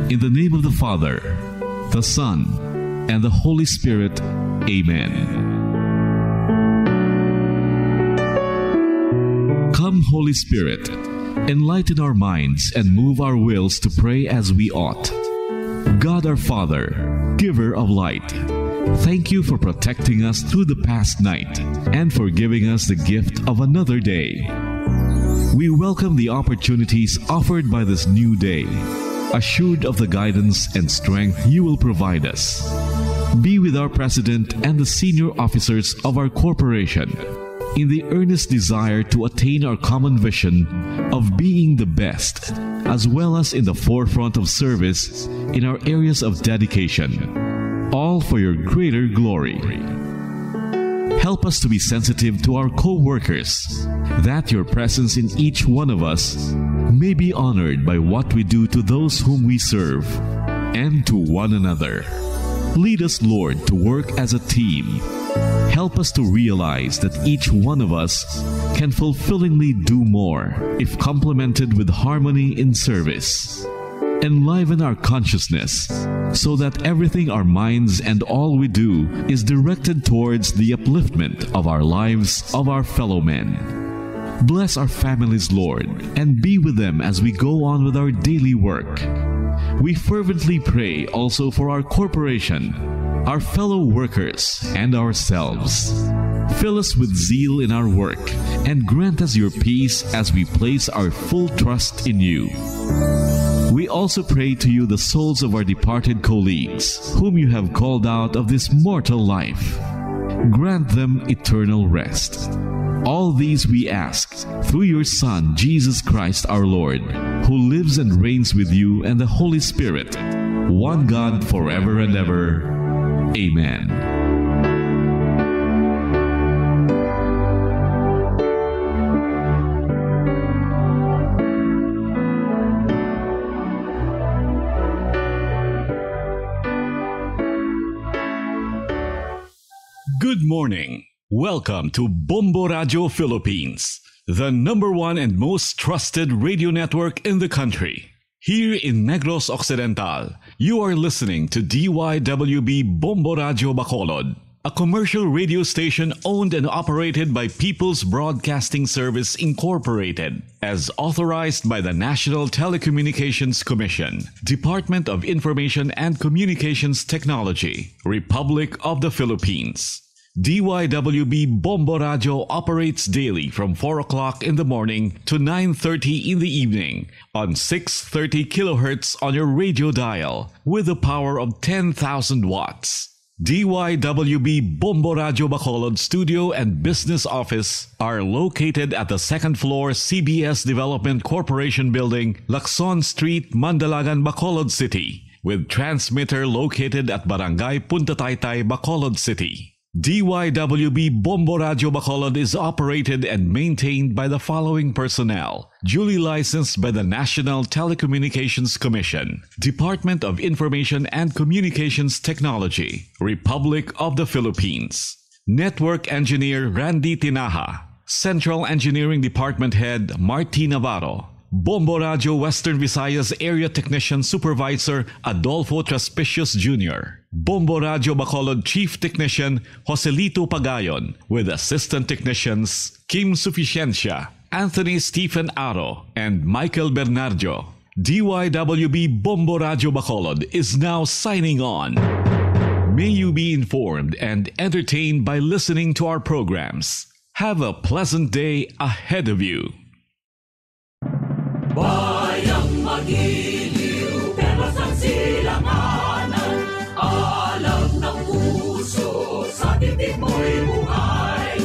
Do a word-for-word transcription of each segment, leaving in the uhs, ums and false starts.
In the name of the Father, the Son, and the Holy Spirit, amen. Come, Holy Spirit, enlighten our minds and move our wills to pray as we ought. God our Father, giver of light, thank you for protecting us through the past night and for giving us the gift of another day. We welcome the opportunities offered by this new day, assured of the guidance and strength you will provide us. Be with our president and the senior officers of our corporation in the earnest desire to attain our common vision of being the best, as well as in the forefront of service in our areas of dedication, all for your greater glory. Help us to be sensitive to our co-workers, that your presence in each one of us may be honored by what we do to those whom we serve and to one another. Lead us, Lord, to work as a team. Help us to realize that each one of us can fulfillingly do more if complemented with harmony in service. Enliven our consciousness so that everything our minds and all we do is directed towards the upliftment of our lives of our fellow men. Bless our families, Lord, and be with them as we go on with our daily work. We fervently pray also for our corporation, our fellow workers, and ourselves. Fill us with zeal in our work and grant us your peace as we place our full trust in you. We also pray to you the souls of our departed colleagues, whom you have called out of this mortal life. Grant them eternal rest. All these we ask through your Son, Jesus Christ our Lord, who lives and reigns with you and the Holy Spirit, one God, forever and ever. Amen. Good morning. Welcome to Bombo Radio Philippines, the number one and most trusted radio network in the country. Here in Negros Occidental, you are listening to D Y W B Bombo Radio Bacolod, a commercial radio station owned and operated by People's Broadcasting Service Incorporated, as authorized by the National Telecommunications Commission, Department of Information and Communications Technology, Republic of the Philippines. D Y W B Bombo Radio operates daily from four o'clock in the morning to nine thirty in the evening on six thirty kilohertz on your radio dial with a power of ten thousand watts. D Y W B Bombo Radio Bacolod studio and business office are located at the second floor C B S Development Corporation Building, Lacson Street, Mandalagan, Bacolod City, with transmitter located at Barangay Punta Taytay, Bacolod City. D Y W B Bombo Radio Bacolod is operated and maintained by the following personnel: duly licensed by the National Telecommunications Commission, Department of Information and Communications Technology, Republic of the Philippines. Network Engineer Randy Tinaja, Central Engineering Department Head Marty Navarro, Bombo Radio Western Visayas Area Technician Supervisor Adolfo Traspicios Junior, Bombo Radio Bacolod Chief Technician Joselito Pagayon, with Assistant Technicians Kim Suficiencia, Anthony Stephen Aro, and Michael Bernardo. D Y W B Bombo Radio Bacolod is now signing on. May you be informed and entertained by listening to our programs. Have a pleasant day ahead of you. Bayang magiliw, perlas ang silanganan, alam ng puso sa dibdib mo'y buhay.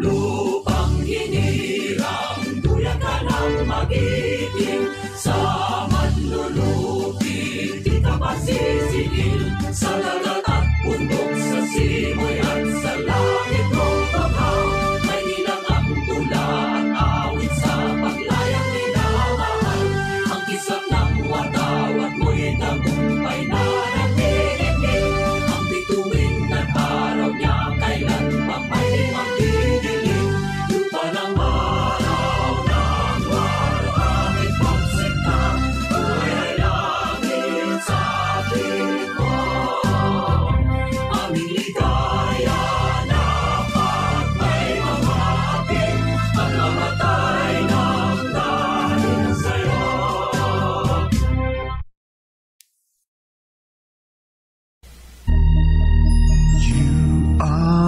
Lupang hinirang, duyan ka ng magiging, sa manlulupi di ka pagsisiil, sa dagat at bundok, sa simoy at sa langit mong baghaw. May ilang ang tula at awit sa paglayang minamahal. Ang kisap ng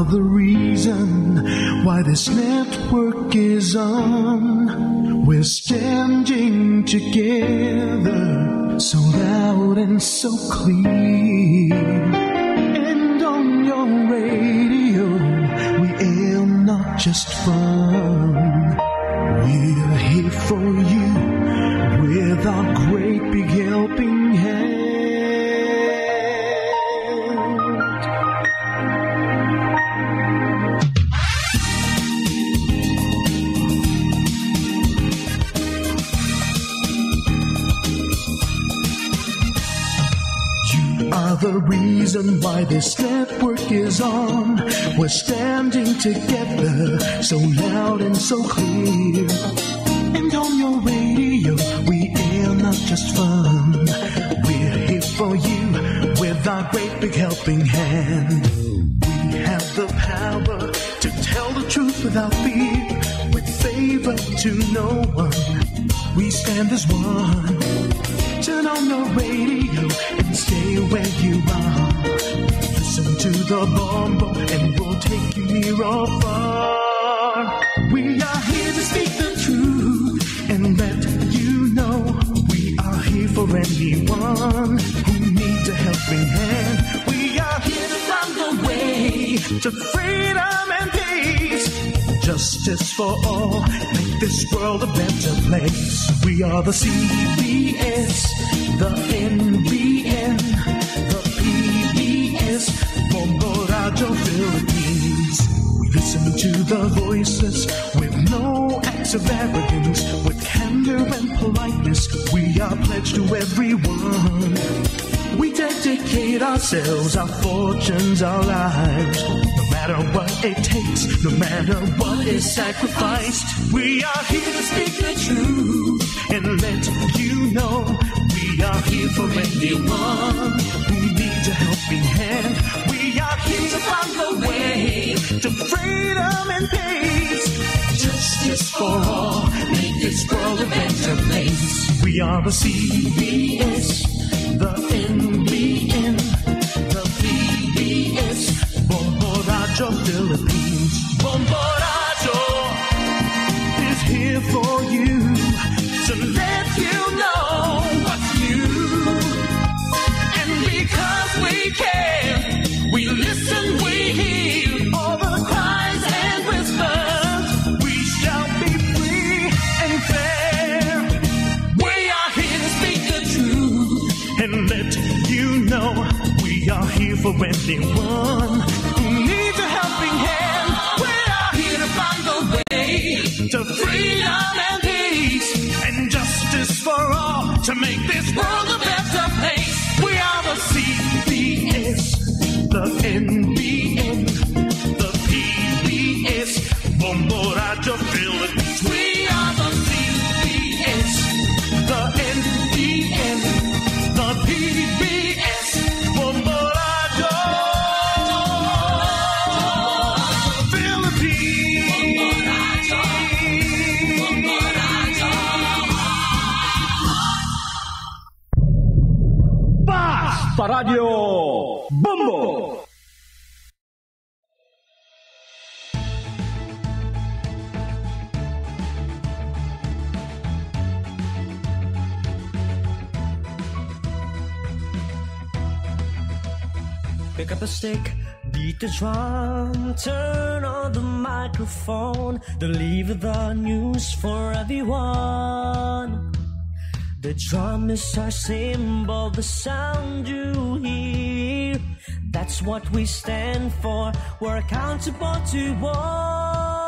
The reason why this network is on. We're standing together, so loud and so clear. And on your radio, we aim not just fun. We're here for you with our great big helping hand. You are the reason why this network is on. We're standing together, so loud and so clear. And on your radio, we air not just fun. We're here for you with our great big helping hand. We have the power to tell the truth without fear, with favor to no one. We stand as one. Turn on the radio and stay where you are. Listen to the Bombo and we'll take you near or far. We are here to speak the truth and let you know we are here for anyone who needs a helping hand. We are here to find the way to freedom and peace. Justice for all, make this world a better place. We are the C B S, the N B N, the P B S, Bombo Radio Philippines. We listen to the voices with no acts of arrogance, with candor and politeness. We are pledged to everyone. We dedicate ourselves, our fortunes, our lives. No matter what it takes, no matter what is sacrificed, we are here to speak the truth and let you know we are here for anyone who needs a helping hand. We are here to find a way to freedom and peace. Justice for all, make this world a better place. We are the C B S, the N B N, the P B S, Bombo Radio Philippines. Bombo Radio is here for you to let you know what's new. And because we care, we listen, we hear all the cries and whispers. We shall be free and fair. We are here to speak the truth and let you know we are here for anyone who needs a helping hand. We are here to find the way to freedom and peace and justice for all to make this world a better place. We are the C B S, the N B N, the P B S, Bombo Radio Philippines. We are the C B S, the N B N, the P B S, Bombo Radio Philippines. Basta Radio Bombo! Pick up the stick, beat the drum, turn on the microphone, deliver the news for everyone. The drum is our symbol, the sound you hear. That's what we stand for. We're accountable to all.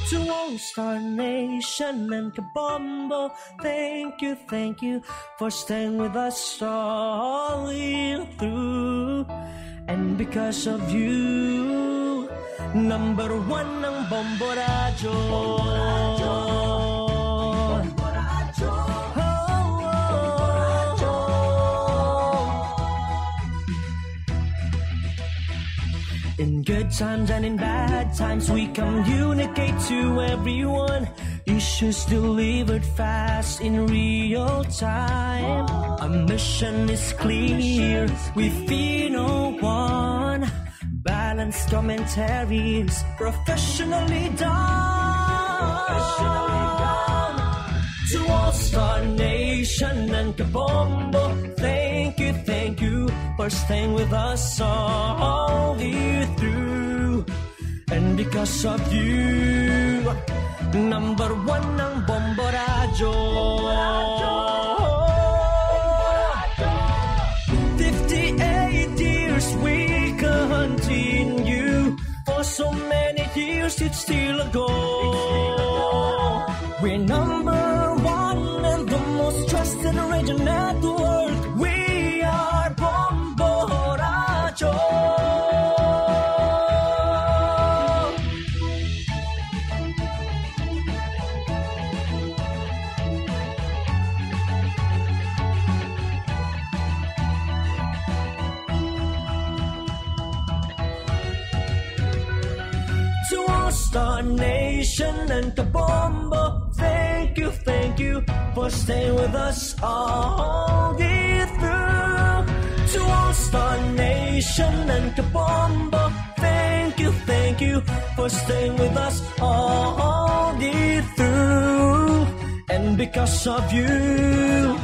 To all Star Nation and Kabombo, thank you, thank you for staying with us all the way through. And because of you, number one ang Bombo Radyo. Bombo Radyo. Bombo Radyo. Oh, oh. Bombo Radyo. In good times and in bad times, we communicate to everyone. Issues delivered fast in real time. Our mission is clear, we fear no one. Commentaries professionally done. Professionally done. To All Star Nation and Kabombo, thank you, thank you for staying with us all the way through. And because of you, number one ang Bombo Radyo. Fifty-eight years we continue. For so many years it's still a go. We're number one and the most trusted radio network. We are Bombo Radyo. To All Star Nation and Kabombo, thank you, thank you for staying with us all the way through. To All Star Nation and Kabombo, thank you, thank you for staying with us all the way through. And because of you,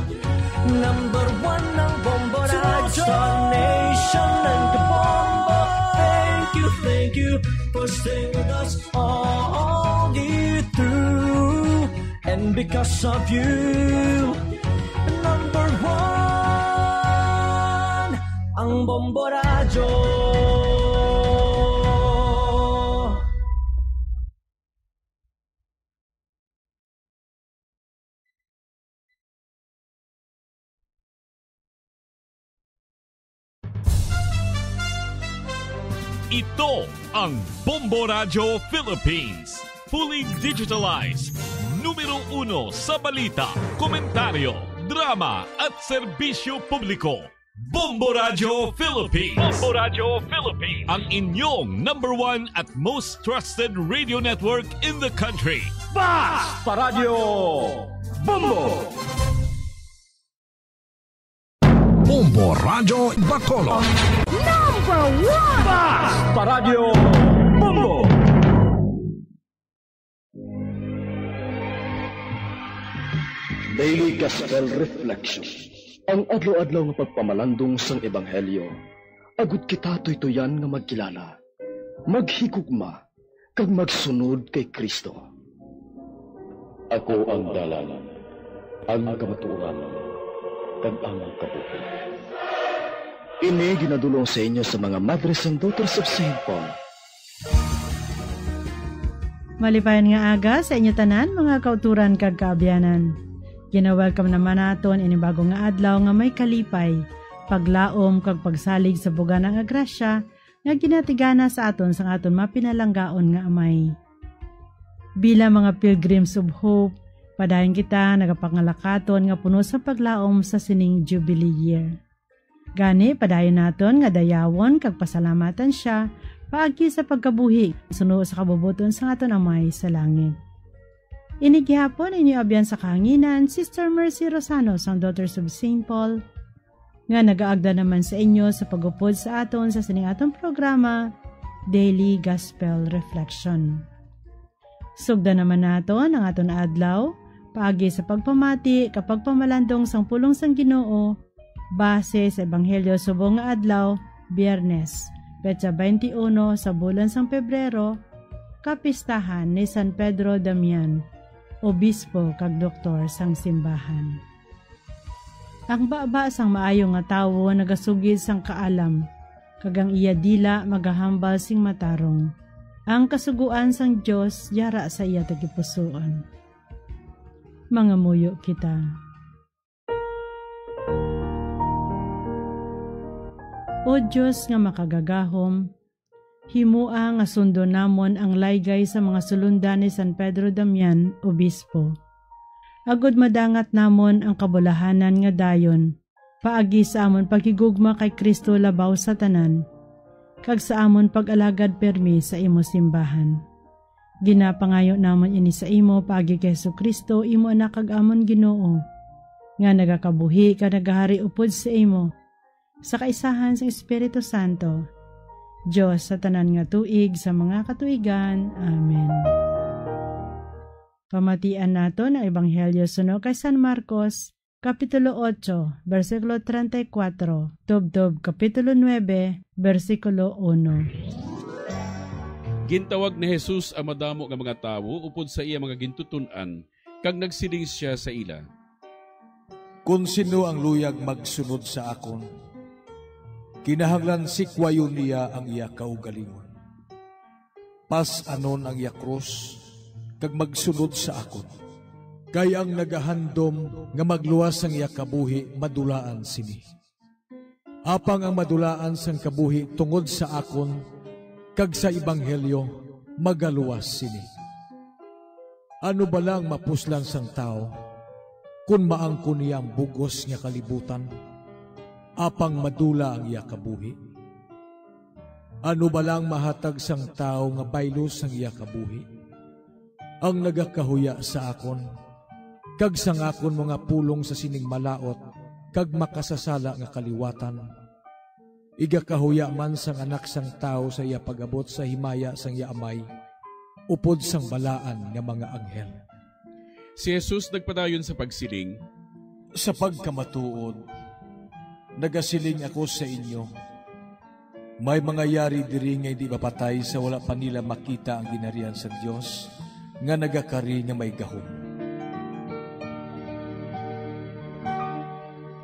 number one ang Bombo Radyo. To All Star Nation and Kabombo, thank you, thank you for staying with us all the way through. And because of you, number one ang Bombo Radyo. Ito ang Bombo Radyo Philippines. Fully digitalized. Numero uno sa balita, komentaryo, drama, at serbisyo publiko. Bombo Radyo Philippines. Bombo Radyo Philippines. Ang inyong number one at most trusted radio network in the country. Basta Radyo Bombo! Bombo Radyo Bacolod. Number one! Basta Radyo Bombo! Daily Gospel Reflection. Ang adlaw-adlaw nga pagpamalandong sang ebanghelyo, agud kita tuytuyan nga magkilala, maghigugma, kag magsunod kay Cristo. Ako ang dalan, ang kamatuoran, kag ang kabuhi. Ini ginadul-ong sa inyo sa mga Madres and Daughters of Saint Paul. Malipayon nga aga sa inyo tanan, mga kauturan kag kaabyanan. Gina-welcome naman naton ini bago nga adlaw nga may kalipay, paglaom, kag pagsalig sa bugana nga grasya nga ginatigana sa aton sang aton mapinalanggaon nga Amay. Bilang mga pilgrims of hope, padayon kita nagapangalakaton nga puno sa paglaom sa sining Jubilee year. Gani, padayon naton nga dayawon kag pasalamatan sia paagi sa pagkabuhi suno sa kabubot-on sang aton Amay sa langit. Ini gihapon inyo abyan sa kahanginan, Sister Mercy Rosano sang Daughters of Saint Paul, nga nagaagda naman sa inyo sa pag-upod sa aton sa sining aton programa, Daily Gospel Reflection. Sugdan naman naton ang aton adlaw paagi sa pagpamati kag pagpamalandong sang pulong sang Ginoo base sa Ebanghelyo subong nga adlaw, Biyernes, petsa twenty-uno sa bulan sang Pebrero, kapistahan ni San Pedro Damian, obispo kag doktor sang simbahan. Ang baba sang maayo nga tawo nagasugid sang kaalam, kag ang iya dila magahambal sing matarong. Ang kasugoan sang Dios yara sa iya tagipusoon. Mangamuyo kita. O Dios nga makagagahom, himoa nga sundon namon ang laygay sa mga sulondan ni San Pedro Damian, Obispo, agud madangat namon ang kabulahanan nga dayon paagi sa amon paghigugma kay Cristo labaw sa tanan, kag sa amon pag-alagad pirme sa imo simbahan. Ginapangayo namon ini sa imo paagi kay Jesu-Cristo, imo Anak kag amon Ginoo, nga nagakabuhi kag nagahari upod sa imo, sa kaisahan sang Espiritu Santo, Dios sa tanan nga tuig sa mga katuigan. Amen. Pamatian naton ang Ebanghelyo suno kay San Marcos, Kapitulo otso, bersikulo treinta y cuatro, tubtob Kapitulo nuebe, bersikulo uno. Gintawag ni Jesus ang madamo nga mga tawo upod sa iya mga gintuton-an, kag nagsiling sia sa ila, "Kon sino ang luyag magsunod sa akon, kinahanglan sikwayon niya ang iya kaugalingon. Pas-anon ang iya krus, kag magsunod sa akon. Kay ang nagahandom nga magluwas sang iya kabuhi madulaan sini. Apang ang madulaan sang kabuhi tungod sa akon kag sa ebanghelyo magaluwas sini. Ano bala ang mapuslan sang tawo kon maangkon niya ang bug-os nga kalibutan, apang madula ang iya kabuhi? Ano bala ang mahatag sang tawo nga baylo sang iya kabuhi? Ang nagakahuya sa akon kag sang akon mga pulong sa sining malaut kag makasasala nga kaliwatan, igakahuya man sang Anak sang Tawo sa iya pag-abot sa himaya sang iya Amay upod sang balaan nga mga anghel." Si Jesus nagpadayon sa pagsiling, "Sa pagkamatuod, nagasiling ako sa inyo, may mga yari diri nga indi mapatay sa wala pa nila makita ang Ginharian sang Dios nga nagakari nga may gahom."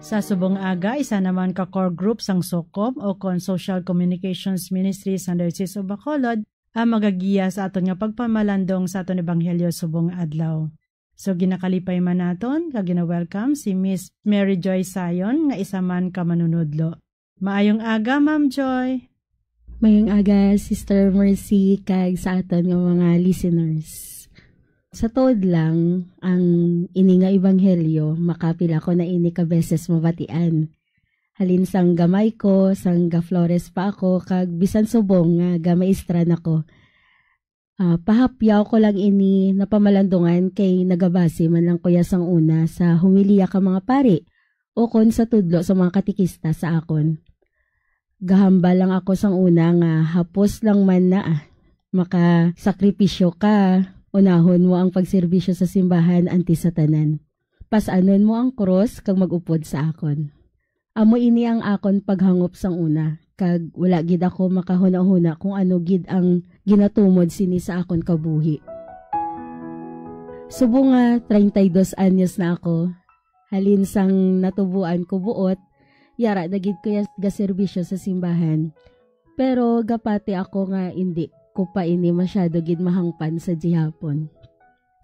Sa subong aga, isa naman ka core group sang SOCCOM o kon Social Communications Ministry sang Diocese of Bacolod ang magagiya sa aton nga pagpamalandong sa aton ebanghelyo subong nga adlaw. So, ginakalipay man naton kag gina-welcome si Miss Mary Joy Sayon nga isa man ka manunudlo. Maayong aga, Ma'am Joy. Mayong aga, Sister Mercy, kag sa aton nga mga listeners. Sa tuod lang, ang ini nga ebanghelyo, makapila ko na ini ka beses mabatian. Halin sang gamay ko, sang ga-Flores pa ako, kag bisan subong nga ga-maestra na ko. Ah, pahapyaw ko lang ini napamalandungan kay nagabase man lang ko ya sang una sa homilya ka mga pari ukon sa tudlo sa mga katekista sa akon. Gahambal lang ako sang una nga hapos lang man na, ah, makasakripisyo ka, unahon mo ang pagserbisyo sa simbahan antes sa tanan. Pas-anon mo ang krus kag mag-upod sa akon. Amo ini ang akon paghangop sang una, kag wala gid ako makahunahuna kung ano gid ang ginatumod sini sa akon kabuhi. Subong nga treinta y dos anyos na ako, halin sang natuboan ko buot, yara na gid ko ya gaserbisyo sa simbahan. Pero gapati ako nga indi ko pa ini masyado gid mahangpan sa gihapon.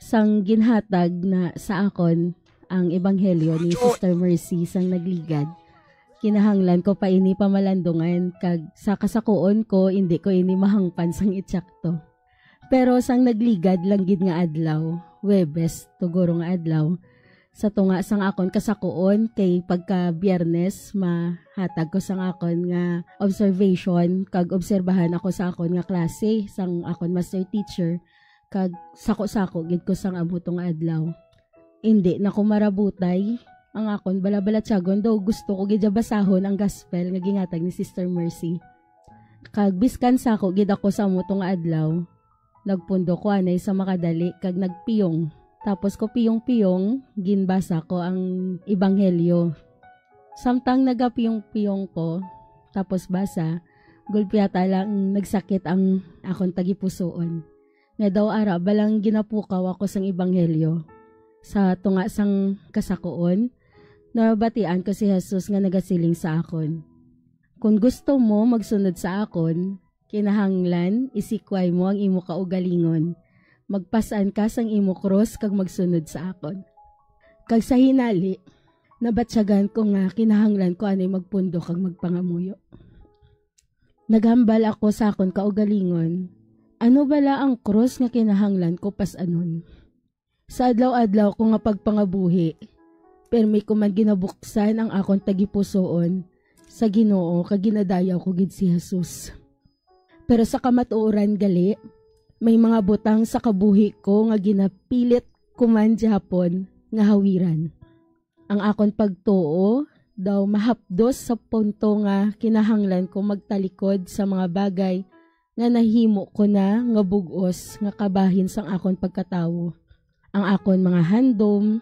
Sang ginhatag na sa akon ang ebanghelyo ni Sister Mercy sang nagligad, kinahanglan ko pa ini pamalandungan, kag sa kasakuon ko, indi ko ini mahangpan sang itsakto. Pero sang nagligad lang gid nga adlaw, Huwebes, tuguro nga adlaw, sa tunga sang akon kasakuon, kay pagka Biyernes, mahatag ko sang akon nga observation kag obserbahan ako sa akon nga klase sang akon master teacher, kag sako-sako gid ko sang amo to nga adlaw. Indi na ko marabutay ang akon balabalatyagon, daw gusto ko gid ya basahon ang gospel nga ginhatag ni Sister Mercy. Kag biskan sako gid ako sa amo to nga adlaw, nagpundo ko anay sa makadali kag nagpiyong. Tapos ko piyong-piyong, ginbasa ko ang ebanghelyo. Samtang nagapiyong-piyong ko, tapos basa, gulpi yata lang nagsakit ang akon tagipusoon, nga daw ara balang ginapukaw ako sang ebanghelyo. Sa tunga sang kasakuon, nabatian ko si Jesus nga nagasiling sa akon, "Kon gusto mo magsunod sa akon, kinahanglan isikway mo ang imo kaugalingon. Magpas-an ka sang imo krus kag magsunod sa akon." Kag sa hinali, nabatyagan ko nga kinahanglan ko anay magpundo kag magpangamuyo. Naghambal ako sa akon kaugalingon, "Ano bala ang krus nga kinahanglan ko pas-anon?" Sa adlaw-adlaw ko nga pagpangabuhi, pirmi ko man ginabuksan ang akon tagipusoon sa Ginoo, kag ginadayaw ko gid si Jesus. Pero sa kamatuoran gali, may mga butang sa kabuhi ko nga ginapilit ko man gihapon nga hawiran. Ang akon pagtuo daw mahapdos sa punto nga kinahanglan ko magtalikod sa mga bagay nga nahimo ko na nga bug-os nga kabahin sang akon pagkatawo. Ang akon mga handom,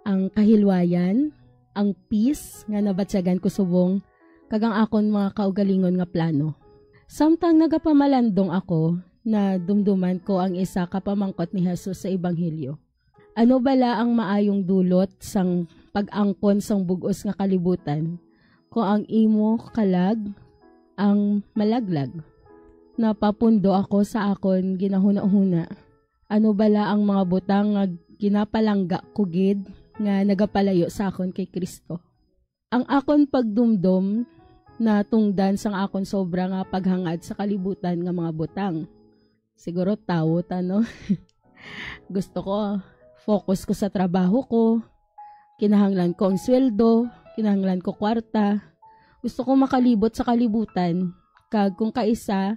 ang kahilwayan, ang peace nga nabatyagan ko subong, kag ang akon mga kaugalingon nga plano. Samtang nagapamalandong ako, nadumduman ko ang isa ka pamangkot ni Jesus sa Ebanghelyo. Ano bala ang maayong dulot sang pag-angkon sang bug-os nga kalibutan, kung ang imo kalag ang malaglag? Napapundo ako sa akon ginahunahuna. Ano bala ang mga butang nga ginapalangga ko gid nga nagapalayo sa akon kay Cristo? Ang akon pagdumdom natungdan sang akon sobra nga paghangad sa kalibutan nga mga butang. Siguro tawo ta, no? Gusto ko, focus ko sa trabaho ko. Kinahanglan ko ang sweldo, kinahanglan ko kwarta. Gusto ko makalibot sa kalibutan. Kag kung kaisa,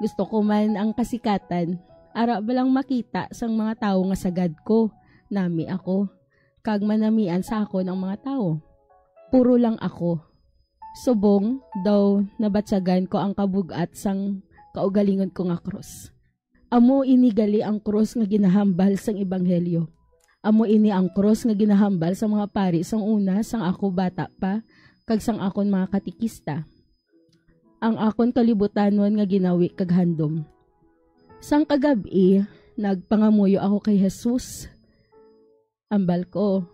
gusto ko man ang kasikatan. Ara ba lang makita sang mga tawo nga sagad ko, nami ako, kag manamian sa akon ang mga tawo. Puro lang ako. Subong daw nabatyagan ko ang kabug-at sang kaugalingon ko nga krus. Amo ini gali ang krus nga ginahambal sang ebanghelyo. Amo ini ang krus nga ginahambal sa mga pari sang una, sang ako bata pa, kag sang akon mga katekista. Ang akon kalibutanon nga ginawi kag handom. Sang kagab-i, nagpangamuyo ako kay Jesus. Ambal ko,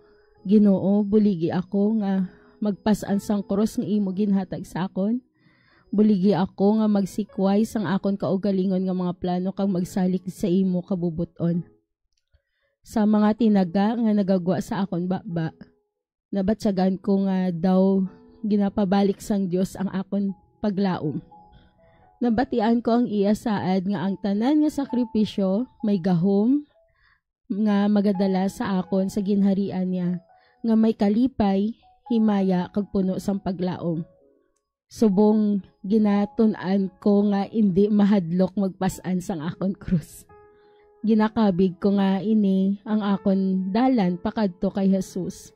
"Ginoo, buligi ako nga magpas-an sang krus nga imo ginhatag sa akon. Buligi ako nga magsikway sang akon kaugalingon nga mga plano kag magsalig sa imo kabubot-on." Sa mga tinaga nga nagagwa sa akon baba, nabatyagan ko nga daw ginapabalik sang Dios ang akon paglaom. Nabatian ko ang iya saad nga ang tanan nga sakripisyo may gahom nga magadala sa akon sa ginharian niya, nga may kalipay, himaya, kag puno sang paglaom. Subong ginatun-an ko nga indi mahadlok magpas-an sang akon krus. Ginakabig ko nga ini ang akon dalan pakadto kay Jesus.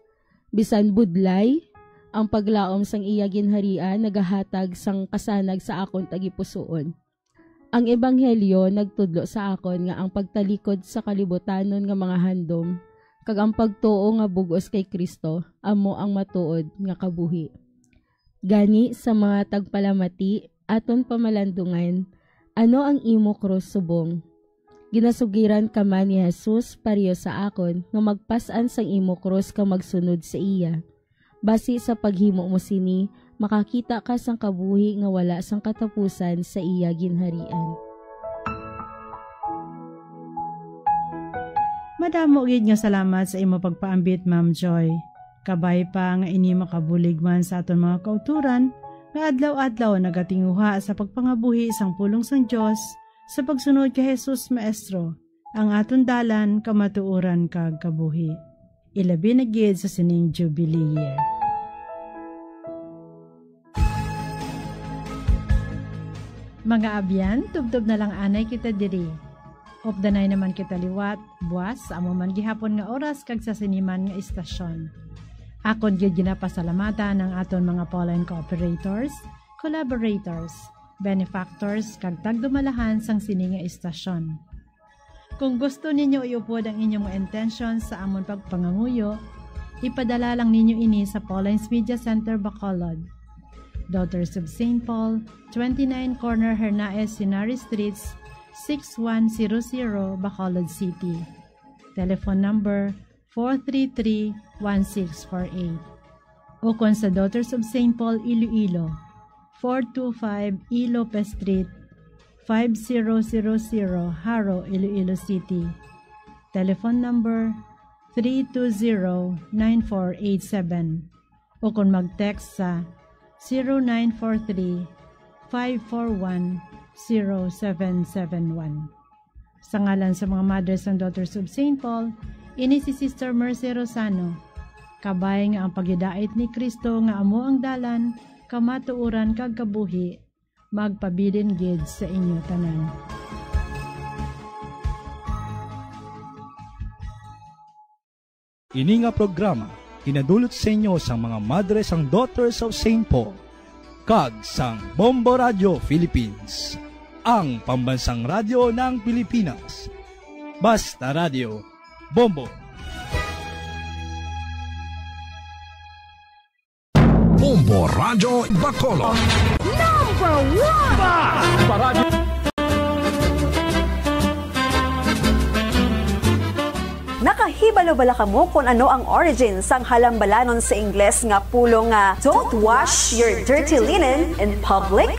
Bisan budlay, ang paglaom sang iya ginharian nagahatag sang kasanag sa akon tagipusoon. Ang ebanghelyo nagtudlo sa akon nga ang pagtalikod sa kalibutanon nga mga handom kag ang pagtuo nga bug-os kay Cristo amo ang matuod nga kabuhi. Gani, sa mga tagpalamati, aton pamalandungan, ano ang imo krus subong? Ginasugiran ka man ni Jesus pareho sa akon nga magpas-an sang imo krus kag magsunod sa iya. Basi sa paghimo mo sini, makakita ka sang kabuhi nga wala sang katapusan sa iya ginharian. Madamo gid nga salamat sa imo pagpaambit, Ma'am Joy. Kabay pa nga ini makabulig man sa aton mga kauturan nga adlaw-adlaw nagatinguha sa pagpangabuhi sang pulong sang Dios sa pagsunod kay Jesus Maestro, ang aton dalan, kamatuoran, kag kabuhi. Ilabi na gid sa sining Jubilee year. Mga abyan, tubtob na lang anay kita diri. Updanay naman kita liwat, buas, sa amo man gihapon nga oras kag sa sini man nga istasyon. Akon gid ginapasalamatan ang aton mga Pauline cooperators, collaborators, benefactors, kag tagdumalahan sang sini nga istasyon. Kung gusto ninyo iupod ang inyong mga intensyon sa amon pagpangamuyo, ipadala lang ninyo ini sa Pauline's Media Center, Bacolod. Daughters of Saint Paul, twenty-nine Corner Hernaez Henares Streets, six one zero zero, Bacolod City. Telephone number four three three, one six four eight. Ukon sa Daughters of Saint Paul, Iloilo, four two five E Lopez Street, five zero zero zero, Jaro, Iloilo City. Telephone number three two zero, nine four eight seven. Ukon mag-text sa zero nine four three, five four one, zero seven seven one. Sa ngalan sa mga Mothers and Daughters of Saint Paul, ini si Sister Mercy Rosano. Kabay nga ang paghidait ni Cristo nga amo ang dalan, kamatuoran, kag kabuhi, magpabilin gid sa inyo tanan. Ini nga programa Pinadulot sa inyo sang mga madre sang Daughters of Saint Paul kag sang Bombo Radio Philippines, ang pambansang radyo ng Pilipinas. Basta Radio, Bombo. Bombo Radyo Bacolod. Number one! Nakahibalo bala kamo kon ano ang origin sang halambalanon sa Ingles nga pulong nga "Don't wash your dirty linen in public"?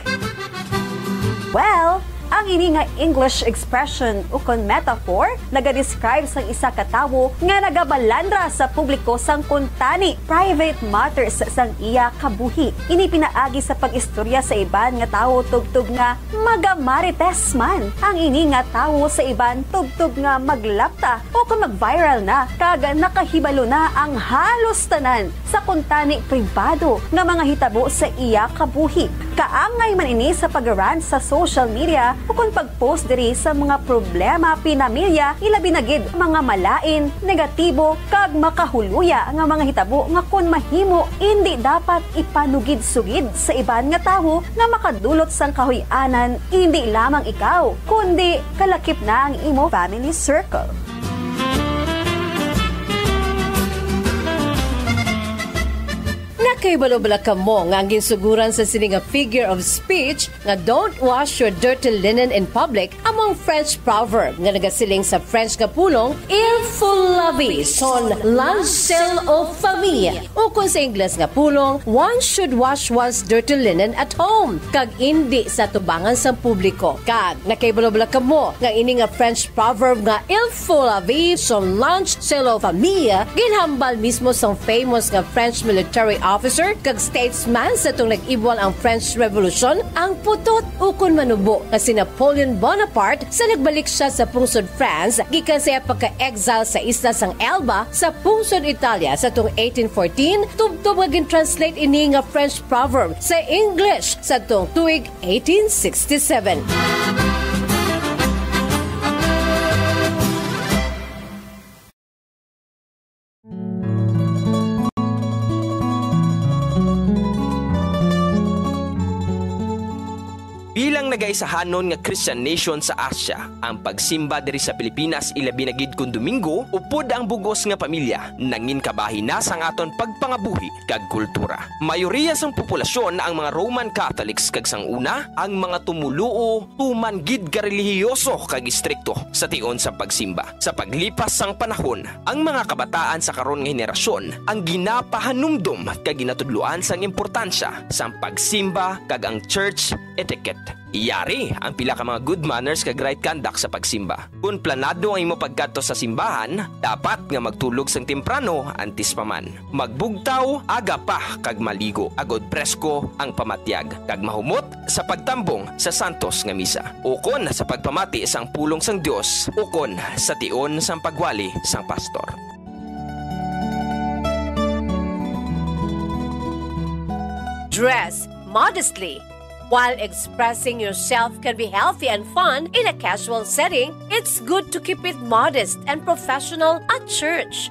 Well, ang ini nga English expression ukon metaphor nagadescribe sang isa ka tawo nga nagabalandra sa publiko sang kuntani private matters sang iya kabuhi. Ini pinaagi sa pag-istorya sa iban nga tawo tubtob nga magamarites man ang ini nga tawo sa iban tubtob nga maglapta o kon mag-viral na, kag nakahibalo na ang halos tanan sa kuntani pribado nga mga hitabo sa iya kabuhi. Kaangay man ini sa pag-rant sa social media ukon pag-post diri sa mga problema pinamilya, ilabi na gid mga malain, negatibo, kag makahuluya nga mga hitabo nga kon mahimo, indi dapat ipanugid-sugid sa iban nga tawo nga makadulot sang kahuy-anan, indi lamang ikaw, kundi kalakip na ang imo family circle. Nakahibalo bala kamo nga ang ginsugoran sa sini nga figure of speech nga "Don't wash your dirty linen in public" amo ang French proverb nga nagasiling sa French nga pulong, "Il faut laver son linge sale aux femmes," ukon sa Ingles nga pulong, "One should wash one's dirty linen at home," kag indi sa atubangan sang publiko. Kag nakahibalo bala kamo nga ini nga French proverb nga "Il faut laver son linge sale aux femmes" ginhambal mismo sang famous nga French military officer kag statesman sa atong nag-ibwal ang French Revolution, ang putot ukon manubo nga si Napoleon Bonaparte, sa nagbalik siya sa pungsod France gikan sa iya pagka-exile sa isla sang Elba sa pungsod Italia sa atong eighteen fourteen, tubtob nga gin-translate ini nga French proverb sa English sa atong tuig eighteen sixty-seven. Bilang nagaisahanon nga Christian nation sa Asia, ang pagsimba diri sa Pilipinas, ilabi na gid kon Domingo, upod ang bug-os nga pamilya, nangin kabahin na sang aton pagpangabuhi kag kultura. Mayoriya sang populasyon ang mga Roman Catholics, kag sang una, ang mga tumoluo tuman gid ka relihiyoso kag istrikto sa tion sa pagsimba. Sa paglipas sang panahon, ang mga kabataan sa karon nga henerasyon ang ginapahanumdom kag ginatudloan sang importansya sang pagsimba kag ang church etiquette. Yari ang pila ka mga good manners kag right conduct sa pagsimba. Kon planado ang imo pagkadto sa simbahan, dapat nga magtulog sang temprano antes pa man. Magbugtaw aga pa kag maligo, agod presko ang pamatyag, kag mahumot sa pagtambong sa santos nga misa, ukon sa pagpamati sang pulong sang Dios, ukon sa tion sang pagwali sang pastor. Dress modestly. While expressing yourself can be healthy and fun in a casual setting, it's good to keep it modest and professional at church.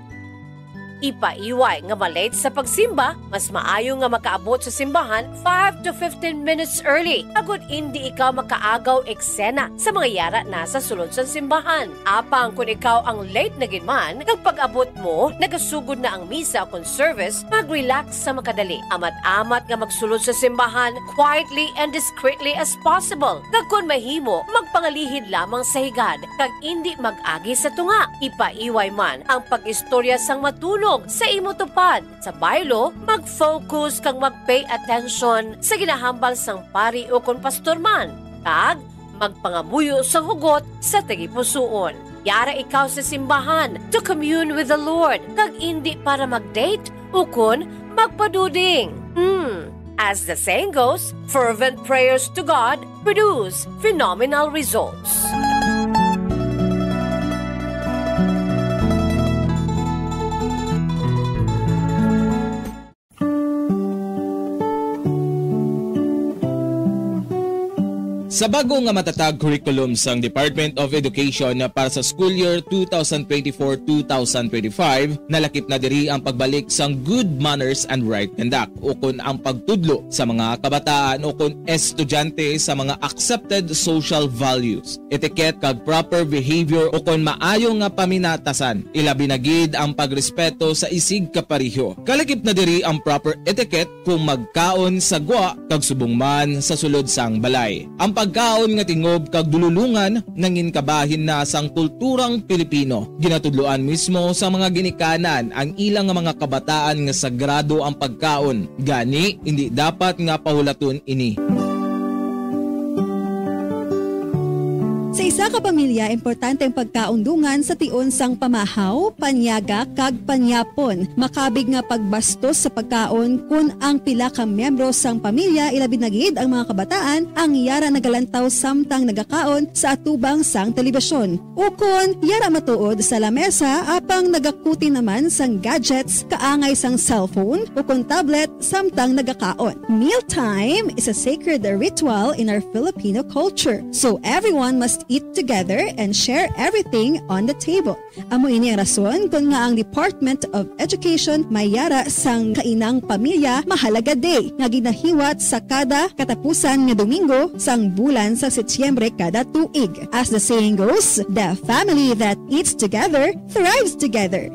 Ipaiway nga ma-late sa pagsimba, mas maayo nga makaabot sa simbahan five to fifteen minutes early, agod indi ikaw makaagaw eksena sa mga yara na sa sulod sang simbahan. Apang kon ikaw ang late na gid man, kag pag-abot mo, nagasugod na ang misa kon service, mag-relax sa makadali. Amat-amat nga magsulod sa simbahan quietly and discreetly as possible. Kag kon mahimo, magpangalihid lamang sa higad, kag indi mag-agi sa tunga. Ipaiway man ang pag-istorya sang matunog sa imo tupad. Sa baylo, mag-focus kag mag-pay attention sa ginahambal sang pari ukon pastor man, kag magpangamuyo sang hugot sa tagipusoon. Yara ikaw sa simbahan to commune with the Lord, kag indi para mag-date ukon magpaduding. Hmm. As the saying goes, fervent prayers to God produce phenomenal results. Sa bag-o nga matatag curriculum sang Department of Education para sa school year two thousand twenty-four two thousand twenty-five, nalakip na diri ang pagbalik sang good manners and right conduct, ukon ang pagtudlo sa mga kabataan ukon estudyante sa mga accepted social values, etiquette, kag proper behavior, ukon maayo nga paminatasan, ilabi na gid ang pagrespeto sa isig kapareho. Kalakip na diri ang proper etiquette kung magkaon sa gwa kag subong man sa sulod sang balay. Ang pagkaon nga tingob kag dululongan nangin kabahin na sang kulturang Pilipino. Ginatudloan mismo sa mga ginikanan ang ila nga mga kabataan nga sagrado ang pagkaon, gani indi dapat nga pahulaton ini. Sa isa ka pamilya, importante ang pagkaon dungan sa tion sang pamahaw, panyaga, kag panyapon. Makabig nga pagbastos sa pagkaon kon ang pila ka miyembro sang pamilya, ilabi na gid ang mga kabataan, ang yara nagalantaw samtang nagakaon sa atubang sang telebisyon. Ukon yara matuod sa lamesa apang nagakuti naman sang gadgets kaangay sang cellphone ukon tablet samtang nagakaon. Mealtime is a sacred ritual in our Filipino culture, so everyone must eat together and share everything on the table. Amo ini ang rason kon nga ang Department of Education may yara sang Kainang Pamilya Mahalaga Day nga ginahiwat sa kada katapusan nga Domingo sang bulan sa Setyembre kada tuig. As the saying goes, the family that eats together thrives together.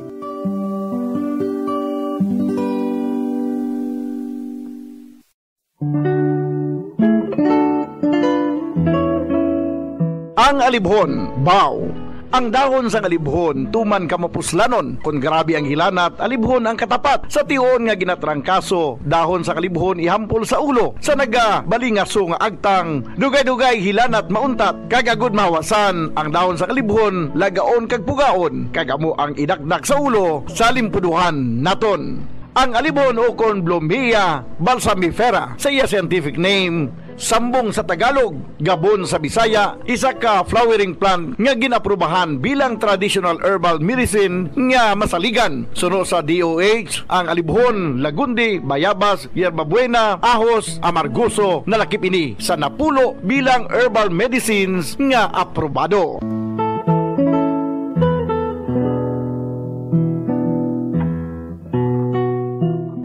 Ang alibhon, baw. Ang dahon sang alibhon tuman ka mapuslanon. Kon grabe ang hilanat, alibhon ang katapat. Sa tion nga ginatrangkaso, dahon sang alibhon ihampol sa ulo. Sa nagabalingaso nga agtang, dugay-dugay hilanat mauntat. Kag agud mahawasan, ang dahon sang alibhon lagaon kag pugaon, kag amo ang idakdak sa ulo sa limpuduhan naton. Ang alibhon ukon Blumea balsamifera sa iya scientific name, sambong sa Tagalog, gabon sa Bisaya, isa ka flowering plant nga ginaprobahan bilang traditional herbal medicine nga masaligan. Suno sa D O H, ang alibhon, lagundi, bayabas, yerbabuena, ahos, amargoso, nalakip ini sa napulo bilang herbal medicines nga aprobado.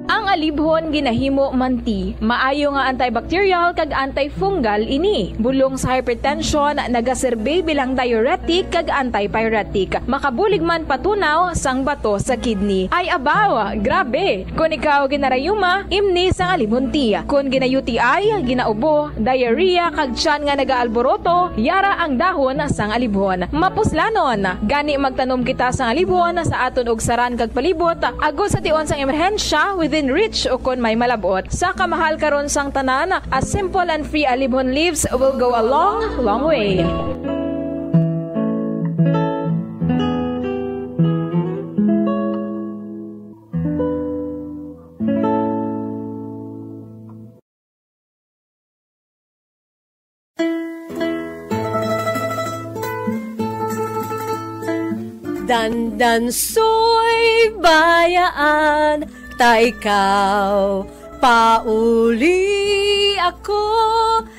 Ang alibhon ginahimo man ti maayo nga antibacterial kag antifungal ini. Bulong sa hypertension, nagaserbi bilang diuretic kag antipyretic. Makabulig man patunaw sang bato sa kidney. Ay abaw, grabe! Kon ikaw ginarayuma, imni sang alibhon tea. Kon gina-U T I, ginaubo, diarrhea, kag tiyan nga nagaalboroto, yara ang dahon sang alibhon. Mapuslanon, gani magtanom kita sang alibhon sa aton ugsaran kag palibot, agod sa tion sang emerhensya, within reach ukon may malab-ot. Sa kamahal karon sang tanan, a simple and free alibhon leaves will go a long, long way. Dandansoy, bayaan ta ikaw, pauli ako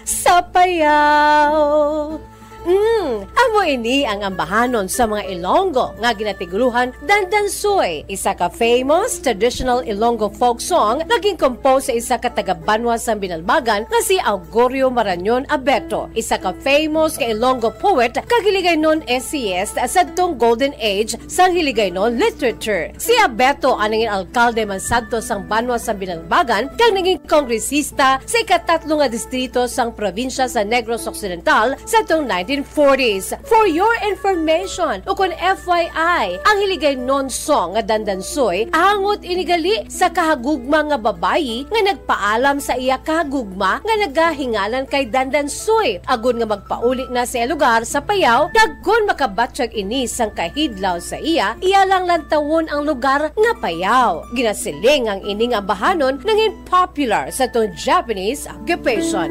sa Payao. Mm, amo ini ang ambahanon sa mga Ilonggo nga ginatiguruhan Dandansoy, isa ka famous traditional Ilonggo folk song nga gin-compose sa isa ka taga-banwa sang Binalbagan nga si Augurio Marañon Abeto, isa ka famous nga Ilonggo poet kag Hiligaynon essayist sadtong Golden Age sang Hiligaynon literature. Si Abeto ang nangin alkalde man sadto sang banwa sang Binalbagan kag naging kongresista sa ikatatlo nga distrito sang probinsya sa Negros Occidental sadtong nineteen forties. For your information, ukon F Y I, ang Hiligaynon song nga Dandansoy, angot ini gali sa kahagugma nga babayi nga nagpaalam sa iya kahagugma nga nagahingalan kay Dandansoy, agod nga magpauli na sa iya lugar sa Payao, kag kon makabatyag ini sang kahidlaw sa iya, iya lang lantawon ang lugar nga Payao. Ginasiling ang ini nga ambahanon nangin popular sa tong Japanese occupation.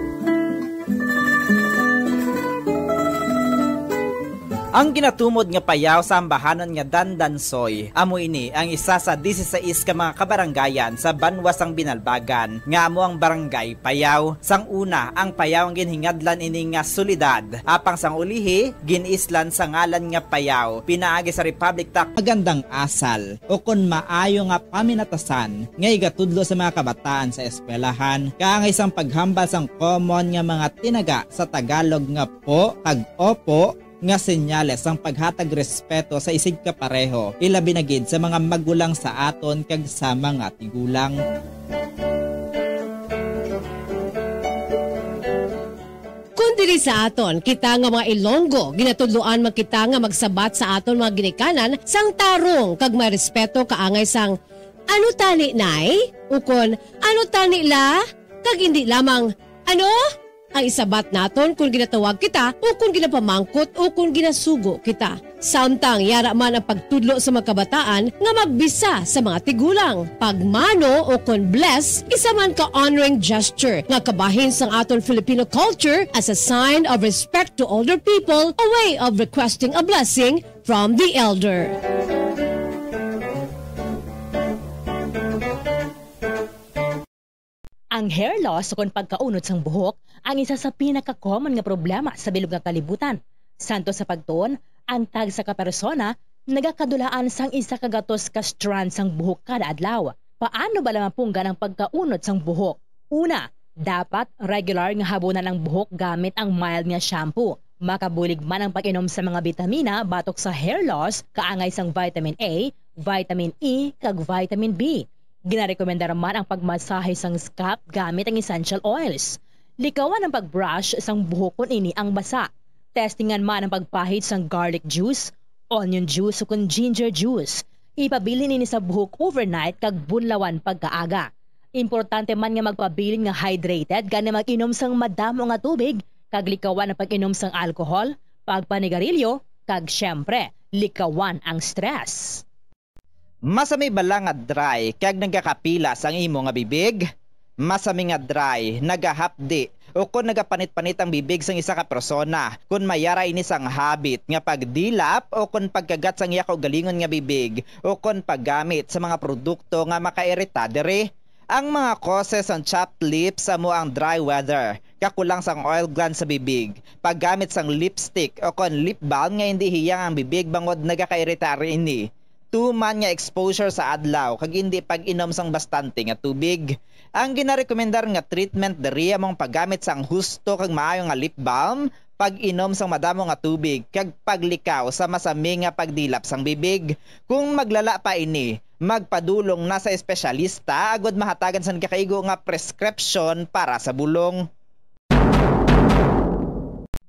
Ang ginatumod nga Payaw sa ambahanon nga Dandansoy, amo ini ang isa sa dieciséis ka mga kabaranggayan sa banwa sang Binalbagan, nga amo ang Barangay Payaw. Sang una, ang Payaw ang ginhingadlan ini nga syudad, apang sang ulihi, gin-islan sa ngalan nga Payaw, pinaagi sa Republic ta Magandang Asal, ukon maayo nga paminatasan nga igatudlo sa mga kabataan sa eskwelahan, kaangay sang paghambal sang common nga mga tinaga sa Tagalog nga po kag opo, nga senyales sang paghatag respeto sa isigkapareho, ilabi na gid sa mga magulang sa aton kag sa mga tigulang. Kon diri sa aton, kita nga mga Ilonggo, ginatudloan man kita nga magsabat sa aton mga ginikanan sang tarong kag may respeto kaangay sang, "Ano tani, Nay?" ukon, "Ano tani, La?" kag indi lamang, "Ano?" ang isabat naton kon ginatawag kita o kon ginapamangkot o kon ginasugo kita. Samtang yara man ang pagtudlo sa mga kabataan nga magbisa sa mga tigulang. Pagmano o kon bless, isa man ka honoring gesture nga kabahin sang aton Filipino culture as a sign of respect to older people, a way of requesting a blessing from the elder. Ang hair loss ukon pagkaunod sang buhok ang isa sa pinaka-common nga problema sa bilog nga kalibutan. Santo sa pagtuon, ang tagsa ka persona nagakadulaan sang isa ka gatos ka strand sang buhok kada adlaw. Paano bala mapunggan ang pagkaunod sang buhok? Una, dapat regular nga habunan ang buhok gamit ang mild nga shampoo. Makabulig man ang pag-inom sa mga bitamina batok sa hair loss, kaangay sang vitamin A, vitamin E, kag vitamin B. Ginarekomendar man ang pagmasahe sang scalp gamit ang essential oils. Likawan ang pag-brush sang buhok kon ini ang basa. Testingan man ang pagpahid sang garlic juice, onion juice, o kon ginger juice. Ipabilin ini sa buhok overnight kag bunlawan pagkaaga. Importante man nga magpabilin nga hydrated, gani mag-inom sang madamo nga tubig, kag likawan ang pag-inom sang alcohol, pagpanigarilyo, kag, siyempre, likawan ang stress. Masami bala nga dry kag nagakapilas ang imo nga bibig? Masami nga dry, nagahapdi, o kon nagapanit-panit ang bibig sang isa ka persona kon may ara ini sang habit nga pagdilap o kon pagkagat sang iya kaugalingon nga bibig o kon paggamit sa mga produkto nga makairita diri. Ang mga causes sang chapped lips amo ang dry weather, kakulang sang oil glands sa bibig, paggamit sang lipstick o kon lip balm nga indi hiyang ang bibig bangod nagakairita ini, tuman nga exposure sa adlaw kag indi pag-inom sang bastante nga tubig. Ang ginarekomendar nga treatment diri amo ang paggamit sang husto kag maayo nga lip balm, pag-inom sang madamo nga tubig, kag paglikaw sa masami nga pagdilap sang bibig. Kung maglala pa ini, magpadulong na sa espesyalista agud mahatagan sang nagakaigo nga prescription para sa bulong.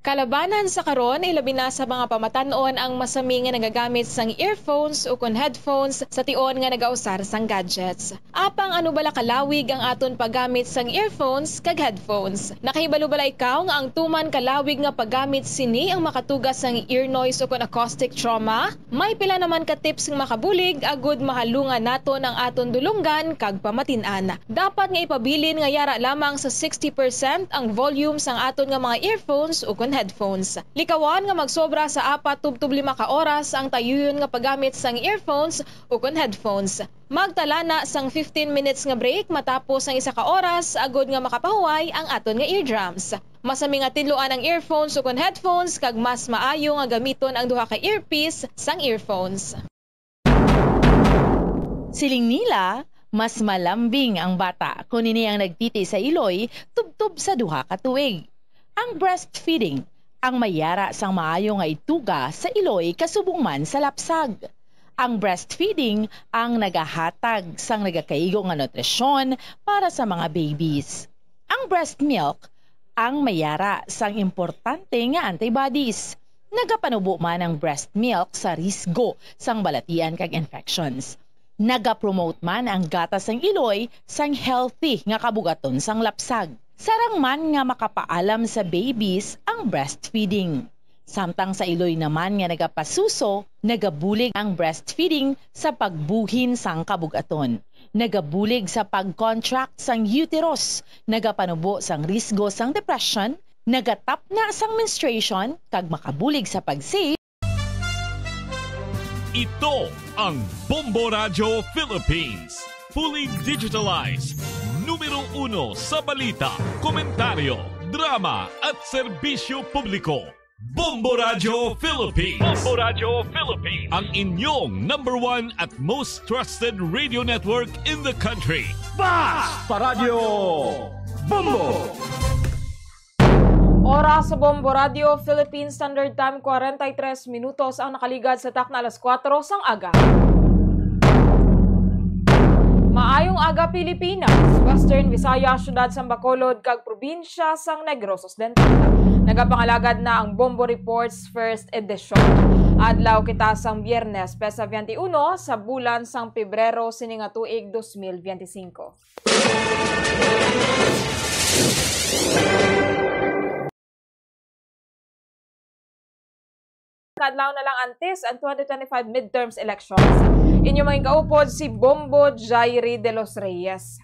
Kalabanan sa karon, ilabi na sa mga pamatan-on ang masami nga nagagamit sang earphones ukon headphones sa tion nga nagausar sang gadgets. Apang ano bala kalawig ang aton paggamit sang earphones kag headphones? Nakahibalo bala ikaw nga ang tuman kalawig nga paggamit sini ang makatuga sang ear noise ukon acoustic trauma? May pila naman ka tips nga makabulig agud mahalungan naton ang aton dulonggan kag pamatin-an. Dapat nga ipabilin nga yara lamang sa sixty percent ang volume sang aton nga mga earphones ukon headphones. Likawan nga magsobra sa apat tubtob lima ka oras ang tayuyon nga paggamit sang earphones ukon headphones. Magtala na sang fifteen minutes nga break matapos ang isa ka oras agud nga makapahuway ang aton nga eardrums. Masami nga tinluan ang earphones ukon headphones kag mas maayo nga gamiton ang duha ka earpiece sang earphones. Siling nila, mas malambing ang bata kon ini ang nagtiti sa iloy tubtob sa duha ka tuig. Ang breastfeeding ang may yara sang maayo nga ituga sa iloy kasubong man sa lapsag. Ang breastfeeding ang nagahatag sang nagakaigo nga nutrisyon para sa mga babies. Ang breast milk ang may yara sang importante nga antibodies. Nagapanubo man ang breast milk sa risgo sang balatian kag infections. Nagapromote man ang gatas sang iloy sang healthy nga kabugaton sang lapsag. Sarang man nga makapaalam sa babies ang breastfeeding. Samtang sa iloy naman nga nagapasuso, nagabulig ang breastfeeding sa pagbuhin sang kabugaton. Nagabulig sa pag-contract sang uterus, nagapanubo sang risgo sang depression, nagatapna sang menstruation, kag makabulig sa pag-save Ito ang Bombo Radyo Philippines. Fully digitalized. Numero uno sa balita, komentaryo, drama, at serbisyo publiko. Bombo Radyo Philippines. Bombo Radyo Philippines. Ang inyong number one at most trusted radio network in the country. Basta Radyo Bombo! Oras sa Bombo Radyo Philippines Standard Time, kwarenta y tres minutos ang nakaligad sa takna alas kuwatro sang aga. Maayong aga, Pilipinas, Western Visayas, siyudad sang Bacolod, kag probinsya sang Negros Occidental. Nagapangalagad na ang Bombo Reports First Edition. Adlaw kita sang Biyernes, petsa twenty-one sa bulan sang Pebrero sini nga tuig dos mil veinticinco. Kadlaw na lang antes ang twenty twenty-five midterms elections. Inyo maging kaupod si Bombo Jairi de los Reyes.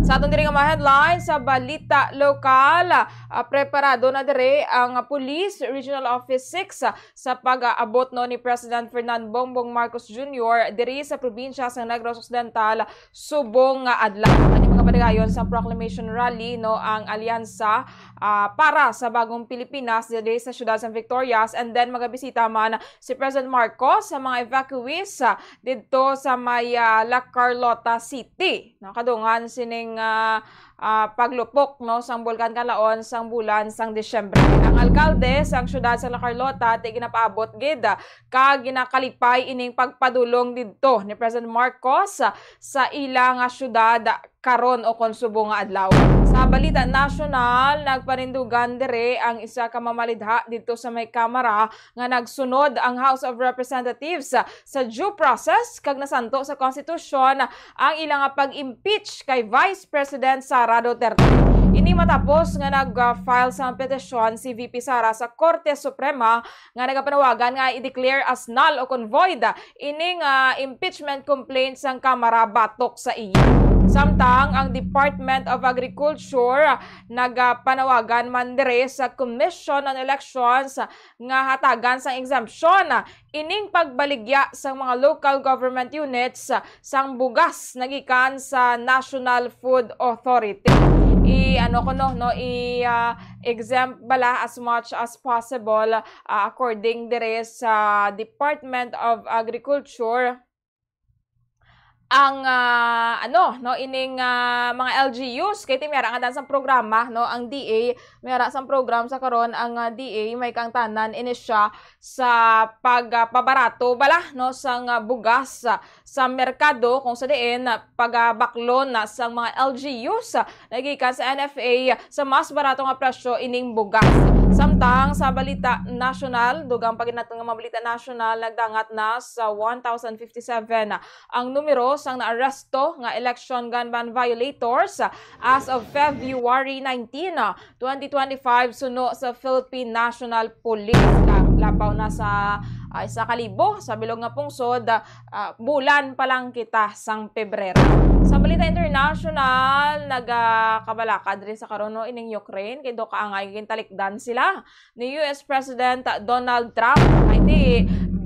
Sa aton diri nga mga headlines sa balita lokal, ah, preparado na diri ang Police Regional Office six, ah, sa pag-aabot, no, ni President Ferdinand Bongbong Marcos Junior diri sa probinsya sa Negros Occidental subong nga adlaw. Kani mga paligayon sa proclamation rally, no, ang Alyansa, ah, para sa Bagong Pilipinas diri sa siyudad sa Victorias, and then magabisita man si President Marcos sa mga evacuees, ah, didto sa may, ah, La Carlota City, no, kadungan sining, ah, ah, paglupok, no, sang Bulkan Kanlaon sang bulan sang Disyembre. Ang alkalde sang siyudad sa La Carlota ti ginapaabot gid, ah, kag ginakalipay ining pagpadulong didto ni President Marcos sa ila nga siyudad karon o kon subong nga adlaw. Sa balita nasyonal, nagpanindugan diri ang isa ka mamalidha didto sa may Kamara nga nagsunod ang House of Representatives sa due process kag nasanto sa konstitusyon ang ila nga pag-impeach kay Vice President Sara Duterte. Ini matapos nga nag-file sang petisyon si V P Sara sa Korte Suprema nga nagapanawagan nga i-declare as null o kon void ining, ah, impeachment complaint sang Kamara batok sa iya. Samtang ang Department of Agriculture nagapanawagan man diri sa Commission on Elections nga hatagan sang exemption ining pagbaligya sang mga local government units sang bugas nagikan sa National Food Authority. I, ano ko, no, no, i, ah, exempt bala as much as possible, ah, according dire sa Department of Agriculture, ang, ah, ano, no, ining, ah, mga L G Us, kay ti may ara nga dan sang programa, no, ang D A, may ara sang program sa karon ang, ah, D A, may kaangtanan ini siya sa pag, ah, pabarato bala, no, sang, ah, bugas, ah, sa merkado, kung sa diin, ah, pagabaklon na sang mga L G Us, ah, nagikan sa N F A sa mas barato nga presyo ining bugas. Samtang sa balita nasyonal, dugang pa gid naton nga mga balita nasyonal, nagdangat na sa one thousand fifty-seven ang numero sang naaresto nga election gun ban violators as of February nineteen, twenty twenty-five, suno sa Philippine National Police. La-, labaw na sa, ah, isa ka libo sa bilog nga pungsod, ah, bulan pa lang kita sang Pebrero. Sa balita international, nagakabalaka diri sa karon, no, ining Ukraine, kay do kaangay gintalikdan sila ni U S President Donald Trump. Ay, di,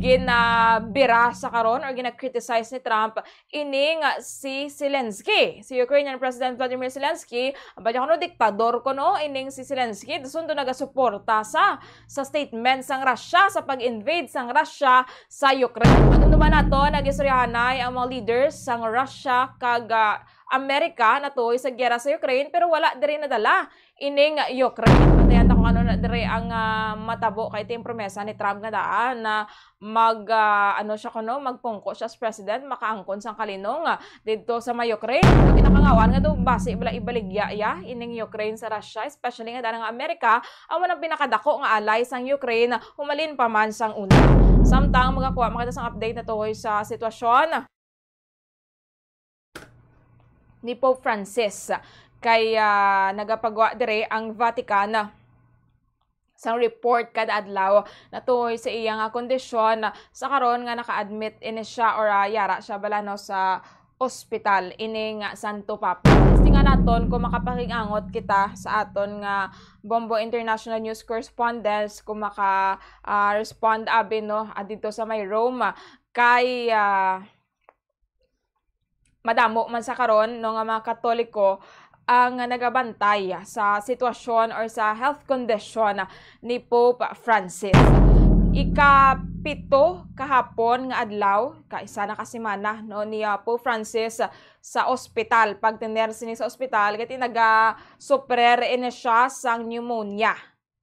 ginabira sa karon or gina-criticize ni Trump ining si Zelensky. Si Ukrainian President Vladimir Zelensky, ang ba kuno diktador kuno ining si Zelensky, dason do nagasuporta sa, sa statement sang Russia, sa pag-invade sang Russia sa Ukraine. Ano naman nato, nagistoryahanay ang mga leaders sang Russia kag, ah, Amerika natuhoy sa giyera sa Ukraine, pero wala diri nadala ining Ukraine. Bantayan ta kung ano na diri ang, ah, matabo kay ti ang promesa ni Trump nga daan na mag, ah, ano siya kuno, magpungko siya as president, makaangkon sang kalinong, ah, didto sa may Ukraine. Ang kinakangawaan nga do basi bala ibaligya iya ining Ukraine sa Russia, especially nga daan nga Amerika amo nang pinakadako nga ally sang Ukraine, humalin pa man sang una. Samtang magakuha man kita sang update natuhoy sa sitwasyon ni Pope Francis, kay, ah, nagapagwa dire ang Vatican sang report kada adlaw natuhoy sa iya nga kondisyon. Sa karon nga naka-admit ini siya or, ah, yara siya bala, no, sa ospital ining Santo Papa. Testingan naton kung makapakig-angot kita sa aton nga Bombo International News correspondents, kung maka, ah, respond abi, no, ah, didto sa may Rome. kay, ah, madamo man sa karon, no, nga mga Katoliko ang nagabantay sa sitwasyon or sa health condition ni Pope Francis. Ikapito kahapon nga adlaw, kaisa na ka semana, no, ni, ah, Pope Francis sa ospital. Pagtener sini sa ospital, kay naga-suffer ini siya sang pneumonia.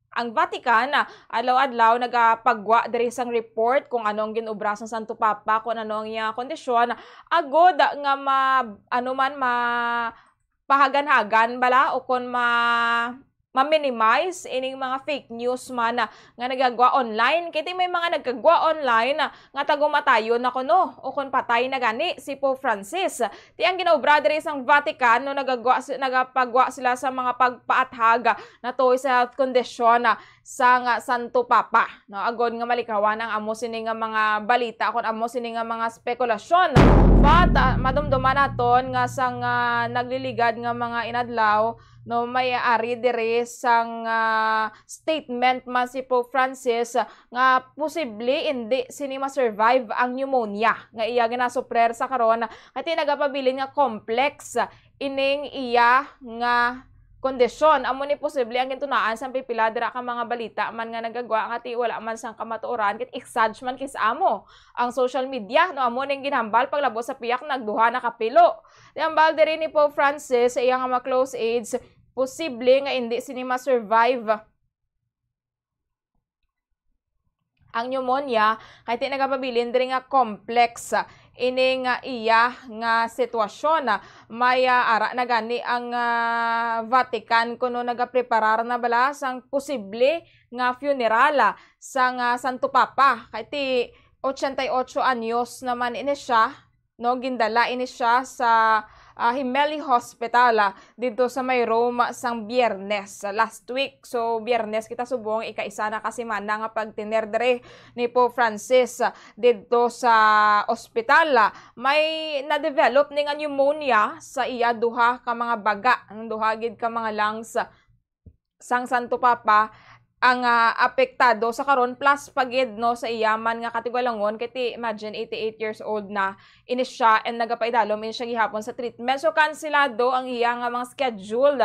Ang Vatican, ah, adlaw-adlaw nagapagwa diri sang report kung ano ang gin-obra sang Santo Papa, kung ano ang iya kondisyon, agod nga ma-, ano man, ma-, pahagan-hagan bala o kon ma-, ma-minimize ining mga fake news man, ah, nga nagagwa online. Kay ti may mga nagkagwa online, ah, nga tagumatayon na kuno o kon patay na gani si Pope Francis. Ti ang gin-obra diri sang Vatican, no, nagagwa si-, nagapagwa sila sa mga pagpaathag, ah, natuoy sa health condition, ah, sang, ah, Santo Papa, no? Agod nga malikawan ang amo sini nga mga balita, kon amo sini nga mga spekulasyon. But, ah, madumduman naton nga sang, ah, nagliligad nga mga inadlaw, no, may ari diri sang, ah, statement man si Pope Francis, ah, nga posible indi sini ma-survive ang pneumonia nga iya ginasuffer sa karon, kay ti nagapabilin nga complex ining iya nga kondisyon. Amo ni posible ang gintunaan sang pipila dira ka mga balita man nga nagagwa nga ti wala man sang kamatuoran, kay exagger man kis amo ang social media, no? Amo ning ginhambal paglabot sa pihak nagduha na ka pilo. Ti hambal diri ni Pope Francis sa iya nga mga close aides, posible nga indi sini ma-survive ang pneumonia, kay ti nagapabilin diri nga complex ini nga iya nga sitwasyon. May, ah, ara na gani ang, ah, Vatican kuno nagapreparar na bala sang posible nga funeral, ah, sang, ah, Santo Papa. Kay ti ochenta y ocho anyos naman ini siya, no, gindala ini siya sa, ah, Gemelli Hospital, ah, didto sa may Rome sang Biyernes, ah, last week. So, Biyernes kita subong, ikaisa na ka semana nga pagtener diri ni Pope Francis, ah, didto sa ospital. Ah, may na-develop ni nga pneumonia sa iya duha ka mga baga, ang duha gid ka mga lungs, ah, sang Santo Papa ang, ah, apektado sa karon, plus pa gid, no, sa iya man nga katigulangon, kay ti imagine, eighty-eight years old na ini siya and nagapaidalom ini siya gihapon sa treatment. So, kanselado ang iya nga mga schedule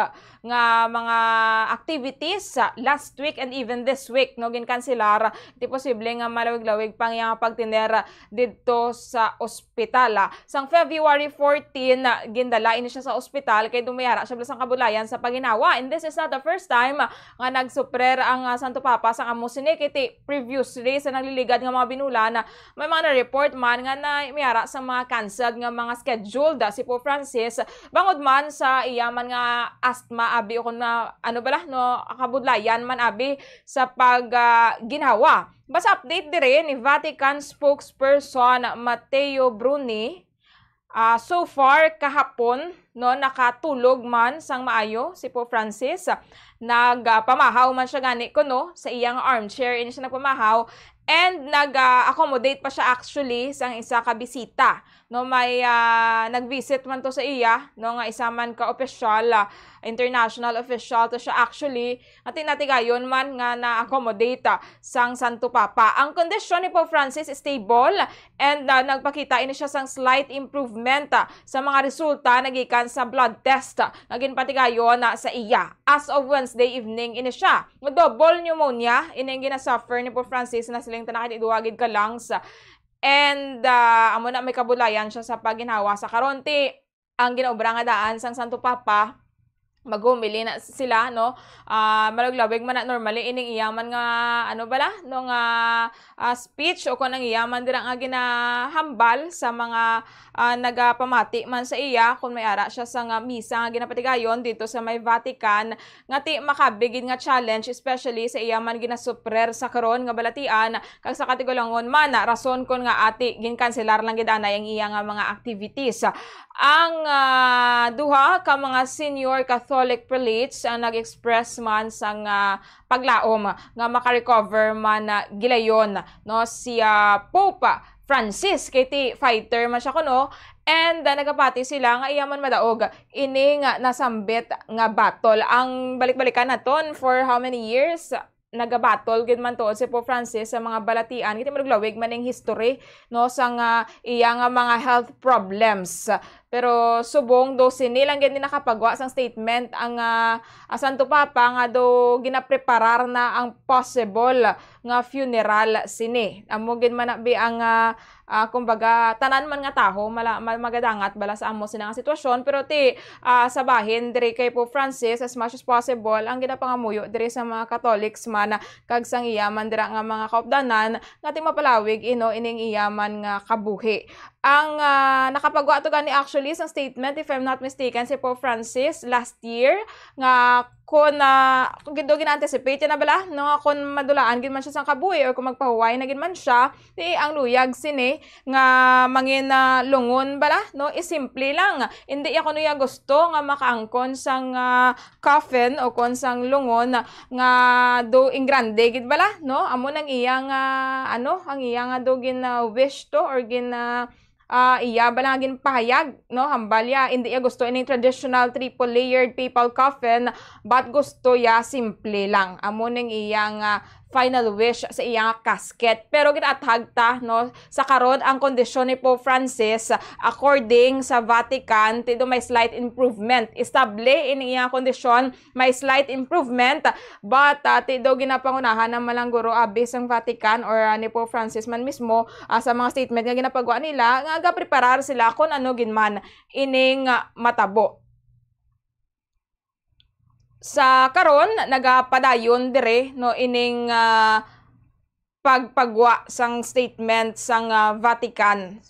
nga mga activities, ah, last week and even this week, no, ginkanselar. Ti posible nga malawig-lawig pa ang iya nga pagtener didto sa ospital. Sang February fourteen, ah, gindala ini siya sa ospital kay dumayara siya bala sang kabudlayan sa pagginhawa. And this is not the first time, ah, nga nagsuffer ang, ah, Santo Papa sang amo sini, kay ti previously sa nagliligad nga mga binulan, ah, may mga na-report man nga namayara sa mga canceled nga mga scheduled, ah, si Pope Francis, bangod man sa iya man nga asthma abi o kon na, ano bala, no, kabudlayan man abi sa pag, ah, ginhawa. Basta update diri ni Vatican spokesperson Matteo Bruni. Ah, so far, kahapon, no, nakatulog man sang maayo si Pope Francis. Nagpamahaw man siya gani kuno sa iyang armchair, ini siya nagpamahaw. And nag-accommodate pa siya actually sang isa ka bisita. No, may, ah, nag-visit man to sa iya, no, nga isa man ka opisyal, ah, international official to siya actually. Nga ti natigayon man nga na-accommodate, ah, sang Santo Papa. Ang kondisyon ni Pope Francis stable and, ah, nagpakita ini siya sang slight improvement, ah, sa mga resulta nagikan sa blood test, ah, nga ginpatigayon, ah, sa iya. As of Wednesday evening ini siya. Double pneumonia ini ang ginasuffer ni Pope Francis, nasiling ta na kay duha gid ka lungs. And, ah, amo na may kabudlayan siya sa pagginhawa sa karon. Ti ang ginaobra nga daan sang Santo Papa, maghumili na sila, no? Ah, malawig-lawig man na normally ining iya man nga, ano bala, no, nga, ah, speech o kon ang iya man dira nga ginahambal sa mga, ah, nagapamati man sa iya, kon may ara siya sa nga misa nga ginapatigayon dito sa may Vatican, nga ti makabig gid nga challenge, especially sa iya man ginasuffer sa karon nga balatian, kag sa katigulangon man, rason kon nga ati ginkanselar lang gid anay ang iya nga mga activities. Ang, ah, duha ka mga senior Catholic prelates ang nag-express man sang, ah, paglaom nga makarecover man, ah, gilayon, no, si, ah, Pope Francis, kay ti fighter man siya kuno, and, ah, nagapati sila nga iya man madaog ini nga nasambit nga battle. Ang balik-balikan naton, for how many years? nagabatol gid man tuod si Pope Francis sa mga balatian, kay ti maluglawig man ning history, no, sa nga iya nga mga health problems. Pero subong do sini lang gid ni nakapagwa sang statement ang, ah, ah, Santo Papa nga do ginapreparar na ang possible nga funeral sini. Amo gid man na bi ang, ah, ah, kumbaga, tanan man nga tawo mala-, ma-, magadangat bala sa amo sina nga sitwasyon, pero ti, ah, sa bahin diri kay Pope Francis, as much as possible, ang ginapangamuyo diri sa mga Catholics man kag sang iya man dira nga mga kaupdanan nga ti mapalawig ino ining iya man nga kabuhi. Ang, ah, nakapagwa to gani actually sang statement, if I'm not mistaken, si Pope Francis last year nga kun, ah, kun gid daw gina-anticipate niya na bala, no, nga kun madulaan gid man siya sang kabuhi or kung magpahuway na gid man siya, ti ang luyag sini nga mangin, ah, lungon bala, no, isimple lang. Indi iya kuno iya gusto nga makaangkon sang, ah, coffin o kon sang lungon nga do ing grande gid bala, no? Amo nang iya nga, ano, ang iya nga do gin, ah, wish to or gin, ah, ah, iya bala nga ginpahayag, no? Hambal iya, indi iya gusto ining traditional triple-layered papal coffin, but gusto iya simple lang. Amo ning iya nga final wish sa iya nga casket. Pero ginathag ta, no, sa karon ang kondisyon ni Pope Francis, according sa Vatican, ti do may slight improvement. Estable ini iya kondisyon, may slight improvement, but, ah, ti do ginapangunahan na malangguro abi sang Vatican or, ah, ni Pope Francis man mismo, ah, sa mga statement nga ginapagwa nila nga gapreparar sila kon ano gid man ining, ah, matabo. Sa karon, nagapadayon dire, no, ining, ah, pagpagwa sang statement sang, ah, Vatican.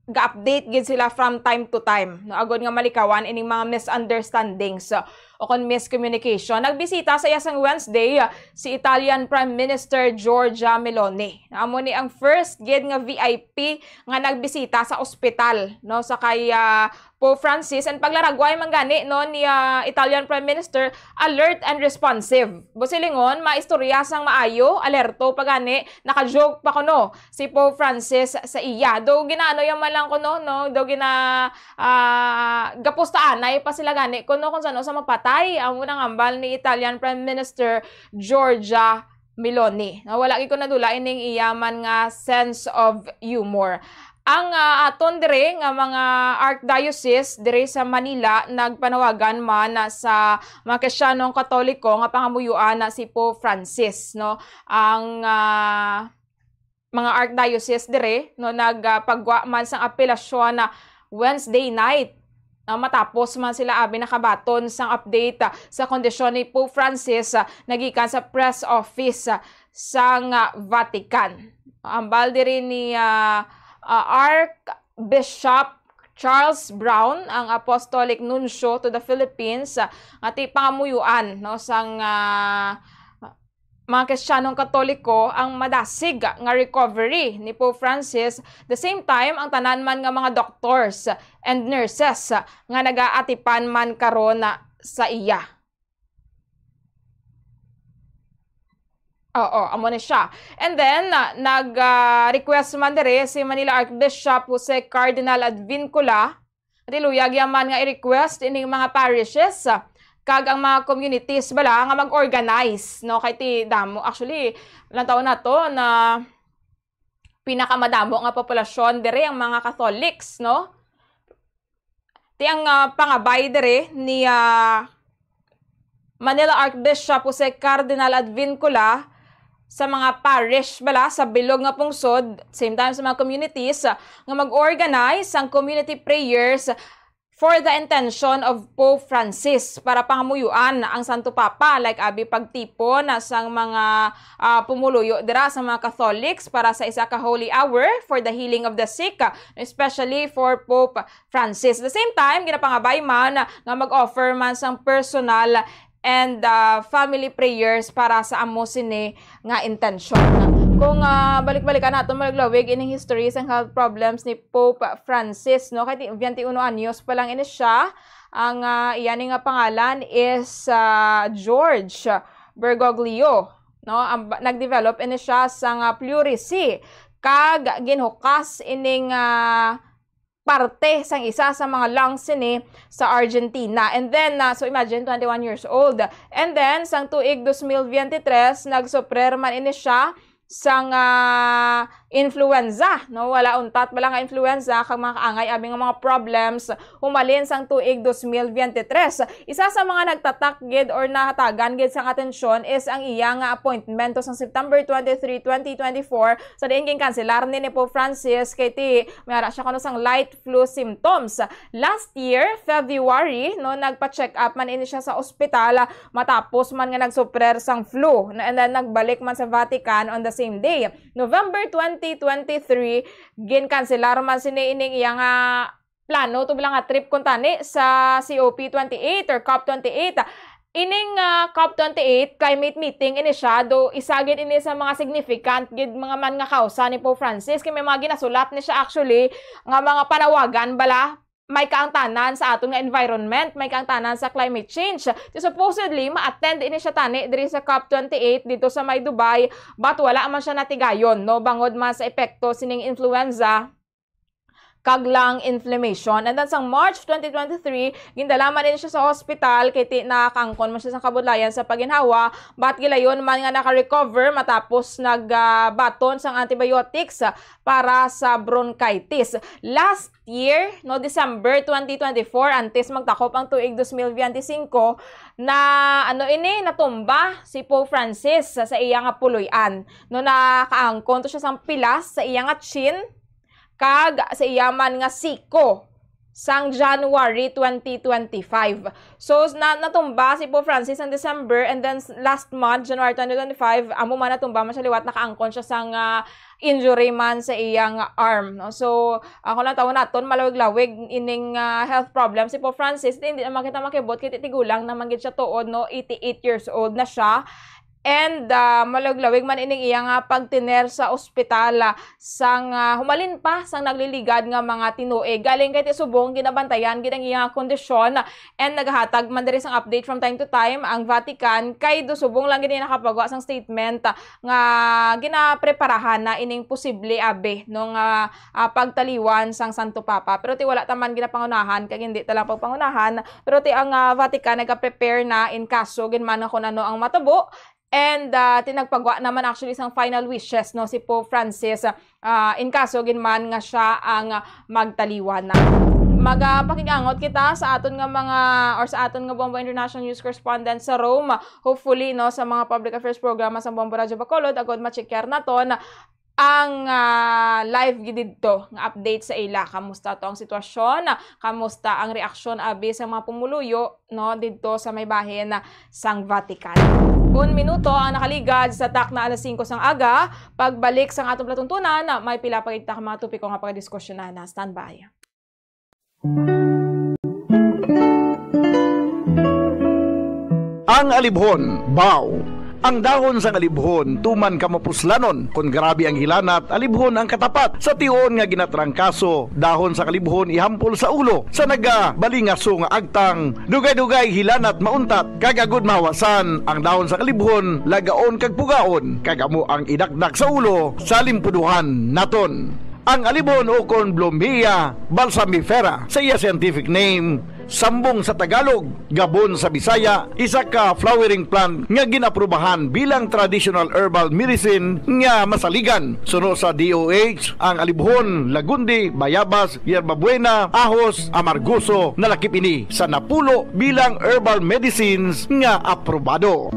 Ga-update gid sila from time to time, no, agod nga malikawan ining mga misunderstandings, uh, o kon miscommunication. Nagbisita sa iya sang Wednesday, uh, si Italian Prime Minister Giorgia Meloni. Amo ni ang first gid nga V I P nga nagbisita sa ospital, no, sa kay, ah, Pope Francis, and paglaragway man gani, no, ni, ah, Italian Prime Minister, alert and responsive. Busilingon, maistorya sang maayo, alerto pa gani, naka-joke pa kuno si Pope Francis sa iya. Do ginaano iya man lang kuno, no? Do gina, ah, gapustaanay pa sila gani kuno kung san-o sa mapatay. Amo nang hambal ni Italian Prime Minister Giorgia Meloni. Na wala gid ko nadula ining iya man nga sense of humor. Ang, ah, aton dire nga mga archdiocese dire sa Manila nagpanawagan man na sa mga Kristiyanong Katoliko nga pangamuyoan na si Pope Francis, no? Ang, ah, mga archdiocese dire, no, nagpagwa man sang apelasyon na Wednesday night, no, matapos man sila abi nakabaton sang update, ah, sa kondisyon ni Pope Francis, ah, nagikan sa press office, ah, sang, ah, Vatican. Hambal diri ni, ah, ah, Archbishop Charles Brown, ang Apostolic Nuncio to the Philippines, ah, nga ti pangamuyoan, no, sang, ah, mga Kristiyanong Katoliko ang madasig nga recovery ni Pope Francis, the same time ang tanan man nga mga doctors and nurses nga nagaatipan man karon sa iya. Oo, amo ni siya. And then, ah, nag, ah, request man diri si Manila Archbishop Jose Cardinal Advincula, ti luyag iya man nga i-request ining mga parishes, ah, kag ang mga communities bala nga mag-organize, no? Kay ti damo, actually, lantaw na to na pinakamadamo nga populasyon diri ang mga Catholics, no? Ti ang, ah, pangabay diri ni, ah, Manila Archbishop Jose Cardinal Advincula sa mga parish bala sa bilog nga pungsod, same time sa mga communities, ah, nga mag-organize sang community prayers for the intention of Pope Francis para pangamuyoan ang Santo Papa, like abi pagtipon na sang mga, ah, pumuluyo dira sa mga Catholics para sa isa ka holy hour for the healing of the sick, especially for Pope Francis. The same time, ginapangabay man nga mag-offer man sang personal and, ah, family prayers para sa amo sini nga intensyon. Kung, ah, balik-balikan naton maluglawig ining history sang health problems ni Pope Francis, no, kay ti-, twenty-one anyos pa lang ini siya. Ang, ah, iya ni nga pangalan is, ah, George Bergoglio, no? Ang ba-, nag-develop ini siya sang pleurisy kag ginhukas ining, ah, parte sang isa sa mga lungs sini sa Argentina. And then, ah, so imagine, twenty-one years old. And then, sang tuig dos mil veintitrés, nagsuper man ini siya sang, ah, influenza, no? Wala untat bala nga influenza kag mga kaangay abi nga mga problems humalin sang tuig dos mil veintitrés. Isa sa mga nagtatak gid or nahatagan gid sang atensyon is ang iya nga appointment sang September twenty-three, twenty twenty-four, sa diin ginkanselar ni, ni Pope Francis kay ti may ara siya kuno sang light flu symptoms. Last year, February, no, nagpa-check up man ini siya sa ospital, ah, matapos man nga nagsuper sang flu. Na, and then nagbalik man sa Vatican on the same day. November twenty twenty-three, ginkanselar man sini ining iya nga plano to bilang nga trip kuntani sa C O P twenty-eight or COP twenty-eight. Ining, ah, COP twenty-eight climate meeting ini siya, do isa gid ini sa mga significant gid mga man nga kausa ni Pope Francis, kay may mga ginasulat ni siya actually nga mga panawagan bala may kaangtanan sa aton nga environment, may kaangtanan sa climate change. So, supposedly, ma-attend ini siya tani diri sa COP twenty-eight dito sa may Dubai, but wala man siya natigayon, no? Bangod man sa epekto sining influenza kag lung inflammation. And then sang March twenty twenty-three, gindala man din siya sa hospital kay ti nakaangkon man siya sa kabudlayan sa paginhawa, but gilayon man nga naka-recover matapos nagbaton sang antibiotics para sa bronchitis. Last year, no, December twenty twenty-four, antes magtakop ang tuig dos mil veinticinco, na, ano ini, natumba si Pope Francis sa, sa iya nga puloy-an. No, nakaangkon to siya sang pilas sa iya nga chin, kag sa iya man nga siko sang January twenty twenty-five. So, na, natumba si Pope Francis sang December, and then s-, last month, January twenty twenty-five, amo man natumba man siya liwat, nakaangkon siya sang, ah, injury man sa iyang arm, no? So, ako lang tawon naton, malawig-lawig ining, ah, health problem si Pope Francis, di, hindi naman kita makibot, kay tigulang naman gid siya tuod, no? Eighty-eight years old na siya. And, ah, malawig-lawig man ining iya nga pagtener sa ospital, ah, sang, ah, humalin pa sang nagliligad nga mga tinuig. Galing kay ti subong ginabantayan gid ang iya nga kondisyon, and nagahatag man diri sang update from time to time ang Vatican, kay do subong lang gid nakapagwa sang statement, ah, nga ginapreparahan na ining posible abi, no, nga, ah, pagtaliwan sang Santo Papa. Pero ti wala ta man ginapangunahan, kag hindi ta lang pagpangunahan, pero ti ang, ah, Vatican nagaprepare na in kaso gid man nga kung ano ang matabo. And, ah, ti nagpagwa naman actually sang final wishes, no, si Pope Francis, ah, in kaso gid man nga siya ang, ah, magtaliwan na. Magapakig-angot kita sa aton nga mga, or sa aton nga Bombo International News correspondent sa Rome. Hopefully, no, sa mga public affairs programa sa Bombo Radyo Bacolod, agod ma-checkar naton ang, ah, live gid didto nga update sa ila. Kamusta to ang sitwasyon? Kamusta ang reaksyon abi sa mga pumuluyo, no, didto sa may bahin sang Vatican? Un minuto ang nakaligad sa takna alas singko sang aga. Pagbalik sang atong palatuntunan, may pila pa kita ka mga topiko nga pagdiskusyonan. Standby. Ang alibhon, baw. Ang dahon sang alibhon tuman ka mapuslanon. Kon grabe ang hilanat, alibhon ang katapat. Sa tion nga ginatrangkaso, dahon sang alibhon ihampol sa ulo. Sa nagabalingaso nga agtang, dugay-dugay hilanat mauntat. Kag agud mahawasan, ang dahon sang alibhon lagaon kag pugaon, kag amo ang idakdak sa ulo sa limpuduhan naton. Ang alibhon ukon Blumea balsamifera sa iya scientific name, sambong sa Tagalog, gabon sa Bisaya, isa ka flowering plant nga ginaprobahan bilang traditional herbal medicine nga masaligan. Suno sa D O H, ang alibhon, lagundi, bayabas, yerbabuena, ahos, amargoso, nalakip ini sa napulo bilang herbal medicines nga aprobado.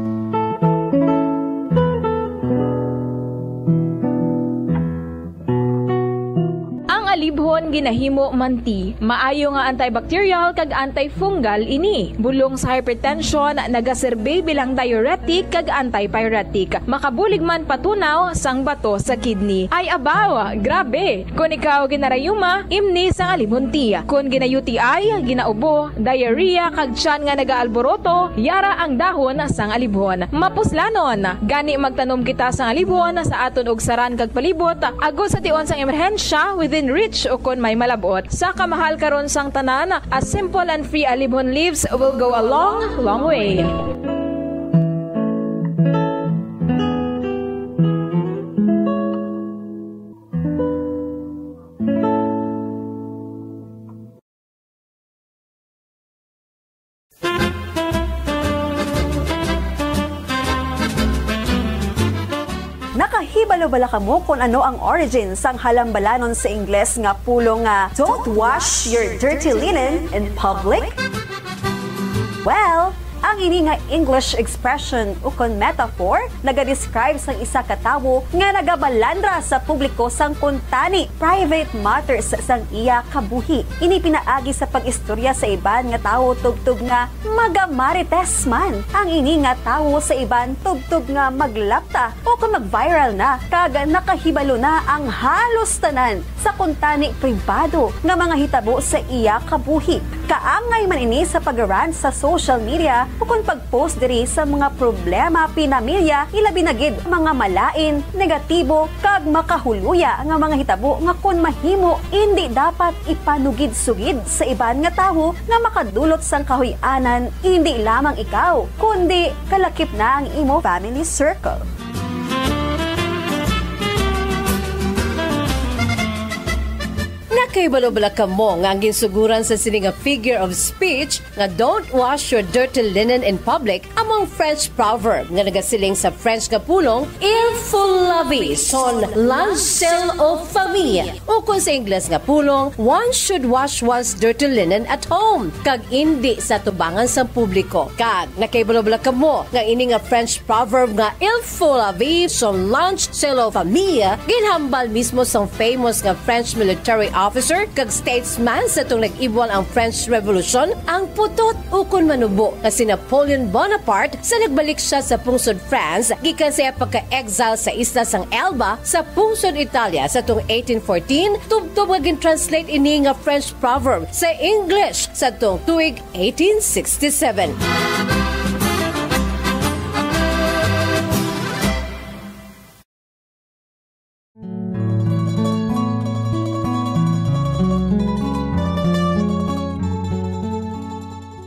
Ang alibhon ginahimo man ti maayo nga antibacterial kag antifungal ini. Bulong sa hypertension, nagaserbi bilang diuretic kag antipyretic. Makabulig man patunaw sang bato sa kidney. Ay abaw, grabe! Kon ikaw ginarayuma, imni sang alibhon tea. Kon gina-U T I, ginaubo, diarrhea, kag tiyan nga nagaalboroto, yara ang dahon sang alibhon. Mapuslanon, gani magtanom kita sang alibhon sa aton ugsaran kag palibot, agod sa tion sang emerhensya, within reach ukon may malab-ot. Sa kamahal karon sang tanan, a simple and free alibhon leaves will go a long, long way. Kibalo bala kamo kon ano ang origin sang halambalanon sa Ingles nga pulong nga "Don't wash your dirty linen in public"? Well, ang ini nga English expression ukon metaphor nagadescribe sang isa ka tawo nga nagabalandra sa publiko sang kuntani, private matters sang iya kabuhi. Ini pinaagi sa pag-istorya sa iban nga tawo tubtob nga magamarites man ang ini nga tawo sa iban tubtob nga maglapta o kon mag-viral na kag nakahibalo na ang halos tanan sa kuntani pribado nga mga hitabo sa iya kabuhi. Kaangay man ini sa pag-rant sa social media ukon pag-post diri sa mga problema pinamilya, ilabi na gid mga malain, negatibo, kag makahuluya nga mga hitabo nga kon mahimo, indi dapat ipanugid-sugid sa iban nga tawo nga makadulot sang kahuy-anan, indi lamang ikaw, kundi kalakip na ang imo family circle. Nakahibalo bala kamo nga ang ginsuguran sa sini nga figure of speech nga "Don't wash your dirty linen in public" amo ang French proverb nga nagasiling sa French nga pulong "Il faut laver son linge sale aux femmes", ukon sa Ingles nga pulong "One should wash one's dirty linen at home", kag indi sa tubangan sang publiko. Kag nakahibalo bala kamo nga ini nga French proverb nga "Il faut laver son linge sale aux femmes" ginhambal mismo sang famous nga French military officer kag statesman sa tong nag-ibwal ang French Revolution, ang putot ukon manubo nga si Napoleon Bonaparte sa nagbalik siya sa pungsod France gikan sa iya pagka-exile sa isla sang Elba sa pungsod Italia sa tong eighteen fourteen, tubtob nga gin-translate ini nga French proverb sa English sa tong tuig eighteen sixty-seven.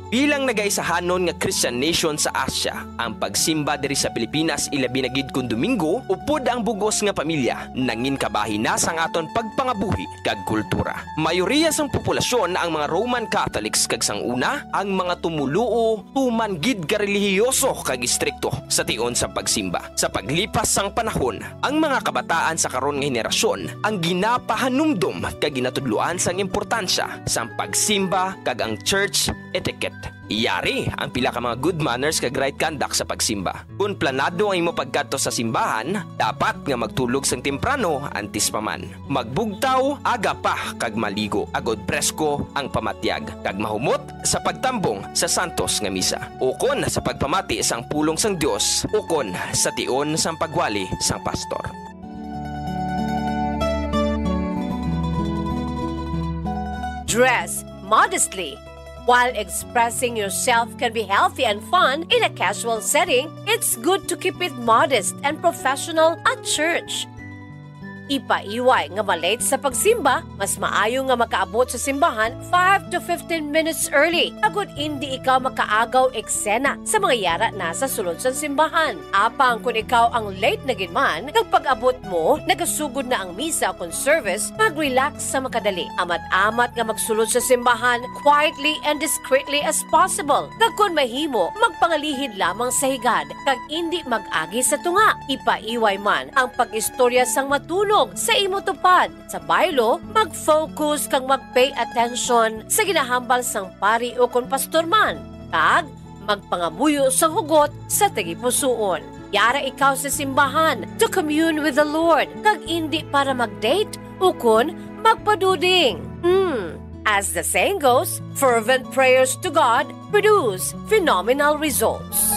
Bilang nagaisahanon nga Christian nation sa Asia, ang pagsimba diri sa Pilipinas, ilabi na gid kon Domingo, upod ang bug-os nga pamilya, nangin kabahin na sang aton pagpangabuhi kag kultura. Mayoriya sang populasyon ang mga Roman Catholics, kag sang una, ang mga tumoluo tuman gid ka relihiyoso kag istrikto sa tion sa pagsimba. Sa paglipas sang panahon, ang mga kabataan sa karon nga henerasyon ang ginapahanumdom kag ginatudloan sang importansya sang pagsimba kag ang church etiquette. Yari ang pila ka mga good manners kag right conduct sa pagsimba. Kon planado ang imo pagkadto sa simbahan, dapat nga magtulog sang temprano antes pa man. Magbugtaw aga pa kag maligo agod presko ang pamatyag, kag mahumot sa pagtambong sa santos nga misa, ukon sa pagpamati sang pulong sang Dios, ukon sa tion sang pagwali sang pastor. Dress modestly. While expressing yourself can be healthy and fun in a casual setting, it's good to keep it modest and professional at church. Ipaiway nga ma-late sa pagsimba, mas maayo nga makaabot sa simbahan five to fifteen minutes early, agod indi ikaw makaagaw eksena sa mga yara na sa sulod sang simbahan. Apang kon ikaw ang late na gid man, kag pag-abot mo, nagasugod na ang misa kon service, mag-relax sa makadali. Amat-amat nga magsulod sa simbahan quietly and discreetly as possible. Kag kon mahimo, magpangalihid lamang sa higad, kag indi mag-agi sa tunga. Ipaiway man ang pag-istorya sang matunog sa imo tupad. Sa baylo, mag-focus kag mag-pay attention sa ginahambal sang pari ukon pastor man, kag magpangamuyo sang hugot sa tagipusoon. Yara ikaw sa simbahan to commune with the Lord, kag indi para mag-date ukon magpaduding. Hmm. As the saying goes, fervent prayers to God produce phenomenal results.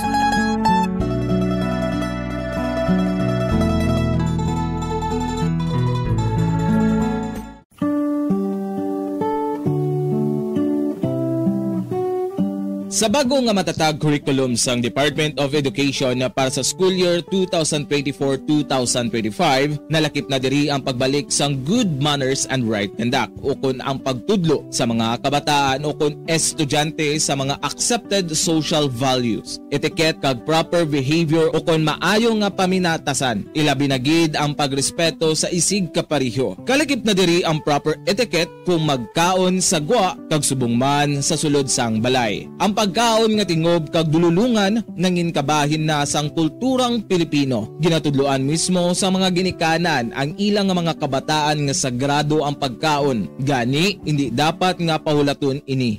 Sa bag-o nga matatag curriculum sang Department of Education para sa school year two thousand twenty-four, two thousand twenty-five, nalakip na diri ang pagbalik sang good manners and right conduct, ukon ang pagtudlo sa mga kabataan ukon estudyante sa mga accepted social values, etiquette, kag proper behavior, ukon maayo nga paminatasan, ilabi na gid ang pagrespeto sa isig kapareho. Kalakip na diri ang proper etiquette kung magkaon sa gwa kag subong man sa sulod sang balay. Ang pag- Kaon nga tingob kag dululungan nangin kabahin na sang kulturang Pilipino. Ginatudloan mismo sa mga ginikanan ang ila nga mga kabataan nga sagrado ang pagkaon. Gani, indi dapat nga pahulaton ini.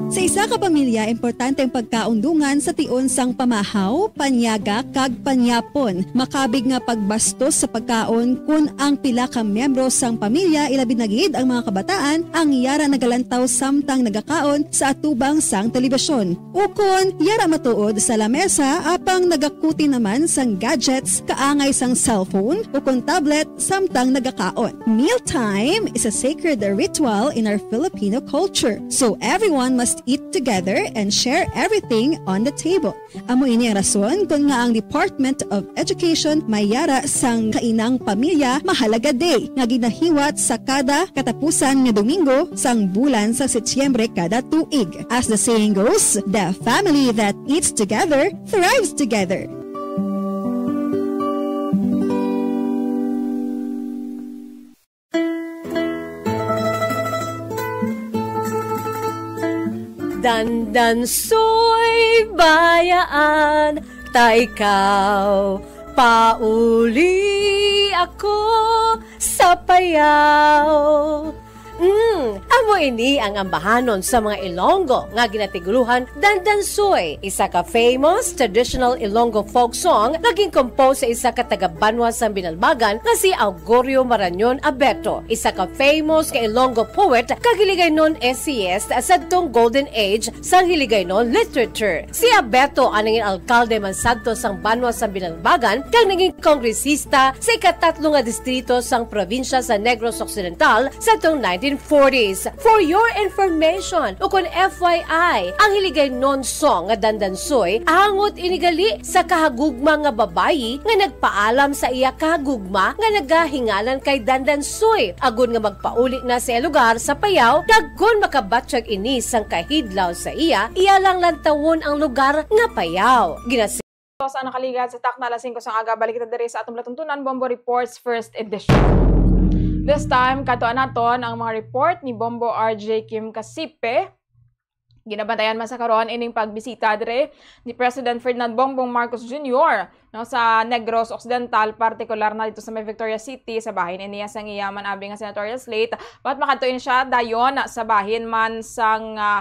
Sa isa ka pamilya, importante ang pagkaundungan sa tion sang pamahaw, panyaga, kag panyapon. Makabig nga pagbastos sa pagkaon kon ang pila ka miyembro sang pamilya, ilabi na gid ang mga kabataan, ang yara nagalantaw samtang nagakaon sa atubang sang telebisyon. Ukon yara matuod sa lamesa apang nagakuti naman sang gadgets kaangay sang cellphone ukon tablet samtang nagakaon. Mealtime is a sacred ritual in our Filipino culture, so everyone must eat together and share everything on the table. Amo ini ang rason kon nga ang Department of Education may yara sang Kainang Pamilya Mahalaga Day nga ginahiwat sa kada katapusan nga Domingo sang bulan sa Setyembre kada tuig. As the saying goes, the family that eats together thrives together. Dandansoy bayaan ta ikaw, pauli ako sa payaw. Mm, amo ini ang ambahanon sa mga Ilonggo nga ginatiguluhan Dandansoy, isa ka famous traditional Ilonggo folk song nga gin-compose sa isa ka taga-banwa sang Binalbagan nga si Augurio Marañon Abeto, isa ka famous ka Ilonggo poet kag Hiligaynon essayist sadtong golden age sang Hiligaynon literature. Si Abeto ang nangin alkalde man sadto sang banwa sang Binalbagan kag nangin kongresista sa ikatatlo nga distrito sang probinsya sa Negros Occidental sadtong nineteen forties. For your information, ukon F Y I, ang Hiligaynon song nga Dandansoy angot ini gali sa kahagugma nga babayi nga nagpaalam sa iya kahagugma nga nagahingalan kay Dandansoy, agod nga magpauli na sa iya lugar sa Payao, kag kon makabatyag ini sang kahidlaw sa iya, iya lang lantawon ang lugar nga Payao. Ginasi- Sa nakaligad sa takna alas singko sang aga, balik kita diri sa atong palatuntunan, Bombo Reports First Edition. This time, kadtuan naton ang mga report ni Bombo R J Kim Kasipe. Ginabantayan man sa karon ining pagbisita dire ni President Ferdinand Bongbong Marcos Junior, no, sa Negros Occidental, partikular na dito sa may Victoria City, sa bahin ini sang iya man abi nga senatorial slate, but makadto ini siya dayon sa bahin man sang, ah,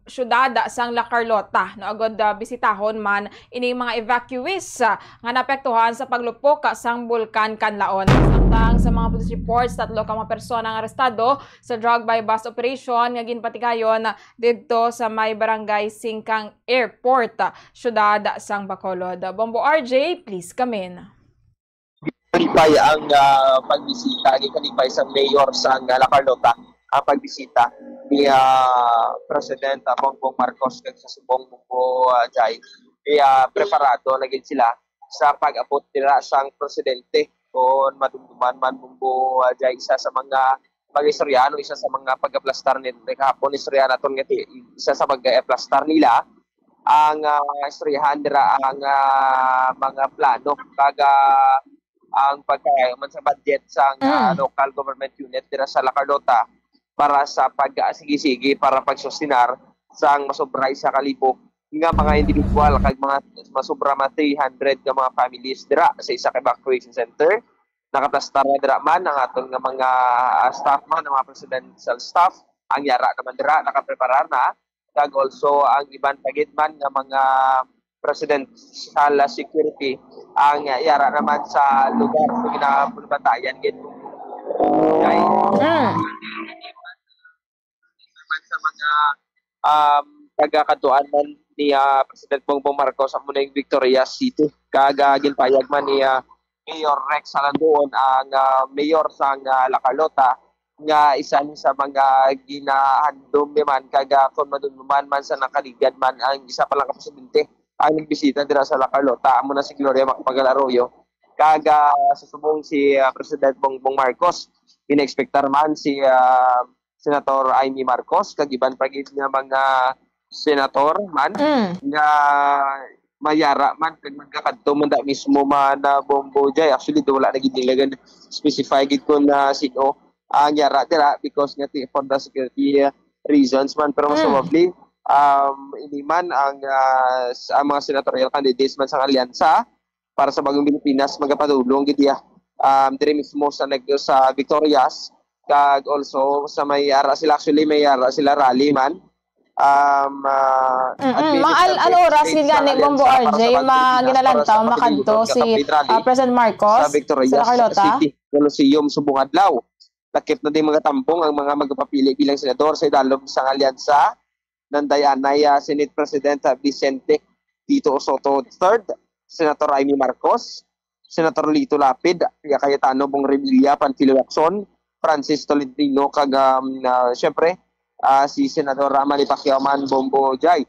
syudad sang La Carlota, no, agud, ah, bisitahon man ining mga evacuees, ah, nga naapektuhan sa paglupok sang Bulkan Kanlaon. Samtang sa mga police reports, tatlo ka mga persona ang arestado sa drug buy-bust operation nga ginpatigayon didto sa may barangay Singkang Airport, ah, siyudad sang Bacolod. Bombo R J, please come in. Kalipay ang, ah, pagbisita, gikalipay sa mayor sang, ah, La Carlota ang pagbisita ni, ah, President, ah, Bongbong Marcos kag sa subong Bombo, ah, Jai, kay, ah, preparado na gid sila sa pag-abot dira sang presidente. Kon madumduman man, Bombo, ah, Jai, isa sa mga pag-istorya, ano, isa sa mga pag-aplastar ni, ni kahapon, istorya naton nga ti-, isa sa pag-aplastar nila ang, ah, istoryahan dira ang, ah, mga plano kag, ah, ang pagkayo man sa budget sang, ah, Mm. local government unit dira sa La Carlota para sa pag-, ah, sige-sige para pagsustinar sang masobra isa ka libo nga mga individual kag mga masobra mga three hundred nga mga families dira sa isa ka evacuation center. Nakaplastar na dira man ang aton nga mga, ah, staff man, ang mga presidential staff, ang yara naman dira nakapreparar na, kag also ang iban pa gid man nga mga presidential security ang yara naman sa lugar sa ginabantayan gid. Kay Mm. naman sa mga, um, taga-Kantuan man ni, ah, President Bongbong Marcos, amo na yung Victoria City. Kag, ah, ginpayag man ni, ah, Mayor Rex Alandoon, ang, ah, mayor sang, ah, La Carlota, nga isa ni sa mga ginahandom ni man kag, ah, kung madumduman man sa nakaligad man ang isa pa lang ka presidente ang nagbisita dira sa La Carlota, amo na si Gloria Macapagal Arroyo. Kag, ah, sa subong si, ah, President Bongbong Marcos, ginaekspektar man si, ah, Senator Imee Marcos kag iban pa gid nga mga senator man Mm. nga mayara man kag magkakadto man da mismo man na Bombo Jai. Actually, do wala na gid nila gan specify gid kung na sino ang yara dira because nga ti-, for the security, uh, reasons man, pero most Mm. probably, um, ini man ang, ah, s- ang mga senatorial candidates man sa alyansa para sa Bagong Pilipinas magapadulong gid iya, um, diri mismo sa nag-, sa Victorias, kag also sa may ara sila, actually may ara sila rally man. Um, ah, Mm-mm. admitted Mga al-, sa ano oras state gid sa gani, alyansa Bombo para R J, sa Bagong mga Pilipinas para sa ginalantaw, pagayunon makadto nga si, campaign rally ah, President Marcos sa sa Victorias La Carlota? City Coliseum subong adlaw. Lakip na din mga tambong ang mga magapapili bilang senador sa idalom sang alyansa. Nanday anay, ah, Senate President, ah, Vicente Tito Soto the third, Senator Imee Marcos, Senator Lito Lapid, Pia Cayetano, Bong Revilla, Panfilo Lacson, Francis Tolentino, kag, um, ah, syempre, ah, si Senador, ah, Manny Pacquiao man, Bombo Jai.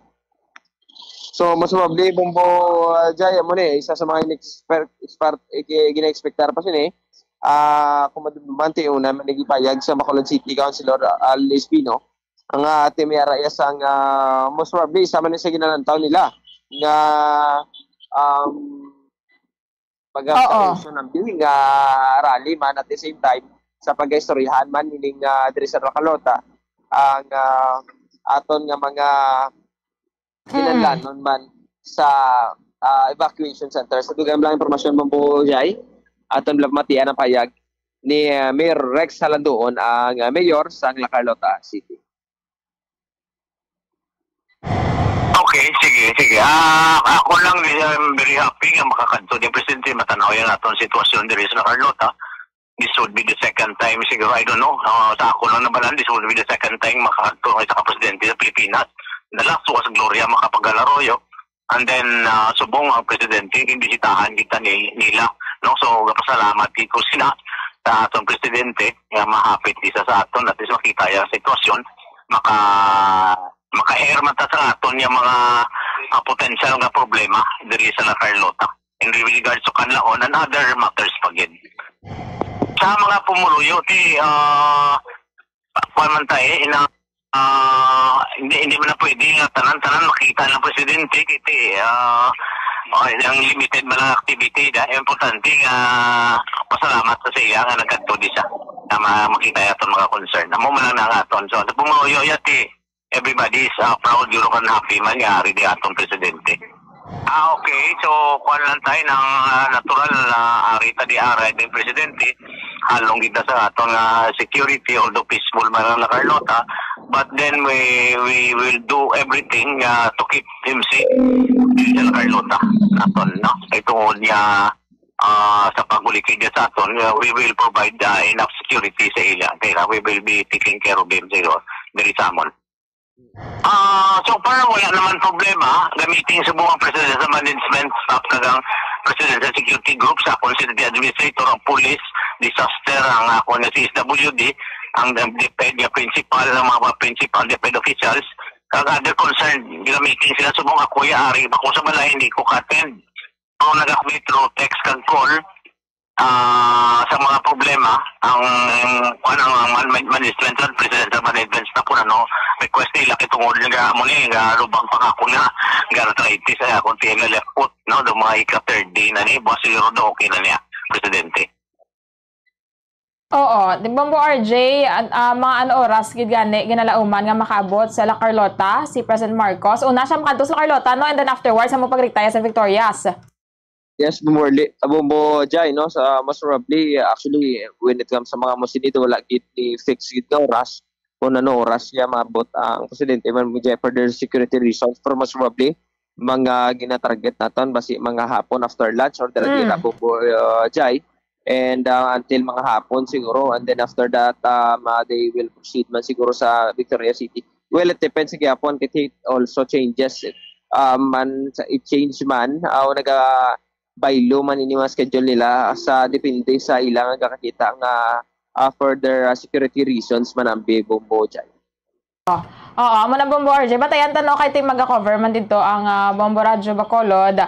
So, most probably, Bombo, ah, Jai, amo ni, isa sa mga in-expect, expert, eh, gi-, gina-expectar pa sini. Ah, kung madumduman, ti una man nagipayag sa Bacolod City Councilor, ah, Al Espino, nga ati may ara iya sang, ah, most probably, isa man ni sa ginalantaw nila nga, um, Oo. magkauso ng bili nga rally man at the same time sa pag-istoryahan man ining, ah, diri sa La Carlota ang, ah, aton nga mga Mm. kinahanglanon man sa, ah, evacuation center. Sa dugang lang impormasyon, Bombo Jai, aton lang matian ang payag ni, ah, Mayor Rex Halandoon, ang, ah, mayor sa La Carlota City. Okay, sige, sige. Ah, ako lang, I'm very happy nga makakadto din, Presidente, matanaw yan aton sitwasyon diri sa La Carlota. This would be the second time, siguro, I don't know. Ah, sa ako lang nabalaan, this would be the second time makakadto nga isa ka presidente sa Pilipinas. The last was Gloria Macapagal Arroyo. And then, ah, subong ang presidente, gimbisitahan kita ni, nila, no? So, gapasalamat gid ko sila sa aton presidente nga mahapit isa sa aton, at least makita ang sitwasyon, maka maka-air man ta sa aton nga mga, ah, potential nga problema diri sa La Carlota in regards to Canlaon and other matters pa gid. Sa mga pumuluyo, ti, ah, kuwan man tayo, ina, ah, hindi, hindi man na pwede nga tanan-tanan makita ng presidente, kiti, ah, oh, ang limited man ang activity, da, importante nga pasalamat sa iya nga nagkadto di siya na ma-, makita yaton mga concern. Amo man lang na ang aton. So, sa pumuluyo, yati, everybody is, ah, proud, yun, and happy man nga ari di atong presidente. Ah, okay. So, kuwan lang tayo ng, ah, natural na ari ta di ara itong presidente. Halong kita sa aton nga security, although peaceful man ang La Carlota, but then we, we will do everything, ah, to keep him safe diri sa La Carlota. Aton, no? Kay tungod niya, ah, sa pagbulikid niya sa aton, ah, we will provide, ah, enough security sa ila. Kaya we will be taking care of him, siguro, diri sa amon. Ah, so far, wala naman problema. Gamitin sa buong presidential management staff kag ang presidential security group sa akon city administrator, ang police, disaster, ang akon nga C S W D, ang DepEd nga principal, ang mga principal DepEd officials, kag other concerned, gamitin sila subong ako ya ari pa ko sa balay, hindi ko ka-attend. Pero nag-update through text kag call, ah, sa mga problema, ang, ang, kuwan, ang, ang man-, management, ang presidential management staff, kung ano, request nila kay tungod nga amo ni, nga lubag pa nga ako nga, nga arthritis, ay akong tiyan nga left foot, no, do mga ika third day na ni, buwas siguro do okay na niya, presidente. Oo, di Bombo R J, an-, ah, mga ano oras gid gani ginalauman nga makaabot sa La Carlota si President Marcos? Una siya makadto sa La Carlota, no? And then afterwards, amo pagretaya sa Victorias. Yes, Bombo Arli-, ah, Bombo Jai, no? Sa, most probably, actually, when it comes sa mga Musinido, wala gid ni fix gid nga oras kung ano oras siya maabot ang presidente man mo, Jai, for their security reasons. Pero most probably, mga ginatarget naton, basi mga hapon after lunch or dira-dira, Mm. Bombo, uh, Jai. And, uh, until mga hapon siguro. And then after that, um, uh, they will proceed man siguro sa Victoria City. Well, it depends sa gihapon, kasi it also changes, um, man, sa, it change man, uh, o naga-, baylo man ini mga schedule nila sa depende sa ilang gakakita nga, ah, for their, ah, security reasons man ang Bombo Jai. Oo, amo na Bombo R J. Batayan ta, no, kay ti maga-cover man dito ang, ah, Bombo Radyo Bacolod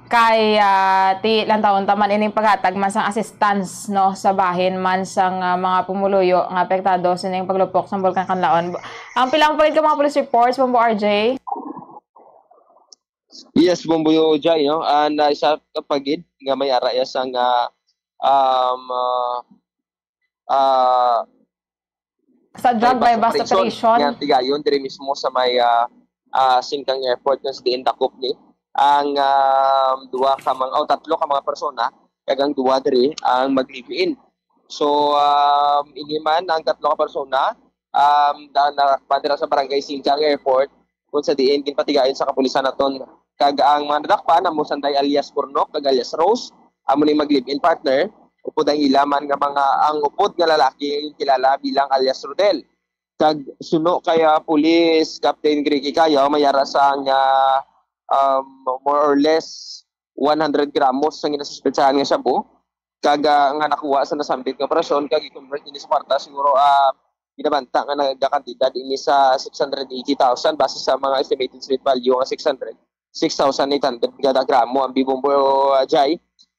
kay, ah, ti lantawon ta man ining paghatag man sang assistance, no, sa bahin man sang, ah, mga pumuluyo nga apektado sining paglupok sang Bulkan Kanlaon. Ang pila mo pagid ka mga police reports, Bombo R J? Yes, Bombo Jai, no? And, ah, isa ka pagid nga may ara iya sang, ah, um, ah, ah, Sa drug buy-bust operation. Nga tigayon diri mismo sa may ah, ah, Sengkang Airport nga sa diin dakop ni ang um, duha ka mga o tatlo ka mga persona kag ang duha diri ang mag-live-in. So um, ini man ang tatlo ka persona um, da, na, dira sa barangay Sengkang Airport kung sa diin ginpatigayon sa kapulisan naton kag ang mga nadakpan amo sanday alias Burnok kag alias Rose amo ni mag-live-in partner upod ang ila man nga mga ang upod nga lalaki kilala bilang alias Rodel. Kag suno kay ah, Police Captain Ricky Cayaw, may ara sa nga um, more or less one hundred gramos ang ginasuspetsahan nga shabu. Kag ah, nga nakuha sa nasambit nga operasyon, kag i-convert ini sa kwarta, siguro ah, ginabanta nga nagakantidad ini sa six hundred eighty thousand base sa mga estimated street value nga six hundred, six thousand eight hundred kada gramo ang bibombo, ah, Jai.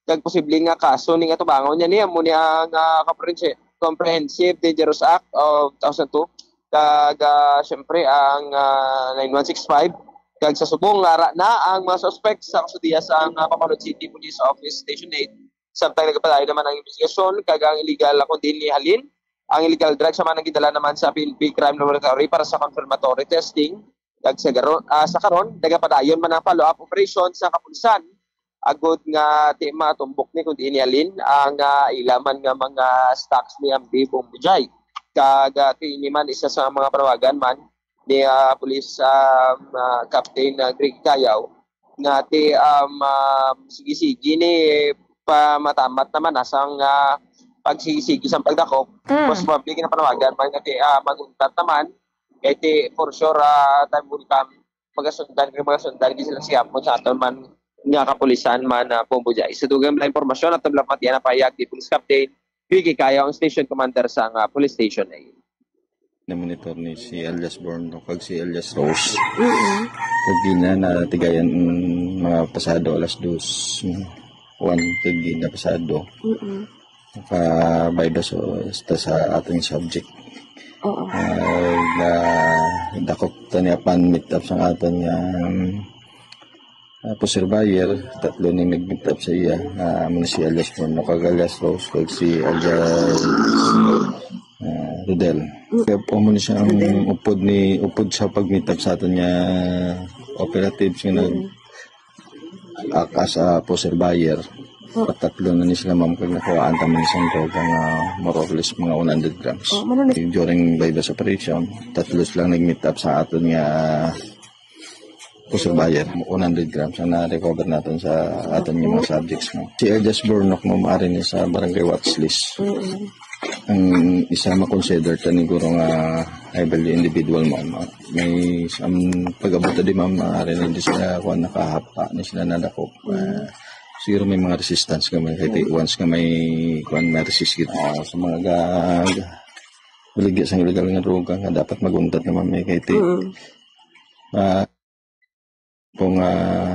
Kag posible nga kaso ni nga tubangon niya niya mo ni ang ah, Comprehensive, Comprehensive Dangerous Act of two thousand two. Kag ah, siyempre ang ah, nine one six five. Kag sa subong nga ara na ang mga suspect sa kasudiya sa ang ah, Bacolod City Police Office Station eight. Samtang nagapadayon naman ang investigasyon kag ang illegal kundi ni halin ang illegal drugs naman ang gidala naman sa P N P Crime Laboratory para sa confirmatory testing. Kag sa, garo, ah, sa karon, nagapadayon man ang follow-up operation sa kapulisan agod nga ti matumbok ni kundi ini halin ang ah, ila man nga mga stocks ni Ambi Bumbujay. Kag ah, ti ini man isa sa mga panawagan man ni ah, Police um, ah, Captain ah, Greg Cayaw nga ti um, um, sige-sige ni pamatamat naman asang ah, pagsigi-sigi sa pagdakop. Mm. Mas mabli nga panawagan man nga ti ah, maguntat naman kay ti for sure ah, time will come magasundan kay magasundan gid sila sa yapon sa aton man nga kapulisan man uh, Bumbujay. Sa dugang mga impormasyon at tabla matiyan ang pahayag ni Police Captain Vicky Cayaw ang station commander sa nga police station ay Na-monitor ni si alias Borno kag si alias Rose. Kag gina na tigayan mm, mga pasado alas dos. Mm, Juan, kag gina pasado. Mm-mm. Nakabayda sa, sa, sa ating subject. Oo. Kag ah, dakop ta ni apan meet up sa aton nga um, ah, pusher buyer, tatlo ni nag-meet up sa iya. Ah, amo na si alias Borno, kag alias Rose, kag si alias ah, Rodel. Kaya po mo ni siya ang upod ni upod sa pag-meet up sa aton nga operatives nga nag act as a pusher buyer. Patatlo na ni sila ma'am kag nakuhaan kami isang droga nga more or less mga one hundred grams. Oh, mano ni- During buy-bust operation, tatlo sila nag-meet up sa aton nga pusher buyer, one hundred grams ang na-recover naton sa aton nga mga subjects. No? Si Elias Bornok mo maari ni sa barangay watch list. Mm-mm. Ang isa ma-consider ta ni guro nga high value individual mo. Ma- May ang pag-abot di ma'am maari ni di sila kuan nakahapa ni sila nadakop. Ah, siguro may mga resistance kami kay ti- once nga may kuan may resist gid. Ah, sa mga ga- baligya sa illegal nga droga nga dapat maguntat naman may kay ti- Mm-mm. ah, kung ah,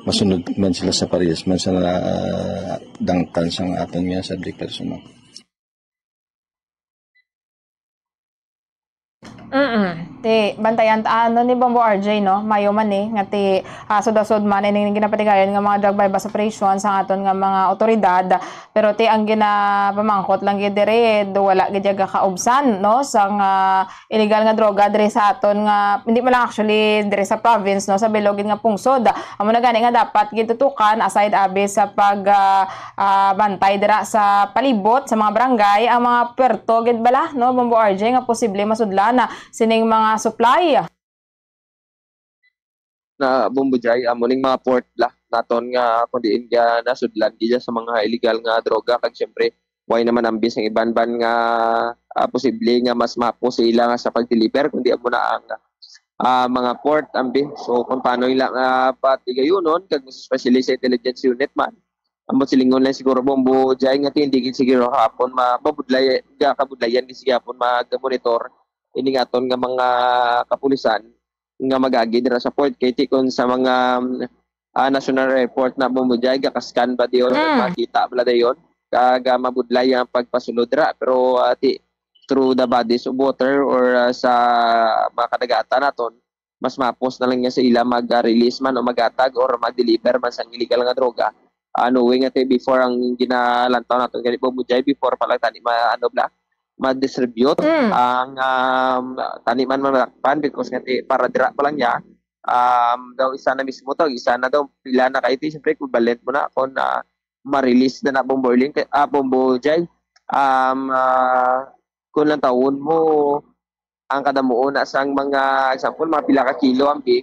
masunod man sila sa parehas man sa ah, dangtan sang aton nga subject person. No? Mm. Ti bantayan ta ano ni Bombo R J no, mayo man ni nga ti ah, sud-sud man ining ginapatigayon nga mga drug buy-bust operation sa aton nga mga otoridad. Pero ti ang ginapamangkot lang gid diri do wala gid ya kaubsan no sa nga illegal nga droga diri sa aton nga hindi man lang actually diri sa province no sa bilog gid nga pungsod. Amo na gani nga dapat gid tutukan aside abi sa pag ah, ah, bantay dira sa palibot sa mga barangay ang mga puerto gid bala no Bombo R J nga posible masudlan na sining mga supply. Na Bumbujay amo ning mga port la naton nga kung diin nga nasudlan gid sa mga illegal nga droga kag syempre way naman ang bisang iban ban nga ah, posible nga mas mapo sa ila nga sa pag-deliver kundi amo na ang ah, mga port ambi. So kung paano ila nga patigayunon kag mas especially sa intelligence unit man, amo silingon lang siguro Bombo Jay nga hindi gid siguro hapon ma- mabudlay ga kabudlayan gid sige hapon mag-monitor ining aton nga mga kapulisan nga magagi dira sa port kay ti kon sa mga um, ah, national airport na Bombo Jay gakaskan ba diyon Mm. makita bala dayon kag ah, mabudlay ang pagpasulod dira pero ah, ti through the bodies of water or ah, sa mga kadagatan naton mas mapos na lang niya sa ila mag-release man o magatag or mag-deliver man sa illegal nga droga. Uh, knowing nga before ang ginalantaw nato gani po mujay before pa lang tani ma ano bla ma-distribute Mm. ang, um, tani man madakpan because nga ti-, para dira pa lang niya, um, daw isa na mismo to, isa na daw, pila na kayo, ti, siyempre, equivalent mo na kung na ma-release na na, Bombo Arlene, kay, ah, Bombo Jai. Um, ah, kung lang taon mo, ang kadamuon na sang mga, example, mga pila ka kilo ang bi,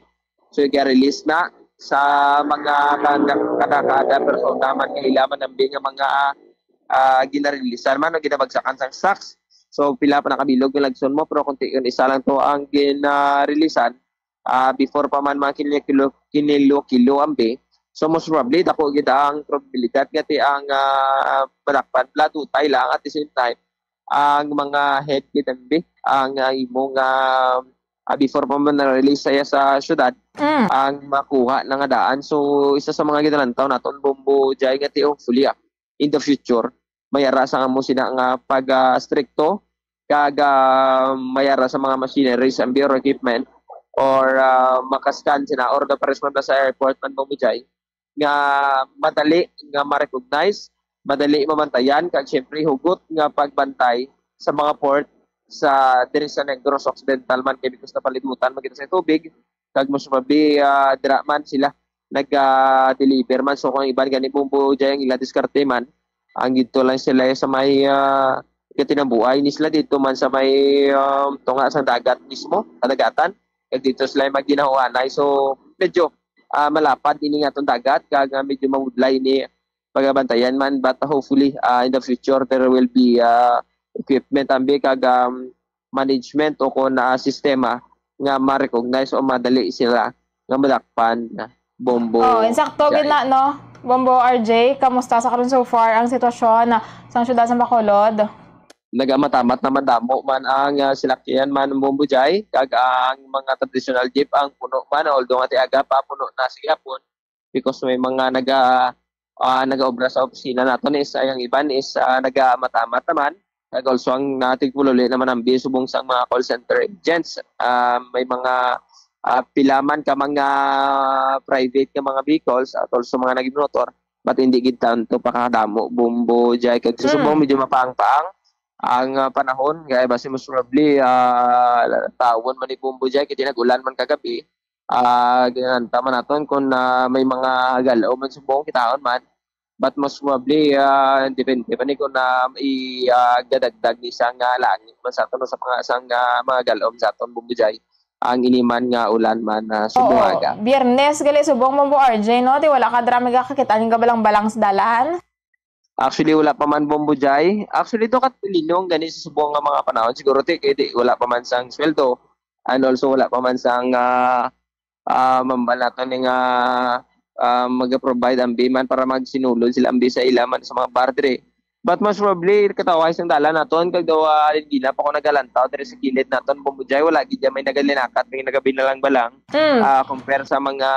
so, i-release na sa mga kada, kada, kada persona man nga ila man ang bi nga mga, ah, ginareleasan man o ginabagsakan sang stocks. So, pila pa nakabilog nga lagson mo, pero kung ti-, yun, isa lang to ang ginareleasan, ah, before pa man mga kinilo-, kinilo-kilo ang bi. So, most probably, dako gid ang probabilidad nga ti ang, ah, madakpan, bala, dutay lang at the same time, ang mga head gid ang bi, ang, ah, imo nga, ah, before pa man na-release saya sa syudad, Mm. ang makuha na nga daan. So, isa sa mga ginalantaw naton, Bombo Jai, nga ti, hopefully, ah, in the future, may ara sa amo sina nga pag, ah, strikto, kag, ah, may ara sa mga machineries, ang bi, or equipment, or, ah, makascan sina, or the pares man ba sa airport man, Bombo Jai, nga madali nga ma-recognize, madali mabantayan, kag siyempre hugot nga pagbantay sa mga port sa diri sa Negros Occidental man, kay because napalibutan man kita sa tubig, kag most probably, ah, dira man sila nag, ah, deliver man. So, kung iban gani, Bombo Jai, ang ila diskarte man, ang dito lang sila sa may, ah, Katinambuay ni sila dito man sa may, um, tunga sa dagat mismo, kadagatan. Kag dito sila magginahuanay. So, medyo, ah, malapad ini nga atong dagat, kag, ah, medyo mabudlay ini pagabantayan man. But hopefully, ah, in the future, there will be, ah, equipment, ambi, kag, um, management o kon, ah, sistema nga ma-recognize o madali sila nga madakpan, Bombo. Oh, insakto gid Jai. Na, no? Bombo R J, kamusta sa karon so far ang sitwasyon, ah, sa siyudad sa Bacolod? Nagamatamat naman damo man ang, ah, silakyan man, Bombo Jai, kag ang mga traditional jeep ang puno man, although nga ti aga pa puno na sa gihapon because may mga naga-, ah, nagaobra sa opisina naton is, ay, ang iban is, ah, nagamatamat naman. Kag also ang natigpululi naman ang bi subong sang mga call center agents. Ah, may mga, ah, pila man ka mga private nga mga vehicles at also mga nagimotor, but hindi gid tanto pa kadamo, Bombo Jai, kag sa Mm. subong medyo mapaang-paang ang, ah, panahon, kay basi most probably, ah, tawon man ni Bombo Jai, kay nag-ulan man kagabi. Ah, ginanta man naton kung, ah, may mga hagalo man subong kitaon man. But most probably, ah, depende pa ni kung na i-, ah, gadagdag ni sang, ah, langit man sa aton, sa mga, sang, ah, mga hagalo sa aton, Bombo Jai, ang iniman nga ulan man, ah, subong Oo. Aga. Biyernes gali subong, Bombo R J, no? Ti wala ka dira magakakita ning gabalang-balang sa dalan? Actually, wala pa man, Bombo Jai. Actually, do kat linong gani sa subong nga mga panahon. Siguro, ti, kay di, wala pa man sang sweldo. And also, wala pa man sang, ah, ah, mambal nato ni nga, ah, mag-provide ang biman para magsinulod sila ang bi sa ila man sa mga bar diri. But most probably, katawhay sang dalan naton, kag daw, ah, hindi na pa ko nagalantaw diri sa kilid naton, Bombo Jai. Wala gid may nagalinakat, may nagabilang-balang. Mm. Ah, compare sa mga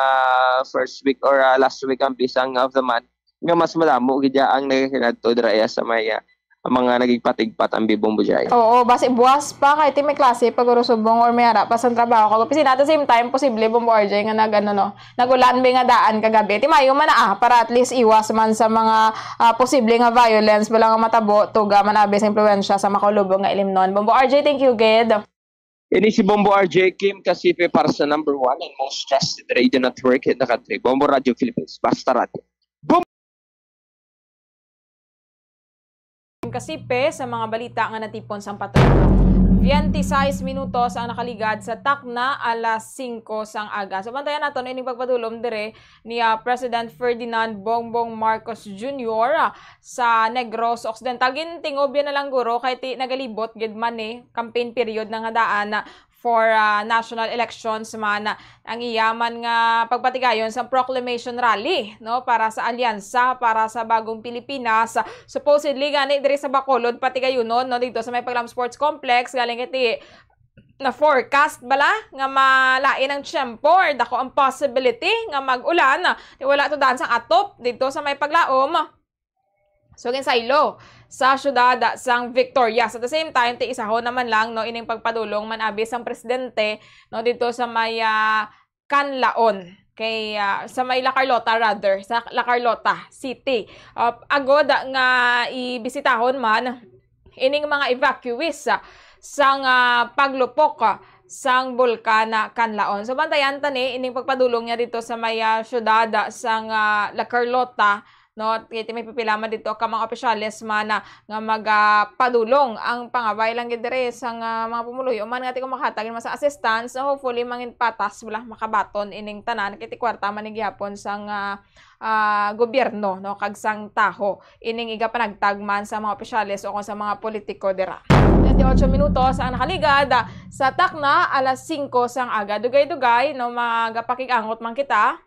first week or, ah, last week ang bisang of the month, nga mas madamo gid ang nagakadto dira sa may, ah, mga nagigpatigpat ang bi, Bombo Jai. Oo, basi buwas pa kay ti may klase pa guro subong or may ara pa sa trabaho kag opisina. At the same time, posible, Bombo R J, nga nag, ano, no, nag-ulan bi nga daan kagabi. Ti mayo man na, ah, para at least iwas man sa mga, ah, posible nga violence bala nga matabo, tuga man abi sa impluwensya sa makaulubong nga ilimnon. Bombo R J, thank you gid. Ini si Bombo R J, Kim Kasipe para sa number one and most trusted radio network in the country, Bombo Radio Philippines. Basta Radio. Kasipe sa mga balita nga natipon sang patrol. Twenty-six minutos ang nakaligad sa takna alas singko sang aga. So, bantayan naton ining pagpadulom dire ni, ah, President Ferdinand Bongbong Marcos Junior, ah, sa Negros Occidental. Gintingob yan na lang, guro, kay ti nagalibot gid man ni campaign period na nga daan, ah, for, ah, national elections man. Ang iya man nga pagpatigayon sa proclamation rally, no, para sa Alyansa para sa Bagong Pilipinas. Supposedly gani diri sa Bacolod patigayunon, no, dito sa may Paglaom Sports Complex, galing kay ti na forecast bala nga malain ang tiyempo or dako ang possibility nga mag-ulan. Ti wala to daan sang atop dito sa may Paglaom. So, ginsaylo sa siyudad sang Victorias. At the same time, ti isahon naman lang, no, ining pagpadulong man abi sang presidente, no, dito sa may, ah, Canlaon. Kay, ah, sa may La Carlota, rather, sa La Carlota City. Ah, agod nga ibisitahon man ining mga evacuees, ah, sang, ah, paglupok, ah, sang Bulkan, ah, Kanlaon. So, bantayan ta ni ining pagpadulong niya dito sa may, ah, syudad, ah, sang, ah, La Carlota, no? Kay ti may pipila man dito ka mga opisyales man, ah, nga magapadulong. Ang pangabay lang gid diri sang, ah, mga pumuluyo man nga ti kung makahatag man sa assistance, so hopefully mangin patas wala makabaton ining tanan kay ti kwarta man ni gihapon sang, ah, ah, gobyerno, no, kag sang taho ining igapanagtag man sa mga opisyales o kung sa mga politiko dira. Twenty-eight minutos ang nakaligad, ah, sa takna, alas singko sang aga. Dugay-dugay, no, magapakig-angot man kita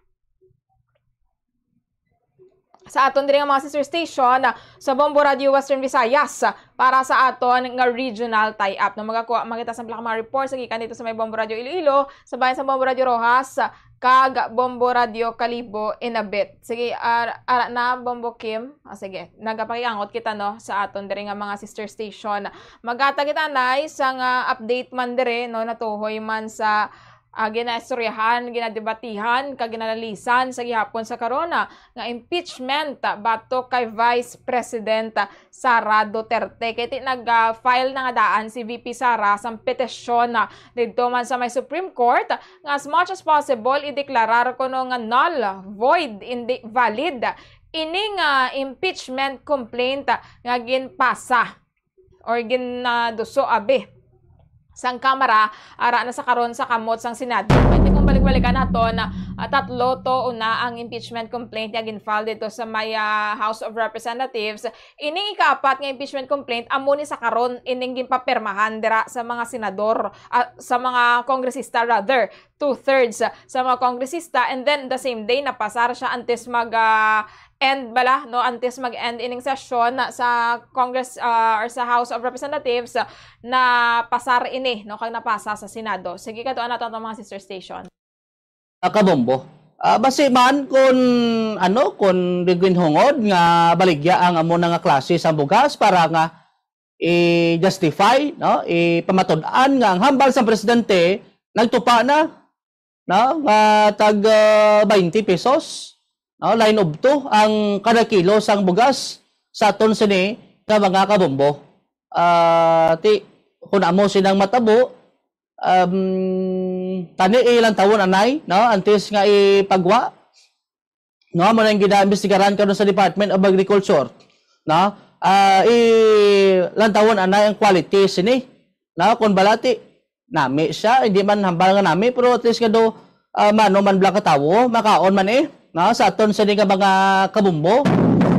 sa aton diri nga mga sister station, ah, sa Bombo Radio Western Visayas, ah, para sa aton nga regional tie-up. No, magakuha man kita sa mga report sa gikan dito sa may Bombo Radio Iloilo, sa bayan sa Bombo Radio Roxas, ah, kag Bombo Radio Kalibo in a bit. Sige, ar-, ara na, Bombo Kim. Ah, sige, nagapakiangot kita, no, sa aton diri nga mga sister station. Magata kita, nay, sa nga update man diri, no, natuhoy man sa, ah, ginaistoryahan, ginadebatihan, kag ginalalisan sa gihapon sa karon, ah, nga impeachment, ah, batok kay Vice President, ah, Sara Duterte. Kay ti nag, ah, file na nga daan si V P Sara sang petisyon, ah, didto man sa may Supreme Court nga as much as possible ideklarar kuno nga null, void, invalid ining, ah, impeachment complaint, ah, nga ginpasa or ginaduso abi sang Kamara, ara na sa karon sa kamot sang Senado. Pwede kung balik-balikan naton, ah, tatlo to una ang impeachment complaint nga gin-file dito sa may, ah, House of Representatives. Ining ikaapat nga impeachment complaint amo ni sa karon ining ginpapirmahan dira sa mga senador, ah, sa mga kongresista rather, two-thirds sa mga kongresista, and then the same day napasar siya antes mag, ah, end bala, no, antes mag-end ining session sa Congress, ah, or sa House of Representatives, ah, napasar ini, no, kag napasa sa Senado. Sige, kadtuan nato ang mga sister station. Ah, kabombo. Ah, basi man kung ano, kung di ginhungod nga baligya ang amo na nga klase sang bugas para nga i-justify, no, ipamatud-an nga ang hambal sang presidente nagtupa na, no, nga tag, ah, twenty pesos, no, line of two ang kada kilo sang bugas sa aton sini nga mga kabombo. Ah, ti, kung amo sinang matabo, um, tani ilang tawon anay, no, antes nga ipagwa, no, amo nang ginaimbestigaran karon sa Department of Agriculture, no? Ah, i-, lantawon anay ang quality sini, no? Kung balati, nami siya, hindi man hambal nga nami, pero at least nga do, ah, mano man bala ka tawo, makaon man eh, no? Sa aton sini nga mga kabumbo,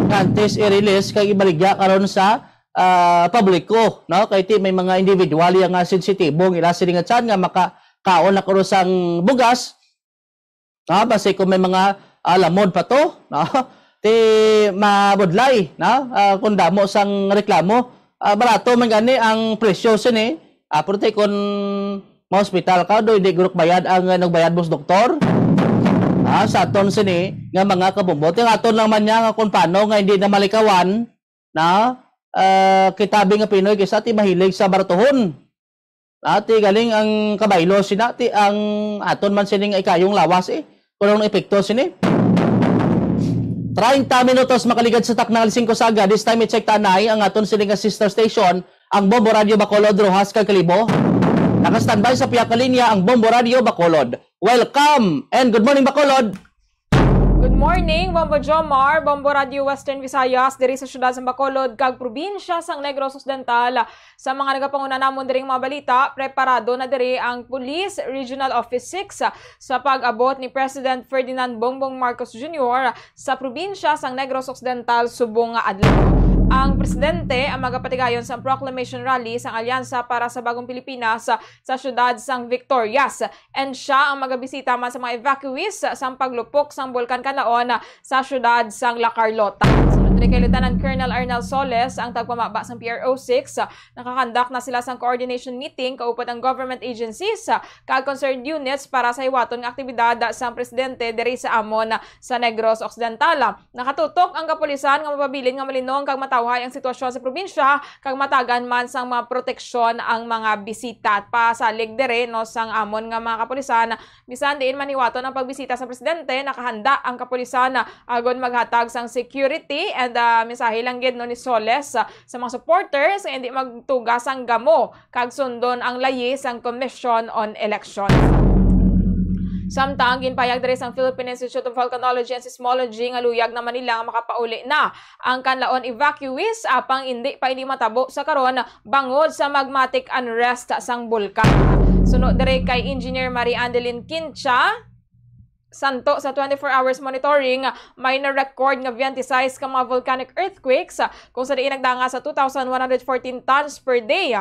nga antes i-release kag ibaligya karon sa, ah, publiko, no? Kay ti may mga individual nga sensitibo ang ila sini nga tiyan nga makakaon na karon sang bugas, no? Basi kung may mga, ah, lamod pa to, no? Ti mabudlay, no? Ah, kung damo sang reklamo, ah, barato man gani ang presyo sini. Ah, pero ti kung ma-hospital ka, do, hindi gurok bayad ang, ah, nagbayad mo sa doktor. Ah, sa aton sini nga mga kabumbo. Ti ang aton lang man niya nga kung paano nga hindi na malikawan, no? Ah, kita bi nga Pinoy kisa ti mahilig sa baratuhon. Ati galing ang kabaylo sina, ti ang aton man sini nga ikayong lawas eh. Kung anong epekto sini. Treinta minutos makaligad sa takna alas singko sa aga. This time, i-check ta anay ang aton sini nga sister station, ang Bombo Radio Bacolod, Roxas kag Kalibo. Naka-standby sa pihak nga linya ang Bombo Radio Bacolod. Welcome and good morning, Bacolod! Good morning, Bombo Jomar, Bombo Radio Western Visayas, diri sa siyudad sa Bacolod, kag probinsya sang Negros Occidental. Sa mga nagapanguna namon diri nga mga balita, preparado na diri ang Police Regional Office six sa pag-abot ni President Ferdinand Bongbong Marcos Junior sa probinsya sang Negros Occidental subong nga adlaw. Ang presidente ang magapatigayon sa proclamation rally sang Alyansa para sa Bagong Pilipinas sa siyudad sang Victorias. And siya ang magabisita man sa mga evacuees sang paglupok sang Bulkan Kanlaon sa siyudad sang La Carlota. Sunod diri kay Lieutenant Colonel Arnel Soles, ang tagpamaba sang P R O six, nakakandak na sila sang coordination meeting kaupod ang government agencies kag concerned units para sa hiwaton nga aktibidad sang presidente diri sa amon sa Negros Occidental. Nakatutok ang kapulisan nga mapabilin nga malinong kag matawhay ang sitwasyon sa probinsya kag matagan man sang mga proteksyon ang mga bisita. Pasalig diri, no, sang amon nga mga kapulisan, bisan diin man hiwaton ang pagbisita sa presidente, nakahanda ang kapulisan agod maghatag sang security and And, ah, mensahe lang gid, no, ni Soles, ah, sa mga supporters nga hindi magtuga sang gamo kag sundon ang layi sang Commission on Elections. Samtang ginpahayag diri sang Philippine Institute of Volcanology and Seismology nga luyag naman nila nga makapauli na ang Canlaon evacuees, apang hindi pa ini matabo sa karon bangod sa magmatic unrest sang bulkan. Suno diri kay Engineer Marie Andeline Quincha, santo sa twenty-four hours monitoring, may na-record nga twenty-six ka mga volcanic earthquakes, kung sa diin nagdanga sa two thousand one hundred fourteen tons per day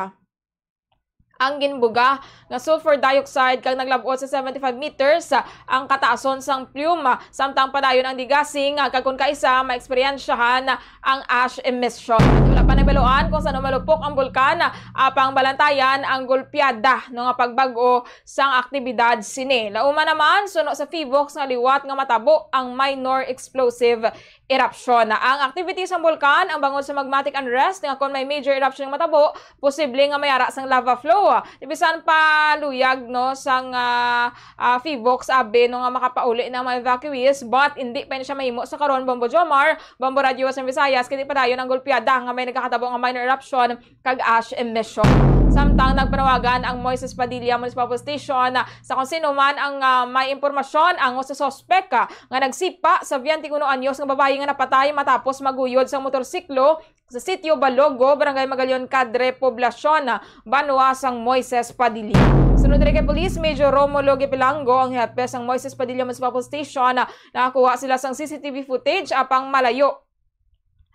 ang ginbuga nga sulfur dioxide kag naglab-ot sa seventy-five meters ang kataason sang plume, samtang padayon ang degassing, kag kon kaisa, maeksperiensyahan ang ash emission. Wala pa nabaluan kung sano malupok ang bulkan, apang balantayan ang gulpiada, no, nga pagbag-o sang aktibidad sini. Lauma naman, suno sa PHIVOLCS nga liwat nga matabo ang minor explosive eruption. Ang activity sang bulkan ang bangod sa magmatic unrest nga kon may major eruption nga matabo, posible nga may ara sang lava flow. Bisan pa luyag, no, sang, ah, ah, PHIVOLCS abi, no, nga makapauli na ang mga evacuees, but hindi pa ini siya mahimo sa karon, Bombo Jomar, Bombo Radyo Western Visayas, kay di padayon ang gulpiada nga may nagakatabo nga minor eruption kag ash emission. Samtang nagpanawagan ang Moises Padilla Municipal Police Station sa kung sino man ang, ah, may impormasyon angot sa suspek, ah, nga nagsipa sa twenty-one anyos nga babayi nga napatay matapos maguyod sa motorsiklo sa Sitio Balogo, Barangay Magallon Cadre, Poblacion, ah, banwa sang Moises Padilla. Sunod diri kay Police Major Romulo Gipilango, ang hepe sang Moises Padilla Municipal Police Station, ah, nakakuha sila sang C C T V footage, apang malayo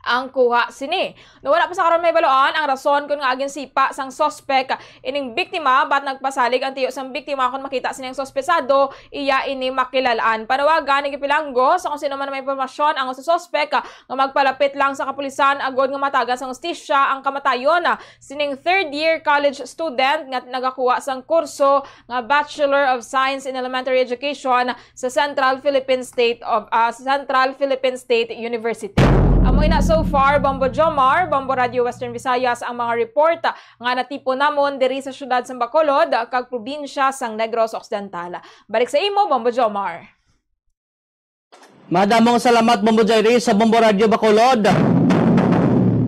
ang kuha sini. No, wala pa sa karon mahibaluan ang rason kon ngaa ginsipa sang suspek ining biktima, but nagpasalig ang tiyo sang biktima kon makita sini ang suspesado, iya ini makilal-an. Panawagan ni Gipilango sa kung sino man may impormasyon angot sa suspek nga magpalapit lang sa kapulisan agod nga mahatagan sang hustisya ang kamatayon sining third year college student nga nagakuha sang kurso nga Bachelor of Science in Elementary Education sa Central Philippine State of, ah, Central Philippine State University. Amo ina so far, Bombo Jomar, Bombo Radio Western Visayas, ang mga report, ah, nga natipon namon diri sa siyudad sang Bacolod, ah, kag probinsya sang Negros Occidental. Balik sa imo, Bombo Jomar. Madamong salamat, Bombo Jairi, sa Bombo Radio Bacolod.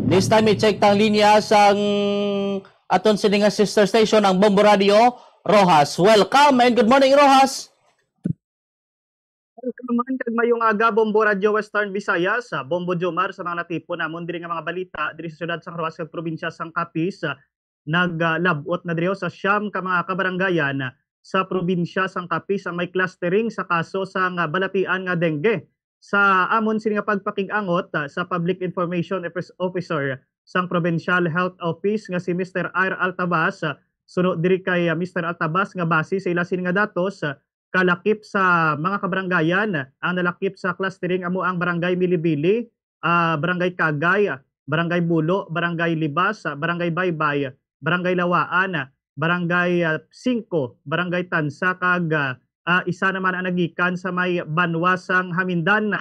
This time, i-check tang linya sang aton sini nga sister station, ang Bombo Radio Roxas. Welcome and good morning, Roxas. Welcome man kag mayong aga, Bombo Radio Western Visayas, sa Bombo Jomar, sa mga natipon namon diri nga mga balita diri sa siyudad sang Roxas kag probinsya sang Capiz. Naglab-ot na diri sa siyam ka mga kabarangayan sa probinsya sang Capiz ang may clustering sa kaso sang balatian nga dengue. Sa amon sini nga pagpakig-angot, ah, sa Public Information Office-, Officer sang Provincial Health Office nga si Mister R. Altabas, ah, suno diri kay, ah, Mister Altabas nga base sa ila sini nga datos, ah, kalakip sa mga kabarangayan ang nalakip sa clustering amo ang Barangay Milibili, ah, Barangay Kagay, ah, Barangay Bulo, Barangay Libas, ah, Barangay Baybay, Barangay Lawaan, ah, Barangay, ah, Singko, Barangay Tansa, kag, ah, ah, isa naman ang nagikan sa may banwa sang Hamindan.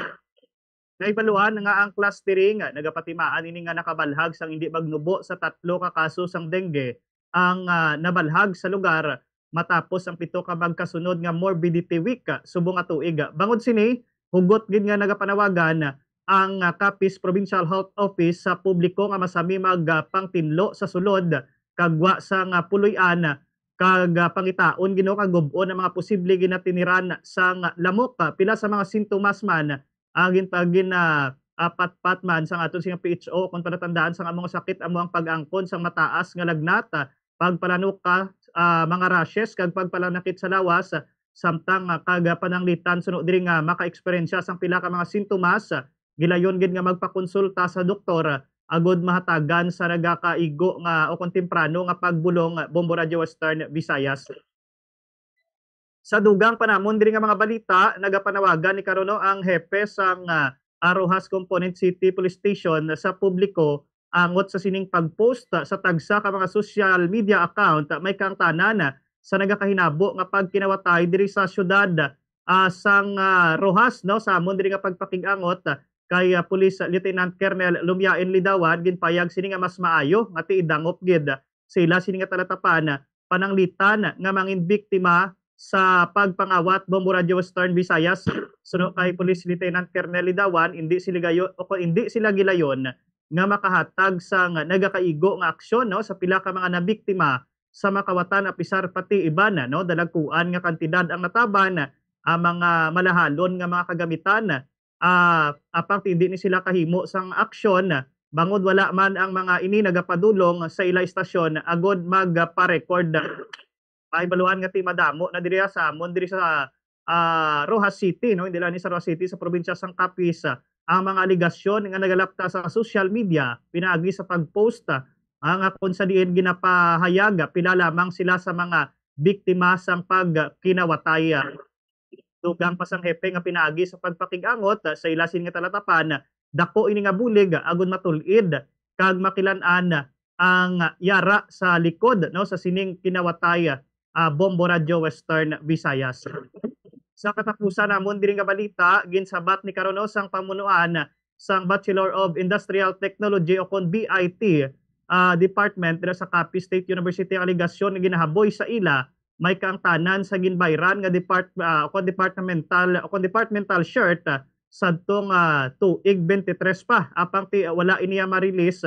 Nahibaluan nga ang clustering nagapatimaan ini nga nakabalhag sang indi magnubo sa tatlo ka kaso sang dengue ang, ah, nabalhag sa lugar matapos ang pito ka magkasunod nga morbidity week, ah, subong nga tuig. Bangod sini, hugot gid nga nagapanawagan ang, ah, Capiz Provincial Health Office sa publiko nga masami mag, ah, pangtinlo sa sulod kag wa sang, ah, puloy-an kag, ah, pangitaon gid, no, kag gub-on ang mga posible ginatiniran sang lamok. Ah, pila sa mga sintomas man ang gin-, gin-, ah, ah, patpat man sang aton sini nga P H O, kon palatandaan sang amo nga sakit amo ang pag-angkon sang mataas nga lagnat, ah, pagpalanuka, ah, mga rashes kag pagpalanakit sa lawas, ah, samtang, ah, kag, ah, pananglitan suno diri nga makaeksperyensya sang pila ka mga sintomas, ah, gilayon gid nga magpakonsulta sa doktor, ah, agod mahatagan sa nagakaigo nga o kon temprano nga pagbulong, ah, Bombo Radio Western Visayas. Sa dugang pa namon diri nga mga balita, nagapanawagan ni karon, no, ang hepe sang, ah, Roxas Component City Police Station sa publiko angot sa sining pag-post sa tagsa ka mga social media account may kaangtanan sa nagakahinabo nga pagkinawatay diri sa siyudad, ah, sang, ah, Roxas, no, sa amon diri nga pagpakig-angot kay, ah, Police Lieutenant Colonel Lumiain Lidawan, ginpayag sini nga mas maayo nga tiidangop gid sa ila sini nga talatapan, pananglitan nga mangin biktima sa pagpangawat, Bombo Radyo Western Visayas, suno kay Police Lieutenant Colonel Lidawan, hindi sila gayo-, o kung hindi sila gilayon nga makahatag sang nagakaigo nga aksyon, no, sa pila ka mga nabiktima sa makawatan, apisar pati iban, no, dalagkuan nga kantidad ang nataban, ang mga malahalon nga mga kagamitan, ah, apang hindi ni sila kahimo sang aksyon, bangod wala man ang mga ini nagapadulong sa ila istasyon agod magpa-record. Mahibaluan nga ti madamo na diri sa amon, diri sa, ah, Roxas City, no? Hindi lang ni sa Roxas City, sa probinsya sang Capiz, ah, ang mga alegasyon nga nagalapta sa social media pinaagi sa pag-post, ah, nga kung sa diin ginapahayag, ah, pila lamang sila sa mga biktima sang pagkinawatay, ah. Dugang pa sang hepe nga pinaagi sa pagpakig-angot, ah, sa ila sini nga talatapan, dako ini nga bulig, ah, agud matul-id kag makilan-an ang yara sa likod, no, sa sining kinawatay, ah, Bombo Radyo Western Visayas. Sa katapusan namon diri nga balita, ginsabat ni karon, no, sang pamunuan sang Bachelor of Industrial Technology o kon B I T, ah, department dira sa Capiz State University ang alegasyon nga ginahaboy sa ila may kaangtanan sa ginbayran nga depart-, ah, o kon departmental, o kon departmental shirt, ah, sadtong, ah, tuig twenty-three pa. Apang ti-, wala iniya ma-release,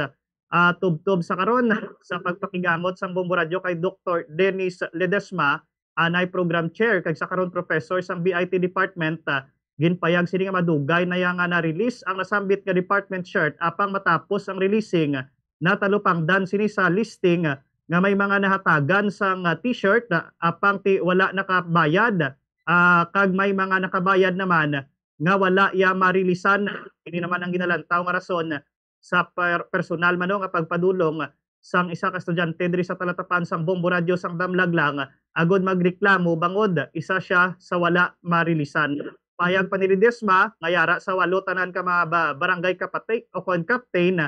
ah, tubtob sa karon sa pagpakigangot sang Bombo Radyo kay Doktor Dennis Ledesma, anay program chair kag sa karon professor sang B I T department, ah, ginpayag sini nga madugay na iya nga na-release ang nasambit nga department shirt, apang matapos ang releasing, natalupangdan sini sa listing, ah, nga may mga nahatagan sang, ah, t-shirt, ah, apang ti-, wala nakabayad, ah, kag may mga nakabayad naman nga wala iya marilisan. Ini naman ang ginalantaw nga rason sa per-, personal man, no, nga pagpadulong sang isa ka estudyante diri sa talatapan sang Bombo Radyo sang Damlaglang agod magreklamo bangod isa siya sa wala marilisan. Payag pa ni Ledesma nga yara sa walo tanan ka mga ba-, barangay kapatay o kon captain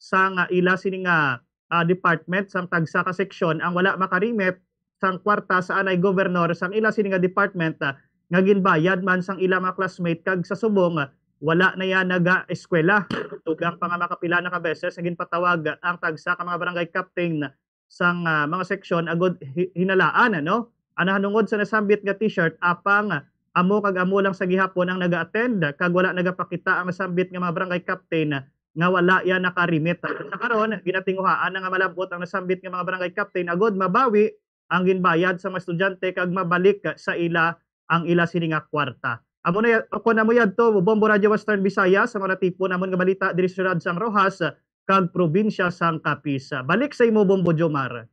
sang ila sini nga, ah, department sang tagsa ka seksyon ang wala makarimit sang kwarta sa anay gobernador sang ila sini nga department, ah, nga ginbayad man sang ila mga classmate kag sa subong, ah, wala na iya naga-eskwela. Dugang pa nga makapila na ka beses nga ginpatawag ang tagsa ka mga barangay captain sang, ah, mga seksyon agud hi-, hinalaan, ano? Ang nahanungod sa nasambit nga t-shirt, apang amo kag amo lang sa gihapon ang naga-attend kag wala nagapakita ang nasambit nga mga barangay captain nga wala iya nakarimit. Sa karon, ginatinguhaan na nga malab-ot ang nasambit nga mga barangay captain agud mabawi ang ginbayad sa mga estudyante kag mabalik sa ila ang ila sini nga kwarta. Amo na ya-, ako na mo yadto, Bombo Radyo Western Visayas, sa mga natipon namon nga balita diri sa siyudad sang Roxas kag probinsya sang Capiz. Balik sa imo, Bombo Jomar.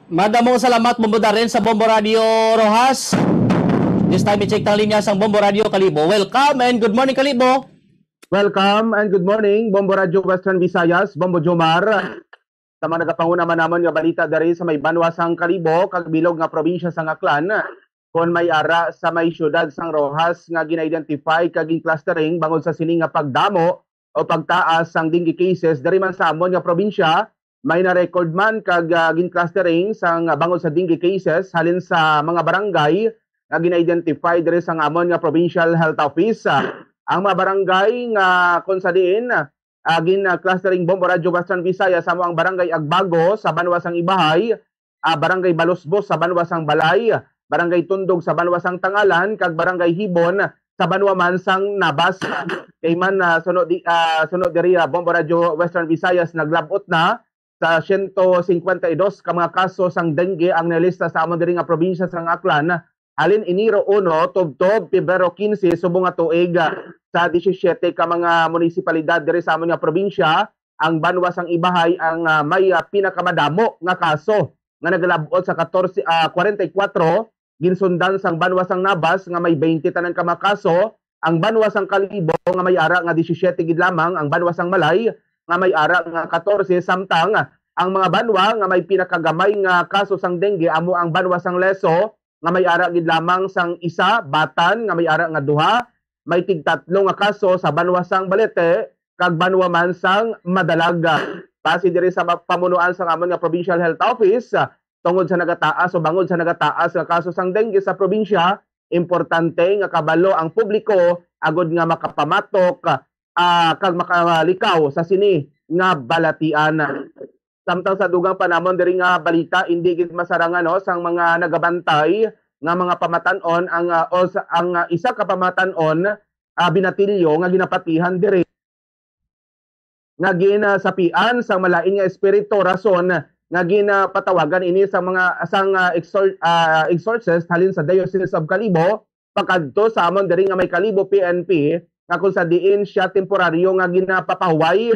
Madamo salamat, Bombo Darren, sa Bombo Radio Roxas. This time, i-check tang linya sang Bombo Radio Kalibo. Welcome and good morning, Kalibo. Welcome and good morning, Bombo Radio Western Visayas, Bombo Jomar. Sa mga nagapanguna man namon nga balita diri sa may banwa sang Kalibo kag bilog nga probinsya sang Aklan, kon may ara sa may siyudad sang Roxas nga gina-identify kag gin-clustering bangod sa sini nga pagdamo o pagtaas sang dengue cases diri man sa amon nga probinsya, may na-record man kag, ah, gin-clustering sang bangod sa dengue cases halin sa mga barangay nga gina-identify diri sang amon nga Provincial Health Office. Ah, ang mga barangay nga kung sa diin, ah, gin, ah, clustering, Bombo Radyo Western Visayas, amo ang Barangay Agbago sa banwa sang Ibahay, ah, Barangay Balusbos sa banwa sang Balay, Barangay Tundog sa banwa sang Tangalan, kag Barangay Hibon sa banwa man sang Nabas. Kay man, ah, suno di, ah, suno diri, ah, Bombo Radyo Western Visayas, naglab-ot na sa siyento singkwenta y dos ka mga kaso sang dengue ang nalista sa amon diri nga probinsya sang Aklan. Halin Enero uno tubtob Pebrero quince subong nga tuig, ah, sa disisiete ka mga munisipalidad diri sa amon nga probinsya, ang banwa sang Ibahay ang, ah, may, ah, pinakamadamo nga kaso nga nagalab-ot sa katorse, ah, kwarenta y kuwatro, ginsundan sang banwa sang Nabas nga may baynte tanan ka mga kaso, ang banwa sang Kalibo nga may ara nga disisiete gid lamang, ang banwa sang Malay nga may ara nga katorse, samtang ang mga banwa nga may pinakagamay nga kaso sang dengue amo ang banwa sang Lezo nga may ara gid lamang sang isa, Batan nga may ara nga duha, may tigtatlo nga kaso sa banwa sang Balete kag banwa man sang Madalaga. Base diri sa ma-, pamunuan sang amon nga Provincial Health Office, tungod sa nagataas o bangod sa nagataas nga kaso sang dengue sa probinsya, importante nga kabalo ang publiko agud nga makapamatok, ah, kag makalikaw sa sini nga balatian. Samtang sa dugang pa namon diri nga balita, indi gid masarangan, no, sang mga nagabantay nga mga pamatan-on ang, ah, o sa, ang, ah, isa ka pamatan-on, ah, binatilyo nga ginapatihan diri nga ginasapian sang malain nga espiritu, rason nga ginapatawagan ini sa mga, sang, ah, exor-, ah, exorcist halin sa Diocese of Kalibo pakadto sa amon diri nga may Kalibo P N P, nga kung sa diin siya temporaryo nga ginapapahuway,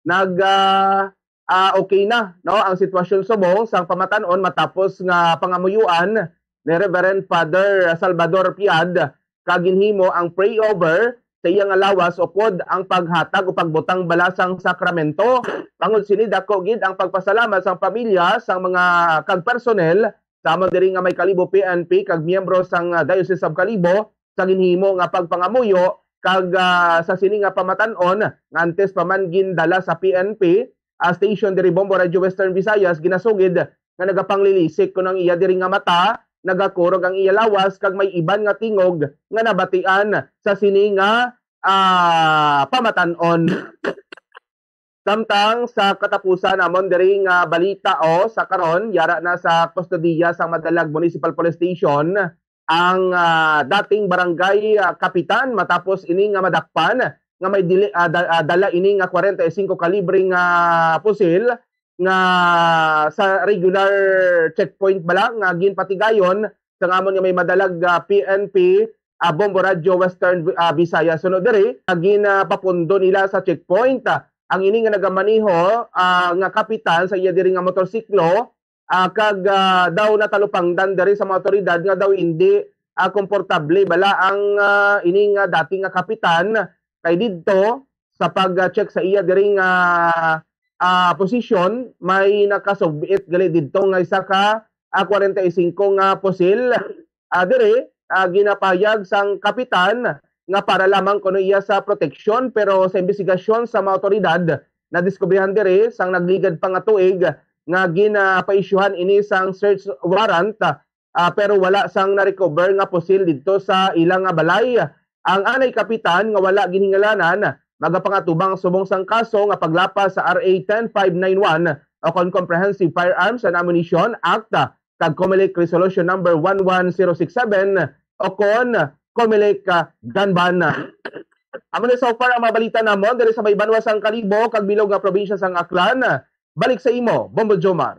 nag, ah, ah, okay na, no, ang sitwasyon subong sang pamatan-on matapos nga pangamuyuan ni Reverend Father Salvador Piad, kag ginhimo ang pray over sa iya nga lawas upod ang paghatag o pagbutang bala sang sakramento. Bangod sini, dako gid ang pagpasalamat sang pamilya sang mga kag personnel sa amon diri nga may Kalibo P N P kag miyembro sang, ah, Diocese of Kalibo sa ginhimo nga pagpangamuyo kag, ah, sa sini nga pamatan-on nga antes pa man gindala sa P N P, ah, station diri Bombo Radio Western Visayas, ginasugid nga nagapanglilisik kuno ang iya diri nga mata, nagakurog ang iya lawas, kag may iban nga tingog nga nabatian sa sini nga, ah, pamatan-on. Samtang sa katapusan namon diri nga balita, o sa karon, yara na sa kustodiya sang Madalag Municipal Police Station ang, ah, dating barangay, ah, kapitan matapos ini nga madakpan nga may dili, ah, da-, ah, dala ini nga kwarenta y singko kalibre nga pusil nga sa regular checkpoint bala nga ginpatigayon sa ngamon nga may madalag, ah, P N P, ah, Bombo Radio Western, ah, Visayas. Sunod diri, ah, ginapapundo nila sa checkpoint, ah, ang ini nga nagamaneho, ah, nga kapitan sa iya diri nga motorsiklo, ah, kag, ah, daw natalupangdan diri sa mga awtoridad nga daw hindi, ah, komportable bala ang, ah, ini nga dati nga kapitan, kay didto sa pag-check sa iya diri nga, ah, posisyon, may nakasubit gali didto nga isa ka, ah, kwarenta y singko nga pusil. Ah, diri, ah, ginapayag sang kapitan nga para lamang kuno iya sa proteksyon, pero sa imbestigasyon sa mga awtoridad, nadiskubrihan diri sang nagligad pa nga tuig nga ginapaisyuhan ini sang search warrant, ah, pero wala sang na-recover nga pusil didto sa ila nga balay. Ang anay kapitan nga wala ginhingalanan magapangatubang subong sang kaso nga paglapas sa R A ten five nine one o kon Comprehensive Firearms and Ammunition Act, ah, kag COMELEC Resolution Number one one zero six seven o kon COMELEC, ah, Gun Ban. Amo ni so far ang mga balita namon diri sa may banwa sang Kalibo kag bilog nga probinsya sang Aklan. Balik sa imo, Bombo Jomar.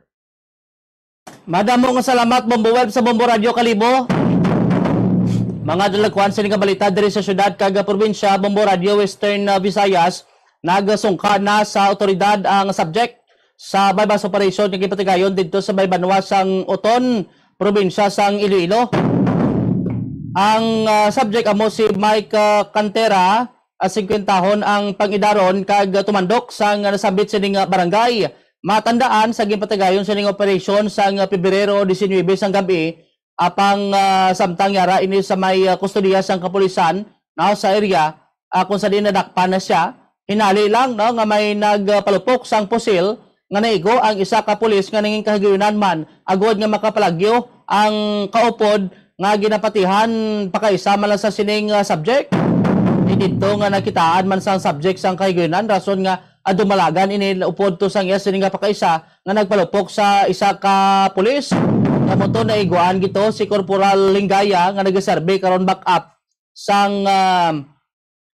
Madamo nga salamat, Bombo Web sa Bombo Radio Kalibo. Mga dalagkuan sini nga balita diri sa syudad kag probinsya, Bombo Radio Western, uh, Visayas, nagsungka na sa awtoridad ang subject sa buy-bust operation nga ginpatigayon didto sa may banwa sang Oton, probinsya sang Iloilo. Ang, uh, subject amo si Mike, uh, Cantera, uh, singkwentahon ang pang-idaron kag tumandok sang nasambit sining, uh, barangay. Matandaan sa ginpatigayon sining operasyon sang Pebrero diecinuebe sang gab-i, apang, ah, samtang yara ini sa may, ah, kustodiya sang kapulisan, no, sa area, ah, kung sa diin nadakpan na siya, hinali lang, no, nga may nagpalupok sang pusil nga naigo ang isa ka pulis nga nangin kahigayunan man agod nga makapalagyo ang kaupod nga ginapatihan pakaisa man lang sa sining, ah, subject. Ni didto nga nakitaan man sang subject sang kahigayunan, rason nga, ah, dumalagan ini upod to sang iya sini nga pakaisa nga nagpalupok sa isa ka pulis. Nga mo to naiguan gito si Corporal Lingaya nga nagaserbi karon backup sang, ah,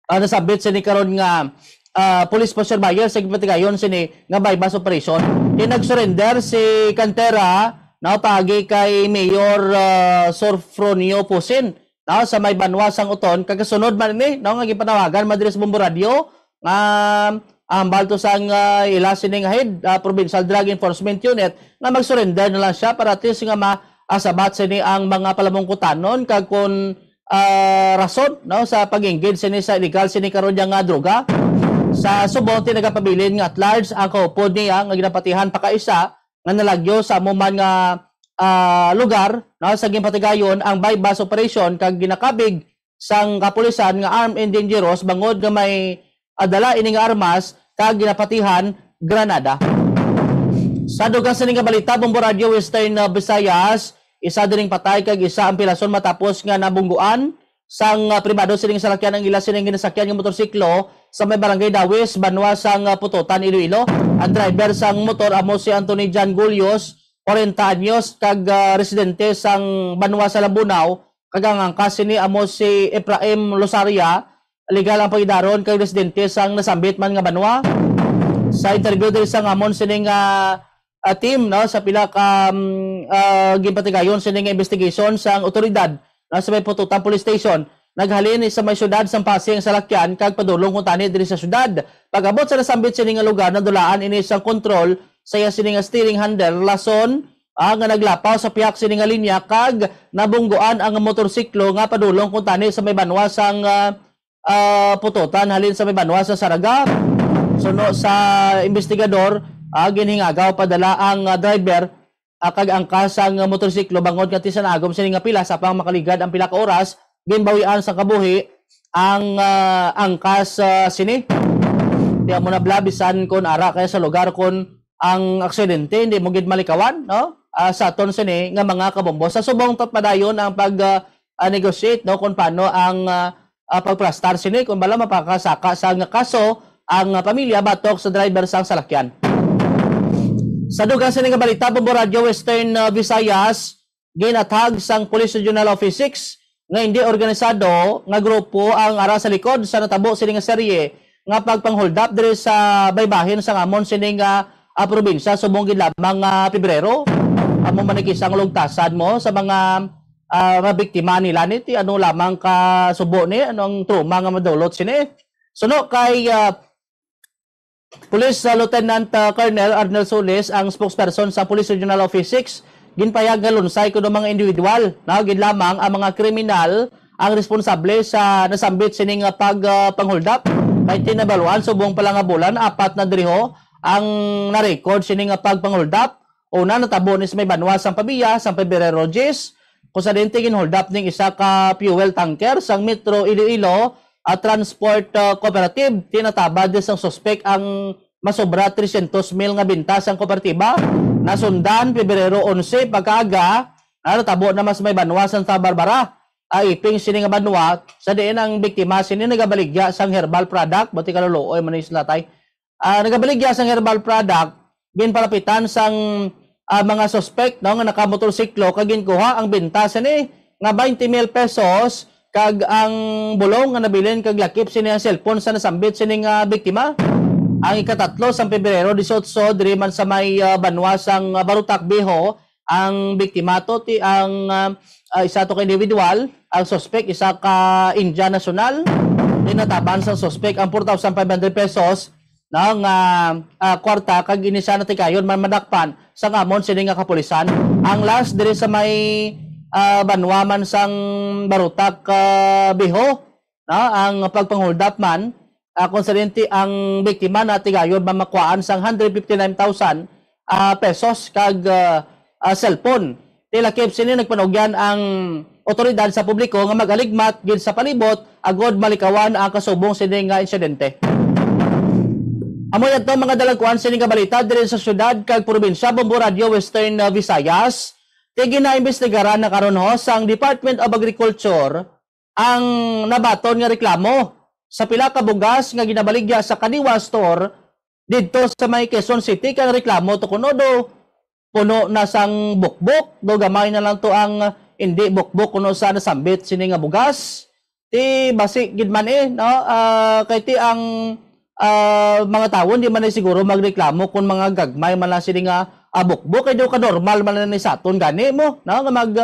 ah, nasabit sini karon nga, ah, police posture buyer sa gipatigayon sini nga buy-bust operation. Kay nag-surrender si Cantera, no, paagi kay Mayor, ah, Sofronio Pusin, no, sa may banwa sang Oton, kagasunod man ini, no, nga gipanawagan man diri sa Bombo Radio nga, ah, hambal to sang, ah, ila sining head, ah, Provincial Drug Enforcement Unit nga mag-surrender na lang siya para at least nga ma-, ah, sabat sini ang mga palamungkutanon kag kun, ah, rason, no, sa pag-engage sini sa illegal sini karon nga droga. Sa subong, ti nagapabilin nga at large ang kaupod niya nga ginapatihan pakaisa nga nalagyo sa amo man nga, ah, lugar, no, sa ginpatigayon ang buy-bust operation kag ginakabig sang kapulisan nga armed and dangerous bangod nga may, ah, dala ini nga armas kag ginapatihan granada. Sa dugang sini nga balita, Bombo Radio Western, ah, Visayas, isa dining patay kag isa ang pilason matapos nga nabungguan sang, ah, pribado sining salakyan ang ila sining ginasakyan nga motorsiklo sa may barangay Dawis, banwa sang, ah, Putotan, Iloilo. Ang driver sang motor amo si Anthony John Gulyos, kwarenta anyos, kag, ah, residente sang banwa sa Lambunao, kag ang angkas sini amo si Efraim Losaria, legal ang pangidaron kag residente sang nasambit man nga banwa. Sa interview diri sang amon sining, ah, ah, team, no, sa pila ka, um, ah, ginpatigayon sini nga investigation sang otoridad, no, sa may Pututan Police Station, naghalin sa may siyudad sang Passi ang salakyan kag padulong kuntani diri sa siyudad. Pag-abot sa nasambit sini nga lugar, nadulaan ini sang kontrol sa iya sini nga steering handle, rason, ah, nga naglapaw sa pihak sini nga linya kag nabungguan ang motorsiklo nga padulong kuntani sa may banwa sang, ah, ah, Pututan halin sa may banwa sa Saraga. Suno sa investigador, ah, ginhingagaw padala ang, ah, driver, ah, kag angkas sang motorsiklo bangod nga tisan-agom sini nga pilas apang makaligad ang pila ka oras, ginbawian sang kabuhi ang, ah, angkas, ah, sini. Di mo na bala bisan kon ara kaya sa lugar kon ang aksidente, hindi mo gid malikawan, no? Ah, sa aton sini nga mga kabombo. Sa subong, tat padayon ang pag, ah, ah, negotiate, no, kung paano ang, ah, ah, pagplastar sini, kung bala mapakasaka sa nga kaso ang, ah, pamilya batok sa driver sang salakyan. Sa dugang sini nga balita, Bombo Radyo Western, ah, Visayas, ginathag sang Police Regional Office six nga hindi organisado nga grupo ang ara sa likod sa natabo sini nga serye nga pagpanghuldap diri sa baybahin sang amon sini nga, ah, probinsya subong gid lamang nga Pebrero. Amo man ni kisang lugtasan mo sa mga, ah, mga biktima nila ni ti ano lamang ka subo ni, ano ang trauma nga madulot sini. Suno kay, ah, Police, ah, Lieutenant, ah, Colonel Arnel Solis, ang spokesperson sa Police Regional Office six, ginpayag nga lunsay kuno mga individual, no, gid lamang ang mga kriminal ang responsable sa nasambit sining, ah, pag, ah, panghuldap. Kay tinabaluan subong pa lang nga bulan, apat na diriho ang na-record sining, ah, pagpanghuldap. Una, natabo ni sa may banwa sang Pavia, sang Pebrero diyes, kung sa dente ginhuldap ning isa ka fuel tanker sang Metro Iloilo, ah, Transport, ah, Cooperative. Tinatabad sang suspek ang masobra trescientos mil nga binta sang kooperatiba. Nasundan, Pebrero onse, pagkaaga, ah, natabo na mas may banwa sang Santa Barbara. Ah, iping sini nga banwa, sa diin ang biktima sini nagabaligya sang herbal product, buti kaluluoy man ni sila, tay. Ah, nagabaligya sang herbal product, ginpalapitan sang, ah, mga suspek, no, nga nakamotorsiklo kag ginkuha ang benta sini nga twenty mil pesos kag ang bulong nga nabilin kag lakip sini ang cellphone sa nasambit sini nga biktima. Ang ikatatlo sang Pebrero disiotso, diri man sa may, ah, banwa sang, ah, Barotac Viejo, ang biktima to ti ang, ah, ah, isa to ka individual, ang suspek isa ka Indian national. Tinataban sang suspek ang four thousand five hundred pesos, no, nga, ah, kwarta kag ini siya natigayon man madakpan sang amon sini nga kapulisan. Ang last diri sa may, ah, banwa man sang Barotac, ah, Viejo, no, ang pagpanghuldap man, ah, kung sa dente ang biktima natigayon man makuhaan sang hundred fifty-nine thousand, ah, pesos kag, ah, ah, cellphone. Ti lakip sini nagpanugyan ang otoridad sa publiko nga mag-aligmat gid sa palibot agod malikawan ang kasubong sini nga insidente. Amo yan to mga dalagkuan sini nga balita diri sa syudad kag probinsya, Bombo Radio Western, ah, Visayas. Ti ginaimbestigaran na karon ho sang Department of Agriculture ang nabaton nga reklamo sa pila ka bugas nga ginabaligya sa Kadiwa Store didto sa may Quezon City, kay ang reklamo to kuno do puno na sang bukbok, do gamay na lang to ang hindi bukbok kuno sa nasambit sini nga bugas. Ti basi gid man, eh, no? Ah, kay ti ang, ah, mga tawo hindi man, eh, siguro magreklamo kung mga gagmay man lang sini nga, ah, bukbok, kay do ka normal man lang ni sa aton gani mo, no? Nga mag,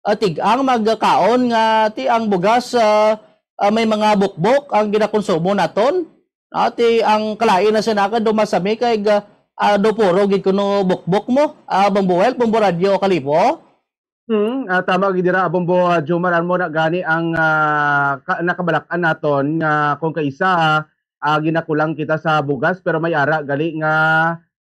ah, tig-ang magkaon nga ti ang bugas, ah, ah, may mga bukbok ang ginakonsumo naton. Ah, ti ang kalain na siya naka dumasami kay ga-, ah, do puro gid kuno bukbok mo, ah, Bombo Well, Bombo Radio Kalibo. Hmm, ah, tama gid dira, Bombo, ah, Jomar, amo na gani ang, ah, ka-, nakabalak-an naton nga kung kaisa, ah, ginakulang kita sa bugas, pero may ara gali nga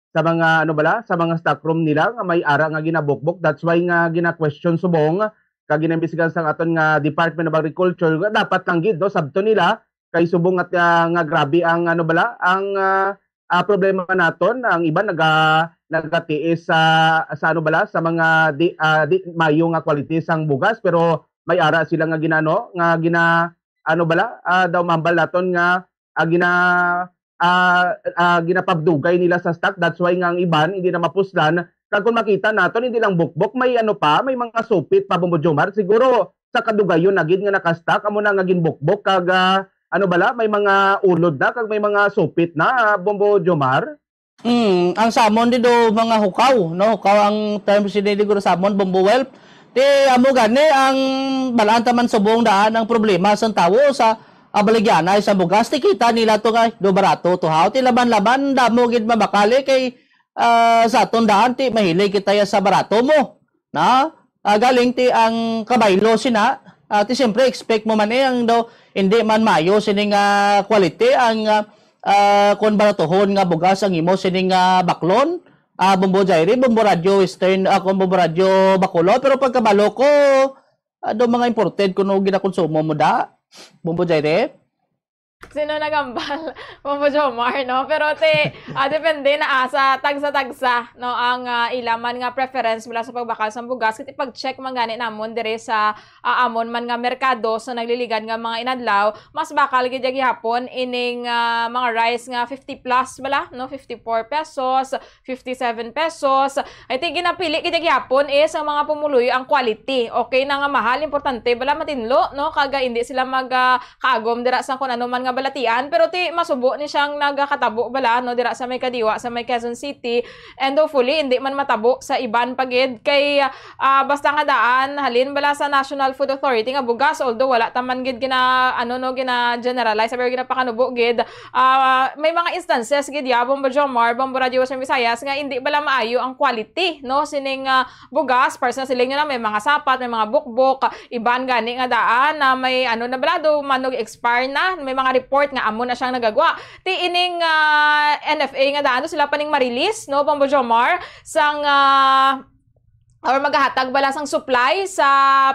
sa mga, ano bala, sa mga stock room nila nga may ara nga ginabukbok. That's why nga gina-question subong kag ginaimbestigahan sang aton nga Department of Agriculture nga dapat lang gid, no, sabton nila kay subong at, ah, nga grabe ang, ano bala, ang, ah, ah, problema naton. Ang iban naga-, nagatiis sa, sa, ano bala, sa mga di, ah, di mayo nga quality sang bugas, pero may ara sila nga ginano, nga gina-, ano bala, ah, daw mambal naton nga, ah, gina-, ah, ah, ginapabdugay nila sa stock. That's why nga ang iban hindi na mapuslan Kag kung makita naton, hindi lang bukbok, may ano pa, may mga supit pa, Bombo Jomar. Siguro sa kadugayon na gid nga nakastock, amo na nga ginbukbok, kag, ah, ano bala, may mga ulod na, kag may mga supit na, ah, Bombo Jomar. Mm, ang salmon di do mga hukaw, no? Hukaw ang term sini di guro salmon, Bombo Whelp. Ti amo gani ang balaan ta man subong daan ang problema sang tawo sa, ah, baligyaanay sa bugas. Ti kita nila to nga do barato to, haw. Ti laban-laban damo gid mabakali kay, ah, sa aton daan ti mahilig kita ya sa barato mo. Na, ah, galing ti ang kabaylo sina, ah, ti siyempre expect mo man eh ang daw hindi man maayo sini nga quality ang, ah, ah, kon baratuhon nga bugas ang imo sini nga baklon, ah, Bombo Jairi, Bombo Radyo Western, ah, kon Bombo Radyo Bacolod, pero pagkabalo ko, ah, daw mga imported kuno ginakonsumo mo da, Bombo Jairi? Sino nagambal? Bombo Jomar, no? Pero ti, ah, depende na, ah, sa tagsa-tagsa, no, ang, ah, ila man nga preference mula sa pagbakal sang bugas. Kay pag-check man gani namon diri sa, ah, amon man nga merkado sa nagliligad nga mga inadlaw, mas bakal gid ya gihapon ining, ah, mga rice nga fifty plus bala, no? Fifty-four pesos, fifty-seven pesos. I think ginapili kita gihapon is ang mga pumuluyo ang quality. Okay na nga mahal, importante bala matinlo, no? Kaga hindi sila mag, ah, kagom dira sa kun ano man nga balatian, pero ti masubo ni siyang nagakatabo bala, no, dira sa may Kadiwa, sa may Quezon City. And hopefully hindi man matabo sa iban pa gid kay, ah, basta nga daan halin bala sa National Food Authority nga bugas, although wala ta man gid gina ano, no, gina-generalize, pero ginapakanubo gid, ah, may mga instances gid ya, Bombo Jomar, Bombo Radyo Western Visayas, nga hindi bala maayo ang quality, no, sining, ah, bugas. Personal siling nyo na may mga sapat, may mga bukbok, iban gani nga daan na may ano na bala do, manog expire na, may mga report nga amo na siyang nagagwa. Ti ining, ah, N F A nga daan do sila pa ning ma-release, no, Bombo Jomar, sang, ah, or magahatag bala sang supply sa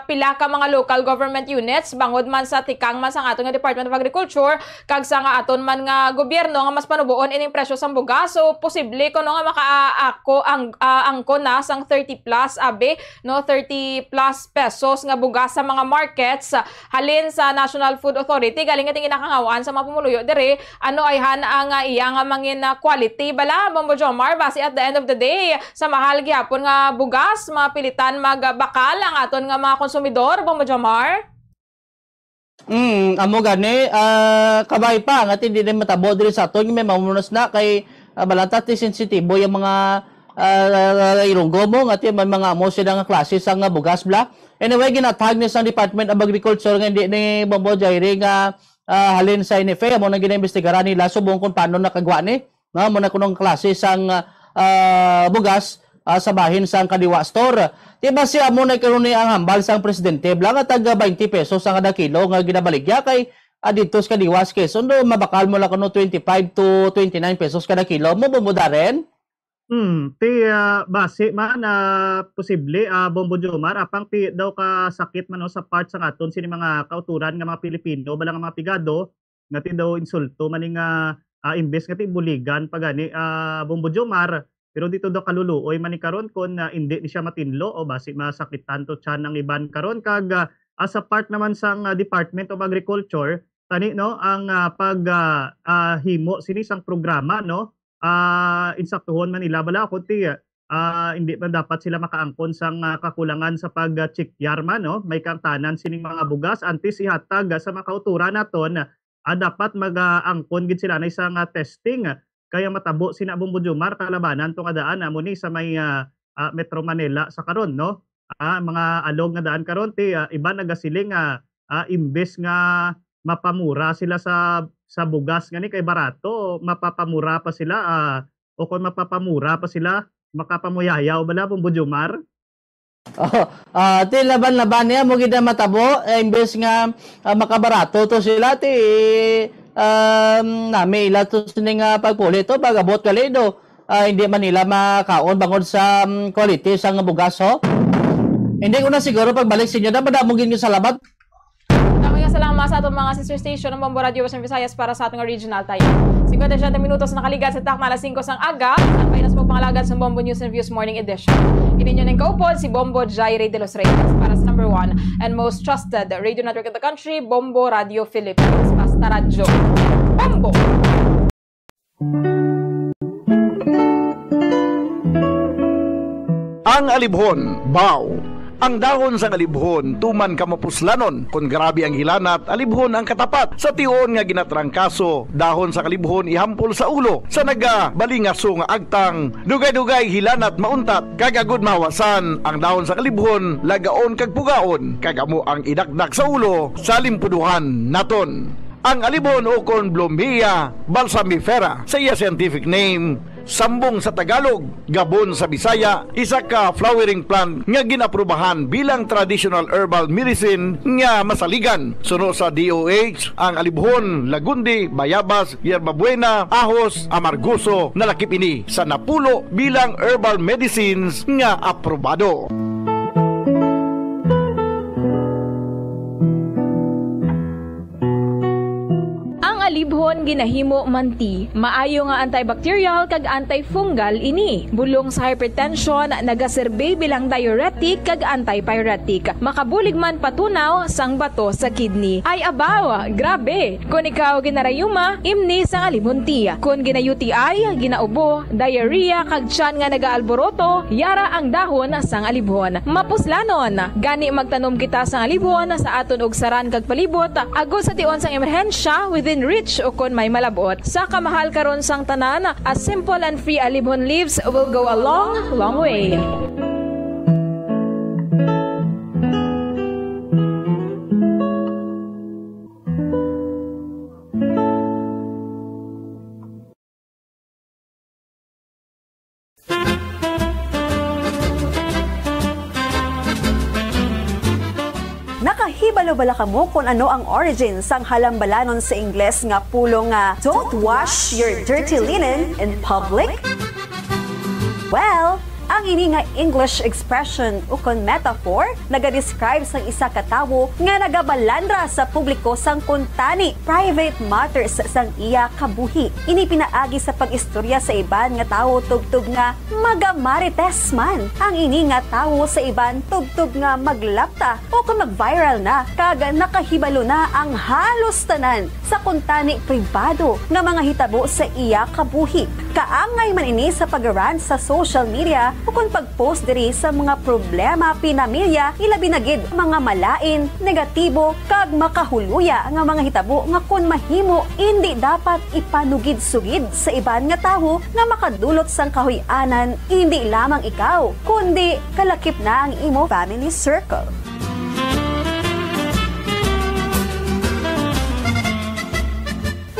pila ka mga local government units, bangod man sa tikang man sang aton nga Department of Agriculture, kag sa nga aton man nga gobyerno nga mas panuboon ining presyo sang bugas. So, posible kuno nga makaako ang, ah, angkon na sang thirty plus, abi, no, thirty plus pesos nga bugas sa mga markets, ah, halin sa National Food Authority. Galing nga tingin nakangawaan sa mga pumuluyo diri, ano ayhan ang, ah, iya nga mangin, ah, quality bala, Bombo Jomar, basi at the end of the day, sa mahal gihapon nga bugas, mapilitan magbakal ang aton nga mga konsumidor, Bombo Jomar? Mm, amo gani, ah, kabay pa nga ti di na matabo diri sa aton, may mamunos na kay, ah, balanta ti sensitibo yung mga, ah, irunggo mo nga ti may mga amo sila nga klase sa nga bugas bala. Anyway, ginatag ni sang Department of Agriculture nga hindi ni Bombo Jairi nga, ah, halin sa N F A, amo nang ginaimbestigaran nila subong kung paano nakagwa ni. No, mo na kunong klase sang, ah, bugas, ah, sa bahin sang Kadiwa Store. Di ba siya mo na karon ni ang hambal sang presidente bala nga taga twenty pesos ang kada kilo nga ginabaligya kay, ah, dito sa Kadiwa sa Quezon do mabakal mo lang kuno twenty-five to twenty-nine pesos kada kilo mo, Bombo Darren? Hmm, ti, ah, basi man, ah, posible, ah, Bombo Jomar, apang ti daw ka sakit man, no, sa part sa aton sini mga kauturan nga mga Pilipino, bala nga mga pigado, nga ti daw insulto man ni nga, ah, imbes nga ti buligan pa gani, ah, Bombo Jomar, pero dito daw kaluluoy man ni karon kon, ah, indi ni siya matinlo o basi masakitan to tiyan ang iban karon kag, ah, ah, sa part naman sang, ah, Department of Agriculture, tani, no, ang, ah, pag, ah, ah, himo sini sang programa, no, ah, insaktuhon man nila bala kundi, ah, hindi man dapat sila makaangkon sang, ah, kakulangan sa pag, ah, check yarman, no? May kaangtanan sining mga bugas antes ihatag, ah, sa mga kauturan naton, ah, dapat mag, ah, angkon gid sila na isang, ah, testing. Kaya matabo sina Bombo Jomar kalabanan to nga daan amo ni sa may, ah, ah, Metro Manila sa karon, no? Ah, mga alog nga daan karon ti, ah, iban nagasiling nga, ah, imbes nga mapamura sila sa sa bugas nga ni kay barato, mapapamura pa sila, ah, o kon mapapamura pa sila, makapamuyayaw bala, Bombo Jomar? Oh, ah, ti laban-laban niya mo gid ang matabo, eh, imbes nga, ah, makabarato to sila ti, um, nami ila to sini nga pagpuli to pag-abot kalido. Ah, hindi man nila makaon bangod sa, um, quality sang bugas, ho. Hindi ko na siguro pagbalik sa inyo na madamo gid nga salamat. Damo nga salamat sa atong mga sister station ng Bombo Radio Western Visayas para sa atong original tayo. Cincuenta y siete minutos nakaligat sa takna alas singko sang aga. Ang painas mo pangalagad sa Bombo News and Views Morning Edition. Kini inyo ning kaupod si Bombo Jaire de los Reyes para sa number one and most trusted radio network in the country, Bombo Radio Philippines. Basta radyo. Bombo! Alibhon, baw. Ang dahon sang alibhon tuman ka mapuslanon. Kon grabe ang hilanat, alibhon ang katapat. Sa tion nga ginatrangkaso, dahon sang alibhon ihampol sa ulo. Sa nagabalingaso nga agtang, dugay-dugay hilanat mauntat, kag agud mahawasan, ang dahon sang alibhon lagaon kag pugaon, kag amo ang idakdak sa ulo sa limpuduhan naton. Ang alibhon ukon Blumea balsamifera sa iya scientific name, sambong sa Tagalog, gabon sa Bisaya, isa ka flowering plant nga ginaprobahan bilang traditional herbal medicine nga masaligan. Suno sa D O H, ang alibhon, lagundi, bayabas, yerba buena, ahos, amargoso, nalakip ini sa napulo bilang herbal medicines nga aprobado. Ang alibhon ginahimo man ti maayo nga antibacterial kag antifungal ini. Bulong sa hypertension, nagaserbi bilang diuretic kag antipyretic. Makabulig man patunaw sang bato sa kidney. Ay abaw, grabe! Kon ikaw ginarayuma, imni sang alibhon tea. Kon gina-U T I, ginaubo, diarrhea, kag tiyan nga nagaalboroto, yara ang dahon sang alibhon. Mapuslanon! Gani magtanom kita sang alibhon sa aton ugsaran kag palibot, agod sa tion sang emerhensya, within reach ukon may malab-ot. Sa kamahal karon sang tanan, a simple and free alibhon leaves will go a long, long way. Nakahibalo bala kamo kon ano ang origin sang halambalanon sa Ingles nga pulong nga "Don't wash your dirty linen in public"? Well, ang ini nga English expression ukon metaphor nagadescribe sang isa ka tawo nga nagabalandra sa publiko sang kuntani private matters sang iya kabuhi. Ini pinaagi sa pag-istorya sa iban nga tawo tubtob nga magamarites man ang ini nga tawo sa iban tubtob nga maglapta o kon mag-viral na kag nakahibalo na ang halos tanan sa kuntani pribado nga mga hitabo sa iya kabuhi. Kaangay man ini sa pag-rant sa social media ukon pag-post diri sa mga problema pinamilya, ilabi na gid mga malain, negatibo, kag makahuluya nga mga hitabo nga kon mahimo, indi dapat ipanugid-sugid sa iban nga tawo nga makadulot sang kahuy-anan, indi lamang ikaw, kundi kalakip na ang imo family circle.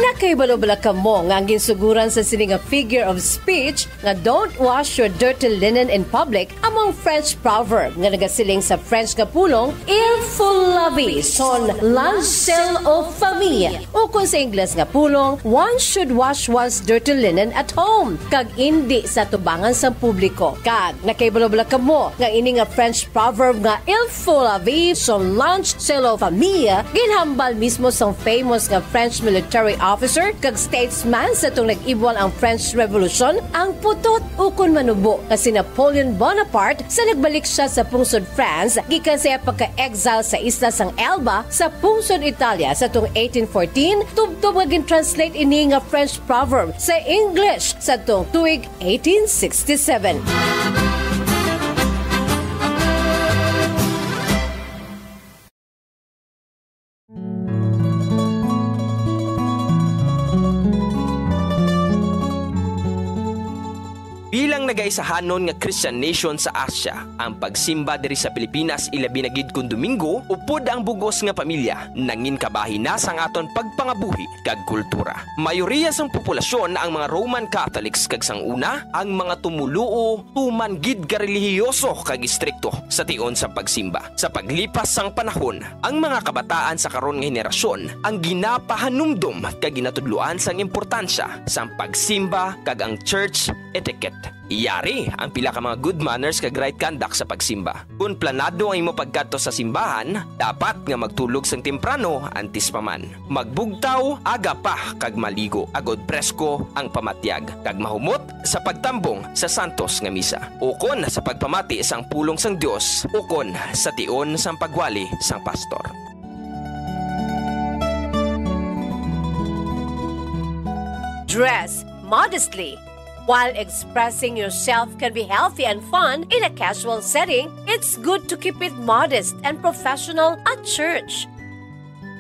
Nakahibalo bala kamo nga ang ginsugoran sa sini nga figure of speech nga "Don't wash your dirty linen in public" amo ang French proverb nga nagasiling sa French nga pulong "Il faut laver son linge sale aux femmes", ukon sa Ingles nga pulong "One should wash one's dirty linen at home", kag indi sa tubangan sang publiko. Kag nakahibalo bala kamo nga ini nga French proverb nga "Il faut laver son linge sale aux femmes" ginhambal mismo sang famous nga French military officer kag statesman sa tung nag-ibwal ang French Revolution, ang putot ukon manubo nga si Napoleon Bonaparte sa nagbalik sia sa pungsod France gikan sa iya pagka-exile sa isla sang Elba sa pungsod Italia sa tung eighteen fourteen, tubtob nga gin-translate ini nga French proverb sa English sa tung tuig eighteen sixty-seven. Bilang nagaisahanon nga Christian nation sa Asia, ang pagsimba diri sa Pilipinas, ilabi na gid kon Domingo, upod ang bug-os nga pamilya, nangin kabahin na sang aton pagpangabuhi kag kultura. Mayoriya sang populasyon ang mga Roman Catholics, kag sang una, ang mga tumoluo tuman gid ka relihiyoso kag istrikto sa tion sang pagsimba. Sa paglipas sang panahon, ang mga kabataan sa karon nga henerasyon ang ginapahanumdom kag ginatudloan sang importansya sang pagsimba kag ang church etiquette. Yari ang pila ka mga good manners kag right conduct sa pagsimba. Kon planado ang imo pagkadto sa simbahan, dapat nga magtulog sang temprano antes pa man. Magbugtaw aga pa kag maligo, agod presko ang pamatyag, kag mahumot sa pagtambong sa santos nga misa, ukon sa pagpamati sang pulong sang Dios, ukon sa tion sang pagwali sang pastor. Dress modestly. While expressing yourself can be healthy and fun in a casual setting, it's good to keep it modest and professional at church.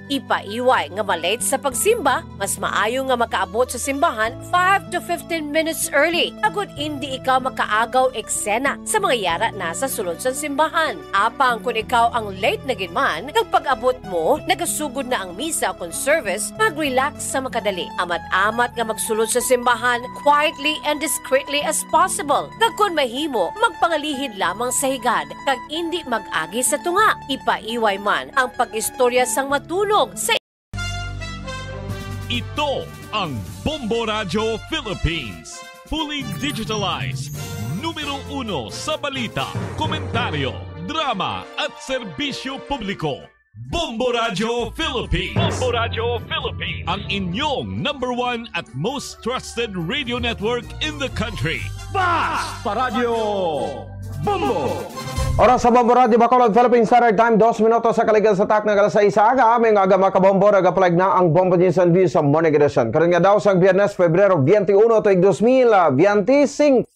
Ipaiway nga ma-late sa pagsimba, mas maayo nga makaabot sa simbahan five to fifteen minutes early, agod indi ikaw makaagaw eksena sa mga yara na sa sulod sang simbahan. Apang kon ikaw ang late na gid man, kag pag-abot mo, nagasugod na ang misa kon service, mag-relax sa makadali. Amat-amat nga magsulod sa simbahan quietly and discreetly as possible. Kag kon mahimo, magpangalihid lamang sa higad, kag indi mag-agi sa tunga. Ipaiway man ang pag-istorya sang matunog sa Ito ang Bombo Radyo Philippines. Fully digitalized. Numero uno sa balita, komentaryo, drama, at serbisyo publiko. Bombo Radyo Philippines. Bombo Radyo Philippines. Ang inyong number one at most trusted radio network in the country. Basta Radyo Bombo! Oras sa Bombo Radyo Bacolod, Philippine Standard Time, dos minutos sa kaligal sa takna alas sais sa aga. May nga aga, mga kabombo, nagapalag na ang Bombo News and Views sa Morning Edition. Karon nga daw sang Biyernes, Febrero twenty-one, tuig dos mil veinticinco.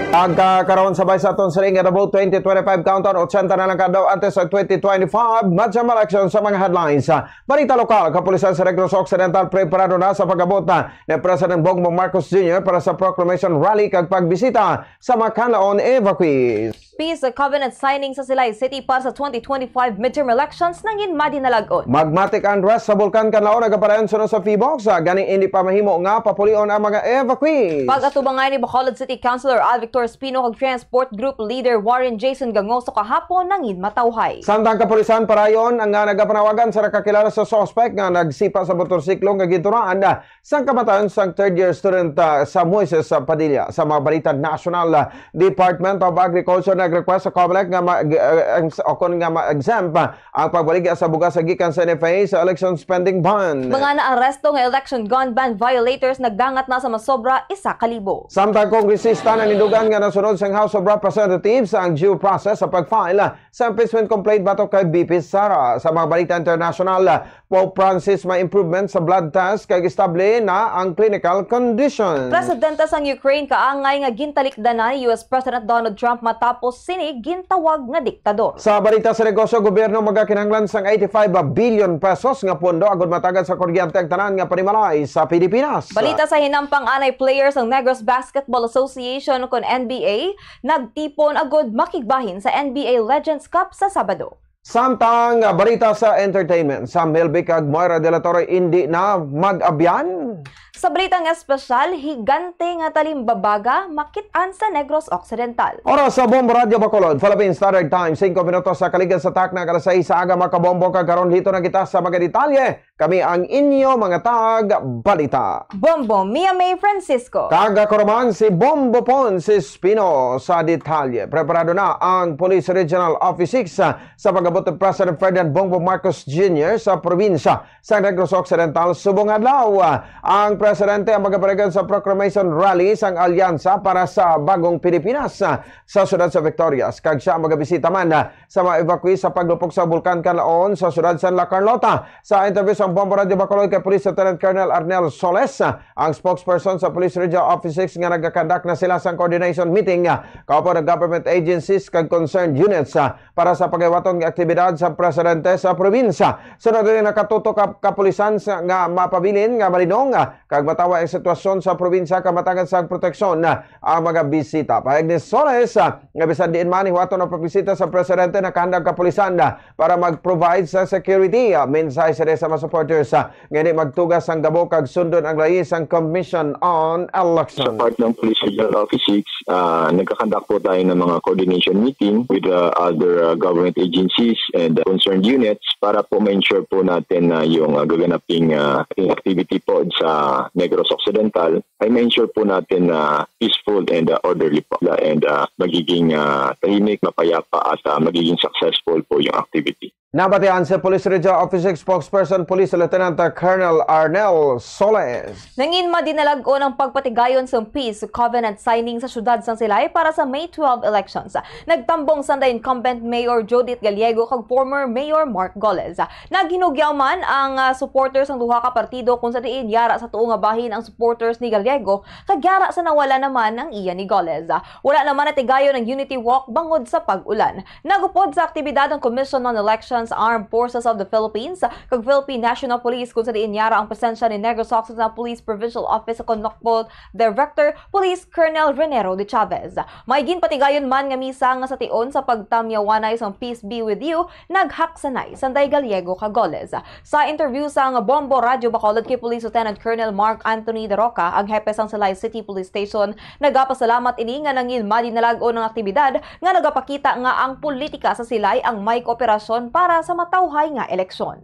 Ang kakaron, sabay sa aton siling nga Davao twenty twenty-five countdown, ochenta na lang ka daw antes sa twenty twenty-five midterm election. Sa mga headlines, ah, balita lokal, kapulisan sa Negros Occidental preparado na sa pag-abot, ah, ni President Bongbong Marcos Junior para sa proclamation rally kag pagbisita sa mga kanlaon evacuees. Peace covenant signing sa Silay City para sa twenty twenty-five midterm elections nangin madinalag-on. Magmatic unrest sa Bulkan Kanlaon nagapadayon suno sa PHIVOLCS, ah, gani indi pa mahimo nga papulion ang mga evacuees. Pag-atubangan ni Bacolod City Councilor Al Victor Espino kag Transport Group Leader Warren Jason Gangoso kahapon nangin matawhay. Samtang kapulisan parayon ang nga nagapanawagan sa nakakilala sa suspect nga nagsipa sa motorsiklo nga ginturoan, ah, sang kamatayon sang third year student, ah, sa Moises, ah, Padilla. Sa mga balita nasyonal, ah, Department of Agriculture nag-request sa COMELEC nga ma-, eh, ex-, o kon nga ma-exempt, ah, ang pagbaligya sa bugas sa gikan sa N F A sa election spending ban. Mga naaresto nga election gun ban violators nagdangat na sa masobra isa ka libo. Samtang kongresista nanindugan nga nasunod sang House of Representatives ang due process sa pag-file sa impeachment complaint batok kay V P Sara. Sa mga balita international, Pope Francis may improvement sa blood test kag estable na ang clinical conditions. Presidente sang Ukraine kaangay nga gintalikdan na ni U S President Donald Trump matapos sini gintawag nga diktador. Sa balita sa negosyo, gobyerno magakinahanglan sang eighty-five billion pesos nga pondo agud matagad sa kuryente ang tanan nga panimalay sa Pilipinas. Balita sa hinampang, anay players ang Negros Basketball Association, kon N B A, nagtipon agud makigbahin sa N B A Legends Cup sa Sabado. Samtang, ah, balita sa entertainment, Sam Milby kag Moira de la Torre indi na mag-abyan. Sa balitang espesyal, higante nga talimbabaga makit-an sa Negros Occidental. Oras sa Bombo Radyo Bacolod, Philippine Standard Time, singko minutos sa kaligan sa takna, alas sais sa aga, mga kabombo, kag karon lito na kita sa mga detalye. Kami ang inyo mga tag-balita. Bombo Mia May Francisco. Kag ako naman si Bombo Pons Espino sa detalye. Preparado na ang Police Regional Office six sa pag-abot ni President Ferdinand Bongbong Marcos Junior sa probinsya sa Negros Occidental subong adlaw. Ang presidente ang magaparigan sa proclamation rally sang Alyansa para sa Bagong Pilipinas sa siyudad sa Victorias, kag siya magabisita man sa mga evacuees sa paglupok sa Bulkan Kanlaon sa siyudad sa La Carlota. Sa interview sang Bombo Radyo Bacolod kay Police Lieutenant Colonel Arnel Soles, ang spokesperson sa Police Regional Office six, nga nagakandak na sila sang coordination meeting, ah, kaupod ang government agencies kag concerned units, ah, para sa paghiwaton nga aktibidad sa presidente sa probinsya. Sunod diri, nakatutok ang kapulisan sa, nga mapabilin nga malinong, ah, kag matawhay ang sitwasyon sa probinsya kag matagad sang proteksyon, ah, ang mga bisita. Pahayag ni Soles, ah, nga bisan diin man hiwaton ang pagbisita sa presidente, nakahandang kapulisan, ah, para mag-provide sa security. Ah, mensahe sa mga supporters, ah, nga indi magtugas ang gabo kag sundon ang layis sang Commission on Sa Election. Part ng Police Regional Office six, ah, nagkakandak po tayo ng mga coordination meeting with, ah, other, ah, government agencies and, ah, concerned units para po ma-ensure po natin na yung, ah, gaganaping, ah, activity po sa Negros Occidental ay ma-ensure po natin na peaceful and, ah, orderly po. And, ah, magiging, ah, tahimik, mapayapa at, ah, magiging successful po yung activity. Nabatian sa Police Regional Office spokesperson, Police Lieutenant Colonel Arnel Soles. Nangin madinalag-on ang pagpatigayon sang peace covenant signing sa siyudad sang Silay para sa May twelve elections. Nagtambong sanda incumbent Mayor Judith Gallego kag former Mayor Mark Goles. Naghinugyaw man ang, ah, supporters sang duha ka partido, kung sa diin yara sa tuo nga bahin ang supporters ni Gallego kag yara sa nawala naman ang iya ni Goles. Wala naman natigayon ang Unity Walk bangod sa pag-ulan. Nagupod sa aktibidad ang Commission on Elections, Armed Forces of the Philippines, kag Philippine National Police, kung sa diin yara ang presensya ni Negros Occidental Police Provincial Office sa Konlokbol Director Police Colonel Renero de Chavez. May ginpatigayon man nga misa nga sa tion sa pagtamyawanay sang Peace Be With You, naghaksanay Sanday Gallego kag Goles. Sa interview sang Bombo Radyo Bacolod kay Police Lieutenant Colonel Mark Anthony De Roca, ang hepe sang Silay City Police Station, nagapasalamat ini nga nangin madinalag-on ang aktibidad nga nagapakita nga ang politika sa Silay ang may kooperasyon para sa matawhay nga eleksyon.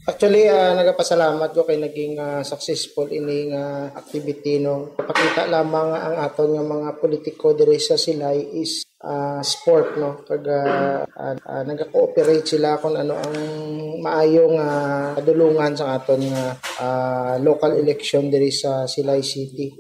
Actually, ah, nagapasalamat ko kay naging, ah, successful ini nga activity, no. Pakita lamang nga ang aton nga mga politiko diri sa Silay is, ah, sport, no. Kag, ah, ah, ah, nagka-cooperate sila kung ano ang maayo nga kadulungan sa aton nga, ah, local election diri sa Silay City.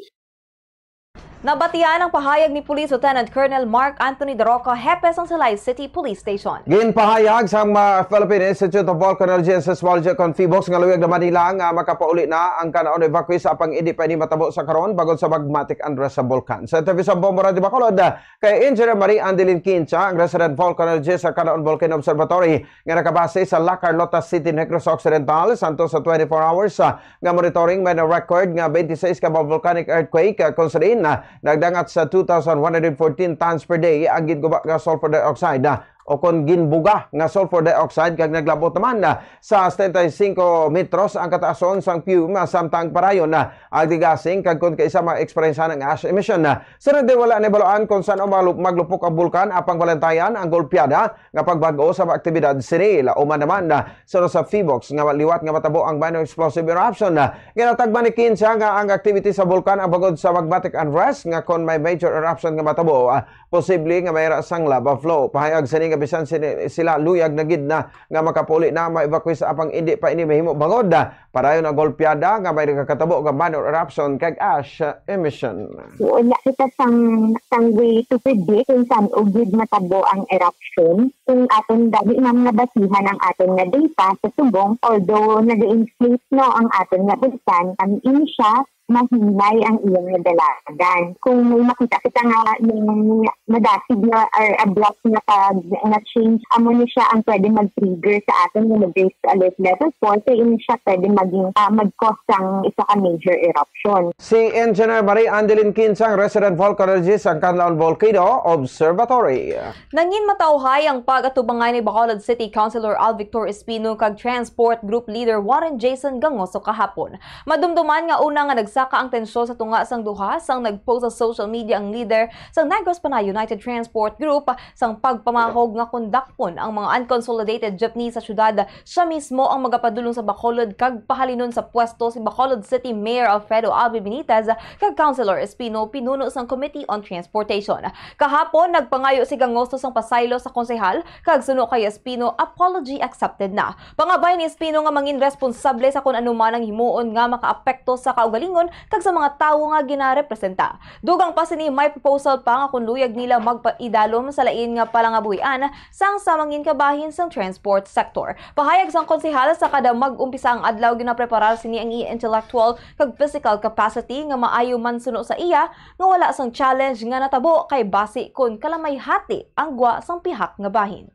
Nabatian ang pahayag ni Police Lieutenant Colonel Mark Anthony De Roca, hepe sang Silay City Police Station. Ginpahayag sang mga Philippine Institute of Volcanology and Seismology kon PHIVOLCS nga luyag naman nila nga makapauli na ang kan-on evacuees apang indi pa ini matabo sa karon bangod sa magmatic unrest sa bulkan. Sa interview sa Bombo Radyo Bacolod, kay Engineer Marie Andeline Quincha, ang resident volcanologist sa Canaon Volcano Observatory nga nakabase sa La Carlota City, Negros Occidental, santos sa twenty-four hours, ah, nga monitoring, may na-record nga twenty-six ka volcanic earthquake, ah, kung sa diin, ah, nagdangat sa two thousand one hundred fourteen tons per day ang ginguba nga sulfur dioxide, ah, o kon ginbuga nga sulfur dioxide, kag naglabot naman, ah, sa setenta y cinco metros ang kataason sang fume, ah, samtang parayon, ah, ang degassing, kag kon kaisa ma-eksperyensya ang ash emission, ah. Sa nagdi wala nahibaluan kung san-o maglu-, maglupok ang bulkan apang balantayan ang golpeada nga pagbag-o sa aktibidad sini. Lauman naman, ah, suno sa PHIVOLCS nga liwat nga matabo ang minor explosive eruption, ah, ginatag man ni Quincha nga ang activity sa bulkan ang bangod sa magmatic unrest nga kon may major eruption nga matabo, ah, posible nga may ra sang lava flow. Pahayag sini nga bisan sini, sila luyag na gid na nga makapauli na ma-evacuees apang indi pa ini mahimo bangod, ah, parayon ang golpeada nga may nagakatabo nga minor eruption kag ash emission. Wala kita sang, sang way to predict kung san-o gid matabo ang eruption. Kung aton gani nga nga basihan ang aton nga data sa subong, although nag-inflate, no, ang aton nga bulkan, ang ini siya, mahinay ang iyang nga dalagan. Kung may makita kita nga yung madasig na or abrupt na pag, na change, amo ni siya ang pwede mag-trigger sa aton nga mag-raise to alert level four, kay ini siya pwede maging, ah, mag-cause sang isa ka major eruption. Si Engineer Marie Andeline Quincha, ang resident volcanologist sa Canlaon Volcano Observatory. Nangin matawhay ang pag-atubangay ni Bacolod City Councilor Al Victor Espino kag Transport Group Leader Warren Jason Gangoso kahapon. Madumduman nga una nga nagsaka ang tensyon sa tunga sang duha sang nag-post sa social media ang leader sang Negros Panay United Transport Group sang pagpamahog nga kondakpon ang mga unconsolidated jeepney sa syudad. Siya mismo ang magapadulong sa Bacolod kag pahalinon sa pwesto si Bacolod City Mayor Alfredo Albi Benitez kag Councilor Espino, pinuno sang Committee on Transportation. Kahapon, nagpangayo si Gangoso sang pasaylo sa konsehal kag suno kay Espino, apology accepted na. Pangabay ni Espino nga mangin responsable sa kon ano man ang himuon nga makaapekto sa kaugalingon kag sa mga tawo nga ginarepresenta. Dugang pa sini, may proposal pa nga kon luyag nila magpaidalom sa lain nga palangabuhian sang sa mangin kabahin sang transport sector. Pahayag sang konsehal, sa kada mag-umpisa ang adlaw, ginapreparar sini ang iya intellectual kag physical capacity nga maayo man suno sa iya nga wala sang challenge nga natabo kay basi kon kalamayhati ang gwa sang pihak nga bahin.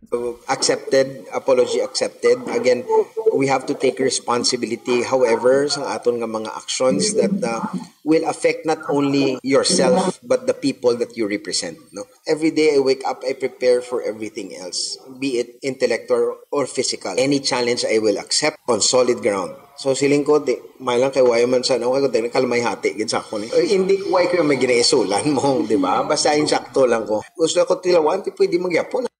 Accepted, apology accepted. Again, we have to take responsibility. However, sa aton nga mga actions that, uh, will affect not only yourself but the people that you represent, no? Every day I wake up, I prepare for everything else, be it intellectual or physical. Any challenge I will accept on solid ground. So, siling ko, di, may lang kay wayo man sa ano, kay kung di, kalamay hati gid sa akon, eh. Eh, hindi ko, why ko yung may ginaisulan mo, di ba? Basta insakto lang ko. Gusto ko tilawan, di pwede magyapon.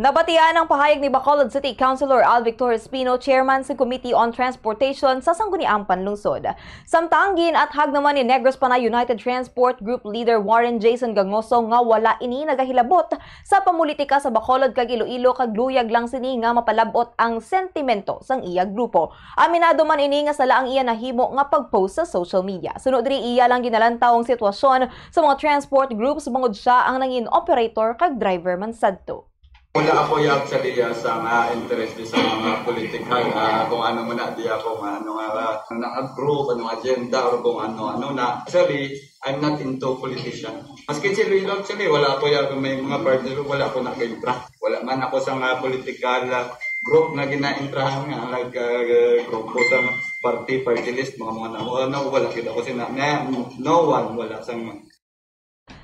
Nabatian ang pahayag ni Bacolod City Councilor Al Victor Espino, chairman sa Committee on Transportation sa Sangguniang Panlungsod. Samtang gin-athag naman ni Negros Panay United Transport Group Leader Warren Jason Gangoso nga wala ini nagahilabot sa pamulitika sa Bacolod kag Iloilo kag luyag lang sini nga mapalab-ot ang sentimento sang iya grupo. Aminado man ini nga sala ang iya nahimo nga pag-post sa social media. Suno diri, iya lang ginalantaw ang sitwasyon sa mga transport groups bangod sia ang nangin operator kag driver man sadto. Wala ako yab sa diya sa nga interest sa mga political, ah, kung ano man na diya, kung ano nga, ah, na group, ano agenda, or kung ano-ano na. Actually, I'm not into politician. Maski si Lilo, actually, wala ako yab, may mga partner, wala ako nag-intra. Wala man ako sa nga political, ah, group na ginaintrahan nga, like, ah, grupo sa party, party list, mga, mga na, wala, wala kita ko sina, na, no one, wala sa mga.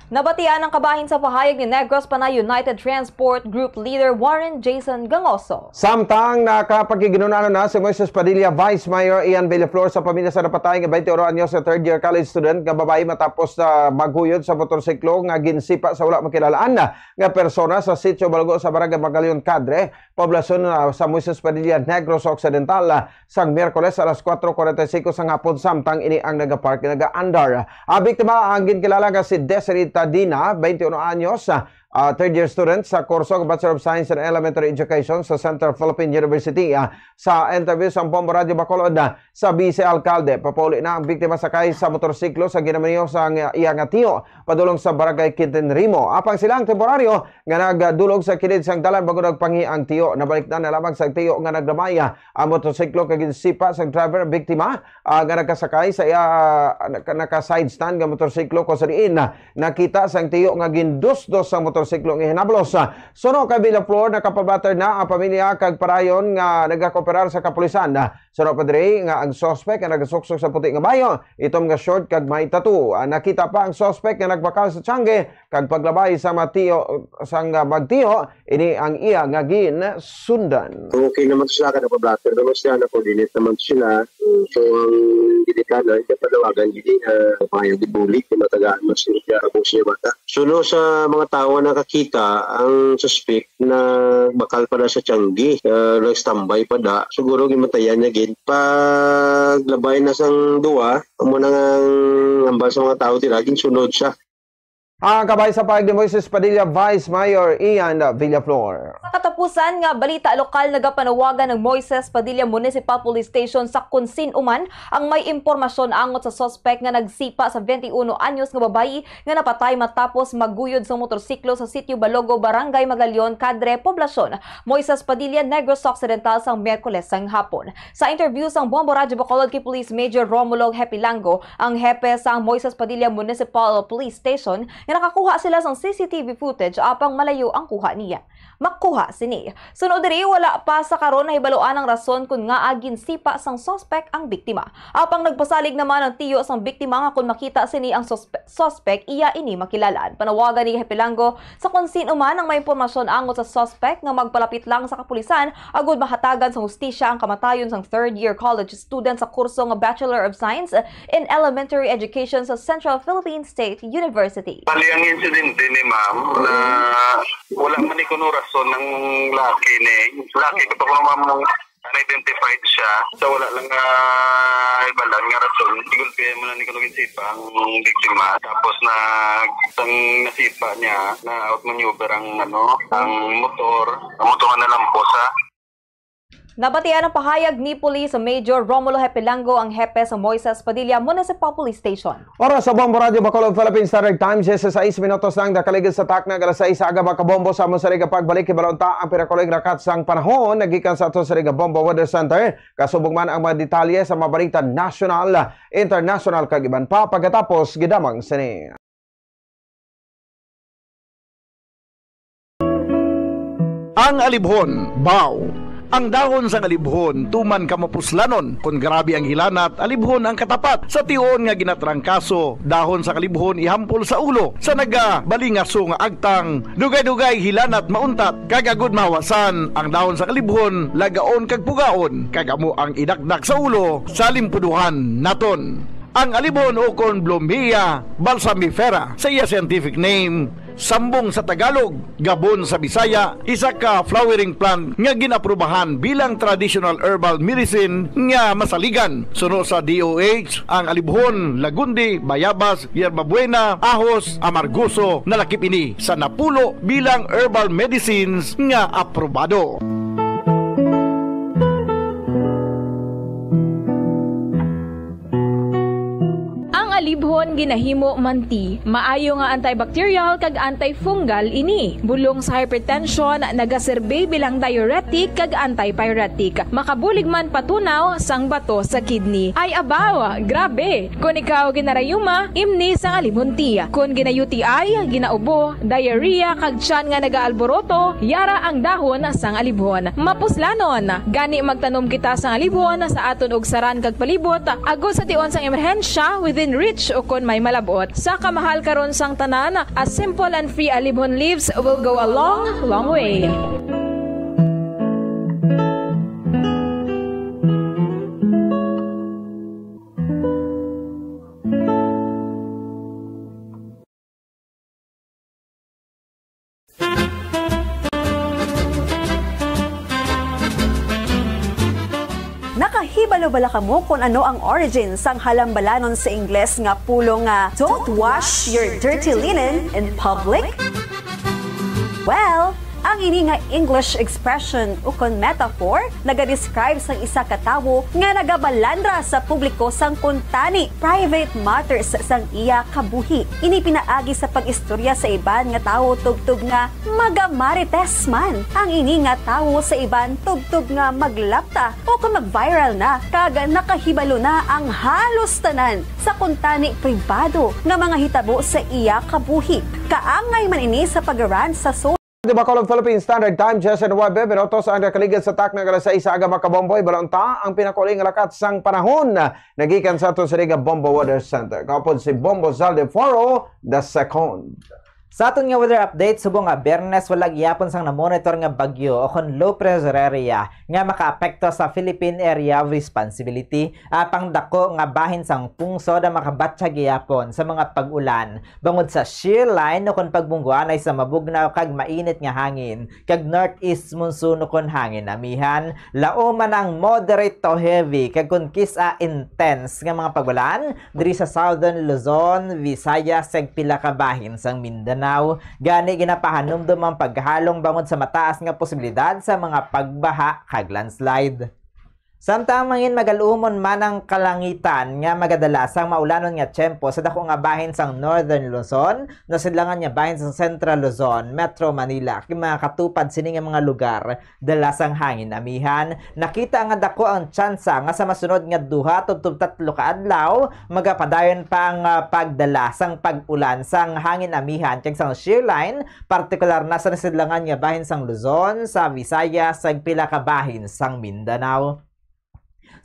Nabatian ang kabahin sa pahayag ni Negros Panay United Transport Group Leader Warren Jason Gangoso. Samtang nakapakighinunanon na si Moises Padilla, Vice Mayor Ian Villaflor sa pamilya sa napatay nga twenty-one anyos nga third year college student nga babayi matapos sa maguyod sa motorsiklo nga ginsipa sa wala makilalaan nga persona sa Sitio Balugo sa Barangay Magalion Cadre, poblasyon, ah, sa Moises Padilla, Negros Occidental, ah, sang Miyerkules alas kuwatro kuwarenta y singko sang hapon, samtang ini ang nagapark, nagaandar. Ang biktima ang ginkilala nga si Desiree Tadina, twenty-one anyos, ah, ah, third year student sa kurso nga Bachelor of Science in Elementary Education sa Central Philippine University. Ah, sa interview sang Bombo Radyo Bacolod, ah, sa Vice Alkalde, papauli na ang biktima sakay sa motorsiklo sa ginamaneho sang iya nga tiyo padulong sa Barangay Quintin Rimo. Apang sila ang temporaryo nga nagdulog sa kilid sang dalan bangod nagpangi ang tiyo. Nabalikdan na lamang sang tiyo nga nagdamay ang motorsiklo kag ginsipa sang driver ang biktima, ah, nga nagkasakay sa iya, ah, naka-, naka-side stand nga motorsiklo, kung sa diin, ah, nakita sang tiyo nga gindusdos sang motorsiklo nga hinablos. Ah, suno kay Villaflor, nakapabatter na ang pamilya kag padayon nga nagakooperar sa kapulisan. Ah, suno pa diri nga ang suspect nga nagasuksok sa puti nga bayo, itom nga short kag may tattoo. Ah, nakita pa ang suspect nga nagbakal sa tiyangge kag paglabay sa matiyo, sang, ah, magtiyo, ini ang iya nga ginsundan. Okay naman sila, kada pa-blotter naman sila, na-coordinate naman sila. So, ang ginikanan, kaya panawagan gini, ah, mga yung gibulig, yung matagaan mas siya, ako siya bata. Suno sa mga tao nga nakakita, ang suspect na bakal pa na sa tiyanggi, ah, nag-standby pa da. Siguro gimatayan niya gid. Paglabay na sang duwa, amo na nga ang hambal sa mga tao, tira, ginsunod siya. Ang kabahin sa pahayag ni Moises Padilla, Vice Mayor Ian Villaflor. Sa katapusan nga balita lokal, nagapanawagan ang Moises Padilla Municipal Police Station sa Kunsin Uman ang may impormasyon angot sa suspect nga nagsipa sa twenty-one anyos nga babayi nga napatay matapos maguyod sa motorsiklo sa Sitio Balogo, Barangay Magalion, Cadre, Poblacion, Moises Padilla, Negros Occidental, sang Miyerkules sang hapon. Sa interview sang Bombo Radyo Bacolod kay Police Major Romulo Hepilango, ang hepe sang Moises Padilla Municipal Police Station, nga nakakuha sila sang C C T V footage apang malayo ang kuha niya. Makuha sini. Suno diri, wala pa sa karon nahibaluan ang rason kon ngaa ginsipa sang suspect ang biktima. Apang nagpasalig naman ang tiyo sang biktima nga kon makita sini ang suspe-, suspect, iya ini makilala. Panawagan ni Hepilango sa kon sin-o man ang may impormasyon angot sa suspect nga magpalapit lang sa kapulisan agud mahatagan sa hustisya ang kamatayon sang third year college student sa kurso nga Bachelor of Science in Elementary Education sa Central Philippine State University. Bali, ang insidente ni ma'am na wala man ni kuno rason ang laki ni. Laki ko pa kuno, ma'am, nung unidentified siya. Sa wala lang, ah, ibalan nga rason, sigulpihan mo na ni kuno ginsipa ang biktima. Tapos na, sang nasipa niya, na outmaneuver ang, ano, ang motor. Ang motor nga nalampo sa Nabatian ang pahayag ni Police Major Romulo Hepilango, ang hepe sa Moises Padilla Municipal Police Station. Oras sa Bombo Radyo Bacolod, Philippine Standard Time, diyesisais minutos lang nakaligid sa takna nga alas sais sa aga, mga kabombo. Sa amon sini nga pagbalik, hibaluon ta ang pinakahuling rakat sang panahon nagikan sa aton sini nga Bombo Weather Center. Kasubong man ang mga detalye sa mga balita nasyonal, internasyonal, kag iban pa pagkatapos gid lamang sini. Ang alibhon, baw. Ang dahon sang alibhon tuman ka mapuslanon. Kon grabe ang hilanat, alibhon ang katapat. Sa tion nga ginatrangkaso, dahon sang alibhon ihampol sa ulo. Sa nagabalingaso nga agtang, dugay-dugay hilanat mauntat, kag agud mahawasan, ang dahon sang alibhon lagaon kag pugaon, kag amo ang idakdak sa ulo sa limpuduhan naton. Ang alibhon ukon Blumea balsamifera sa iya scientific name, Sambong sa Tagalog, gabon sa Bisaya, isa ka flowering plant nga gin-aprubahan bilang traditional herbal medicine nga masaligan. Suno sa D O H, ang alibhon, lagundi, bayabas, yerbabuena, ahos, amargoso, nalakip ini sa napulo bilang herbal medicines nga aprobado. Ang alibhon ginahimo man tea. Maayo nga antibacterial kag antifungal ini. Bulong sa hypertension, nagaserbi bilang diuretic kag antipyretic. Makabulig man patunaw sang bato sa kidney. Ay abaw, grabe! Kon ikaw ginarayuma, imni sang alibhon tea. Kon gina-U T I, ginaubo, diarrhea, kag tiyan nga nagaalboroto, yara ang dahon sang alibhon. Mapuslanon, gani magtanom kita sang alibhon sa aton ugsaran kag palibot, agod sa tion sang emerhensya, within reach ukon may malab-ot. Sa kamahal karon sang tanan, a simple and free alibhon leaves will go a long, long way. Nakahibalo bala kamo kon ano ang origin sang halambalanon sa Ingles nga pulong nga "Don't wash your dirty linen in public"? Well, ang ini nga English expression ukon metaphor nagadescribe sang isa ka tawo nga nagabalandra sa publiko sang kuntani private matters sang iya kabuhi. Ini pinaagi sa pag-istorya sa iban nga tawo tubtob nga magamarites man ang ini nga tawo sa iban tubtob nga maglapta o kon mag-viral na kag nakahibalo na ang halos tanan sa kuntani pribado nga mga hitabo sa iya kabuhi. Kaangay man ini sa pag-rant sa Di Bacolod, Philippine Standard Time, Jason Webbe, minutos ang nakaligid sa takna nga alas sais sa aga, mga kabomboy. Balon ta ang pinakauli nga lakat sang panahon nagikan sa aton sini nga Bombo Weather Center. Kaupod si Bombo Zaldeforo the second. Sa aton nga weather update, subong nga Biyernes, wala gihapon sang namonitor nga bagyo o kon low pressure area nga makaapekto sa Philippine Area of Responsibility. Apang dako nga bahin sang pungsod ang makabatya gihapon sa mga pag-ulan bangod sa shear line o kon pagbungguanay sa mabugnaw kag mainit nga hangin kag northeast monsoon o kon hangin amihan. Laom man ang moderate to heavy kag kon kis-a intense nga mga pag-ulan diri sa Southern Luzon, Visayas, kag pila ka bahin sang Mindanao. Gani, ginapahanumdom ang paghalong bangod sa mataas nga posibilidad sa mga pagbaha kag landslide. Samtang mangin magalumon man ang kalangitan nga magadala sang maulanon nga tiyempo sa dako nga bahin sang Northern Luzon, nasidlangan nga bahin sang Central Luzon, Metro Manila, kag mga katupad sini nga mga lugar, dala sang hangin amihan, nakita nga dako ang tsansa nga sa masunod nga duha tubtob tatlo ka adlaw, magapadayon pa ang, ah, pagdala sang pag-ulan sang hangin amihan kag sang shear line, partikular na sa nasidlangan nga bahin sang Luzon, sa Visayas, kag pila ka bahin sang Mindanao.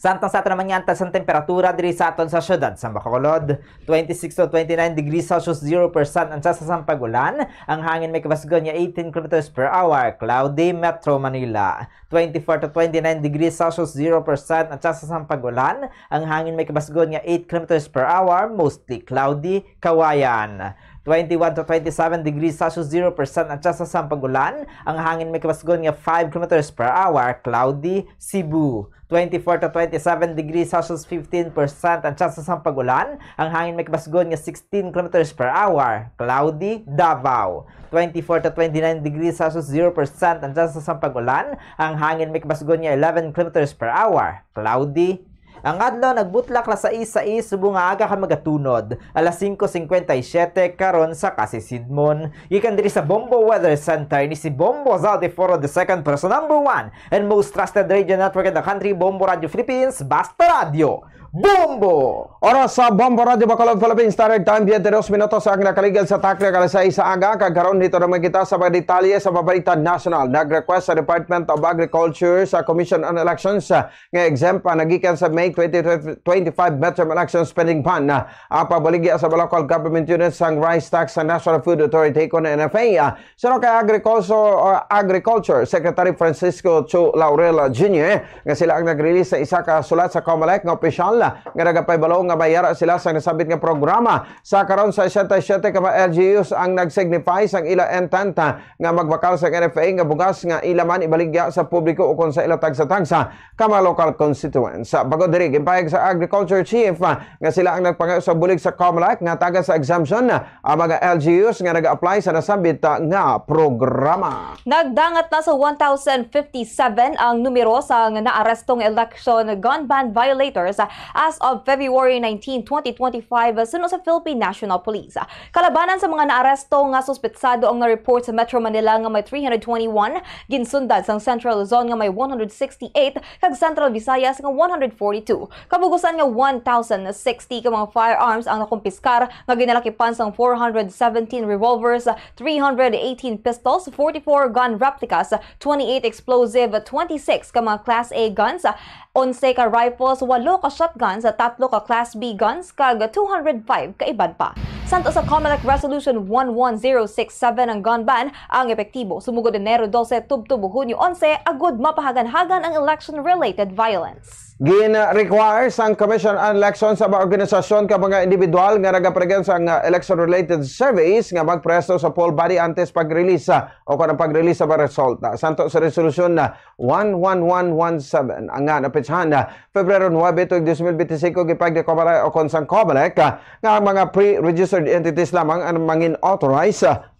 Samtang sa aton naman nga antas sang temperatura diri sa aton sa siyudad sa Bacolod, twenty-six to twenty-nine degrees Celsius, zero percent ang tsansa sang pag-ulan, ang hangin may kabasgon nga eighteen kilometers per hour, cloudy, Metro Manila. Twenty-four to twenty-nine degrees Celsius, zero percent ang tsansa sang pag-ulan, ang hangin may kabasgon nga eight kilometers per hour, mostly cloudy, Kawayan. Twenty-one to twenty-seven degrees Celsius, zero percent ang tsansa sang pag-ulan, ang hangin may kabasgon nga five kilometers per hour, cloudy, Cebu. Twenty-four to twenty-seven degrees Celsius, fifteen percent ang tsansa sang pag-ulan, ang hangin may kabasgon nga sixteen kilometers per hour, cloudy, Davao. Twenty-four to twenty-nine degrees Celsius, zero percent ang tsansa sang pag-ulan, ang hangin may kabasgon nga eleven kilometers per hour, cloudy. Ang adlaw nagbutlak alas sais sais subong nga aga kag magatunod alas singko singkwenta y siyete karon sa kasisidmon. Gikan diri sa Bombo Weather Center, ini si Bombo Zaldeforo the second, pero sa number one and most trusted radio network in the country, Bombo Radio Philippines, basta radyo, Bombo! Oras sa Bombo Radio Bacolod, Philippine Standard Time, biyente dos minutos ang nakaligid sa takna nga alas sais sa aga, kag karon dito naman kita sa mga detalye sa mga balita nasyonal. Nag-request sa Department of Agriculture sa Commission on Elections, ah, nga exempt pa nagikan sa May twenty twenty-five midterm election spending ban, ah, ang pagbaligya sa mga local government units sang rice tax sa National Food Authority, kon N F A. Ah, suno kay Agriculture, or Agriculture Secretary Francisco Chu Laurel Junior, nga sila ang nag-release sa isa ka sulat sa COMELEC nga opisyal, ah, nga nagapahibalo nga may yara sila sa nasambit nga programa. Sa karon sa siyete ka mga L G Us ang nag-signify sang ila intent, ah, nga magbakal sa N F A nga bugas nga ila man ibaligya sa publiko ukon sa ila tagsa-tagsa ka mga local constituents. Bangod diri, ginpahayag sa Agriculture Chief, ah, nga sila ang nagpangayo sa bulig sa COMELEC nga tagan sa exemption, ah, ang mga L G Us nga nag-apply sa nasambit, ah, nga programa. Nagdangat na sa one thousand fifty-seven ang numero sang naarestong election gun ban violators, ah, as of February nineteen, twenty twenty-five, ah, suno sa Philippine National Police. Kalabanan sa mga naaresto nga suspetsado ang na-report sa Metro Manila nga may three hundred twenty-one, ginsundan sang Central Luzon nga may one hundred sixty-eight, kag Central Visayas nga one hundred forty-two. Kabugusan nga one thousand sixty ka mga firearms ang nakumpiskar, nga ginalakipan sang four hundred seventeen revolvers, three hundred eighteen pistols, forty-four gun replicas, twenty-eight explosive, twenty-six ka mga Class A guns, onse ka rifles, walo ka shotguns, tatlo ka Class B guns, kag two hundred five ka iban pa. Santo sa COMELEC Resolution one one zero six seven, ang gun ban ang epektibo sumugod Enero dose tubtob Hunyo onse, agud mapahaganhagan ang election-related violence. Gin-require sang Commission on Elections sa mga organisasyon ka mga individual nga nagaparegan sang, ah, election-related surveys nga magpresto sa poll body antes pag-release, ah, o kon ang pag-release sa mga resulta. Santo sa resolusyon na one one one one seven, ang nga napetsahan na Febrero nuebe tuig dos mil benti singko, gipagdekomara o kon sang COMELEC, ah, nga ang mga pre-registered entities lamang ang mangin-authorize, ah,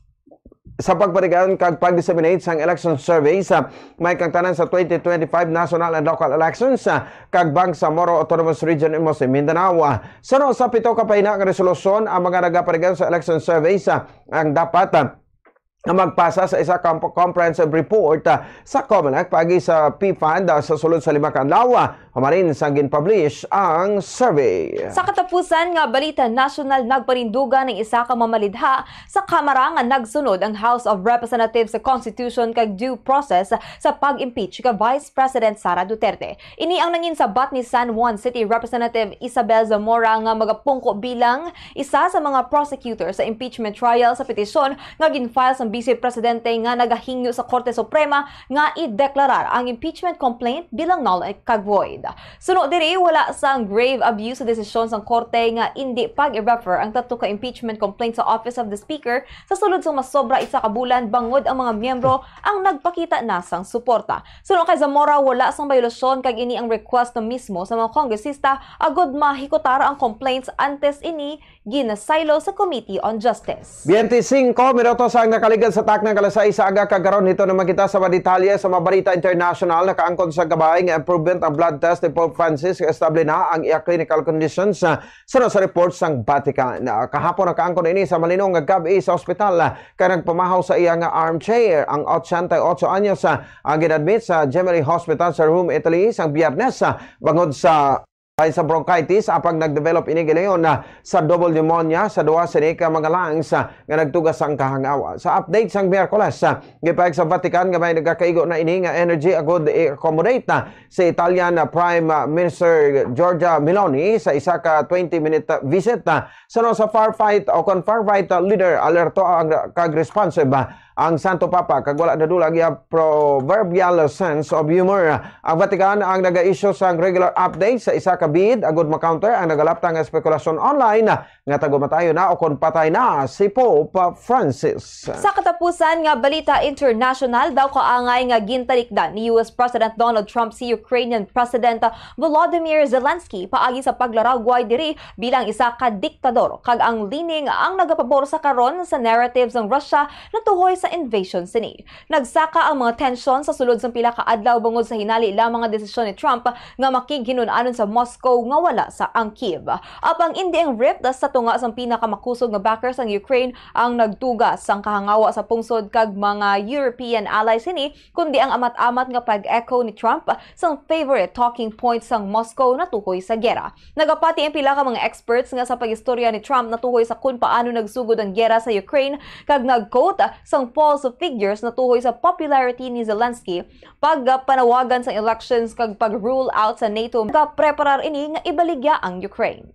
sa pagparigan kag pag-disseminate sang election surveys, ah, may kang tanan sa twenty twenty-five national and local elections, ah, kag Bangsamoro Autonomous Region, Imus, Mindanao. Ah, suno sa pito ka pahina nga resolusyon, ang mga nagaparigan sa election surveys, ah, ang dapat, ah, nga magpasa sa isa ka comp-, comprehensive report, ah, sa COMELEC paagi sa PFAND, ah, sa sulod sa lima ka adlaw, ah, humanin sang gin-publish ang survey. Sa katapusan nga balita nasyonal, nagparindugan ang isa ka mamalidha sa Kamara nga nagsunod ang House of Representatives sa Constitution kag due process sa pag-impeach ka Vice President Sara Duterte. Ini ang nanginsabat ni San Juan City Representative Isabel Zamora nga magapungko bilang isa sa mga prosecutor sa impeachment trial sa petisyon nga gin-file sang Vice Presidente nga nagahingyo sa Korte Suprema nga ideklarar ang impeachment complaint bilang null kag void. Suno diri, wala sang grave abuse sa desisyon sang Korte nga indi pag-i-refer ang tatlo ka impeachment complaint sa Office of the Speaker sa sulod sang masobra isa ka bulan, bangod ang mga miyembro ang nagpakita na sang suporta. Suno kay Zamora, wala sang bayolasyon kag ini ang request na mismo sa mga kongresista agud mahikutar ang complaints antes ini ginasaylo sa Committee on Justice. Biyente singko minutos ang nakaligad sa takna nga alas sais sa aga, kag karon hito naman kita sa mga detalye sa mga balita international. Nakaangkon sa gabay nga improvement ang blood test ni Pope Francis, nga estable na ang iya clinical conditions, ah, suno sa report sang Vatican. Ah, kahapon nakaangkon ini sa malinong nga gab-i sa ospital, ah, kag nagpamahaw sa iya nga armchair. Ang ochenta y ocho anyos, ah, ang gin-admit sa Gemelli Hospital sa Rome, Italy, sang Biyernes, ah, bangod sa, ay, sa bronchitis, apang nag-develop ini gilayon, ah, sa double pneumonia sa duha sini ka mga lungs, ah, nga nagtuga sang kahangawa. Sa update sang Miyerkules, ah, gipahayag sa Vatican nga may nagakaigo na ini nga energy agud i-accommodate, ah, si Italian, ah, Prime, ah, Minister Giorgia Meloni sa isa ka twenty-minute, ah, visit, ah, suno sa firefight o kon firefight, ah, leader. Alerto ang, kag responsive, ah, ang Santo Papa, kag wala nadula ang iya proverbial sense of humor. Ang Vatican ang naga-issue sang regular update sa isa ka bid agud ma-counter ang nagalapta nga espekulasyon online nga tagumatayo na o kon patay na si Pope Francis. Sa katapusan nga balita international, daw kaangay nga gintalikdan ni U S President Donald Trump si Ukrainian President Volodymyr Zelensky paagi sa paglaragway diri bilang isa ka diktador, kag ang lining ang nagapabor sa karon sa narrative sang Russia natuhoy sa invasion sini. Nagsaka ang mga tensyon sa sulod sang pila ka adlaw bangod sa hinali lamang nga desisyon ni Trump nga makighinun-anon sa Moscow nga wala sa ang Kyiv. Apang indi ang rift sa Tunga sang pinakamakusog nga backer sang Ukraine ang nagtuga sang kahangawa sa pungsod kag mga European allies sini, kundi ang amat-amat nga pag-echo ni Trump sang favorite talking point sang Moscow natuhoy sa gera. Nagapati ang pila ka mga experts nga sa pag-istorya ni Trump natuhoy sa kun paano nagsugod ang gera sa Ukraine, kag nag-quote sang false figures natuhoy sa popularity ni Zelensky, pagpanawagan sang elections kag pag-rule out sa nato, nagapreparar ini nga ibaligya ang Ukraine.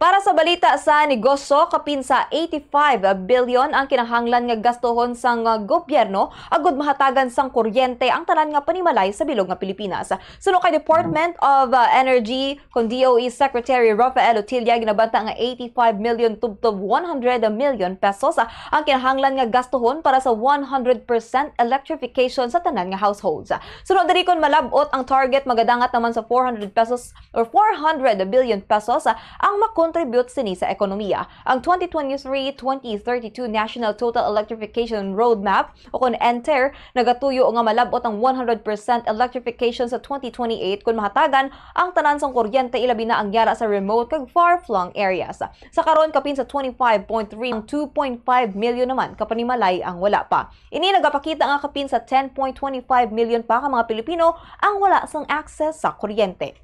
Para sa balita sa negosyo, kapin sa eighty-five billion ang kinahanglan nga gastuhon sang, uh, gobyerno agud mahatagan sang kuryente ang tanan nga panimalay sa bilog nga Pilipinas. Suno kay Department of, uh, Energy, kon D O E Secretary Rafael Otilla, ginabanta nga eighty-five million tubtob one hundred million pesos, ah, ang kinahanglan nga gastuhon para sa one hundred percent electrification sa tanan nga households. Suno diri, kon malab-ot ang target, magadangat naman sa four hundred pesos or four hundred billion pesos, ah, ang makontribute sini sa ekonomiya. Ang twenty twenty-three twenty thirty-two National Total Electrification Roadmap, o kon NTER, nagatuyo nga malab-ot ang one hundred percent electrification sa twenty twenty-eight kon mahatagan ang tanan sang kuryente, ilabi na ang yara sa remote kag far-flung areas. Sa karon, kapin sa twenty-five point three ang two point five million naman ka panimalay ang wala pa. Ini nagapakita nga kapin sa ten point twenty five million pa ka mga Pilipino ang wala sang access sa kuryente.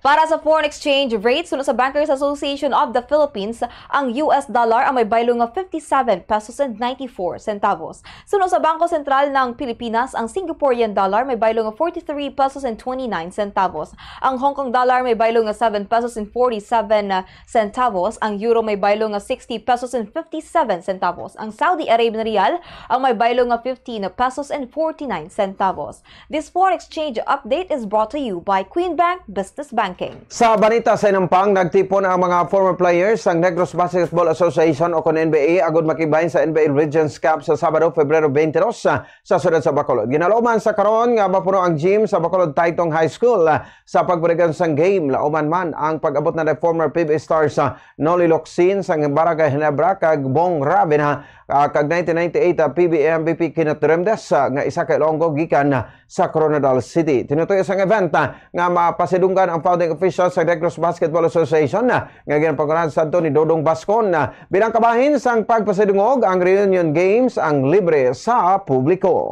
Para sa foreign exchange rate, suno sa Bankers Association of the Philippines, ang U S dollar ang may baylo nga fifty-seven pesos and ninety-four centavos. Suno sa Bangko Sentral ng Pilipinas, ang Singaporean dollar may baylo nga forty-three pesos and twenty-nine centavos. Ang Hong Kong dollar may baylo nga seven pesos and forty-seven centavos. Ang euro may baylo nga sixty pesos and fifty-seven centavos. Ang Saudi Arabian riyal ang may baylo nga fifteen pesos and forty-nine centavos. This foreign exchange update is brought to you by Queen Bank Business Banking. Sa balita sa inampang, nagtipon ang mga former players sang Negros Basketball Association o kon N B A agud makigbahin sa N B A Legends Cup sa Sabado, Febrero twenty-two, sa, sa siyudad sa Bacolod. Ginalauman sa karon nga mapuno ang gym sa Bacolod Taytong High School, ah, sa pagbuligan sang game. Lauman man ang pag-abot na ni former P B A stars, ah, Noli Locsin sang Barangay Ginebra kag Bong Ravena, ah, kag nineteen ninety-eight, ah, P B A M V P Kenneth Remdes, ah, nga isa ka Ilonggo gikan, ah, sa Koronadal City. Tinutoyo sang event, ah, nga mapasidunggan ang founding official sa Negros Basketball Association, ah, nga ginapanguna sadto ni Dodong Bascon. Ah, bilang kabahin sang pagpasidungog, ang reunion games ang libre sa publiko.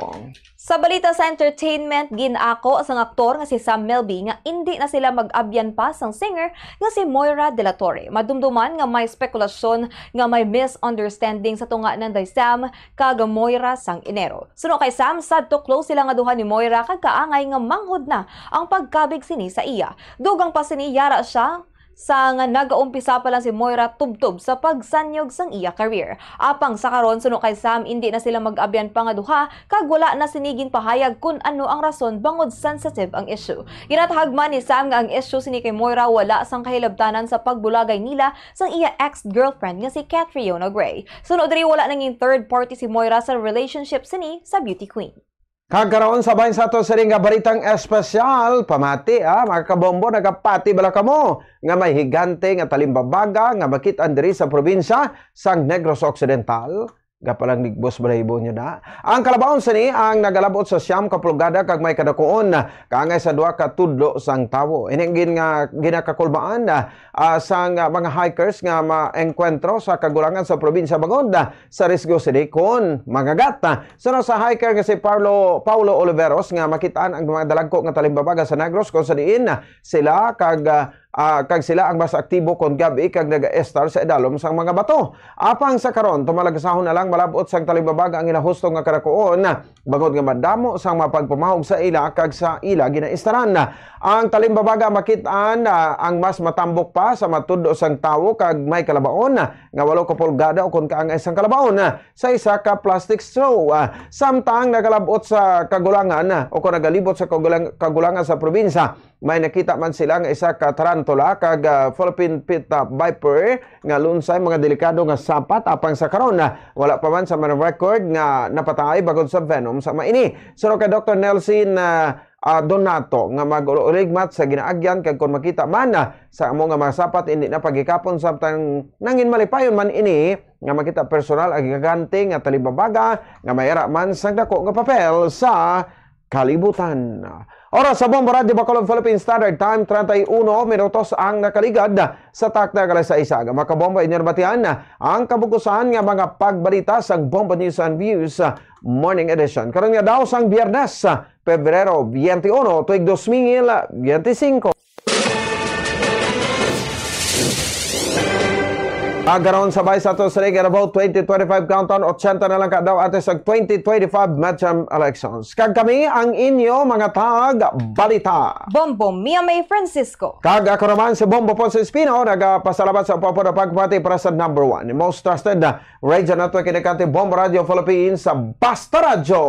Sa balita sa entertainment, gin-ako sang aktor nga si Sam Melby nga indi na sila mag-abyan pa sang singer nga si Moira de la Torre. Madumduman nga may spekulasyon nga may misunderstanding sa tunga ni Sam kag Moira sang Enero. Suno kay Sam, sadto close sila nga duha ni Moira kag kaangay nga manghod na ang pagkabig sini sa iya. Dugang pa sini, yara siya sang nagaumpisa pa lang si Moira tubtob sa pagsanyog sang iya career. Apang sa karon, suno kay Sam, indi na sila mag-abyan pa nga duha kag wala na sini ginpahayag kun ano ang rason bangod sensitive ang issue. Ginatahag man ni Sam nga ang issue sini kay Moira wala sang kahilabtanan sa pagbulagay nila sang iya ex-girlfriend nga si Catriona Gray. Suno diri, wala nangin third party si Moira sa relationship sini sa beauty queen. Kag karon, sa bahin sa ato sini nga balitang espesyal, pamati, ah, mga kabombo, nagapati bala kamo nga may higante nga talimbabaga nga makit-an diri sa probinsya sang Negros Occidental? Gapalangnigbos balahibo nyo na. Ang kalabaon sini ang nagalabot sa siyam ka pulgada kag may kadakuon kaangay sa duha ka tudlo sang tawo. Ini ang gin-, nga ginakakulbaan, ah, sang, ah, mga hikers nga maengkwentro sa kagulangan sa probinsya bangod, ah, sa risgo sini kon mangagat. Suno sa hiker nga si Paulo, Paulo Oliveros nga makit-an ang mga dalagko nga talimbabaga sa Negros, kung sa diin sila kag, ah, ah, kag sila ang mas aktibo kon gab-i kag nagaestar sa idalom sang mga bato. Apang sa karon, tumalagsahon na lang malab-ot sang talimbabaga ang ila husto nga kadakuon, bangod nga madamo sang mga pagpamahog sa ila kag sa ila ginaestaran. Ang talimbabaga makit-an, ah, ang mas matambok pa sa matudlo sang tawo kag may kalabaon nga walo ka pulgada o kon kaangay sang kalabaon, ah, sa isa ka plastic straw. Ah, samtang nagalab-ot sa kagulangan, ah, o kon nagalibot sa kagulang-, kagulangan sa probinsya, may nakita man sila nga isa ka tarantula kag, ah, Philippine pit, ah, viper nga lunsay mga delikado nga sapat. Apang sa karon, ah, wala pa man sa mga record nga napatay bangod sa venom sa mga ini. Suno kay Doktor Nelson, ah, ah, Donato nga mag-uligmat sa ginaagyan kag kon makita man, ah, sa amo nga mga sapat, hindi na pagikapon, samtang nangin malipayon man ini nga makita personal ang gigante nga talimbabaga nga may ara man sang dako nga papel sa kalibutan. Oras sa Bombo Radyo Bacolod Philippine Standard Time, treinta y uno minutos ang nakaligad sa takna nga alas sais. Mga kabombo, inyo nabatian ang kabukusan nga mga pagbalita sang Bombo News and Views, uh, Morning Edition. Karon nga daw sang Biyernes, uh, Pebrero twenty-one, tuig dos mil veinticinco. Pagkaron, sabay sa ato sa Liga About twenty twenty-five Countdown, ochenta na lang ka daw antes sa twenty twenty-five midterm elections. Kag kami ang inyo mga tag-balita. Bombo Mia May Francisco. Kag ako naman si Bombo Ponce Espino, nagapasalamat sa pagpapati para sa number one, most trusted, uh, radio network in the country, Bombo Radio Philippines, sa Basta Radyo.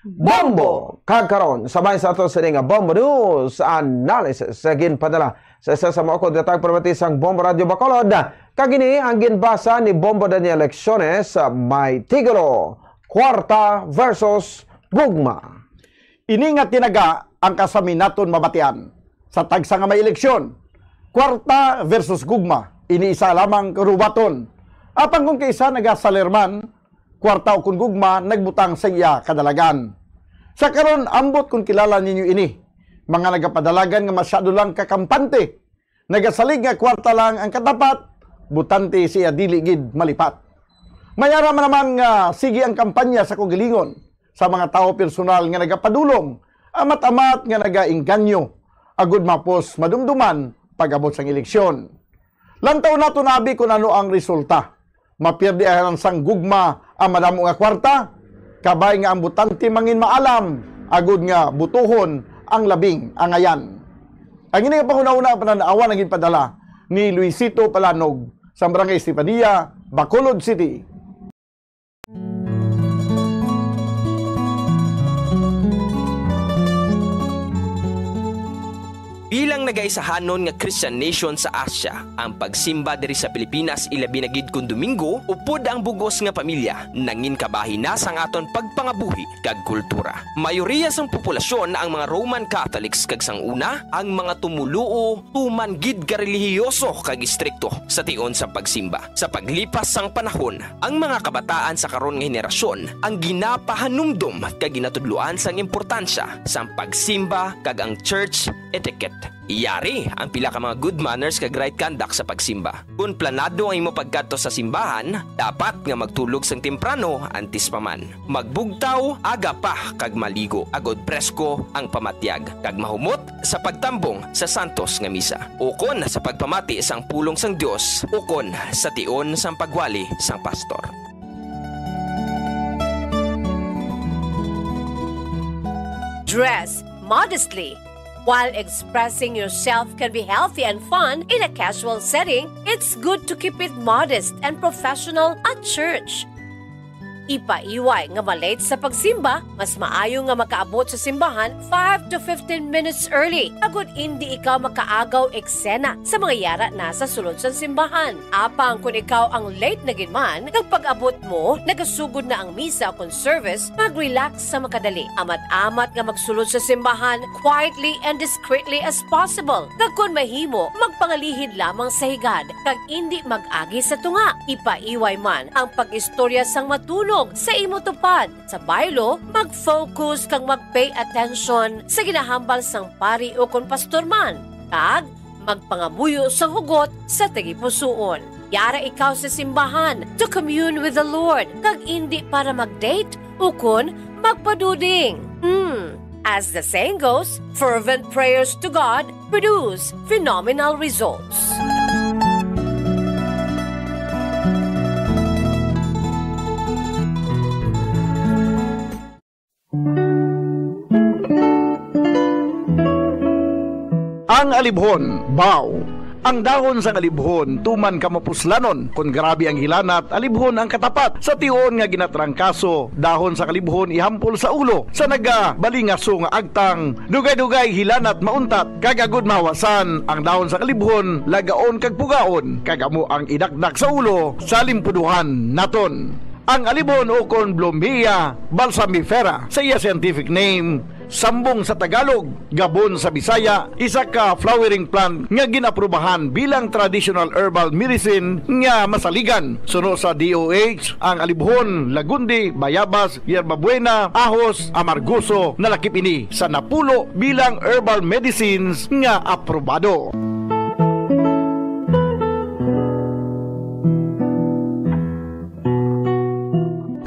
Bombo! Kag karon, sabay sa ato sini nga Bombo News Analysis, sa ginpadala sa isa sa maukod nga tagpamati sang Bombo Radio Bacolod, kag ini ang ginbasa ni Bombo Daniel Lecciones, may titulo, Kwarta versus Gugma. Ini nga tinaga ang kasami naton mabatian sa tagsa nga may eleksyon. Kwarta versus gugma, ini isa lamang karubaton. Apang kung kaisa nagasalir man, kwarta ukon gugma nagbutang sa iya kadalagan. Sa karon, ambot kon kilala ninyo ini, mga nagapadalagan nga masyado lang kakampante, nagasalig nga kwarta lang ang katapat, butante sa iya dili gid malipat. May ara man naman nga sige ang kampanya sa kaugalingon sa mga tawo personal nga nagapadulong, amat-amat nga nagaengganyo, agud mapos madumduman pag-abot sang eleksyon. Lantaw naton abi kon ano ang resulta. Mapierde ang sang gugma ang madamo nga kwarta, kabay nga ang botante mangin maalam, agud nga butuhon ang labing angayan. Ang ini nga panghunahuna, panan-awan ang ginpadala ni Luisito Palanog sa Barangay Estefania, Bacolod City. Bilang nagaisahanon nga Christian nation sa Asia, ang pagsimba diri sa Pilipinas, ilabi na gid kon Domingo, upod ang bug-os nga pamilya, nangin kabahin na sang aton pagpangabuhi kag kultura. Mayoriya sang populasyon ang mga Roman Catholics, kag sang una, ang mga tumoluo tuman gid ka relihiyoso kag istrikto sa tion sang pagsimba. Sa paglipas sang panahon, ang mga kabataan sa karon nga henerasyon ang ginapahanumdom kag ginatudloan sang importansya sang pagsimba kag ang church etiquette. Yari ang pila ka mga good manners kag right conduct sa pagsimba. Kon planado ang imo pagkadto sa simbahan, dapat nga magtulog sang temprano antes pa man. Magbugtaw aga pa kag maligo, agod presko ang pamatyag, kag mahumot sa pagtambong sa santos nga misa, ukon sa pagpamati sang pulong sang Dios, ukon sa tion sang pagwali sang pastor. Dress modestly. While expressing yourself can be healthy and fun in a casual setting, it's good to keep it modest and professional at church. Ipaiway nga ma-late sa pagsimba, mas maayo nga makaabot sa simbahan five to fifteen minutes early, agud indi ikaw makaagaw eksena sa mga yara na sa sulod sang simbahan. Apang kon ikaw ang late na gid man, kag pag-abot mo, nagasugod na ang misa kon service, mag-relax sa makadali. Amat-amat nga magsulod sa simbahan quietly and discreetly as possible. Kag kon mahimo, magpangalihid lamang sa higad, kag indi mag-agi sa tunga. Ipaiway man ang pag-istorya sang matunog sa imo tupad. Sa baylo, mag-focus kag mag-pay attention sa ginahambal sang pari ukon pastor man, kag magpangamuyo sang hugot sa tagipusoon. Yara ikaw sa simbahan to commune with the Lord, kag indi para mag-date ukon magpaduding. Hmm. As the saying goes, fervent prayers to God produce phenomenal results. Ang alibhon, baw. Ang dahon sang alibhon, tuman ka mapuslanon. Kon grabe ang hilanat, alibhon ang katapat. Sa tion nga ginatrangkaso, dahon sang alibhon ihampol sa ulo. Sa nagabalingaso nga agtang, dugay-dugay hilanat mauntat. Kag agud mahawasan, ang dahon sang alibhon, lagaon kag pugaon. Kag amo ang idakdak sa ulo sa limpuduhan naton. Ang alibhon ukon Blumea balsamifera sa iya scientific name, Sambong sa Tagalog, gabon sa Bisaya, isa ka flowering plant nga ginaprubahan bilang traditional herbal medicine nga masaligan. Suno sa D O H, ang alibhon, lagundi, bayabas, yerbabuena, ahos, amargoso, nalakip ini sa napulo bilang herbal medicines nga aprobado.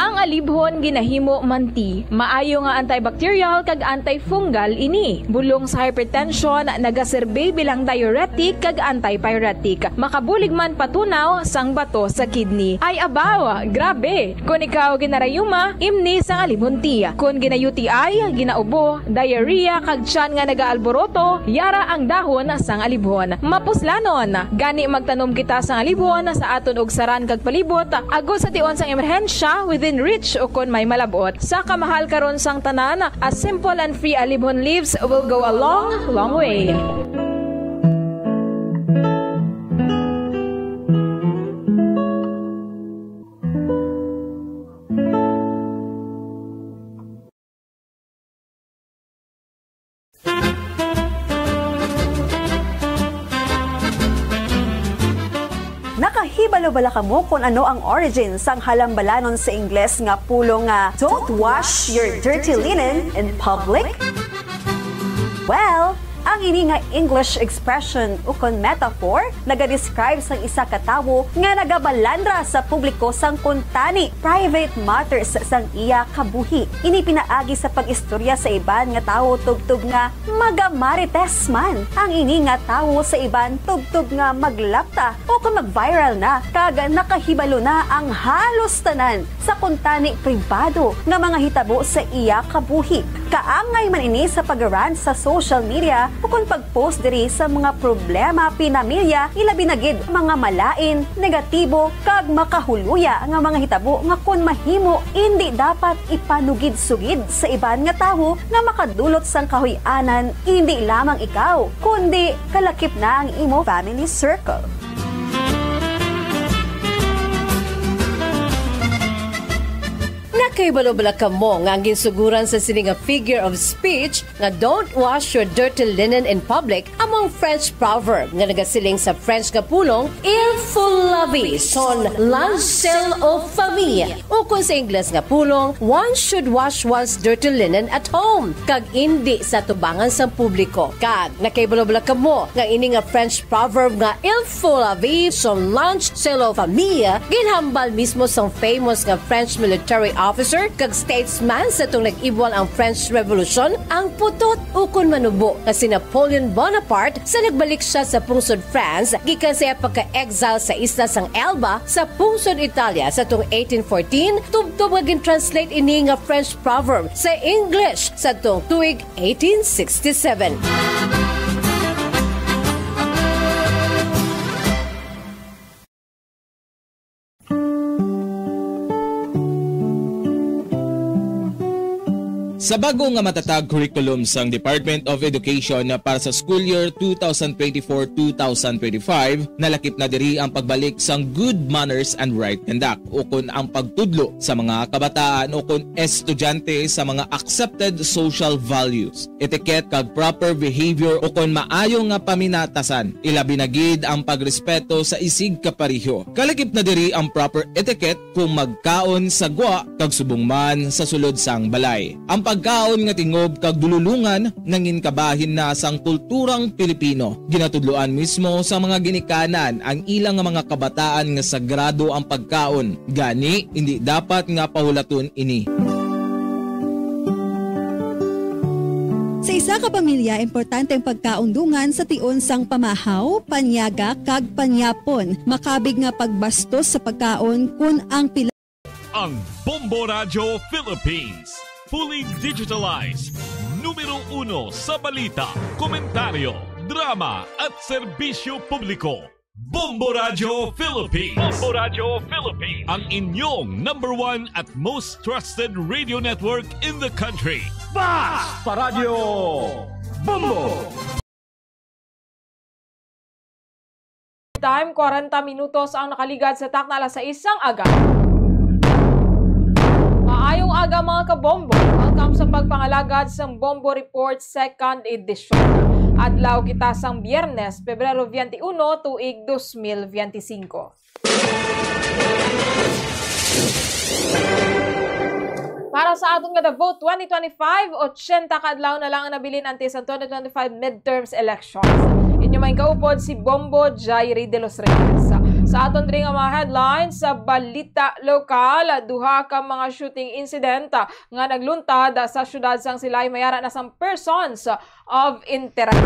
Ang alibhon ginahimo man tea. Maayo nga antibacterial kag antifungal ini. Bulong sa hypertension, nagaserbi bilang diuretic kag antipyretic. Makabulig man patunaw sang bato sa kidney. Ay abaw, grabe! Kon ikaw ginarayuma, imni sang alibhon tea. Kon gina-U T I, ginaubo, diarrhea, kag tiyan nga nagaalboroto, yara ang dahon sang alibhon. Mapuslanon, gani magtanom kita sang alibhon sa aton ugsaran kag palibot, agod sa tion sang emerhensya, within reach, o kon may malab-ot. Sa kamahal karon sang tanan, a simple and free alibhon leaves will go a long, long way. Nakahibalo bala kamo kon ano ang origin sang halambalanon sa Ingles nga pulong nga "Don't wash your dirty linen in public"? Well, ang ini nga English expression ukon metaphor nagadescribe sang isa ka tawo nga nagabalandra sa publiko sang kuntani, private matters, sang iya kabuhi. Ini pinaagi sa pag-istorya sa iban nga tawo tubtob nga magamarites man ang ini nga tawo sa iban tubtob nga maglapta o kon mag-viral na kag nakahibalo na ang halos tanan sa kuntani pribado nga mga hitabo sa iya kabuhi. Kaangay man ini sa pag-rant sa social media ukon pag-post diri sa mga problema pinamilya, ilabi na gid mga malain, negatibo, kag makahuluya nga mga hitabo nga kon mahimo, indi dapat ipanugid-sugid sa iban nga tawo nga makadulot sang kahuy-anan, indi lamang ikaw, kundi kalakip na ang imo family circle. Nakahibalo bala kamo nga ang ginsuguran sa sini nga figure of speech nga "Don't wash your dirty linen in public" amo ang French proverb nga nagasiling sa French nga pulong "Il faut laver son linge sale aux femmes," ukon sa Ingles nga pulong "One should wash one's dirty linen at home," kag indi sa tubangan sang publiko. Kag nakahibalo bala kamo nga ini nga French proverb nga "Il faut laver son linge sale aux femmes" ginhambal mismo sang famous nga French military officer kag statesman sa tong nag-ibwal ang French Revolution, ang putot ukon manubo nga si Napoleon Bonaparte sa nagbalik siya sa pungsod France gikan sa iya pagka-exile sa isla sang Elba sa pungsod Italia sa tong eighteen fourteen, tubtob nga gin-translate ini nga French proverb sa English sa tong tuig eighteen sixty-seven. Sa bag-o nga matatag curriculum sang Department of Education para sa school year two thousand twenty-four, two thousand twenty-five, nalakip na diri ang pagbalik sang good manners and right conduct, ukon ang pagtudlo sa mga kabataan ukon estudyante sa mga accepted social values, etiquette, kag proper behavior ukon maayo nga paminatasan, ilabi na gid ang pagrespeto sa isigkapareho. Kalakip na diri ang proper etiquette kung magkaon sa gwa kag subong man sa sulod sang balay. Ang pagkaon nga tingob kag dululongan nangin kabahin na sang kulturang Pilipino. Ginatudloan mismo sa mga ginikanan ang ila nga mga kabataan nga sagrado ang pagkaon, gani indi dapat nga pahulaton ini. Sa isa ka pamilya, importante ang pagkaon dungan sa tion sang pamahaw, panyaga, kag panyapon. Makabig nga pagbastos sa pagkaon kon ang pila Ang Bombo Radyo Philippines, fully digitalized, numero uno sa balita, komentaryo, drama, at serbisyo publiko. Bombo Radyo Philippines. Bombo Radyo Philippines. Ang inyong number one at most trusted radio network in the country. Basta Radyo Bombo! Time, kwarenta minutos ang nakaligad sa takna alas sais sang aga. Maayong aga. Nga mga kabombo, welcome sa pagpangalagad sang Bombo Report Second Edition. Adlaw kita sang Biyernes, Pebrero twenty-one, tuig dos mil veinticinco. Para sa aton nga Davao twenty twenty-five, ochenta ka adlaw na lang ang nabilin antes ang twenty twenty-five midterms elections. Inyo may kaupod si Bombo Jairi de los Reyes. Sa aton diri nga mga headlines, sa balita lokal, duha ka mga shooting incident nga nagluntad sa syudad sang Silay, may ara na sang persons of interest.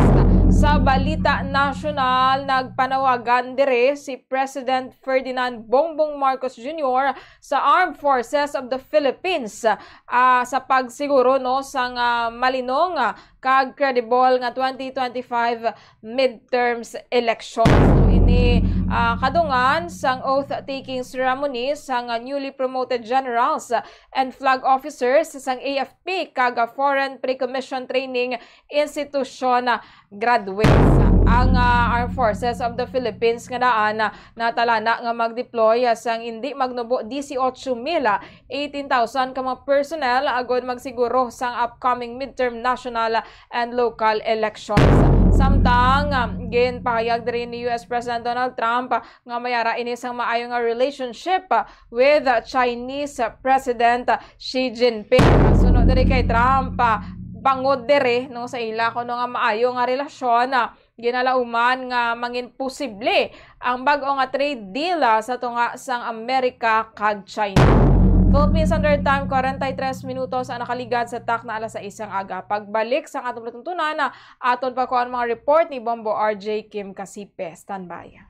Sa balita nasyonal, nagpanawagan dire si President Ferdinand Bongbong Marcos Junior sa Armed Forces of the Philippines, ah, sa pagsiguro, no, sang, ah, malinong, ah, kag credible nga twenty twenty-five midterms elections. So, ini, ah, kadungan sang oath-taking ceremony sang, ah, newly promoted generals and flag officers sang A F P kag, ah, Foreign Pre-Commission Training Institution, ah, graduates. Ang, ah, Armed Forces of the Philippines nga daan, ah, natalana nga mag-deploy, ah, sang indi magnubo disiotso mil, ah, eighteen thousand ka mga personnel agod magsiguro sang upcoming midterm national and local elections. Samtang, ah, ginpahayag diri ni U S President Donald Trump, ah, nga may ara ini sang maayo nga relationship, ah, with, ah, Chinese, ah, President, ah, Xi Jinping. Suno diri kay Trump, ah, bangod diri, no, sa ila kuno nga maayo nga relasyon, ah, ginalauman nga mangin posible ang bag-o nga trade deal, ah, sa tunga sang Amerika kag China. Philippine Standard Time, kwarenta y tres minutos ang nakaligad sa takna alas sais sang aga. Pagbalik sang atong palatuntunan, ah, aton pa ko ang mga report ni Bombo R J Kim Kasipe. Standby.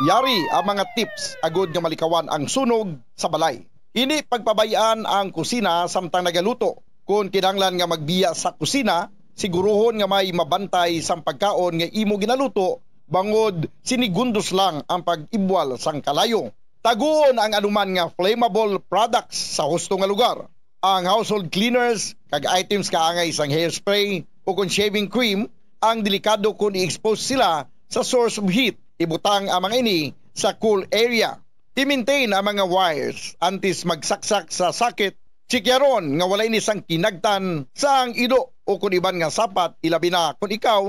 Yari ang mga tips agud nga malikawan ang sunog sa balay. Hindi pagpabay-an ang kusina samtang nagaluto. Kon kinahanglan nga magbiya sa kusina, siguruhon nga may mabantay sang pagkaon nga imo ginaluto, bangod sinigundos lang ang pag-ibwal sang kalayo. Taguon ang anuman nga flammable products sa husto nga lugar. Ang household cleaners kag items kaangay sang hairspray ukon shaving cream ang delikado kon i-expose sila sa source of heat. Ibutang ang mga ini sa cool area. I-maintain ang mga wires antes magsaksak sa socket. Tsikyaron nga wala ini sang kinagtan sang ido ukon iban nga sapat, ilabi na kon ikaw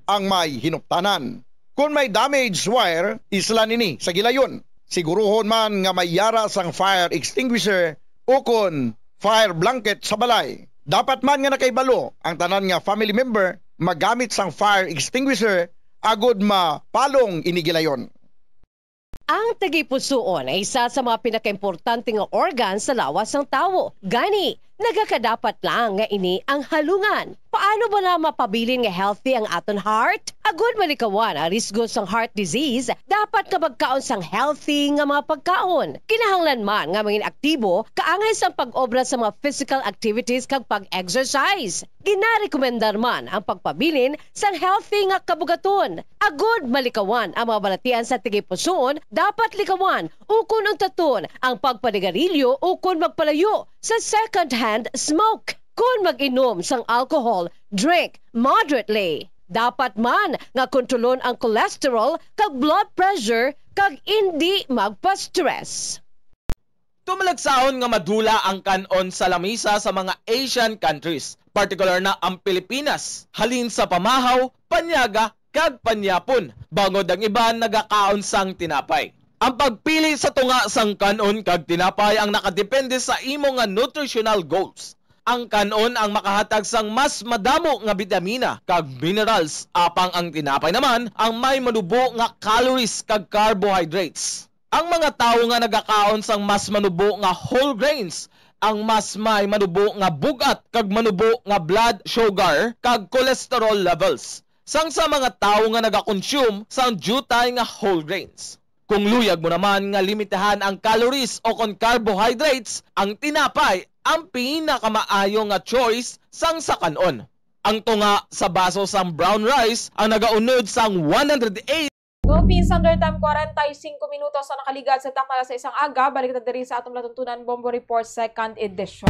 ang may hinuptanan. Kon may damaged wire, islan ini sa gilayon. Siguruhon man nga may yara sang fire extinguisher ukon fire blanket sa balay. Dapat man nga nakahibalo ang tanan nga family member magamit sang fire extinguisher agud mapalong ini gilayon. Ang tagipusoon ay isa sa mga pinakaimportante nga organ sa lawas sang tawo. Gani, nagakadapat lang nga ini ang halungan. Paano bala mapabilin nga healthy ang aton heart? Agud malikawan ang risgo sang heart disease, dapat nga magkaon sang healthy nga mga pagkaon. Kinahanglan man nga mangin aktibo kaangay sang pag-obra sa mga physical activities kag pag-exercise. Ginarekomendar man ang pagpabilin sang healthy nga kabugaton. Agud malikawan ang mga balatian sa tagipusoon, dapat likawan ukon untaton ang pagpanigarilyo ukon magpalayo sa second-hand smoke. Kon mag-inom sang alcohol, drink moderately. Dapat man nga kontrolon ang cholesterol kag blood pressure kag indi magpa-stress. Tumalagsahon nga madula ang kan-on sa lamisa sa mga Asian countries, partikular na ang Pilipinas, halin sa pamahaw, panyaga, kag panyapon, bangod ang iban nagakaon sang tinapay. Ang pagpili sa tunga sang kan-on kag tinapay ang nakadepende sa imo nga nutritional goals. Ang kan-on ang makahatag sang mas madamo nga bitamina kag minerals, apang ang tinapay naman ang may manubo nga calories kag carbohydrates. Ang mga tawo nga nagakaon sang mas manubo nga whole grains ang mas may manubo nga bug-at kag manubo nga blood sugar kag cholesterol levels sang sa mga tawo nga nagakonsume sang diutay nga whole grains. Kung luyag mo naman nga limitahan ang calories o kon carbohydrates, ang tinapay ang pinakamaayo nga choice sang sa kan-on. Ang tunga sa baso sang brown rice ang nagaunod sang one hundred eight Philippine Standard Time, kwarenta y singko minutos ang nakaligad sa takna sa isang aga. Balik ta diri sa atong latuntunan, Bombo Report, second edition.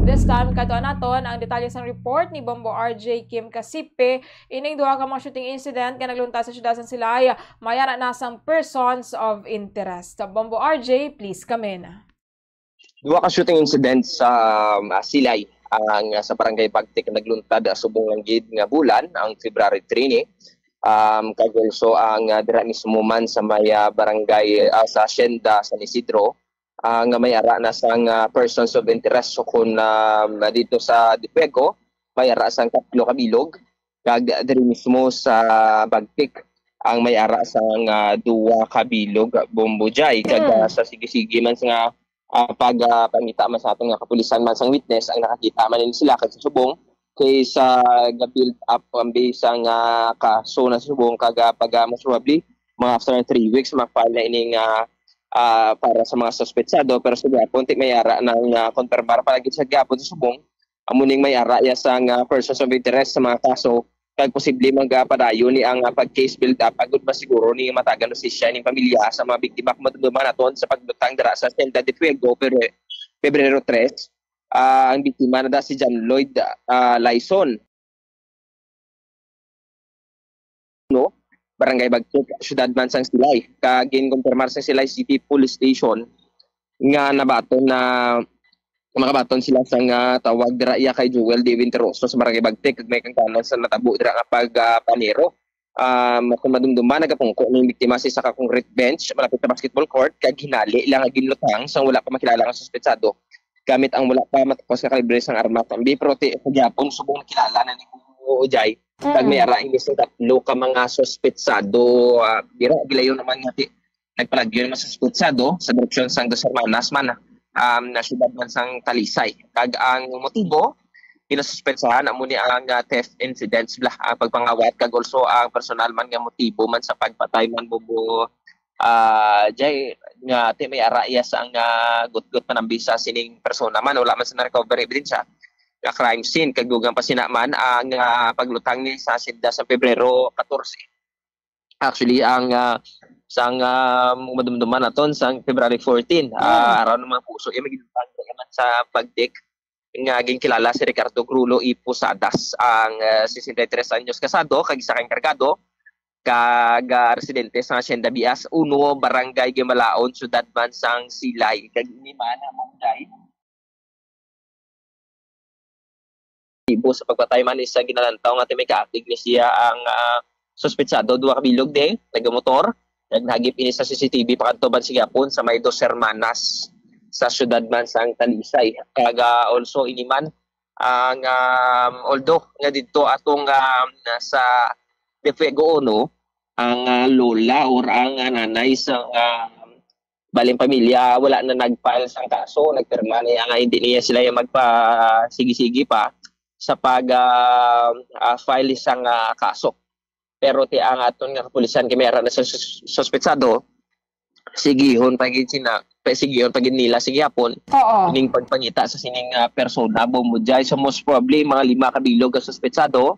This time, kadtuan naton ang detalye sang report ni Bombo R J Kim Kasipe. Ining duha ka mga shooting incident nga nagluntad sa siyudad sang Silay, may ara na sang persons of interest. Bombo R J, please come in. Duha ka shooting incident sa, um, ah, Silay, ang, ah, sa Barangay Bagtik nagluntad, ah, subong lang gid nga bulan, ang February three ni. Um, kag also ang, ah, dira mismo man sa may, ah, barangay, ah, sa Hacienda San Isidro, ah, nga may ara na sang, ah, persons of interest. So kung, um, dito sa Dipuego, may ara sang tatlo ka bilog, kag diri mismo sa Bagtik ang may ara sang, ah, duwa ka bilog, Bombo Jay. Kag, ah, sa sige-sige man nga, ah, pag, ah, pangita man sa aton nga kapulisan man sang witness, ang nakakita man ni sila kag sa subong kay sa ga-build up ang bisa nga kaso na sa subong kag, ah, pag, ah, most probably mga after three weeks, ma-file na ining, ah, ah, para sa mga suspetsado. Pero sa gihapon, ti may ara nang, ah, konfirmar pa lagi sa gihapon sa subong, amo ning may ara iya sang, ah, persons of interest sa mga kaso, kag posible magapadayon ni ang, ah, pag-case build up agud masiguro ni matagan hustisya ning pamilya sa mga biktima. Kung madumduman naton sa pagbutang dira sa Hacienda de Fuego, Pebre-, Pebrero tres, ah, ang biktima na da si John Lloyd, ah, Lyson. No? Barangay Bagtik, siyudad man sang Silay. Kag ginkonfirmar sa Silay City Police Station nga nabaton na makabaton sila sang, ah, tawag dira iya kay Joel D. Venteroso sa Barangay Bagtik, kag may kangtanan sa natabo dira nga pag, ah, panero. Um, kung madumduman, nagapungko ning biktima sa isa ka concrete bench malapit sa basketball court, kag hinali lang nga ginlutang sang wala pa makilala nga suspetsado gamit ang wala pa matapos nga kalibre sang armas. Ang bipro ti sa gihapon subong nakilala na ni Ujay. Kag may ara ini sa tatlo ka mga suspetsado, ah, dira gilayon naman nga ti nagpalagyo naman sa suspetsado sa direksyon sang Dos Hermanas man, um, na siyudad man sang Talisay. Kag ang motibo, pinasuspetsahan amo ni ang, ah, theft incidents bla, ang pagpangawat kag also ang personal man nga motibo man sa pagpatay man, Bombo, ah, Jay, nga ti may ara iya sang, ah, gutgot panambisa sining persona man, wala man sa na-recover ebidensya nga crime scene. Kag dugang pa sina man ang, ah, paglutang ni sa Hacienda sa Pebrero katorse. Actually, ang, ah, sang, ah, madumduman naton sang February fourteen, ah, araw ng mga puso, eh, magiging man sa Bagtik nga ginkilala si Ricardo Grulo E. Posadas, ang, ah, sesenta y tres anyos, kasado kag isa ka enkargado kag, ah, residente sa Hacienda Bias Uno, Barangay Gimalaon, Siyudad man sang Silay. Kag ini man ang mga motibo sa pagpatay man ni sa ginalantaw nga ti may kaakig ni siya ang, ah, suspetsado, duha ka bilog di nagamotor. Nagnahagip ini sa C C T V pakadto man sa gihapon sa may Dos Hermanas sa siyudad man sang Talisay. Kag, ah, also ini man ang, um, although nga dito atong, um, sa De Fuego Uno, ang, ah, lola or ang, ah, nanay sa, ah, baling pamilya wala na nag-file sang kaso, nagpirma niya nga hindi niya sila yung magpasigi-sigi pa sa pag, ah, ah, file sang, ah, kaso. Pero ti ang aton nga kapulisan kay may ara na sa sus-, suspetsado, sigihon pa gid sina, pa, sigihon pa gid nila sa gihapon Oo. ning pagpangita sa sining, ah, persona, Bombo Jay. So most probably mga lima ka bilog ang suspetsado,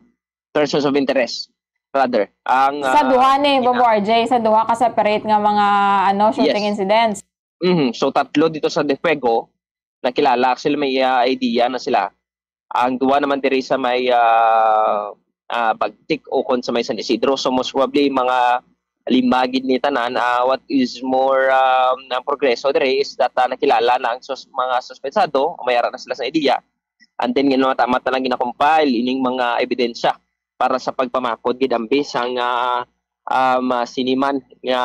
persons of interest rather. Ang, Sa ah, duha ni ina- Bombo R J, sa duha ka separate nga mga ano shooting Yes. incidents. Mhm. So tatlo dito sa De Fuego, nakilala, actually may, ah, idea na sila. Ang duwa naman diri sa may, ah, ah, Bagtik o kon sa may San Isidro. So most probably mga lima gid ni tanan. Ah, what is more, um, ang progreso diri is that, ah, nakilala na ang sus-, mga suspetsado, o may ara na sila sa idea. And then nga matamat na lang ginakompile ining mga ebidensya para sa pagpamakod gid ang bisang, ah, um, ah, siniman nga,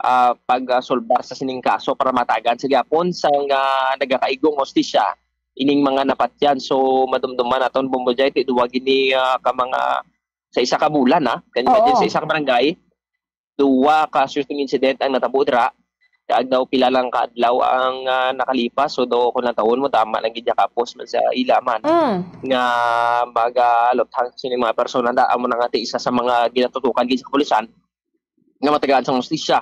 ah, pagsulbar sa sining kaso para matagan sa gihapon sang, ah, nagakaigo nga hustisya ining mga napatyan. So madumduman naton, Bombo Jay, ti duwa gini, ah, ka mga sa isa ka bulan, ha. Can you imagine, Oo. Sa isa ka barangay, duwa ka shooting incident ang natabo dira. Kag daw pila lang ka adlaw ang, ah, nakalipas, so daw kung natawon mo, tama lang gid ya kapos man sa ila man Mm. nga magalutang sini mga persona. Da amo na nga ti isa sa mga ginatutukan gid sa kapulisan nga matagaan sa hustisya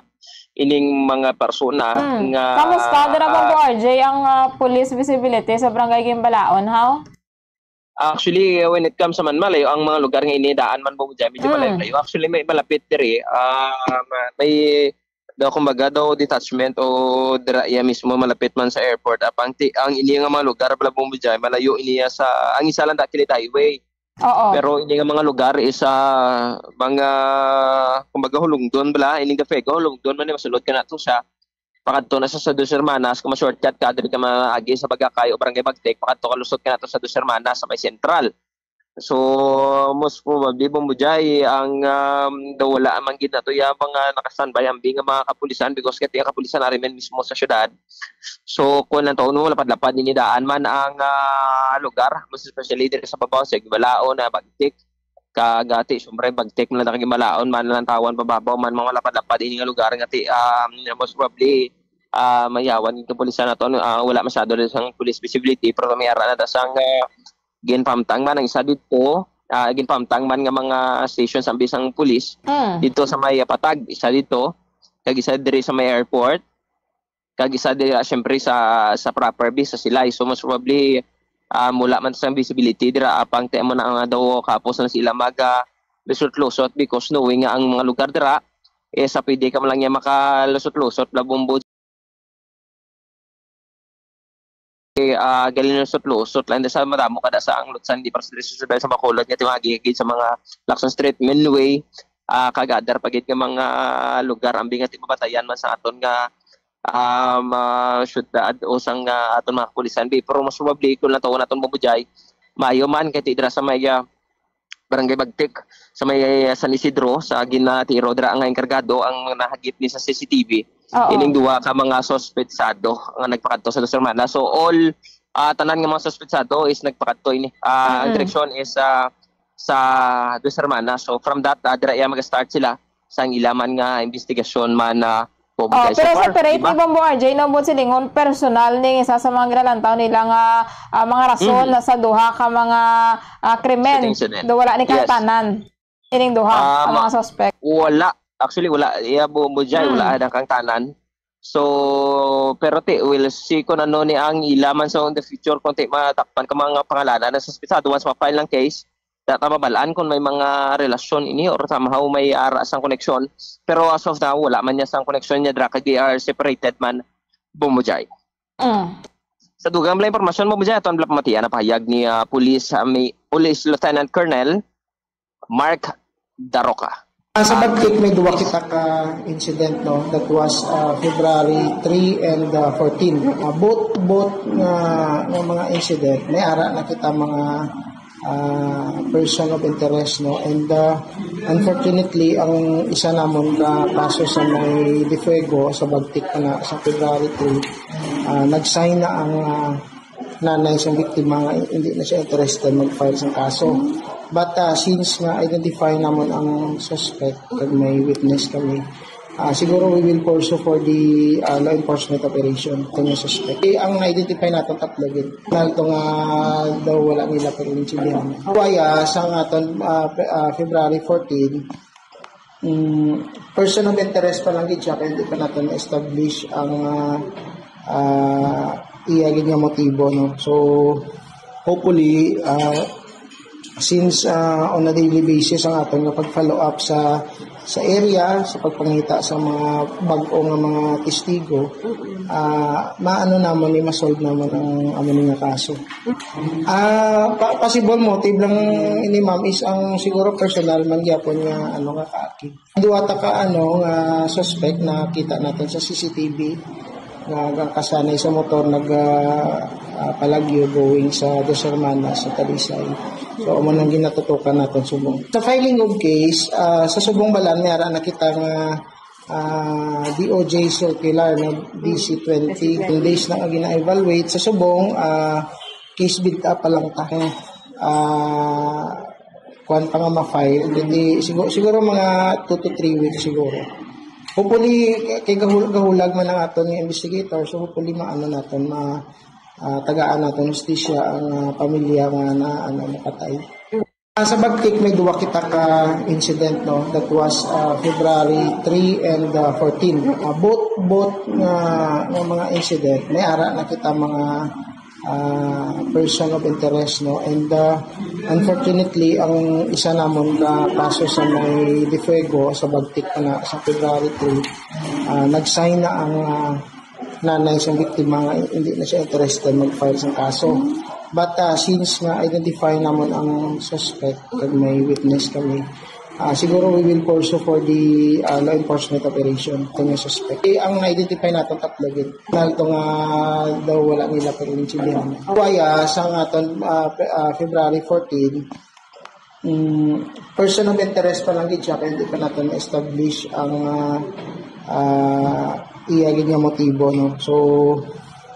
ining mga persona Mm. nga Kamusta dira, Bombo ah, R J, ang, ah, police visibility sa Barangay Gimbalaon, how? Actually, when it comes naman, malayo ang mga lugar nga ini daan man, Bombo Jay, medyo Mm. malayo-layo. Actually, may malapit diri. Ah, ma-, may daw, kumbaga, daw detachment o dira iya mismo malapit man sa airport. Apang ti-, ang ini nga mga lugar, Bala Bumbujay, malayo ini iya sa, ang isa lang dakili highway. Oo. Pero ini nga mga lugar is, ah, mga, kumbaga, hulungdon bala, ini nga Fuego, hulungdon man, eh, masulod ka na to siya. Pakadto na sa, sa Dos Hermanas, kung ma-shortcut ka, diri ka maagi sa Bagakay o Barangay Bagtik, pakadto ka, lusot ka na to sa Dos Hermanas, sa may sentral. So, most probably, Bumbujay, ang, um, daw wala man gid nato ya mga naka-standby ambi nga mga kapulisan, because kay ang kapulisan ari man mismo sa syudad. So, kung ang taon mo, lapad-lapad ini daan man ang, ah, lugar, most especially diri sa babaw, sa Gibalaon, na Bagtik, kag ati, syempre, Bagtik man lang, Gibalaon man lang, Tawan, pababaw man, mga lapad-lapad ini nga lugar nga ti, um, most probably, ah, mayawan yung kapulisan nato, ah, wala masyado rin sang police visibility, pero may ara na ta sang, ah, ginpamtang man ang isa dito, ah, ginpamtang man nga mga stations ang bisang pulis Mm. dito sa may Patag, isa dito, kag isa diri sa may airport, kag isa dira, syempre, sa, sa proper base sa Silay. So, most probably, ah, wala man sang visibility dira, apang ti amo na nga daw kapos na sila mag, ah, lusot-lusot, because knowing nga ang mga lugar dira, eh, sa pwede ka man lang niya makalusot-lusot, Bala Bumbujay. Eh, ah, gali na lusot-lusot lang sa madamo kada sa ang Lutsan, di para sa diri sa Bacolod nga timagigid sa mga Lacson Street, Minway, ah, kag other pa gid nga mga lugar, ambi nga ti mabatayan man sa aton nga, um, ah, syudad o sang, ah, aton mga kapulisan. Bi, pero most probably, kung natawon naton Bumbujay, maayo man kay ti dira sa may, ah, Barangay Bagtik, sa may, ah, San Isidro, sa ginatiro dira ang enkargado, ang nahagip ni sa C C T V, Oo. ining duha ka mga suspetsado nga nagpakadto sa Dos Hermanas. So, all, ah, tanan nga mga suspetsado is nagpakadto ini. Ah, ang Mm-mm. direksyon is, ah, sa Dos Hermanas. So, from that, ah, dira iya mag-start sila sa ila man nga investigasyon man, ah, Oh, Bumbujay. So pero far, separate di ba? ni Bombo R J, no, buot silingon, personal ning isa sa mga ginalantaw nila nga, ah, mga rason Mhm. na sa duha ka mga, ah, krimen. Shooting incident. Do wala ni Yes. kang tanan ining duha Ah, ka ma-, mga suspect. Wala. Actually, wala. Iya, Bombo Jai, Hmm. wala ada kang tanan. So, pero ti, we'll see kung ano ni ang ila man sa in the future, kung ti matakpan ka mga pangalanan na suspetsado once ma-file ng case. Di ta mabal-an kung may mga relasyon ini or somehow may ara sang koneksyon. Pero as of now, wala man niya sang koneksyon niya dira kay they are separated man, Bombo Jai. Mm. Sa dugang bala impormasyon, Bombo Jai, aton bala pamatian ang pahayag ni, ah, Police, ah, may, Police Lieutenant Colonel Mark Daroca. Ah, sa Bagtik, may duwa kita ka incident, no? That was, ah, February three and, ah, fourteen. Ah, both, both nga, nga mga incident, may ara na kita mga, ah, person of interest, no? And, ah, unfortunately, ang isa namon ka kaso sa may De Fuego, sa Bagtik na, sa February three, ah, nag-sign na ang, ah, nanay sa biktima nga hindi na siya interested mag-file sang kaso. But, ah, since nga identify namon ang suspect, kag may witness kami, ah, siguro we will pursue for the, ah, law enforcement operation kung may suspect. Eh, ang na-identify nato, tatlo gid. Na ito nga daw wala nila pag-intindihan. Kaya sa aton, ah, Fe-, ah, February fourteen, Mm, person of interest pa lang gid siya, kaya di pa natin na-establish ang, ah, ah, iya gid nga motibo, no? So, hopefully, ah, since, ah, on a daily basis ang aton nga pag-follow up sa, sa area, sa pagpangita sa mga bag-o nga mga testigo, ah, maano namon ni, ma-solve namon ang amo ni nga kaso. Ah, pa-, possible motive lang ini, ma'am, is ang siguro personal man gyapon nga, ano, nga kaakig. Duha ta ka, ano, nga suspect na kita natin sa C C T V nga gakasanay sa motor nag, ah, ah, palagyo going sa Dos Hermanas sa Talisay. So, amo nang ginatutukan natin subong. Sa filing of case, ah, sa subong balan, may ara na kita nga, ah, D O J circular na D C twenty. Yung days na ang gina-evaluate sa subong, ah, case build up pa lang ta. Ah, kuwan pa nga ma-file. Hindi, siguro, siguro mga two to three weeks siguro. Hopefully, kay gahul-, gahulag man ang aton nga investigator, so hopefully maano naton, ma-, ah, tagaan naton hustisya ang, ah, pamilya nga na, ano, napatay. Ah, sa Bagtik, may duwa kita ka incident, no? That was, ah, February three and, ah, fourteen. Ah, both, both nga, nga mga incident, may ara na kita mga, ah, person of interest, no? And, ah, unfortunately, ang isa namon ka kaso sa may Difuego, sa Bagtik pa na, sa February three, ah, nag-sign na ang, ah, nanay sa biktima nga hindi na siya interested mag-file sa kaso. But, ah, since nga identify namon ang suspect kag may witness kami, ah, siguro we will pursue for the, ah, law enforcement operation kung may suspect. Eh, ang na-identify nato tatlo gid. Nalto nga daw wala nila pag-intindihan. Kaya sa aton, ah, Fe- ah, February fourteen, mm, person of interest pa lang gid siya, kaya hindi pa natin na-establish ang, ah, ah, iya gid nga motibo, no? So,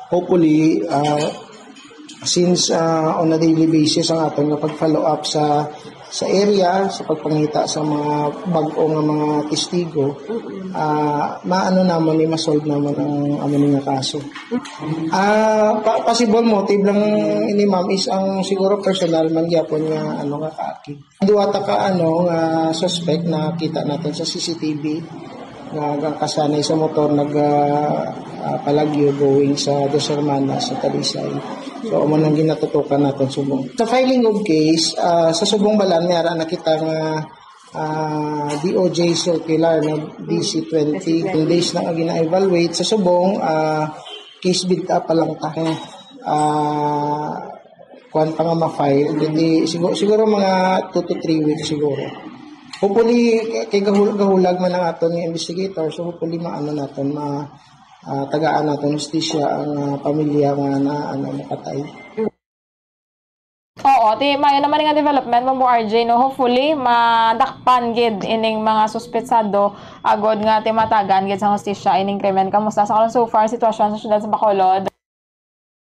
hopefully, ah, since, ah, on a daily basis ang aton nga pag-follow up sa, sa area, sa pagpangita sa mga bag-o nga mga testigo, ah, maano namon ni, masolve namon ang amo ni nga kaso. Ah, pa- possible motive lang ini, ma'am, is ang siguro personal man gyapon nga, ano, nga kaakig. Duwa ta ka, ano, nga suspect na kita natin sa C C T V nga gakasanay sa motor nag, ah, ah, palagyo going sa Dos Hermanas sa Talisay. So, amo nang ginatutukan natin subong. Sa filing of case, ah, sa subong balan, may ara na kita nga, ah, D O J circular na D C twenty. Ten days na nga gina-evaluate sa subong, ah, case bid-a pa lang ta. Ah, kuwan pa nga ma-file. Hindi, siguro, siguro mga two to three weeks siguro. Hopefully, kay gahul- gahulag man ang aton nga investigator, so hopefully maano naton, ma ah, tagaan naton hustisya ang, ah, pamilya nga na, ano, napatay. Oo, ti mayo naman nga development, Bombo R J, no? Hopefully, madakpan gid ining mga suspetsado agod nga timatagan gid sa hustisya ining krimen. Kamusta sa karon so far sitwasyon sa siyudad sa Bacolod?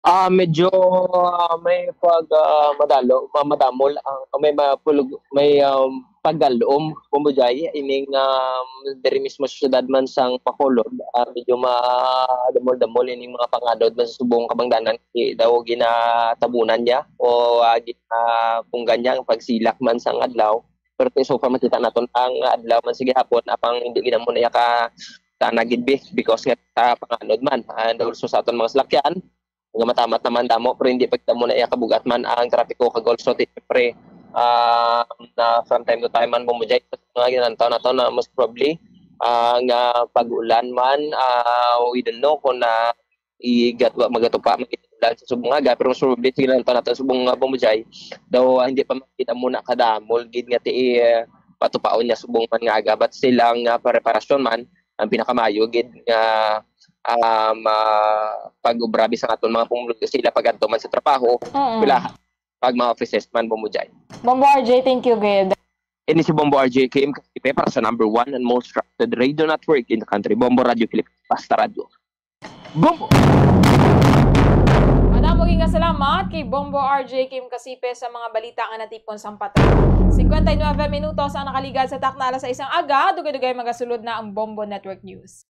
Ah, medyo, ah, may pag, ah, madalo, ma- madamol ang may mapulog, may, um, paggalom, Bombo Jay, ining, um, diri mismo sa syudad man sang Bacolod, ah, medyo madamol-damol ining mga panganod man sa subong kabangdanan, di daw ginatabunan niya o, ah, ginapunggan niya ang pagsilak man sang adlaw. Pero ti so far makita naton ang adlaw man sa gihapon, apang hindi gid amo na iya ka tanag gid, be, because nga sa panganod man, and also sa aton mga salakyan, nga matamat naman damo, pero hindi pa kita muna iya kabugat man ang trapiko kag also ti, siyempre, ah, na from time to time man, Bombo Jay, nga ginantaw nato na most probably, ah, nga pag-ulan man, ah, we don't know kung na igatwa magatupa man gid ang ulan sa subong aga, pero most probably ginantaw nato subong nga, Bombo Jay, daw, ah, hindi pa makita muna kadamol gid nga ti, eh, patupaon niya subong man nga aga, but still ang, ah, preparasyon man ang pinakamayo gid nga, um, ah, pag-obra bisan aton mga pumuluyo sila pag adto man sa trabaho, Mm. wala pag mga offices man, Bombo Jay. Bombo R J, thank you gid. Ini si Bombo R J Kim Kasipe para sa number one and most trusted radio network in the country, Bombo Radio Philippines. Basta Radio. Bombo! Madamo gid nga salamat kay Bombo R J Kim Kasipe sa mga balita nga natipon sang patay. Cincuenta y nueve minutos ang nakaligad sa takna alas sais sang aga, dugay-dugay magasulod na ang Bombo Network News.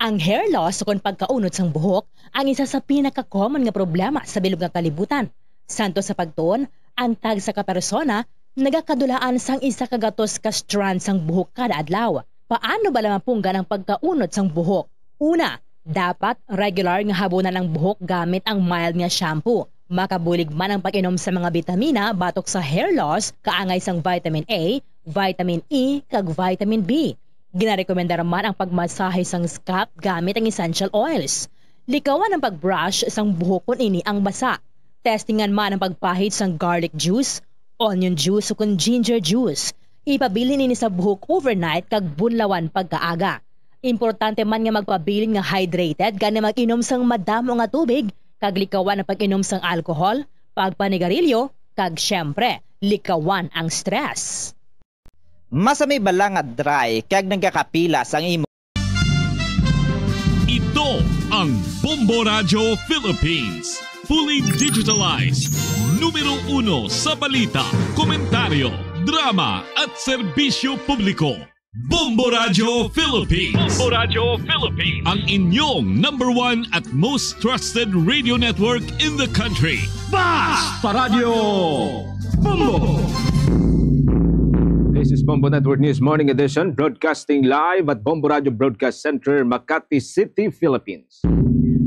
Ang hair loss ukon pagkaunod sang buhok ang isa sa pinaka-common nga problema sa bilog nga kalibutan. Santo sa pagtuon, ang tagsa ka persona nagakadulaan sang isa ka gatos ka strand sang buhok kada adlaw. Paano bala mapunggan ang pagkaunod sang buhok? Una, dapat regular nga habunan ang buhok gamit ang mild nga shampoo. Makabulig man ang pag-inom sa mga bitamina batok sa hair loss, kaangay sang vitamin A, vitamin E, kag vitamin B. Ginarekomendar man ang pagmasahe sang scalp gamit ang essential oils. Likawan ang pag-brush sang buhok kon ini ang basa. Testingan man ang pagpahid sang garlic juice, onion juice, ukon ginger juice. Ipabilin ini sa buhok overnight kag bunlawan pagkaaga. Importante man nga magpabilin nga hydrated, gani mag-inom sang madamo nga tubig, kag likawan ang pag-inom sang alcohol, pagpanigarilyo, kag, siyempre, likawan ang stress. Masa may bala nga dry kag nagakapila sang imo. Ito ang Bombo Radyo Philippines. Fully digitalized. Numero uno sa balita, komentaryo, drama, at serbisyo publiko. Bombo Radyo Philippines. Bombo Radyo Philippines. Ang inyong number one at most trusted radio network in the country. Basta Radyo Bombo! This is Bombo Network News Morning Edition, broadcasting live at Bombo Radyo Broadcast Center, Makati City, Philippines.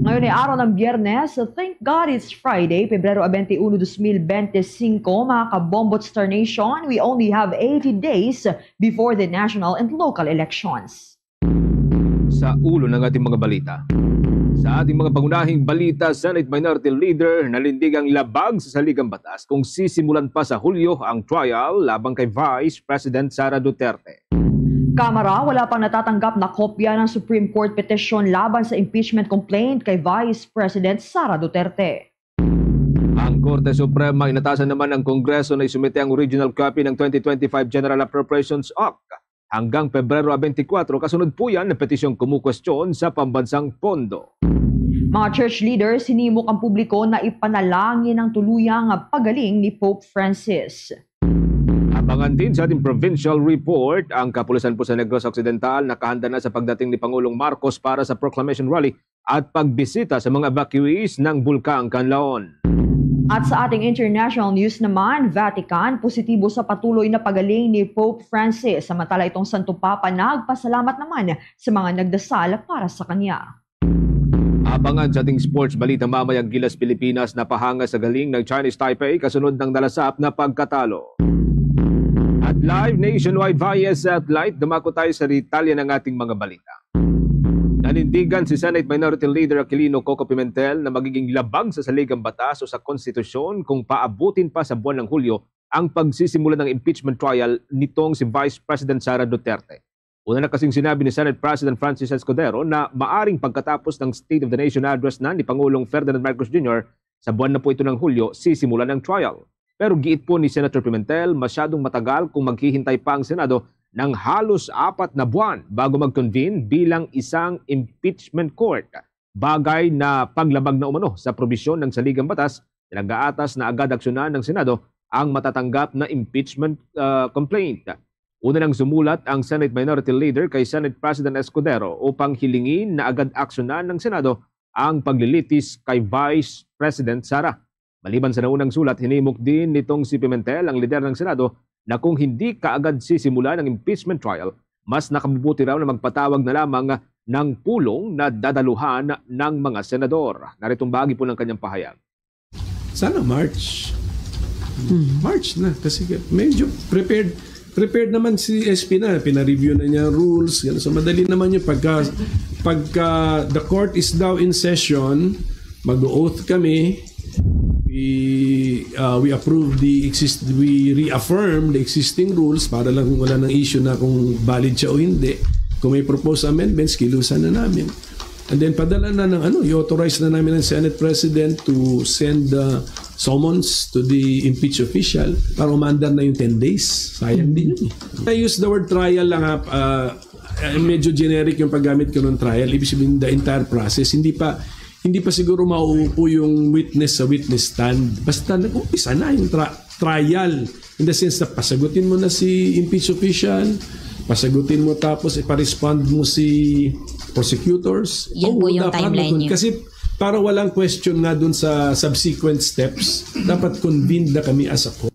Ngayon ay araw ng Biyernes. Thank God it's Friday, Pebrero twenty-one, twenty twenty-five, mga Kabombo Star Nation. We only have eighty days before the national and local elections. Sa ulo ng ating mga balita. Sa ating mga pangunahing balita, Senate Minority Leader nanindigang labag sa saligang batas kung sisimulan pa sa Hulyo ang trial laban kay Vice President Sara Duterte. Kamara, wala pang natatanggap na kopya ng Supreme Court petition laban sa impeachment complaint kay Vice President Sara Duterte. Ang Korte Suprema, inatasan naman ng Kongreso na isumite ang original copy ng twenty twenty-five General Appropriations Act hanggang Pebrero twenty-four, kasunod po yan ng petisyong kumukwestiyon sa pambansang pondo. Mga church leaders, hinimok ang publiko na ipanalangin ang tuluyang pagaling ni Pope Francis. Abangan din sa ating provincial report, ang kapulisan po sa Negros Occidental nakahanda na sa pagdating ni Pangulong Marcos para sa proclamation rally at pagbisita sa mga evacuees ng Bulkang Kanlaon. At sa ating international news naman, Vatican, positibo sa patuloy na pagaling ni Pope Francis. Samantala, itong Santo Papa nagpasalamat naman sa mga nagdasal para sa kanya. Abangan sa ating sports balita mamayang Gilas Pilipinas, napahanga sa galing ng Chinese Taipei kasunod ng nalasap na pagkatalo. At live nationwide via satellite, dumako tayo sa detalye ng ating mga balita. Nanindigan si Senate Minority Leader Aquilino Coco Pimentel na magiging labag sa saligang batas o sa konstitusyon kung paabutin pa sa buwan ng Hulyo ang pagsisimula ng impeachment trial nitong si Vice President Sara Duterte. Una na kasing sinabi ni Senate President Francis Escudero na maaring pagkatapos ng State of the Nation Address na ni Pangulong Ferdinand Marcos Junior sa buwan na po ito ng Hulyo, sisimulan ang trial. Pero giit po ni Senator Pimentel, masyadong matagal kung maghihintay pa ang Senado ng halos apat na buwan bago mag-convene bilang isang impeachment court, bagay na paglabag na umano sa probisyon ng saligang batas na nag-aatas na agad aksyonan ng Senado ang matatanggap na impeachment, ah, complaint. Una nang sumulat ang Senate Minority Leader kay Senate President Escudero upang hilingin na agad aksyonan ng Senado ang paglilitis kay Vice President Sara. Maliban sa naunang sulat, hinimok din nitong si Pimentel, ang lider ng Senado, na kung hindi kaagad sisimulan ang impeachment trial, mas nakabubuti raw na magpatawag na lamang ng pulong na dadaluhan ng mga senador. Narito ang bahagi po ng kanyang pahayag. Sana March. March na kasi medyo prepared prepared naman si S P na, pina-review na niya ang rules, gano'n. So madali naman yung pagka pagka the court is now in session, mag-oath kami, we uh, we approve the exist we reaffirm the existing rules para lang wala nang issue na kung valid siya o hindi. Kung may proposed amendments, kilusan na namin. And then padala na ng ano, i-authorize na namin ng Senate President to send uh, summons to the impeached official para umandar na yung ten days. Sayang din yun. Eh. I use the word trial lang ha. Uh, medyo generic yung paggamit ko ng trial. Ibig sabihin, the entire process. Hindi pa hindi pa siguro mauupo yung witness sa witness stand. Basta nag-umpisa na yung tra- trial. In the sense na pasagutin mo na si impeached official, pasagutin mo tapos ipa-respond mo si prosecutors. Yan oh, po yung timeline niyo. Kasi para walang question nga dun sa subsequent steps, dapat convened na kami as a court.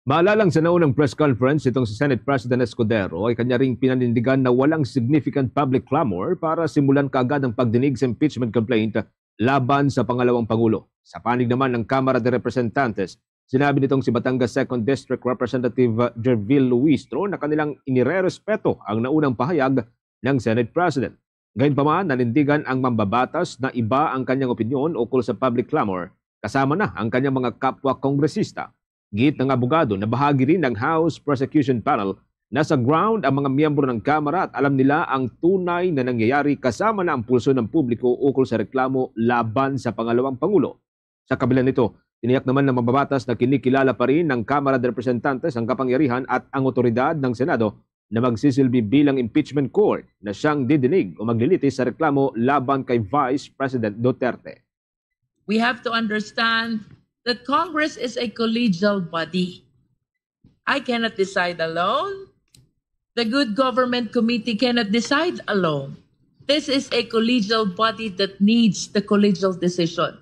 Maalalang sa naunang press conference itong si Senate President Escudero ay kanya ring pinanindigan na walang significant public clamor para simulan kaagad ang pagdinig sa impeachment complaint laban sa pangalawang pangulo. Sa panig naman ng Kamara de Representantes, sinabi nitong si Batangas Second District Representative Jervil Luistro na kanilang inirerespeto ang naunang pahayag ng Senate President. Gayunpaman, nanindigan ang mambabatas na iba ang kanyang opinyon ukol sa public clamor, kasama na ang kanyang mga kapwa kongresista. Giit ng abogado na bahagi rin ng House Prosecution Panel na sa ground ang mga miyembro ng Kamara at alam nila ang tunay na nangyayari kasama na ang pulso ng publiko ukol sa reklamo laban sa pangalawang pangulo. Sa kabila nito, tiniyak naman ng mambabatas na kinikilala pa rin ng Kamara de Representantes ang kapangyarihan at ang otoridad ng Senado na magsisilbi bilang impeachment court na siyang didinig o maglilitis sa reklamo laban kay Vice President Duterte. We have to understand that Congress is a collegial body. I cannot decide alone. The Good Government Committee cannot decide alone. This is a collegial body that needs the collegial decision.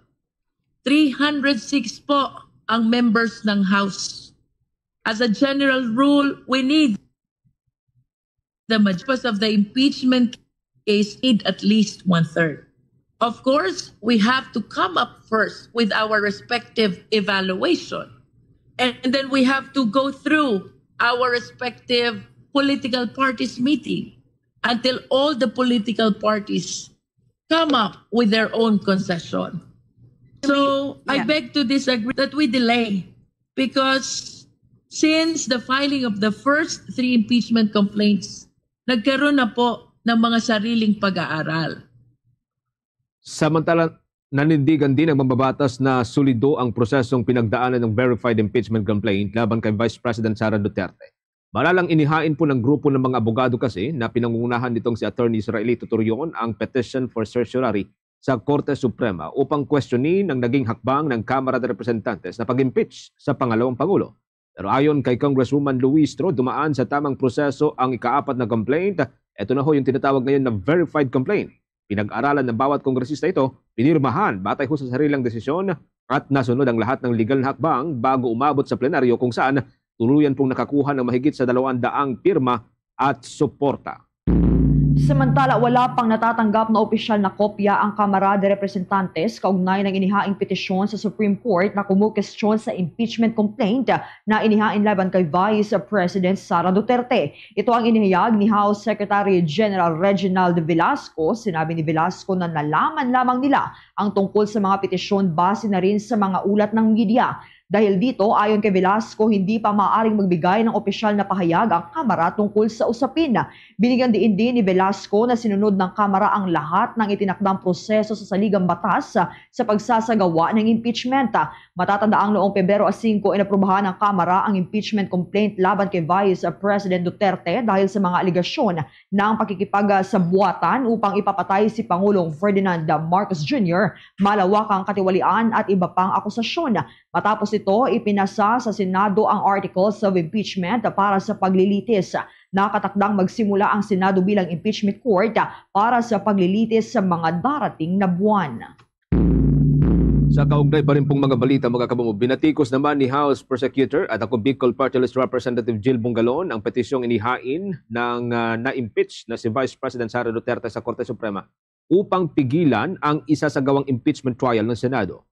Three hundred six po ang members ng House. As a general rule, we need the majority of the impeachment case need at least one-third. Of course, we have to come up first with our respective evaluation. And then we have to go through our respective political parties meeting until all the political parties come up with their own concession. So I Yeah. beg to disagree that we delay because since the filing of the first three impeachment complaints, nagkaroon na po ng mga sariling pag-aaral. Samantala, nanindigan din ang mambabatas na solido ang prosesong pinagdaanan ng verified impeachment complaint laban kay Vice President Sara Duterte. Maralang inihain po ng grupo ng mga abogado kasi na pinangungunahan nitong si Attorney Israelito Torion ang petition for certiorari sa Korte Suprema upang kwestiyonin ang naging hakbang ng Kamara de Representantes na pag-impeach sa pangalawang pangulo. Pero ayon kay Congresswoman Luistro, dumaan sa tamang proseso ang ikaapat na complaint. Ito na ho yung tinatawag ngayon na verified complaint. Pinag-aralan ng bawat kongresista ito, pinirmahan batay ho sa sarilang desisyon at nasunod ang lahat ng legal na hakbang bago umabot sa plenaryo kung saan tuluyan pong nakakuha ng mahigit sa dalawang daang pirma at suporta. Samantala, wala pang natatanggap na opisyal na kopya ang Kamara de Representantes kaugnay ng inihaing petisyon sa Supreme Court na kumukestyon sa impeachment complaint na inihain laban kay Vice President Sara Duterte. Ito ang inihayag ni House Secretary General Reginald Velasco. Sinabi ni Velasco na nalaman lamang nila ang tungkol sa mga petisyon base na rin sa mga ulat ng media. Dahil dito, ayon kay Velasco, hindi pa maaaring magbigay ng opisyal na pahayag ang Kamara tungkol sa usapin. Binigyan diin din ni Velasco na sinunod ng Kamara ang lahat ng itinakdang proseso sa saligang batas sa pagsasagawa ng impeachment. Matatanda ang noong Pebrero singko, inaprubahan ng Kamara ang impeachment complaint laban kay Vice President Duterte dahil sa mga alegasyon ng pakikipagsabuatan upang ipapatay si Pangulong Ferdinand Marcos Junior, malawakang katiwalian at iba pang akusasyon. Matapos ito, ipinasa sa Senado ang articles of impeachment para sa paglilitis. Nakatakdang magsimula ang Senado bilang impeachment court para sa paglilitis sa mga darating na buwan. Sa kaugnay pa rin pong mga balita, mga kabumo, binatikos naman ni House Prosecutor at ako Bicol Party List Representative Jill Bongalon ang petisyong inihain ng ah, na-impeach na si Vice President Sara Duterte sa Korte Suprema upang pigilan ang isasagawang impeachment trial ng Senado.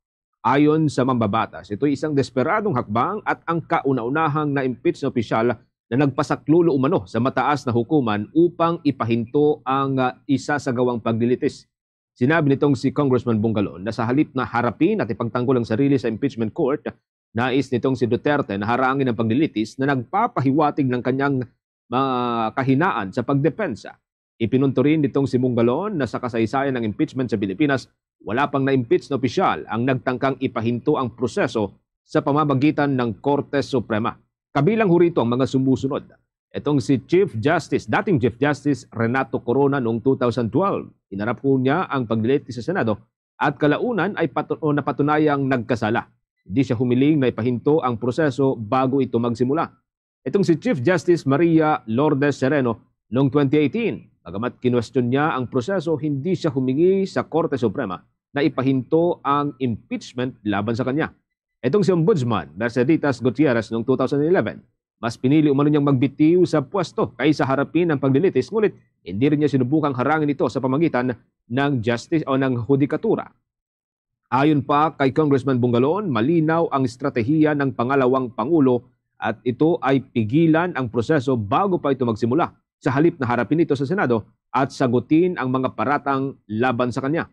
Ayon sa mambabatas, ito'y isang desperadong hakbang at ang kauna-unahang na-impeach na opisyal na nagpasaklolo umano sa mataas na hukuman upang ipahinto ang ah, isasagawang paglilitis. Sinabi nitong si Congressman Bongalon na sa halip na harapin at ipagtanggol ang sarili sa impeachment court, nais nitong si Duterte na harangin ang paglilitis na nagpapahiwatig ng kanyang mga kahinaan sa pagdepensa. Ipinunto rin nitong si Bongalon na sa kasaysayan ng impeachment sa Pilipinas, wala pang na-impeach na opisyal ang nagtangkang ipahinto ang proseso sa pamamagitan ng Korte Suprema. Kabilang ho rito ang mga sumusunod. Itong si Chief Justice, dating Chief Justice Renato Corona noong two thousand twelve. Inarap ho niya ang paglilitis sa Senado at kalaunan ay patu- o napatunayang nagkasala. Hindi siya humiling na ipahinto ang proseso bago ito magsimula. Itong si Chief Justice Maria Lourdes Sereno noong twenty eighteen. Bagamat kinwestiyon niya ang proseso, hindi siya humingi sa Korte Suprema na ipahinto ang impeachment laban sa kanya. Itong si Ombudsman Merceditas Gutierrez noong two thousand eleven, mas pinili umano niyang magbitiw sa pwesto kaysa harapin ang paglilitis, ngunit hindi rin niya sinubukang harangin ito sa pamagitan ng justice o ng hudikatura. Ayon pa kay Congressman Bongalon, malinaw ang estratehiya ng pangalawang pangulo at ito ay pigilan ang proseso bago pa ito magsimula, sa halip na harapin ito sa Senado at sagutin ang mga paratang laban sa kanya.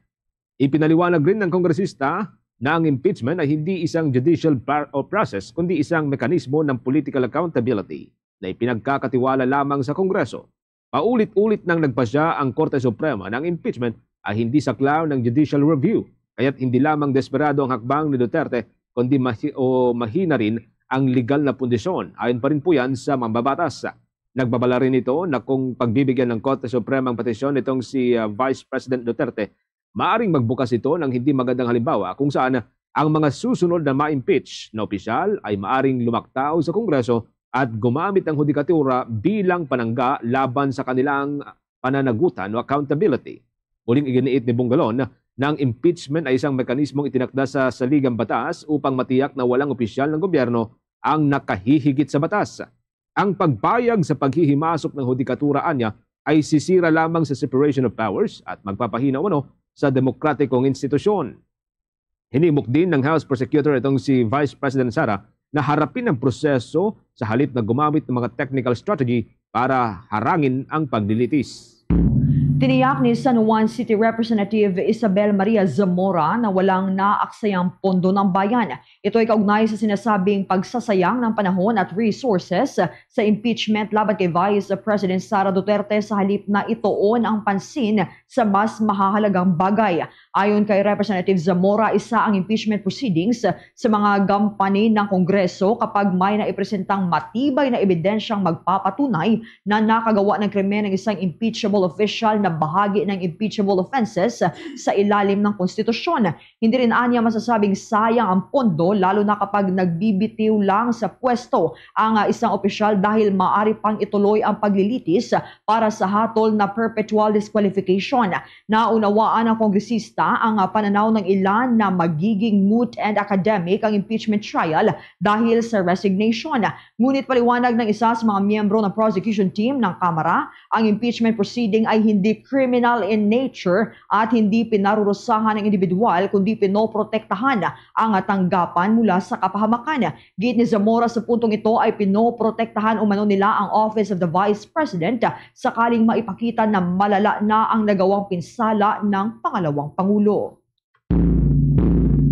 Ipinaliwanag rin ng kongresista na ang impeachment ay hindi isang judicial par- o process kundi isang mekanismo ng political accountability na ipinagkakatiwala lamang sa Kongreso. Paulit-ulit nang nagpasya ang Korte Suprema na ang impeachment ay hindi saklaw ng judicial review, kaya't hindi lamang desperado ang hakbang ni Duterte kundi mahi- o mahina rin ang legal na pundisyon. Ayon pa rin po yan sa mambabatas. Nagbabala rin ito na kung pagbibigyan ng Korte Suprema ang petisyon nitong si ah, Vice President Duterte, maaring magbukas ito ng hindi magandang halimbawa kung saan ang mga susunod na ma-impeach na opisyal ay maaring lumaktaw sa Kongreso at gumamit ng hudikatura bilang panangga laban sa kanilang pananagutan o accountability. Muling iginiit ni Bongalon na ang impeachment ay isang mekanismong itinakda sa saligang batas upang matiyak na walang opisyal ng gobyerno ang nakahihigit sa batas. Ang pagpayag sa paghihimasok ng hudikatura anya ay sisira lamang sa separation of powers at magpapahina umano sa demokratikong institusyon. Hinimok din ng House Prosecutor itong si Vice President Sara na harapin ang proseso sa halip na gumamit ng mga technical strategy para harangin ang paglilitis. Tiniyak ni San Juan City Representative Isabel Maria Zamora na walang naaksayang pondo ng bayan. Ito ay kaugnay sa sinasabing pagsasayang ng panahon at resources sa impeachment laban kay Vice President Sara Duterte sa halip na ituon ang pansin sa mas mahahalagang bagay. Ayon kay Representative Zamora, isa ang impeachment proceedings sa mga gampanin ng Kongreso kapag may naipresentang matibay na ebidensyang magpapatunay na nakagawa ng krimen ng isang impeachable official na bahagi ng impeachable offenses sa ilalim ng konstitusyon. Hindi rin anya masasabing sayang ang pondo, lalo na kapag nagbibitiw lang sa pwesto ang, ah, isang opisyal dahil maaari pang ituloy ang paglilitis para sa hatol na perpetual disqualification. Naunawaan ng kongresista ang, ah, pananaw ng ilan na magiging moot and academic ang impeachment trial dahil sa resignation. Ngunit paliwanag ng isa sa mga miyembro ng prosecution team ng Kamara, ang impeachment proceeding ay hindi criminal in nature at hindi pinarurusahan ng individual, kundi pinoprotektahan ang tanggapan mula sa kapahamakan. Giit ni Zamora, sa puntong ito ay pinoprotektahan umano nila ang Office of the Vice President sakaling maipakita na malala na ang nagawang pinsala ng pangalawang pangulo.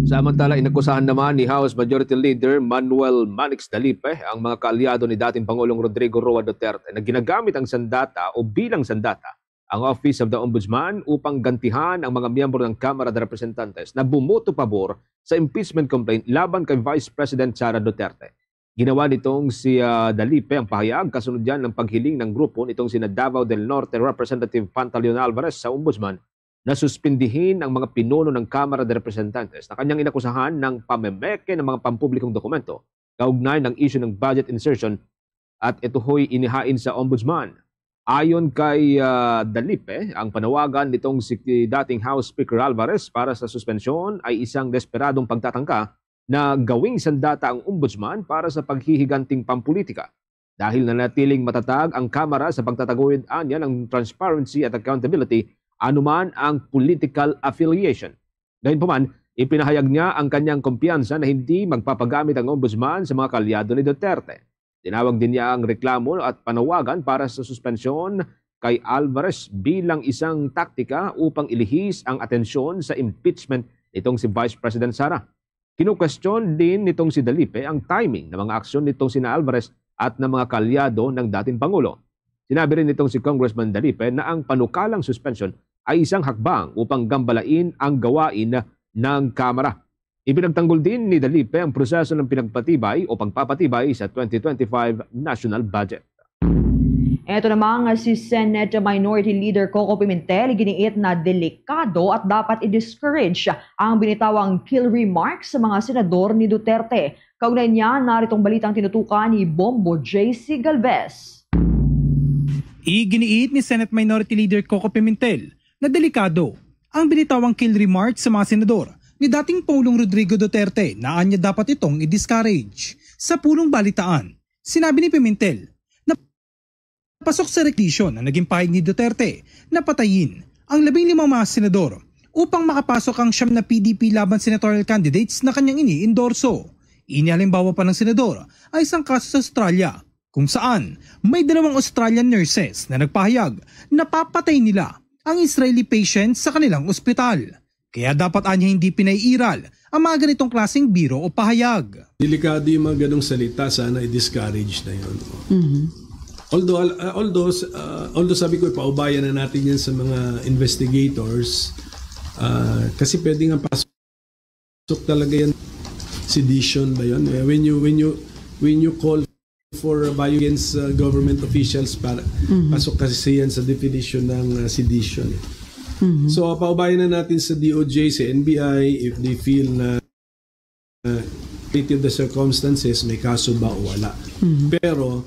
Samantala, inakusahan naman ni House Majority Leader Manuel Manix Dalipe ang mga kaalyado ni dating Pangulong Rodrigo Roa Duterte na ginagamit ang sandata o bilang sandata ang Office of the Ombudsman upang gantihan ang mga miyembro ng Kamara de Representantes na bumoto pabor sa impeachment complaint laban kay Vice President Sara Duterte. Ginawa nitong si, ah, Dalipe ang pahayag kasunod yan ng paghiling ng grupo nitong sina Davao del Norte Representative Pantaleon Alvarez sa Ombudsman na suspindihin ang mga pinuno ng Kamara de Representantes na kanyang inakusahan ng pamemeke ng mga pampublikong dokumento kaugnay ng isyu ng budget insertion at ito ho'y inihain sa Ombudsman. Ayon kay, ah, Dalipe, ang panawagan nitong si dating House Speaker Alvarez para sa suspensyon ay isang desperadong pagtatangka na gawing sandata ang Ombudsman para sa paghihiganting pampulitika. Dahil nanatiling matatag ang Kamara sa pagtataguyod anya ng transparency at accountability, anuman ang political affiliation. Gayunpaman, ipinahayag niya ang kanyang kumpiyansa na hindi magpapagamit ang Ombudsman sa mga kaalyado ni Duterte. Tinawag din niya ang reklamo at panawagan para sa suspensyon kay Alvarez bilang isang taktika upang ilihis ang atensyon sa impeachment nitong si Vice President Sara. Kinukwestiyon din nitong si Dalipe ang timing ng mga aksyon nitong sina Alvarez at ng mga kaalyado ng dating Pangulo. Sinabi rin nitong si Congressman Dalipe na ang panukalang suspensyon ay isang hakbang upang gambalain ang gawain ng Kamara. Ipinagtanggol din ni Dalipe ang proseso ng pinagpatibay o pagpapatibay sa twenty twenty-five national budget. Eto namang si Senate Minority Leader Coco Pimentel, giniit na delikado at dapat i-discourage ang binitawang kill remarks sa mga senador ni Duterte. Kaugnay niya, naritong balitang tinutukan ni Bombo J C Galvez. Iginiit ni Senate Minority Leader Coco Pimentel na delikado ang binitawang kill remarks sa mga senador ni dating Pangulong Rodrigo Duterte na anya dapat itong i-discourage. Sa pulong balitaan, sinabi ni Pimentel na pasok sa rekdisyon ang naging pahayag ni Duterte na patayin ang labing limang mga senador upang makapasok ang siyam na P D P laban senatorial candidates na kanyang ini-endorso. Inihalimbawa pa ng senador ay isang kaso sa Australia kung saan may dalawang Australian nurses na nagpahayag na papatay nila ang Israeli patient sa kanilang ospital. Kaya dapat anya hindi pinaiiral ang mga ganitong klaseng biro o pahayag. Delikado yung mga ganong salita, sana i-discourage na yun. Mhm. Although, al- uh, although, uh, although sabi ko, ipaubayan na natin yan sa mga investigators, uh, kasi pwede nga pasok talaga yan, sedition ba yun? Eh, when you, when you, when you call for violence against, uh, government officials, para Mhm. pasok kasi yan sa definition ng, uh, sedition. Mhm. So, paubayan na natin sa D O J, sa N B I, if they feel na, uh, relative the circumstances, may kaso ba o wala. Mhm. Pero,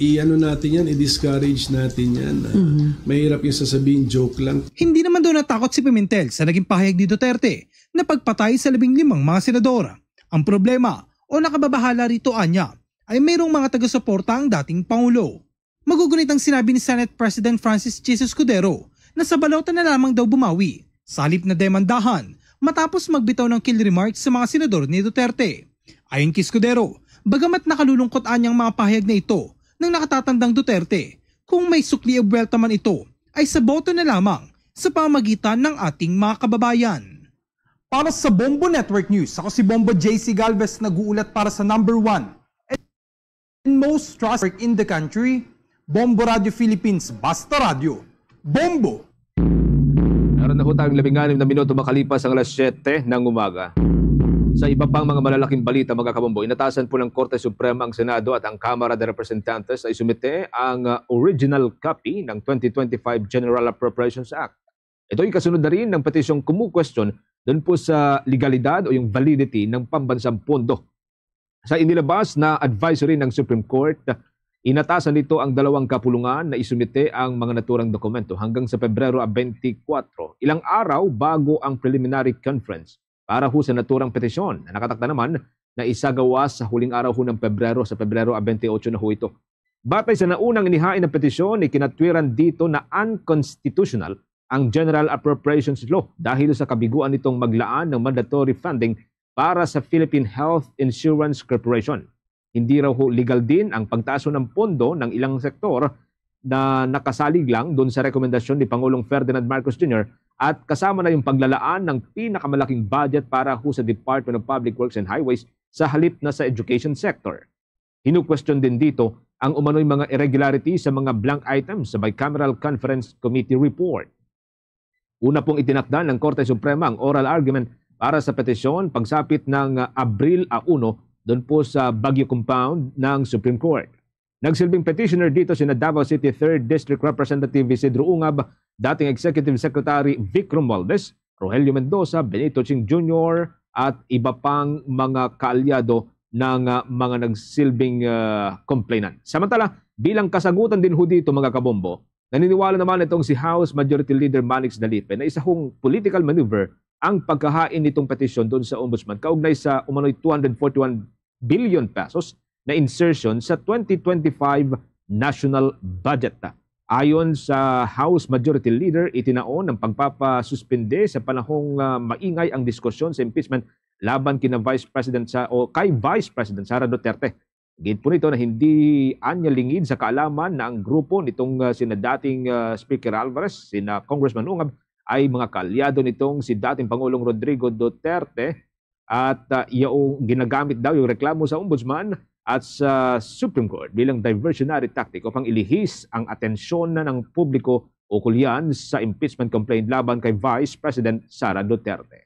i-ano natin yan, i-discourage natin yan. Uh, Mhm. Mahirap yung sasabihin, joke lang. Hindi naman daw natakot si Pimentel sa naging pahayag ni Duterte na pagpatay sa labing limang mga senador. Ang problema o nakababahala rito anya ay mayroong mga taga-suporta ang dating Pangulo. Magugunit ang sinabi ni Senate President Francis Jesus Escudero na sa balota na lamang daw bumawi sa halip na demandahan matapos magbitaw ng kill remarks sa mga senador ni Duterte. Ayon kay Escudero, bagamat nakalulungkot anyang mga pahayag na ito ng nakatatandang Duterte, kung may sukli o buwelta man ito ay sa boto na lamang sa pamagitan ng ating mga kababayan. Para sa Bombo Network News, ako si Bombo J C Galvez, nag-uulat para sa number one and most trusted in the country, Bombo Radio Philippines, Basta Radyo. Bombo! Meron na ho tayong labing-anim na minuto makalipas ang alas siyete ng umaga. Sa iba pang mga malalaking balita, mga kabombo, inatasan po ng Korte Suprema ang Senado at ang Kamara de Representantes ay sumite ang, uh, original copy ng twenty twenty-five General Appropriations Act. Ito'y kasunod na rin ng petisyong kumukwestiyon doon po sa legalidad o yung validity ng pambansang pondo. Sa inilabas na advisory ng Supreme Court, inatasan nito ang dalawang kapulungan na isumite ang mga naturang dokumento hanggang sa Pebrero twenty-four, ilang araw bago ang preliminary conference para ho sa naturang petisyon na nakatakda naman na isagawa sa huling araw ho ng Pebrero, sa Pebrero twenty-eight na ho ito. Batay sa naunang inihain na petisyon, ikinatwiran dito na unconstitutional ang General Appropriations Law dahil sa kabiguan nitong maglaan ng mandatory funding para sa Philippine Health Insurance Corporation. Hindi raw ho legal din ang pagtaas ng pondo ng ilang sektor na nakasalig lang doon sa rekomendasyon ni Pangulong Ferdinand Marcos Junior at kasama na yung paglalaan ng pinakamalaking budget para ho sa Department of Public Works and Highways sa halip na sa education sector. Hinukwestiyon din dito ang umano'y mga irregularity sa mga blank items sa Bicameral Conference Committee report. Una pong itinakda ng Korte Suprema ang oral argument para sa petisyon pagsapit ng, ah, Abril a uno doon po sa Baguio Compound ng Supreme Court. Nagsilbing petitioner dito sina Davao City Third District Representative Isidro Ungab, dating Executive Secretary Vic Romualdez, Rogelio Mendoza, Benito Ching Junior, at iba pang mga kaalyado ng, ah, mga nagsilbing, ah, complainant. Samantala, bilang kasagutan din ho dito, mga kabombo, naniniwala naman itong si House Majority Leader Manix Dalipe na isa hong political maneuver ang pagkahain nitong petisyon doon sa Ombudsman kaugnay sa umano'y two hundred forty-one billion pesos na insertion sa twenty twenty-five national budget. Ayon sa House Majority Leader, itinaon ang pagpapasuspinde sa panahong, ah, maingay ang diskusyon sa impeachment laban kina Vice President sa, o kay Vice President Sara Duterte. Gid po nito na hindi anya lingid sa kaalaman na ang grupo nitong, ah, sina dating, ah, Speaker Alvarez, sina Congressman Ungab, ay mga kaalyado nitong si dating Pangulong Rodrigo Duterte at, ah, iya o ginagamit daw yung reklamo sa Ombudsman at sa Supreme Court bilang diversionary tactic upang ilihis ang atensyon na ng publiko ukol yan sa impeachment complaint laban kay Vice President Sara Duterte.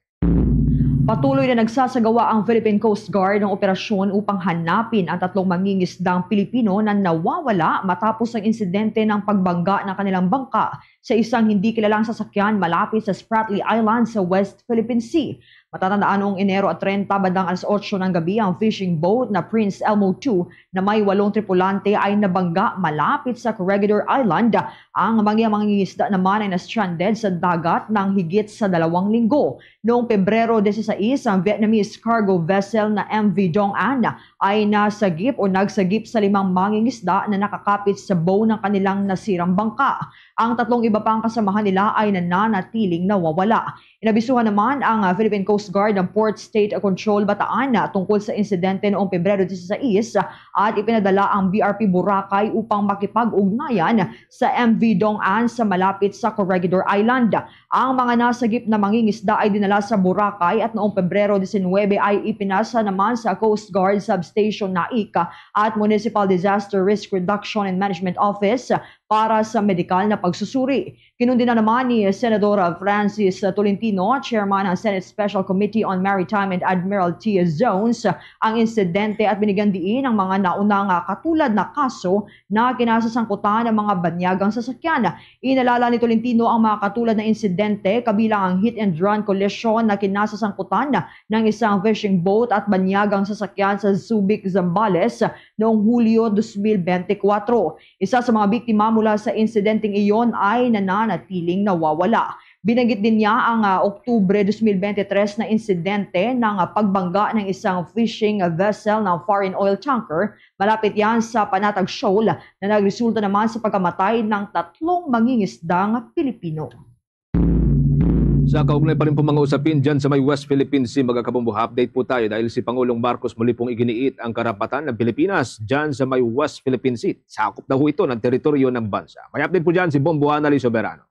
Patuloy na nagsasagawa ang Philippine Coast Guard ng operasyon upang hanapin ang tatlong mangingisdang Pilipino na nawawala matapos ang insidente ng pagbangga ng kanilang bangka sa isang hindi kilalang sasakyan malapit sa Spratly Island sa West Philippine Sea. Matatandaan, noong Enero treinta, bandang alas otso ng gabi, ang fishing boat na Prince Elmo two na may walong tripulante ay nabangga malapit sa Corregidor Island. Ang mga mangingisda naman ay na-stranded sa dagat ng higit sa dalawang linggo. Noong Pebrero dieciséis, ang Vietnamese cargo vessel na M V Dong An ay nasagip o nagsagip sa limang mangingisda na nakakapit sa bow ng kanilang nasirang bangka. Ang tatlong iba pang kasamahan nila ay nananatiling nawawala. Inabisuhan naman ang, ah, Philippine Coast Guard ng Port State Control Bataan, ah, tungkol sa insidente noong Pebrero dieciséis, ah, at ipinadala ang B R P Boracay upang makipag-ugnayan sa M V Dong An sa malapit sa Corregidor Island. Ang mga nasagip na mangingisda ay dinala sa Boracay at noong Pebrero diecinuebe ay ipinasa naman sa Coast Guard Substation Naic at Municipal Disaster Risk Reduction and Management Office para sa medikal na pagsusuri. Kinundina naman ni Senador Francis Tolentino, chairman ng Senate Special Committee on Maritime and Admiralty Zones, ang insidente at binigyan diin ang mga naunang, ah, katulad na kaso na kinasasangkutan ng mga banyagang sasakyan. Inalala ni Tolentino ang mga katulad na insidente, kabilang ang hit and run collision na kinasasangkutan ng isang fishing boat at banyagang sasakyan sa Subic, Zambales noong Hulyo dos mil bente kwatro. Isa sa mga biktima mula sa insidenteng iyon ay nananatiling nawawala. Binanggit din niya ang, ah, Oktubre dos mil bente tres na insidente ng, ah, pagbangga ng isang fishing vessel ng foreign oil tanker malapit yan sa Panatag Shoal na nagresulta naman sa pagkamatay ng tatlong mangingisdang Pilipino. Sa kaugnay pa rin po mga usapin dyan sa may West Philippine Sea, mga kabombo, update po tayo dahil si Pangulong Marcos muli pong iginiit ang karapatan ng Pilipinas dyan sa may West Philippine Sea. Sakop na ho ito ng teritoryo ng bansa. May update po dyan si Bombo Anali Soberano.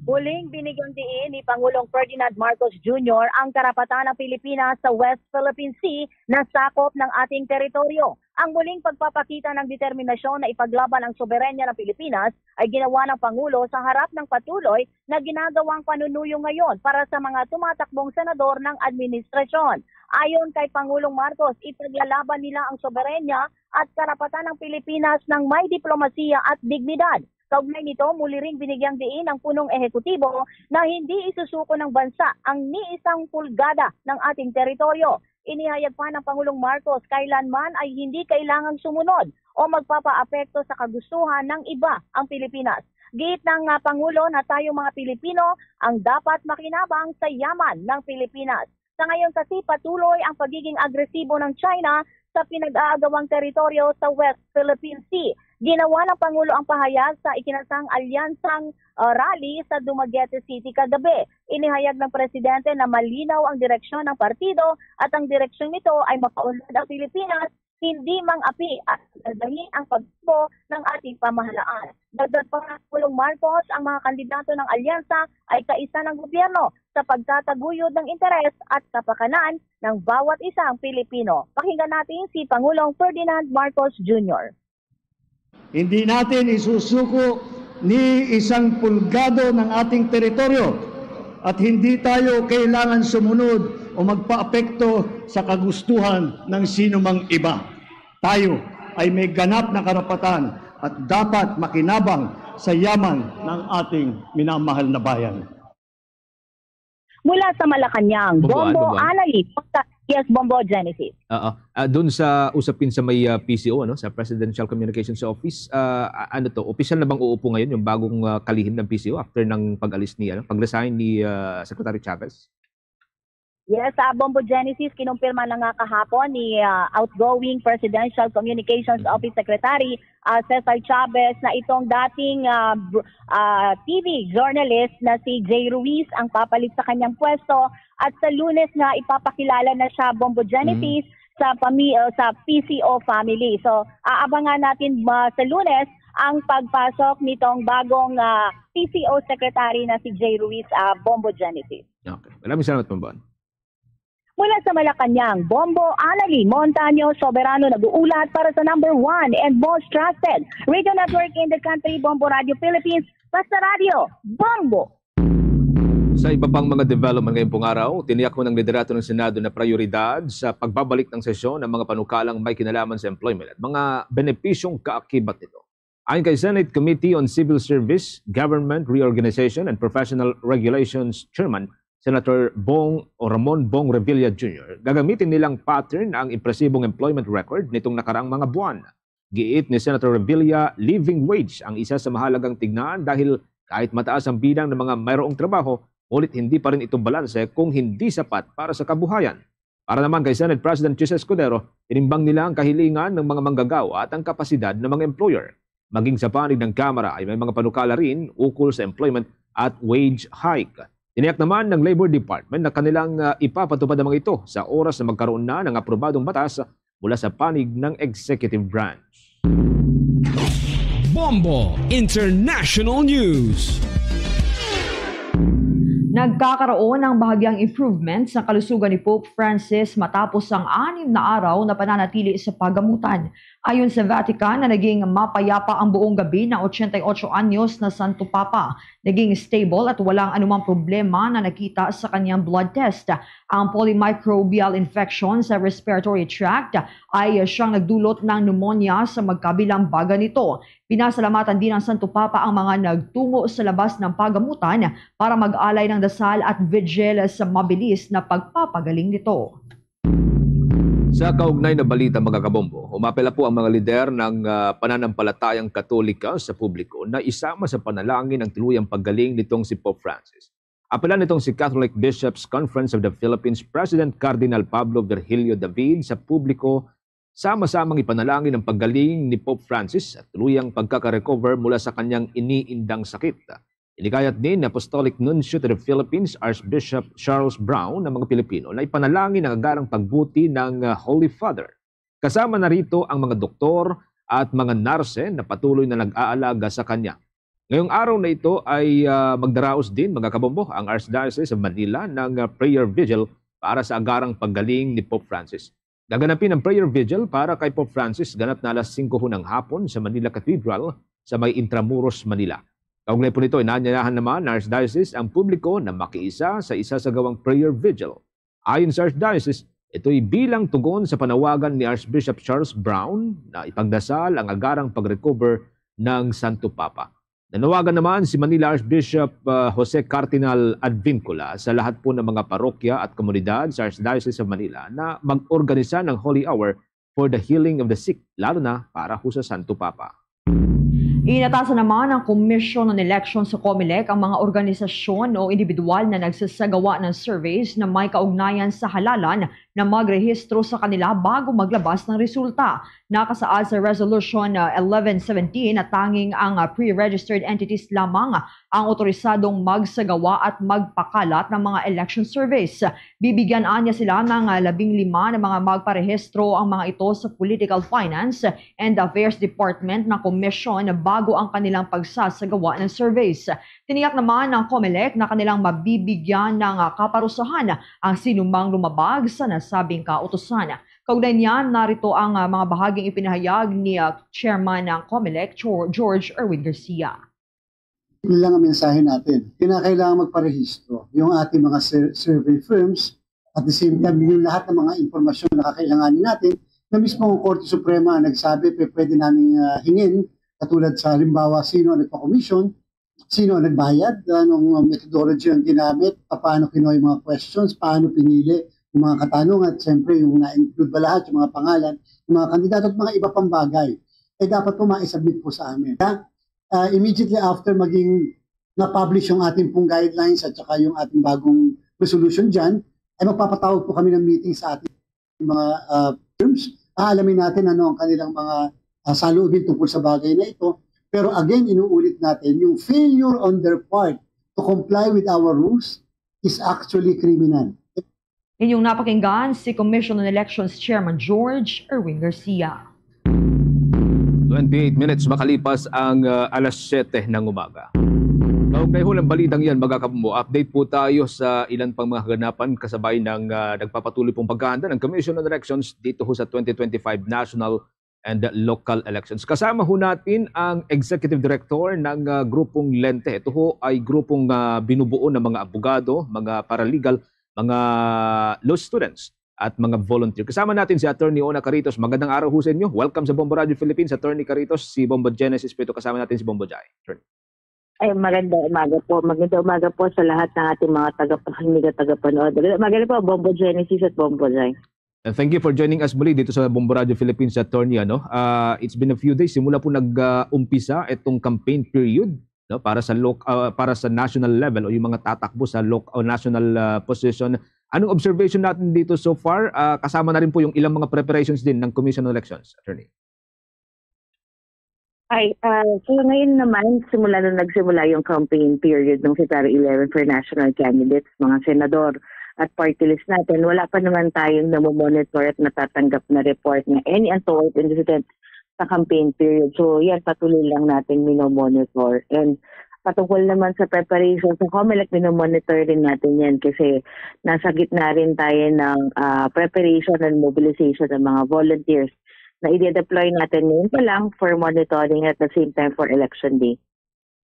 Muling binigyang diin ni Pangulong Ferdinand Marcos Junior ang karapatan ng Pilipinas sa West Philippine Sea na sakop ng ating teritoryo. Ang muling pagpapakita ng determinasyon na ipaglaban ang soberanya ng Pilipinas ay ginawa ng Pangulo sa harap ng patuloy na ginagawang panunuyo ngayon para sa mga tumatakbong senador ng administrasyon. Ayon kay Pangulong Marcos, ipaglalaban nila ang soberanya at karapatan ng Pilipinas ng may diplomasiya at dignidad. Kaugnay nito, muli ring binigyang diin ang punong ehekutibo na hindi isusuko ng bansa ang ni isang pulgada ng ating teritoryo. Inihayag pa ng Pangulong Marcos, kailanman ay hindi kailangang sumunod o magpapaapekto sa kagustuhan ng iba ang Pilipinas. Giit ng ah, Pangulo na tayong mga Pilipino ang dapat makinabang sa yaman ng Pilipinas. Sa ngayon kasi, patuloy ang pagiging agresibo ng China sa pinag-aagawang teritoryo sa West Philippine Sea. Ginawa ng Pangulo ang pahayag sa ikinasang alyansang ah, rally sa Dumaguete City kagabi. Inihayag ng presidente na malinaw ang direksyon ng partido at ang direksyon nito ay mapaunlad ang Pilipinas, hindi mang-api at dagdahin ang pagtubo ng ating pamahalaan. Dagdag pa ng Pangulong Marcos, ang mga kandidato ng alyansa ay kaisa ng gobyerno sa pagtataguyod ng interes at kapakanan ng bawat isang Pilipino. Pakinggan natin si Pangulong Ferdinand Marcos Junior. Hindi natin isusuko ni isang pulgado ng ating teritoryo at hindi tayo kailangan sumunod o magpaapekto sa kagustuhan ng sinumang iba. Tayo ay may ganap na karapatan at dapat makinabang sa yaman ng ating minamahal na bayan. Mula sa Malacañang, Bombo, Bombo, ano ba? Anali, Yes, Bombo Genesis. Oo. Ah, doon sa usapin sa may ah, P C O, ano, sa Presidential Communications Office, ah, a- ano to, opisyal na bang uupo ngayon yung bagong ah, kalihim ng P C O after ng pag-alis ni, ano, pag-resign ni ah, Secretary Chavez? Yes, sa Bombo Genesis, kinumpirma na nga kahapon ni ah, outgoing Presidential Communications Office Secretary ah, Cesar Chavez na itong dating ah, br- ah, T V journalist na si Jay Ruiz ang papalit sa kanyang pwesto at sa Lunes nga ipapakilala na siya, Bombo Genesis, sa pami uh, sa P C O family. So, aabangan natin uh, sa Lunes ang pagpasok nitong bagong uh, P C O secretary na si Jay Ruiz uh, Bombo Genesis. Okay. Maraming salamat, Pambon. Mula sa Malacañang, Bombo Anali Montaño Soberano nag-uulat para sa number one and most trusted radio network in the country, Bombo Radio Philippines, Basta Radio, Bombo! Sa iba pang mga development ngayong pong araw, tiniyak ho ng liderato ng Senado na prioridad sa pagbabalik ng sesyon ang mga panukalang may kinalaman sa employment at mga benepisyong kaakibat nito. Ayon kay Senate Committee on Civil Service, Government Reorganization and Professional Regulations Chairman Senator Bong o Ramon Bong Revilla Junior, gagamitin nilang pattern ang impresibong employment record nitong nakaraang mga buwan. Giit ni Senator Revilla, living wage ang isa sa mahalagang tignan dahil kahit mataas ang bilang ng mga mayroong trabaho, ngunit hindi pa rin ito balanse kung hindi sapat para sa kabuhayan. Para naman kay Senate President Chiz Escudero, tinimbang nila ang kahilingan ng mga manggagawa at ang kapasidad ng mga employer. Maging sa panig ng Kamara ay may mga panukala rin ukol sa employment at wage hike. Tiniyak naman ng Labor Department na kanilang ah, ipapatupad ang mga ito sa oras na magkaroon na ng aprobadong batas mula sa panig ng executive branch. Bombo International News. Nagkakaroon ng bahagyang improvement sa kalusugan ni Pope Francis matapos ang anim na araw na pananatili sa pagamutan. Ayon sa Vatican, na naging mapayapa ang buong gabi ng ochenta y ocho anyos na Santo Papa. Naging stable at walang anumang problema na nakita sa kanyang blood test. Ang polymicrobial infection sa respiratory tract ay siyang nagdulot ng pneumonia sa magkabilang baga nito. Pinasalamatan din ng Santo Papa ang mga nagtungo sa labas ng pagamutan para mag-alay ng dasal at vigil sa mabilis na pagpapagaling nito. Sa kaugnay na balita, mga kabombo, umapela po ang mga lider ng ah, pananampalatayang Katolika sa publiko na isama sa panalangin ang tuluyang paggaling nitong si Pope Francis. Apela nitong si Catholic Bishops Conference of the Philippines President Cardinal Pablo Virgilio David sa publiko, sama-samang ipanalangin ang paggaling ni Pope Francis at tuluyang pagkaka-recover mula sa kanyang iniindang sakit. Inikayat din ni Apostolic Nuncio to the Philippines, Archbishop Charles Brown, ang mga Pilipino na ipanalangin ang agarang pagbuti ng, ah, Holy Father. Kasama na rito ang mga doktor at mga narse na patuloy na nag-aalaga sa kanya. Ngayong araw na ito ay, ah, magdaraos din, mga kabombo, ang Archdiocese of Manila ng, ah, prayer vigil para sa agarang paggaling ni Pope Francis. Gaganapin ang prayer vigil para kay Pope Francis ganap na alas singko hunang hapon sa Manila Cathedral sa may Intramuros, Manila. Kaugnay po nito, inaanyayahan naman ng Archdiocese ang publiko na makiisa sa isasagawang prayer vigil. Ayon sa Archdiocese, ito'y bilang tugon sa panawagan ni Archbishop Charles Brown na ipagdasal ang agarang pag-recover ng Santo Papa. Nanawagan naman si Manila Archbishop, ah, Jose Cardinal Advincula sa lahat po ng mga parokya at komunidad sa Archdiocese of Manila na mag-organisa ng Holy Hour for the healing of the sick, lalo na para ho sa Santo Papa. Inatasan naman ang Commission on Elections sa Comelec ang mga organisasyon o individual na nagsasagawa ng surveys na may kaugnayan sa halalan na magrehistro sa kanila bago maglabas ng resulta. Nakasaad sa Resolution, ah, eleven seventeen na tanging ang, ah, pre-registered entities lamang ang otorisadong magsagawa at magpakalat ng mga election surveys. Bibigyan anya sila ng, ah, labing lima na mga magparehistro ang mga ito sa Political Finance and Affairs Department na komisyon bago ang kanilang pagsasagawa ng surveys. Tiniyak naman ng Comelec na kanilang mabibigyan ng, ah, kaparusahan ang sinumang lumabag sa nasabing kautusan. Kaugnay niyan, narito ang, ah, mga bahaging ipinahayag ni, ah, Chairman ng Comelec, Geor-, George Erwin Garcia. Yun lang ang mensahe natin. Kinakailangan magparehistro yung ating mga sur-, survey firms. At the same time, yung lahat ng mga impormasyon na kakailanganin natin, na mismo ang Korte Suprema ang nagsabi, pe-, pwede naming, ah, hingin, katulad sa halimbawa, sino ang nagpa-commission, sino ang nagbayad, anong methodology ang ginamit, paano kinuha yung mga questions, paano pinili yung mga katanungan, at siyempre yung na-include ba lahat yung mga pangalan ng mga kandidato at mga iba pang bagay. Eh, dapat po ma-submit po sa amin. Kaya, ah, immediately after maging na-publish yung ating pong guidelines at saka yung ating bagong resolution dyan, ay magpapatawag po kami ng meeting sa ating mga, ah, firms. Aalamin natin ano ang kanilang mga, ah, saloobin tungkol sa bagay na ito. Pero again, inuulit natin, yung failure on their part to comply with our rules is actually criminal. Inyong napakinggan si Commission on Elections Chairman George Erwin Garcia. Twenty-eight minutes makalipas ang, ah, alas siyete ng umaga. Kaugnay ho ng balitang yan, mga kabombo, update po tayo sa ilan pang mga kaganapan kasabay ng, ah, nagpapatuloy pong paghahanda ng Commission on Elections dito ho sa twenty twenty-five national and local elections. Kasama ho natin ang Executive Director ng, ah, Grupong Lente. Ito ho ay grupong, ah, binubuo ng mga abogado, mga paralegal, mga law students, at mga volunteer. Kasama natin si Attorney Ona Caritos. Magandang araw ho sa inyo. Welcome sa Bombo Radio Philippines, Attorney Caritos. Si Bombo Genesis po ito. Kasama natin si Bombo Jai. Attorney. Ay, magandang umaga po. Magandang umaga po sa lahat ng ating mga tagapakinig at tagapanood. Magandang umaga po, Bombo Genesis at Bombo Jai. And thank you for joining us muli dito sa Bombo Radio Philippines, Attorney, ano. Ah, it's been a few days simula po nag, ah, umpisa itong campaign period, no, para sa loc-, ah, para sa national level o yung mga tatakbo sa loc-, o national, ah, position. Anong observation natin dito so far? Ah, kasama na rin po yung ilang mga preparations din ng Commission on Elections, Attorney. Ay, ah, so ngayon naman, simula nung nagsimula yung campaign period ng February eleven for national candidates, mga senador at party list natin, wala pa naman tayong namomonitor at natatanggap na report na any untoward incident sa campaign period. So yan, patuloy lang natin minomonitor. And patungkol naman sa preparation sa Comelec, minomonitor rin natin yan kasi nasa gitna rin tayo ng, ah, preparation and mobilization ng mga volunteers na i-deploy natin ngayon pa lang for monitoring at the same time for election day.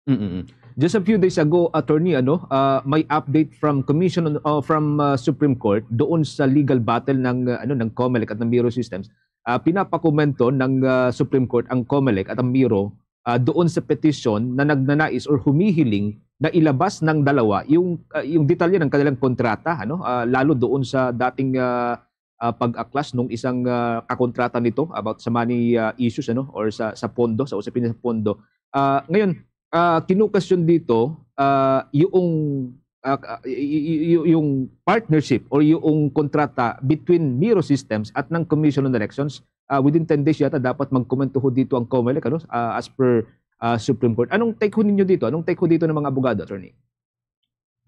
Mm-mm. Just a few days ago, Attorney, ano, ah, may update from Commission on, oh, from, ah, Supreme Court doon sa legal battle ng, ah, ano, ng Comelec at ng Miro Systems. Ah, pinapakomento ng, ah, Supreme Court ang Comelec at ang Miro, ah, doon sa petisyon na nagnanais or humihiling na ilabas ng dalawa yung, ah, yung detalye ng kanilang kontrata, ano, ah, lalo doon sa dating, ah, ah, pag-aklas nung isang, ah, kakontrata nito about sa money, ah, issues, ano, or sa, sa pondo, sa usapin sa pondo. Ah, ngayon, ah, kinukwestiyon dito, ah, yung, ah, ah, y-, y-, y-, y-, yung partnership or yung kontrata between Miro Systems at ng Commission on Elections. Ah, within ten days yata dapat magkomento ho dito ang Comelec, ano, ah, as per, ah, Supreme Court. Anong take ho ninyo dito? Anong take ho dito ng mga abogado, attorney?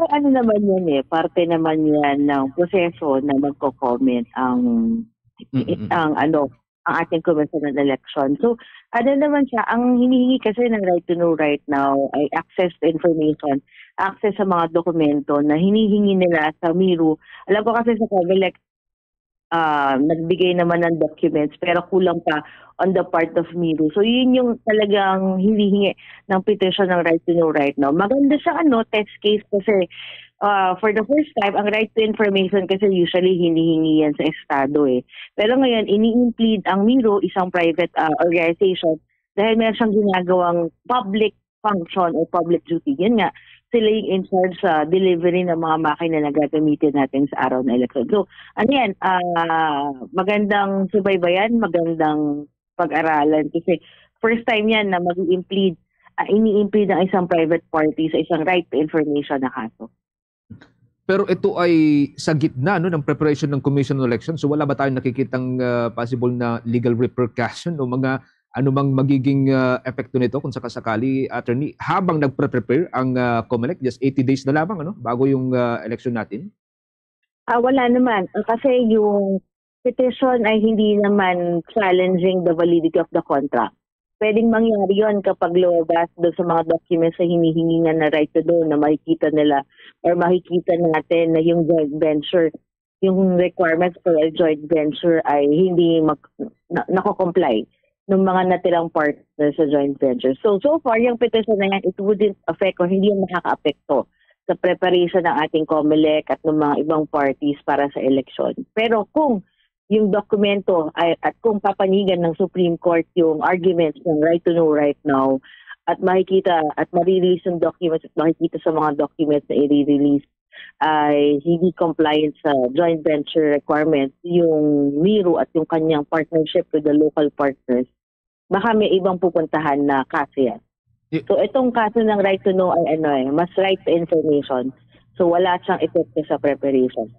So, ano naman yan eh, parte naman yan ng proseso na magko-comment ang Mm-mm. ang ano ang ating Commission on Election. So, ano naman siya, ang hinihingi kasi ng right to know right now ay access to information, access sa mga dokumento na hinihingi nila sa Miru. Alam ko kasi sa Comelec, ah, nagbigay naman ng documents pero kulang pa on the part of Miru. So, yun yung talagang hinihingi ng petition ng right to know right now. Maganda siya ano, test case kasi ah, for the first time, ang right to information kasi usually hinihingi yan sa Estado eh. Pero ngayon, ini-implead ang Miru, isang private ah, organization, dahil meron siyang ginagawang public function o public duty. Yun nga, sila yung in charge sa delivery ng mga makina na gagamitin natin sa araw na election. So, ano yan, ah, magandang subaybayan, magandang pag-aralan kasi first time yan na mag-i-implead, ah, ini-implead ang isang private party sa isang right to information na kaso. Pero ito ay sa gitna, no, ng preparation ng Commission on Election. So wala ba tayong nakikitang ah, possible na legal repercussion o mga anumang magiging ah, epekto nito kung sakasakali, attorney, habang nagpre-prepare ang ah, Comelec, just eighty days na lamang, ano, bago yung ah, election natin? Ah, wala naman. Ah, Kasi yung petition ay hindi naman challenging the validity of the contract. Pwedeng mangyari yon kapag lumabas doon sa mga documents na hinihingi nga na right to know na makikita nila or makikita natin na yung joint venture, yung requirements for a joint venture ay hindi mag, na, nako-comply ng mga natirang partner sa joint venture. So, so far, yung petition na yan, it wouldn't affect or hindi yung makakaapekto sa preparation ng ating Comelec at ng mga ibang parties para sa election. Pero kung yung dokumento ay, at kung papanigan ng Supreme Court yung arguments ng right to know right now at makikita at marirelease yung documents at makikita sa mga documents na i-release ay hindi compliant sa joint venture requirement yung Miru at yung kanyang partnership with the local partners, baka may ibang pupuntahan na kaso yan. Y- So itong kaso ng right to know ay ano eh, mas right to information. So wala siyang epekto sa preparation.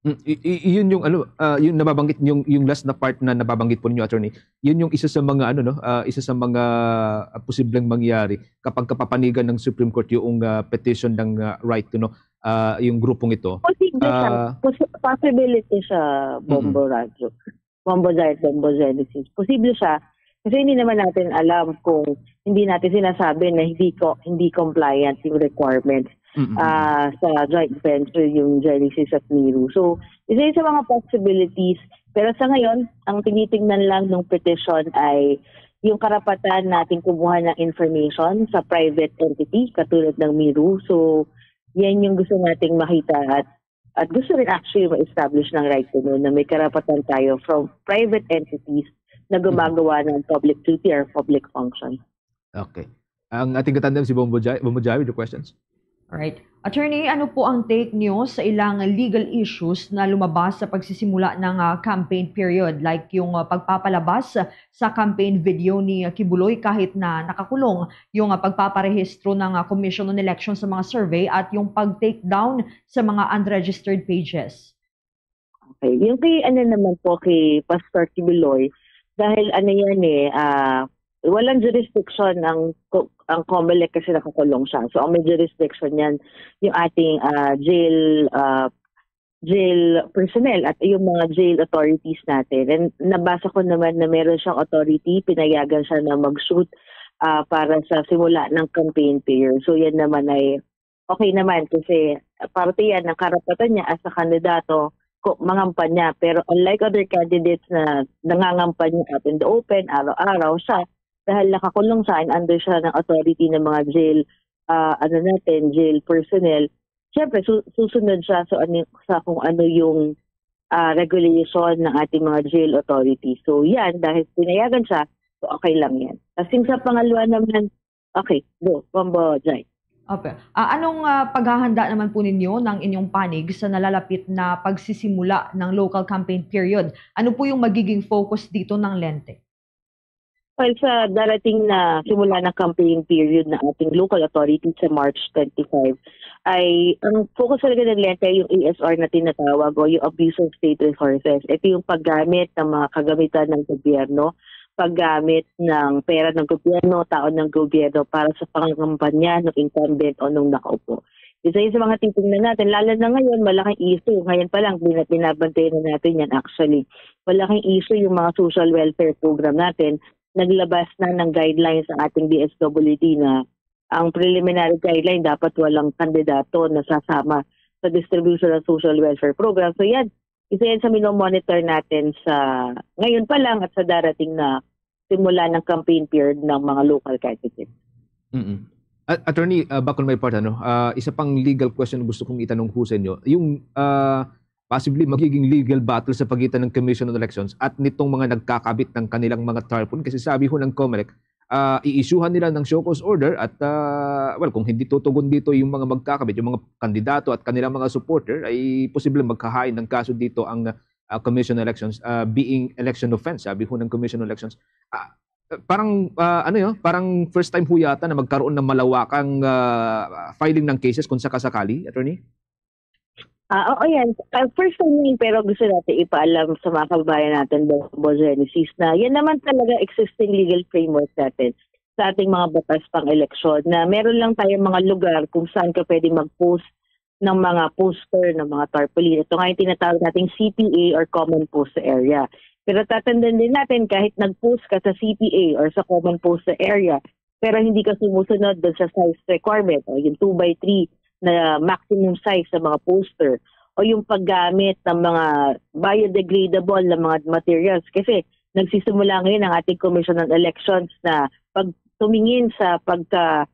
Mm, i- i- yun yung ano, ah, yung nababanggit yung yung last na part na nababanggit po ninyo, attorney. Yun yung isa sa mga ano, no, ah, isa sa mga ah, posibleng mangyari kapag kapapanigan ng Supreme Court yung ah, petition ng ah, right to know, ah, yung grupong ito. Posible siya. Ah, Pos- possibility siya, Bombo Radyo. Bombo Giant, Bombo Genesis. Posible siya. Kasi hindi naman natin alam kung hindi natin sinasabi na hindi ko hindi compliant yung requirements mm, mm, ah sa joint venture yung Genesis at Miru. So, isa yun sa mga possibilities. Pero sa ngayon, ang tinitingnan lang ng petition ay yung karapatan natin kumuha ng information sa private entity katulad ng Miru. So, yan yung gusto nating makita at at gusto rin actually ma-establish ng right to know na may karapatan tayo from private entities na gumagawa ng public duty or public function. Okay. Ang ating katandem si Bombo Jai. Bombo Jai, with your questions? Alright. Attorney, ano po ang take niyo sa ilang legal issues na lumabas sa pagsisimula ng ah, campaign period, like yung ah, pagpapalabas sa campaign video ni ah, Kibuloy kahit na nakakulong, yung ah, pagpaparehistro ng ah, Commission on Election sa mga survey at yung pag-take down sa mga unregistered pages? Okay. Yung kay ano naman po kay Pastor Kibuloy, dahil ano yan eh, ah walang jurisdiction ang co- ang Comelec kasi nakakulong siya. So ang may jurisdiction niyan yung ating ah, jail ah, jail personnel at yung mga jail authorities natin. And nabasa ko naman na meron siyang authority, pinayagan siya na mag-shoot ah, para sa simula ng campaign period. So yan naman ay okay naman kasi parte yan ng karapatan niya as a kandidato ko mangampanya. Pero unlike other candidates na nangangampanya out in the open, araw-araw siya, dahil nakakulong siya and under siya ng authority ng mga jail, ah, ano natin, jail personnel, siyempre su- susunod siya so ano, sa kung ano yung ah, regulation ng ating mga jail authority. So yan, dahil pinayagan siya, so okay lang yan. As in sa pangalawa naman, okay, go, Bombo Jai. Opo. Ah, anong ah, paghahanda naman po ninyo ng inyong panig sa nalalapit na pagsisimula ng local campaign period? Ano po yung magiging focus dito ng Lente? Well, sa darating na simula ng campaign period ng ating local authority sa March twenty-five, ay ang focus talaga ng Lente ay yung A S R na tinatawag o yung abuse of state resources. Ito yung paggamit ng mga kagamitan ng gobyerno paggamit ng pera ng gobyerno, taon ng gobyerno para sa pangangampanya ng incumbent o nung nakaupo. Isa yun sa mga titingnan natin, lalo na ngayon, malaking issue. Ngayon pa lang, bina- binabantayan na natin yan actually. Malaking issue yung mga social welfare program natin. Naglabas na ng guidelines ang ating D S W D na ang preliminary guideline dapat walang kandidato na sasama sa distribution ng social welfare program. So yan, isa yan sa minomonitor natin sa ngayon pa lang at sa darating na simula ng campaign period ng mga local candidates. Mm-mm. A- Attorney, uh, back on my part, ano, uh, isa pang legal question gusto kong itanong ho sa inyo. Yung uh, possibly magiging legal battle sa pagitan ng Commission on Elections at nitong mga nagkakabit ng kanilang mga tarpaulin. Kasi sabi ho ng COMELEC, uh, i-issuehan nila ng show cause order at, uh, well, kung hindi tutugon dito yung mga magkakabit, yung mga kandidato at kanilang mga supporter, ay posible magkahain ng kaso dito ang uh, Commission on Elections, uh, being election offense, sabi ho ng Commission on Elections. Uh, parang uh, ano yun, parang first time ho yata na magkaroon ng malawakang uh, filing ng cases kung sakasakali, attorney? Ah, oo yan. Ah, first time yun, pero gusto natin ipaalam sa mga kababayan natin, Bombo Genesis, na yan naman talaga existing legal framework natin sa ating mga batas pang eleksyon na meron lang tayong mga lugar kung saan ka pwede mag-post ng mga poster, ng mga tarpaulin. Ito nga yung tinatawag nating C P A or common poster area. Pero tatandaan din natin, kahit nag-post ka sa C P A or sa common poster area, pero hindi ka sumusunod dun sa size requirement o yung two by three na maximum size sa mga poster o yung paggamit ng mga biodegradable na mga materials. Kasi nagsisimula ngayon ang ating Commission on Elections na pag tumingin sa pagka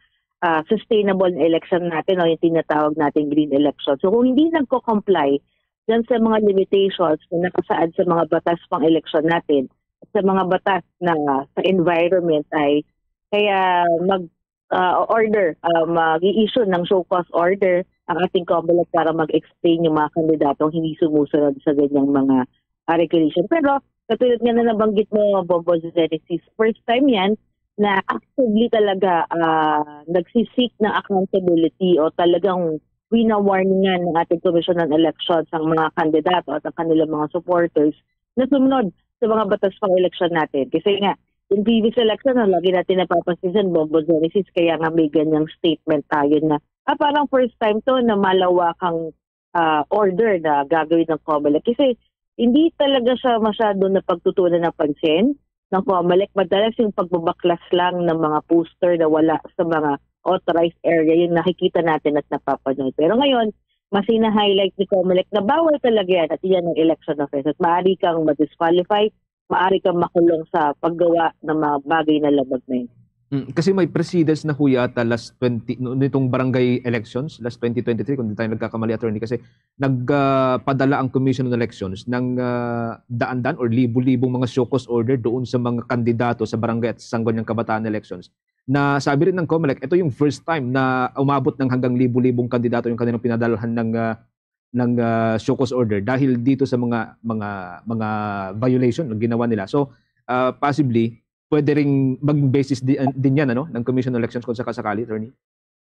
ah, sustainable na election natin o yung tinatawag nating green election. So kung hindi nagko-comply dyan sa mga limitations na nakasaad sa mga batas pang election natin at sa mga batas na sa environment ay kaya mag ah, order, ah, mag-i-issue ng show cause order ang ating COMELEC para mag-explain yung mga kandidatong hindi sumusunod sa ganyang mga ah, regulation. Pero katulad nga na nabanggit mo, Bombo Genesis, first time yan na actively talaga ah, nagsisik ng accountability o talagang winawarningan ng ating Commission on Elections ang mga kandidato at ang kanilang mga supporters na sumunod sa mga batas pang eleksyon natin. Kasi nga, in previous election, ang lagi natin napapansin, Bombo Genesis, kaya nga may ganyang statement tayo na ah, parang first time to na malawakang ah, order na gagawin ng COMELEC. Kasi hindi talaga siya masyado napagtutuunan ng pansin ng COMELEC. Madalas yung pagbabaklas lang ng mga poster na wala sa mga authorized area yung nakikita natin at napapanood. Pero ngayon, mas hina-highlight ni COMELEC na bawal talaga yan at yan ang election offense. At maaari kang ma-disqualify, maaari kang makulong sa paggawa ng mga bagay na labag na yun. Mm, kasi may precedence na ho yata last twenty, no, nitong barangay elections, last twenty twenty-three, kung di tayo nagkakamali, attorney, kasi nagpadala ang Commission on Elections ng ah, daan-daan or libo-libong mga show cause order doon sa mga kandidato sa barangay at sa Sangguniang Kabataan elections. Na sabi rin ng COMELEC, ito yung first time na umabot ng hanggang libo-libong kandidato yung kanilang pinadalhan ng ah, ng ah, show cause order dahil dito sa mga mga mga violation na ginawa nila. So, ah, possibly pwede ring maging basis di, din yan, ano, ng Commission on Elections kung sakasakali, attorney,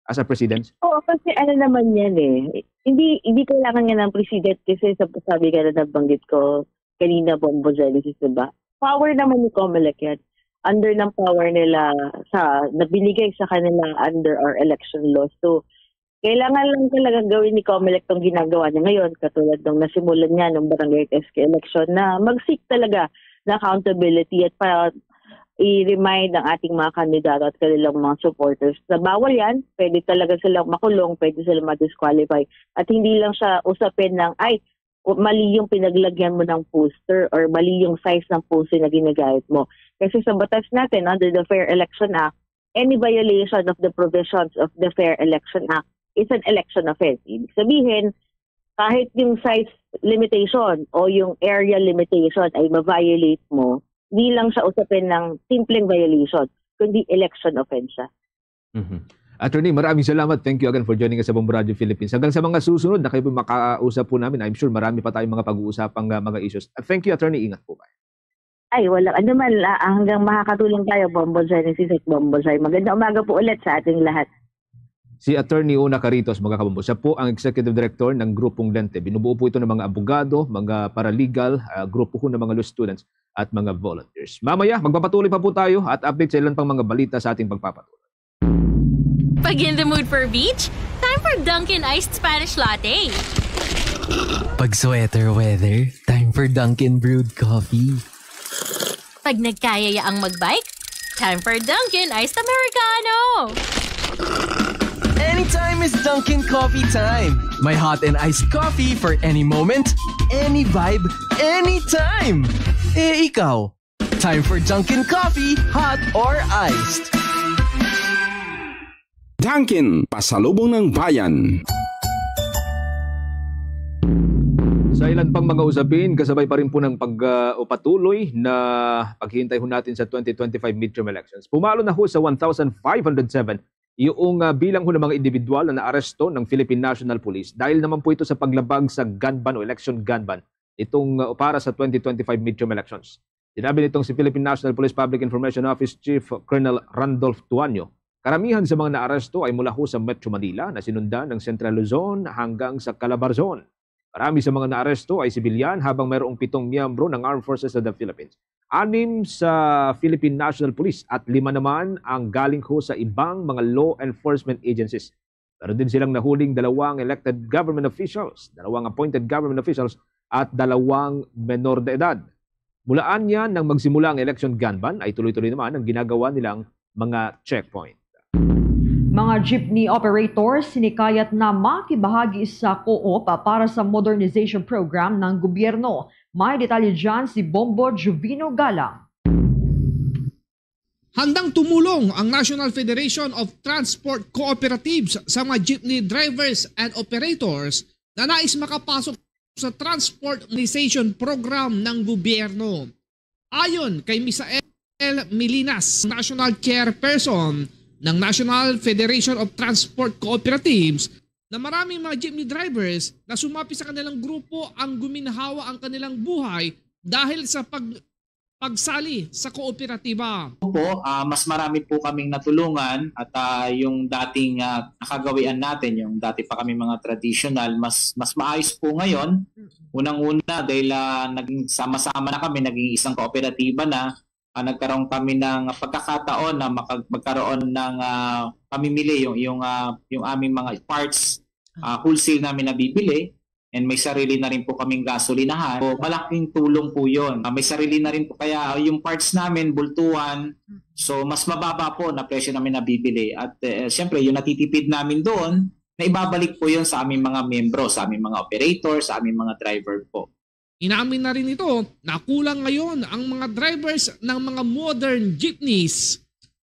as a precedence. Oo, kasi ano naman yan eh. Hindi hindi kailangan nga ng precedent kasi sa sabi ka na nabanggit ko kanina, Bombo Genesis, diba? Power naman ni COMELEC yan. Under ng power nila sa nabinigay sa kanila under our election law. So, kailangan lang talaga gawin ni COMELEC tong ginagawa niya ngayon, katulad nung nasimulan niya nung barangay at S K election, na mag-seek talaga na accountability at pa i-remind ang ating mga kandidato at kanilang mga supporters na bawal yan, pwede talaga silang makulong, pwede silang ma-disqualify. At hindi lang siya usapin ng, ay, mali yung pinaglagyan mo ng poster or mali yung size ng poster na ginagamit mo. Kasi sa batas natin, under the Fair Election Act, any violation of the provisions of the Fair Election Act is an election offense. Ibig sabihin, kahit yung size limitation o yung area limitation ay ma-violate mo, hindi lang siya usapin ng simpleng violation, kundi election offense siya. Mhm. Attorney, maraming salamat. Thank you again for joining us sa Bombo Radio Philippines. Hanggang sa mga susunod na kayo po makausap po namin, I'm sure marami pa tayong mga pag-uusapang ah, mga issues. Ah, thank you, Attorney. Ingat po kayo. Ay, walang ano man. Ah, hanggang makakatulong tayo, Bombo Genesis at Bombo Sai. Magandang umaga po ulit sa ating lahat. Si Attorney Una Caritos, mga kabombo, siya po ang Executive Director ng Grupong Lente. Binubuo po ito ng mga abogado, mga paralegal, ah, grupo ho ng mga law students. at mga volunteers. Mamaya, magpapatuloy pa po tayo at update sa ilan pang mga balita sa ating pagpapatuloy. Pag in the mood for beach, time for Dunkin' Iced Spanish Latte. Pag sweater weather, time for Dunkin' Brewed Coffee. Pag nagkayaya ang magbike, time for Dunkin' Iced Americano. Anytime is Dunkin' Coffee time. My hot and iced coffee for any moment, any vibe, anytime. Eh, ikaw? Time for Dunkin' Coffee, hot or iced. Dunkin', pasalubong ng bayan. Sa ilan pang mga usapin, kasabay pa rin po ng pag, ah, o patuloy na paghihintay ho natin sa twenty twenty-five midterm elections. Pumalo na ho sa one thousand five hundred seven yung, ah, bilang ho ng mga individual na naaresto ng Philippine National Police dahil naman po ito sa paglabag sa gun ban o election gun ban itong, ah, para sa twenty twenty-five midterm elections. Sinabi nitong si Philippine National Police Public Information Office Chief Colonel Randolph Tuanyo, karamihan sa mga naaresto ay mula ho sa Metro Manila na sinundan ng Central Luzon hanggang sa Calabarzon. Marami sa mga naaresto ay sibilyan, habang mayroong pitong miyembro ng Armed Forces of the Philippines. Anim sa Philippine National Police at lima naman ang galing ho sa ibang mga law enforcement agencies. Meron din silang nahuling dalawang elected government officials, dalawang appointed government officials, at dalawang menor de edad. Mula anya nang magsimula ang election gun ban ay tuloy-tuloy naman ang ginagawa nilang mga checkpoint. Mga jeepney operators sinikayat na makibahagi sa co-op para sa modernization program ng gobyerno. May detalye dyan si Bombo Juvino Galang. Handang tumulong ang National Federation of Transport Cooperatives sa mga jeepney drivers and operators na nais makapasok sa transport modernization program ng gobyerno. Ayon kay Misael Milinas, National Chairperson ng National Federation of Transport Cooperatives, na maraming mga jeepney drivers na sumapi sa kanilang grupo ang guminhawa ang kanilang buhay dahil sa pag-, pagsali sa kooperatiba. Opo, ah, mas marami po kaming natulungan at, ah, yung dating, ah, nakagawian natin, yung dati pa kami mga traditional, mas, mas maayos po ngayon. Mm. Unang-una, dahil, ah, naging sama-sama na kami, naging isang kooperatiba na, ah, nagkaroon kami ng pagkakataon na makag-, magkaroon ng, ah, pamimili yung, yung, ah, yung aming mga parts, ah, wholesale namin nabibili, and may sarili na rin po kaming gasolinahan. So, malaking tulong po yun. Ah, may sarili na rin po, kaya yung parts namin, bultuhan, so mas mababa po na presyo namin nabibili. At, eh, siyempre, yung natitipid namin doon, na ibabalik po yun sa aming mga miyembro, sa aming mga operator, sa aming mga driver po. Inamin na rin ito na kulang ngayon ang mga drivers ng mga modern jeepneys,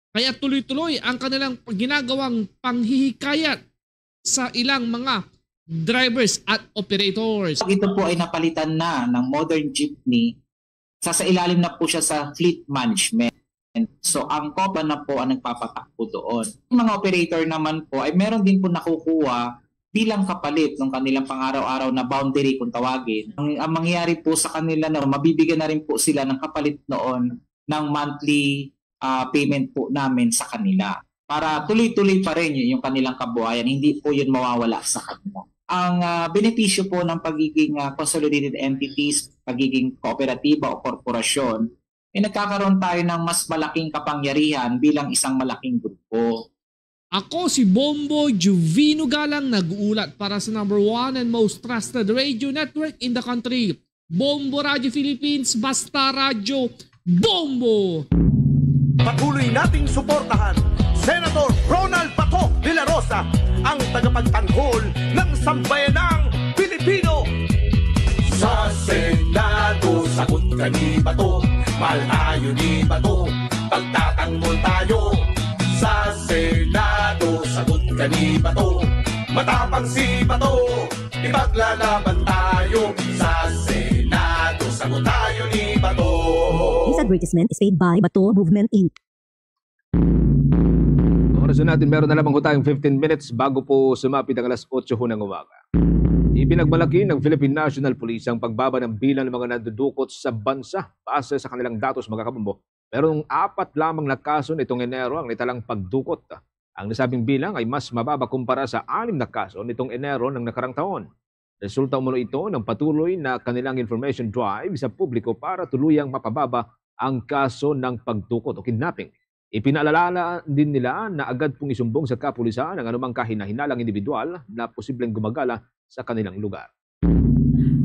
kaya tuloy-tuloy ang kanilang ginagawang panghihikayat sa ilang mga drivers at operators. Pag ito po ay napalitan na ng modern jeepney, sasailalim na po siya sa fleet management. So, ang COPA na po ang nagpapatakbo doon. Yung mga operator naman po ay meron din po nakukuha bilang kapalit ng kanilang pang-araw-araw na boundary, kung tawagin. Ang, ang mangyayari po sa kanila na mabibigyan na rin po sila ng kapalit noon ng monthly, ah, payment po namin sa kanila. Para tuloy-tuloy pa rin y-, yung kanilang kabuhayan, hindi po yun mawawala sa kanila. Ang, ah, benepisyo po ng pagiging, ah, consolidated entities, pagiging kooperatiba o korporasyon, eh, nagkakaroon tayo ng mas malaking kapangyarihan bilang isang malaking grupo. Ako si Bombo Juvino Galang, nag-uulat para sa number one and most trusted radio network in the country, Bombo Radyo Philippines, basta radyo, Bombo! Patuloy nating suportahan Senator Ronald Bato de la Rosa, ang tagapagtanggol ng sambayanang Pilipino. Sa Senado, sagot ka ni Bato, malayo ni Bato, pagtatanggol tayo. Sa Senado, sagot ka ni Bato, matapang si Bato, ipaglalaban tayo. Sa Senado, sagot tayo ni Bato. This advertisement is paid by Bato Movement, Inc. Oras na natin, meron na lamang ho tayong fifteen minutes bago po sumapit ang alas otso ho ng umaga. Ipinagmalaki ng Philippine National Police ang pagbaba ng bilang ng mga nandudukot sa bansa. Base sa kanilang datos, mga kabombo, merong apat lamang na kaso nitong Enero ang nitalang pagdukot. Ang nasabing bilang ay mas mababa kumpara sa anim na kaso nitong Enero ng nakarang taon. Resulta umano ito ng patuloy na kanilang information drive sa publiko para tuluyang mapababa ang kaso ng pagtukot o kidnapping. Ipinaalala din nila na agad pong isumbong sa kapulisan ang anumang kahinahinalang individual na posibleng gumagala sa kanilang lugar.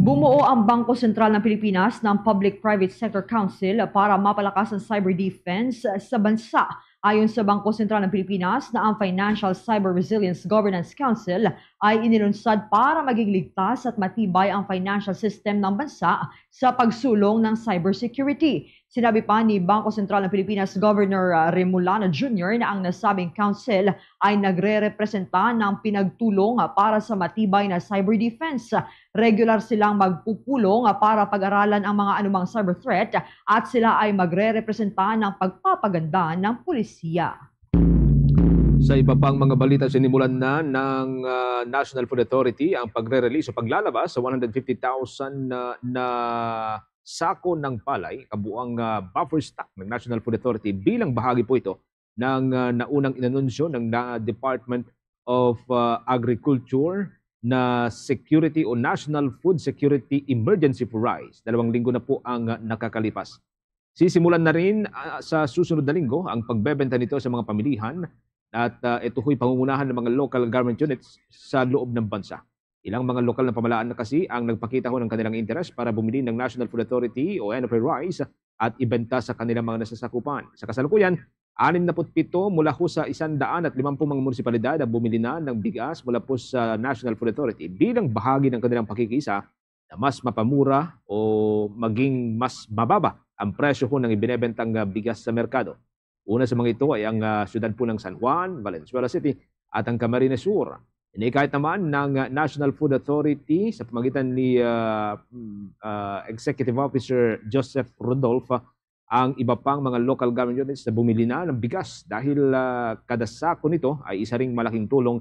Bumuo ang Bangko Sentral ng Pilipinas ng Public-Private Sector Council para mapalakas ang cyber defense sa bansa. Ayon sa Bangko Sentral ng Pilipinas na ang Financial Cyber Resilience Governance Council ay inilunsad para maging ligtas at matibay ang financial system ng bansa sa pagsulong ng cybersecurity. Sinabi pa ni Bangko Sentral ng Pilipinas Governor, ah, Remulano Junior na ang nasabing council ay nagrerepresenta ng pinagtulong, ah, para sa matibay na cyber defense. Regular silang magpupulong, ah, para pag-aralan ang mga anumang cyber threat at sila ay magrerepresenta ng pagpapaganda ng pulisiya. Sa iba pang mga balita, sinimulan na ng, ah, National Food Authority ang pagre-release o paglalabas sa one hundred fifty thousand na, na sako ng palay, kabuang, ah, buffer stock ng National Food Authority bilang bahagi po ito ng, ah, naunang inanunsyo ng na Department of, ah, Agriculture na security o National Food Security Emergency for Rice. Dalawang linggo na po ang, ah, nakakalipas. Sisimulan na rin, ah, sa susunod na linggo ang pagbebenta nito sa mga pamilihan at, ah, ito ho'y pangungunahan ng mga local government units sa loob ng bansa. Ilang mga lokal na pamalaan na kasi ang nagpakita ho ng kanilang interes para bumili ng National Food Authority o N F A rice at ibenta sa kanilang mga nasasakupan. Sa kasalukuyan, anim na put pito mula ho sa isang daan at limampung mga munisipalidad ang bumili na ng bigas mula po sa National Food Authority bilang bahagi ng kanilang pakikisa na mas mapamura o maging mas mababa ang presyo ho ng ibinebentang, ah, bigas sa merkado. Una sa mga ito ay ang, ah, siyudad po ng San Juan, Valenzuela City at ang Camarines Sur. Inikahit naman ng, ah, National Food Authority sa pamagitan ni, ah, mm, ah, Executive Officer Joseph Rodolfo ang iba pang mga local government units na bumili na ng bigas dahil, ah, kada sako nito ay isa ring malaking tulong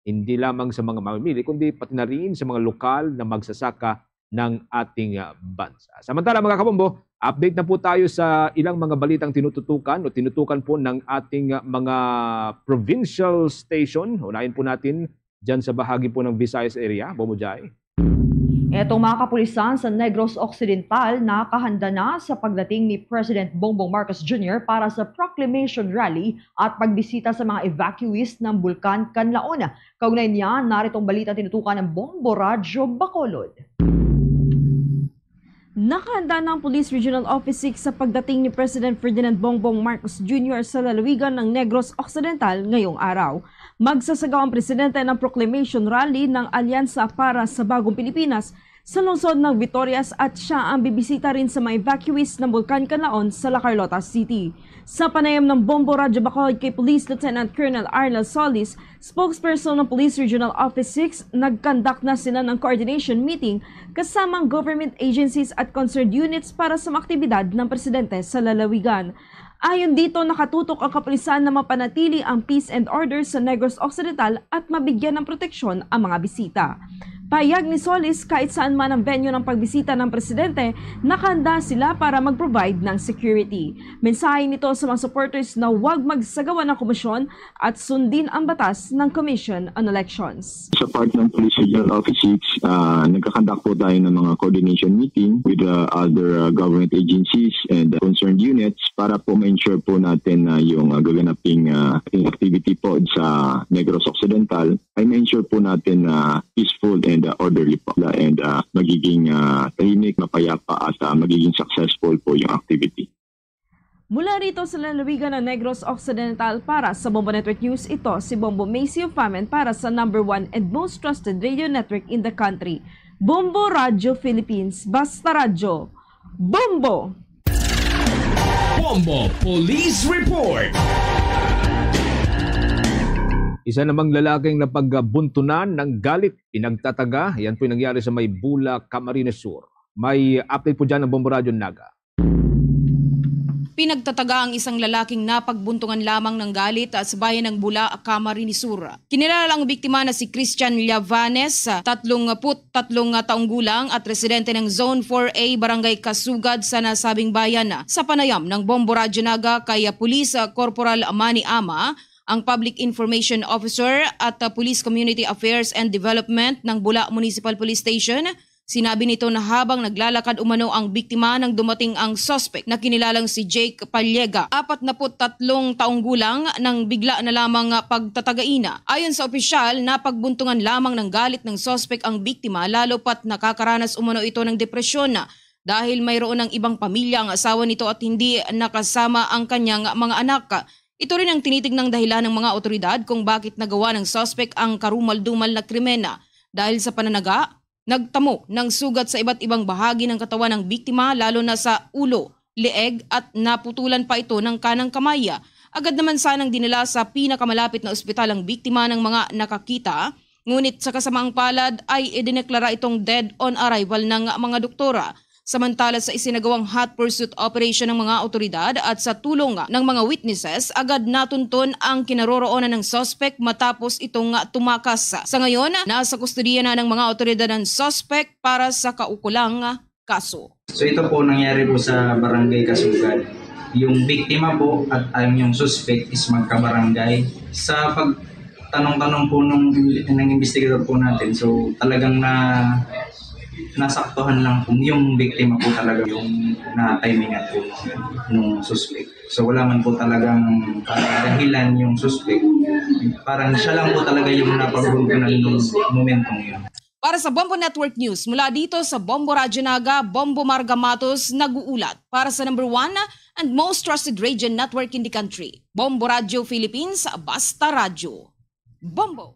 hindi lamang sa mga mamimili, kundi pati na rin sa mga lokal na magsasaka ng ating, ah, bansa. Samantala, mga kabombo, update na po tayo sa ilang mga balitang tinututukan o tinutukan po ng ating, ah, mga provincial station. Unahin po natin dyan sa bahagi po ng Visayas area, Bombo Jai. Etong mga kapulisan sa Negros Occidental nakahanda na sa pagdating ni President Bongbong Marcos Junior para sa proclamation rally at pagbisita sa mga evacuees ng Bulkan Kanlaon. Kaugnay niya, narito ang balita tinutukan ng Bombo Radyo Bacolod. Nakahanda na ang Police Regional Office six sa pagdating ni President Ferdinand Bongbong Marcos Junior sa lalawigan ng Negros Occidental ngayong araw. Magsasagawa ang presidente ng proclamation rally ng Alyansa para sa Bagong Pilipinas sa lungsod ng Vitorias at siya ang bibisita rin sa mga evacuees ng Bulkan Kanlaon sa La Carlota City. Sa panayam ng Bombo Radyo Bacolod kay Police Lieutenant Colonel Arnel Solis, spokesperson ng Police Regional Office six, nag-conduct na sila ng coordination meeting kasama ang government agencies at concerned units para sa mga aktibidad ng presidente sa lalawigan. Ayon dito, nakatutok ang kapulisan na mapanatili ang peace and order sa Negros Occidental at mabigyan ng proteksyon ang mga bisita. Pahayag ni Solis, kahit saan man ang venue ng pagbisita ng presidente, nakahanda sila para mag-provide ng security. Mensahe nito sa mga supporters na huwag magsagawa ng komosyon at sundin ang batas ng Commission on Elections. Sa part ng Police Regional Office six, ah, nagka-conduct po tayo ng mga coordination meeting with the other, ah, government agencies and concerned units para po ma-ensure po natin na yung, ah, gaganaping, ah, activity po sa Negros Occidental ay ma-ensure po natin na peaceful and, ah, orderly po and, ah, magiging, ah, tahimik, mapayapa at, ah, magiging successful po yung activity. Mula rito sa lalawigan ng Negros Occidental, para sa Bombo Network News, ito si Bombo Macy Famen para sa number one and most trusted radio network in the country, Bombo Radyo Philippines. Basta Radyo, Bombo! Bombo Police Report. Isa namang lalaking napagbuntunan ng galit, pinagtataga. Yan po'y nangyari sa may Bula, Camarines Sur. May update po dyan ng Bombo Radyo Naga. Pinagtataga ang isang lalaking napagbuntungan lamang ng galit sa bayan ng Bula, Camarines Sur. Kinilala ang biktima na si Christian Llavanes, tatlong put tatlong taong gulang at residente ng Zone four A, Barangay Kasugad sa nasabing bayan. Sa panayam ng Bombo Radyo Naga kay Police Corporal Manny Ama, Ang Public Information Officer at, uh, Police Community Affairs and Development ng Bula Municipal Police Station, sinabi nito na habang naglalakad umano ang biktima nang dumating ang suspect na kinilalang si Jake Pallega, apat na put tatlong taong gulang, nang bigla na lamang, uh, pagtatagaina. Ayon sa opisyal, napagbuntungan lamang ng galit ng suspect ang biktima, lalo pat nakakaranas umano ito ng depresyon dahil mayroon ng ibang pamilya ang asawa nito at hindi nakasama ang kanyang mga anak. Ito rin ang tinitignang dahilan ng mga awtoridad kung bakit nagawa ng suspect ang karumal-dumal na krimen. Dahil sa pananaga, nagtamo ng sugat sa iba't ibang bahagi ng katawan ng biktima, lalo na sa ulo, leeg, at naputulan pa ito ng kanang kamay. Agad naman sanang dinala sa pinakamalapit na ospital ang biktima ng mga nakakita, ngunit sa kasamaang palad ay idineklara itong dead on arrival ng mga doktor. Samantala, sa isinagawang hot pursuit operation ng mga awtoridad at sa tulong ng mga witnesses, agad natunton ang kinaroroonan ng suspect matapos itong tumakas. Sa ngayon, nasa kustodiya na ng mga awtoridad ang suspect para sa kaukulang kaso. So, ito po nangyari po sa Barangay Kasugan. Yung biktima po at ang yung suspect is magkabarangay. Sa pagtanong-tanong po nung, ng investigator po natin, so talagang na nasaktuhan lang po yung biktima po talaga yung na-timingan po nung suspect. So, wala man po talagang, ah, dahilan yung suspect. Parang siya lang po talaga yung napagbuntunan nung momentong yun. Para sa Bombo Network News, mula dito sa Bombo Radyo Naga, Bombo Marga Matos nag-uulat. Para sa number one and most trusted radio network in the country, Bombo Radyo Philippines, Basta Radyo. Bombo!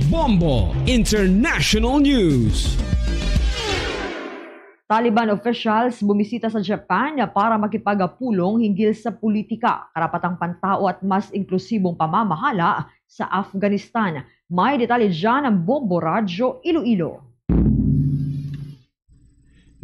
Bombo International News. Taliban officials bumisita sa Japan para makipagpulong hinggil sa politika, karapatang pantao at mas inklusibong pamamahala sa Afghanistan. May detalye dyan ang Bombo Radyo Iloilo.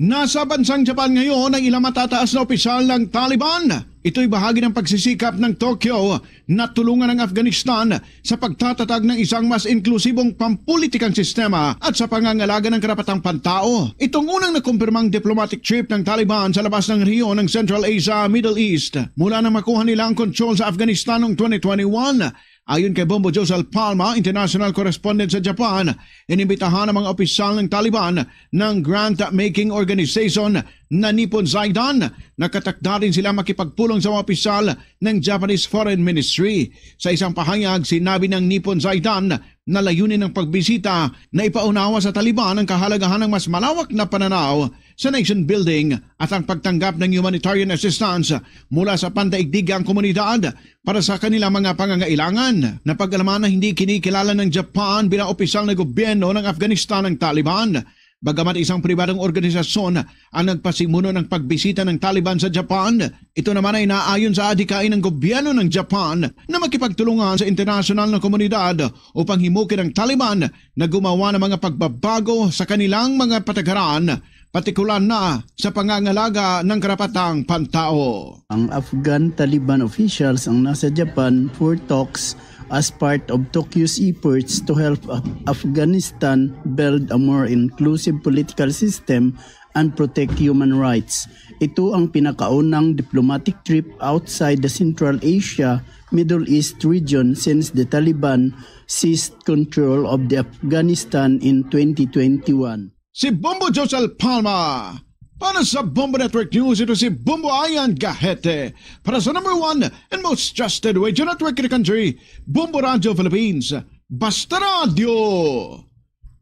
Nasa bansang Japan ngayon ang ilang matataas na opisyal ng Taliban. Ito'y bahagi ng pagsisikap ng Tokyo na tulungan ang Afghanistan sa pagtatatag ng isang mas inklusibong pampulitikang sistema at sa pangangalaga ng karapatang pantao. Itong unang nakumpirmang diplomatic trip ng Taliban sa labas ng rehiyon ng Central Asia, Middle East, mula nang makuha nila ang kontrol sa Afghanistan noong twenty twenty-one. Ayon kay Bombo Josal Palma, international correspondent sa Japan, inimbitahan ang mga opisyal ng Taliban ng grant-making organization na Nippon Zaidan. Nakatakda rin sila makipagpulong sa mga opisyal ng Japanese Foreign Ministry. Sa isang pahayag, sinabi ng Nippon Zaidan na layunin ng pagbisita na ipaunawa sa Taliban ang kahalagahan ng mas malawak na pananaw sa nation building at ang pagtanggap ng humanitarian assistance mula sa pandaigdigang komunidad para sa kanilang mga pangangailangan. Napag-alaman na hindi kinikilala ng Japan bilang opisyal na gobyerno ng Afghanistan ang Taliban. Bagamat isang pribadong organisasyon ang nagpasimuno ng pagbisita ng Taliban sa Japan, ito naman ay naayon sa adikain ng gobyerno ng Japan na makipagtulungan sa internasyonal na komunidad upang himukin ang Taliban na gumawa ng mga pagbabago sa kanilang mga patakaran, partikular na sa pangangalaga ng karapatang pantao. Ang Afghan Taliban officials ang nasa Japan for talks as part of Tokyo's efforts to help Af-, Afghanistan build a more inclusive political system and protect human rights. Ito ang pinakaunang diplomatic trip outside the Central Asia, Middle East region since the Taliban seized control of the Afghanistan in twenty twenty-one. Si Bombo Josel Palma. Para sa Bombo Network News, ito si Bombo Ayan Gahete. Para sa number one and most trusted radio network in the country, Bombo Radio Philippines. Basta Radio.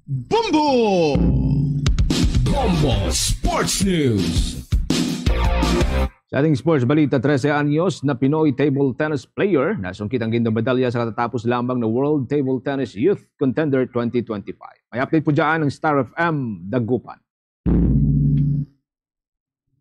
Bombo! Bombo Sports News. Sa ating sports balita, trese anyos na Pinoy table tennis player nasungkit ang gintong medalya sa katatapos lamang na World Table Tennis Youth Contender twenty twenty-five. May update po dyan ng Star F M Dagupan.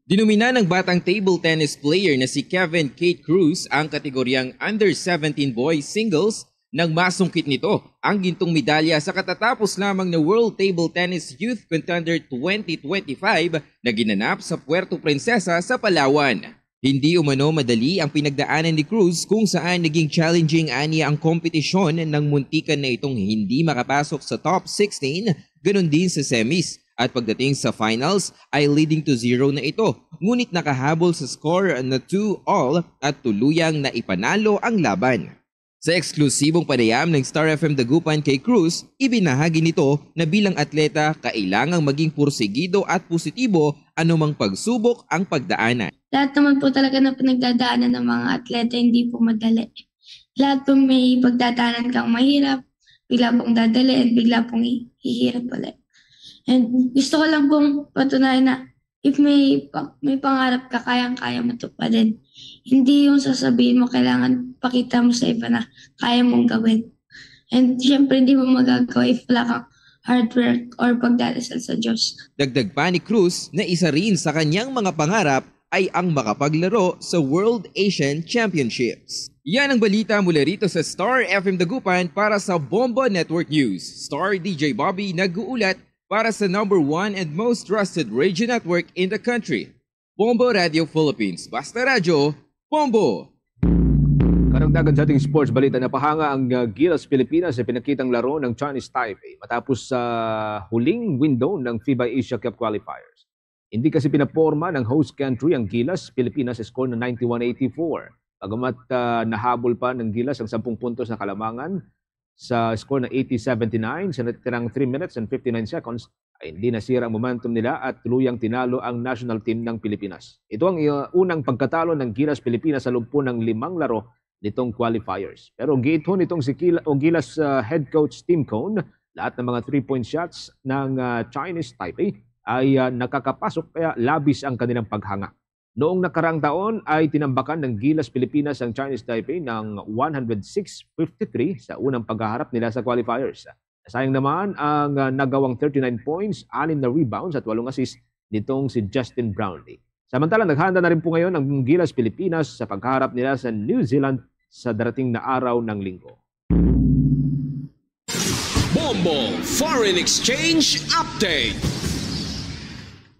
Dinomina ng batang table tennis player na si Kevin Kate Cruz ang kategoryang under seventeen boys singles nang masungkit nito ang gintong medalya sa katatapos lamang na World Table Tennis Youth Contender twenty twenty-five na ginanap sa Puerto Princesa sa Palawan. Hindi umano madali ang pinagdaanan ni Cruz kung saan naging challenging aniya ang kompetisyon nang muntikan na itong hindi makapasok sa top sixteen, ganun din sa semis. At pagdating sa finals ay leading to zero na ito, ngunit nakahabol sa score na two all at tuluyang naipanalo ang laban. Sa eksklusibong panayam ng Star F M Dagupan kay Cruz, ibinahagi nito na bilang atleta, kailangang maging pursigido at positibo anumang pagsubok ang pagdaanan. Lahat naman po talaga na pinagdadaanan ng mga atleta, hindi po madali. Lahat po may pagdadaanan kang mahirap, bigla pong dadali, and bigla pong hi- hihirap ulit. And gusto ko lang pong patunayan na if may, pa- may pangarap ka, kayang-kaya mo tuparin. Hindi yung sasabihin mo, kailangan pakita mo sa iba na kaya mong gawin. And syempre, hindi mo magagawa if wala kang hard work or pagdarasal sa Diyos. Dagdag pa ni Cruz na isa rin sa kanyang mga pangarap ay ang makapaglaro sa World Asian Championships. Yan ang balita mula rito sa Star F M Dagupan para sa Bombo Network News. Star D J Bobby nag-uulat para sa number one and most trusted radio network in the country, Bombo Radio Philippines. Basta Radyo, Bombo! Karagdagan sa ating sports balita, napahanga ang uh, Gilas Pilipinas sa pinakitang laro ng Chinese Taipei matapos sa huling window ng FIBA Asia Cup qualifiers. Hindi kasi pinaporma ng host country ang Gilas Pilipinas sa score na ninety-one eighty-four. Bagamat uh, nahabol pa ng Gilas ang sampung puntos na kalamangan sa score na eighty seventy-nine sa natitirang three minutes and fifty-nine seconds, ay hindi nasira ang momentum nila at tuluyang tinalo ang national team ng Pilipinas. Ito ang uh, unang pagkatalo ng Gilas Pilipinas sa loob po ng limang laro nitong qualifiers. Pero giithon nitong si Kila, o Gilas uh, head coach Tim Cone, lahat ng mga three-point shots ng uh, Chinese Taipei ay uh, nakakapasok kaya labis ang kanilang paghanga. Noong nakaraang taon ay tinambakan ng Gilas Pilipinas ang Chinese Taipei ng one hundred six fifty-three sa unang paghaharap nila sa qualifiers. Nasayang naman ang uh, nagawang thirty-nine points, anim na rebounds at walong assist nitong si Justin Brownlee. Samantala, naghanda na rin po ngayon ang Gilas Pilipinas sa pagharap nila sa New Zealand sa darating na araw ng linggo. Bombo Foreign Exchange Update.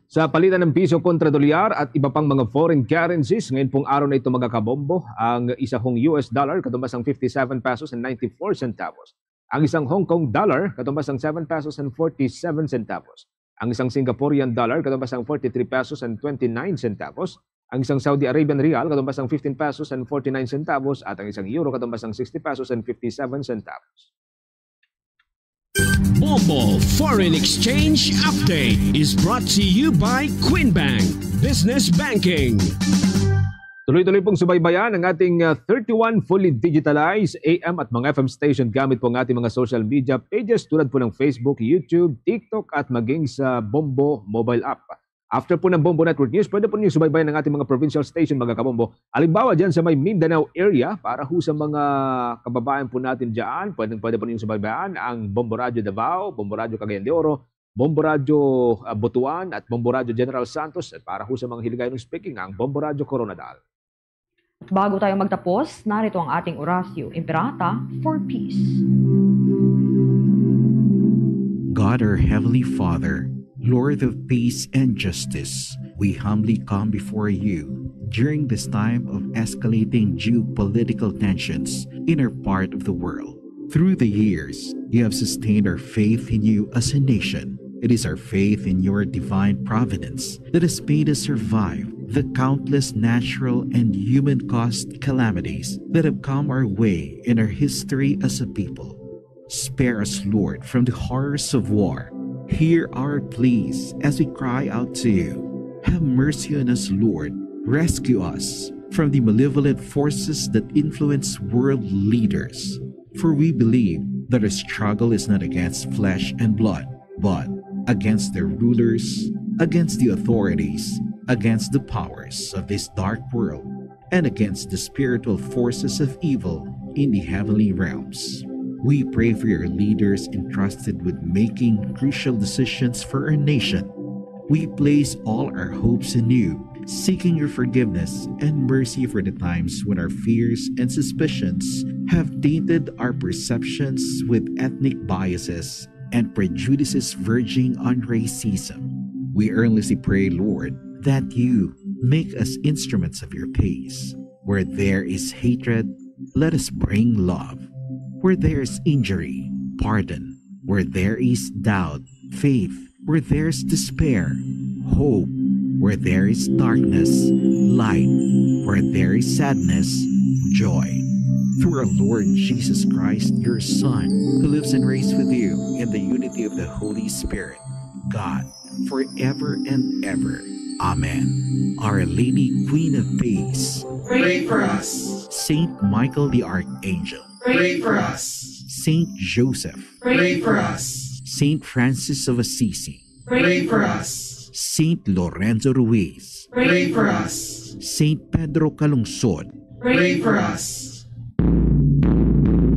Sa palitan ng piso kontra dolyar at iba pang mga foreign currencies, ngayon pong araw na ito, mga kabombo, ang isang U S dollar katumbas ang fifty-seven pesos and ninety-four centavos. Ang isang Hong Kong dollar katumbas ang seven pesos and forty-seven centavos. Ang isang Singaporean dollar katumbas ang forty-three pesos and twenty-nine centavos. Ang isang Saudi Arabian rial katumbas ang fifteen pesos and forty-nine centavos at ang isang euro katumbas ang sixty pesos and fifty-seven centavos. Bombo Foreign Exchange Update is brought to you by Queen Bank Business Banking. Tuloy-tuloy pong subaybayan ang ating uh, thirty-one fully digitalized A M at mga F M station gamit po ang ating mga social media pages tulad po ng Facebook, YouTube, TikTok at maging sa Bombo mobile app. After po ng Bombo Network News, pwede po ninyo subaybayan ang ating mga provincial station, mga kabombo. Halimbawa dyan sa may Mindanao area, para ho sa mga kababayan po natin dyan, pwede, pwede po ninyo subaybayan ang Bombo Radio Davao, Bombo Radio Cagayan de Oro, Bombo Radio uh, Butuan at Bombo Radio General Santos at para ho sa mga Hiligaynon speaking, ang Bombo Radio Coronadal. At bago tayo magtapos, narito ang ating Oratio Imperata for Peace. God, our Heavenly Father, Lord of peace and justice, we humbly come before you during this time of escalating geopolitical tensions in our part of the world. Through the years, you have sustained our faith in you as a nation. It is our faith in your divine providence that has made us survive the countless natural and human caused calamities that have come our way in our history as a people. Spare us, Lord, from the horrors of war. Hear our pleas as we cry out to you. Have mercy on us, Lord. Rescue us from the malevolent forces that influence world leaders. For we believe that our struggle is not against flesh and blood, but against their rulers, against the authorities, against the powers of this dark world, and against the spiritual forces of evil in the heavenly realms. We pray for your leaders entrusted with making crucial decisions for our nation. We place all our hopes in you, seeking your forgiveness and mercy for the times when our fears and suspicions have tainted our perceptions with ethnic biases and prejudices verging on racism. We earnestly pray, Lord, that you make us instruments of your peace. Where there is hatred, let us bring love. Where there is injury, pardon. Where there is doubt, faith. Where there is despair, hope. Where there is darkness, light. Where there is sadness, joy. Through our Lord Jesus Christ, your Son, who lives and reigns with you in the unity of the Holy Spirit, God, forever and ever. Amen. Our Lady, Queen of Peace, pray for us. Saint Michael the Archangel, pray for us. Saint Joseph, pray for us. Saint Francis of Assisi, pray for us. Saint Lorenzo Ruiz, pray for us. Saint Pedro Calungsod, pray for us.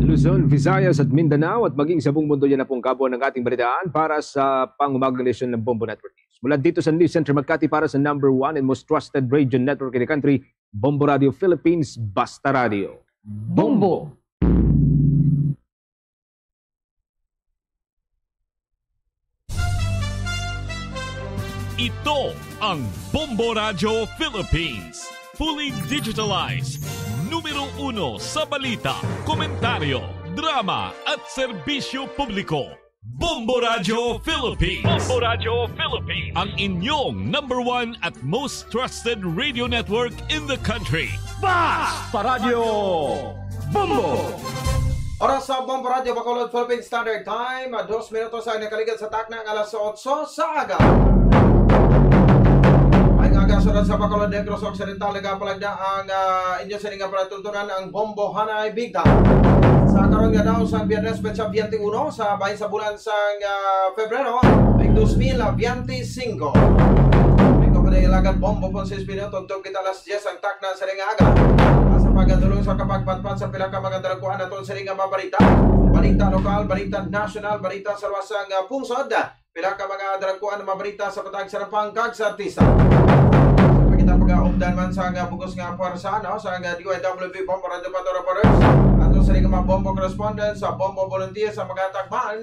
Luzon, Visayas at Mindanao at maging sa buong mundo, yan na pong kabuuan ng ating balitaan para sa pangumagang edisyon ng Bombo Network News. Mula dito sa News Center Makati para sa number one and most trusted radio network in the country, Bombo Radio Philippines, Basta Radio. Bombo! Ito ang Bombo Radyo Philippines. Fully digitalized. Numero uno sa balita, komentaryo, drama, at serbisyo publiko. Bombo Radyo Philippines. Bombo Radyo Philippines. Ang inyong number one at most trusted radio network in the country. Basta Radyo Bombo! Oras sa Bombo Radyo Bacolod, Philippine Standard Time, ah, dos minutos ang nakaligad sa takna nga alas otso sa aga. Ay nga aga, sa Bacolod, Negros Occidental, nagapalagda ang, ah, inyo sini nga palatuntunan, ang Bombo Hanay Bigta. Sa karon nga daw sa Biyernes, petsa twenty-one, sa bahin sa bulan sang, ah, Febrero, tuig dos mil veinticinco. May kumpanya ilagan Bombo Ponce Espino, tugtog kita alas diyes ang takna sa ring aga. Sa pagkadulong sa kapagpatpat sa pila ka mga dalagkuan naton sa ring nga mga balita. Balita lokal, balita nasyonal, balita sa luwas nga pungsod. Pila ka mga dalagkuan nga mga balita sa patag sa Rampang kag sa artista. Kita pag-aumdan man sa nga bugos nga puwersa, no, sa nga D Y W P Bombo Radio Pato Reporters. Ato sa ring mga Bombo correspondent sa Bombo Volunteer sa mga tagman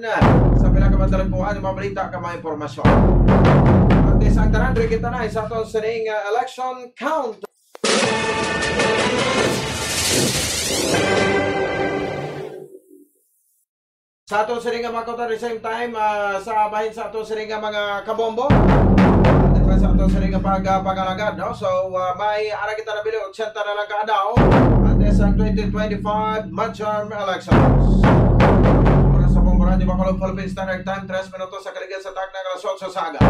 sa pila ka mga dalagkuan nga mga balita kag mga impormasyon. At sa tanan, diri kita na sa ato sa ring, uh, election count. Sa ato sini nga mga kauturan, the same time, ah, sa bahin sa ato sini nga mga kabombo, sa ato sini nga pag-, ah, pag-alagad, no? So, ah, may ara kita nabili, ochenta na lang ka adlaw, antes ang twenty twenty-five midterm elections. Oras sa Bombo Radyo Bacolod, Philippine Standard Time, tres minutos sa kaligid sa takna nga alas otso sa aga.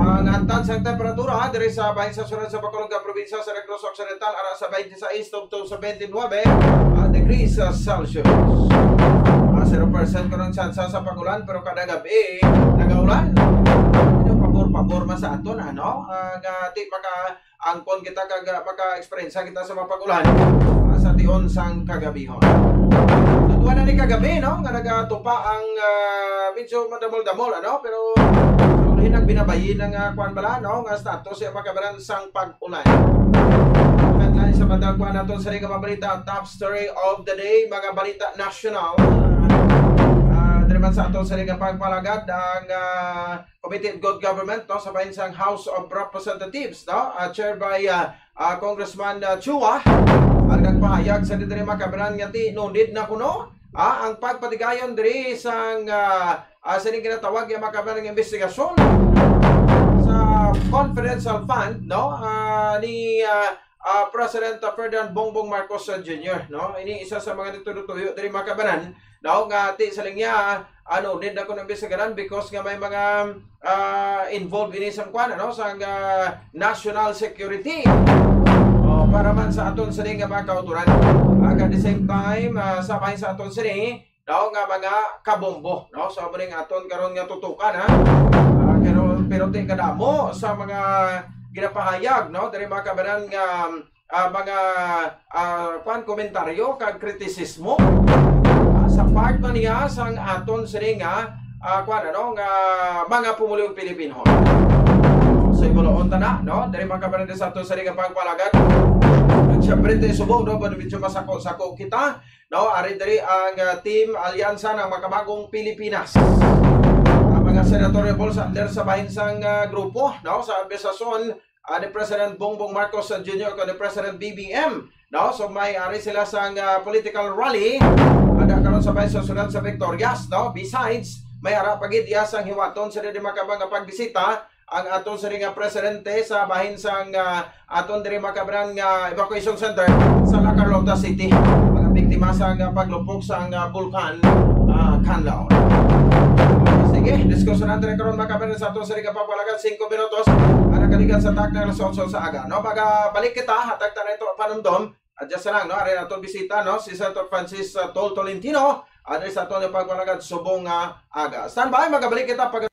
Ang antad sang temperatura, ah, diri sa bahin sa syudad sa Bacolod nga probinsya sa Negros Occidental, ara sa twenty-six tubtob sa twenty-nine, ah, degrees, ah, Celsius. Ah, zero percent kuno ang tsansa sa pag-ulan, pero kada gabi nagaulan. Pero pabor-pabor man sa aton, ano? Ah, nga di maka-angkon kita kag, ah, maka-eksperyensya kita sa mga pag-ulan, ah, sa tion sang kagabihon. Tutuan na ni kagabi, no? Nga nagatupa ang, ah, medyo madamol-damol, ano? Pero hinag binabayi na nga, kuwan bala, no? Nga status siya makabaran sang pag-ulan. Headline sa bandang kuan naton sa mga balita, top story of the day, mga balita national. Ah, diri man sa aton sa mga pagpalagad, ang, ah, Committee on Good Government, no, sa bahin sang House of Representatives, no, ah, chair by, ah, ah, Congressman, ah, Chua, ang nagpahayag sa diri makabaran nga ti no need na kuno, ah, ang pagpatigayon diri sang, ah, ah, sining ginatawag nga makabaran nga investigasyon sa confidential fund, no, ah, ni, ah, ah, President, ah, Ferdinand Bongbong Marcos, ah, Junior, no? Ini isa sa mga nagtuyo-tuyo diri makabaran, no, nga ti sa linya, ano, need na ko nang imbestigaran because nga may mga, ah, involved ini sa kuan, ano, sa, ah, national security. Oh, para man sa aton sini nga mga kauturan. Ag at the same time, ah, sa bahin sa aton sini, no, nga mga kabombo, no? So, amo ning aton karon nga tutukan, ha? Ah, pero, pero ti kadamo sa mga ginapahayag, no, diri makabaran nga, ah, mga, ah, kwan, komentaryo kag kritisismo, ah, sa part man niya sang aton sini nga, ah, kwan, ano, nga mga pumulong Pilipino. So, ibuloon ta na, no? Diri makabaran sa aton sini nga pagpalagad. At syempre, ti subong, no, medyo masako-sako kita, no, ari diri ang, ah, Team Alyansa ng Makabagong Pilipinas. Ang mga senator Rebol sa under sa bahin sang, ah, grupo, no, sa administrasyon, ah, ni President Bongbong Marcos, ah, Junior kag ni President B B M, no? So may ari sila sang, ah, political rally, ada karon sa bahin sa syudad sa Victorias, no? Besides, May ara pa gid iya sang hiwaton sa diri, mga kaabyanan, nga pagbisita ang aton sini nga presidente sa bahin sang, ah, aton diri, mga kaabyanan, nga evacuation center sa La Carlota City. Mga biktima sa nga paglupok sa nga bulkan, ah, Kanlaon. Sige, diskusyonan diri karon, mga kaabyanan, sa aton sini nga pagpalagad, singko minutos ang nakaligad sa takna alas otso sa aga. No, magabalik kita, hatag ta na ito panumdom. Adjust lang, no? Ari aton bisita, no? Si Senator Francis, ah, Tol Tolentino, ari sa aton pagpalagad subong nga aga. Standby, magabalik kita pag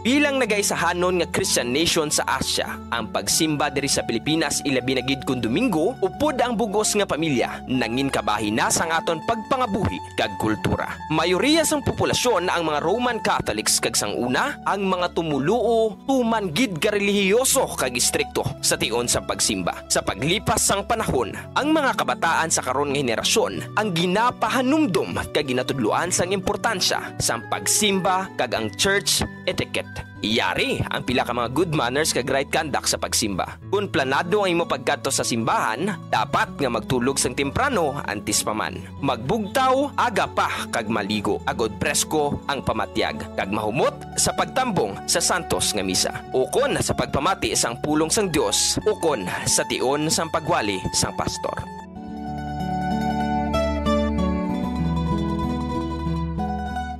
Bilang nagaisahanon nga Christian nation sa Asia, ang pagsimba diri sa Pilipinas, ilabi na gid kon Domingo, upod ang bug-os nga pamilya, nangin kabahin na sang aton pagpangabuhi kag kultura. Mayoriya sang populasyon ang mga Roman Catholics, kag sang una, ang mga tumoluo tuman gid ka relihiyoso kag istrikto sa tion sa pagsimba. Sa paglipas sang panahon, ang mga kabataan sa karon nga henerasyon ang ginapahanumdom kag ginatudloan sang importansya sang pagsimba kag ang church etiquette. Yari ang pila ka mga good manners kag right conduct sa pagsimba. Kon planado ang imo pagkadto sa simbahan, dapat nga magtulog sang temprano antes pa man. Magbugtaw aga pa kag maligo, agod presko ang pamatyag, kag mahumot sa pagtambong sa santos nga misa, ukon sa pagpamati sang pulong sang Dios, ukon sa tion sang pagwali sang pastor.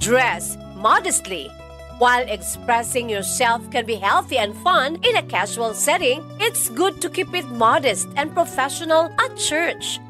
Dress modestly. While expressing yourself can be healthy and fun in a casual setting, it's good to keep it modest and professional at church.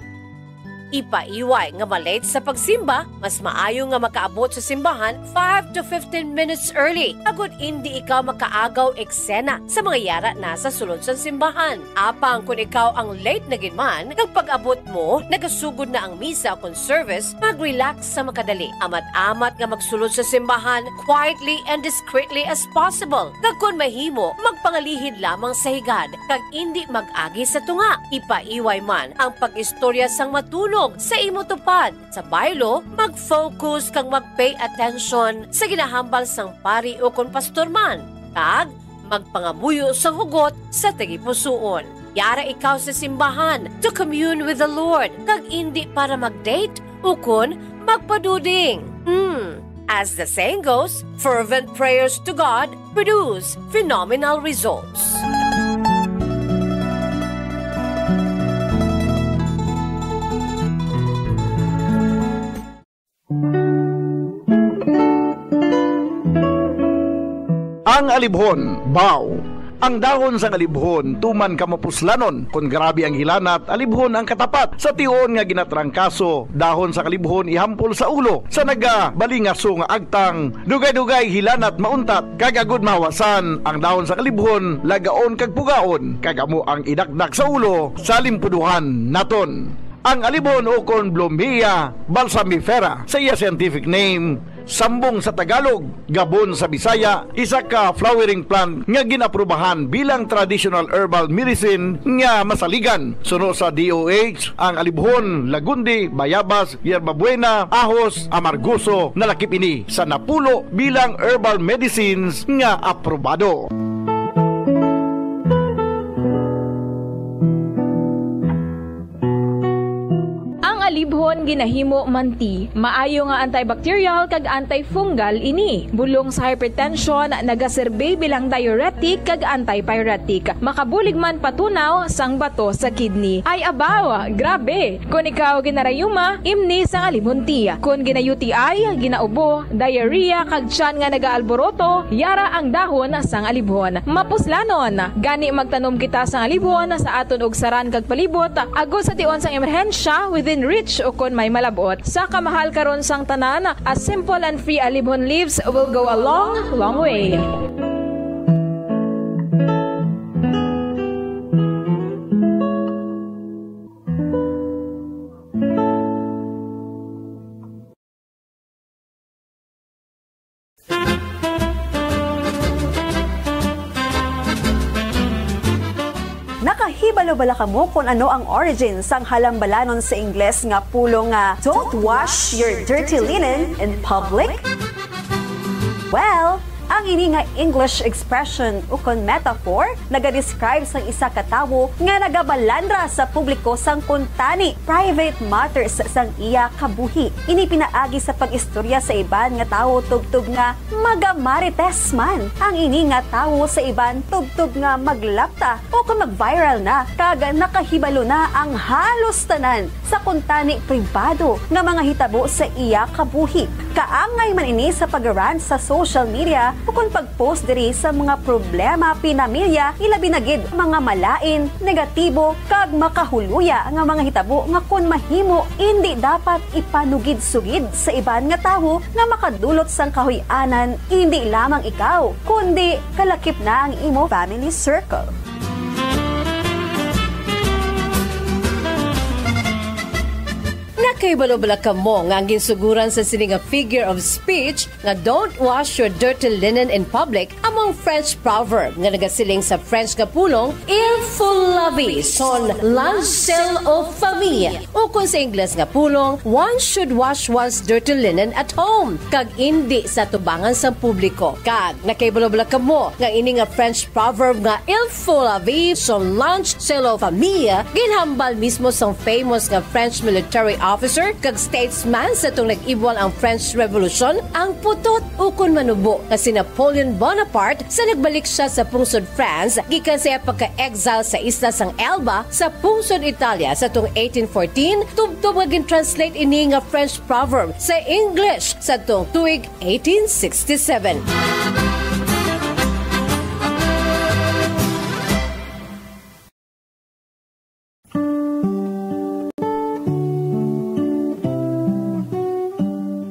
Ipaiway nga ma-late sa pagsimba, mas maayo nga makaabot sa simbahan five to fifteen minutes early, agod indi ikaw makaagaw eksena sa mga yara na sa sulod sang simbahan. Apang kon ikaw ang late na gid man, kag pag-abot mo, nagasugod na ang misa kon service, mag-relax sa makadali. Amat-amat nga magsulod sa simbahan quietly and discreetly as possible. Kag kon mahimo, magpangalihid lamang sa higad, kag indi mag-agi sa tunga. Ipaiway man ang pag-istorya sang matunog sa imo tupad. Sa baylo, mag-focus kag mag-pay attention sa ginahambal sang pari ukon pastor man, kag magpangamuyo sang hugot sa tagipusoon. Yara ikaw sa simbahan to commune with the Lord, kag indi para mag-date ukon magpaduding. Hmm. As the saying goes, fervent prayers to God produce phenomenal results. Ang alibhon, baw. Ang dahon sang alibhon tuman ka mapuslanon. Kon grabe ang hilanat, alibhon ang katapat. Sa tion nga ginatrangkaso, dahon sang alibhon ihampol sa ulo. Sa nagabalingaso nga agtang, dugay-dugay hilanat mauntat. Kag agud mahawasan, ang dahon sang alibhon lagaon kag pugaon, kag amo ang idakdak sa ulo sa limpuduhan naton. Ang alibhon ukon Blumea balsamifera sa iya scientific name, sambong sa Tagalog, gabon sa Bisaya, isa ka flowering plant nga gin-aprubahan bilang traditional herbal medicine nga masaligan. Suno sa D O H, ang alibhon, lagundi, bayabas, yerbabuena, ahos, amargoso, nalakip ini sa napulo bilang herbal medicines nga aprobado. Ang alibhon ginahimo man tea. Maayo nga antibacterial kag antifungal ini. Bulong sa hypertension, nagaserbi bilang diuretic kag antipyretic. Makabulig man patunaw sang bato sa kidney. Ay abaw, grabe! Kon ikaw ginarayuma, imni sang alibhon tea. Kon gina-U T I, ginaubo, diarrhea, kag tiyan nga nagaalboroto, yara ang dahon sang alibhon. Mapuslanon! Gani magtanom kita sang alibhon sa aton ugsaran kag palibot, agod sa tion sang emerhensya, within reach o kon may malab-ot. Sa kamahal karon sang tanan, a simple and free alibhon leaves will go a long, long way. Nakahibalo bala kamo kon ano ang origin sang halambalanon sa Ingles nga pulong nga "Don't wash your dirty linen in public"? Well, Ang ini nga English expression ukon metaphor nagadescribe sang isa ka tawo nga nagabalandra sa publiko sang kuntani, private matters, sang iya kabuhi. Ini pinaagi sa pag-istorya sa iban nga tawo tubtob nga magamarites man ang ini nga tawo sa iban tubtob nga maglapta o kon mag-viral na kag nakahibalo na ang halos tanan sa kuntani pribado nga mga hitabo sa iya kabuhi. Kaangay man ini sa pag-rant sa social media ukon pag-post diri sa mga problema pinamilya, ilabi na gid mga malain, negatibo, kag makahuluya nga mga hitabo nga kon mahimo, indi dapat ipanugid-sugid sa iban nga tawo nga makadulot sang kahuy-anan, indi lamang ikaw, kundi kalakip na ang imo family circle. Nakahibalo bala kamo nga ang ginsuguran sa sini nga figure of speech nga "Don't wash your dirty linen in public" amo ang French proverb nga nagasiling sa French nga pulong "Il faut laver son linge sale aux femmes", ukon sa Ingles nga pulong "One should wash one's dirty linen at home", kag indi sa tubangan sang publiko. Kag nakahibalo bala kamo nga ini nga French proverb nga "Il faut laver son linge sale aux femmes" ginhambal mismo sang famous nga French military officer kag statesman sa tong nag-ibwal ang French Revolution, ang putot ukon manubo nga si Napoleon Bonaparte sa nagbalik siya sa pungsod France gikan sa iya pagka-exile sa isla sang Elba sa pungsod Italia sa tong eighteen fourteen, tubtob nga gin-translate ini nga French proverb sa English sa tong tuig eighteen sixty-seven.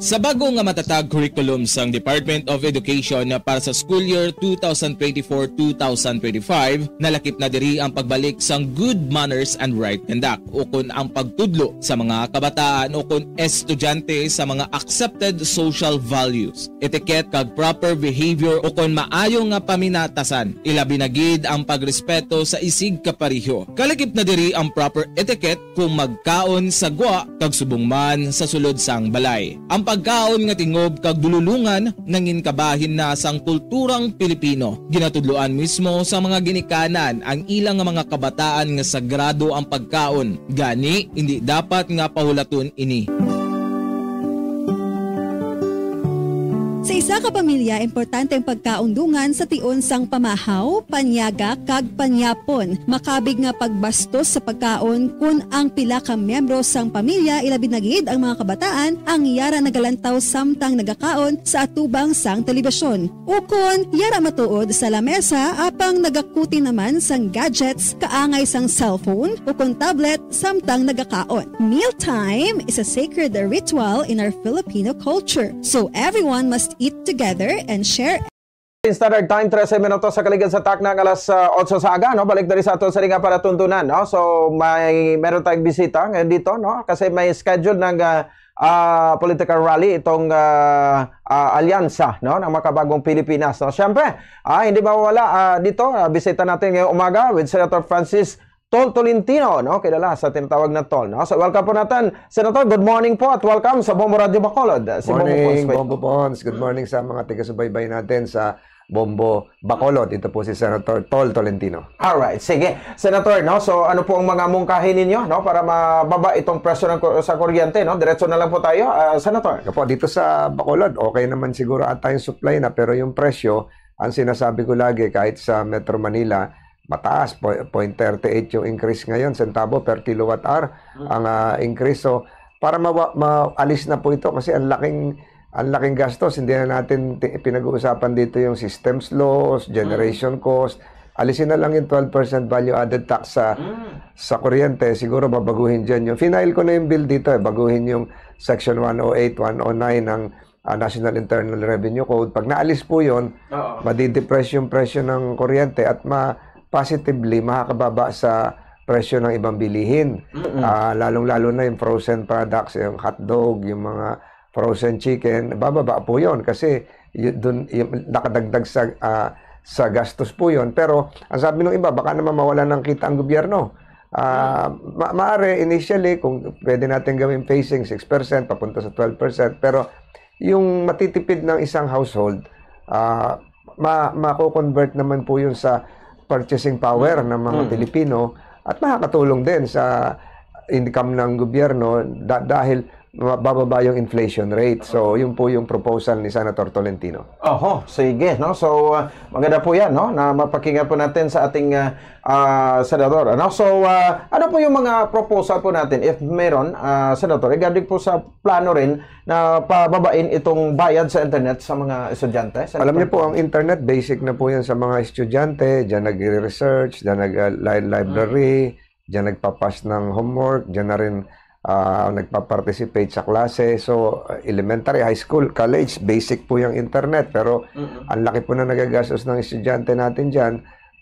Sa bago nga matatag curriculum sang Department of Education para sa school year two thousand twenty-four, two thousand twenty-five, nalakip na diri ang pagbalik sang good manners and right conduct, ukon ang pagtudlo sa mga kabataan ukon estudyante sa mga accepted social values, etiquette, kag proper behavior, ukon maayo nga paminatasan, ilabi na gid ang pagrespeto sa isig kapareho. Kalakip na diri ang proper etiquette kung magkaon sa gwa kag subong man sa sulod sang balay. Ang pagkaon nga tingob kag dululongan nangin kabahin na sang kulturang Pilipino. Ginatudloan mismo sa mga ginikanan ang ila nga mga kabataan nga sagrado ang pagkaon. Gani, indi dapat nga pahulaton ini. Sa isa ka pamilya, importante ang pagkaon dungan sa tion sang pamahaw, panyaga, kag panyapon. Makabig nga pagbastos sa pagkaon kon ang pila ka miyembro sang pamilya, ilabi na gid ang mga kabataan, ang yara nagalantaw samtang nagakaon sa atubang sang telebisyon. Ukon yara matuod sa lamesa apang nagakuti naman sang gadgets kaangay sang cellphone ukon tablet samtang nagakaon. Mealtime is a sacred ritual in our Filipino culture, so everyone must eat together and share. Standard Time, trese minutos sa kaligid sa takna nga alas, ah, otso sa aga, no? Balik diri sa aton sa nga palatuntunan, no? So, may, meron tayong bisita ngayon dito, no? Kasi may schedule ng, ah, ah, political rally itong, ah, ah, alyansa, no, ng Makabagong Pilipinas, no? Siyempre, ah, hindi mawawala, ah, dito, ah, bisita natin ngayong umaga with Senator Francis Tol Tolentino, no? Kilala sa tinatawag na Tol, no? So, welcome po natin, Senator. Good morning po at welcome sa Bombo Radio Bacolod. Si Bombo Morning, Pons po. Bombo Pons. Good morning sa mga taga-subaybay natin sa Bombo Bacolod. Ito po si Senator Tol Tolentino. Alright, sige. Senator, no? So, ano po ang mga mungkahi ninyo, no? Para mababa itong presyo ng ku-, sa kuryente, no? Diretso na lang po tayo, ah, Senator. Opo, dito sa Bacolod, okay naman siguro ata yung supply na, pero yung presyo, ang sinasabi ko lagi, kahit sa Metro Manila, mataas, po-, point thirty eight yung increase ngayon, sentabo per kilowatt hour Mm. ang, ah, increase. So, para mawa-, maalis na po ito kasi ang laking, ang laking gastos. Hindi na natin ti-, pinag-uusapan dito yung systems loss, Mm. generation cost. Alisin na lang yung twelve percent value added tax sa, Mm. sa kuryente. Siguro babaguhin dyan yung, final ko na yung bill dito eh, baguhin yung Section one oh eight, one oh nine ng, ah, National Internal Revenue Code. Pag naalis po yun, Oo. madidepress yung presyo ng kuryente at ma-, positively makakababa sa presyo ng ibang bilihin. Mm-mm. Ah, lalong-lalo na yung frozen products, yung hotdog, yung mga frozen chicken, bababa po yun kasi y-, dun, yung nakadagdag sa, ah, sa gastos po yun. Pero ang sabi ng iba, baka naman mawala ng kita ang gobyerno. Ah, Mm. ma-, maaari, initially, kung pwede natin gawing phasing, six percent papunta sa twelve percent, pero yung matitipid ng isang household, Ah, ma mako-convert naman po yun sa purchasing power Mm. ng mga Mm. Pilipino at makakatulong din sa income ng gobyerno da dahil mabababa yung inflation rate. So, yun po yung proposal ni Senator Tolentino. Oho, sige, no? So, ah, maganda po yan, no? Na mapakinggan po natin sa ating, ah, ah, Senador, ano? So, ah, ano po yung mga proposal po natin, if meron, ah, Senator, regarding po sa plano rin na pababain itong bayad sa internet sa mga estudyante, Senator? Alam niyo po, ang internet, basic na po yan sa mga estudyante. Diyan nagre-research, diyan nag, ah, li library, diyan nagpa-pass ng homework, diyan na rin, ah, nagpa-participate sa klase. So, elementary, high school, college, basic po yung internet. Pero Mm. ang laki po na nagagastos ng estudyante natin diyan,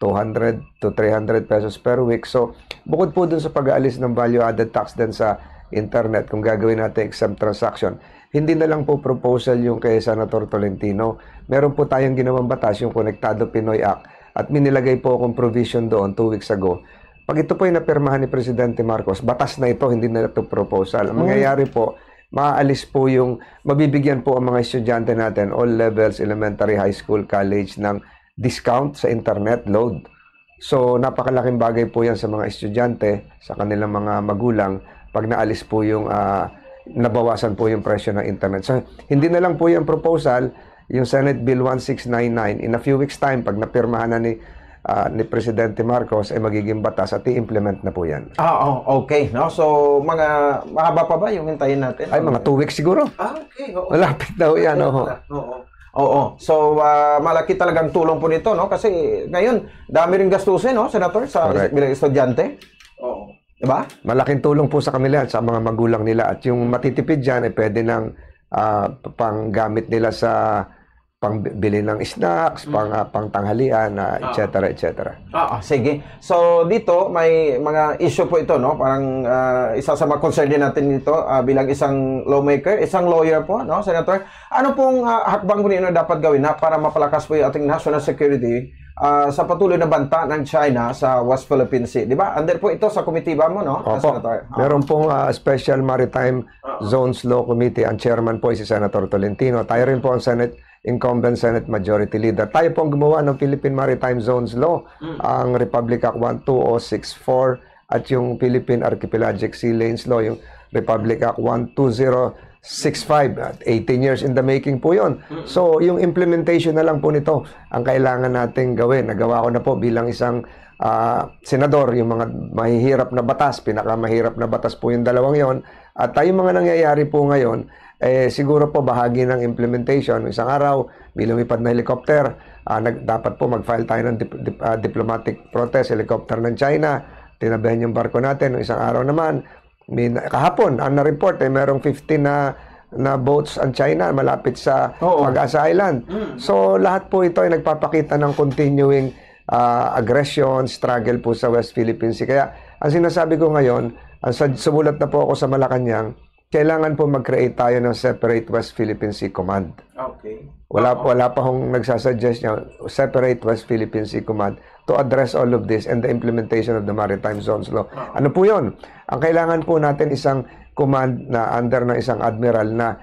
two hundred to three hundred pesos per week. So, bukod po dun sa pag-aalis ng value-added tax din sa internet, kung gagawin natin exempt transaction, hindi na lang po proposal yung kay Senator Tolentino. Meron po tayong ginawang batas, yung Konektado Pinoy Act, at minilagay po akong provision doon two weeks ago. Pag ito po ay napirmahan ni Presidente Marcos, batas na ito, hindi na ito proposal. Ang Mm. mangyayari po, maaalis po yung, mabibigyan po ang mga estudyante natin, all levels, elementary, high school, college, ng discount sa internet load. So, napakalaking bagay po yan sa mga estudyante, sa kanilang mga magulang, pag naalis po yung, ah, nabawasan po yung presyo ng internet. So, hindi na lang po yung proposal, yung Senate Bill one six nine nine, in a few weeks' time, pag napirmahan na ni, ah, ni Presidente Marcos, ay magiging batas at i-implement na po yan. Ah, oh, okay, no? So, mga, mahaba pa ba yung hintayin natin? Ay, mga two weeks siguro. Ah, okay, oo. Malapit na ho yan, Malapit oo. na, oo. Oo. So, ah, malaki talagang tulong po nito, no? Kasi ngayon, dami ring gastusin, no, Senator, sa Correct. bilang estudyante? Oo. Diba? Malaking tulong po sa kanila yan, sa mga magulang nila. At yung matitipid dyan, ay pwede nang, ah, panggamit nila sa pangbili ng snacks, Mm. pang, ah, pangtanghalian, ah, Ah. et cetera, et cetera. Ah, ah, sige. So, dito, may mga issue po ito, no? Parang, ah, isa sa mga concern din natin dito, ah, bilang isang lawmaker, isang lawyer po, no, Senator? Ano pong, ah, hakbang po ninyo dapat gawin na para mapalakas po yung ating national security, ah, sa patuloy na banta ng China sa West Philippine Sea? Di ba? Under po ito sa komitiba mo, no, Opo. Senator? Ah. Meron pong, ah, Special Maritime Ah. Zones Law Committee. Ang chairman po ay si Senator Tolentino. Tayo rin po ang Senate, incumbent Senate Majority Leader. Tayo po ang gumawa ng Philippine Maritime Zones Law, Mm. ang Republic Act one two oh six four at yung Philippine Archipelagic Sea Lanes Law, yung Republic Act one two zero six five. At eighteen years in the making po yun. Mm. So, yung implementation na lang po nito ang kailangan nating gawin. Nagawa ko na po bilang isang, ah, senador, yung mga mahihirap na batas, pinakamahirap na batas po yung dalawang yon. At, ah, yung mga nangyayari po ngayon, eh, siguro po bahagi ng implementation. Isang araw, may lumipad na helicopter, ah, nag-, dapat po mag-file tayo ng dip-, dip-, ah, diplomatic protest, helicopter ng China, tinabihan yung barko natin. Isang araw naman, may na-, kahapon, ang na-report, eh, merong fifteen na, na boats ang China malapit sa Oo. Pag-asa Island. Mm. So, lahat po ito ay nagpapakita ng continuing, ah, aggression, struggle po sa West Philippine Sea. Kaya, ang sinasabi ko ngayon, ang sa-, sumulat na po ako sa Malacañang, kailangan po mag-create tayo ng separate West Philippine Sea Command. Okay. Wala, Oo. wala pa hong nagsasuggest niya, separate West Philippine Sea Command to address all of this and the implementation of the Maritime Zones Law. Oo. Ano po yun? Ang kailangan po natin isang command na under ng isang admiral na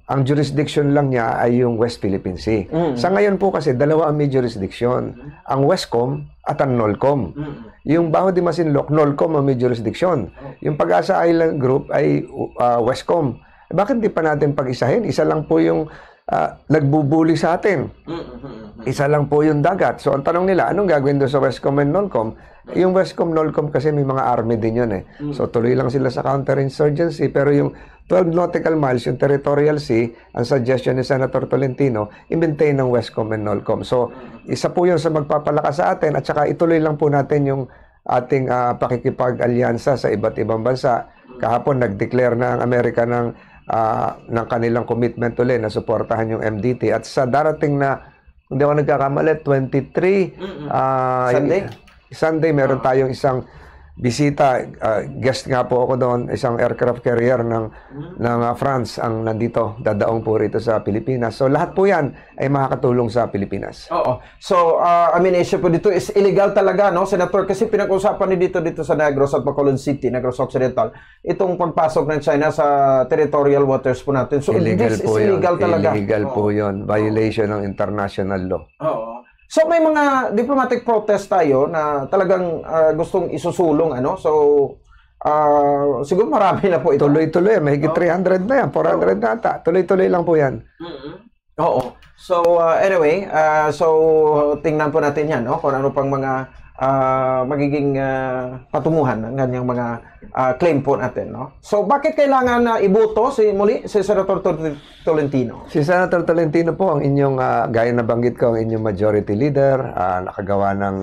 ang jurisdiction lang niya ay yung West Philippine Sea. Mm. Sa ngayon po kasi, dalawa ang may jurisdiction. Mm. Ang WESCOM at ang NOLCOM. Mm. Yung Baho de Masinloc, NOLCOM ang may jurisdiction. Okay. Yung Pag-asa Island Group ay, uh, WESCOM. Eh, bakit di pa natin pag-isahin? Isa lang po yung, ah, nagbubuli sa atin. Mm, mm, mm, mm. Isa lang po yung dagat. So, ang tanong nila, anong gagawin doon sa WESCOM and NOLCOM? Yung WESCOM, NOLCOM kasi may mga army din yun eh. Mm. So, tuloy lang sila sa counterinsurgency, pero yung twelve nautical miles, yung territorial sea, ang suggestion ni Senator Tolentino, i-maintain ng WESCOM and NOLCOM. So, Mm. isa po yun sa magpapalakas sa atin at saka ituloy lang po natin yung ating, ah, pakikipag-alyansa sa iba't ibang bansa. Mm. Kahapon, nag-declare na ang Amerika ng, ah, ng kanilang commitment uli na suportahan yung M D T. At sa darating na, kung di ako nagkakamali, twenty-three, Mm-mm. ah, Sunday? Sunday, meron Ah. tayong isang bisita, ah, guest nga po ako doon, isang aircraft carrier ng, ng, ah, France ang nandito, dadaong po rito sa Pilipinas. So, lahat po yan ay makakatulong sa Pilipinas. Oo. So, ah, I mean, issue po dito is illegal talaga, no, Senator? Kasi pinag-usapan ni dito, dito sa Negros at Bacolod City, Negros Occidental, itong pagpasok ng China sa territorial waters po natin. So, Illegal this is po yun. illegal talaga. Illegal Oo. po yun. Violation ng international law. Oo. So, may mga diplomatic protest tayo na talagang, ah, gustong isusulong, ano? So, ah, siguro marami na po ito. Tuloy-tuloy, mahigit Oo. three hundred na yan, four hundred Oo. na ata. Tuloy-tuloy lang po yan. Mm-mm. Oo. So, ah, anyway, ah, so, tingnan po natin yan, no? Kung ano pang mga, ah, magiging, ah, patunguhan ng kanyang mga, ah, claim po natin, no? So, bakit kailangan na iboto si, muli, si Senator Tol-, Tolentino? Si Senator Tolentino po ang inyong, ah, gaya na banggit ko, ang inyong majority leader, ah, nakagawa ng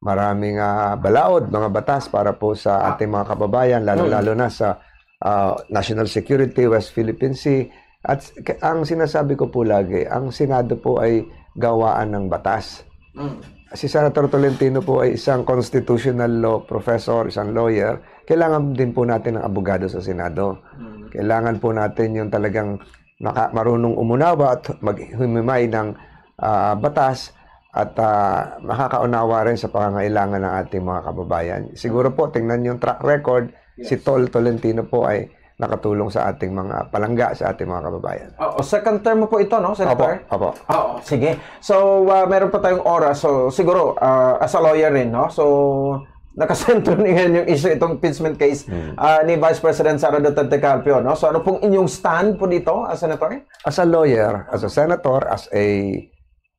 maraming, ah, balaod, mga batas para po sa Ah. ating mga kababayan, lalo-lalo Mm. na sa, ah, national security, West Philippine Sea. At s-, k-, ang sinasabi ko po lagi, ang Senado po ay gawaan ng batas. Mm. Si Senator Tolentino po ay isang constitutional law professor, isang lawyer. Kailangan din po natin ng abogado sa Senado. Mm. Kailangan po natin yung talagang maka-, marunong umunawa at maghimimay ng, ah, batas at, ah, makakaunawa rin sa pangangailangan ng ating mga kababayan. Siguro po, tingnan yung track record, si Yes. Tol Tolentino po ay nakatulong sa ating mga palangga, sa ating mga kababayan. Oo, second term mo po ito, no, Senator? Opo, opo. Oo, sige. So, ah, meron pa tayong oras. So, siguro, ah, as a lawyer rin, no? So, nakasentro ni ngayon yung issue, itong impeachment case, Hmm. ah, ni Vice President Sara Duterte Carpio, no? So, ano pong inyong stand po dito, ah, Senator? As a lawyer, as a senator, as a,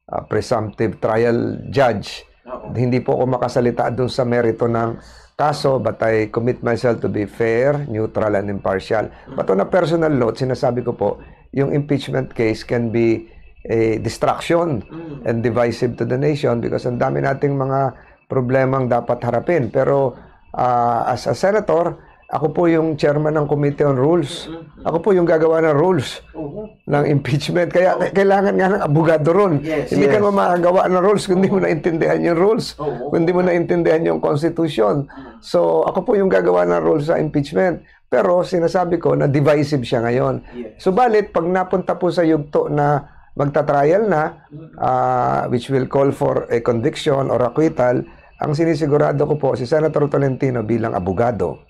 ah, presumptive trial judge, Oo. hindi po ako makasalita dun sa merito ng kaso, but I commit myself to be fair, neutral, and impartial. Mm. But on a personal note, sinasabi ko po, yung impeachment case can be a distraction Mm. and divisive to the nation because ang dami nating mga problemang dapat harapin. Pero, ah, as a senator, ako po yung chairman ng Committee on Rules. Mm, mm. Ako po yung gagawa ng rules Oo. ng impeachment. Kaya Oo. kailangan nga ng abogado ron. Yes, Hindi ka yes. naman makagawa ng rules kung di mo Oo. naintindihan yung rules, Oo. kung di mo naintindihan yung constitution. Mm. So, ako po yung gagawa ng rules sa impeachment. Pero sinasabi ko na divisive siya ngayon. Yes. Subalit, pag napunta po sa yugto na magta-trial na, Mm. ah, which will call for a conviction or acquittal, ang sinisigurado ko po, si Senator Tolentino bilang abogado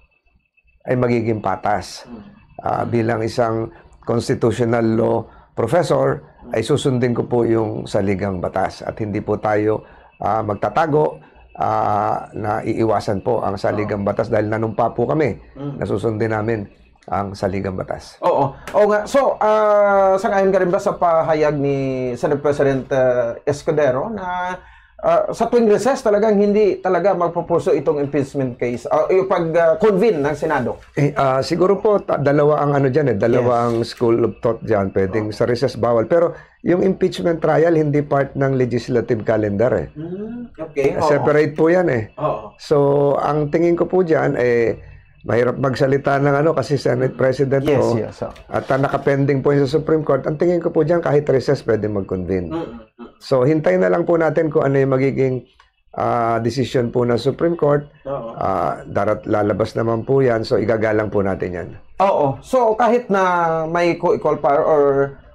ay magiging patas. Mm. Ah, bilang isang constitutional law professor, Mm. ay susundin ko po yung saligang batas at hindi po tayo, ah, magtatago, ah, na iiwasan po ang saligang Oo. batas dahil nanumpa po kami Mm. na susundin namin ang saligang batas. Oo. Oo nga. So, ah, sang-ayon ka rin ba sa pahayag ni Senate President, ah, Escudero na, ah, sa tuwing recess talagang hindi talaga magpupuso itong impeachment case, ah, yung pag, ah, convene ng Senado? Eh, ah, siguro po, ta-, dalawa ang ano dyan eh, dalawa Yes. ang school of thought dyan. Pwedeng Oo. sa recess bawal. Pero yung impeachment trial, hindi part ng legislative calendar eh. Mm, okay. Oo. Separate po yan eh. Oo. So, ang tingin ko po dyan, eh, mahirap magsalita ng ano kasi Senate President Yes, po. yes, oo. At, ah, nakapending po yun sa Supreme Court. Ang tingin ko po dyan, kahit recess, pwede mag-convene. Mm, mm. So, hintay na lang po natin kung ano yung magiging, ah, desisyon po ng Supreme Court. Oo. Ah, darat-, lalabas naman po yan. So, igagalang po natin yan. Oo. So, kahit na may co-equal power or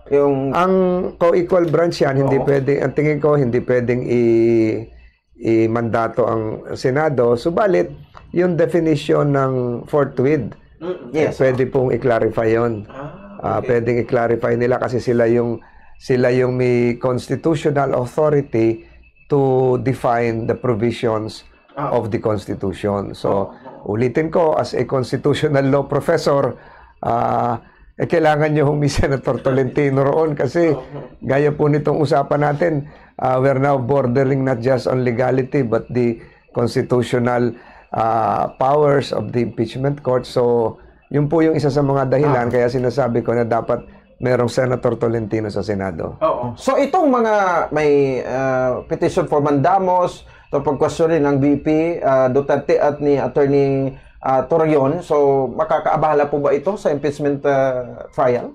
yung Ang co-equal branch yan, hindi Oo. pwede, ang tingin ko, hindi pwedeng i-, i-mandato ang Senado. Subalit, yung definition ng forthwith, Mm, eh, yes. pwede pong i-clarify yun. Ah, Ah, okay. pwedeng i-clarify nila kasi sila yung, sila yung may constitutional authority to define the provisions Ah. of the Constitution. So, Oo. ulitin ko, as a constitutional law professor, ah, eh, kailangan nyo humi Senator Tolentino roon kasi Oo. gaya po nitong usapan natin, ah, we're now bordering not just on legality but the constitutional, ah, powers of the impeachment court. So, yun po yung isa sa mga dahilan Ah. kaya sinasabi ko na dapat merong Senator Tolentino sa Senado. Oo. So, itong mga may, ah, petition for mandamus, itong pagkwestiyon ng V P, ah, Duterte at ni Attorney, ah, Torreon, so, makakaabala po ba ito sa impeachment, ah, trial?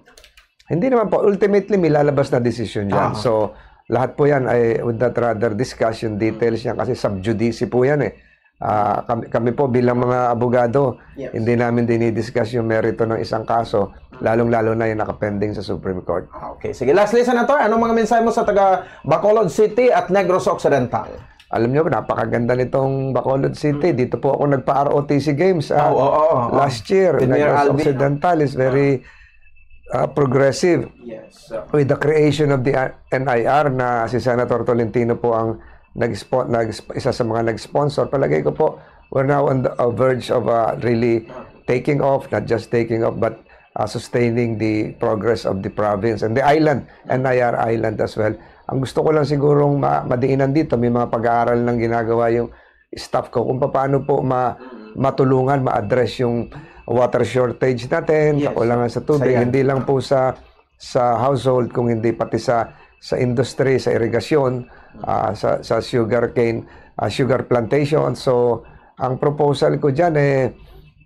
Hindi naman po. Ultimately, may lalabas na desisyon dyan. Ah. So, lahat po yan, I would not rather discuss yung details niya kasi sub judice po yan eh. Ah, kami, kami po bilang mga abogado, Yes. hindi namin dinidiscuss yung merito ng isang kaso, lalong-lalo na yung nakapending sa Supreme Court. Ah, okay. Sige, lastly, Senator, anong mga mensahe mo sa taga Bacolod City at Negros Occidental? Alam niyo, napakaganda nitong Bacolod City. Mm. Dito po ako nagpa-R O T C Games, ah, Oh, oo, oo, oo. last year. With Mayor Negros Alvin. Occidental is very, ah, progressive. Yes, sir. With the creation of the, ah, N I R na si Senator Tolentino po ang nag-spo-, nag-, isa sa mga nag-sponsor. Palagay ko po, we're now on the, uh, verge of, uh, really taking off, not just taking off, but, uh, sustaining the progress of the province and the island, N I R island as well. Ang gusto ko lang sigurong ma-, madiinan dito, may mga pag-aaral nang ginagawa yung staff ko kung paano po ma-, matulungan, ma-address yung water shortage natin, Yes. kakulangan sa tubig, Sa yan. hindi lang po sa, sa household, kung hindi pati sa, sa industry, sa irigasyon, ah, sa, sa sugarcane, ah, sugar plantation. So, ang proposal ko dyan, eh,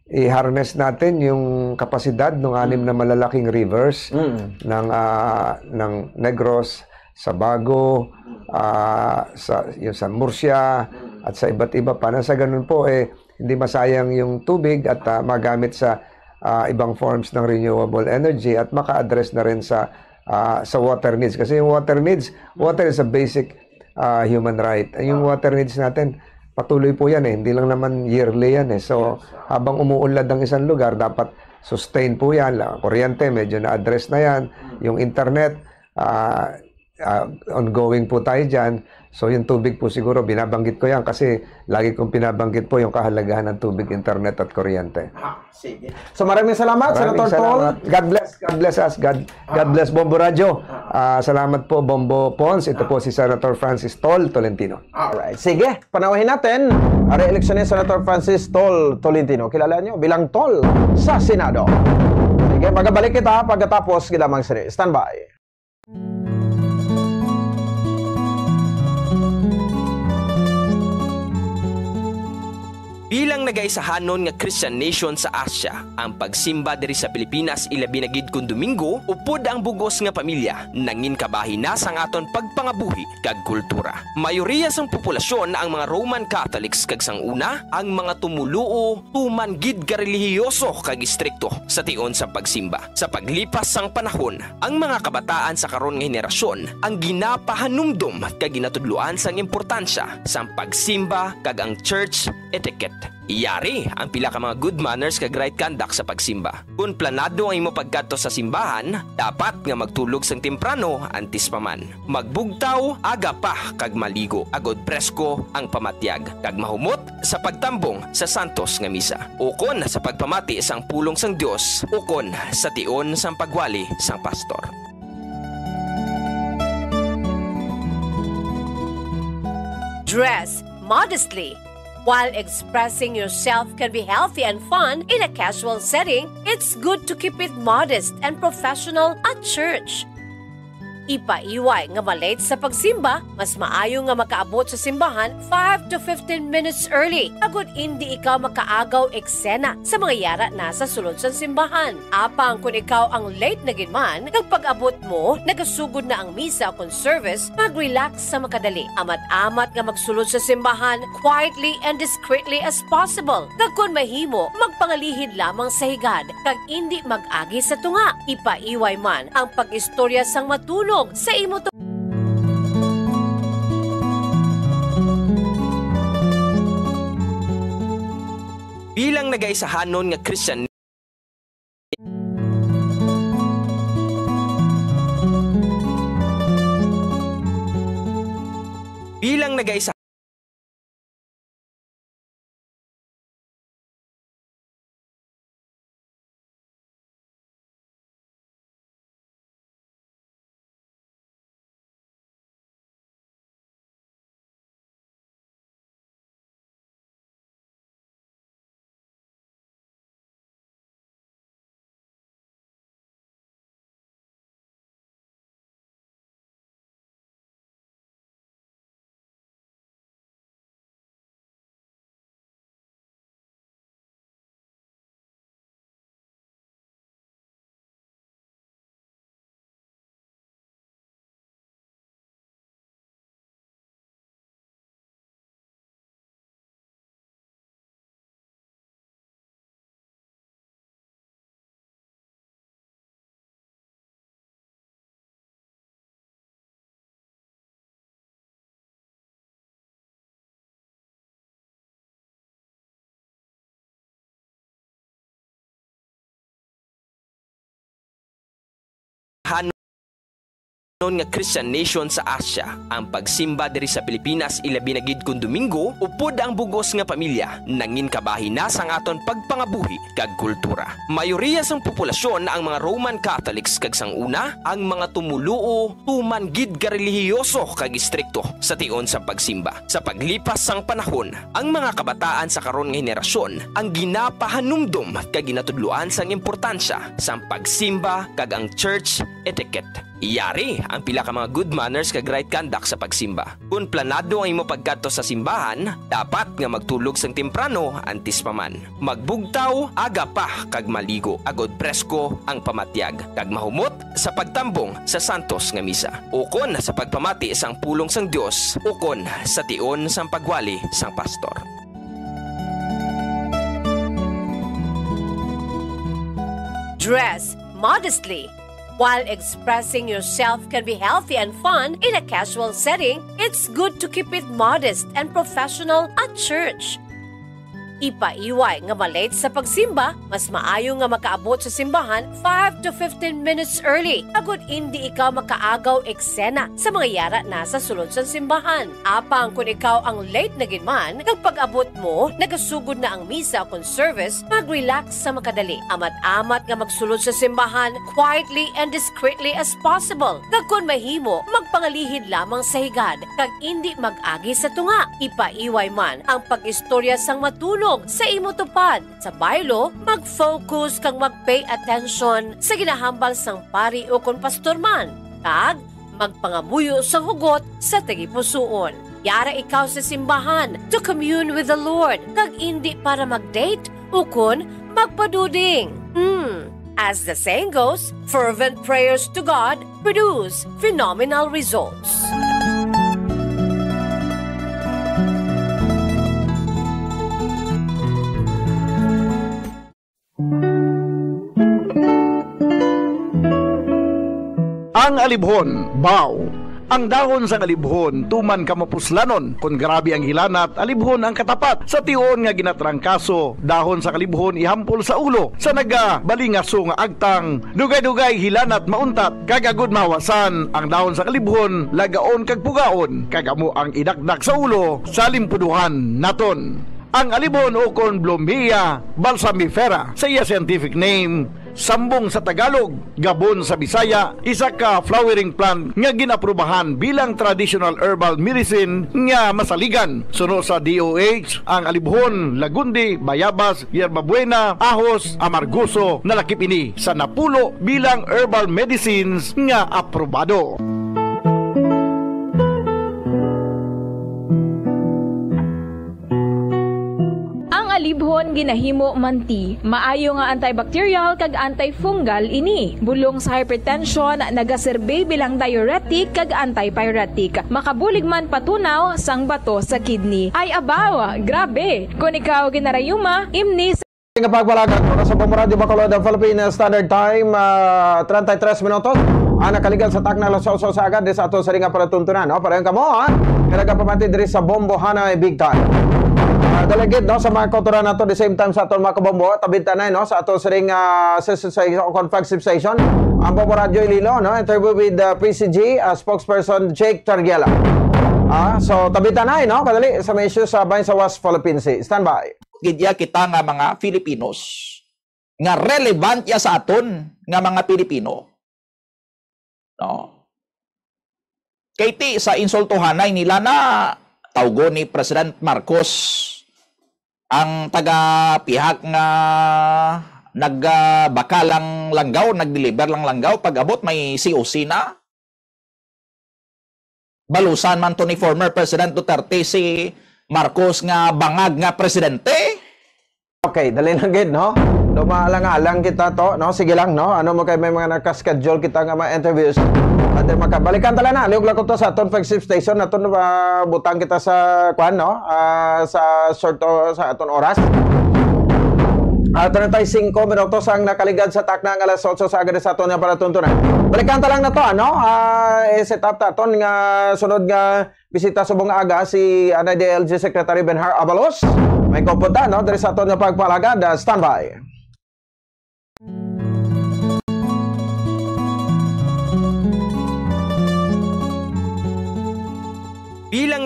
i-harness natin yung kapasidad ng anim Mm. na malalaking rivers Mm. ng, ah, ng Negros, Sabago, ah, sa, yung sa Murcia, Mm. at sa iba't iba pa. Na sa ganun po, eh, hindi masayang yung tubig at, ah, magamit sa, ah, ibang forms ng renewable energy at maka-address na rin sa, ah, sa water needs. Kasi yung water needs, water is a basic, ah, human right. Yung Ah. water needs natin, patuloy po yan eh. Hindi lang naman yearly yan eh. So, Yes. habang umuunlad ang isang lugar, dapat sustain po yan. La-, kuryente, medyo na-address na yan. Mm. Yung internet, ah, ah, ongoing po tayo dyan. So, yung tubig po siguro, binabanggit ko yan kasi lagi kong pinabanggit po yung kahalagahan ng tubig, internet at kuryente. Ah, sige. So, maraming salamat, Maraming Senator Tol. salamat. God bless, God bless us. God, God Ah. bless Bombo Radyo. Ah. Ah, salamat po, Bombo Pons. Ito Ah. po si Senator Francis Tol Tolentino. Alright. Sige, panawahin natin. Ari eleksyon ni Senator Francis Tol Tolentino. Kilala niyo bilang Tol sa Senado. Sige, magabalik kita pagkatapos gid lamang sini. Standby. Bilang nagaisahanon nga Christian nation sa Asia, ang pagsimba diri sa Pilipinas, ilabi na gid kon Domingo, upod ang bug-os nga pamilya, nangin kabahin na sang aton pagpangabuhi kag kultura. Mayoriya sang populasyon ang mga Roman Catholics, kag sang una, ang mga tumoluo tuman gid ka relihiyoso kag istrikto sa tion sa pagsimba. Sa paglipas sang panahon, ang mga kabataan sa karon nga henerasyon ang ginapahanumdom kag ginatudloan sang importansya sang pagsimba kag ang church etiquette. Yari ang pila ka mga good manners kag right conduct sa pagsimba. Kon planado ang imo pagkadto sa simbahan, dapat nga magtulog sang temprano antes pa man. Magbugtaw aga pa kag maligo, agod presko ang pamatyag, kag mahumot sa pagtambong sa santos nga misa, ukon sa pagpamati sang pulong sang Dios, ukon sa tion sang pagwali sang pastor. Dress modestly. While expressing yourself can be healthy and fun in a casual setting, it's good to keep it modest and professional at church. Ipaiway nga ma-late sa pagsimba, mas maayo nga makaabot sa simbahan five to fifteen minutes early, agod indi ikaw makaagaw eksena sa mga yara na sa sulod sang simbahan. Apang kon ikaw ang late na gid man, kag pag-abot mo, nagasugod na ang misa kon service, mag-relax sa makadali. Amat-amat nga magsulod sa simbahan quietly and discreetly as possible. Kag kon mahimo, magpangalihid lamang sa higad, kag indi mag-agi sa tunga. Ipaiway man ang pag-istorya sang matunog sa imo tu- Bilang nagaisahanon nga Christian, bilang nagaisa nga Christian nation sa Asia. Ang pagsimba diri sa Pilipinas, ilabi na gid kon Domingo, upod ang bug-os nga pamilya, nangin kabahin na sang aton pagpangabuhi kag kultura. Mayoriya sang populasyon ang mga Roman Catholics, kag sang una, ang mga tumoluo tuman gid ka relihiyoso kag istrikto sa tion sang pagsimba. Sa paglipas sang panahon, ang mga kabataan sa karon nga henerasyon ang ginapahanumdom kag ginatudloan sang importansya sang pagsimba kag ang church etiquette. Yari ang pila ka mga good manners kag right conduct sa pagsimba. Kon planado ang imo pagkadto sa simbahan, dapat nga magtulog sang temprano antes pa man. Magbugtaw aga pa kag maligo, agod presko ang pamatyag, kag mahumot sa pagtambong sa santos nga misa, ukon sa pagpamati sang pulong sang Dios, ukon sa tion sang pagwali sang pastor. Dress modestly. While expressing yourself can be healthy and fun in a casual setting, it's good to keep it modest and professional at church. Ipaiway nga ma-late sa pagsimba, mas maayo nga makaabot sa simbahan five to fifteen minutes early, agod indi ikaw makaagaw eksena sa mga yara na sa sulod sang simbahan. Apang kon ikaw ang late na gid man, kag pag-abot mo, nagasugod na ang misa kon service, mag-relax sa makadali. Amat-amat nga magsulod sa simbahan quietly and discreetly as possible. Kag kon mahimo, magpangalihid lamang sa higad, kag indi mag-agi sa tunga. Ipaiway man ang pag-istorya sang matunog sa imo tupad. Sa baylo, mag-focus kag mag-pay attention sa ginahambal sang pari ukon pastor man, kag magpangamuyo sang hugot sa tagipusoon. Yara ikaw sa simbahan to commune with the Lord, kag indi para mag-date ukon magpaduding. Hmm. As the saying goes, fervent prayers to God produce phenomenal results. Ang alibhon, baw. Ang dahon sang alibhon tuman ka mapuslanon. Kon grabe ang hilanat, alibhon ang katapat. Sa tion nga ginatrangkaso, dahon sang alibhon ihampol sa ulo. Sa nagabalingaso nga agtang, dugay-dugay hilanat mauntat. Kag agud mahawasan, ang dahon sang alibhon lagaon kag pugaon, kag amo ang idakdak sa ulo sa limpuduhan naton. Ang alibhon ukon Blumea balsamifera sa iya scientific name, sambong sa Tagalog, gabon sa Bisaya, isa ka flowering plant nga gin-aprubahan bilang traditional herbal medicine nga masaligan. Suno sa D O H, ang alibhon, lagundi, bayabas, yerbabuena, ahos, amargoso, nalakip ini sa napulo bilang herbal medicines nga aprobado. Ang alibhon ginahimo man ti. Maayo nga antibacterial kag antifungal ini. Bulong sa hypertension, nagaserbi bilang diuretic kag antipyretic. Makabulig man patunaw sang bato sa kidney. Ay abaw, grabe! Kon ikaw ginarayuma, imni sa Nga pagpalagad, oras sa Bombo Radyo Bacolod, ang Philippine Standard Time, ah, treinta y tres minutos. Ang nakaligad sa takna alas otso sa agad, di sa ato sa ring nga palatuntunan, no? Pareho kamo, ha? Nga nagapamati diri sa Bombo Hanay Big Time. Ah, dali gid, no, sa mga kautoran nato, the same time sa aton mga kabombo, tabitanay, no, sa ato sa ring, ah, sa, sa, sa, sa, kon flagship station, ang Bombo Radyo Iloilo, no? Interview with, ah, P C G, ah, spokesperson Jake Targiela. Ah, so, tabitanay, no? Kadali, sa mga issues sa bahin sa West Philippine Sea. Standby. Gid ya kita nga mga Filipinos, nga relevant ya sa aton nga mga Pilipino. No? Kay ti sa insultuhanay nila na tawgon ni President Marcos ang taga pihak nga nagbakal lang langgam, nag-deliver lang langgam, pag-abot may C O C na. Balusan man to ni former President Duterte si Marcos nga bangag nga presidente. Okay, dali lang gid, no? Dumaalang-alang kita to, no? Sige lang, no? Ano mo kay may mga naka-schedule kita nga mga interviews. Ate, makabalikan tala na. Liog lang ko to sa aton flagship station, aton, ah, butang kita sa, kwan, no? Ah, sa short, o, sa aton oras. Ah, treinta y cinco minutos ang nakaligad sa takna nga alas otso sa agad sa aton nga palatuntunan. Balikan ta lang na to, ano? Ah, i-set up ta aton nga sunod nga bisita subong nga aga si, ah, N I D L G Secretary Benhur Abalos. May kupunta, no? Diri sa aton nga pagpalagad. Ah, standby.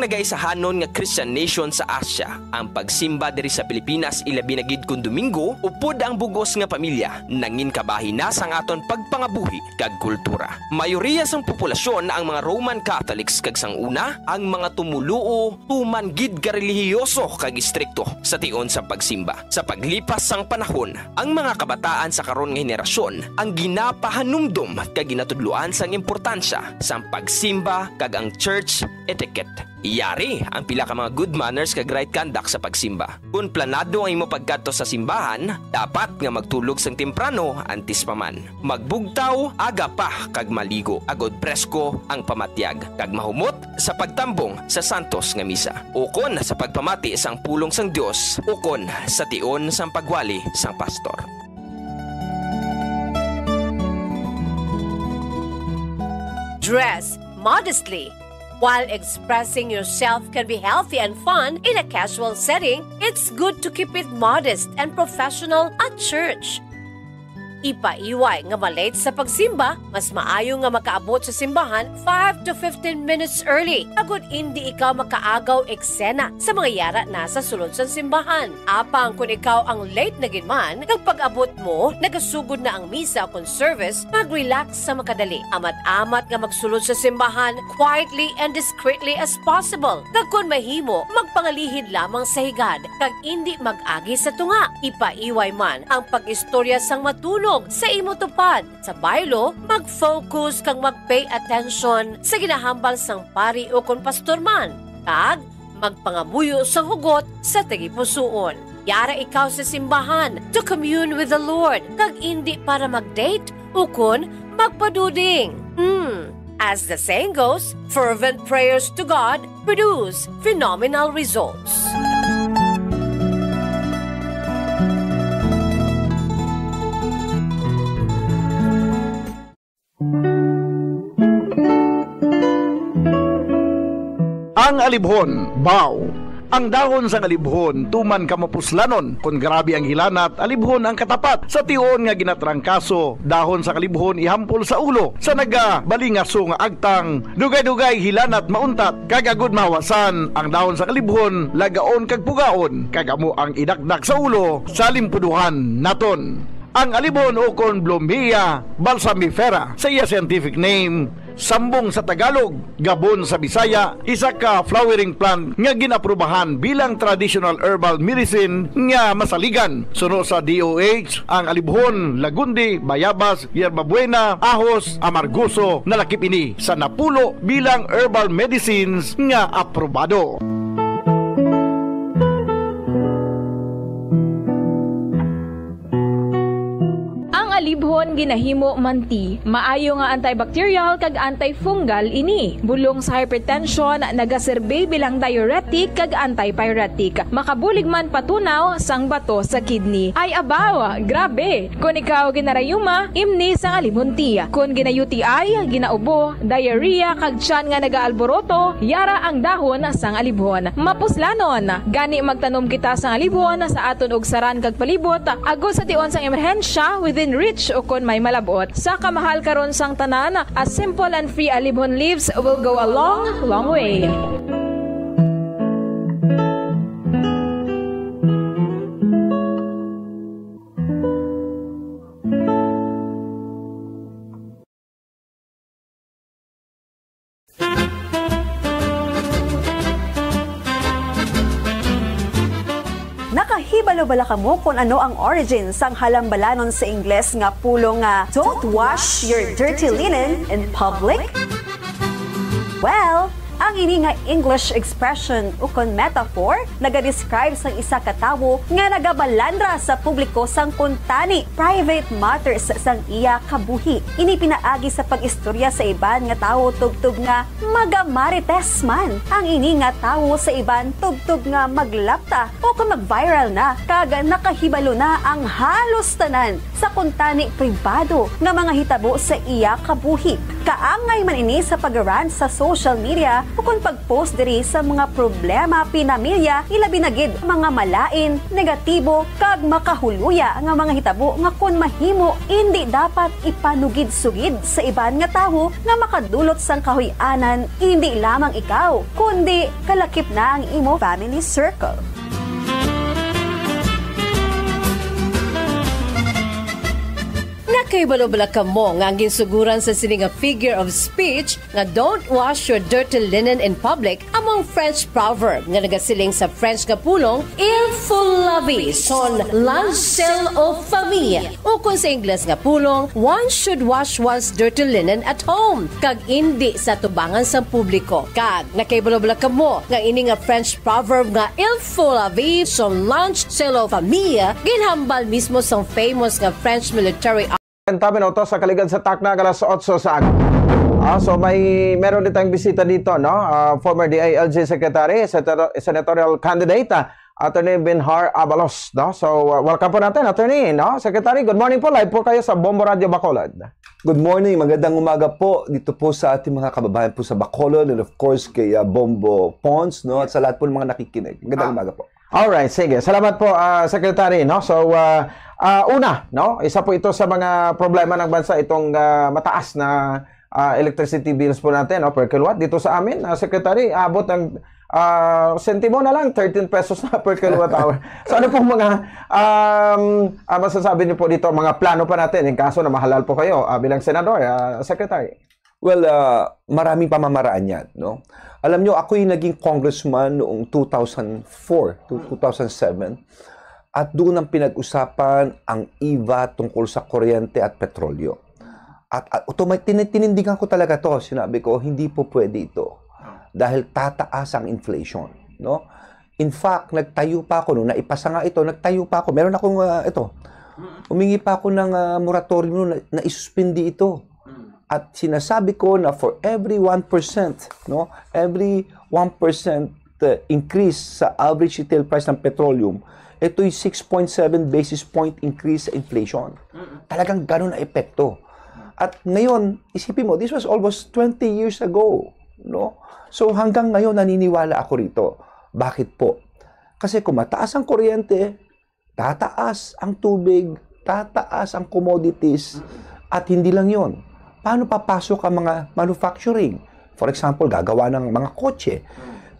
Kagaisahanon nga Christian nation sa Asia, ang pagsimba diri sa Pilipinas, ilabi na gid kon Domingo, upod ang bug-os nga pamilya, nangin kabahin na sang aton pagpangabuhi kag kultura. Mayoriya sang populasyon ang mga Roman Catholics, kag sang una, ang mga tumoluo tuman gid ka relihiyoso kag istrikto sa tion sang pagsimba. Sa paglipas sang panahon, ang mga kabataan sa karon nga henerasyon ang ginapahanumdom kag ginatudloan sang importansya sang pagsimba kag ang church etiquette. Yari ang pila ka mga good manners kag right conduct sa pagsimba. Kon planado ang imo pagkadto sa simbahan, dapat nga magtulog sang temprano antes pa man. Magbugtaw aga pa kag maligo agod presko ang pamatyag, kag mahumot sa pagtambong sa santos nga misa, ukon sa pagpamati sang pulong sang Dios, ukon sa tion sang pagwali sang pastor. Dress modestly. While expressing yourself can be healthy and fun in a casual setting, it's good to keep it modest and professional at church. Ipaiway nga ma-late sa pagsimba, mas maayo nga makaabot sa simbahan five to fifteen minutes early, agod indi ikaw makaagaw eksena sa mga yara na sa sulod sang simbahan. Apang kon ikaw ang late na gid man, kag pag-abot mo, nagasugod na ang misa kon service, mag-relax sa makadali. Amat-amat nga magsulod sa simbahan quietly and discreetly as possible. Kag kon mahimo, magpangalihid lamang sa higad, kag indi mag-agi sa tunga. Ipaiway man ang pag-istorya sang matunog sa imo tupad. Sa baylo, mag-focus kag mag-pay attention sa ginahambal sang pari ukon pastor man, kag magpangamuyo sang hugot sa tagipusoon. Yara ikaw sa simbahan to commune with the Lord, kag indi para mag-date ukon magpaduding. Hmm. As the saying goes, fervent prayers to God produce phenomenal results. Ang alibhon, baw. Ang dahon sang alibhon tuman ka mapuslanon. Kon grabe ang hilanat, alibhon ang katapat. Sa tion nga ginatrangkaso, dahon sang alibhon ihampol sa ulo. Sa nagabalingaso nga agtang, dugay-dugay hilanat mauntat, kag agud mahawasan ang dahon sang alibhon, lagaon kag pugaon, kag amo ang idakdak sa ulo sa limpuduhan naton. Ang alibhon ukon Blumea balsamifera sa iya scientific name, sambong sa Tagalog, gabon sa Bisaya, isa ka flowering plant nga gin-aprubahan bilang traditional herbal medicine nga masaligan. Suno sa D O H, ang alibhon, lagundi, bayabas, yerbabuena, ahos, amargoso, nalakip ini sa napulo bilang herbal medicines nga aprobado. Ang alibhon ginahimo man ti. Maayo nga antibacterial kag antifungal ini. Bulong sa hypertension, nagaserbi bilang diuretic kag antipyretic. Makabulig man patunaw sang bato sa kidney. Ay abaw, grabe! Kon ikaw ginarayuma, imni sang alibhon tea. Kon gina-U T I, ginaubo, diarrhea, kag tiyan nga nagaalboroto, yara ang dahon sang alibhon. Mapuslanon! Gani magtanom kita sang alibhon sa aton ugsaran kag palibot, agod sa tion sang emerhensya, within reach ukon may malab-ot. Sa kamahal karon sang tanan, a simple and free alibhon leaves will go a long, long way. Nakahibalo bala kamo kon ano ang origin sang halambalanon sa Ingles nga pulong nga "Don't wash your dirty linen in public"? Well, ang ini nga English expression ukon metaphor nagadescribe sang isa ka tawo nga nagabalandra sa publiko sang kuntani, private matters, sang iya kabuhi. Ini pinaagi sa pag-istorya sa iban nga tawo tubtob nga magamarites man ang ini nga tawo sa iban tubtob nga maglapta o kon mag-viral na kag nakahibalo na ang halos tanan sa kuntani pribado nga mga hitabo sa iya kabuhi. Kaangay man ini sa pag-rant sa social media Ukon pag-post diri sa mga problema pinamilya, ilabi na gid mga malain, negatibo, kag makahuluya nga mga hitabo nga kon mahimo, indi dapat ipanugid-sugid sa iban nga tawo nga makadulot sang kahuy-anan, indi lamang ikaw, kundi kalakip na ang imo family circle. Nakahibalo bala kamo nga ang ginsuguran sa sini nga figure of speech nga "Don't wash your dirty linen in public" amo ang French proverb nga nagasiling sa French nga pulong "Il faut laver son linge sale aux femmes", ukon sa Ingles nga pulong "One should wash one's dirty linen at home", kag indi sa tubangan sang publiko. Kag nakahibalo bala kamo nga ini nga French proverb nga "Il faut laver son linge sale aux femmes" ginhambal mismo sang famous nga French military Kanta minuto sa kaligad sa takna, alas otso sa aga. Ah, so may, meron din tayong bisita dito, no? Ah, former D I L G Secretary, senator-, senatorial candidate, ah, Attorney Benhur Abalos, no? So, uh, welcome po natin, Attorney, no? Secretary, good morning po. Live po kayo sa Bombo Radio Bacolod. Good morning, magandang umaga po dito po sa ating mga kababayan po sa Bacolod and of course kay, ah, Bombo Pons, no? At sa lahat po ng mga nakikinig. Magandang Ah. umaga po. Alright, sige. Salamat po, ah, Secretary, no? So, ah, ah, una, no? Isa po ito sa mga problema ng bansa, itong, ah, mataas na, ah, electricity bills po natin, no? Per kilowatt. Dito sa amin, ah, Secretary, abot ng, ah, sentimo na lang, thirteen pesos na per kilowatt hour. So, ano pong mga, um, ah, masasabi niyo po dito, mga plano pa natin, in kaso na mahalal po kayo, ah, bilang senador, ah, Secretary? Well, ah, maraming pamamaraan yan, no? Alam nyo, ako'y naging congressman noong two thousand four to two thousand seven, at doon ang pinag-usapan ang iva tungkol sa kuryente at petrolyo. At, at automa-, tini-, tinindigan ko talaga to. Sinabi ko, "Hindi po pwede ito. Dahil tataas ang inflation," no? In fact, nagtayo pa ako, nung naipasa nga ito, nagtayo pa ako. Meron akong, ah, ito. Humingi pa ako ng, ah, moratorium noon na, na isuspindi ito. At sinasabi ko na for every one percent, no, every one percent, uh, increase sa average retail price ng petroleum, ito'y six point seven basis point increase sa inflation. Talagang ganun ang epekto. At ngayon, isipin mo, this was almost twenty years ago, no? So hanggang ngayon, naniniwala ako rito. Bakit po? Kasi kung mataas ang kuryente, tataas ang tubig, tataas ang commodities, at hindi lang yon. Paano papasok ang mga manufacturing? For example, gagawa ng mga kotse.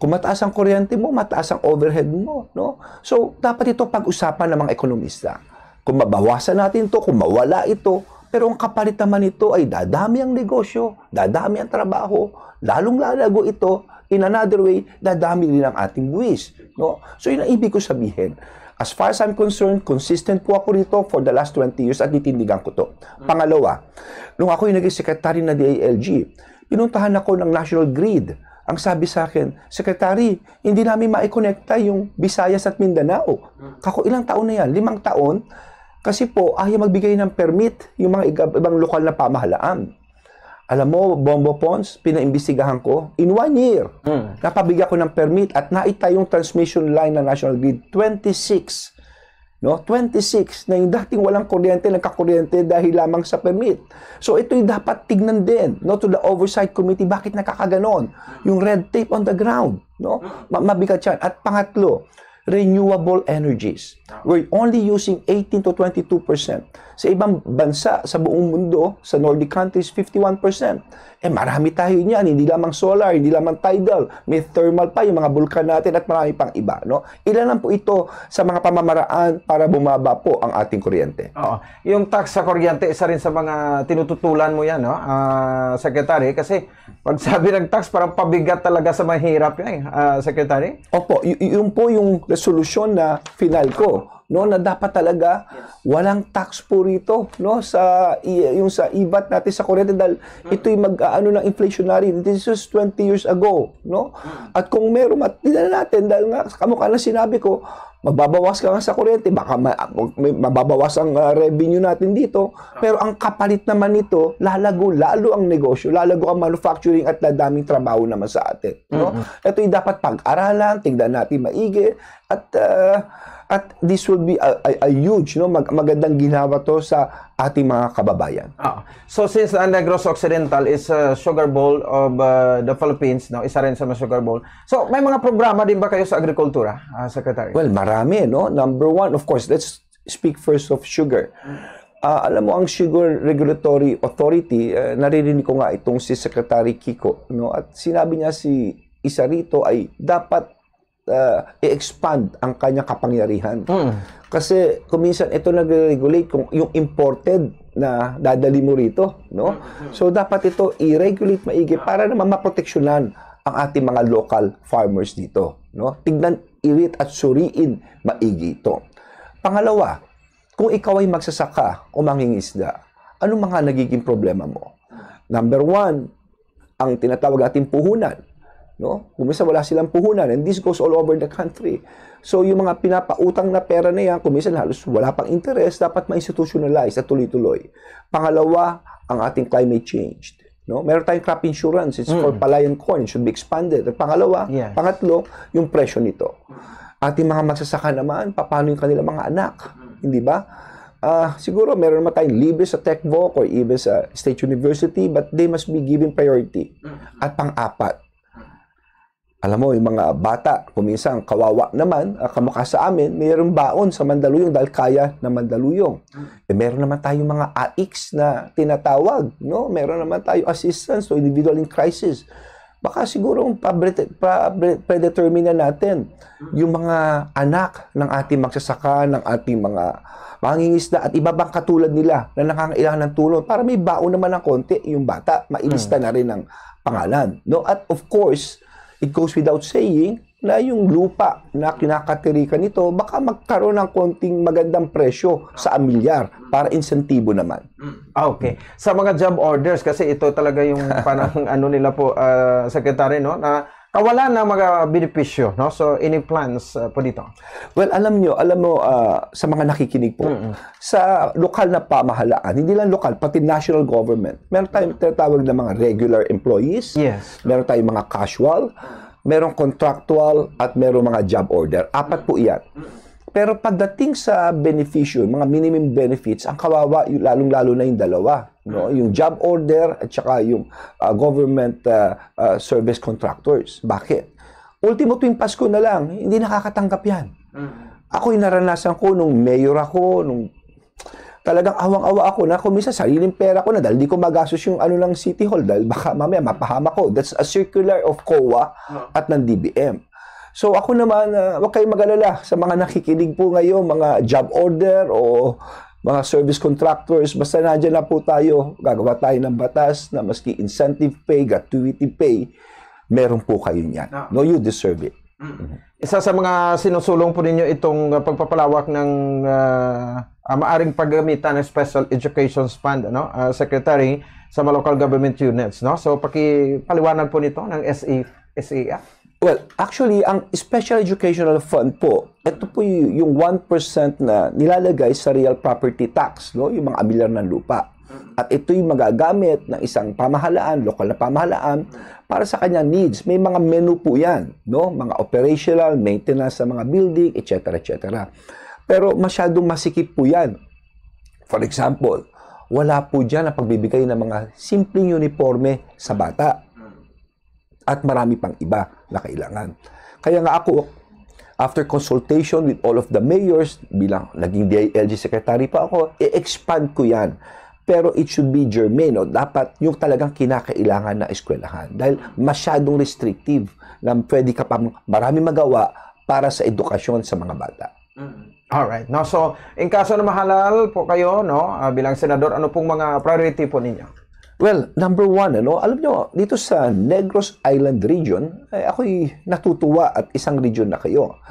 Kung mataas ang kuryente mo, mataas ang overhead mo, no? So, dapat ito pag-usapan ng mga ekonomista. Kung mabawasan natin to, kung mawala ito, pero ang kapalit naman nito ay dadami ang negosyo, dadami ang trabaho, lalong lalago ito. In another way, dadami din ang ating buwis, no? So, yun ang ibig ko sabihin. As far as I'm concerned, consistent po ako rito for the last twenty years at titindigan ko to. Pangalawa, nung ako'y naging secretary na D I L G, pinuntahan ako ng National Grid. Ang sabi sa akin, "Secretary, hindi namin maikonekta yung Visayas at Mindanao." Kako, ilang taon na yan? Limang taon? Kasi po, ayaw magbigay ng permit yung mga iga-, ibang lokal na pamahalaan. Alam mo, Bombo Pons, pinaimbestigahan ko. In one year, Mm. napabigyan ko ng permit at naitay yung transmission line ng National Grid, twenty-six. No? Twenty-six na yung dating walang kuryente, nagkakuryente dahil lamang sa permit. So, ito'y dapat tignan din, no, to the oversight committee, bakit nakakaganon? Yung red tape on the ground, no? Ma-, mabigat yan. At pangatlo, renewable energies. We're only using eighteen to twenty-two percent. Sa ibang bansa, sa buong mundo, sa Nordic countries, fifty-one percent. Eh, marami tayo niyan, hindi lamang solar, hindi lamang tidal, may thermal pa, yung mga bulkan natin at marami pang iba, no? Ilan lang po ito sa mga pamamaraan para bumaba po ang ating kuryente. Oo. Yung tax sa kuryente, isa rin sa mga tinututulan mo yan, no? Ah, Secretary, kasi pag sabi ng tax, parang pabigat talaga sa mahirap yan, eh, ah, Secretary? Opo, y-, y-, yun po yung resolusyon na final ko, no, na dapat talaga Yes. walang tax po rito, no, sa i-, yung sa ivat natin sa kuryente dahil Mm. ito'y mag-aano ng inflationary. This was twenty years ago, no? Mm. At kung meron, mat-, tingnan natin dahil nga, kamukha na sinabi ko, magbabawas ka nga sa kuryente, baka ma-, may mababawas ang, ah, revenue natin dito, pero ang kapalit naman nito, lalago lalo ang negosyo, lalago ang manufacturing at dadaming trabaho naman sa atin, no? Mm-mm. Ito'y dapat pag-aralan, tingnan natin maigi, at, ah, At this will be a, a, a huge, no, mag- magandang ginhawa to sa ating mga kababayan. Ah, so since ang Negros Occidental is a sugar bowl of uh, the Philippines, no, isa rin sa mga sugar bowl. So may mga programa din ba kayo sa agrikultura, ah, Secretary? Well, marami, no? Number one, of course, let's speak first of sugar. Ah, alam mo, ang Sugar Regulatory Authority, ah, naririnig ko nga itong si Secretary Kiko, no? At sinabi niya si isa rito ay dapat ah, i-expand ang kanyang kapangyarihan. Kasi kuminsan ito nagre-regulate kung yung imported na dadali mo rito, no? So dapat ito i-regulate maigi para naman maproteksyonan ang ating mga local farmers dito, no? Tignan, irit at suriin maigi ito. Pangalawa, kung ikaw ay magsasaka o mangingisda, anong mga nagiging problema mo? Number one, ang tinatawag nating puhunan, no? Kung minsan wala silang puhunan, and this goes all over the country. So yung mga pinapautang na pera na yan, kung minsan halos wala pang interest, dapat ma-institutionalize at tuloy-tuloy. Pangalawa, ang ating climate change, no? Meron tayong crop insurance, it's for palayan corn, it should be expanded. At pangalawa, Yes. pangatlo, yung presyo nito. Ating mga magsasaka naman, paano yung kanilang mga anak? Hindi ba? Ah, siguro meron naman tayong libre sa TECVOC or even sa State University, but they must be given priority. At pang-apat, alam mo, yung mga bata, kung minsan kawawa naman, ah, kamukha sa amin, mayroong baon sa Mandaluyong dahil kaya ng Mandaluyong. Eh, meron naman tayong mga AICS na tinatawag, no? Meron naman tayo assistance to individual in crisis. Baka siguro pa-, pa-, predetermine na natin yung mga anak ng ating magsasaka, ng ating mga mangingisda at iba pang katulad nila na nangangailangan ng tulong para may baon naman ng konti yung bata, mailista na rin ang pangalan, no? At of course, it goes without saying na yung lupa na kinakatirikan nito, baka magkaroon ng konting magandang presyo sa amilyar para insentibo naman. Ah, okay. Sa mga job orders, kasi ito talaga yung parang ano nila po, ah, Secretary, no, na kawalan ng mga benepisyo, no? So, any plans ah, po dito? Well, alam nyo, alam mo, ah, sa mga nakikinig po, sa lokal na pamahalaan, hindi lang lokal, pati national government, meron tayong tinatawag na mga regular employees, Yes. meron tayong mga casual, merong contractual, at merong mga job order. Apat po iyan. Pero pagdating sa benepisyo, mga minimum benefits, ang kawawa, yung, lalong-lalo na yung dalawa, no? Yung job order at saka yung ah, government ah, ah, service contractors. Bakit? Ultimo, tuwing Pasko na lang, hindi nakakatanggap yan. Ako'y naranasan ko nung mayor ako, nung talagang awang-awa ako na kung minsan sariling pera ko na dahil di ko magastos yung ano ng City Hall dahil baka mamaya mapahamak ko. That's a circular of COA at ng D B M. So ako naman, ah, huwag kayong mag-alala sa mga nakikinig po ngayon, mga job order o mga service contractors, basta nandiyan na po tayo, gagawa tayo ng batas na maski incentive pay, gratuity pay, meron po kayo niyan. Ah. No, you deserve it. Isa sa mga sinusulong po ninyo itong uh, pagpapalawak ng uh, uh, maaring paggamitan ng Special Education Fund, ano, uh, Secretary, sa mga local government units, no? So pakipaliwanag po nito ng S E, S E F. Well, actually, ang Special Educational Fund po, ito po y- yung one percent na nilalagay sa real property tax, no? Yung mga amilyar ng lupa. At ito'y magagamit ng isang pamahalaan, lokal na pamahalaan, para sa kanyang needs. May mga menu po yan, no? Mga operational, maintenance sa mga building, et cetera, et cetera. Pero masyadong masikip po yan. For example, wala po dyan ang pagbibigay ng mga simpleng uniforme sa bata. At marami pang iba na kailangan. Kaya nga ako, after consultation with all of the mayors, bilang naging D I L G secretary pa ako, i-expand ko yan. Pero it should be germane, no? Dapat yung talagang kinakailangan na eskwelahan. Dahil masyadong restrictive na pwede ka pang marami magawa para sa edukasyon sa mga bata. Alright. No? So, in kaso na mahalal po kayo, no, ah, bilang senador, ano pong mga priority po ninyo? Well, number one, ano, alam nyo, dito sa Negros Island region, eh, ako'y natutuwa at isang region na kayo.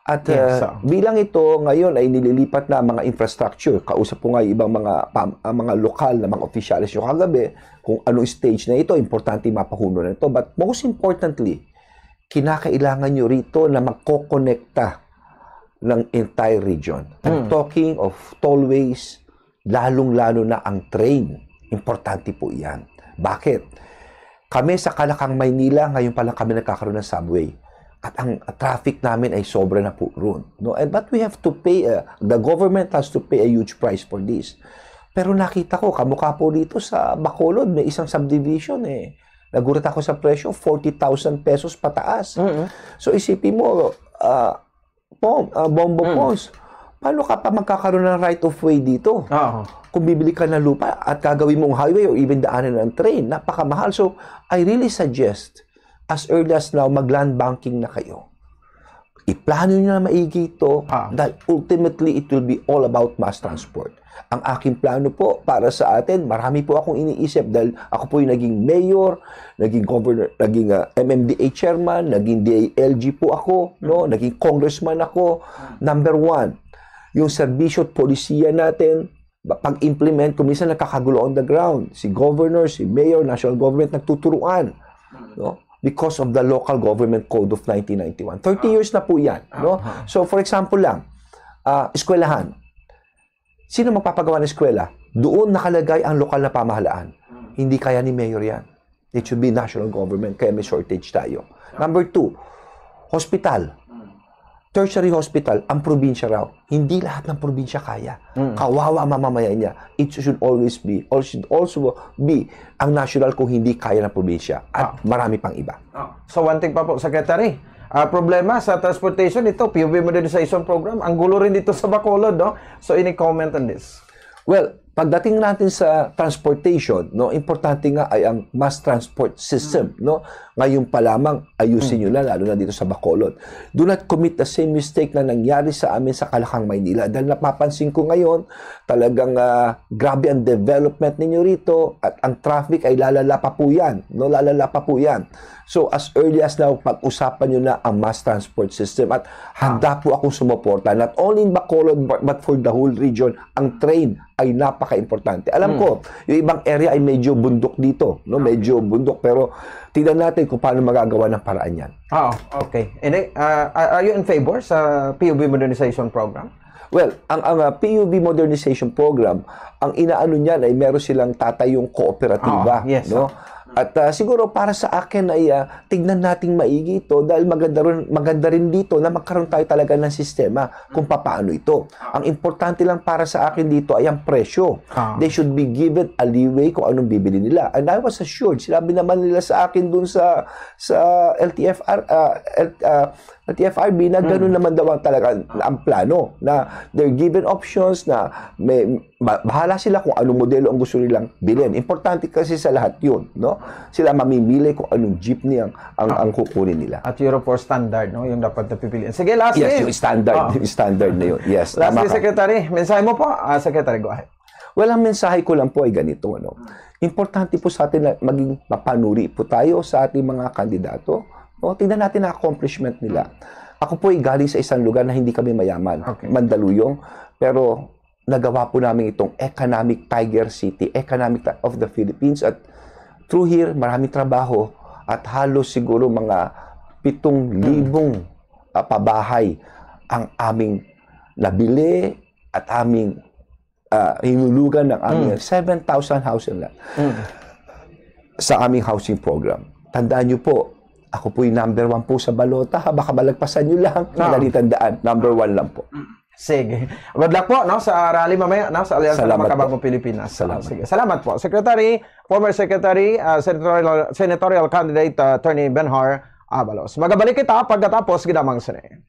At Yes, uh, sir. Bilang ito ngayon ay nililipat na ang mga infrastructure. Kausap ko nga yung ibang mga, pam- ang mga lokal na mga opisyales yung kagabi kung anong stage na ito, importante yung mapahuno na ito. But most importantly, kinakailangan nyo rito na magkokonekta ng entire region. I'm talking of tollways, lalong-lalo na ang train. Importante po iyan. Bakit? Kami sa Kalakang, Maynila, ngayon pa lang kami nagkakaroon ng subway. At ang traffic namin ay sobra na po ron, no? And, but we have to pay, uh, the government has to pay a huge price for this. Pero nakita ko, kamukha po dito sa Bacolod, may isang subdivision, eh. Nagulat ako sa presyo, forty thousand pesos pataas. Mm-mm. So, isipin mo, ah, Pom-, ah, Bombo Mm. Pons, paano ka pa magkakaroon ng right of way dito? Oo. Kung bibili ka ng lupa at gagawin mong highway or even daanan ng train, napakamahal. So, I really suggest, as early as now, mag-land banking na kayo. Iplano nyo na maigi ito, Ah. dahil ultimately, it will be all about mass transport. Ang aking plano po para sa atin, marami po akong iniisip dahil ako po yung naging mayor, naging governor, naging, ah, M M D A chairman, naging D I L G po ako, no? Naging congressman ako. Number one, yung serbisyo at polisiya natin, ba-, pag-implement, kung minsan nagkakagulo on the ground, si governor, si mayor, national government, nagtuturuan, no? Because of the Local Government Code of nineteen ninety-one. Thirty Ah. years na po yan, no? Ah. So, for example lang, ah, eskwelahan. Sino magpapagawa ng eskwela? Doon nakalagay ang lokal na pamahalaan. Hmm. Hindi kaya ni mayor yan. It should be national government, kaya may shortage tayo. Number two, hospital. Hmm. Tertiary hospital, ang probinsya raw. Hindi lahat ng probinsya kaya. Hmm. Kawawa ang mamamayan niya. It should always be, or should also be, ang national kung hindi kaya ng probinsya. At Ah. marami pang iba. Ah. So, one thing pa po, Secretary. Ah, problema sa transportation, ito, P U B modernization program. Ang gulo rin dito sa Bacolod, no? So, any comment on this? Well, pagdating natin sa transportation, no, importante nga ay ang mass transport system, Mm. no? Ngayon pa lamang, ayusin Mm. nyo na, lalo na dito sa Bacolod. Do not commit the same mistake na nangyari sa amin sa Kalakang, Maynila. Dahil napapansin ko ngayon, talagang, ah, grabe ang development ninyo rito at ang traffic ay lalala pa po yan, no? Lalala pa po yan. So, as early as now, pag-usapan nyo na ang mass transport system at handa Ah. po akong sumuporta. Not only in Bacolod, but, but for the whole region, ang train ay napaka-importante. Alam Hmm. ko, yung ibang area ay medyo bundok dito, no? Ah. Medyo bundok, pero tingnan natin kung paano magagawa ng paraan yan. Ah, okay. And then, ah, are are you in favor sa P U B modernization program? Well, ang, ang, ah, P U B modernization program, ang inaano niyan ay meron silang tatayong kooperatiba, Ah, yes, no? sir. At, ah, siguro para sa akin ay, ah, tignan nating maigi ito dahil maganda rin, maganda rin dito na magkaroon tayo talaga ng sistema kung papaano ito. Ang importante lang para sa akin dito ay ang presyo. Ah. They should be given a leeway kung anong bibili nila. And I was assured, sinabi naman nila sa akin dun sa, sa L T F R, ah, L-, ah, L T F R B na Hmm. ganun naman daw ang talaga ang plano, na they're given options na may, ba-, bahala sila kung anong modelo ang gusto nilang bilhin. Importante kasi sa lahat yun, no? Sila mamimili kung anong jeepney ang, ang, Ah. ang kukunin nila. At Euro four standard, no? Yung dapat na pipiliin. Sige, lastly. Yes, yung standard, Ah. yung standard na yun. Yes, Lastly, tama ka. Secretary, mensahe mo po? Ah, Secretary, go ahead. Well, ang mensahe ko lang po ay ganito, ano? Importante po sa atin na maging mapanuri po tayo sa ating mga kandidato, no? Tingnan natin ang accomplishment nila. Ako po ay galing sa isang lugar na hindi kami mayaman, Okay. Mandaluyong, pero nagawa po namin itong economic tiger city, economic ti-, of the Philippines. At through here, maraming trabaho at halos siguro mga pitong libong, ah, pabahay ang aming nabili at aming, ah, hinulugan ng aming Mm. seven thousand housing lot Mm. sa aming housing program. Tandaan niyo po, ako po'y number one po sa balota, ha? Baka malagpasan niyo lang. Ah. Madali tandaan, number one lang po. Sige. Good luck po, no, sa rally mamaya, no, sa Alyansa ng Salamat po. Makabagong Pilipinas. Salamat. Sige. Salamat po, Secretary, former Secretary, ah, Senatorial, Senatorial Candidate, ah, Attorney Benhur Abalos. Magabalik kita pagkatapos gid lamang sini.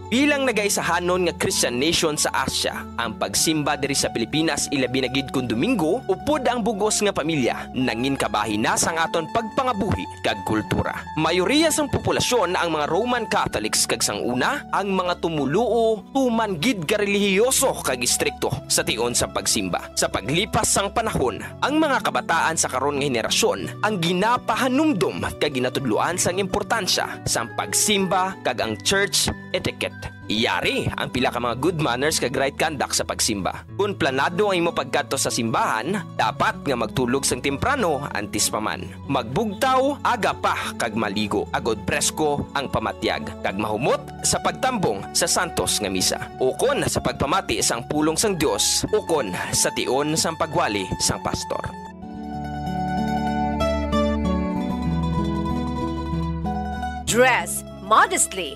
Bilang nagaisahanon nga Christian nation sa Asia, ang pagsimba diri sa Pilipinas, ilabi na gid kon Domingo, upod ang bug-os nga pamilya, nangin kabahin na sang aton pagpangabuhi kag kultura. Mayoriya sang populasyon ang mga Roman Catholics, kag sang una, ang mga tumoluo tuman gid ka relihiyoso kag istrikto sa tion sa pagsimba. Sa paglipas sang panahon, ang mga kabataan sa karon nga henerasyon ang ginapahanumdom kag ginatudloan sang importansya sang pagsimba, kag ang church etiquette. Yari ang pila ka mga good manners kag right conduct sa pagsimba. Kon planado ang imo pagkadto sa simbahan, dapat nga magtulog sang temprano antes pa man. Magbugtaw aga pa kag maligo agod presko ang pamatyag, kag mahumot sa pagtambong sa santos nga misa, ukon sa pagpamati sang pulong sang Dios, ukon sa tion sang pagwali sang pastor. Dress modestly.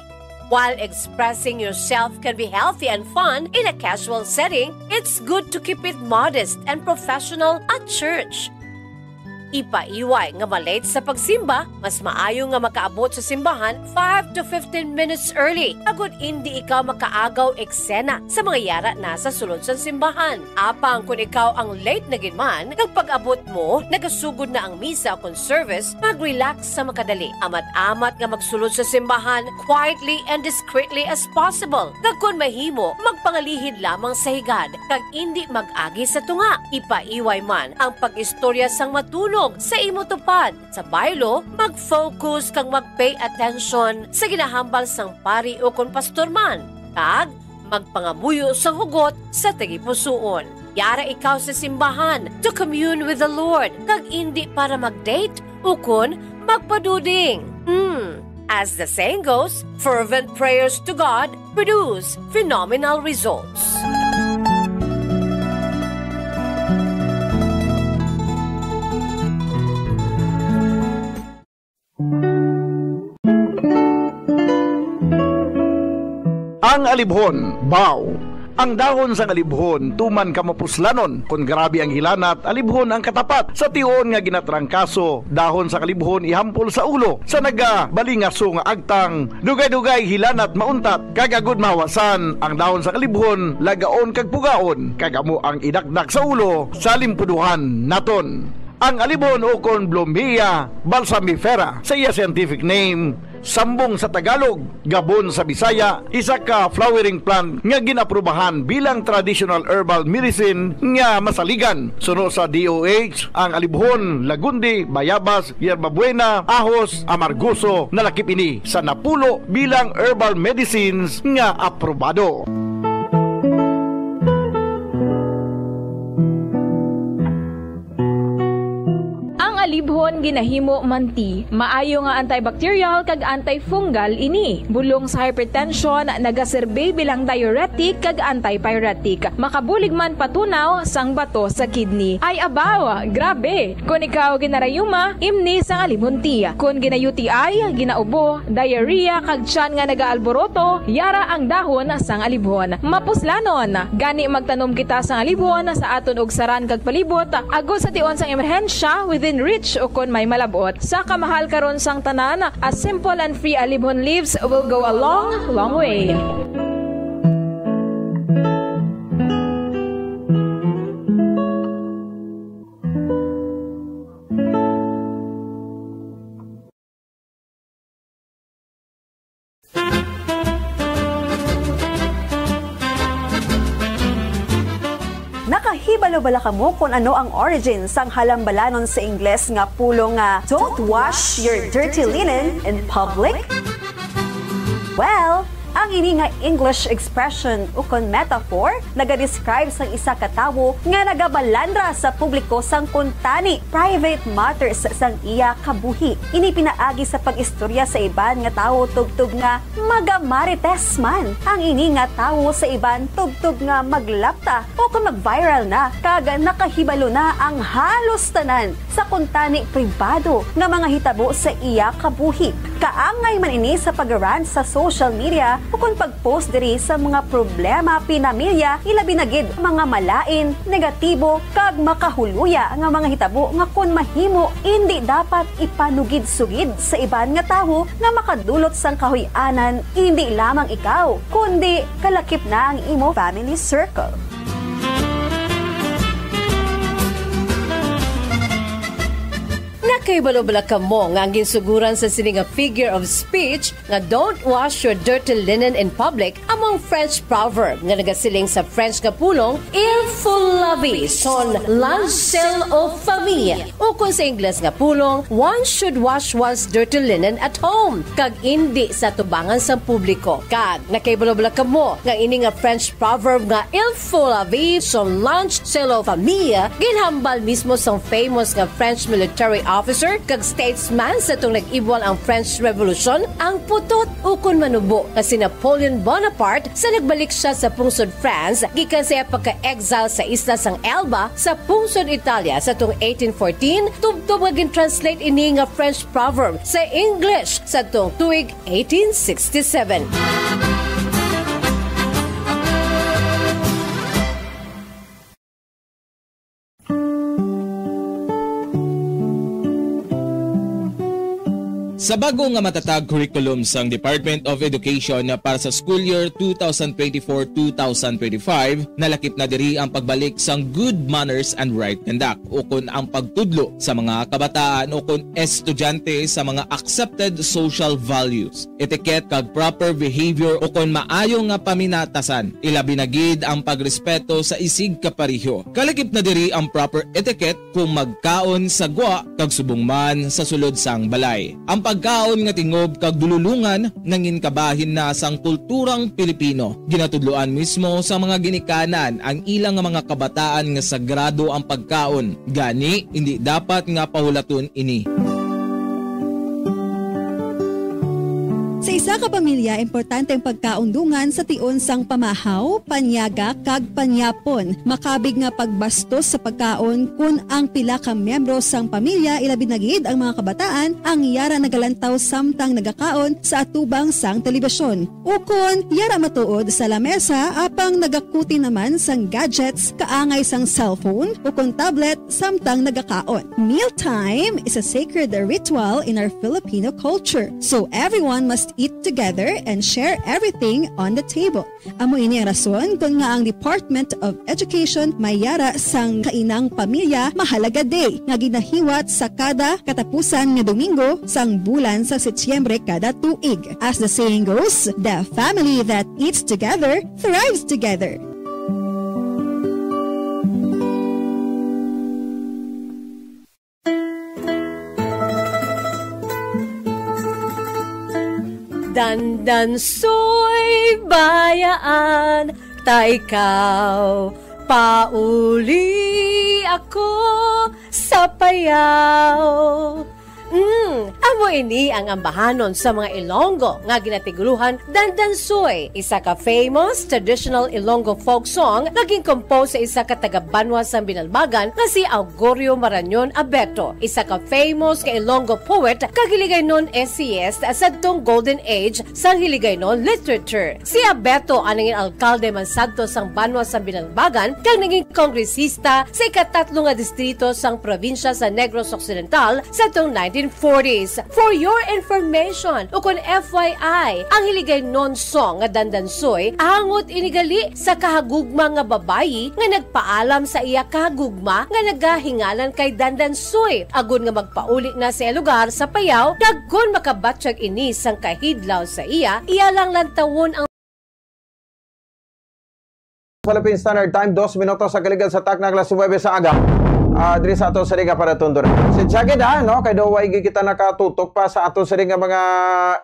While expressing yourself can be healthy and fun in a casual setting, it's good to keep it modest and professional at church. Ipaiway nga ma-late sa pagsimba, mas maayo nga makaabot sa simbahan five to fifteen minutes early, agud indi ikaw makaagaw eksena sa mga yara na sa sulod sang simbahan. Apang kon ikaw ang late na gid man, kag pag-abot mo, nagasugod na ang misa kon service, mag-relax sa makadali. Amat-amat nga magsulod sa simbahan, quietly and discreetly as possible. Kag kon mahimo, magpangalihid lamang sa higad, kag indi mag-agi sa tunga. Ipaiway man ang pag-istorya sang matunog sa imo tupad. Sa baylo, mag-focus kag mag-pay attention sa ginahambal sang pari ukon pastor man, kag magpangamuyo sang hugot sa tagipusoon. Yara ikaw sa simbahan to commune with the Lord, kag indi para mag-date ukon magpaduding. Hmm. As the saying goes, fervent prayers to God produce phenomenal results. Ang alibhon, baw. Ang dahon sang alibhon tuman ka mapuslanon. Kon grabe ang hilanat, alibhon ang katapat. Sa tion nga ginatrangkaso, dahon sang alibhon ihampol sa ulo. Sa nagabalingaso nga agtang, dugay-dugay hilanat mauntat, kag agud mahawasan ang dahon sang alibhon, lagaon kag pugaon, kag amo ang idakdak sa ulo sa limpuduhan naton. Ang alibhon ukon Blumea balsamifera sa iya scientific name, sambong sa Tagalog, gabon sa Bisaya, isa ka flowering plant nga gin-aprubahan bilang traditional herbal medicine nga masaligan. Suno sa D O H, ang alibhon, lagundi, bayabas, yerbabuena, ahos, amargoso, nalakip ini sa napulo bilang herbal medicines nga aprobado. Ang alibhon ginahimo man tea. Maayo nga antibacterial kag antifungal ini. Bulong sa hypertension, nagaserbi bilang diuretic kag antipyretic. Makabulig man patunaw sang bato sa kidney. Ay abaw, grabe! Kon ikaw ginarayuma, imni sang alibhon tea. Kon gina-U T I, ginaubo, diarrhea, kag tiyan nga nagaalboroto, yara ang dahon sang alibhon. Mapuslanon. Gani magtanom kita sang alibhon sa aton ugsaran kag palibot, agod sa tion sang emerhensya, within reach ukon may malab-ot. Sa kamahal karon sang tanan, a simple and free alibhon leaves will go a long, long way. Nakahibalo bala kamo kon ano ang origin sang halambalanon sa Ingles nga pulong nga "Don't wash your dirty linen in public"? Well, ang ini nga English expression ukon metaphor nagadescribe sang isa ka tawo nga nagabalandra sa publiko sang kuntani, private matters, sang iya kabuhi. Ini pinaagi sa pag-istorya sa iban nga tawo tubtob nga magamarites man ang ini nga tawo sa iban tubtob nga maglapta o kon mag-viral na kag nakahibalo na ang halos tanan sa kuntani pribado nga mga hitabo sa iya kabuhi. Kaangay man ini sa pag-rant sa social media ukon pag-post diri sa mga problema pinamilya, ilabi na gid mga malain, negatibo, kag makahuluya nga mga hitabo nga kon mahimo, indi dapat ipanugid-sugid sa iban nga tawo nga makadulot sang kahuy-anan, indi lamang ikaw, kundi kalakip na ang imo family circle. Nga Kay balo bala kamo nga ang ginsuguran sa sini nga figure of speech nga "Don't wash your dirty linen in public" amo ang French proverb nga nagasiling sa French nga pulong, "Il faut laver son linge sale aux familles," ukon sa Ingles nga pulong, "One should wash one's dirty linen at home," kag indi sa tubangan sang publiko. Kag nakahibalo bala kamo nga ini nga French proverb nga "Il faut laver son linge sale aux familles" ginhambal mismo sang famous nga French military officer kag statesman sa tong nag-ibwal ang French Revolution, ang putot ukon manubo nga si Napoleon Bonaparte, sa nagbalik siya sa pungsod France gikan sa iya pagka-exile sa isla sang Elba sa pungsod Italia sa tong eighteen fourteen, tubtob nga gin-translate ini nga French proverb sa English sa tong tuig eighteen sixty-seven. Sa bago nga matatag curriculum sang Department of Education para sa school year two thousand twenty-four, two thousand twenty-five, nalakip na diri ang pagbalik sang good manners and right conduct, ukon ang pagtudlo sa mga kabataan ukon estudyante sa mga accepted social values, etiquette, kag proper behavior ukon maayo nga paminatasan, ilabi na gid ang pagrespeto sa isigkapareho. Kalakip na diri ang proper etiquette kung magkaon sa gwa kag subong man sa sulod sang balay. Ang pagkaon nga tingob kag dululongan nangin kabahin na sang kulturang Pilipino. Ginatudloan mismo sa mga ginikanan ang ilang nga mga kabataan nga sagrado ang pagkaon. Gani, indi dapat nga pahulaton ini. Sa isa ka pamilya, importante ang pagkaon dungan sa tion sang pamahaw, panyaga, kag panyapon. Makabig nga pagbastos sa pagkaon kon ang pila ka miyembro sang pamilya, ilabi na gid ang mga kabataan, ang yara nagalantaw samtang nagakaon sa atubang sang telebisyon. Ukon, yara matuod sa lamesa apang nagakuti naman sang gadgets kaangay sang cellphone ukon tablet samtang nagakaon. Mealtime is a sacred ritual in our Filipino culture, so everyone must eat together and share everything on the table. Amo ini ang rason kon ngaa ang Department of Education may yara sang Kainang Pamilya Mahalaga Day nga ginahiwat sa kada katapusan nga Domingo sang bulan sa Setyembre kada tuig. As the saying goes, the family that eats together thrives together. Dandansoy, bayaan ta ikaw, pauli ako sa Payao. Mm, amo ini ang ambahanon sa mga Ilonggo nga ginatigulohan Dandansoy, isa ka famous traditional Ilonggo folk song nga gin-compose sa isa ka taga-banwa sang Binalbagan nga si Augurio Marañon Abeto, isa ka famous nga Ilonggo poet kag Hiligaynon essayist sadtong golden age sang Hiligaynon literature. Si Abeto ang nangin alkalde man sadto sang banwa sang Binalbagan kag nangin kongresista sa ikatatlo nga distrito sang probinsya sa Negros Occidental sadtong nineteen forties. For your information, ukon F Y I, ang Hiligaynon song nga Dandansoy angot ini gali sa kahagugma nga babayi nga nagpaalam sa iya kahagugma nga nagahinganan kay Dandansoy agod nga magpauli na sa iya lugar sa Payao, kag kon makabatyag ini sang kahidlaw sa iya, iya lang lantawon ang Philippine Standard Time, dos minutos sa kaligad sa takna, alas nuwebe sa aga. Ah, diri sa ato sa Liga para Tundura. Si Jagid, ha, no? Kay daw way gid kita nakatutok pa sa ato sa nga mga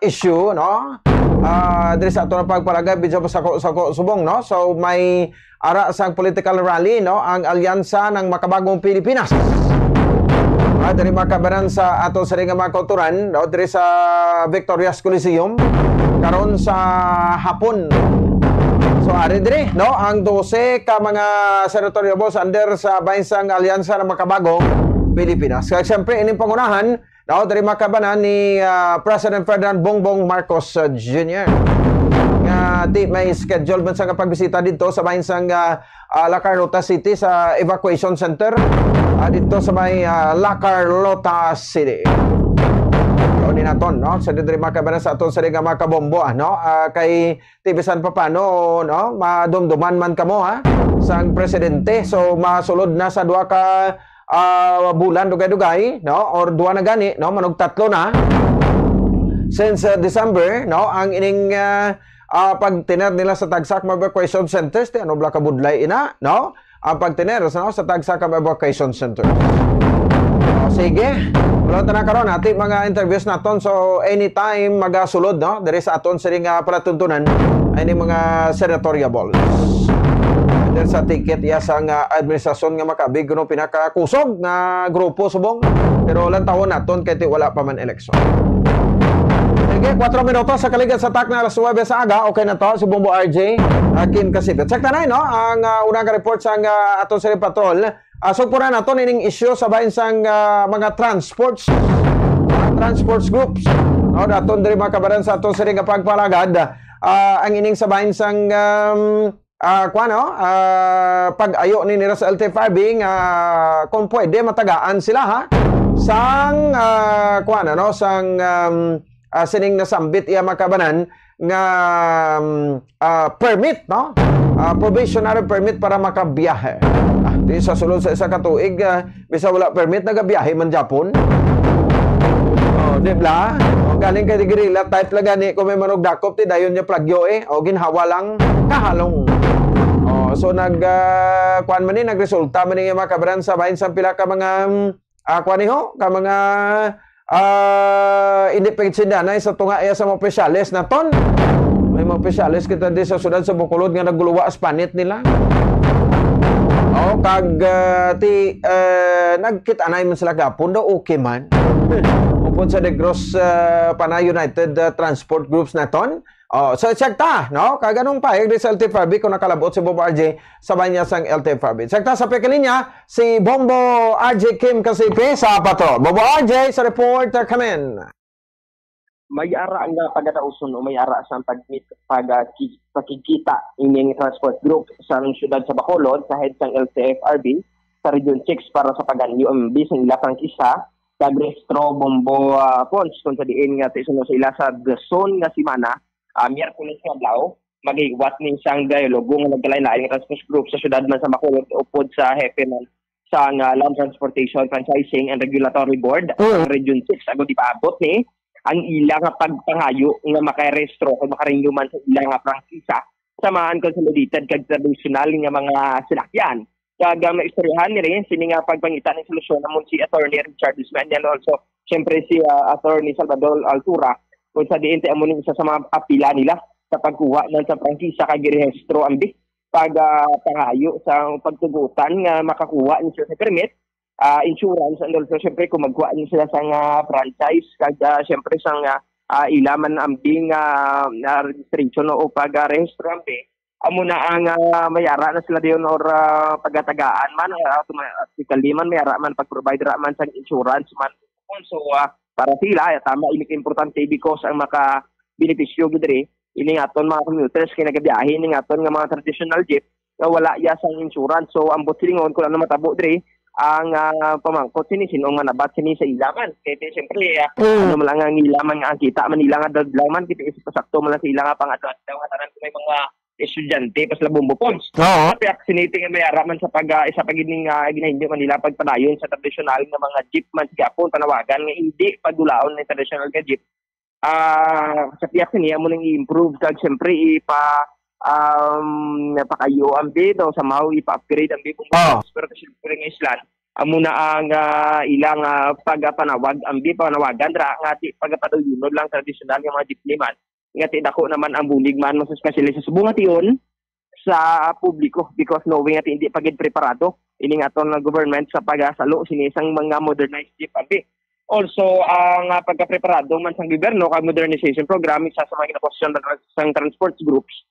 issue, no? Ah, diri sa ato na pagpalagay, medyo masako-sako subong, no? So, may ara sang political rally, no, ang Alyansa ng Makabagong Pilipinas. Ah, diri makabanan sa ato sa nga mga kauturan, no, diri sa Victoria's Coliseum karon sa hapon. So, ari diri, no, ang dose ka mga senatorial boss under sa bahin sang Alyansa ng Makabagong Pilipinas. Kaya siyempre, ining pangunahan, no, diri makabanan ni, ah, President Ferdinand Bongbong Marcos, ah, Junior nga di may schedule man sa pagbisita dito sa bahin sang, ah, ah, La Carlota City sa evacuation center, ah, dito sa may, ah, La Carlota City. So, ni naton, no? Sa diri makabanan sa aton sa nga mga kabombo, ah, no? Ah, kay ti bisan pa paano, no? Madumduman man kamo, ha? Sang presidente. So, masulod na sa duha ka ah, bulan dugay-dugay, no? Or duha na gani, no? Manugtatlo na since, ah, December, no? Ang ining, ah, ah, pagtener nila sa tagsa ka mga evacuation centers, ti ano bala kabudlay ina, no? Ang pagtener sa, sa tagsa ka evacuation center. O, sige. Wala ta na karon, ati mga interviews naton. So, anytime magasulod, no? Diri sa aton sini nga palatuntunan, ay ni mga senatorial balls. Diri sa ticket, iya sa nga administrasyon nga makabig, no, pinakakusog nga grupo subong. Pero lang tawon naton kay ti wala pa man eleksyon. Sige, kwatro minutos sa kaligad sa tak na alas nuwebe sa aga. Okay na to, si Bombo R J. Ah, Kim Kasipit. Check tanay, no? Ang, ah, unang report sa, ah, aton sa patrol. Ah, so, pura nato nining issue sa bahin sang, ah, mga transports. Ah, transports groups. No, daton diri mga kabaran sa aton sini nga pagpalagad. Ah, ang ining sa bahin sang, um, ah, kuwan, no? Ah, pag-ayo ni nila sa L T F R B nga kung pwede matagaan sila, ha? Sang, ah, kuwan, ano? Sang, um, ah, sining nasambit iya mga kabanan nga, um, ah, permit, no? Ah, probationary permit para makabiyahe. Ah, di sa sulod sa isa ka tuig, ah, bisa wala permit, nagabiyahe man gyapon. Oh, di ba? Oh, galing kay di guerrilla type lang gani, kung may manugdakop, ti dayon niya plagyo eh. O ginhawa lang, kahalong. Oh, so nag, ah, kuwan man ni, nagresulta man ni mga kabaran sa bahin sa pila ka mga, um, ah, kuwan ni ho, ka mga, ah, hindi pagsindanay sa tunga iya sa mga opisyales naton. May mga opisyales kita di sa siyudad sa Bacolod nga nagluwa sa panit nila. Oh, kag, ah, ti, ah, nagkita na man sila gapon daw, okay man. Upod sa Negros, ah, Panay United, ah, Transport Groups naton. Oh, so check ta, no? Kag anong pahayag di sa L T F R B kung nakalabot si Bombo R J sa banya sang L T F R B? Check ta sa pagkalinya si Bombo R J Kim Kasipi sa Patrol. Bombo R J sa report, uh, come in. May ara nga pagadauson o may ara sa pag-, pag-, ah, ki-, pakigkita ining transport group sa siyudad sa Bacolod sa head sang L T F R B sa Region six para sa paghanyo ang bisan ila prangkisa kag rehistro, Bombo, ah, Pons, kung sa diin nga sa isunod sa ila sa dason nga semana, ah, Miyerkules nga adlaw, maghiwat ni sang dialogo nga nagkalain-lain nga transport group sa siyudad man sa Bacolod upod sa hepe man sang, ah, Land Transportation Franchising and Regulatory Board, Mm. ang Region six, agod ipaabot ni ang ila nga pagpangayo nga makarehistro kung makarenew man sa ila nga prangkisa sa mga consolidated kag tradisyonal nga mga salakyan. Kag ang maistoryahan ni rin, sini nga pagpangita ng solusyon namon si Attorney Richard Guzman and also, siyempre, si, ah, Attorney Salvador Altura, kung sa diin ti amo ni isa sa mga apila nila sa pagkuha man sa prangkisa kag girehistro ambi pag, ah, pangayo sa pagtugutan nga makakuha ni siya sa permit, ah, insurance, and also, syempre, kung magkuha ni sila sa nga franchise, kag, ah, syempre, sa nga, ah, ila man ambi nga, ah, registration o pag, ah, rehistro ambi, amo na ang, ah, may ara na sila diyon or, ah, pagatagaan man, ah, automatically man, may ara man pag-provide ra man sa insurance man. So, ah, para sila, eh, tama, ini ka importante because ang maka-benepisyo gid diri, ini nga aton mga commuters kay nagabiyahe ini nga aton nga mga traditional jeep nga wala iya sang insurance. So, ang buot silingon, kung ano matabo diri, ang, ah, pamangkot sini, sino nga nabat sini sa ila man. Kay, di, siyempre, ah, Mm. ano man lang ang ila man nga, ang kita man nila nga dadlaw man, kita isa pasakto man lang sa ila nga pang-adlaw-adlaw nga tanan kung may mga estudyante, pas la Bombo Pons. Oo. Sa piyak sini, tingin may ara man sa pag, ah, isa pa gid ning, ah, ginahinyo man nila pagpadayon sa tradisyonal nga mga jeep man sa Japon, panawagan nga hindi pagdulaon ng tradisyonal nga jeep. Ah, sa piyak sini, amo nang i-improve kag siyempre ipa-, um, pakayo ang bid o somehow ipa-upgrade ang bid. Oh. Pero siyempre nga islan, amo na ang, ah, ilang, ah, pagapanawag, ang bid panawagan ra nga ti pagapaduyunon lang tradisyonal nga mga jeepney man. Nga ti dako naman ang bulig man, mas especially sa subong nga tion, sa publiko because knowing nga hindi pa gid preparado ining aton nga government sa pagasalo sini sang mga modernized jeep ambi. Also, ang, ah, pagkapreparado man sang gobyerno kag modernization program, isa sa mga ginakwestiyon sang transport groups,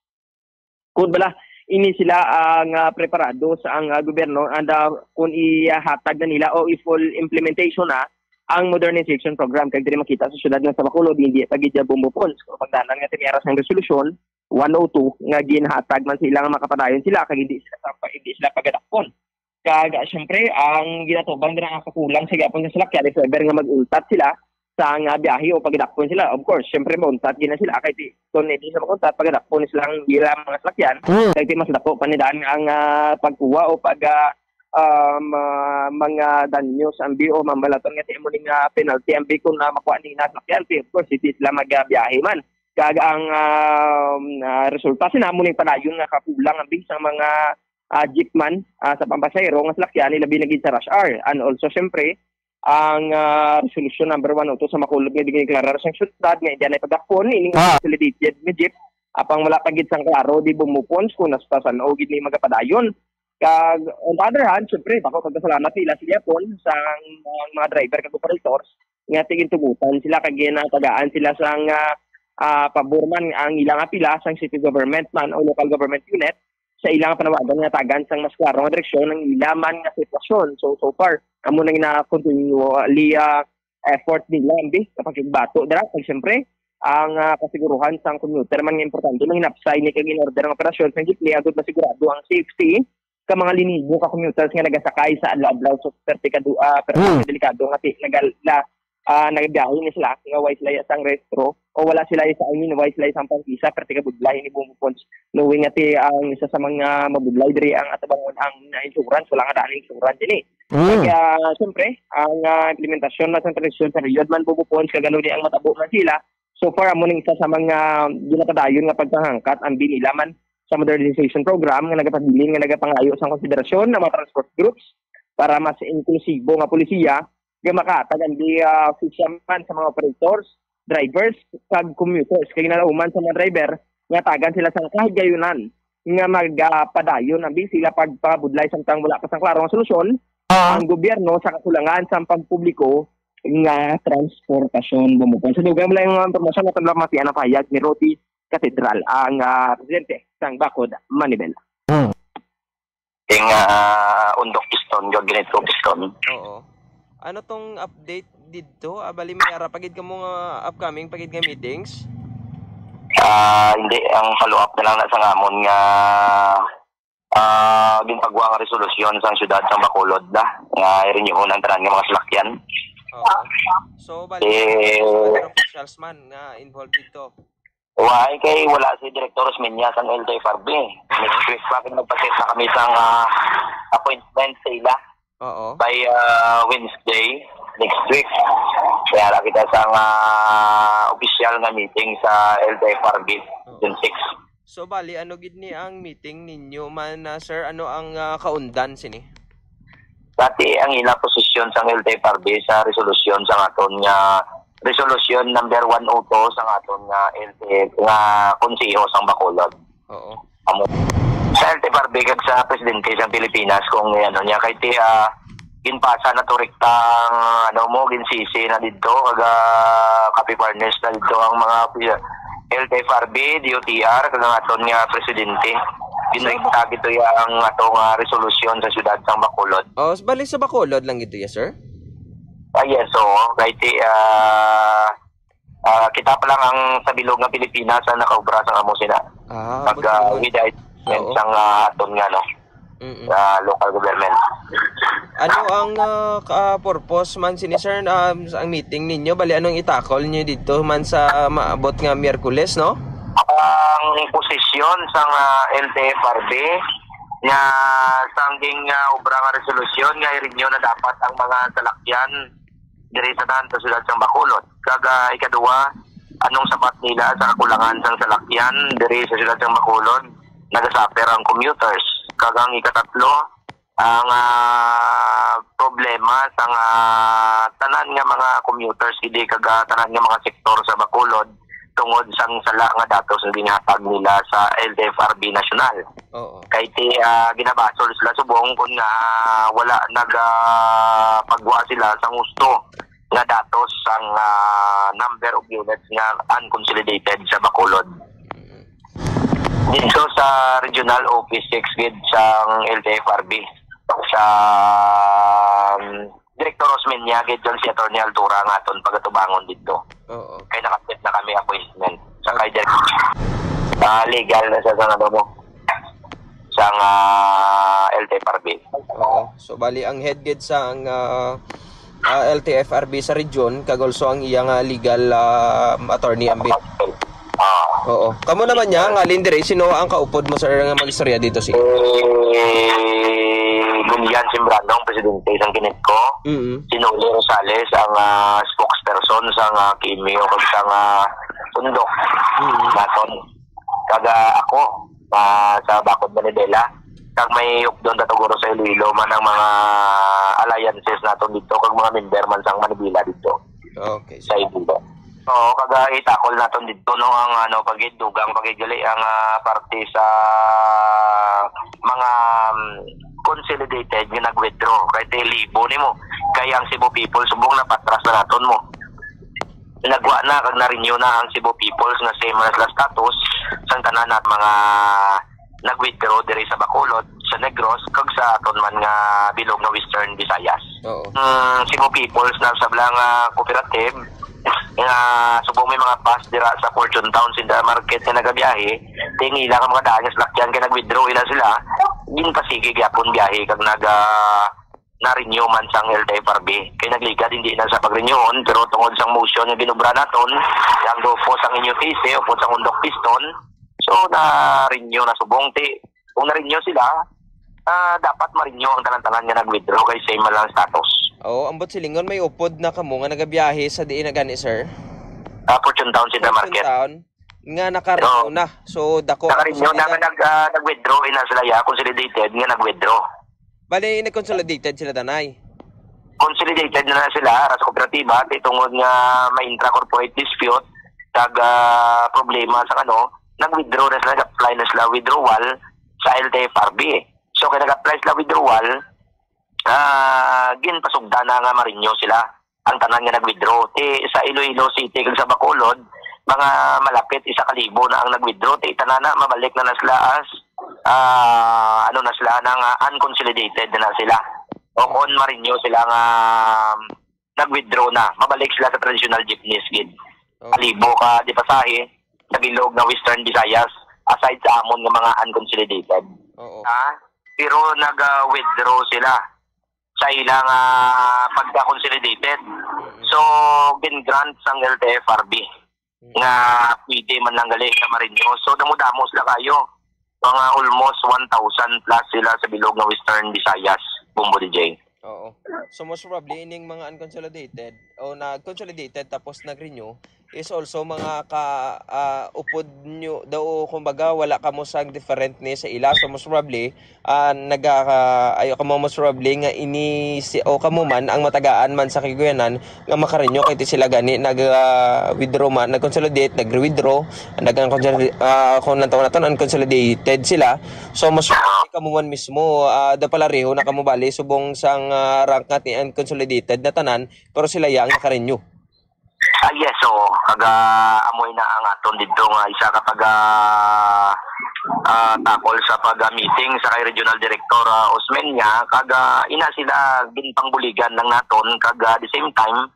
kun bala ini sila ang, ah, preparado sa ang, ah, gobyerno and, ah, kun ihatag na nila o i-full implementation na ang modernization program kag diri makita sa syudad nga sa Bacolod, hindi pa gid Bombo Pons. Kung pagdanan nga tiniara sang resolusyon, one oh two nga ginhatag man sa ila nga makapadayon sila kag hindi sila sa-, hindi sila pagadakpon. Kag, ah, syempre, ang ginatubang dira nga kakulang sa gihapon sa salakyan, if ever nga mag-untat sila sa nga biyahe o pagadakpon sila, of course, syempre, mauntat gina sila kay di, kung hindi sila mag-untat, pagadakpon sila ang ilang mga salakyan, Mm. kay di mas dako pa nila ang, ah, pagkuha o pag, ah, um, ah, mga danyos, ambi, o mambalaton nga ti amo ni nga penalty, ambi, kung na makuha ni na sakyan, of course, hindi sila magbiyahe man. Kag ang, um, ah, resulta, sina mo ni padayon nga kakulang, ambi, sa mga, ah, jeep man, ah, sa pampasahero nga salakyan, ilabi na gid sa rush hour. And also, syempre, ang, ah, resolution number one oh two sa Bacolod nga gindeklarar sang syudad nga hindi na pagakpon ini nga Ah. Consolidated nga jeep, apang wala pa gid sang klaro di bumupons kung hasta san-o gid ni magapadayon. Kag, on the other hand, syempre, bako magpasalamat nila sa gihapon sa ang mga driver kag operators nga tigintugutan sila kag ginatagaan sila sang, ah, ah, pabor man ang ilang apila sang city government man o local government unit sa ilang panawagan nga tagan sang mas klaro nga direksyon ang ila man nga sitwasyon. So, so far, amo nang gina-continually, ah, effort nila, ambi, sa pagbato dira. Kag siyempre, ang, ah, kasiguruhan sang commuter man nga importante, manginapsay ni kag in order ang operasyon sa jeepney agud masigurado ang safety ka mga linibo ka commuters nga nagasakay sa adlaw-adlaw sa perti ka du-, ah, perti Hmm. ka delikado nga ti-, nagal-, na, ah, nagabiyahe ni sila nga way sila sang rehistro o wala sila sa, I mean, way sila sang pangkisa, perti ka budlay ni bumupons. Knowing nga ti ang isa sa mga mabudlay diri ang atabangon ang insurance, wala nga daan insurance ini. Hmm. Kaya, siyempre, ang, ah, implementasyon na sa tradisyon sa period man bubupon sa ganun ang matabo man sila. So far, amo ning isa sa mga ginapadayon nga pagpangangkat ang binila man sa modernization program nga nagapabilin nga nagapangayo sang konsiderasyon ng mga transport groups para mas inklusibo nga polisiya nga makahatag ang di, ah, fisherman sa mga operators, drivers, kag commuters. Kay ginalauman sa mga driver nga tagan sila sang kahigayunan nga magapadayon ang sila pagpabudlay samtang wala pa sang klaro nga solusyon Ah. ang gobyerno sa kakulangan sa pampubliko nga transportasyon. Bumukod sa dugay mo lang yung impormasyon na tabla masiya na pahayag ni Rudy Catedral, ang, ah, presidente sang Bakod Manibel. Hmm. Ing, ah, Undok Piston, Gabinete ko Piston. Oo. Ano tong update didto? Ah, bali may ara pa gid kamo nga upcoming pa gid nga meetings? Ah, hindi. Ang follow-up na lang na sa ngamon nga, ah, ginpagwa nga resolusyon sang siyudad sang Bacolod na nga i-renew ang tanan nga mga salakyan. Oo. So, bali, Eh, other officials man nga involved dito. Why? Kay wala si Director Osmeña sang L T F R B. Next week pa, kay magpa-set na kami sang, ah, appointment sa ila Oo. by, ah, Wednesday next week. Kaya ra kita sang, ah, official nga meeting sa L T F R B, Oo. June six. So, bali, ano gid ni ang meeting ninyo man, ah, sir? Ano ang, ah, kaundan sini? Dati ang ila posisyon sang L T F R B sa resolusyon sang aton nga, resolusyon number one oh two sang aton nga L T F, nga konseho sang Bacolod. Oo. Amo. Sa L T F R B kag sa presidente sang Pilipinas kung ano niya, kay ti, ah, ginpasa na to rekta ang, ano mo, ginsisi na didto, kag, ah, copy furnish na didto ang mga opi-, L T F R B, D O T R, kag ang aton nga presidente. Ginrekta gid to ya ang ato nga resolusyon sa siyudad sang Bacolod. Oh, s-, bali sa Bacolod lang gid to ya, sir? Ah, yes, oo. Kay ti, ah, ah, kita pa lang ang sa bilog nga Pilipinas ang nakaubra sa amo sina. Ah, Pag, buti ah, naman. with the assistance Oo. sang, ah, aton nga, no, Mm-mm. sa local government. Ano ang, ah, ka-, purpose man sini, sir, um, sa ang meeting ninyo? Bali, anong itakol niyo dito man sa maabot nga Miyerkules, no? Ang posisyon sang, ah, L T F R B nga sangging, ah, obra nga resolusyon nga i-renew na dapat ang mga salakyan diri sa tanan sa siyudad sang Bacolod. Kag, ah, ikaduha, anong sabat nila sa kakulangan sang salakyan diri sa siyudad sang Bacolod? Nagasuffer ang commuters. Kag ang ikatatlo, ang, ah, problema sang, ah, tanan nga mga commuters, hindi kag, ah, tanan nga mga sektor sa Bacolod tungod sang sala nga datos nga ginhatag nila sa L T F R B National. Oo. Kay ti, ah, ginabasol sila subong kun nga wala nag, ah, pagwa sila sang husto nga datos sang, ah, number of units nga unconsolidated sa Bacolod. Mm. Dito sa regional office six gid sang L T F R B, sa, um, Director Osmeña, gid dyan si Attorney Altura nga aton pagatubangon dito. Oo. Kay nakapit na kami appointment. Sa kay Direk-, ah, legal na sa, sa ano mo, sa, ah, L T F R B. Oo. So, bali, ang head gid sa ang, ah, ah, L T F R B sa region, kag also ang iya nga legal, ah, attorney, ambi. Ah. Oo. Kamo naman niya, ang alin dire, sino ang kaupod mo, sir, nga mag-istorya dito, si? Eh, Ian Simbrano ang presidente sang Kinetco. Mm. Si Noli Rosales ang, ah, spokesperson sang, ah, Kimio kag sang, ah, Tundok Mm. naton. Kag, ah, ako, ah, sa Bakod Manibela. Kag may updon ta guro sa Iloilo man ang mga alliances naton dito kag mga member man sang Manibela dito. Okay. Sa Iloilo. Oo, kag, ah, itakol naton dito, no, ang, ano, pagid dugang, pagid gali ang, ah, parte sa mga, mm, consolidated nga nag-withdraw. Kay ti libo nimo. Kay ang Cebu People subong napatras na naton mo. Nagwa na kag na-renew na ang Cebu Peoples nga same as la status sang tanan na mga nag-withdraw diri sa Bacolod, sa Negros, kag sa aton man nga bilog nga Western Visayas. Oo. Mm, Cebu Peoples na sabla nga cooperative nga subong may mga pass dira sa Fortune Town Central Market nga nagabiyahe, tingila nga mga daan nga salakyan kay nag-withdraw ina sila, ginpasigi gyapon biyahe kag naga na-renew man sang L T F R B. Kay nagligad hindi na sa pag-renewon, pero tungod sang motion nga ginobra naton, ang grupo sang Inyo Tise, upod sang Undok Piston, so na-renew na subong ti. Kung na-renew sila, ah, dapat ma-renew ang tanan-tanan nga nag-withdraw kay same man lang status. Oo, ambot silingon may upod na kamo nga nagabiyahe sa diin na gani, sir? Ah, Fortune Town Central Market. Town nga naka-renew Oo. na. So, dako ang Naka-renew na nga nag, ah, nag-withdraw, ina sila, ya, consolidated nga nag-withdraw. Bale, nag-consolidated sila, tanay. Consolidated na, na sila, ara sa kooperatiba, ti tungod nga may intra-corporate dispute, kag, ah, problema sa ano, nag-withdraw na sila, nag-apply na sila withdrawal sa L T F R B. So, kay nag-apply sila withdrawal, ah, ginpasugda na nga ma-renew sila ang tanan nga nag-withdraw. Ti sa Iloilo City kag sa Bacolod, mga malapit isa ka libo na ang nag-withdraw. Ti tanan na, mabalik na na sila as, ah, ano na sila, na nga unconsolidated na sila. O kung ma-renew sila nga nag-withdraw na, mabalik sila sa traditional jeepneys gid. Oh. Kalibo ka di pasahe sa bilog nga Western Visayas, aside sa amon nga mga unconsolidated. Oo. Ha? Pero nag-withdraw sila sa ilang, ah, pagka-consolidated. Mm-mm. So, gin-grant sang L T F R B Mm. nga pwede man lang gali nga ma-renew. So, damo-damo sila kayo. Mga almost one thousand plus sila sa bilog nga Western Visayas, Bombo D J. Oo. So, most probably, ining mga unconsolidated o nag-consolidated tapos nag-renew is also mga ka, ah, upod nyo, daw, kumbaga, wala kamo sa different ni sa ila. So, most probably, ah, naga, ah, ayo kamo, most probably, nga ini si, o kamo man ang matagaan man sa kagawanan nga maka-renew kay ti sila gani nag, ah, withdraw man, nag-consolidate, nag-withdraw, nag-, ah, kung nantawon naton, unconsolidated sila. So, most probably, kamo man mismo, ah, daw palareho na kamo bali subong sang, ah, rank nga ti unconsolidated na tanan, pero sila ya ang naka-renew. Ah, yes, oo. Kag, ah, amoy na ang aton didto nga isa ka taga, ah, takol sa pag-meeting sa kay Regional Director, ah, Osmeña. Kag, ah, ina sila ginpangbuligan lang naton. Kag, ah, the same time,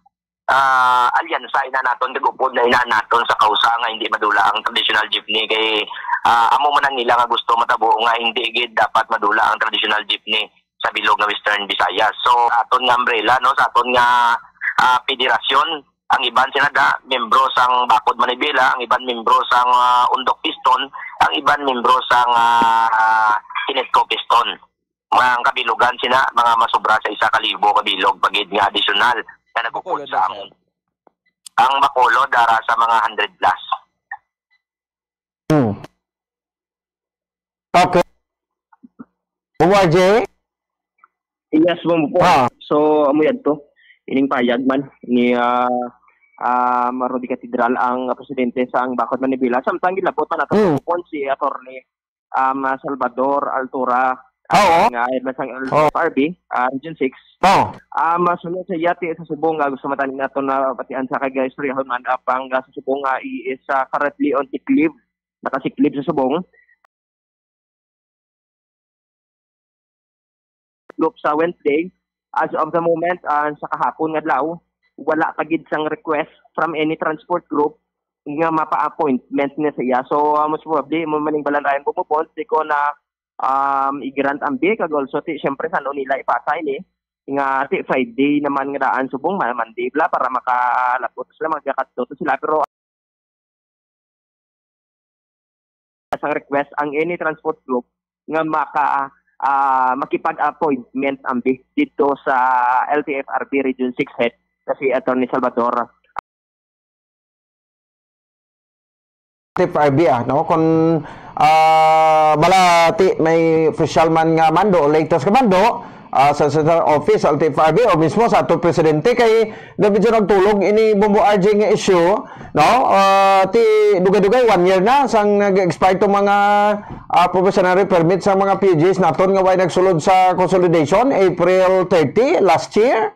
ah, alyansa ina naton, kag upod na ina naton sa kausa nga hindi madula ang traditional jeepney. Kay, ah, amo man ang ila nga gusto matabo nga hindi gid dapat madula ang traditional jeepney sa bilog nga Western Visayas. So, sa aton nga umbrella, no, sa aton nga, ah, federasyon, ang iban sila da, membro sang Bakod Manibela, ang iban membro sang, ah, Undok Piston, ang iban membro sang, ah, Kinetco Piston. Mga ang kabilogan sina, mga masubra sa isa ka libo ka bilog pa gid nga additional nga nagukod Bacolod sa lang, amon. Ang Bacolod, dara sa mga hundred plus. Hmm. Okay. Bung R J? Yes, Bung Bupon. Ah. So, amo yadto. Ining payag man ni, ah, ah, Rudy Catedral ang presidente sa ang Bakod Manibela. Samtang gilabot pa nato Hmm. Bupon si Attorney, um, Salvador Altura, Oo. nga head man sang Oo. L T F R B, ah, Region six. Oh. Um, sunod sa iya, ti sa subong nga gusto man tani nato na batian sa kay istoryahon man, ah, pang, ah, sa subong nga i-, is, ah, currently on sick leave, naka-sick leave sa subong. Group sa Wednesday. As of the moment, ah, sa kahapon nga adlaw, wala pa gid sang request from any transport group nga mapa-appointment na sa iya. So, ah, most probably, mo maning balanrayan, Bung Bupon, ti ko na, um, i-grant ang B, kag also, ti, syempre, sa ano nila ipasa ini, nga, ti, Friday naman nga daan subong, ma-, Monday bla, para makalabot sila, magkakadto to sila. Pero sang request ang any transport group nga maka, ah, makipag-appointment ambi dito sa L T F R B Region six Head na si Attorney Salvador. T F R B, ah, no? Kung, ah, bala, ti, may official man nga mando o latest nga mando, ah, sa Central Office sa L T F R B o mismo sa ato presidente kay na medyo nagtulog ini Bombo R J nga issue, no? Ah, ti dugay-dugay, one year na sang nag-expire tong mga, ah, probationary permit sa mga P U Gs naton nga way nagsulod sa consolidation, April thirty last year.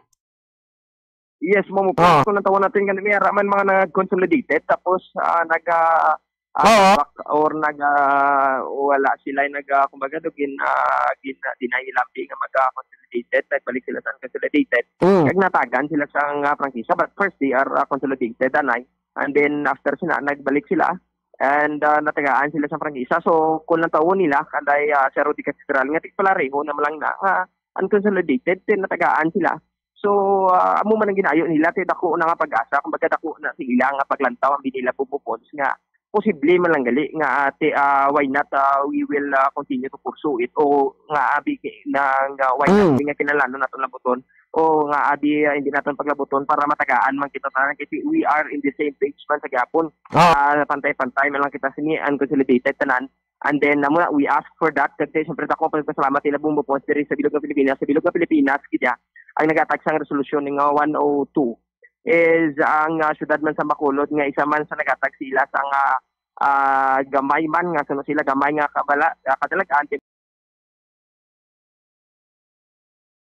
Yes, Bombo, ah, kung natawag natin nga may ara man mga nag-consolidated, tapos, ah, nag, ah, ah, oo, back or nag, ah, wala sila, nag, ah, kumbaga, do, gin, ah, gin, ah, deny nila nga mag, ah, consolidated, nagbalik sila sa unconsolidated. Mm. Kag natagaan sila sa, ah, prangkisa, but first they are, ah, consolidated, anay. And then after sila, nagbalik sila. And, ah, natagaan sila sa prangkisa. So, kung lang tawon nila, kanday, ah, Cerro de Cathedral, nga ti palareho na lang na, ah, unconsolidated, then natagaan sila. So, ah, amo man ang ginayo nila, ti dako na nga pag-asa, kumbaga dako na sa ila nga paglantaw ang binila Bombo Pons nga posible man lang gali nga, ah, ti, ah, why not, ah, we will, ah, continue to pursue it, o nga abi ki-, na nga why not, mm, nga kinahanglan naton labuton, o nga abi, ah, hindi naton paglabuton para matagaan man kita tanan, kasi we are in the same page man sa gihapon. Ah. Ah, pantay-pantay man lang kita sini, unconsolidated tanan. And then, amo na, we ask for that. Kasi, siyempre, ako, pagpasalamat nila Bombo Pons diri sa bilog nga Pilipinas. Sa bilog nga Pilipinas, kaya, ang nagatag sang resolusyon nga one oh two is ang, ah, syudad man sa Bacolod, nga isa man sa nagatag sila sa nga, ah, gamay man, nga sino sila, gamay nga kabala, ah, kadalagan,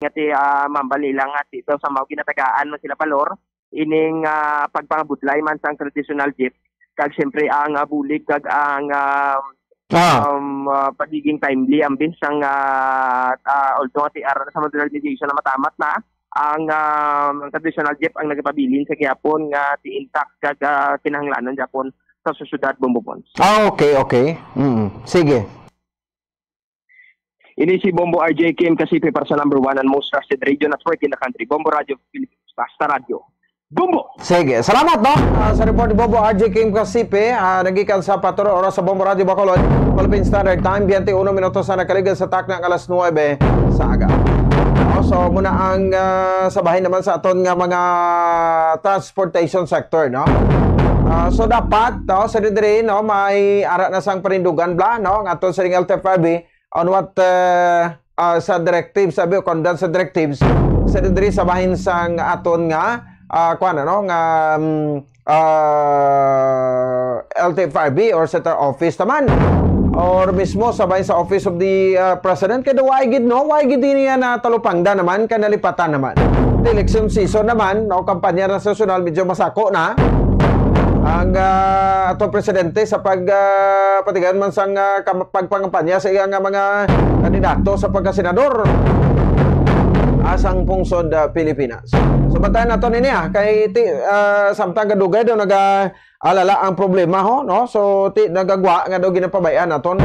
nga ti, ah, mambal nila nga ti daw sa mao ginatagaan man sila balor ining, ah, pagpangabudlay man sang traditional gift, kag siyempre ang, ah, bulig kag ang, ah, ah, um, ah, pagiging timely ang binsang, ah, ah, although ti ara na sa modernization na matamat na, ang, ah, traditional gift ang nagapabilin sa gihapon nga ti intact kag, ah, kinahanglanon gihapon sa sosyedad, Bombo Pons. Ah, okay, okay. Mm. Sige. Ini si Bombo R J Kim Kasipe para sa number one and most trusted radio network in the country, Bombo Radio Philippines. Basta radyo. Bombo! Sige, salamat, no? Ah, sa report ni Bombo R J Kim Kasipe, ah, nagikan sa patro oras sa Bombo Radio Bacolod, Philippine Standard Time, twenty-one minutos na nakaligad sa takna nga alas nuebe sa aga. No? So, muna ang, ah, sa bahin naman sa aton nga mga transportation sector, no? Ah, so, dapat, no, sa diri, no, may ara na sang panindugan, bla, no? Nga aton sa L T F R B, on what, uh, uh, sa directives, sabi ko, kung sa directives, sa diri sa bahin sang aton nga, uh, kuwan, ano, nga, um, uh, L T F R B or central office naman. Or mismo sa bahin sa Office of the, uh, President, kaya why gid, no? Why gid niya na talupangda naman, kay nalipatan naman. The election season naman, no? Kampanya na sa nasyonal, medyo masako na. Ang, ah, atong presidente sa pag, ah, patigayon man sang, ah, kam-, pagpangampanya sa iya nga mga kandidato sa pagkasenador, ah, sang pungsod, ah, Pilipinas. So, bantayan naton ini, ah, kay ti-, ah, samtang kadugay daw naga-alala ang problema, ho, no? So, ti-, nagagwa nga daw ginapabay-an naton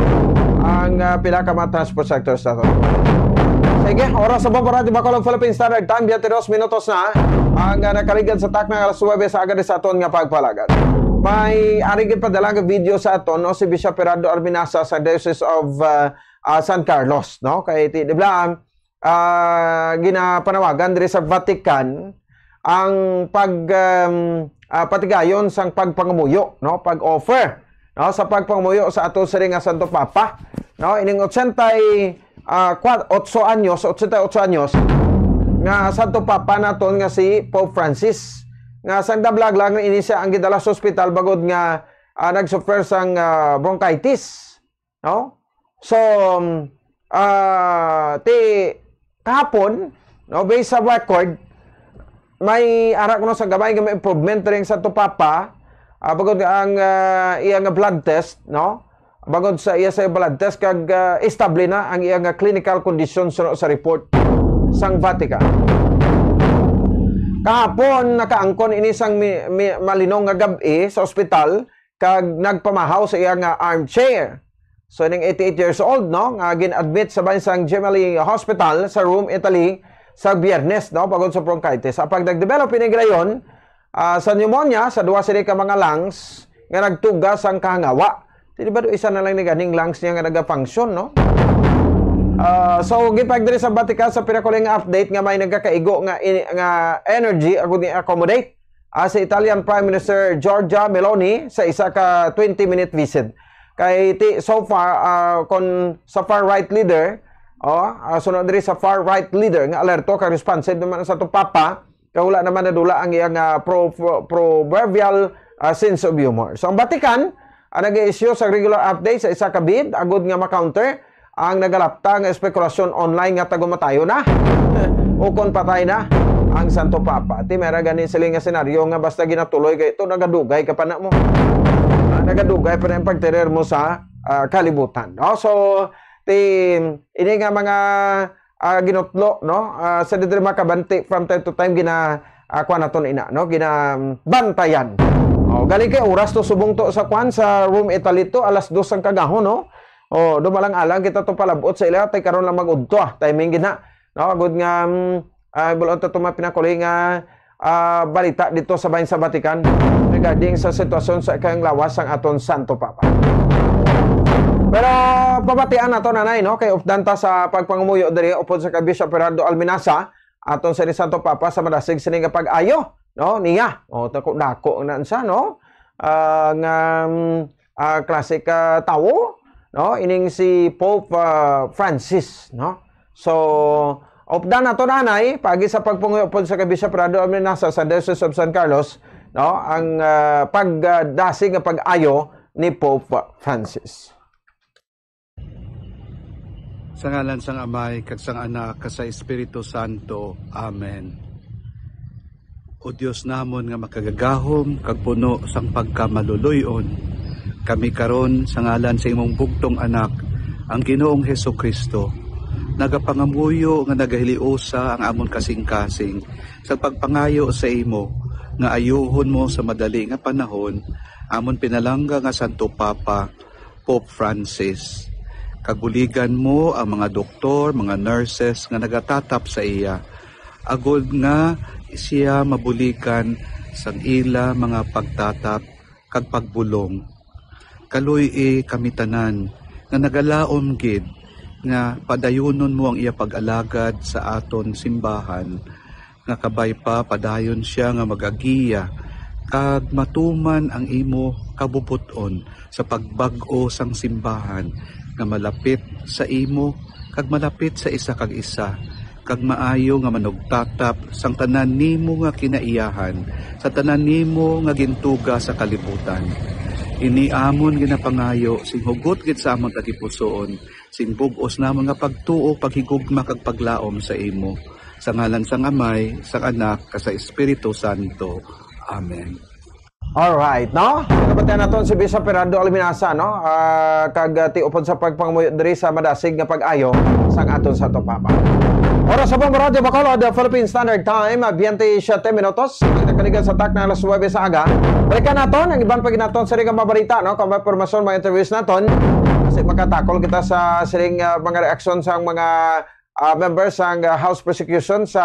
ang, ah, pila ka mga transport sectors naton. Sige, oras sa Bombo Radio Bacolod, Philippine Standard Time, twenty-two minutos na ang, ah, nakaligad sa takna nga alas nuebe sa aga sa aton nga pagpalagad. May ari gipadala nga video sa aton, no, si Bishop Gerardo Arminasa sa Diocese of, ah, ah, San Carlos, no? Kay ti, di ba, ah, ginapanawagan diri sa Vatican ang pag, um, ah, patigayon sang pagpangamuyo, no? Pag-offer, no? Sa pagpangamuyo sa ato sini nga Santo Papa, no? Ining ochenta y, ah, kua-, otso anyos, ochenta y ocho anyos, nga Santo Papa naton nga si Pope Francis, nga sang dablag lang ini siya ang gidala sa ospital bangod nga, ah, nagsuffer sang, ah, bronchitis, no? So, um, ah, ti kahapon, no, based sa record, may ara kuno sa gamay nga may improvement rin sa Santo Papa, ah, bangod nga ang, ah, iya nga blood test, no? Bangod sa iya sa blood test kag, ah, estable na ang iya nga clinical condition suno sa report sang Vatican. Kahapon, nakaangkon ini sang mi-, mi-, malinong nga gab-i sa ospital kag nagpamahaw sa iya nga armchair. So, ining eighty-eight years old, no, nga gin-admit sa bahin sang Gemelli Hospital sa Rome, Italy, sa Biyernes, no, bangod sa bronchitis. Apang nag-develop ini gilayon, ah, sa pneumonia sa duha sini ka mga lungs nga nagtuga sang kahangawa. Di ba do isa na lang ni ganing lungs niya nga nagafunction, no? Ah, so, gipag diri sa Vatican sa pinakuling update nga may nagakaigo nga ini-, nga energy agud nga accommodate, ah, si Italian Prime Minister Giorgia Meloni sa isa ka twenty-minute visit. Kay ti-, so far, ah, kon sa far right leader, oh, ah, sunod diri sa far right leader nga alerto kag responsive naman sa to Papa, kay wala naman nadula ang iyang, ah, pro-, pro-, proverbial, ah, sense of humor. So, ang Vatican, ang nag-i-issue sa regular update sa isa ka bid, agud nga ma-counter ang nagalapta nga espekulasyon online nga tagumatayo na ukon patay na ang Santo Papa. Ti, mera gani sila nga senaryo nga basta ginatuloy kay ito, nagadugay ka pa na mo. Ah, nagadugay pa na ang pagterer mo sa, ah, kalibutan. No? So, ti, ini nga mga ah, ginutlo, no? Ah, sa diri makabanti from time to time gina, ah, kuwan naton ina, no? Ginabantayan. Oh, galing kay oras to subong to sa kuwan sa Rome, Italy to, alas dos ang kagahon, no? Oh, dumalang-alang kita to palabot sa ila, tay karon lang mag-udto, ah. Timing gina. No, agud nga, mm, ah, bulon to tuma pinakuli nga ah, balita dito sa bahin sa Vatican regarding sa sitwasyon sa ikayong lawas sang aton Santo Papa. Pero pamatian nato, nanay, no? Kay updan ta sa pagpangamuyo diri upod sa kay Bishop Gerardo Almenasa, aton sa ni Santo Papa sa madasig sini nga pag-ayo, no? Niya, o, dako-dako na siya, no? Ah, nga, mm, ah, klase ka tawo, no? Ining si Pope, ah, Francis, no? So, updan nato, nanay, pagi sa pagpangayo pod sa kay Bishop Gerardo Almenasa sa Diocese of San Carlos, no, ang, ah, pagdasig nga pag-ayo ni Pope Francis. Sa ngalan sang Amay, kag sang Anak, kag sa Espiritu Santo. Amen. O Dios namon nga makagagahom kag puno sang pagkamaluloy-on, kami karon sa ngalan sa imong bugtong Anak, ang Ginoong Jesu-Cristo, nagapangamuyo nga nagahiliusa ang amon kasing-kasing sa pagpangayo sa imo nga ayuhon mo sa madali nga panahon amon pinalangga nga Santo Papa, Pope Francis. Kag buligan mo ang mga doktor, mga nurses nga nagatatap sa iya, agod nga sia mabuligan sang ila mga pagtatap kag pagbulong. Kaluy-i kami tanan nga nagalaom gid nga padayunon mo ang iya pag-alagad sa aton simbahan, nga kabay pa padayon sia nga magagiya, kag matuman ang imo kabubot-on sa pagbag-o sang simbahan, nga malapit sa imo, kag malapit sa isa kag isa, kag maayo nga manugtatap sang tanan nimo nga kinaiyahan, sa tanan nimo nga gintuga sa kalibutan. Ini amon ginapangayo sing hugot gid sa amon tagipusoon, sing bug-os namon nga pagtuo, paghigugma, kag paglaom sa imo. Sa ngalan sang Amay, sang Anak, kag sa Espiritu Santo. Amen. Alright, no? Nabatian naton si Bishop Gerardo Almenasa, no? Ah, kag, ah, ti upod sa pagpangamuyo diri sa madasig nga pag-ayo sang aton Santo Papa. Oras sa Bombo Radyo Bacolod, Philippine Standard Time, ah, twenty-seven minutos. Nagkaligan sa tak na alas nuwebe sa aga. Balikan naton ang iban pa gid naton sa mga balita, no? Kung may impormasyon, mga interviews naton. Kasi makatakol kita sa siring, ah, mga reaksyon sang mga ah, member sang, ah, House Prosecution sa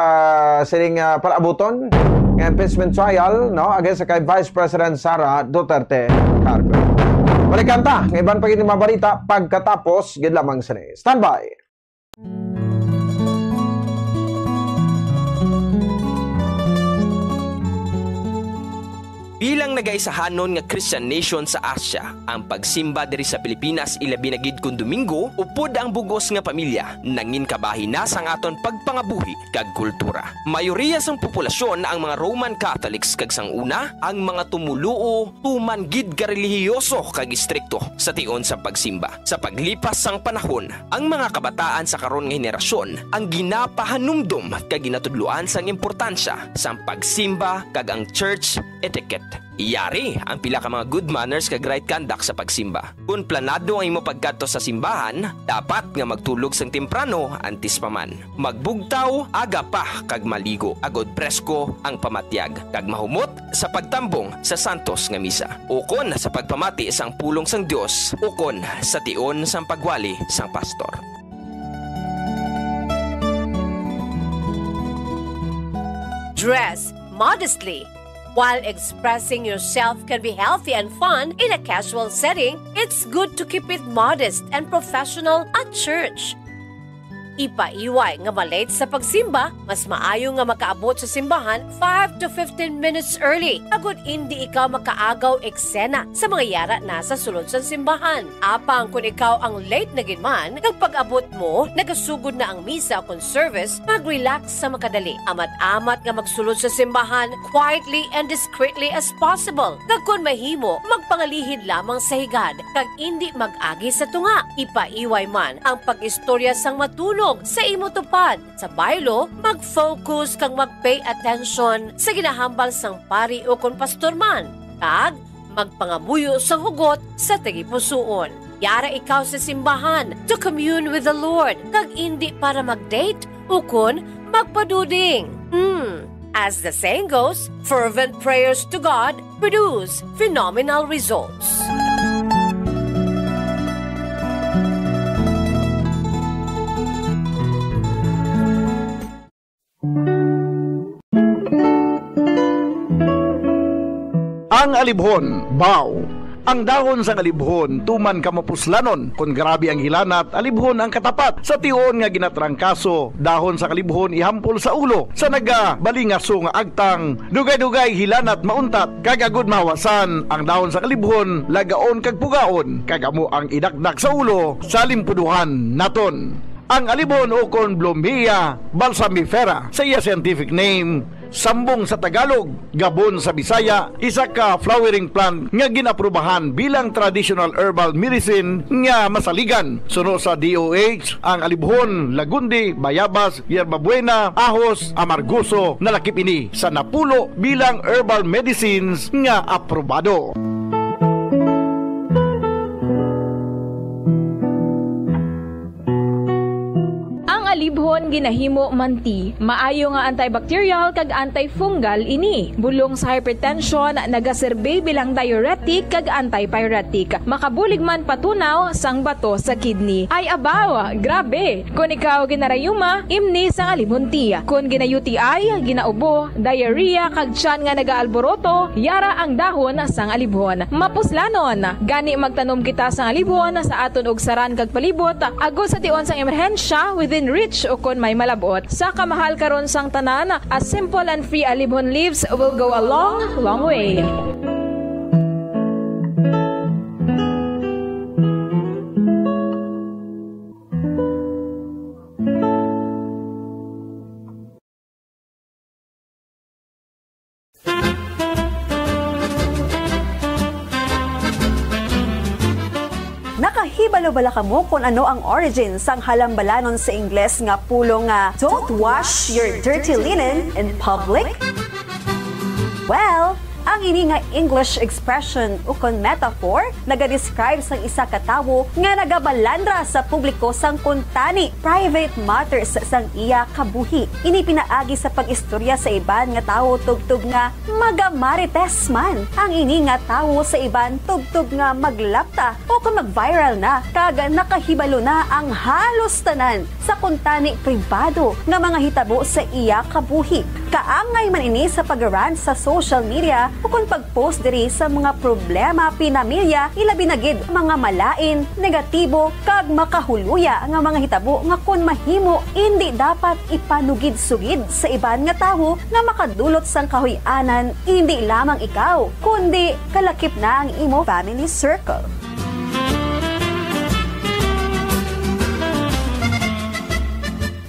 sining, ah, palaabuton nga impeachment trial, no, against kay Vice President Sara Duterte Carpio. Balikan ta ang iban pa gid nga mga balita pagkatapos gid lamang sini. Standby. Bilang nagaisahanon nga Christian nation sa Asia, ang pagsimba diri sa Pilipinas, ilabi na gid kon Domingo, upod ang bug-os nga pamilya, nangin kabahin na sang aton pagpangabuhi kag kultura. Mayoriya sang populasyon ang mga Roman Catholics, kag sang una, ang mga tumoluo tuman gid ka relihiyoso kag istrikto sa tion sang pagsimba. Sa paglipas sang panahon, ang mga kabataan sa karon nga henerasyon ang ginapahanumdom kag ginatudloan sang importansya sang pagsimba kag ang church etiquette. Yari ang pila ka mga good manners kag right conduct sa pagsimba. Kon planado ang imo pagkadto sa simbahan, dapat nga magtulog sang temprano antes pa man. Magbugtaw aga pa kag maligo, agod presko ang pamatyag, kag mahumot sa pagtambong sa santos nga misa, ukon sa pagpamati sang pulong sang Dios, ukon sa tion sang pagwali sang pastor. Dress modestly. While expressing yourself can be healthy and fun in a casual setting, it's good to keep it modest and professional at church. Ipaiway nga ma-late sa pagsimba, mas maayo nga makaabot sa simbahan five to fifteen minutes early, agod indi ikaw makaagaw eksena sa mga yara na sa sulod sang simbahan. Apang kon ikaw ang late na gid man, kag pag-abot mo, nagasugod na ang misa kon service, mag-relax sa makadali. Amat-amat nga magsulod sa simbahan quietly and discreetly as possible. Kag kon mahimo, magpangalihid lamang sa higad, kag indi mag-agi sa tunga. Ipaiway man ang pag-istorya sang matunog sa imo tupad. Sa baylo, mag-focus kag mag-pay attention sa ginahambal sang pari ukon pastor man, kag magpangamuyo sang hugot sa tagipusoon. Yara ikaw sa simbahan to commune with the Lord, kag indi para mag-date ukon magpaduding. Hmm. As the saying goes, fervent prayers to God produce phenomenal results. Ang alibhon, baw. Ang dahon sang alibhon tuman ka mapuslanon. Kon grabe ang hilanat, alibhon ang katapat. Sa tion nga ginatrangkaso, dahon sang alibhon ihampol sa ulo. Sa nagabalingaso nga agtang, dugay-dugay hilanat mauntat, kag agud mahawasan ang dahon sang alibhon, lagaon kag pugaon, kag amo ang idakdak sa ulo sa limpuduhan naton. Ang alibhon ukon Blumea balsamifera sa iya scientific name, sambong sa Tagalog, gabon sa Bisaya, isa ka flowering plant nga gin-aprubahan bilang traditional herbal medicine nga masaligan. Suno sa D O H, ang alibhon, lagundi, bayabas, yerbabuena, ahos, amargoso, nalakip ini sa napulo bilang herbal medicines nga aprobado. Ang alibhon ginahimo man tea. Maayo nga antibacterial kag antifungal ini. Bulong sa hypertension, nagaserbi bilang diuretic kag antipyretic. Makabulig man patunaw sang bato sa kidney. Ay abaw, grabe! Kon ikaw ginarayuma, imni sang alibhon tea. Kon gina-U T I, ginaubo, diarrhea, kag tiyan nga nagaalboroto, yara ang dahon sang alibhon. Mapuslanon, gani magtanom kita sang alibhon sa aton ugsaran kag palibot, agod sa tion sang emerhensya, within reach, ukon may malab-ot. Sa kamahal karon sang tanan, a simple and free alibhon leaves will go a long, long way. Nakahibalo bala kamo kon ano ang origin sang halambalanon sa Ingles nga pulong nga "Don't wash your dirty linen in public"? Well, ang ini nga English expression ukon metaphor nagadescribe sang isa ka tawo nga nagabalandra sa publiko sang kuntani, private matters, sang iya kabuhi. Ini pinaagi sa pag-istorya sa iban nga tawo tubtob nga magamarites man ang ini nga tawo sa iban tubtob nga maglapta o kon mag-viral na kag nakahibalo na ang halos tanan sa kuntani pribado nga mga hitabo sa iya kabuhi. Kaangay man ini sa pag-rant sa social media ukon pag-post diri sa mga problema pinamilya, ilabi na gid mga malain, negatibo, kag makahuluya nga mga hitabo nga kon mahimo, indi dapat ipanugid-sugid sa iban nga tawo nga makadulot sang kahuy-anan, indi lamang ikaw, kundi kalakip na ang imo family circle.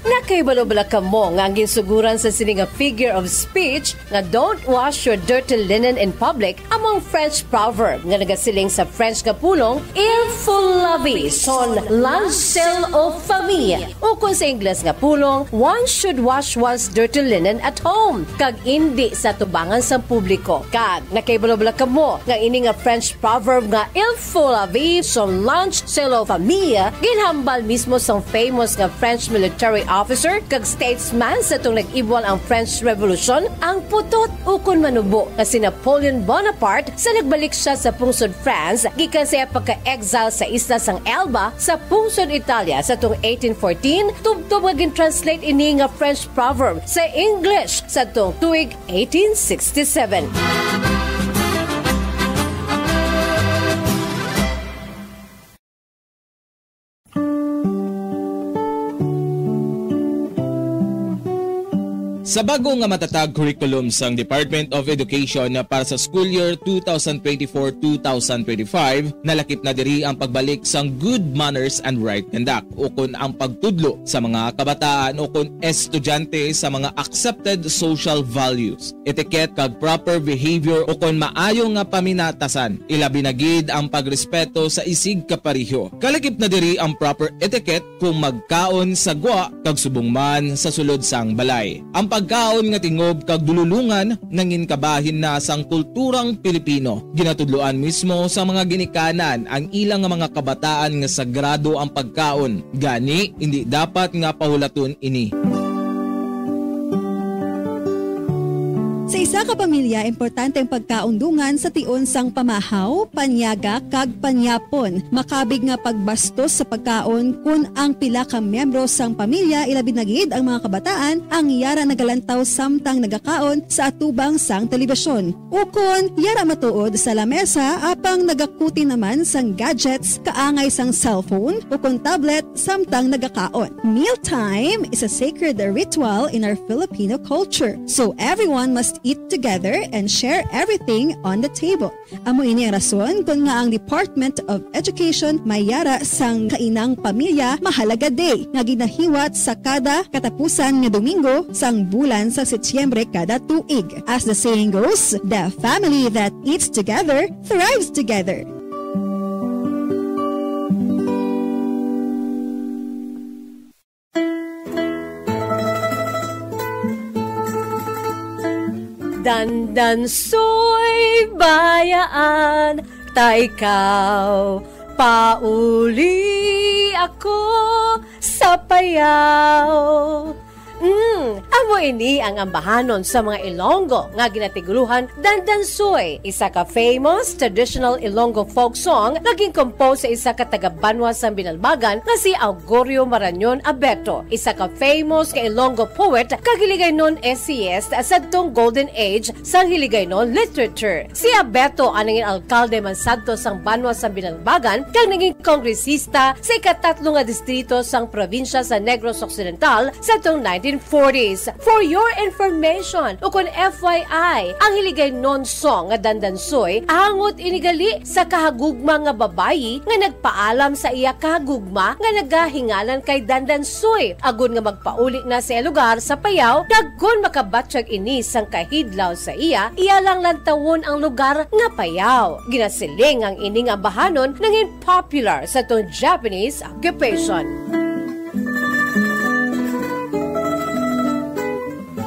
Nakahibalo bala kamo nga ang ginsugoran sa sini nga figure of speech nga "Don't wash your dirty linen in public" amo ang French proverb nga nagasiling sa French nga pulong, "Il faut laver son linge sale aux femmes," ukon sa Ingles nga pulong, "One should wash one's dirty linen at home," kag indi sa tubangan sang publiko. Kag nakahibalo bala kamo nga ini nga French proverb nga "Il faut laver son linge sale aux femmes" ginhambal mismo sang famous nga French military officer kag statesman sa tung nag-ibwal ang French Revolution, ang putot ukon manubo nga si Napoleon Bonaparte, sa nagbalik sia sa pungsod France gikan sa iya pagka-exile sa isla sang Elba sa pungsod Italia sa tung eighteen fourteen, tubtob nga gin-translate ini nga French proverb sa English sa tung tuig eighteen sixty-seven. Sa bago nga matatag curriculum sang Department of Education para sa school year two thousand twenty-four two thousand twenty-five, nalakip na diri ang pagbalik sang good manners and right conduct, ukon ang pagtudlo sa mga kabataan ukon estudyante sa mga accepted social values, etiquette, kag proper behavior, ukon maayo nga paminatasan, ilabi na gid ang pagrespeto sa isig kapareho. Kalakip na diri ang proper etiquette kung magkaon sa gwa kag subong man sa sulod sang balay. Ang pagkaon nga tingob kag dululongan nangin kabahin na sang kulturang Pilipino. Ginatudloan mismo sa mga ginikanan ang ila nga mga kabataan nga sagrado ang pagkaon, gani indi dapat nga pahulaton ini. Sa isa ka pamilya, importante ang pagkaon dungan sa tion sang pamahaw, panyaga, kag panyapon. Makabig nga pagbastos sa pagkaon kon ang pila ka miyembro sang pamilya, ilabi na gid ang mga kabataan, ang yara nagalantaw samtang nagakaon sa atubang sang telebisyon. Ukon yara matuod sa lamesa apang nagakuti naman sang gadgets kaangay sang cellphone ukon tablet samtang nagakaon. Mealtime is a sacred ritual in our Filipino culture, so everyone must eat together and share everything on the table. Amo ini ang rason kon nga ang Department of Education may yara sang Kainang Pamilya Mahalaga Day nga ginahiwat sa kada katapusan nga Domingo sang bulan sa Setyembre kada tuig. As the saying goes, the family that eats together thrives together. Dandansoy bayaan ta ikaw, pauli ako sa payaw. Mm, amo ini ang ambahanon sa mga Ilonggo nga ginatiguruhan Dandansoy, isa ka famous traditional Ilonggo folk song nga gin-compose sa isa ka taga-banwa sang Binalbagan nga si Augurio Marañon Abeto, isa ka famous nga Ilonggo poet kag Hiligaynon essayist sadtong Golden Age sang Hiligaynon literature. Si Abeto ang nangin alkalde man sadto sang banwa sang Binalbagan kag naging kongresista sa ikatatlo nga distrito sang probinsya sa Negros Occidental sadtong nineteen forties. For your information, ukon F Y I, ang Hiligaynon song nga Dandansoy, angot ini gali sa kahagugma nga babayi nga nagpaalam sa iya kahagugma nga nagahinganan kay Dandansoy, agod nga magpauli na sa iya lugar sa Payaw, kag kon makabatyag ini sang kahidlaw sa iya, iya lang lantawon ang lugar nga Payaw. Ginasiling ang ini nga ambahanon nangin popular sa tong Japanese occupation.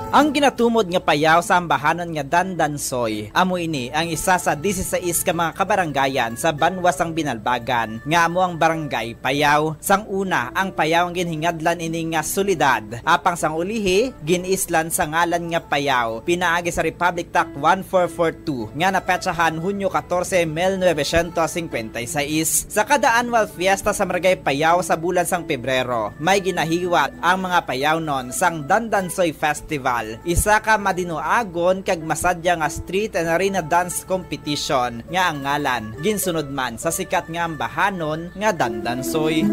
Ang ginatumod nga Payaw sa ambahanon nga Dandansoy, amo ini ang isa sa disisais ka mga kabaranggayan sa banwa sang Binalbagan, nga amo ang Barangay Payaw. Sang una, ang Payaw ang ginhingadlan ini nga syudad, apang sang ulihi, gin-islan sa ngalan nga Payaw, pinaagi sa Republic Act one four four two nga napetsahan Hunyo katorse, mil novecientos singkwenta y seis. Sa kada annual fiesta sa Barangay Payaw sa bulan sang Pebrero, may ginahiwat ang mga Payawnon sang Dandansoy Festival, isa ka madinuagon kag masadya nga street and arena dance competition nga ang ngalan ginsunod man sa sikat nga ambahanon nga Dandansoy.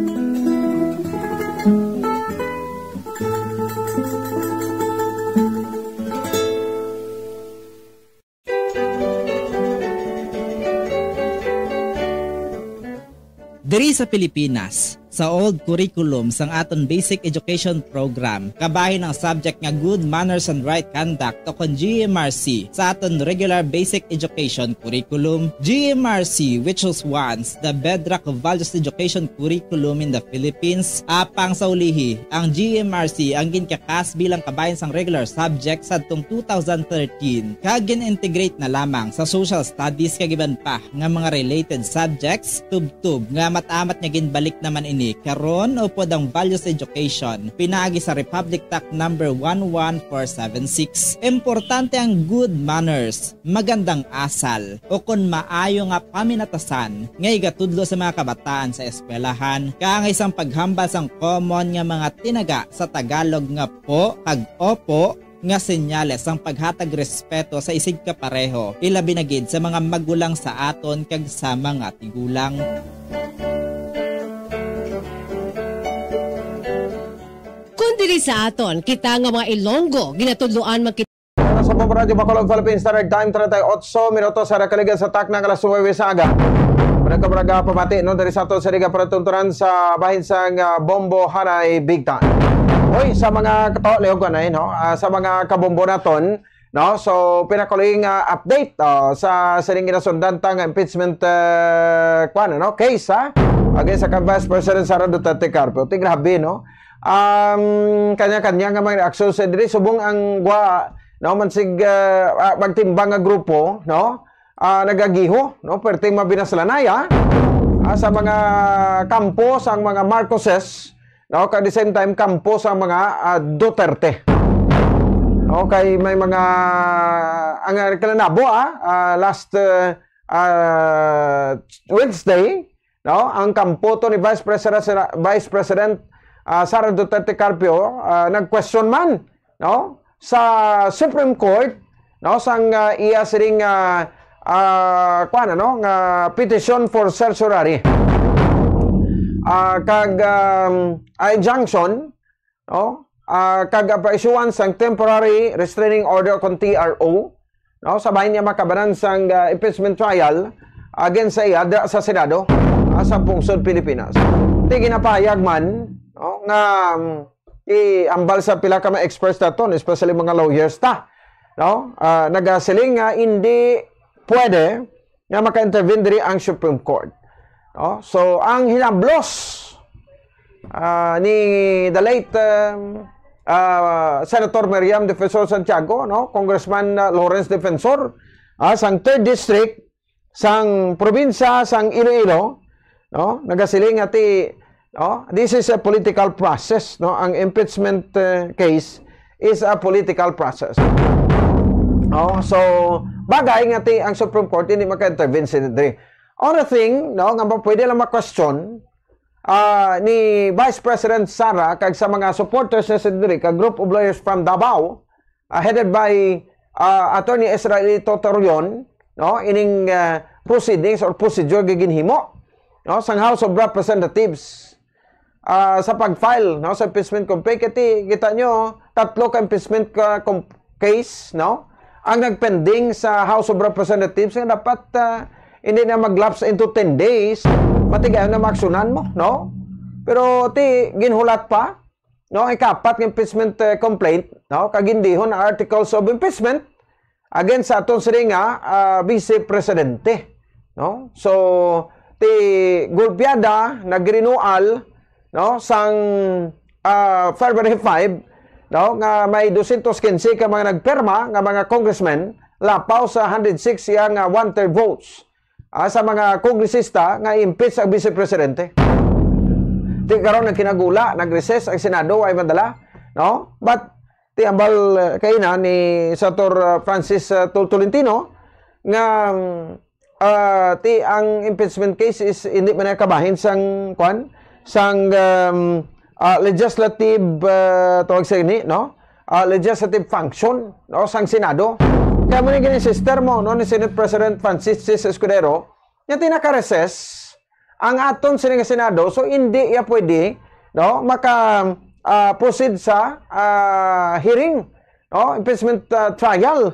Diri sa Pilipinas, sa old curriculum sang aton basic education program, kabahin ang subject nga Good Manners and Right Conduct o kon G M R C sa aton regular basic education curriculum. G M R C, which was once the bedrock of values education curriculum in the Philippines, apang sa ulihi, ang G M R C ang ginkakas bilang kabahin sang regular subject sadtong two thousand thirteen, kag gin-integrate na lamang sa social studies kag iban pa nga mga related subjects, tubtob nga amat-amat nga ginbalik naman ini karon upod ang values education pinaagi sa Republic Act number one one four seven six. Importante ang good manners, magandang asal, o kon maayo nga paminatasan nga igatudlo sa mga kabataan sa eskwelahan, kaangay sang paghambal sang common nga mga tinaga sa Tagalog nga po kag opo, nga senyales sang paghatag respeto sa isig kapareho, ilabi na gid sa mga magulang sa aton kag sa mga tigulang. Kon Diri sa aton, kita nga mga Ilonggo, ginatudloan man kita. Sa Bombo Radyo Bacolod, Philippine Standard Time, treinta y ocho minutos sa nakaligan sa takna nga alas nuebe sa aga. Muna ka mga pamati, no, diri sa aton sa Liga para tuntunan sa bahin sang, ah, Bombo Hanay Big Time. Oy, sa mga kato, lihog ko na, eh, no? Ah, sa mga kabombo naton, no? So, pinakuling, ah, update, oh, sa sining ginasundan ta nga impeachment, eh, kwan, ano, case, ha? Against sa kan Vice President Sara Duterte Carpio. Ti grabe, no? Um, kanya-kanya nga mga reaksyon sa diri, subong ang gwa, no, man sig, ah, ah, magtimbang nga grupo, no? Ah, nagagiho, no? Perting mabinaslanay, ah. Ah, sa mga kampo sang mga Marcoses, no? Kag the same time, kampo sang mga, ah, Duterte. Okay, may mga, ang, ah, kinanabo, ah, ah, last, ah, ah, Wednesday, no? Ang kampo to ni Vice President, Vice President, ah, Sara Duterte Carpio, ah, nag-question man, no? Sa Supreme Court, no? Sang, ah, iya sining, ah, ah, kuwan, ano? Nga petition for certiorari. Ah, kag, um, ah, injunction, no? Ah, kag ang pa-issuean sang temporary restraining order kon T R O, no? Sa bahin niya makabanan sang, ah, impeachment trial against sa iya da, sa Senado, ah, sa pungsod Pilipinas. Ti ginapahayag man, no, nga, um, i-ambal sa pila ka mga experts naton, especially mga lawyers ta, no? Ah, nagasiling nga hindi pwede nga maka-intervene diri ang Supreme Court. No? So, ang hinablos, ah, ni the late, um, ah, Senator Miriam Defensor Santiago, no? Congressman, ah, Lawrence Defensor, ah, sang Third District, sang probinsya sang Iloilo, no? Nagasiling nga ti, no? This is a political process, no? Ang impeachment, uh, case is a political process. No? So, bagay nga ti ang Supreme Court hindi maka-intervene sa diri. Only thing, no, nga pwede lang ma-question, ah, ni Vice President Sara kag sa mga supporters niya sa diri, ka group of lawyers from Davao, ah, headed by, ah, Attorney Israelito Torreon, no, ining, ah, proceedings or procedure nga ginhimo, no, sang House of Representatives, ah, sa pag-file, no, sa impeachment complaint. Kay ti, kita nyo, tatlo ka impeachment ka, com-, case, no, ang nagpending sa House of Representatives nga dapat, ah, hindi na mag-lapse into ten days, matigayon na maaksyonan mo, no? Pero ti, ginhulat pa, no, ang ikapat nga impeachment, eh, complaint, no, kag gindihon ang articles of impeachment against sa aton sini nga, ah, Vice Presidente, no? So, ti golpeada, nagrinual, no, sang, ah, February five, no, nga may dosyentos quince ka mga nagpirma nga mga congressmen, lapaw sa hundred six iya nga one-third votes, ah, sa mga kongresista nga i-impeach ang Vice Presidente. Ti karon nagkinagula, nag-recess ang Senado, ay madala, no? But ti ambal, eh, kaina ni Senator, ah, Francis, ah, Tol Tolentino nga, mm, ah, ti ang impeachment case is hindi man na kabahin sang, kwan, sang, um, ah, legislative, ah, tawag sa ini, no? Ah, legislative function, no, sang Senado. Kaya mo ni gini sister mo, no, ni Senate President Francis Sis Escudero, nga ti naka-recess ang aton sini nga Senado, so hindi iya pwede, no, maka, ah, proceed sa, ah, hearing, no, impeachment, ah, trial,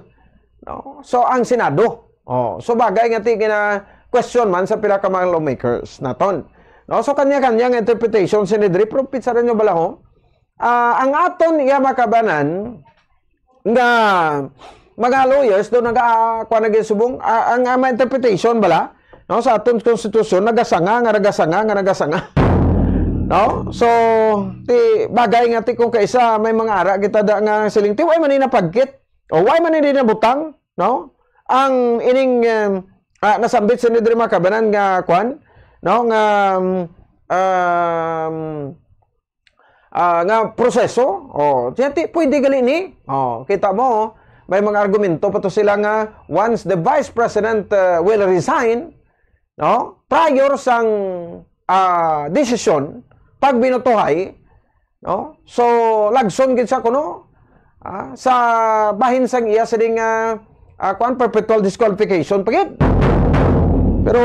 no? So, ang Senado. Oh, so bagay nga ti gina-question man sa pila ka mga lawmakers naton. No, so kanya-kanya nga interpretation sini diri, pero pitsa ninyo bala ho. Ah, ang aton iya makabanan nga mga lawyers do naga, ah, kuwan, nagisubong, ah, ang, ah, mga interpretation bala, no, sa aton konstitusyon, nagasanga nga nagasanga nga nagasanga. No? So, ti bagay nga ti kung kaisa may mga ara kita da nga siling ti, "Why man ni napagkit? O why man ni nabutang?" No? Ang ining, um, ah, nasambit sa diri mga kabanan nga kwan, no, nga, um, um, ah, nga proseso. Oh, ti pwede gali ni. Oh, kita mo, may mga argumento pa to sila nga once the vice president, uh, will resign, no? Prior sang, ah, desisyon, pag binutuhay, no? So, lagson gid sa kuno, ah, sa bahin sang iya sining, ah, ah, kuan, perpetual disqualification pa gid. Pero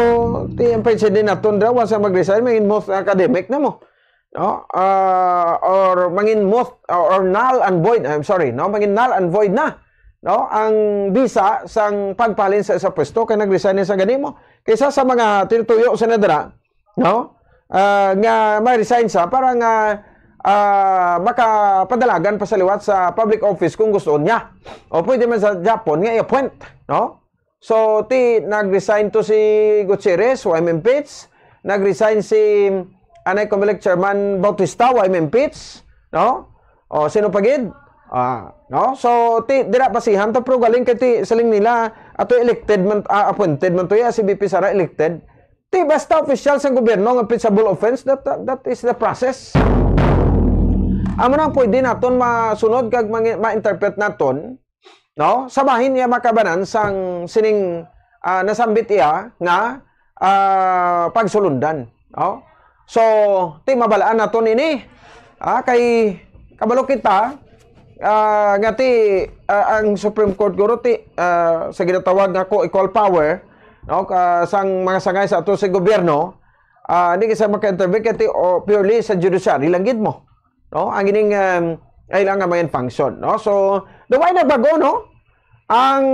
ti ang presidente naton dira, once mag-resign, may most academic na mo. no? Ah, or mangin moth, or null and void, I'm sorry, no? Mangin null and void na, no? Ang bisa sang pagpalin sa isa pwesto kay nag-resign sa ganimo. Kaysa sa mga tinutuyo sa nadra, no? Ah, nga ma-resign sa para nga, ah, makapadalagan pa sa liwat sa public office kung gusto niya. O pwede man sa Japon nga i-appoint, no? So, ti, nag-resign to si Gutierrez, wa im-impeach. Nag-resign si anay Comelec Chairman Bautista, wa im-impeach, no? O, sino pa gid? Ah, no? So, ti, dira basihan to, pero galing kay ti, siling nila, ato elected man, ah, appointed man to, ya, si V P Sara elected. Ti, basta official sa gobyerno nga impeachable offense, that, that is the process. Amo nang pwede naton masunod kag mangi-, ma-interpret naton, no? Sa bahin niya makabanan sang sining, ah, nasambit iya nga, ah, pagsulundan, no? So, ti mabalaan naton ini, ah, kay kabalo kita, ah, nga ti, ah, ang Supreme Court guro ti, ah, sa ginatawag nga co-equal power, no, ka, sang mga sangay sa ato sa gobyerno, ah, di kita maka-intervene kay ti, o, purely sa judiciary lang gid mo, no? Ang ining, um, ay lang nga main function, no? So, the way nagbago, no? Ang,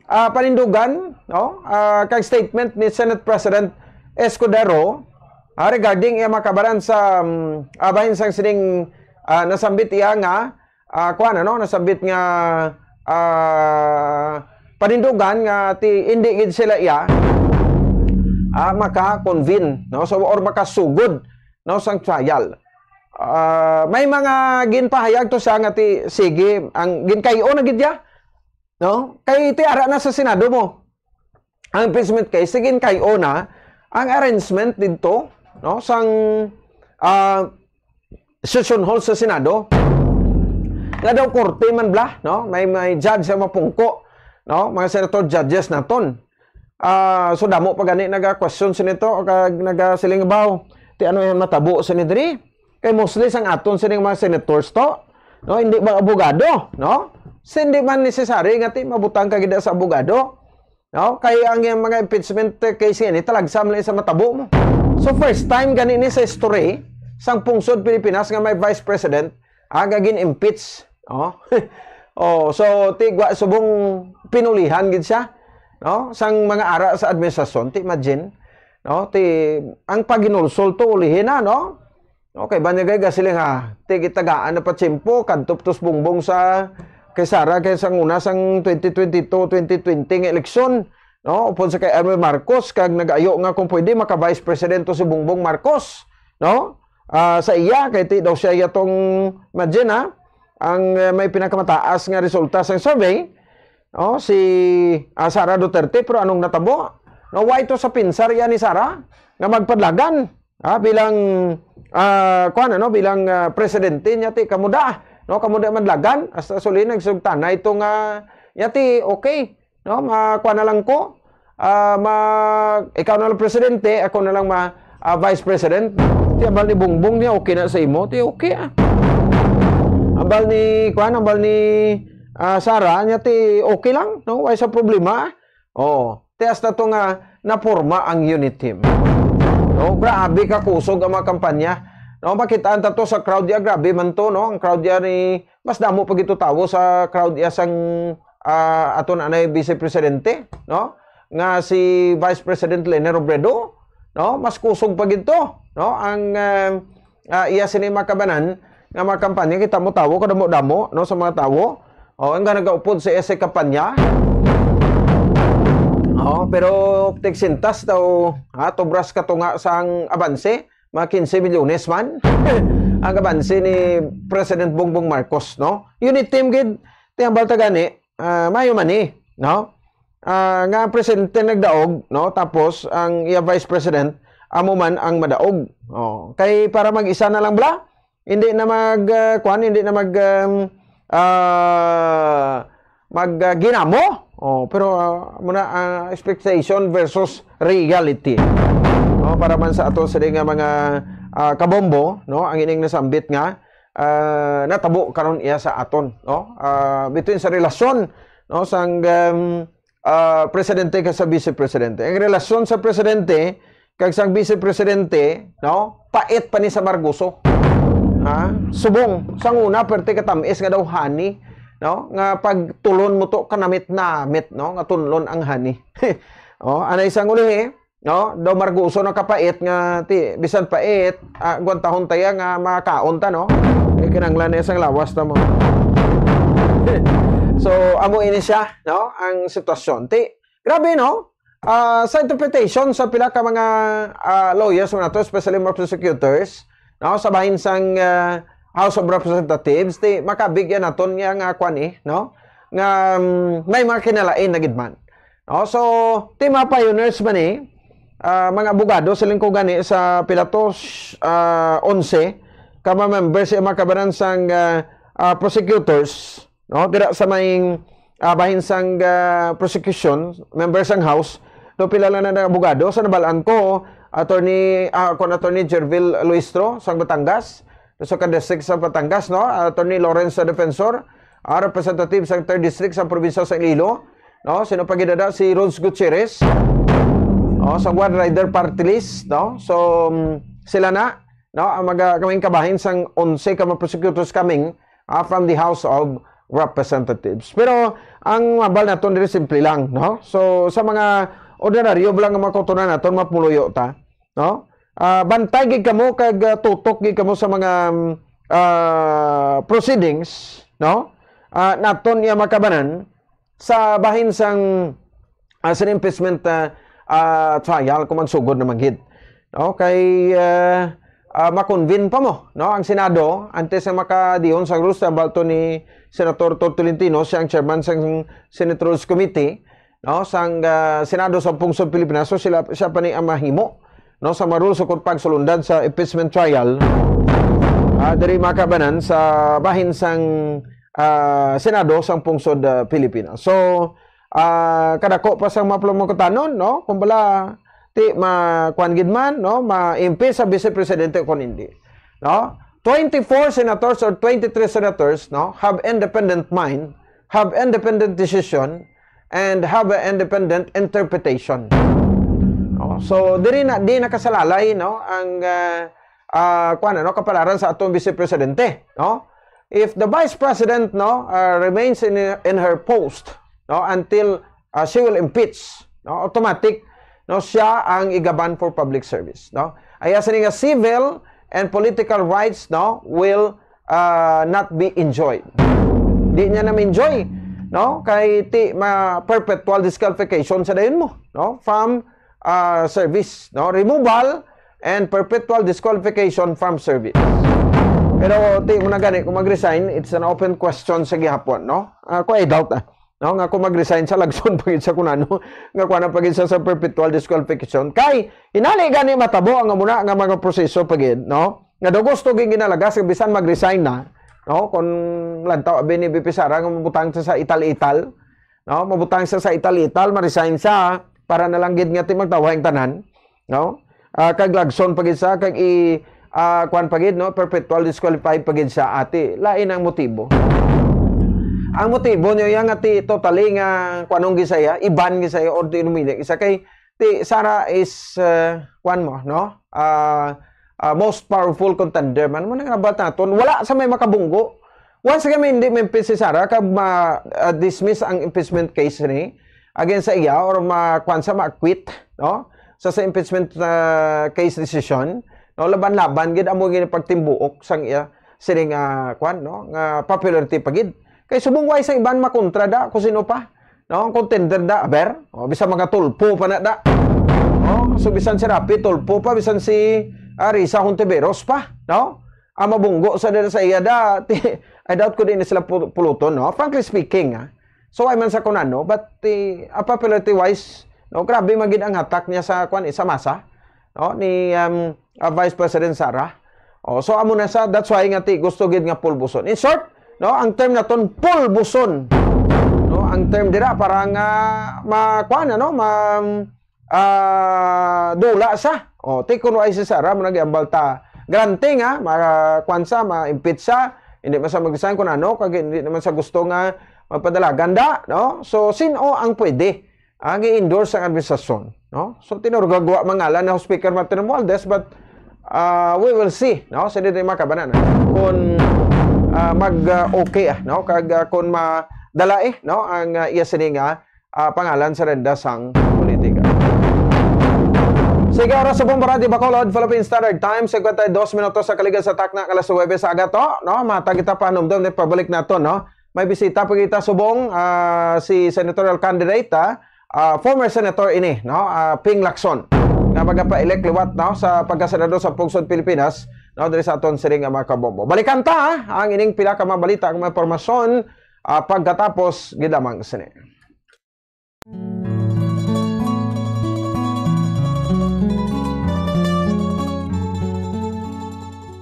ah, panindugan, no? Ah, kag statement ni Senate President Escudero, ah, regarding iya makabaran sa, um, ah, bahin sang sining, ah, nasambit iya nga, ah, kuwan, ano? Nasambit nga, ah, panindugan nga ti, hindi gid sila iya, ah, maka-convene, no? So, or makasugod, no, sang trial. Ah, may mga ginpahayag to siya nga ti, sige, ang ginkay-o na gid ya, no? Kay ti ara na sa Senado mo. Ang impeachment case, sige, ginkay-o na ang arrangement dito, no, sang, ah, session hall sa Senado. Nga daw korte man bla, no? May, may judge ang mapungko, no? Mga senator judges naton. Ah, so damo pa gani naga-question sini to, kag nagasiling baw, ti ano yan matabo sini diri? Kay mostly sang aton sining mga senators to, no? Hindi ba abogado, no? So, hindi man necessary nga ti mabutang ka gid sa abogado, no? Kay ang iyang mga impeachment case yan, italagsa man lang sa matabo mo. So, first time gani ni sa history, sang pungsod Pilipinas nga may vice president, ah, nga gin-impeach. Oh. Oh, so, ti gwa subong pinulihan gid siya, no? Sang mga ara sa administrasyon, ti imagine, no? Ti, ang paghinulsol to ulihin na, no? Okay, ba niya gay gasiling ha? Ti gitagaan na pa tiyempo, kadto pa to si Bongbong sa kay Sara, kay sang una sang twenty twenty-two, twenty twenty nga eleksyon, no? Upod sa kay Emil Marcos, kag nag-ayo nga kung pwede maka-vice president to si Bongbong Marcos, no? Ah, sa iya, kay ti daw siya iya tong, imagine, ha? Ang, eh, may pinakamataas nga resulta sa survey, no? Si, ah, Sara Duterte, pero anong natabo? No, why to sa pinsar iya ni Sara nga magpadlagan, ah, bilang, ah, kuwan, ano, bilang, ah, presidente niya ti kamuda, no? Kamuda madlagan, hasta suli nagsugtana ito nga niya ti, okay, no? Ma, kuwan na lang ko. Ah, ma, ikaw na lang presidente, ako na lang ma, ah, vice president. Ti ambal ni Bongbong niya, okay na sa imo, ti okay, ah. Ambal ni, kuwan, ambal ni, ah, Sara, niya ti okay lang, no? Way sa problema. Oh, ti hasta to nga naporma ang unit team. No, grabe ka kusog ang mga kampanya. No, makitaan ta to sa crowd ya, grabe man to, no? Ang crowd ya ni, mas damo pa gito tawo sa crowd ya sang, ah, aton anay vice presidente, no? Nga si Vice President Leni Robredo, no? Mas kusog pa gito, no? Ang, ah, ah, iya sini makabanan nga mga kampanya, kita mo tawo kadamo-damo, no, sa mga tawo. O, ang nga nagaupod sa iya sa kampanya. O, pero tigsintas daw, ha, tubras ka tunga sang abanse, mga quince milyones man ang abanse ni President Bongbong Marcos, no? Unit team gid, ti ambal ta gani, ah, mayo man ni, no? Ah, nga ang presidente nagdaog, no? Tapos ang iya vice president, amo man ang madaog. Oh, kay para mag-isa na lang bala, hindi na mag, ah, kwan, hindi na mag, um, ah, mag, ah, ginamo. Oh, pero, ah, muna, ah, expectation versus reality. No, para man sa ato sa nga mga, ah, kabombo, no, ang ining nasambit nga, ah, natabo karon iya sa aton, no? Ah, between sa relasyon, no, sang, um, ah, presidente kag sa vice presidente. Ang relasyon sa presidente kag sang vice presidente, no, pait pa ni sa Margoso. Ha? Subong, sang una, perte katamis nga daw honey, no? Nga pag tulon mo to, kanamit-namit, no? Nga tunlon ang honey. Oh, anay sang ulihi, no? Daw margoso na kapait nga, ti, bisan pait, ah, gwantahon taya nga makaon ta, no? Eh, kinanglan na sang lawas ta mo. So, amo ini siya, no? Ang sitwasyon. Ti, grabe, no? Ah, sa interpretation sa pila ka mga, ah, lawyers man nato, especially mga prosecutors, no, sa bahin sang, ah, House of Representatives, ti makabigyan naton niya nga kwan, eh, no, nga, mm, may mga kinalain na gid man, no? So, ti mga pioneers man, eh, ah, mga abogado, siling ko gani, sa pila to, sh-, ah, onse ka mga members sa mga kabanan sang, ah, ah, prosecutors, no? Dira sa may, ah, bahin sang, ah, prosecution, member sang House, no, pila lang na abogado. Sa nabalaan ko, Attorney, ah, kon Attorney Jervil Luistro sang Batangas, sa ka district sa Batangas, no? Attorney Lawrence sa Defensor, ah, representative sa third district sa probinsya sa Iloilo, no? Sino pa gid ada? Si Rose Gutierrez, no? Sa One Rider Party List, no? So, mm, sila na, no, ang mga kaming kabahin sang onse ka mga prosecutors kaming, ah, from the House of Representatives. Pero ang mabal naton diri simple lang, no? So, sa mga ordinaryo lang nga mga kautoran naton, mapuluyo ta, no? Ah, bantay gid kamo kag, ah, tutok gid kamo sa mga, mm, ah, proceedings, no? Ah, naton iya makabanan sa bahin sang, ah, sa impeachment, ah, ah, trial kung magsugod na man gid. No? Kay, ah, ah, makonvene pa mo, no? Ang Senado, antes na makadihon sa rules, sa balto ni Senator Tolentino, siya ang chairman sang Senate Rules Committee, no? Sang, ah, Senado sa Pungsod Pilipinas, so sila, siya pa ni ang mahimo, no? Sa mga rules o kung pagsulundan sa impeachment trial, ah, diri makabanan sa bahin sang, ah, Senado sang Pungsod, ah, Pilipinas. So, ah, kadako pa sang mga plamukatanon, no? Kung bala, ti, ma-, kuwan gid man, no? Ma-impeach sa Vice Presidente kung hindi, no? Twenty-four senators or twenty-three senators, no, have independent mind, have independent decision, and have an independent interpretation. No? So, diri na, di nakasalalay, no, ang, ah, ah, kuwan, ano, kapalaran sa atong Vice Presidente, no? If the Vice President, no, ah, remains in, in her post, no, until, ah, she will impeach, no, automatic, no, siya ang igaban for public service, no? Ay, asa ni nga civil and political rights, no, will, ah, not be enjoyed. Di niya na enjoy, no? Kay ti ma perpetual disqualification sa dayon mo, no? From, ah, service, no? Removal and perpetual disqualification from service. Pero ti mo na gani kung mag-resign, it's an open question sa gihapon, no? Ah, ko I doubt, ah. No, nga kung mag-resign sa lagson pa gid sa kunano, nga kuha na pa gid sa, sa perpetual disqualification. Kay, inali gani matabo ang muna nga mga proseso pa gid, no? Nga daw gusto gid ginalagas, nga bisan mag-resign na, no? Kung lantaw, abi ni V P Sara, nga mabutang sa, sa ital-ital, no? Mabutang sa, sa ital-ital, ma-resign sa, para na lang gid nga ti magtawhay ang tanan, no? Ah, kag lagson pa gid sa, kag i, ah, kuwan pa gid, no? Perpetual disqualified pa gid sa ati. Lain ang motibo. Ang motibo niyo yang ati totally nga kuanong gisaya, iban gisaya, or di numili isa kay ti Sara is, ah, kuwan mo, no? Ah, ah, most powerful contender man. Mo nang nabat naton. Wala sa may makabunggo. Once kami hindi ma-impeach si Sara, kag ma, ah, dismiss ang impeachment case ni against sa iya or ma, kuwan sa ma-acquit, no? Sa, sa impeachment, ah, case decision, no? Laban-laban gid amo gid pagtimbuok sang iya sining, ah, kuwan, no? Nga popularity pa gid. Kay subong way sa iban makontra da kung sino pa, no? Ang contender da, aber, o, bisan mga Tulfo pa na da. O, so bisan si Raffy Tulfo pa, bisan si, ah, Risa Hontiveros pa, no? Ang mabunggo sa dira sa iya da, ti, I doubt ko din sila pu-, puluton, no? Frankly speaking, ah. So, ay man sa kunano, but, eh, ah, popularity wise, no, grabe man gid ang hatak niya sa, kwan, eh, sa masa, no, ni, um, ah, Vice President Sara. Oh, so, amo na sa, that's why nga ti, gusto gid nga pulbuson. In short, no, ang term naton, pulbuson. No, ang term dira, para nga, ma, kwan, ano, ma, ah, dula sa. O, ti kuno ay si Sara, mo nag-ambal ta. Granting, ha, ma-, kwan sa, ma-impeach sa, hindi man sa mag-resign kung ano, kag hindi naman sa gusto nga magpadalagan da, no? So, sino ang pwede ang i-endorse ang administrasyon, no? So, tinurog gwa mangalan na Speaker Martin Romualdez, but Ah, we will see, no? Sa dito, mga kabanan, kung, ah, mag, ah, okay, ah, no? Kag, ah, kung madala, eh, no? Ang, ah, iya sini nga, ah, pangalan sa renda sang politika. Sige, oras sa Bombarati Bacolod, Philippine Standard Time, cincuenta y dos minutos sa kaligan sa takna, alas nuebe sa agato, no? Matag kita panumdum ni pabalik nato, no? May bisita pa kita subong, ah, si senatorial candidate, ah, ah, former senator ini, no? Ah, Ping Lacson, nga magapaelect liwat, no, sa pagkasenador sa Pungsod Pilipinas, no, diri sa aton siring nga mga kabombo. Balikan ta, ah, ang ining pila ka mga balita, ang mga impormasyon, ah, pagkatapos gid lamang sini.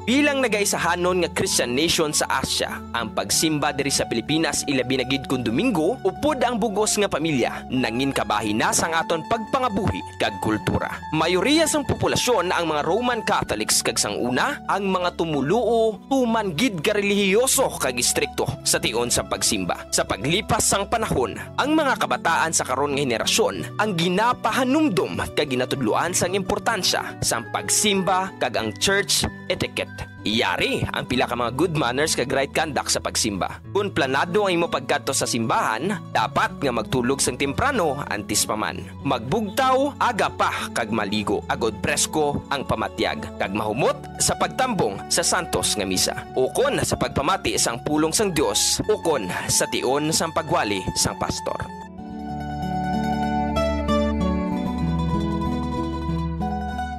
Bilang nagaisahanon nga Christian nation sa Asia, ang pagsimba diri sa Pilipinas, ilabi na gid kon Domingo, upod ang bug-os nga pamilya, nangin kabahin na sang aton pagpangabuhi kag kultura. Mayoriya sang populasyon ang mga Roman Catholics, kag sang una, ang mga tumoluo tuman gid ka relihiyoso kag istrikto sa tion sang pagsimba. Sa paglipas sang panahon, ang mga kabataan sa karon nga henerasyon ang ginapahanumdom kag ginatudloan sang importansya sang pagsimba kag ang church etiquette. Yari ang pila ka mga good manners kag right conduct sa pagsimba. Kon planado ang imo pagkadto sa simbahan, dapat nga magtulog sang temprano antes pa man. Magbugtaw aga pa kag maligo, agod presko ang pamatyag, kag mahumot sa pagtambong sa santos nga misa, ukon sa pagpamati sang pulong sang Dios, ukon sa tion sang pagwali sang pastor.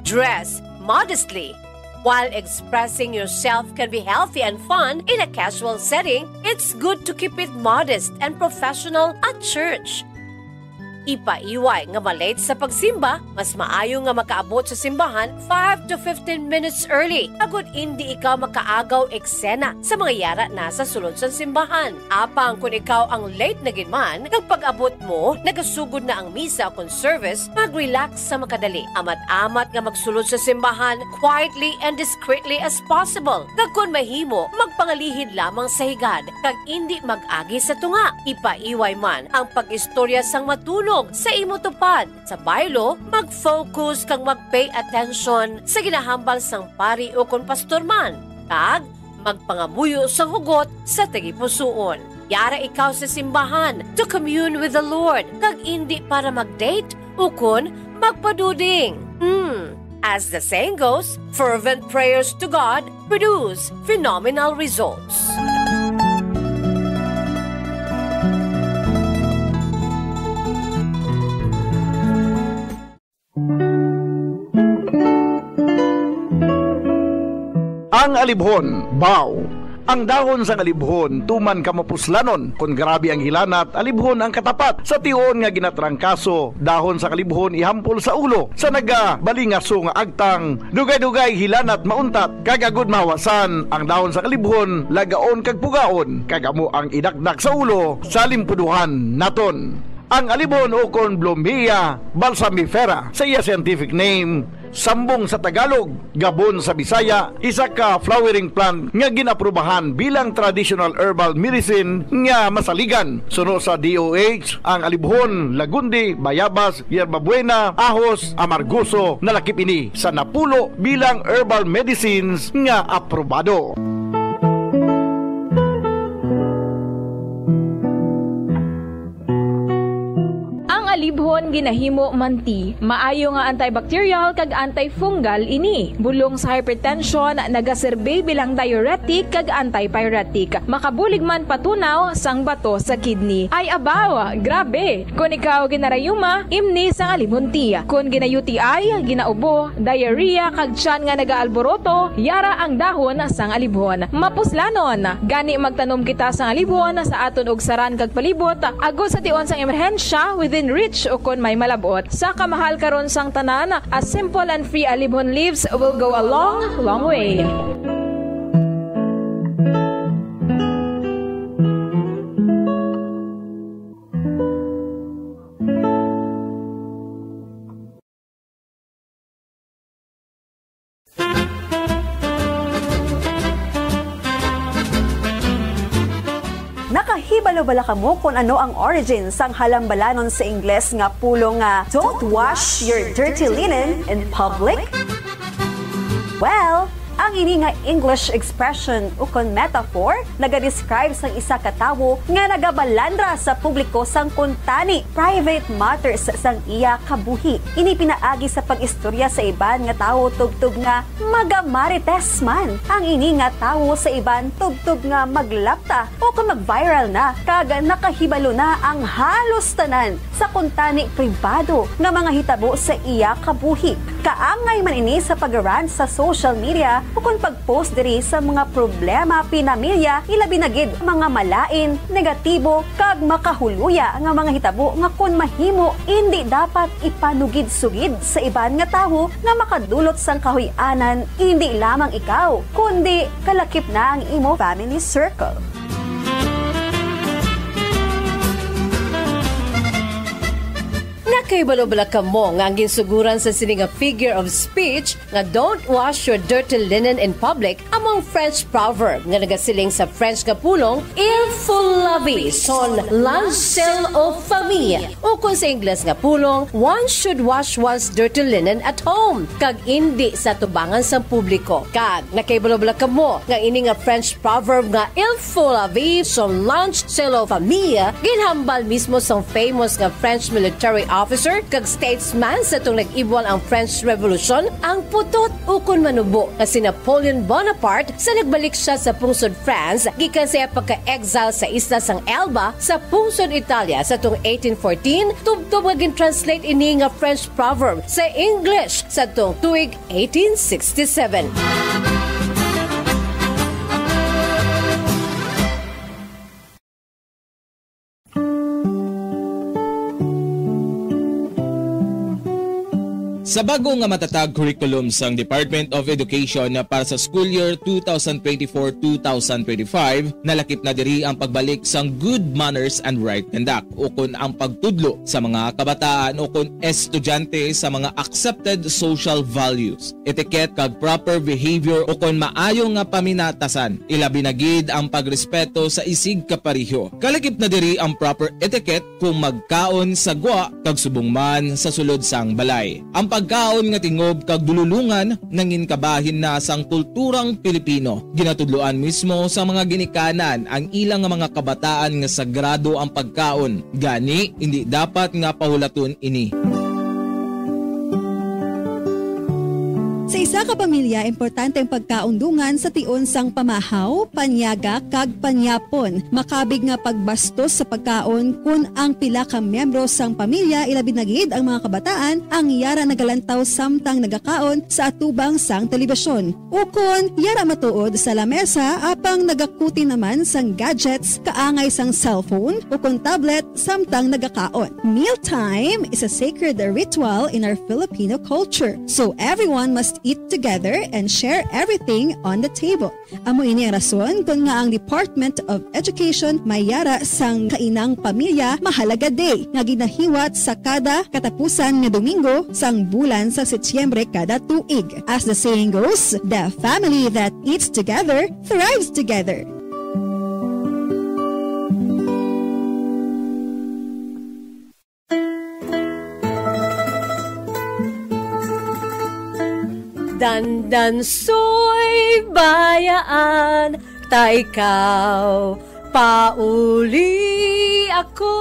Dress modestly. While expressing yourself can be healthy and fun in a casual setting, it's good to keep it modest and professional at church. Ipaiway nga ma-late sa pagsimba, mas maayo nga makaabot sa simbahan five to fifteen minutes early, agod indi ikaw makaagaw eksena sa mga yara na sa sulod sang simbahan. Apang kon ikaw ang late na gid man, kag pag-abot mo, nagasugod na ang misa kon service, mag-relax sa makadali. Amat-amat nga magsulod sa simbahan quietly and discreetly as possible. Kag kon mahimo, magpangalihid lamang sa higad, kag indi mag-agi sa tunga. Ipaiway man ang pag-istorya sang matunog sa imo tupad. Sa baylo, mag-focus kag mag-pay attention sa ginahambal sang pari ukon pastor man, kag magpangamuyo sang hugot sa tagipusoon. Yara ikaw sa simbahan to commune with the Lord, kag indi para mag-date ukon magpaduding. Hmm. As the saying goes, fervent prayers to God produce phenomenal results. Ang alibhon, baw. Ang dahon sang alibhon tuman ka mapuslanon. Kon grabe ang hilanat, alibhon ang katapat. Sa tion nga ginatrangkaso, dahon sang alibhon ihampol sa ulo. Sa nagabalingaso nga agtang, dugay-dugay hilanat mauntat, kag agud mahawasan ang dahon sang alibhon, lagaon kag pugaon, kag amo ang idakdak sa ulo sa limpuduhan naton. Ang alibhon ukon Blumea balsamifera sa iya scientific name, sambong sa Tagalog, gabon sa Bisaya, isa ka flowering plant nga gin-aprubahan bilang traditional herbal medicine nga masaligan. Suno sa D O H, ang alibhon, lagundi, bayabas, yerbabuena, ahos, amargoso, nalakip ini sa napulo bilang herbal medicines nga aprobado. Ang alibhon ginahimo man tea. Maayo nga antibacterial kag antifungal ini. Bulong sa hypertension, nagaserbi bilang diuretic kag antipyretic. Makabulig man patunaw sang bato sa kidney. Ay abaw, grabe! Kon ikaw ginarayuma, imni sang alibhon tea. Kon gina-U T I, ginaubo, diarrhea, kag tiyan nga nagaalboroto, yara ang dahon sang alibhon. Mapuslanon! Gani magtanom kita sang alibhon sa aton ugsaran kag palibot, agod sa tion sang emerhensya, within reach ukon may malab-ot. Sa kamahal karon sang tanan, a simple and free alibhon leaves will go a long, long way. Nakahibalo bala kamo kon ano ang origin sang halambalanon sa Ingles nga pulong nga "Don't wash your dirty linen in public"? Well, ang ini nga English expression ukon metaphor nagadescribe sang isa ka tawo nga nagabalandra sa publiko sang kuntani, private matters, sang iya kabuhi. Ini pinaagi sa pag-istorya sa iban nga tawo tubtob nga magamarites man ang ini nga tawo sa iban tubtob nga maglapta o kon mag-viral na kag nakahibalo na ang halos tanan sa kuntani pribado nga mga hitabo sa iya kabuhi. Kaangay man ini sa pag-rant sa social media ukon pag-post diri sa mga problema pinamilya, ilabi na gid mga malain, negatibo, kag makahuluya nga mga hitabo nga kon mahimo, indi dapat ipanugid-sugid sa iban nga tawo nga makadulot sang kahuy-anan, indi lamang ikaw, kundi kalakip na ang imo family circle. Nakahibalo bala kamo nga ang ginsuguran sa sini nga figure of speech nga "Don't wash your dirty linen in public" amo ang French proverb nga nagasiling sa French nga pulong, "Il faut laver son linge sale aux femmes," ukon sa Ingles nga pulong, "One should wash one's dirty linen at home," kag indi sa atubangan sang publiko. Kag nakahibalo bala kamo nga ini nga French proverb nga "Il faut laver son linge sale aux femmes" ginhambal mismo sang famous nga French military officer kag statesman sa atong nag-ibwal ang French Revolution, ang putot ukon manubo nga si Napoleon Bonaparte sa nagbalik siya sa pungsod France gikan sa iya pagka-exile sa isla sang Elba sa pungsod Italia sa atong eighteen fourteen, tubtob nga gin-translate ini nga French proverb sa English sa atong tuig eighteen sixty-seven. Sa bago nga matatag curriculum sang Department of Education para sa school year two thousand twenty-four, two thousand twenty-five, nalakip na diri ang pagbalik sang good manners and right conduct, ukon ang pagtudlo sa mga kabataan ukon estudyante sa mga accepted social values, etiquette, kag proper behavior, ukon maayo nga paminatasan, ilabi na gid ang pagrespeto sa isigkapareho. Kalakip na diri ang proper etiquette kung magkaon sa gwa kag subong man sa sulod sang balay. Ang pagkaon nga tingob kag dululongan nangin kabahin na sang kulturang Pilipino. Ginatudloan mismo sa mga ginikanan ang ilang nga mga kabataan nga sagrado ang pagkaon. Gani, indi dapat nga pahulaton ini. Sa isa ka pamilya, importante ang pagkaon dungan sa tion sang pamahaw, panyaga, kag panyapon. Makabig nga pagbastos sa pagkaon kon ang pila ka miyembro sang pamilya, ilabi na gid ang mga kabataan, ang yara nagalantaw samtang nagakaon sa atubang sang telebisyon. Ukon yara matuod sa lamesa apang nagakuti naman sang gadgets kaangay sang cellphone ukon tablet samtang nagakaon. Mealtime is a sacred ritual in our Filipino culture, so everyone must eat together and share everything on the table. Amo ini ang rason kon ngaa ang Department of Education may yara sang Kainang Pamilya Mahalaga Day nga ginahiwat sa kada katapusan nga Domingo sang bulan sa Setyembre kada tuig. As the saying goes, "The family that eats together thrives together." Dandansoy, bayaan ta ikaw, pauli ako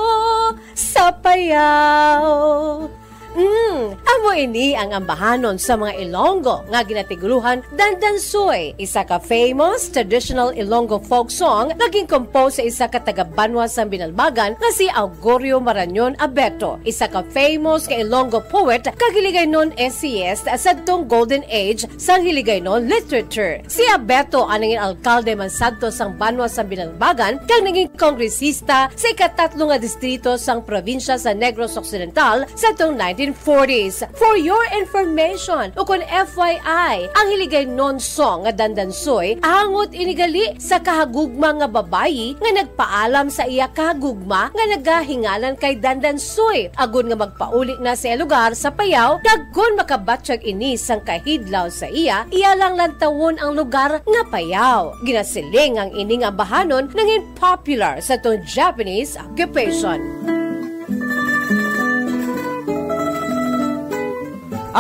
sa Payao. Mm, amo ini ang ambahanon sa mga Ilonggo nga ginatiguluhan Dandansoy, isa ka famous traditional Ilonggo folk song nga ginkompose sa isa ka taga-banwa sang Binalbagan nga si Augurio Marañon Abeto, isa ka famous nga Ilonggo poet kag Hiligaynon essayist sadtong golden age sang Hiligaynon literature. Si Abeto ang nangin alkalde man sadto sang banwa sang Binalbagan kag naging kongresista sa ikatatlo nga distrito sang probinsya sa Negros Occidental sadtong nineteen forties. For your information, ukon F Y I, ang Hiligaynon song nga Dandansoy angot ini gali sa kahagugma nga babayi nga nagpaalam sa iya kahagugma nga nagahingalan kay Dandansoy, agod nga magpauli na sa iya lugar sa Payao, kag kon makabatyag ini sang kahidlaw sa iya, iya lang lantawon ang lugar nga Payao. Ginasiling ang ini nga ambahanon nangin popular sa tong Japanese occupation.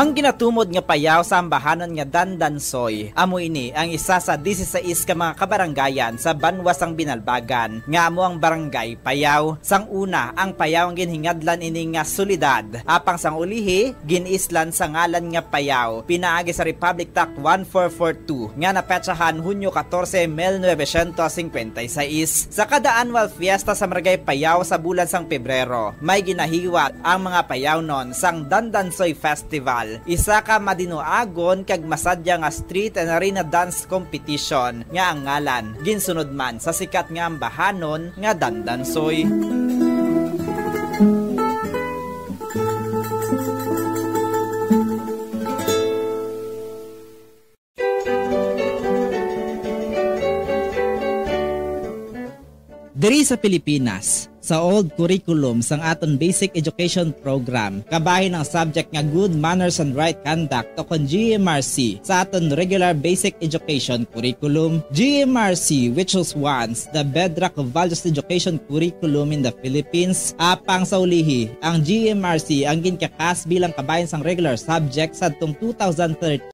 Ang ginatumod nga payaw sa ambahanon nga Dandansoy, amo ini ang isa sa disisais ka mga kabaranggayan sa banwa sang Binalbagan, nga amo ang Barangay Payaw. Sang una, ang Payaw ang ginhingadlan ini nga syudad, apang sang ulihi, gin-islan sa ngalan nga Payaw, pinaagi sa Republic Act one four four two nga napetsahan Hunyo katorse, mil novecientos singkwenta y seis. Sa kada annual fiesta sa Barangay Payaw sa bulan sang Pebrero, may ginahiwat ang mga Payawnon sang Dandansoy Festival, isa ka madinuagon kag masadya nga street and arena dance competition nga ang ngalan ginsunod man sa sikat nga ambahanon nga Dandansoy. Diri sa Pilipinas, sa old curriculum sang aton basic education program, kabahin ang subject nga good manners and right conduct, o kon G M R C, sa aton regular basic education curriculum. G M R C, which was once the bedrock of values education curriculum in the Philippines, apang sa ulihi, ang G M R C ang ginkakas bilang kabahin sang regular subject sadtong two thousand thirteen.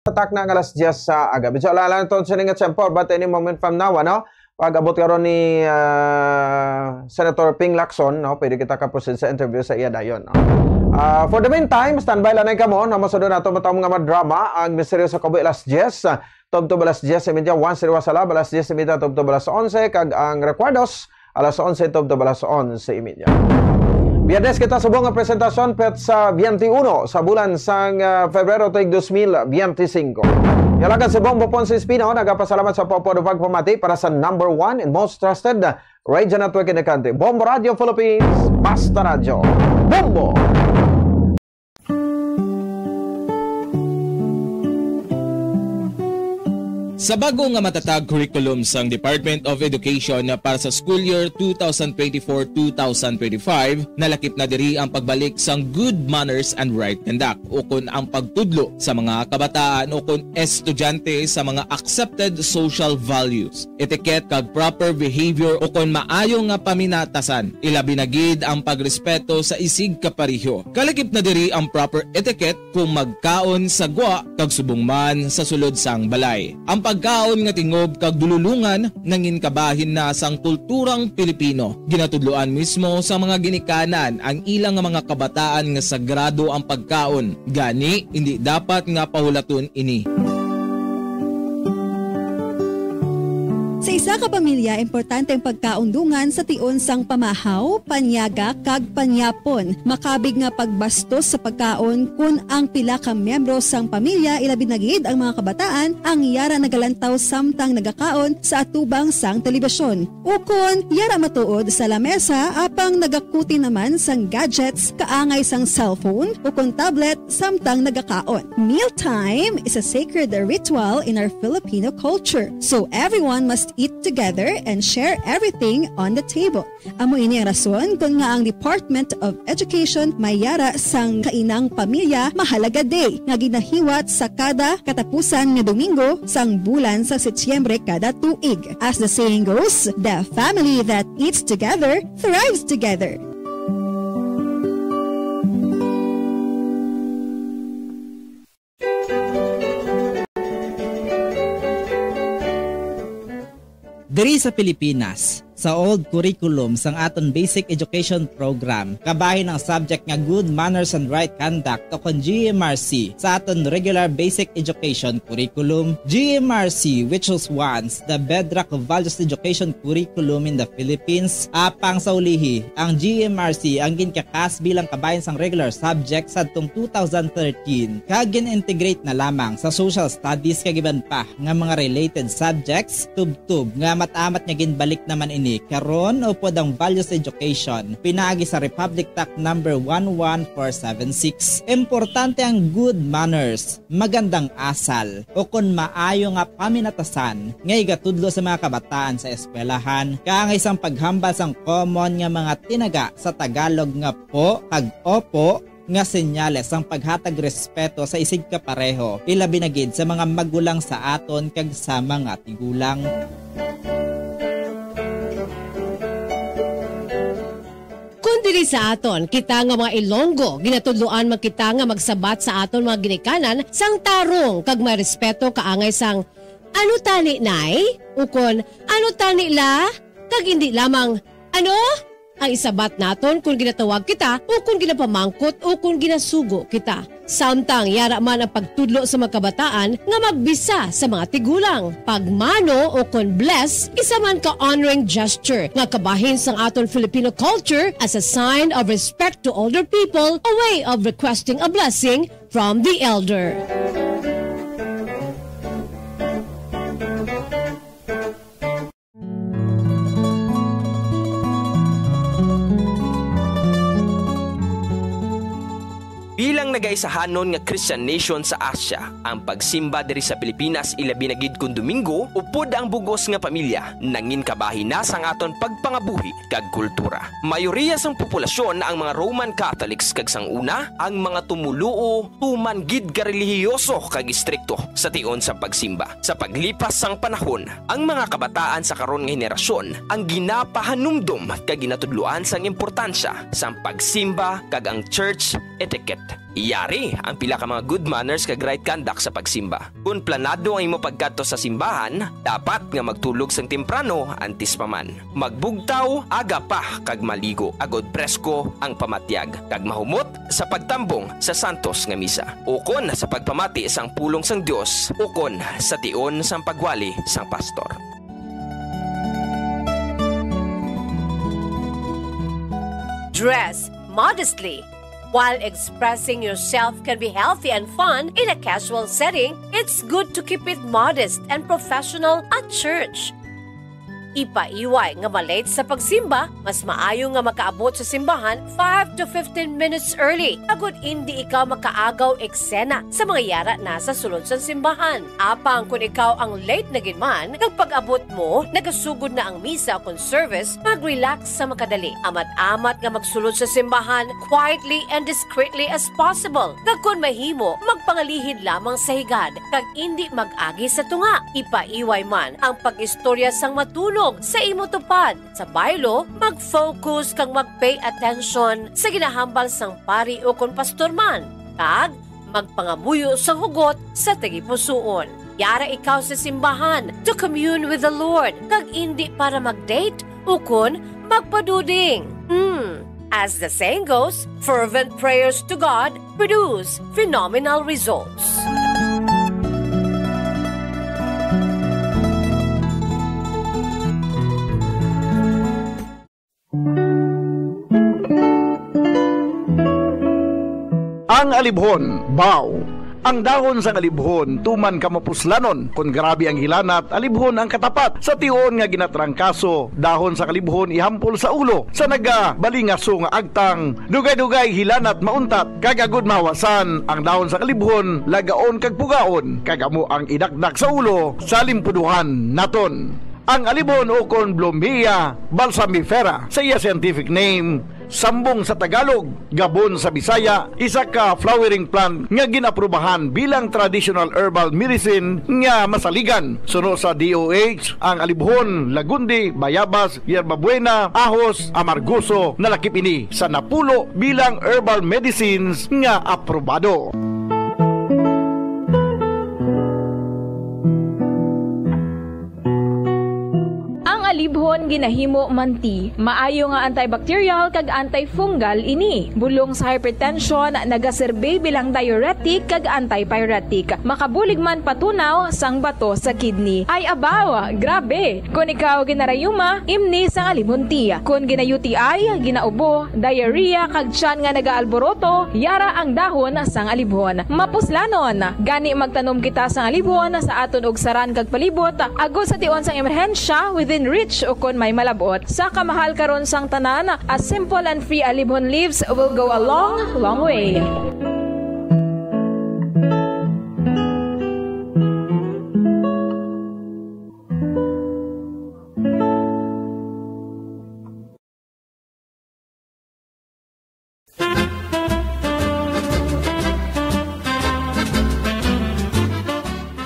Takna nga alas diyes sa aga. Medyo alala naton sini nga tiyempo, but any moment from now, ano? Pag-abot karon ni, ah, Senator Ping Lacson, no? Pwede kita ka-proceed sa interview sa iya dayon, no? Ah, for the meantime, standby lang kamo, no? Masundon nato matang mga madrama, ang Misteryo sa Kabuhi alas diyes, ah, tubtob alas diyes y media, Once in a While, alas diyes y media, tubtob alas onse, kag ang Recuerdos, alas onse tubtob alas onse y media. Biyernes kita subong nga presentasyon, petsa biyente uno sa bulan sang, ah, Febrero tuig dos mil biyente singko. Yalagan si Bombo Ponce Espino, nagapasalamat sa pagpapamati para sa number one and most trusted radio network in the country, Bombo Radio Philippines, Basta Radyo Bombo. Sa bag-o nga matatag curriculum sang Department of Education para sa school year two thousand twenty-four, two thousand twenty-five, nalakip na diri ang pagbalik sang good manners and right conduct, ukon ang pagtudlo sa mga kabataan, ukon estudyante, sa mga accepted social values, etiquette, kag proper behavior, ukon maayo nga paminatasan, ilabi na gid ang pagrespeto sa isig kapareho. Kalakip na diri ang proper etiquette kung magkaon sa gwa kag subong man sa sulod sang balay. Ang pagkaon nga tingob kag dululongan nangin kabahin na sang kulturang Pilipino. Ginatudloan mismo sa mga ginikanan ang ilang mga kabataan nga sagrado ang pagkaon, gani indi dapat nga pahulaton ini. Sa isa ka pamilya, importante ang pagkaon dungan sa tion sang pamahaw, panyaga, kag panyapon. Makabig nga pagbastos sa pagkaon kon ang pila ka miyembro sang pamilya, ilabi na gid ang mga kabataan, ang yara nagalantaw samtang nagakaon sa atubang sang telebisyon. Ukon yara matuod sa lamesa apang nagakuti naman sang gadgets kaangay sang cellphone ukon tablet samtang nagakaon. Mealtime is a sacred ritual in our Filipino culture, so everyone must eat together and share everything on the table. Amo ini ang rason kon ngaa ang Department of Education may yara sang Kainang Pamilya Mahalaga Day nga ginahiwat sa kada katapusan nga Domingo sang bulan sa Setyembre kada tuig. As the saying goes, the family that eats together thrives together. Diri sa Pilipinas, sa old curriculum sang aton basic education program, kabahin ang subject nga good manners and right conduct, o kon G M R C, sa aton regular basic education curriculum. G M R C, which was once the bedrock of values education curriculum in the Philippines, apang sa ulihi, ang G M R C ang ginkakas bilang kabahin sang regular subject sadtong two thousand thirteen, kag gin-integrate na lamang sa social studies kag iban pa nga mga related subjects, tubtob nga mat-amat nga ginbalik naman ini karon upod ang values education pinaagi sa Republic Act number one one four seven six. Importante ang good manners, magandang asal, o kon maayo nga paminatasan nga igatudlo sa mga kabataan sa eskwelahan, kaangay sang paghambal sang common nga mga tinaga sa Tagalog nga po kag opo, nga senyales sang paghatag respeto sa isig kapareho, ilabi na gid sa mga magulang sa aton kag sa mga tigulang. Kon di Kay sa aton, kita nga mga Ilonggo, ginatudloan man kita nga magsabat sa aton mga ginikanan sang tarong kag may respeto kaangay sang, "Ano tani, Nay?" Ukon, "Ano tani, La?" Kag indi lamang, "Ano?" ang isabat naton kon ginatawag kita ukon ginapamangkot ukon ginasugo kita. Samtang yara man ang pagtudlo sa mga kabataan nga magbisa sa mga tigulang. Pagmano ukon bless, isa man ka honoring gesture nga kabahin sang aton Filipino culture as a sign of respect to older people, a way of requesting a blessing from the elder. Bilang nagaisahanon nga Christian nation sa Asia, ang pagsimba diri sa Pilipinas, ilabi na gid kon Domingo, upod ang bug-os nga pamilya, nangin kabahin na sang aton pagpangabuhi kag kultura. Mayoriya sang populasyon ang mga Roman Catholics, kag sang una, ang mga tumoluo tuman gid ka relihiyoso kag istrikto sa tion sa pagsimba. Sa paglipas sang panahon, ang mga kabataan sa karon nga henerasyon ang ginapahanumdom kag ginatudloan sang importansya sang pagsimba kag ang church etiquette. Yari ang pila ka mga good manners kag right conduct sa pagsimba. Kon planado ang imo pagkadto sa simbahan, dapat nga magtulog sang temprano antes pa man. Magbugtaw aga pa kag maligo agod presko ang pamatyag, kag mahumot sa pagtambong sa santos nga misa, ukon sa pagpamati sang pulong sang Dios, ukon sa tion sang pagwali sang pastor. Dress modestly. While expressing yourself can be healthy and fun in a casual setting, it's good to keep it modest and professional at church. Ipaiway nga ma-late sa pagsimba, mas maayo nga makaabot sa simbahan five to fifteen minutes early, agod indi ikaw makaagaw eksena sa mga yara na sa sulod sang simbahan. Apang kon ikaw ang late na gid man, kag pag-abot mo, nagasugod na ang misa kon service, mag-relax sa makadali. Amat-amat nga magsulod sa simbahan quietly and discreetly as possible. Kag kon mahimo, magpangalihid lamang sa higad, kag indi mag-agi sa tunga. Ipaiway man ang pag-istorya sang matunog sa imo tupad. Sa baylo, mag-focus kag mag-pay attention sa ginahambal sang pari ukon pastor man, kag magpangamuyo sang hugot sa tagipusoon. Yara ikaw sa simbahan to commune with the Lord, kag indi para mag-date ukon magpaduding. Hmm. As the saying goes, fervent prayers to God produce phenomenal results. Ang alibhon, baw. Ang dahon sang alibhon tuman ka mapuslanon. Kon grabe ang hilanat, alibhon ang katapat. Sa tion nga ginatrangkaso, dahon sang alibhon ihampol sa ulo. Sa nagabalingaso nga agtang, dugay-dugay hilanat mauntat. Kag agud mahawasan ang dahon sang alibhon, lagaon kag pugaon, kag amo ang idakdak sa ulo sa limpuduhan naton. Ang alibhon ukon Blumea balsamifera sa iya scientific name, sambong sa Tagalog, gabon sa Bisaya, isa ka flowering plant nga gin-aprubahan bilang traditional herbal medicine nga masaligan. Suno sa D O H, ang alibhon, lagundi, bayabas, yerbabuena, ahos, amargoso, nalakip ini sa napulo bilang herbal medicines nga aprobado. Ang alibhon ginahimo man ti. Maayo nga antibacterial kag antifungal ini. Bulong sa hypertension, nagaserbi bilang diuretic kag antipyretic. Makabulig man patunaw sang bato sa kidney. Ay abaw, grabe! Kon ikaw ginarayuma, imni sang alibhon ti. Kon gina-U T I, ginaubo, diarrhea, kag tiyan nga nagaalboroto, yara ang dahon sang alibhon. Mapuslanon! Gani magtanom kita sang alibhon sa aton ugsaran kag palibot, agod sa tion sang emerhensya, within reach ukon may malab-ot. Sa kamahal karon sang tanan, a simple and free alibhon leaves will go a long, long way.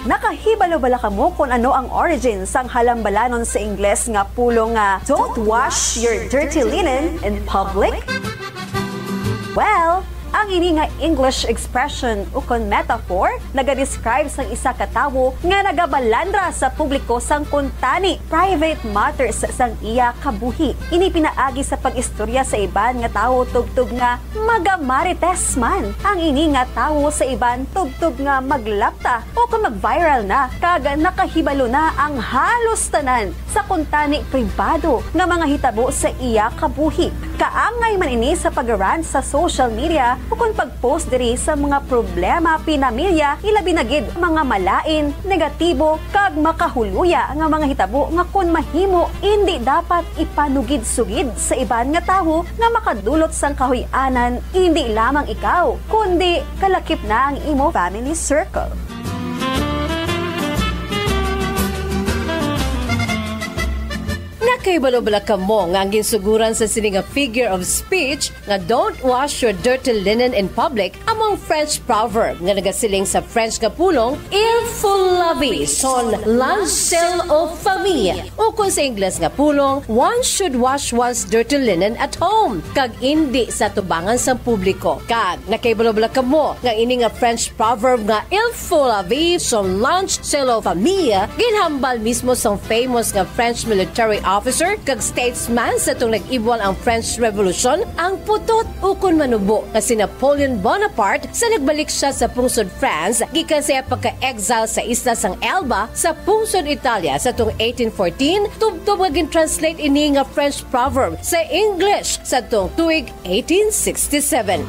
Nakahibalo bala kamo kon ano ang origin sang halambalanon sa Ingles nga pulong nga "Don't wash your dirty linen in public"? Well, ang ini nga English expression ukon metaphor nagadescribe sang isa ka tawo nga nagabalandra sa publiko sang kuntani, private matters, sang iya kabuhi. Ini pinaagi sa pag-istorya sa iban nga tawo tubtob nga magamarites man ang ini nga tawo sa iban tubtob nga maglapta o kon mag-viral na kag nakahibalo na ang halos tanan sa kuntani pribado nga mga hitabo sa iya kabuhi. Kaangay man ini sa pag-rant sa social media ukon pag-post diri sa mga problema pinamilya, ilabi na gid mga malain, negatibo, kag makahuluya nga mga hitabo nga kon mahimo, indi dapat ipanugid-sugid sa iban nga tawo nga makadulot sang kahuy-anan, indi lamang ikaw, kundi kalakip na ang imo family circle. Nakahibalo bala kamo nga ang ginsuguran sa sini nga figure of speech nga "Don't wash your dirty linen in public" amo ang French proverb nga nagasiling sa French nga pulong, "Il faut laver son linge sale aux femmes," ukon sa Ingles nga pulong, "One should wash one's dirty linen at home," kag indi sa tubangan sang publiko. Kag nakahibalo bala kamo nga ini nga French proverb nga "Il faut laver son linge sale aux femmes" ginhambal mismo sang famous nga French military officer kag statesman sa tong nag-ibwal ang French Revolution, ang putot ukon manubo nga si Napoleon Bonaparte sa nagbalik siya sa pungsod France gikan sa iya pagka-exile sa isla sang Elba sa pungsod Italia sa tong eighteen fourteen, tubtob nga gin-translate ini nga French proverb sa English sa tong tuig eighteen sixty-seven.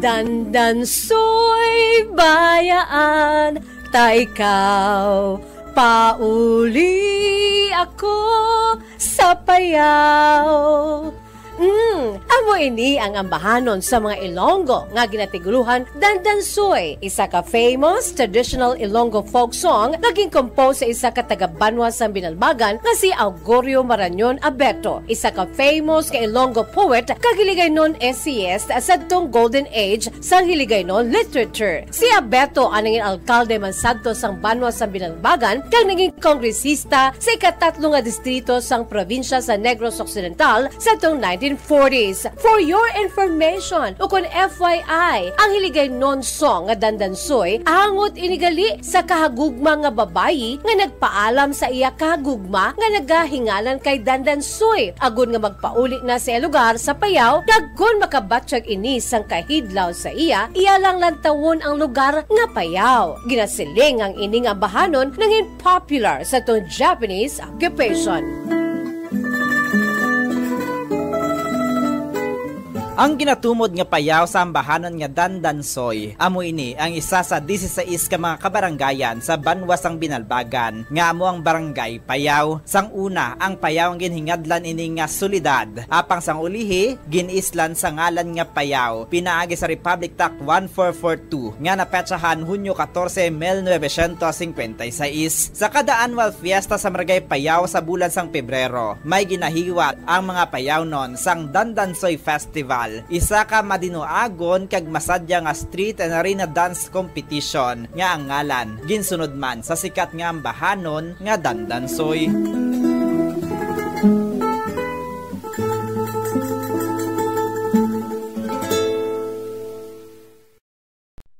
Dandansoy, bayaan ta ikaw, pauli ako sa Payao. Mm, amo ini ang ambahanon sa mga Ilonggo nga ginatigulohan Dandansoy, isa ka famous traditional Ilonggo folk song nga gin-compose sa isa ka taga-banwa sang Binalbagan nga si Augurio Marañon Abeto, isa ka famous nga Ilonggo poet kag Hiligaynon essayist sadtong golden age sang Hiligaynon literature. Si Abeto ang nangin alkalde man sadto sang banwa sang Binalbagan kag nangin kongresista sa ikatatlo nga distrito sang probinsya sa Negros Occidental sadtong nineteen forties. For your information, ukon F Y I, ang Hiligaynon song nga Dandansoy angot ini gali sa kahagugma nga babayi nga nagpaalam sa iya kahagugma nga nagahingalan kay Dandansoy, agod nga magpauli na sa iya lugar sa Payao, kag kon makabatyag ini sang kahidlaw sa iya, iya lang lantawon ang lugar nga Payao. Ginasiling ang ining ambahanon nangin popular sa tong Japanese occupation. Ang ginatumod nga Payao sa ambahanon nga Dandansoy, amo ini ang isa sa disisais ka mga kabarangayan sa banwa sang Binalbagan, nga amo ang Barangay Payao. Sang una, ang Payao ang ginhingadlan ini nga syudad, apang sang ulihi, gin-islan sa ngalan nga Payao, pinaagi sa Republic Act one four four two nga napetsahan Hunyo katorse, mil novecientos singkwenta y seis. Sa kada annual fiesta sa Barangay Payao sa bulan sang Pebrero, may ginahiwat ang mga Payaonon sang Dandansoy Festival, isa ka madinuagon kag masadya nga street and arena dance competition nga ang ngalan ginsunod man sa sikat nga ambahanon nga Dandansoy.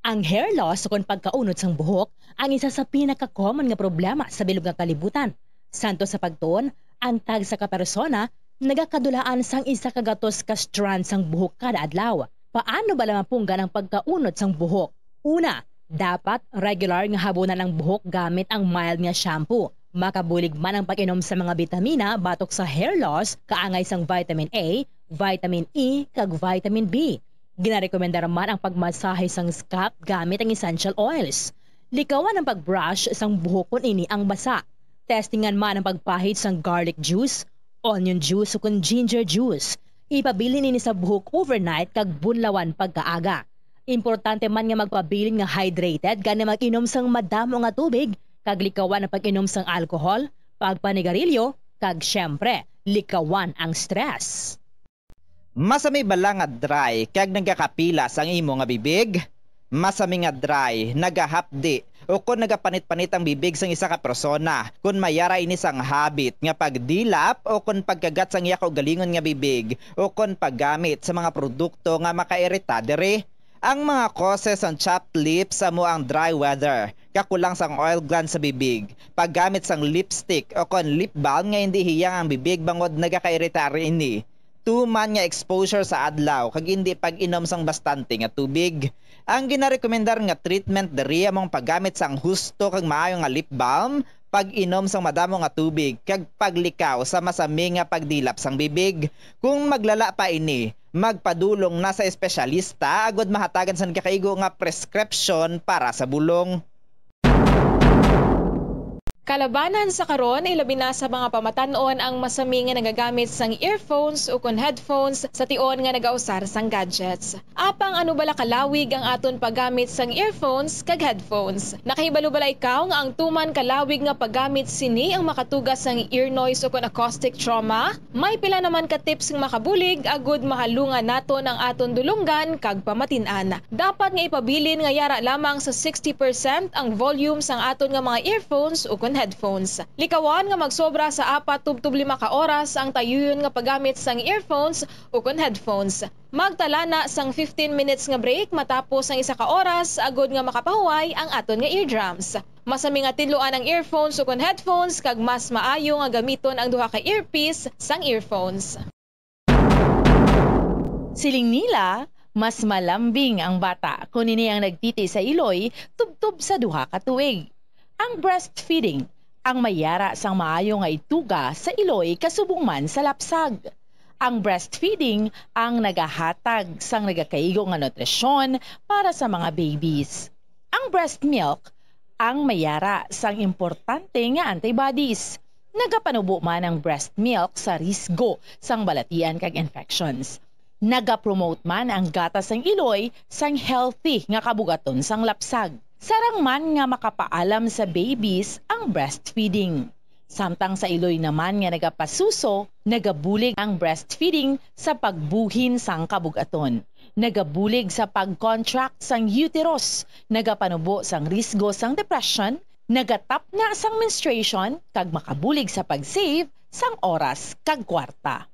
Ang hair loss ukon pagkaunod sang buhok ang isa sa pinaka-common nga problema sa bilog nga kalibutan. Santo sa pagtuon, ang tagsa ka persona nagakadulaan sang isa ka gatos ka strand sang buhok kada adlaw. Paano bala mapunggan ang pagkaunod sang buhok? Una, dapat regular nga habunan ang buhok gamit ang mild nga shampoo. Makabulig man ang pag-inom sa mga bitamina batok sa hair loss, kaangay sang vitamin A, vitamin E, kag vitamin B. Ginarekomendar man ang pagmasahe sang scalp gamit ang essential oils. Likawan ang pag-brush sang buhok kon ini ang basa. Testingan man ang pagpahid sang garlic juice, onion juice, o kon ginger juice. Ipabilin ini sa buhok overnight kag bunlawan pagkaaga. Importante man nga magpabilin nga hydrated, gani mag-inom sang madamo nga tubig, kag likawan ang pag-inom sang alcohol, pagpanigarilyo, kag, siyempre, likawan ang stress. Masami bala nga dry kag nagakapilas ang imo nga bibig? Masami nga dry, nagahapdi, o kon nagapanit-panit ang bibig sang isa ka persona, kon may ara ini sang habit nga pagdilap o kon pagkagat sang iya kaugalingon nga bibig, o kon paggamit sa mga produkto nga makairita diri. Ang mga causes sang chapped lips amo ang dry weather, kakulang sang oil glands sa bibig, paggamit sang lipstick o kon lip balm nga indi hiyang ang bibig bangod nagakairita ini, tuman nga exposure sa adlaw kag indi pag-inom sang bastante nga tubig. Ang ginarekomendar nga treatment diri amo ang paggamit sang husto kag maayo nga lip balm, pag-inom sang madamo nga tubig, kag paglikaw sa masami nga pagdilap sang bibig. Kung maglala pa ini, magpadulong na sa espesyalista agud mahatagan sang nagakaigo nga prescription para sa bulong. Kalabanan sa karon, ilabi na sa mga pamatan-on ang masami nga nagagamit sang earphones ukon headphones sa tion nga nagausar sang gadgets. Apang ano bala kalawig ang aton paggamit sang earphones kag headphones? Nakahibalo bala ikaw nga ang tuman kalawig nga paggamit sini ang makatuga sang ear noise ukon acoustic trauma? May pila naman ka tips nga makabulig agud mahalungan naton ang aton dulonggan kag pamatin-an. Dapat nga ipabilin nga yara lamang sa sixty percent ang volume sang aton nga mga earphones ukon headphones. Likawan nga magsobra sa apat tubtob lima ka oras ang tayuyon nga paggamit sang earphones ukon headphones. Magtala na sang fifteen minutes nga break matapos ang isa ka oras agud nga makapahuway ang aton nga eardrums. Masami nga tinluan ang earphones ukon headphones kag mas maayo nga gamiton ang duha ka earpiece sang earphones. Siling nila, mas malambing ang bata kon ini ang nagtiti sa iloy tubtob sa duha ka tuig. Ang breastfeeding ang may yara sang maayo nga ituga sa iloy kasubong man sa lapsag. Ang breastfeeding ang nagahatag sang nagakaigo nga nutrisyon para sa mga babies. Ang breast milk ang may yara sang importante nga antibodies. Nagapanubo man ang breast milk sa risgo sang balatian kag infections. Nagapromote man ang gatas sang iloy sang healthy nga kabug-aton sang lapsag. Sarang man nga makapaalam sa babies ang breastfeeding. Samtang sa iloy naman nga nagapasuso, nagabulig ang breastfeeding sa pagbuhin sang kabug-aton. Nagabulig sa pag-contract sang uterus, nagapanubo sang risgo sang depression, nagatapna sang menstruation, kag makabulig sa pag-save sang oras kag kwarta.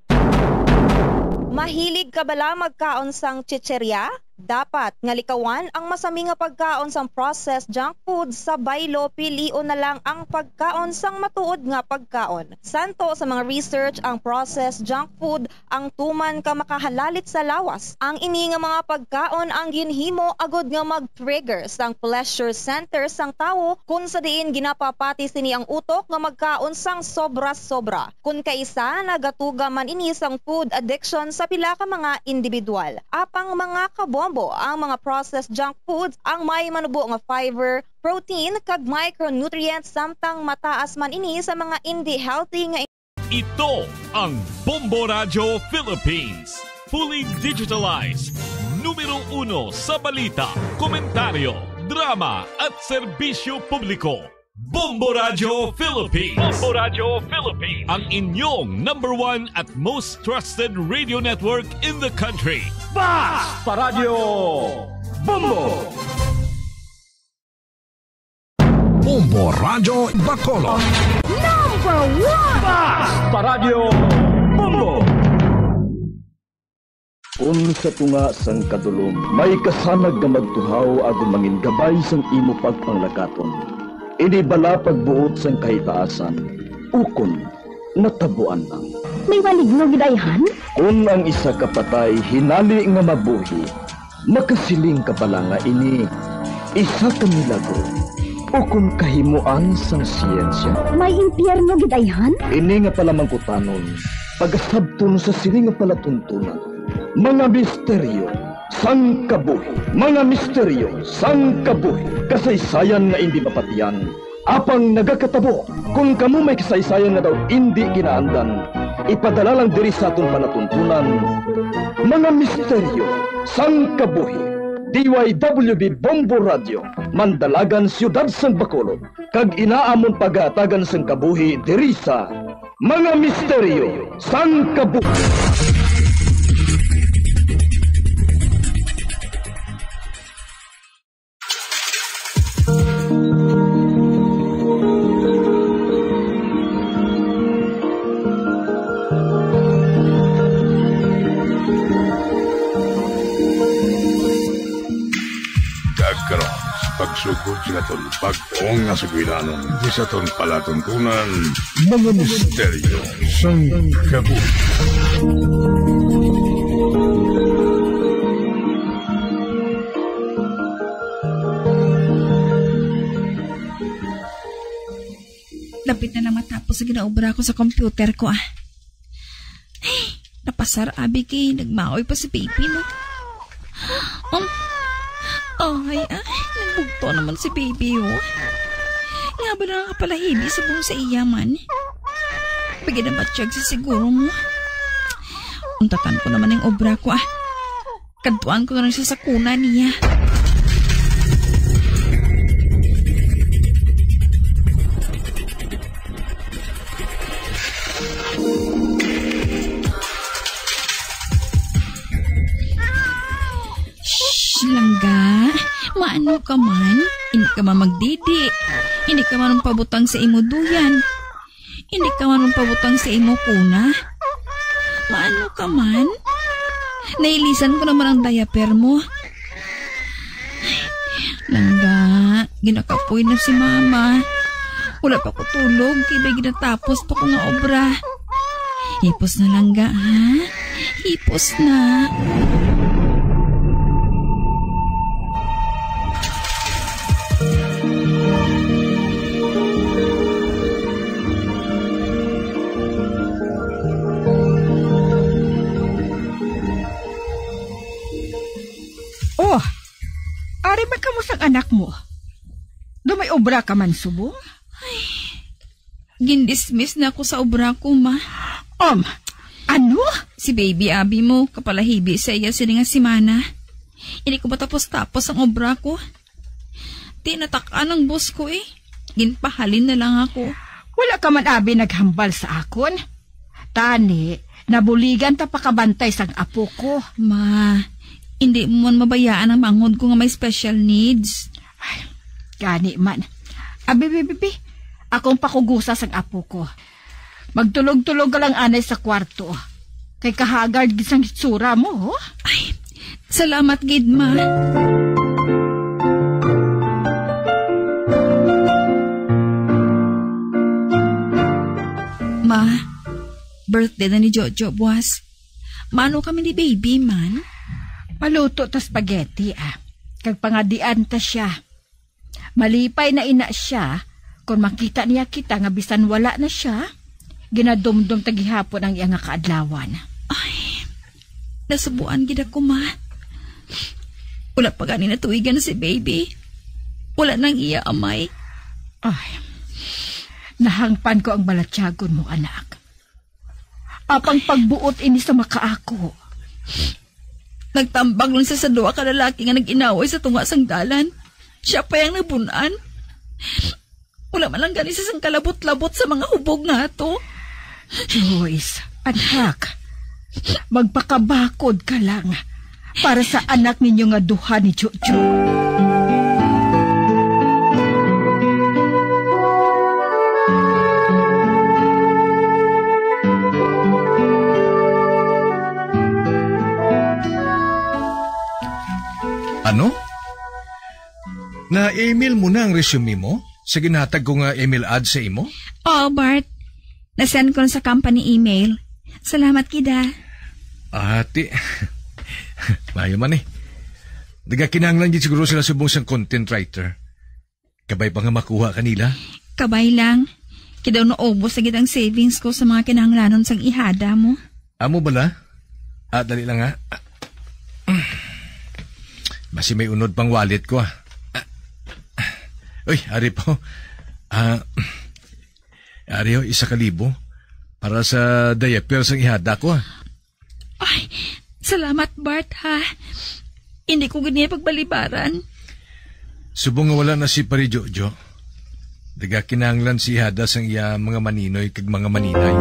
Mahilig ka bala magkaon sang chicherya? Dapat nga likawan ang masami nga pagkaon sang processed junk food sa baylo, pilion na lang ang pagkaon sang matuod nga pagkaon. Santo sa mga research, ang processed junk food ang tuman ka makahalalit sa lawas. Ang ini nga mga pagkaon ang ginhimo agud nga mag-trigger sang pleasure center sang tawo, kun sa diin ginapapati sini ang utok nga magkaon sang sobra-sobra. Kun kaisa, nagatuga man ini sang food addiction sa pila ka mga individual. Apang, mga kabombo, ang mga processed junk foods ang may manubo nga fiber, protein, kag micronutrients, samtang mataas man ini sa mga indi healthy nga Ito ang Bombo Radyo Philippines. Fully digitalized. Numero uno sa balita, komentaryo, drama, at serbisyo publiko. Bombo Radyo Philippines. Bombo Radyo Philippines. Ang inyong number one at most trusted radio network in the country. Basta Radyo Bombo! Bombo Radyo Bacolod. Number one! Basta Radyo Bombo! Kun sa tunga sang kadulom may kasanag nga magtuhaw agud mangin gabay sang imo pagpanglakaton, ini bala pagbuot sang kahitaasan, ukon natabuan lang? May maligno gid ayhan? Kun ang isa ka patay hinali nga mabuhi, makasiling ka bala nga ini isa ka milagro ukon kahimoan sang siyensya? May impyerno gid ayhan? Ini nga palamangkutanon, pagasabton sa sini nga palatuntunan. Mga misteryo sang kabuhi. Mga misteryo sang kabuhi. Kasaysayan nga indi mapatian, apang nagakatabo. Kon kamo may kasaysayan nga daw indi kinaandan, ipadala lang diri sa aton palatuntunan. Mga misteryo sang kabuhi. D Y W B Bombo Radio, Mandalagan, Siyudad sang Bacolod, kag ina amon pagahatagan sang kabuhi diri sa Mga Misteryo sang Kabuhi. Karon, sa pagsugod sa aton bag-ong nga sugilanon, di sa aton palatuntunan, mga misteryo sang kabuhi. Dapit na lang matapos ang ginaobra ko sa computer ko, ah. Ay, napasar, abi, kay nagmaoy pa si baby, no? Um, ay, ah, nagbugto naman si baby, oh. Nga ba na nakapalahibi subong sa iya man? Pwede na matiyag sa siguro mo. Untatan ko naman ang obra ko, ah. Kadtuan ko na lang siya sa kuna niya. Shh, langga. Maano ka man? Hindi ka man magdidi. Hindi ka man pabutang sa imo duyan. Hindi ka man magpabutang sa imo kuna? Maano ka man? Nailisan ko naman ang diaper mo. Langga, ginakapoy na si mama. Wala pa ko tulog, kay may ginatapos pa ko nga obra. Hipos na, langga, ha? Hipos na. Oh, ari man kamo sang anak mo. Daw may obra ka man subong? Gindismiss na ako sa obra ko, ma. Um, ano? Si baby abi mo, kapalahibi sa iya sini nga semana. Hindi ko matapos-tapos ang obra ko. Di natak-an ang boss ko, eh. Ginpahalin na lang ako. Wala ka man abi naghambal sa akon. Tani, nabuligan ta pakabantay sang apo ko. Ma, hindi mo man mabayaan ang manghod ko nga may special needs. Ay, gani man. Abi, bi, bi, bi, akong pakugusa sang apo ko. Magtulog-tulog ka lang anay sa kwarto. Kay kahagard gid sang hitsura mo, oh. Ay, salamat gid, ma. Ma, birthday na ni Jojo buwas. Maano kami ni baby man? Paluto ta spaghetti, ah. Kag pangadian ta siya. Malipay na ina siya kon makita niya kita nga bisan wala na siya, ginadumdom ta gihapon ang iya nga kaadlawan. Ay, nasubuan gid ako, ma. Wala pa gani natuigan si baby. Wala nang iya amay. Ay, nahangpan ko ang balatyagon mo, anak. Apang pagbuot ini sa makaako. Nagtambag lang siya sa duha ka lalaki nga nag-inaway sa tunga sang dalan. Siya pa ang nabun-an. Wala man lang gani siya sang kalabot-labot sa mga hubog nga ato. Joyce, anak, magpakabakod ka lang para sa anak ninyo nga duha ni Jojo. Ano? Na-email mo na ang resume mo sa ginhatag ko nga email ad sa imo? Oo, Bart. Na-send ko na sa company email. Salamat, kida. Ati, maayo man eh. Nagakinahanglan gid siguro sila subong sang content writer. Kabay pa nga makuha kanila? Kabay lang. Kay daw naubos na gid ang savings ko sa mga kinahanglanon sang ihada mo. Amo bala? Ah, dali lang ha. Basi may unod pang wallet ko ah. Uy, ari po. Ah, ari ho, isa ka libo. Para sa diaper sang ihada ko ah. Ay, salamat, Bart, ha. Hindi ko gid niya pagbalibaran. Subong nga wala na si Pare Jojo, nagakinahanglan si Hada sang iya mga maninoy kag mga maninay.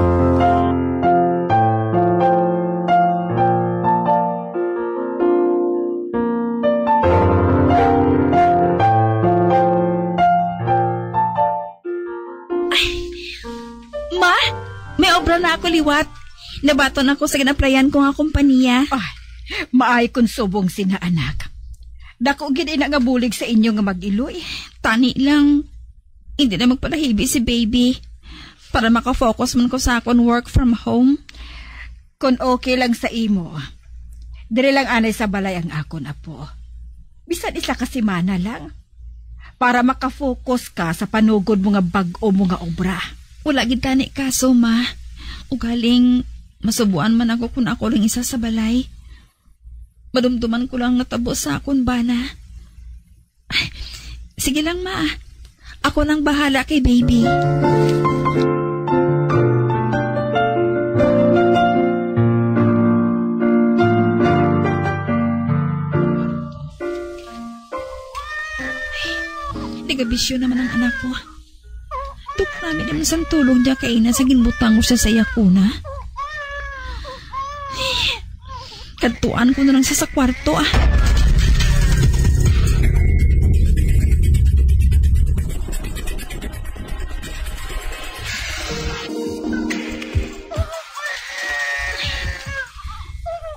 Ay, ma, may obra na ako liwat. Nabaton ako sa ginaplayan ko nga kompanya. Ay, maay kon subong sina, anak. Dako gid ina nga bulig sa inyo nga mag-iloy. Tani lang, hindi na magpalahibi si baby para makafocus man ko sa akon work from home. Kon okay lang sa imo, diri lang anay sa balay ang akon apo. Bisan isa ka semana lang, para makafocus ka sa panugod mo nga bag-o mo nga obra. Wala gid tani kaso, ma. Ugaling, masubuan man ako kung ako lang isa sa balay. Madumduman ko lang natabo sa akon bana. Ay, sige lang, ma. Ako nang bahala kay baby. Ay, nagabisyo naman ang anak ko. Tukrami naman sang tulog niya kaina sa ginbutang ko siya sa iya kuna. Kadtuan ko na lang siya sa kwarto, ah.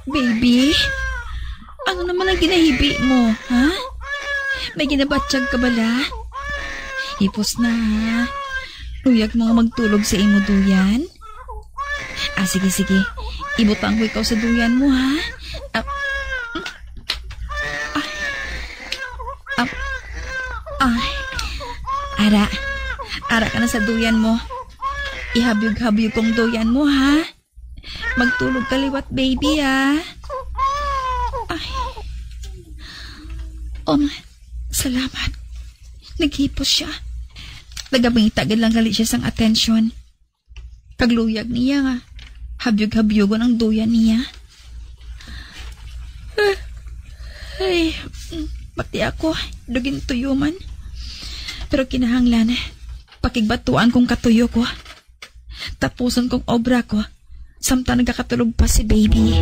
Baby, ano naman ang ginahibi mo, ha? May ginabatyag ka bala? Hipos na, ha? Luyag mo nga magtulog sa imo duyan. Ah, sige, sige. Ibutang ko ikaw sa duyan mo, ha? Ah, ah, ah, ah. Ara, ara ka na sa duyan mo. Ihabyog-habyog kong duyan mo, ha? Magtulog ka liwat, baby, ha? Ay. Um, salamat. Naghipos siya. Nagabangita gid lang gali siya sang atensyon. Kagluyag niya nga habyog-habyogon ang duyan niya. Ay, mm, pati ako, dugin tuyo man. Pero kinahanglan, pakigbatuan kong katuyo ko. Tapuson kong obra ko, samtang nagakatulog pa si baby.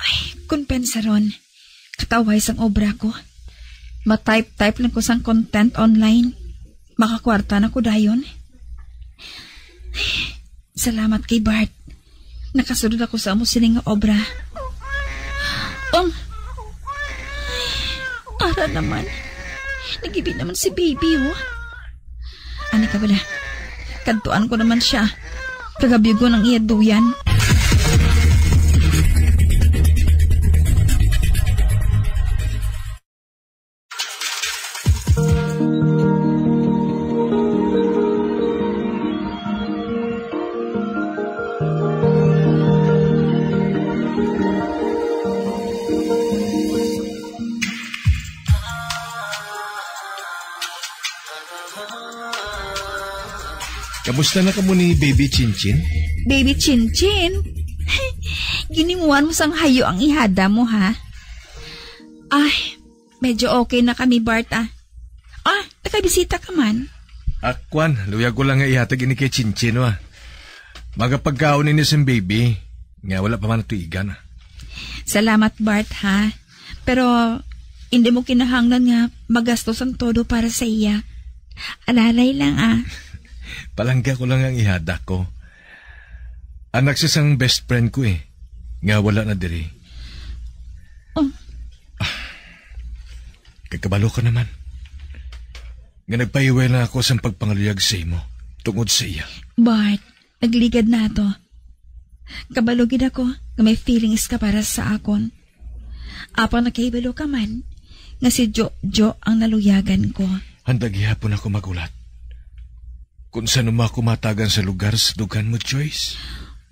Ay, kumpensa ron. Katawhay sang obra ko. Ma-type-type lang ko sang content online. Makakwarta na ko dayon. Salamat kay Bart. Nakasulod ako sa amo sini nga obra. Um, ara naman. Nagibi naman si baby, oh. Ani ka bala? Kadtuan ko naman siya. Kagabyugon ang iya duyan. Kamusta na kamo ni Baby Chinchin? Baby Chinchin? Ginimuan mo sang hayo ang ihada mo, ha? Ay, medyo okay na kami, Bart, ah. Ah, nakabisita ka man? Ah, kwan, luyag ko lang nga ihatag ini kay Chinchin, ah. Magapagkaon ini sang baby, nga wala pa man natuigan, ah. Salamat, Bart, ha? Pero hindi mo kinahanglan nga magastos ang todo para sa iya. Alalay lang, ah. Palangga ko lang ang ihada ko. Anak siya sang best friend ko, eh, nga wala na diri. Oh. Ah, kagkabalo ka naman nga nagpahiway lang ako sang pagpangaluyag sa imo tungod sa iya. Bart, nagligad na to. Kabalo gid ako nga may feelings ka para sa akon. Apang nakahibalo ka man nga si Jojo ang naluyagan ko. Handa gihapon ako magulat kung san-o mo ako matagan sa lugar sa dughan mo, Joyce.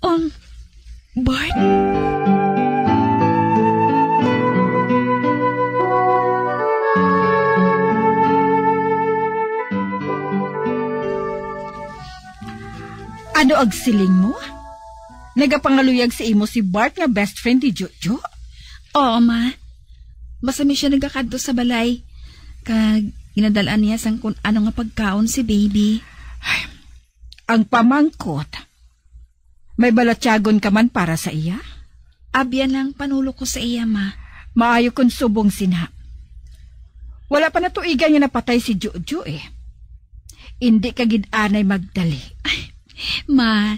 Um, Bart? Ano ang siling mo? Nagapangaluyag sa imo si Bart nga best friend ni Jojo? Oo, ma. Basta may siya nagakadto sa balay. Kag ginadal-an niya sang kun ano nga pagkaon si baby. Ay, ang pamangkot, may balatyagon ka man para sa iya? Abyan lang panulo ko sa iya, ma. Maayo kon subong sina. Wala pa natuigan nga napatay si Jojo, eh. Indi ka gid anay magdali. Ay, ma,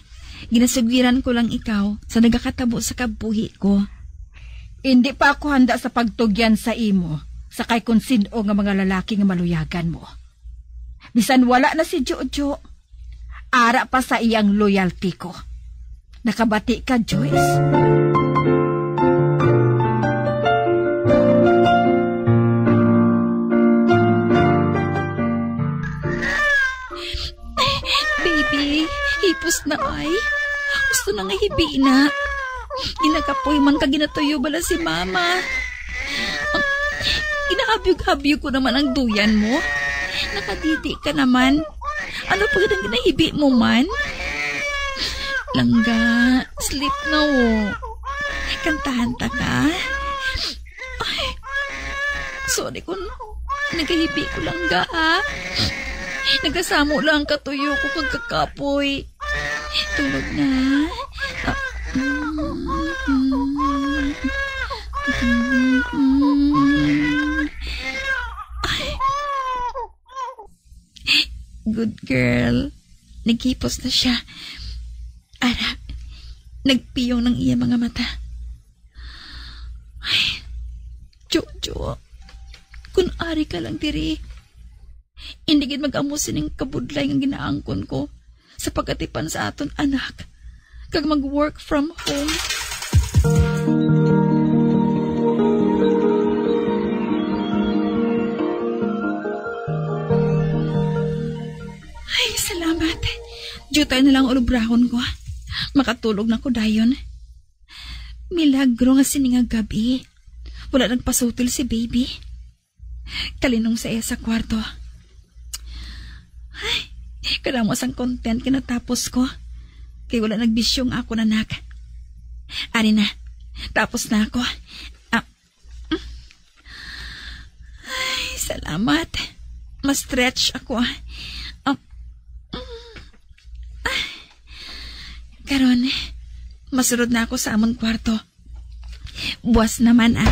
ginasugiran ko lang ikaw sa nagakatabo sa kabuhi ko. Indi pa ako handa sa pagtugyan sa imo sa kay kon sin-o nga mga lalaki nga maluyagan mo. Bisan wala na si Jojo, ara pa sa iyang loyalty ko. Nakabati ka, Joyce? Baby, hipos na ay. Gusto na nga hibi na. Ginakapoy man ka ginatuyo bala si mama. Ang, ginahabyog-habyog ko naman ang duyan mo. Nakadidi ka naman. Ano pa gid ang ginahibi mo man? Langga, sleep na, oh. Kantahan ta ka. Ay, sorry kung nagahibi ko, langga, ah. Nagasamo lang ang katuyo ko kag kakapoy. Tulog na. Ah, mm, mm, mm, mm. Ay. Good girl. Naghipos na siya. Ara, nagpiyong ng iya mga mata. Ay, Jojo, kun ari ka lang diri, hindi gid mag-amo sining kabudlay nga ginaangkon ko sa pag-atipan sa aton anak kag mag-work from home. Ay, salamat. Diutay na lang ulobrahon ko. Makatulog na ko dayon. Milagro nga sini nga gab-i, wala nagpasutil si baby. Kalinong sa iya sa kwarto. Ay, kadamo sang content kinatapos ko. Kay wala nagbisyo ang akon anak. Ari na, tapos na ako. Ah, mm. Ay, salamat. Ma-stretch ako, ah. Ah, mm. Ah. Karon, masulod na ako sa amon kwarto. Buwas naman, ah.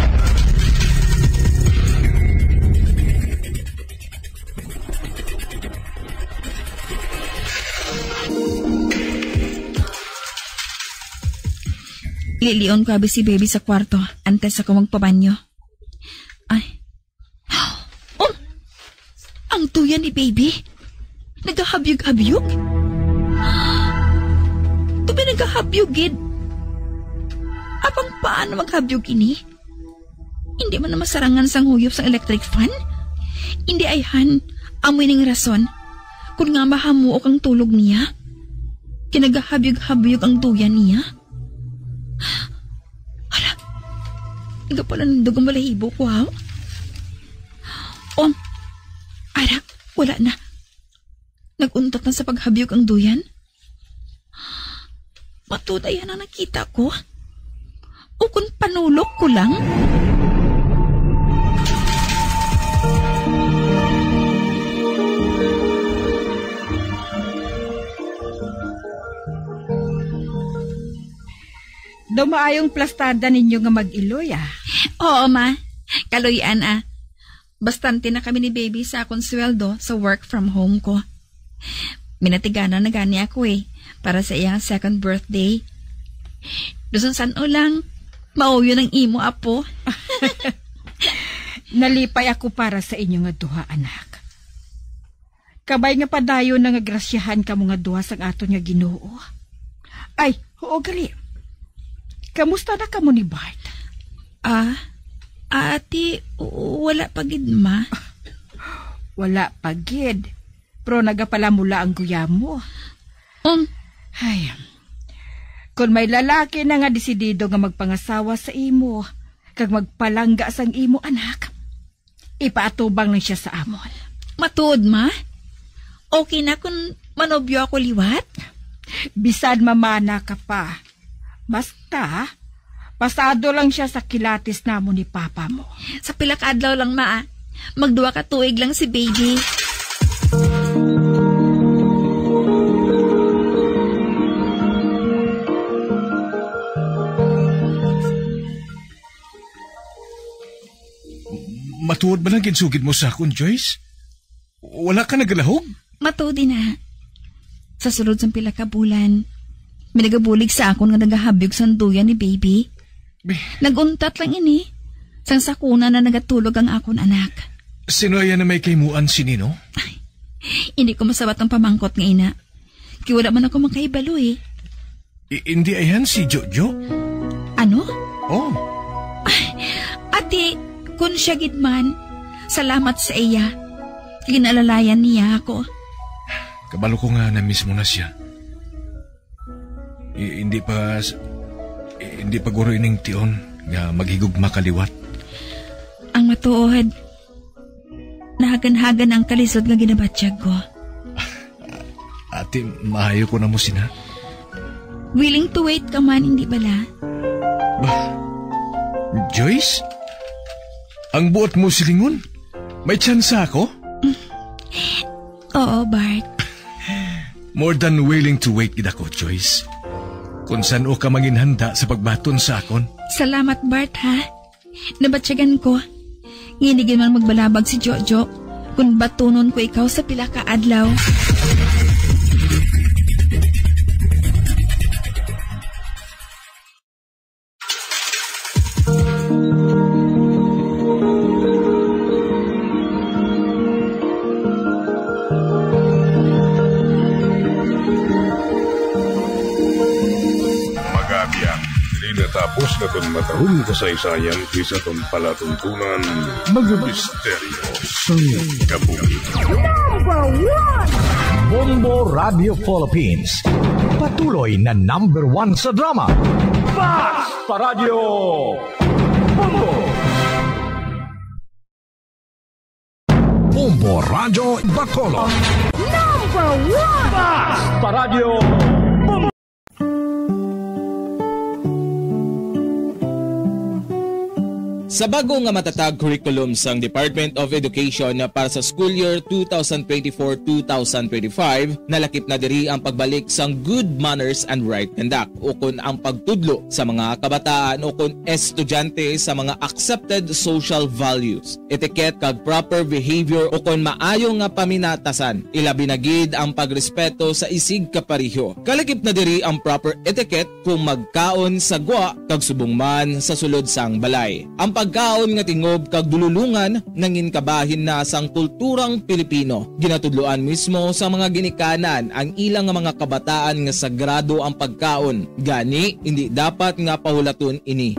Ililion ko abi si baby sa kwarto antes ako magpabanyo. Ay. Oh! Ang tuyan ni baby. Nagahabyog-habyog? Tubi nagahabyog gid. Apang paano maghabyog ini? Hindi man na masarangan sang huyop sang electric fan? Hindi, ayhan. Amo ining rason kun nga mahamuok ang tulog niya. Kinagahabyog-habyog ang tuyan niya. Hala, nagapalandog ang balahibo ko, ha? Oh, ara, wala na. Nag-untat na sa paghabyog ang duyan. Matuod, ayhan ang nakita ko. O kung panulok ko lang? Daw maayong plastada ninyo nga mag-iloy, ah. Oo, ma. Kaluy-an, ah. Bastante na kami ni baby sa akon sweldo sa work from home ko. Minatiganan na gani ako, eh, para sa iyang second birthday. Duson san-o lang, mauyo ng imo apo. Nalipay ako para sa inyo nga duha, anak. Kabay nga padayon na nga grasyahan kamo nga duha sang aton nga Ginoo. Ay, oo, gali. Kamusta na kamo ni Bart? Ah, ati, wala pa gid, ma. Wala pa gid. Pero nagapalamula ang guya mo. Um. Ay, kung may lalaki na nga desidido nga magpangasawa sa imo, kag magpalangga sang imo anak, ipaatubang lang siya sa amon. Matuod, ma? Okay na kung manobyo ako liwat? Bisan mamana ka pa. Basta, pasado lang siya sa kilatis namon ni papa mo. Sa pila ka adlaw lang, ma, ah. Magduwa ka tuig lang si baby. Matuod ba lang ginsugid mo sa akon, Joyce? Wala ka nagalahog? Matuod ina. Sa sulod sang pila ka bulan, may nagabulig sa akon nga nagahabyog sang duyan ni baby. Be- Nag-untat lang ini, sang sakuna na nagatulog ang akon anak. Sino aya na may kahimuan si Nino? Ay, hindi ko masabat ang pamangkot nga ina. Kay wala man ako makahibalo eh. I-, hindi ayan si Jojo? Ano? Oh. Ay, ati, kun siya gid man, salamat sa iya. Ginalalayan niya ako. Kabalo ko nga na mismo na siya. I-, hindi pa s-, i-, hindi pa guro ining tion nga maghigugma ka liwat. Ang matuod, nahagan-hagan ang kalisod nga ginabatyag ko. Ate, maayo ko na mo sina. Willing to wait ka man, hindi bala? Bah, Joyce? Ang buot mo silingon? May tsansa ako? Oo, Bart. More than willing to wait gid ako, Joyce. Kung san-o ka manginhanda sa pagbaton sa akon. Salamat, Bart, ha? Nabatyagan ko. Ngini gid man magbalabag si Jojo kung batunon ko ikaw sa pila ka adlaw. Magabiang, diri natapos naton matahong kasaysayan kay sa aton palatuntunan, mga misteryo sang kabuhi. Number one! Bombo Radio Philippines, patuloy na number one sa drama. Basta Radio Bombo! Bombo Radyo Bacolod. Number one! Basta Radyo Bombo! Sa bago nga matatag curriculum sang Department of Education para sa school year two thousand twenty-four, two thousand twenty-five, nalakip na diri ang pagbalik sang good manners and right conduct, ukon ang pagtudlo sa mga kabataan ukon estudyante sa mga accepted social values, etiquette, kag proper behavior, ukon maayo nga paminatasan, ilabi na gid ang pagrespeto sa isigkapareho. Kalakip na diri ang proper etiquette kung magkaon sa gwa kag subong man sa sulod sang balay. Ang pagkaon nga tingob kag dululongan nangin kabahin na sang kulturang Pilipino. Ginatudloan mismo sa mga ginikanan ang ilang nga mga kabataan nga sagrado ang pagkaon, gani indi dapat nga pahulaton ini.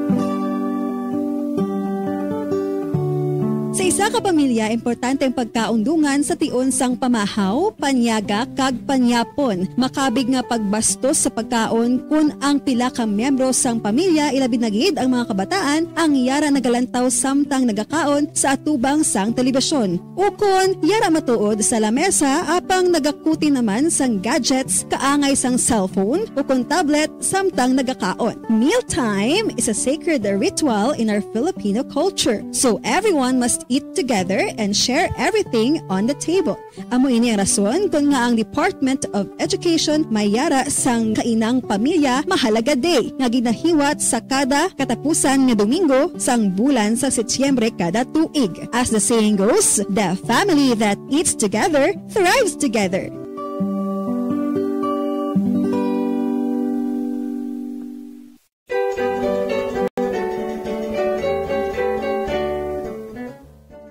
Sa isa ka pamilya, importante ang pagkaon dungan sa tion sang pamahaw, panyaga, kag panyapon. Makabig nga pagbastos sa pagkaon kon ang pila ka miyembro sang pamilya, ilabi na gid ang mga kabataan, ang yara nagalantaw samtang nagakaon sa atubang sang telebisyon. Ukon, yara matuod sa lamesa apang nagakuti naman sang gadgets kaangay sang cellphone ukon tablet samtang nagakaon. Mealtime is a sacred ritual in our Filipino culture, so everyone must eat together and share everything on the table. Amo ini ang rason kon ngaa ang Department of Education may yara sang Kainang Pamilya Mahalaga Day nga ginahiwat sa kada katapusan nga Domingo sang bulan sa Setyembre kada tuig. As the saying goes, the family that eats together thrives together.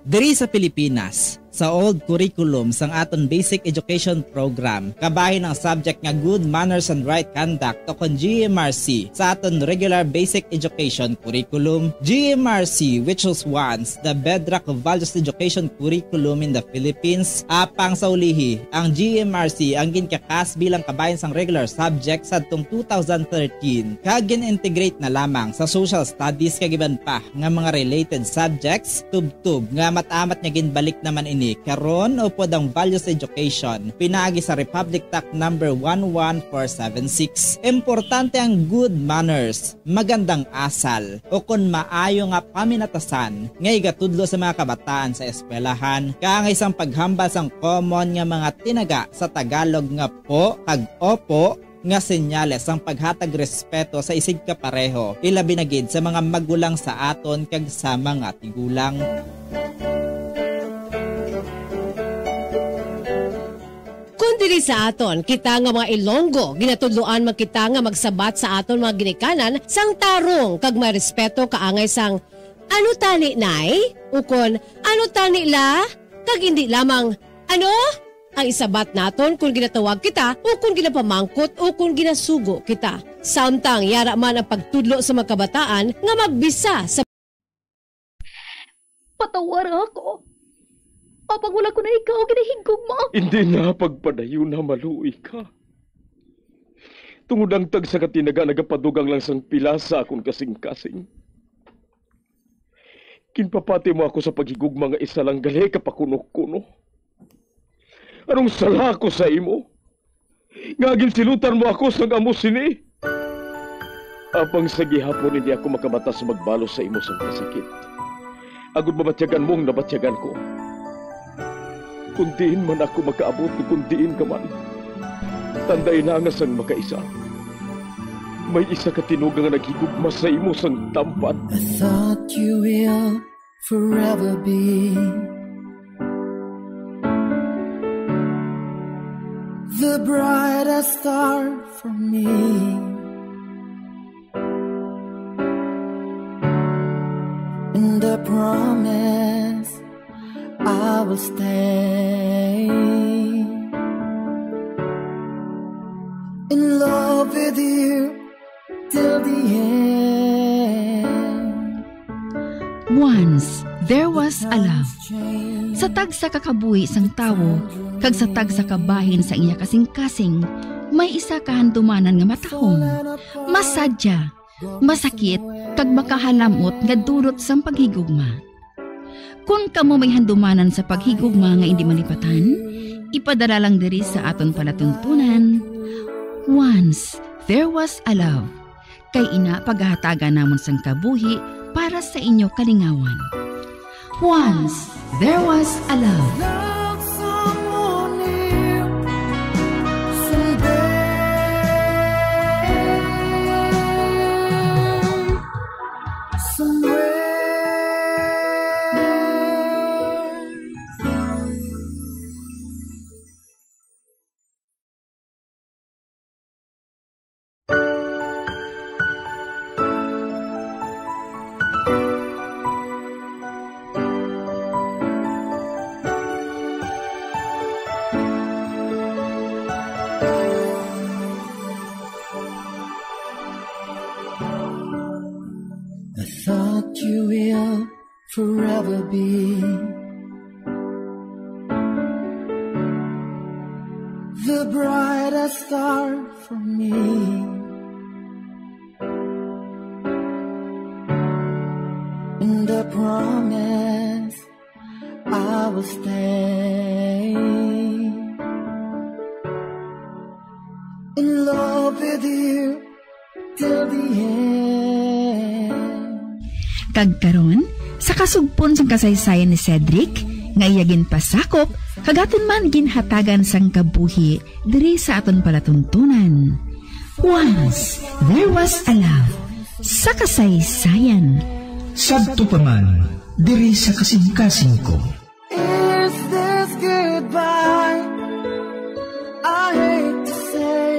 Diri sa Pilipinas, sa old curriculum sang aton basic education program, kabahin ang subject nga Good Manners and Right Conduct o kon G M R C. Sa aton regular basic education curriculum, G M R C, which was once the bedrock of values education curriculum in the Philippines, apang sa ulihi, ang G M R C ang ginkakas bilang kabahin sang regular subject sadtong two thousand thirteen, kag gin-integrate na lamang sa social studies kag iban pa nga mga related subjects, tubtob nga amat-amat nga ginbalik naman ini karon upod ang values education pinaagi sa Republic Act number one one four seven six. Importante ang good manners, magandang asal, o kon maayo nga paminatasan nga igatudlo sa mga kabataan sa eskwelahan, kaangay sang paghambal sang common nga mga tinaga sa Tagalog nga po kag opo, nga senyales sang paghatag respeto sa isigkapareho, ilabi na gid sa mga magulang sa aton kag sa mga tigulang. Diri sa aton, kita nga mga Ilonggo, ginatudloan man kita nga magsabat sa aton mga ginikanan sang tarong kag may respeto kaangay sang, "Ano tani, Nay?" ukon, "Ano tani, La?" Kag indi lamang, "Ano?" ang isabat naton kon ginatawag kita o kon ginapamangkot o kon ginasugo kita. Samtang yara man ang pagtudlo sa mga kabataan nga magbisa sa Patawara ako. Apang wala ko na ikaw ginahigugma. Hindi na pagpadayon na maluoy ka. Tungod ang tagsa ka tinaga nagapadugang lang sang pila sa akon kasing-kasing. Ginpapati mo ako sa paghigugma nga isa lang gali ka pakuno-kuno. Anong sala ko sa imo? Nga ginsilutan mo ako sang amo sini? Apang sa gihapon hindi ako makamatas magbalos sa imo sang kasakit, agod mabatyagan mo ang nabatyagan ko. Kung diin man ako makaabot, kung diin ka man, tanday na nga sang makaisa, may isa ka tinuga nga naghigugma sa imo sang tampat. I thought you will forever be the brightest star for me. And I promise I will stay in love with you till the end. Once there was a love. Sa tagsa ka kabuhi sang tawo kag sa tagsa ka bahin sa iya kasing-kasing, may isa ka handumanan nga matahom, masadya, masakit, kag makahalamot nga dulot sang paghigugma. Kon kamo may handumanan sa paghigugma nga indi malipatan, ipadala lang diri sa aton palatuntunan. Once there was a love. Kay ina pagahatagan namon sang kabuhi para sa inyo kalingawan. Once there was a love. Love someone new someday. Somewhere. I thought you will forever be the brightest star for me. And I promise I will stay in love with you till the end. Kag karon, sa kasugpon sang kasaysayan ni Cedric, nga iya ginpasakop, kag aton man ginhatagan sang kabuhi diri sa aton palatuntunan. Once there was a love sa kasaysayan. Sadto pa man, diri sa kasing-kasing ko. Is this goodbye? I hate to say.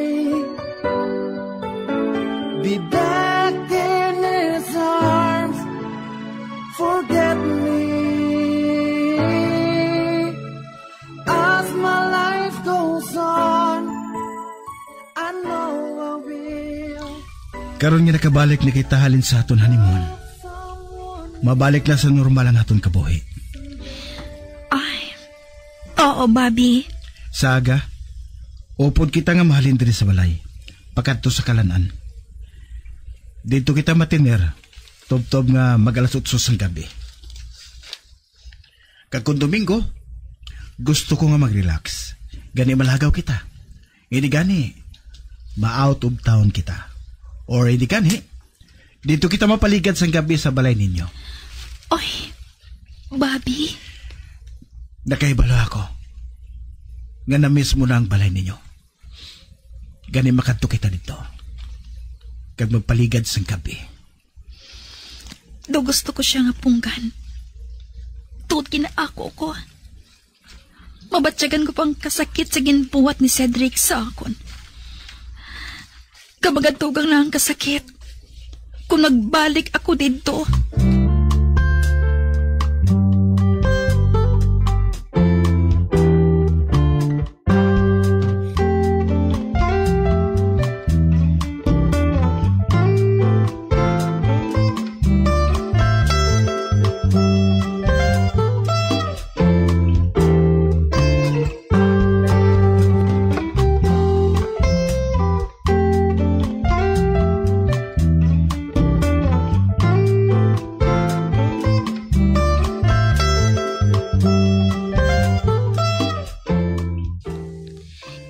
Be back in his arms. Forget me. As my life goes on, I know I will. Karon nga nakabalik na kita halin sa aton honeymoon, mabalik na sa normal ang aton kabuhi. Ay, oo, Bobby. Sa aga, upod kita nga mahalin diri sa balay, pakadto sa kalan-an. Dito kita matiner, tubtob nga mag-alas otso sang gabi. Kag kon Domingo, gusto ko nga mag-relax. Gani malagaw kita. Hindi gani, ma-out of town kita. Or hindi gani, dito kita mapaligad sang gabi sa balay ninyo. Oy, Bobby. Nakahibalo ako nga na-miss mo na ang balay ninyo. Gani makadto kita dito. Kag magpaligad sang gabi. Daw gusto ko siya nga punggan. Tuod ginaako ko. Mabatyagan ko pang kasakit sa ginbuhat ni Cedric sa akon. Kabagatugang na ang kasakit kung magbalik ako didto.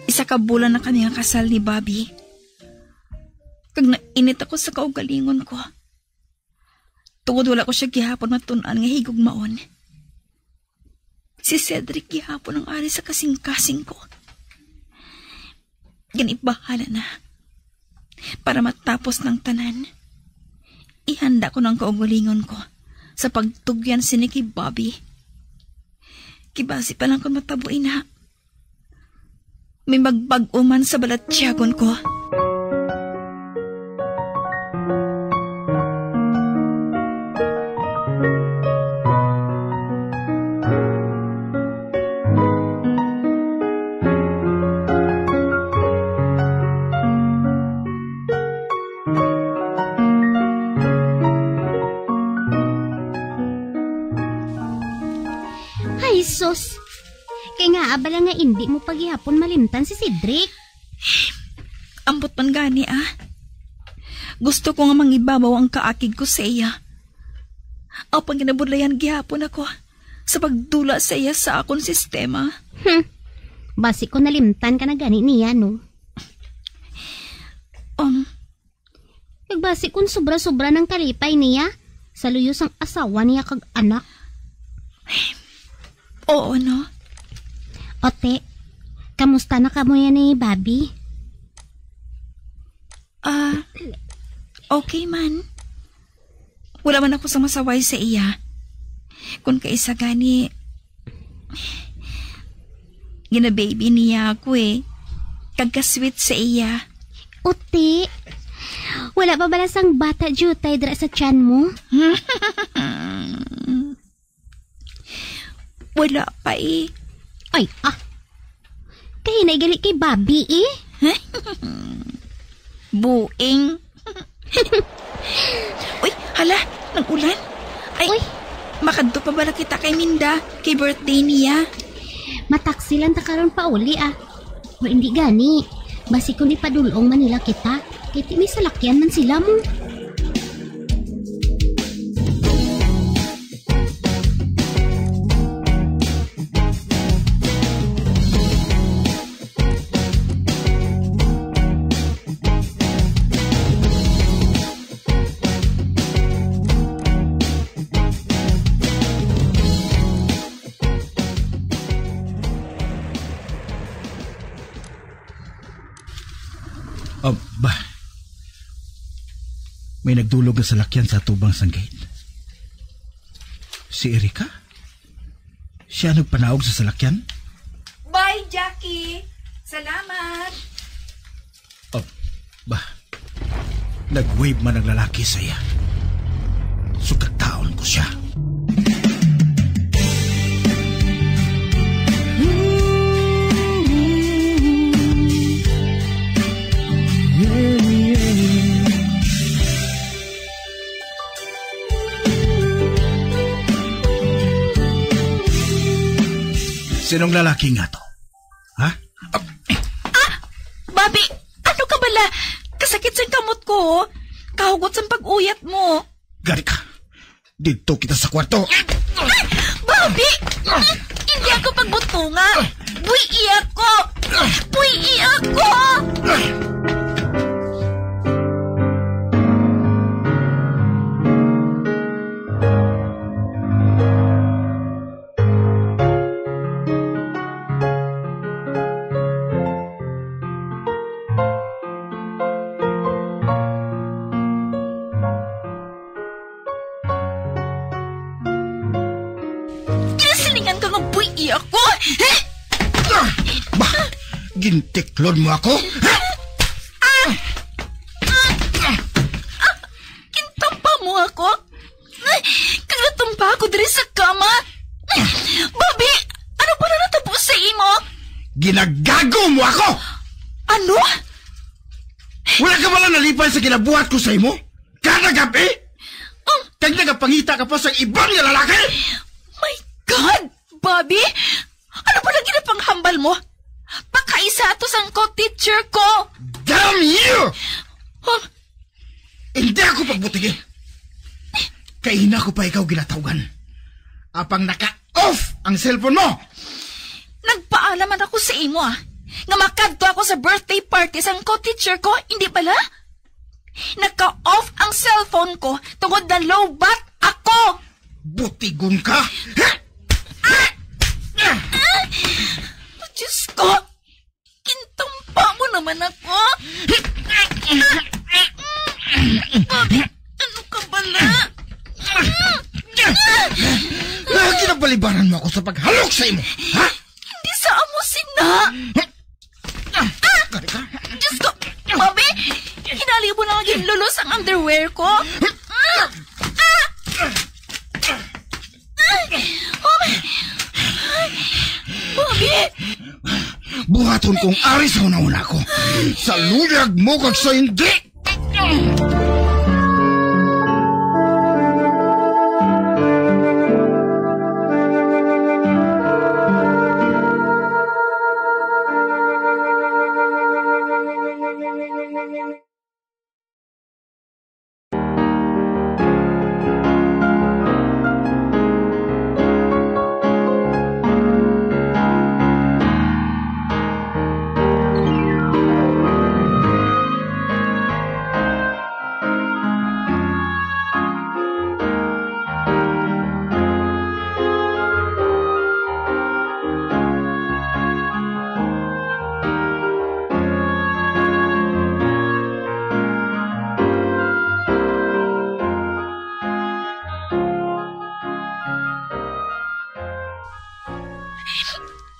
Isa ka bulan na kami nga kasal ni Bobby. Kag nainit ako sa kaugalingon ko. Tungod wala ko siya gihapon matun-an nga higugmaon. Si Cedric gihapon ang ari sa kasing-kasing ko. Gani, bahala na. Para matapos ng tanan, ihanda ko ng kaugalingon ko sa pagtugyan sini kay Bobby. Kibasi pa lang kung matabo ina. May magbag-o man sa balatyagon ko. Ay, sus! Kay ngaa bala nga indi mo pa gihapon malimtan si Cedric? Ambot man gani, ah. Gusto ko nga mangibabaw ang kaakig ko sa iya. Apan ginabudlayan gihapon ako sa pagdula sa iya sa akon sistema. Hmm. Basi ko nalimtan ka na gani niya, no? Um, Kag basi kon sobra-sobra nang kalipay niya sa luyo sang asawa niya kag anak. Oo, no? Ote, kamusta na kamo yan ni Bobby? Ah, okay man. Wala man ako sa masaway sa iya. Kung kaisa gani, ginababy niya ako eh. Kagka-sweet sa iya. Uti, wala pa bala sang bata jutay dira sa tiyan mo? Wala pa eh. Ay, ah. Kahinay gali kay Bobby eh. Buing. Uy, hala, nag-ulan. Ay, Uy. Makadto pa bala kita kay Minda, kay birthday niya. Mataksi lang ta karon pauli, ah. O hindi gani, basi kung ipadulong man nila kita, kay ti may salakyan man sila mo. Ah, ba? May nagdulog nga salakyan sa atubang sang gate. Si Erika? Siya nagpanaog sa salakyan? Bye, Jackie. Salamat. Oh, ba? Nag-wave man ang lalaki sa iya. Sugataon ko siya. Sinong lalaki nga to? Ha? Ah! Bobby, ano ka bala? Kasakit sang kamot ko, oh. Kahugot sang pag-uyat mo. Gari ka. Dito kita sa kwarto. Bobby! Hindi ako pagbutunga. Buhi ako! Buhi ako! Kinasilingan ka nga buhi ako! Gintiklod mo ako? Ha? Gintampa mo ako? Kag natumba ako diri sa kama. Bobby, ano pala natabo sa imo? Ginagago mo ako! Ano? Wala ka bala nalipay sa ginabuhat ko sa imo? Kada gabi? Oh. Kag nagapangita ka pa sa iban nga lalaki? My God! Bobby, ano pala ginapanghambal mo? Pakaisa ato sang co-teacher ko. Damn you! Huh? Hindi ako pagbutigi. Kaina ko pa ikaw ginatawgan. Apang naka-off ang cellphone mo. Nagpaalam man ako sa imo, ah, nga makadto ako sa birthday party sang co-teacher ko, hindi bala? Naka-off ang cellphone ko tungod na lowbat ako. Butigon ka! Ah! Diyos ko! Gintampa mo naman ako! Bobby, ano ka bala? Ah, ginabalibaran mo ako sa paghalok sa imo, ha? Hindi sa amo sina. Ah! Kari ka? Diyos ko! Bobby! Hinali mo na nga ginlulos ang underwear ko! Ah! Ah! Bobby! Bobby! Buhaton kong ari sa hunahuna ko. Sa luyag mo kag sa hindi!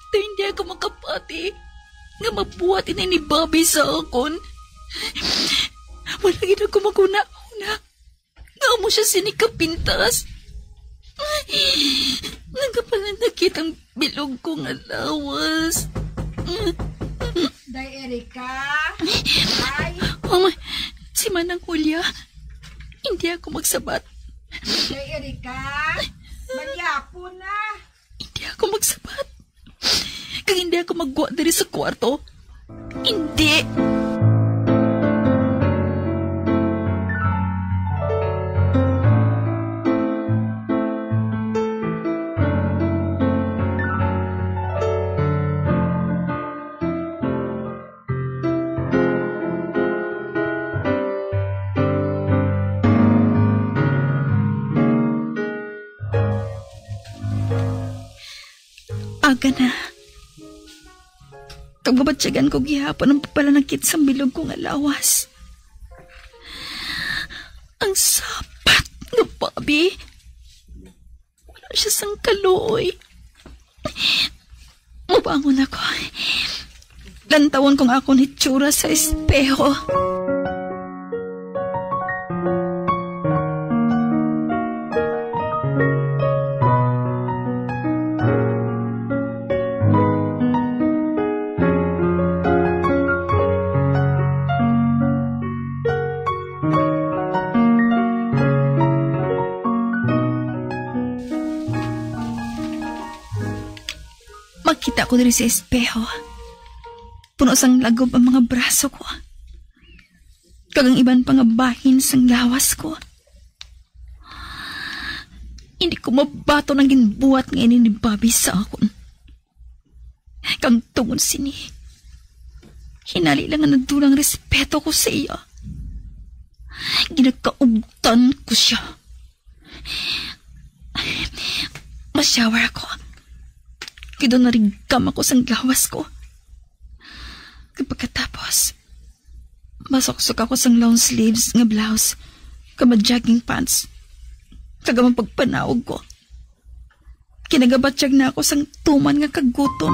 Kay hindi ako makapati nga mabuhat ini ni Bobby sa akon. Wala gid ako maghunahuna nga amo siya sini kapintas. Nagapalanakit ang bilog ko nga lawas. Day Erika? Ay. Oh, ma-, si Manang Julia, hindi ako magsabat. Day Erika, manyapo na. Hindi ako magsabat. Kag hindi ako maggwa diri sa kwarto. Hindi. Aga na. Kag mabatyagan ko gihapon ang pagpalanakit sang bilog ko nga lawas. Ang sapat nga Bobby. Wala siya sang kaluoy. Mubangon ako. Lantawon ko ang akon hitsura sa espeho. Makita ko diri sa espeho. Puno sang lagob ang mga braso ko, kag ang iban pa nga bahin sang lawas ko. Hindi ko mabaton ang ginbuhat nga ini ni Bobby sa akon. Kag tungod sini, hinali lang nga nadulang respeto ko sa iya. Ginakaugtan ko siya. Ma-shower ako. Kay daw narigkam ako sang lawas ko. Kag pagkatapos, masuksok ako sang long sleeves nga blouse, kag ma-jogging pants. Kag ang pagpanaog ko, kinagabatyag na ako sang tuman nga kagutom.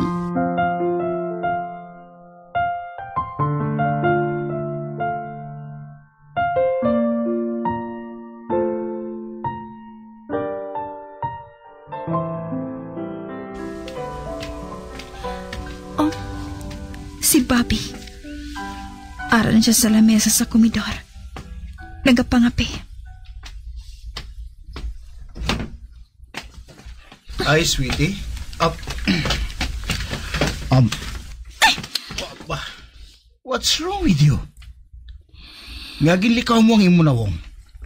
Si Bobby. Ara na siya sa lamesa sa komedor. Nagapangape. Ay, sweetie. Up. Um, ba, ba, what's wrong with you? Nga ginlikaw mo ang imo nawong,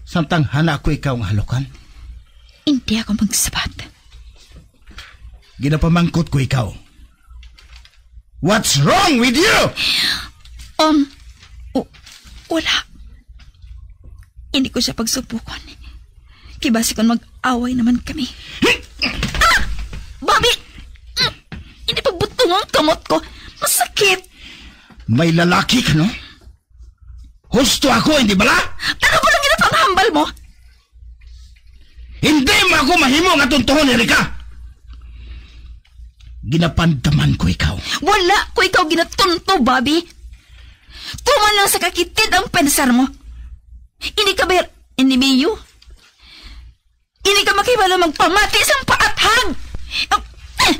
samtang hana ko ikaw nga halukan? Hindi ako magsabat. Ginapamangkot ko ikaw. What's wrong with you? Um, w-, wala. Hindi ko siya pagsubukon. Kibasi kon mag-away naman kami. Ah! Bobby! Mm, hindi pagbuto ang kamot ko. Masakit. May lalaki ka, no? Husto ako, hindi bala? Ano ba lang ginapanghambal mo? Hindi mo ako mahimo nga tuntuhon, Erika. Ginapandaman ko ikaw. Wala ko ikaw ginatunto, Bobby. Tuman lang sa kakitid ang pensar mo. Hindi ka ba enemiyo? Hindi ka makahibalo magpamati sang paathag. Ang, eh,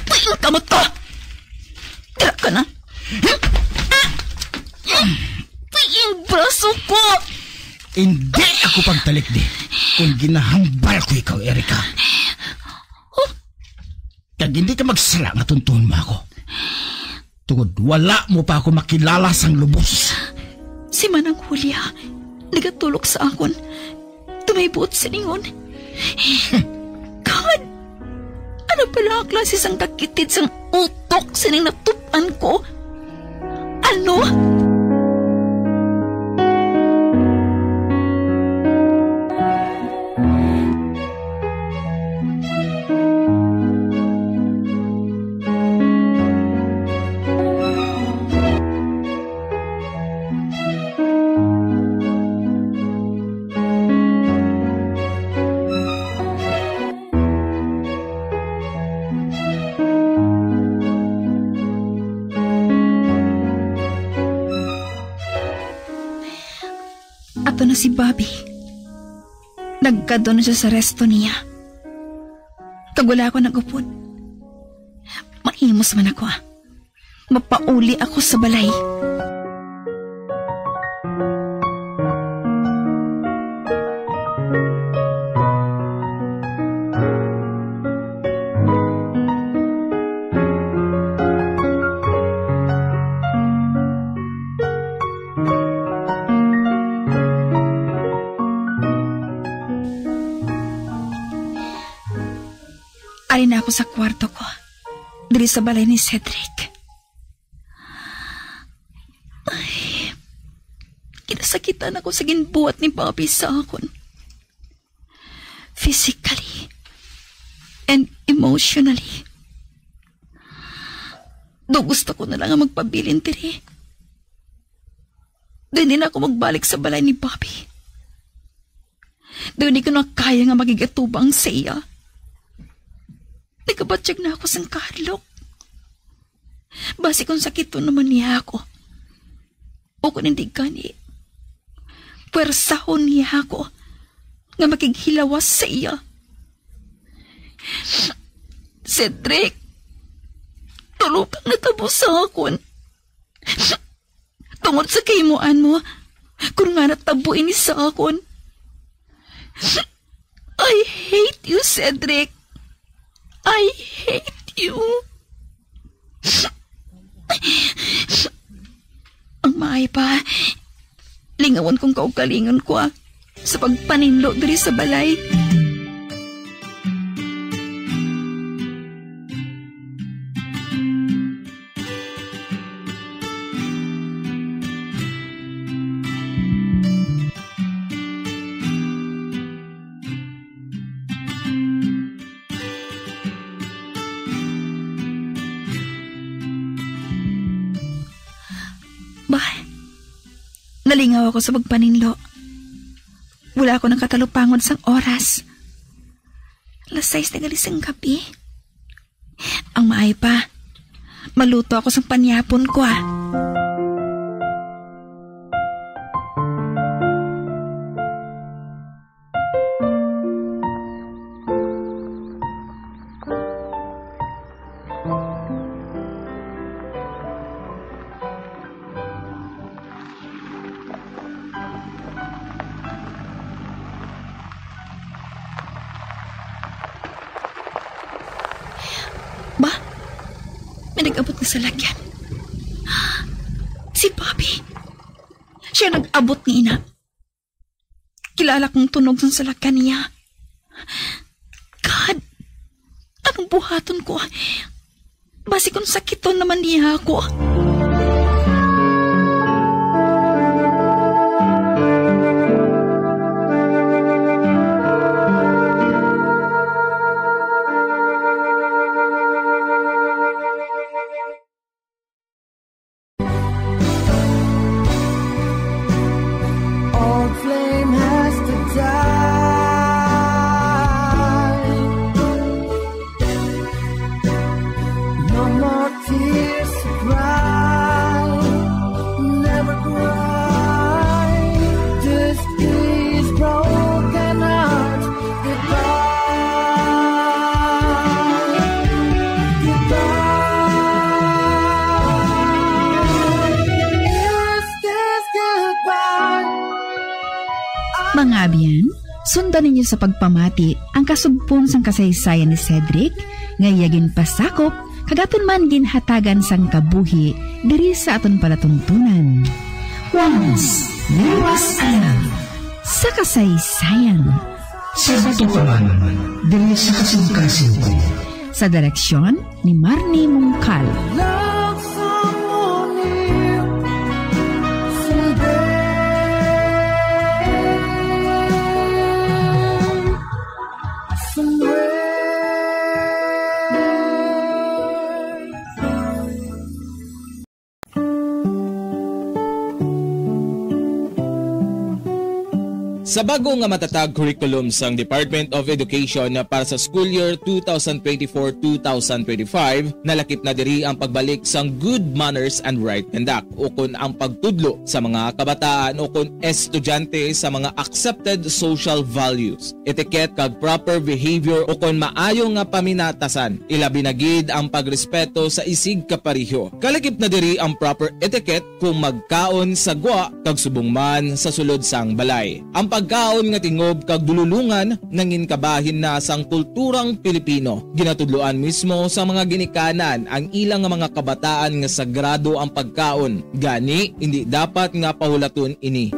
puing kamot ko. Dira ka na. Puing braso ko. Hindi ako pagtalikdi kung ginahambal ko ikaw, Erika. Kag hindi ka magsala nga tuntuhon mo ako. Tungod wala mo pa ako makilala sang lubos. Si Manang Julia, nagatulok sa akon. Tumay buot silingon. God! Ano pala ang klase sang kakitid sang utok sining natub-an ko? Ano? Ato na si Bobby. Nagkadto na siya sa resto niya. Kag wala ako nag-upod. Mahimos man ako, ah. Mapauli ako sa balay. Ari na ako sa kwarto ko, diri sa balay ni Cedric. Ay, kinasakitan ako sa ginbuhat ni Bobby sa akon. Physically and emotionally. Daw gusto ko na lang nga magpabilin diri. Daw hindi na ako magbalik sa balay ni Bobby. Daw hindi ko na kaya nga makigatubang sa iya. Nagabatyag na ako sang kahadlok. Basi kung sakiton naman niya ako, o kung hindi gani, pwersahon niya ako nga makighilawas sa iya. Cedric, tulo kang natabo sa akon. Tungod sa kahimuan mo, kung nga natabo ini sa akon. I hate you, Cedric. I hate you. Ang maayo pa, lingawon kong kaugalingon ko, ah, sa pagpaninlo diri sa balay. Bah, nalingaw ako sa pagpaninlo. Wala ako nakatalupangon sang oras. Alas sais na gali sang gabi. Ang maayo pa, maluto ako sang panyapon ko, ah. Salakyan. Si Bobby. Siya nag-abot ni ina. Kilala kong tunog sang salakyan niya. God, anong buhaton ko? Basi kung sakiton naman niya ako. Old flame has to die. No more tears to cry. Never cry. This is broken heart. Goodbye. Goodbye. Is this goodbye? Mga abyan, sundan ninyo sa pagpamati ang kasugpon sang kasaysayan ni Cedric, nga iya ginpasakop kag aton man ginhatagan sang kabuhi diri sa aton palatuntunan. Once, there was a love. Sa kasaysayan. Sa batukanan, diri sa kasingkasing ko. Sa direksyon ni Marnie Mungkal. Love someone new someday. Somewhere. Sa bag-o nga matatag curriculum sang Department of Education para sa school year two thousand twenty-four, two thousand twenty-five, nalakip na diri ang pagbalik sang good manners and right conduct, ukon ang pagtudlo sa mga kabataan ukon estudyante sa mga accepted social values, etiquette, kag proper behavior ukon maayo nga paminatasan, ilabi na gid ang pagrespeto sa isigkapareho. Kalakip na diri ang proper etiquette kung magkaon sa gwa kag subong man sa sulod sang balay. Ang pagkaon nga tingob kag dululongan nangin kabahin na sang kulturang Pilipino. Ginatudloan mismo sa mga ginikanan ang ilang nga mga kabataan nga sagrado ang pagkaon. Gani, indi dapat nga pahulaton ini.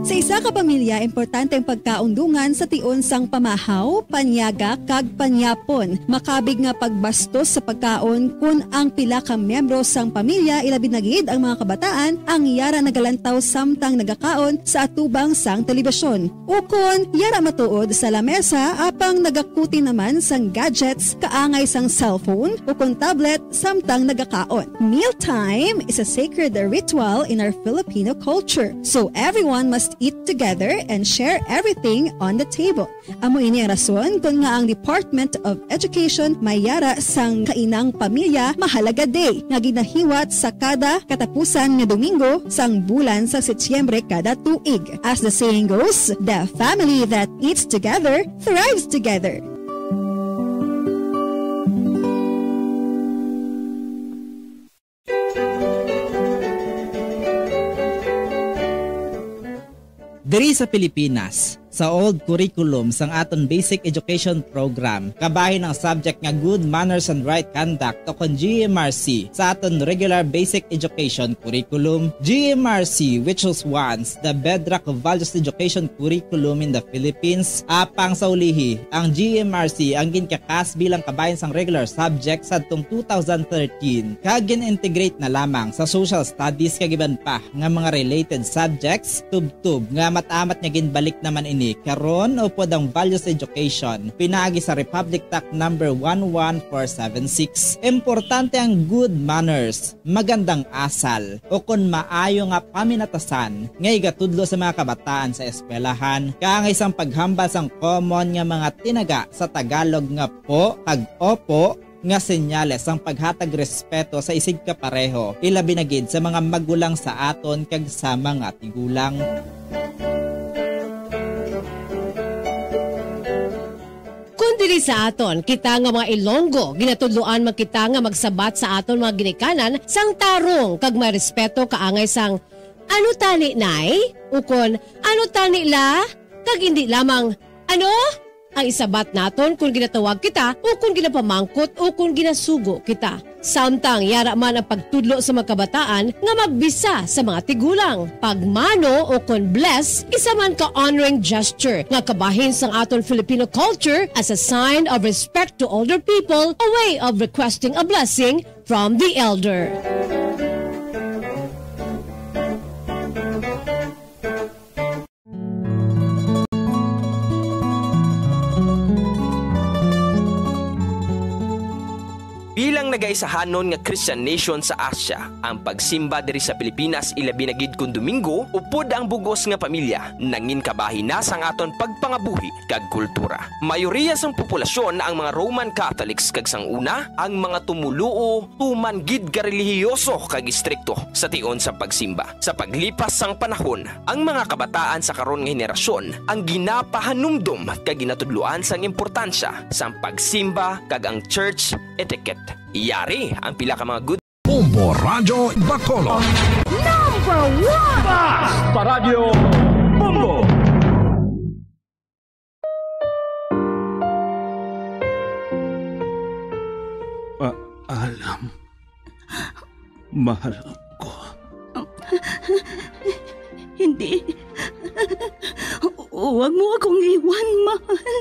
Sa isa ka pamilya, importante ang pagkaon dungan sa tion sang pamahaw, panyaga, kag panyapon. Makabig nga pagbastos sa pagkaon kon ang pila ka miyembro sang pamilya, ilabi na gid ang mga kabataan, ang yara nagalantaw samtang nagakaon sa atubang sang telebisyon. Ukon, yara matuod sa lamesa apang nagakuti naman sang gadgets kaangay sang cellphone ukon tablet samtang nagakaon. Mealtime is a sacred ritual in our Filipino culture, so everyone must eat together and share everything on the table. Amo ini ang rason kon nga ang Department of Education may yara sang Kainang Pamilya Mahalaga Day nga ginahiwat sa kada katapusan nga Domingo sang bulan sa Setyembre kada tuig. As the saying goes, the family that eats together thrives together. Diri sa Pilipinas, sa old curriculum sang aton basic education program, kabahin ang subject nga Good Manners and Right Conduct o kon G M R C sa aton regular basic education curriculum. G M R C, which was once the bedrock of values education curriculum in the Philippines, apang sa ulihi, ang G M R C ang ginka-cast bilang kabahin sang regular subject sadtong two thousand thirteen, kag gin-integrate na lamang sa social studies kag iban pa nga mga related subjects, tubtob nga amat-amat nga ginbalik naman ini karon upod ang values education pinaagi sa Republic Act number one one four seven six. Importante ang good manners, magandang asal, o kon maayo nga paminatasan nga igatudlo sa mga kabataan sa eskwelahan, kaangay sang paghambal sang common nga mga tinaga sa Tagalog nga po kag opo, nga senyales sang paghatag respeto sa isigkapareho, ilabi na gid sa mga magulang sa aton kag sa mga tigulang. Kon diri sa aton, kita nga mga Ilonggo, ginatudloan man kita nga magsabat sa aton mga ginikanan sang tarong kag may respeto kaangay sang, "Ano tani, Nay?" ukon, "Ano tani, La?" kag indi lamang, "Ano?" ang isabat naton kon ginatawag kita o kon ginapamangkot o kon ginasugo kita. Samtang yara man ang pagtudlo sa mga kabataan nga magbisa sa mga tigulang. Pagmano o kon bless, isa man ka honoring gesture nga kabahin sang aton Filipino culture as a sign of respect to older people, a way of requesting a blessing from the elder. Bilang nagaisahanon nga Christian nation sa Asia, ang pagsimba diri sa Pilipinas, ilabi na gid kon Domingo, upod ang bug-os nga pamilya, nangin kabahin na sang aton pagpangabuhi kag kultura. Mayoriya sang populasyon ang mga Roman Catholics kag sang una, ang mga tumoluo tuman gid ka relihiyoso kag istrikto sa tion sa pagsimba. Sa paglipas sang panahon, ang mga kabataan sa karon nga henerasyon ang ginapahanumdom kag ginatudloan sang importansya sang pagsimba kag ang church etiquette. Yari ang pila ka mga good Bombo Radyo Bacolod. Number one! Bas! Paradyo Bombo! Ah, Alam. Mahal ko. Hindi. Huwag mo akong iwan, mahal.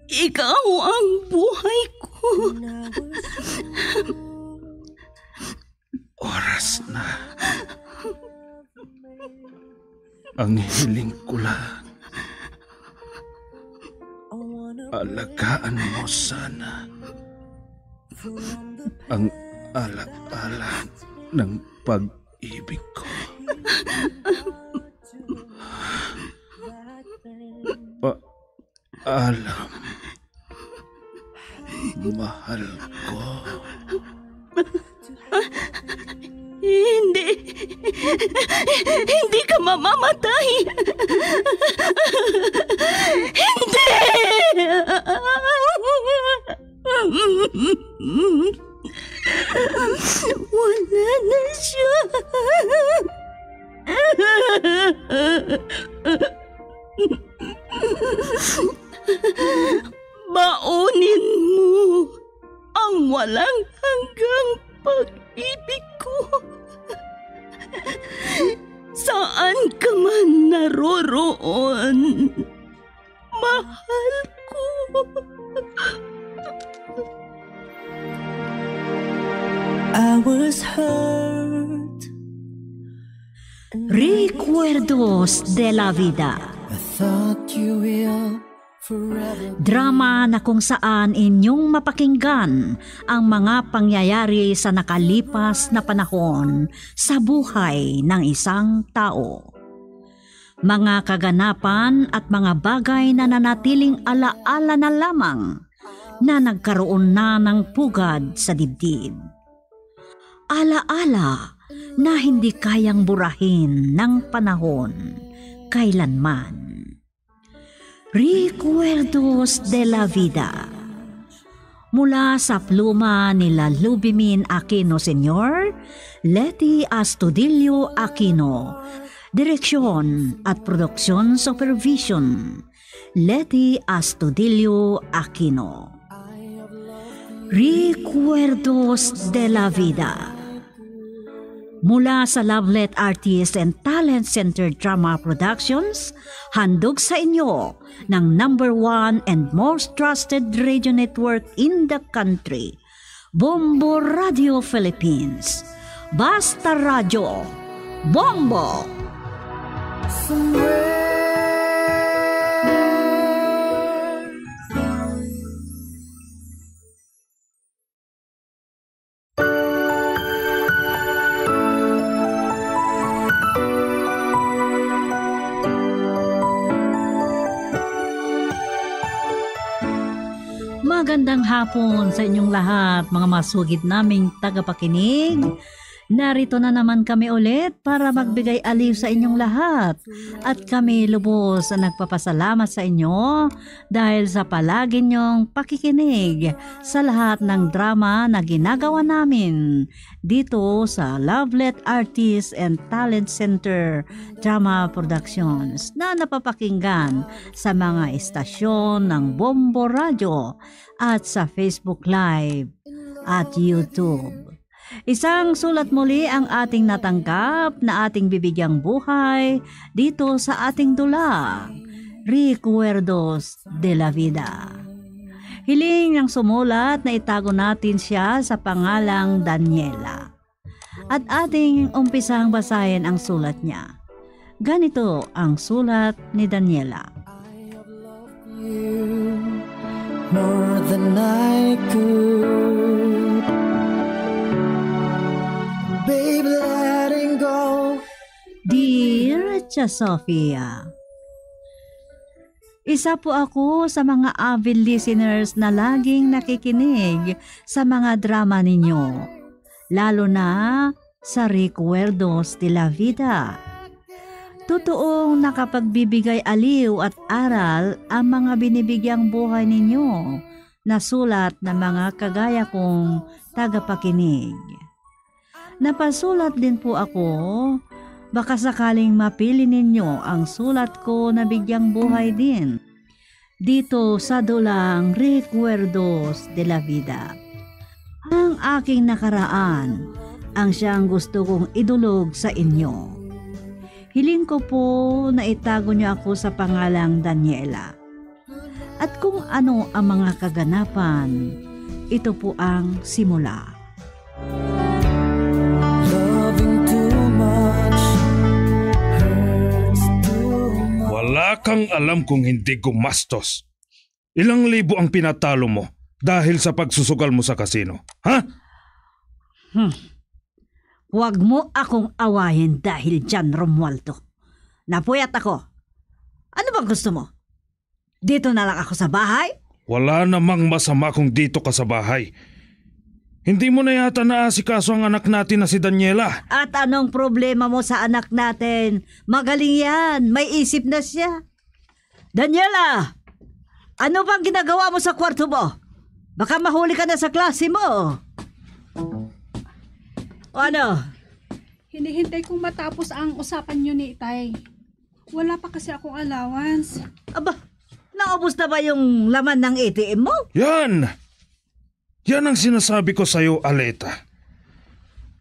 Ikaw ang buhay ko. Oras na. Ang hiling ko lang, alagaan mo sana ang ala-ala ng pag-ibig ko. Pa- Alam, mahal ko. Hindi. Hindi ka mamamatay. Hindi! Wala na siya. Baunin mo ang walang hanggang pag-ibig ko. Saan ka man naroroon, mahal ko. I was hurt. Recuerdos de la Vida. Drama na kung saan inyong mapakinggan ang mga pangyayari sa nakalipas na panahon sa buhay ng isang tao. Mga kaganapan at mga bagay na nanatiling alaala na lamang na nagkaroon na ng pugad sa dibdib. Alaala na hindi kayang burahin ng panahon kailanman. Recuerdos de la Vida. Mula sa pluma ni Lalubimin Aquino Senior, Leti Astudillo Aquino, direksyon at production supervision, Leti Astudillo Aquino. Recuerdos de la Vida. Mula sa Lovelet Artist and Talent Center Drama Productions, handog sa inyo ng number one and most trusted radio network in the country, Bombo Radio Philippines. Basta Radyo, Bombo! Magandang hapon sa inyong lahat, mga masugid naming tagapakinig. Narito na naman kami ulit para magbigay aliw sa inyong lahat. At kami lubos na nagpapasalamat sa inyo dahil sa palagi niyong pakikinig sa lahat ng drama na ginagawa namin dito sa Lovelet Artist and Talent Center Drama Productions na napapakinggan sa mga istasyon ng Bombo Radyo at sa Facebook Live at YouTube. Isang sulat muli ang ating natanggap na ating bibigyang buhay dito sa ating dula, Recuerdos de la Vida. Hiling ng sumulat na itago natin siya sa pangalang Daniela. At ating umpisang basahin ang sulat niya. Ganito ang sulat ni Daniela. You more than I could. Babe, letting go. Dear Tia Sofia, isa po ako sa mga avid listeners na laging nakikinig sa mga drama ninyo, lalo na sa Recuerdos de la Vida. Totoong nakapagbibigay aliw at aral ang mga binibigyang buhay ninyo na sulat ng mga kagaya kong tagapakinig. Napasulat din po ako, baka sakaling mapili ninyo ang sulat ko na bigyang buhay din dito sa dulang Recuerdos de la Vida. Ang aking nakaraan ang siyang gusto kong idulog sa inyo. Hiling ko po na itago niyo ako sa pangalang Daniela. At kung ano ang mga kaganapan, ito po ang simula. Loving too much hurts too much. Wala kang alam kung hindi gumastos. Ilang libo ang pinatalo mo dahil sa pagsusugal mo sa kasino, ha? Hmm. Huwag mo akong awayin dahil dyan, Romualdo. Napuyat ako. Ano bang gusto mo? Dito na lang ako sa bahay? Wala namang masama kung dito ka sa bahay. Hindi mo na yata naasikaso ang anak natin na si Daniela. At anong problema mo sa anak natin? Magaling yan. May isip na siya. Daniela, ano bang ginagawa mo sa kwarto mo? Baka mahuli ka na sa klase mo. O ano? Hinihintay kong matapos ang usapan niyo ni Itay. Wala pa kasi akong allowance. Aba, naubos na ba yung laman ng A T M mo? Yan! Yan ang sinasabi ko sa'yo, Aleta.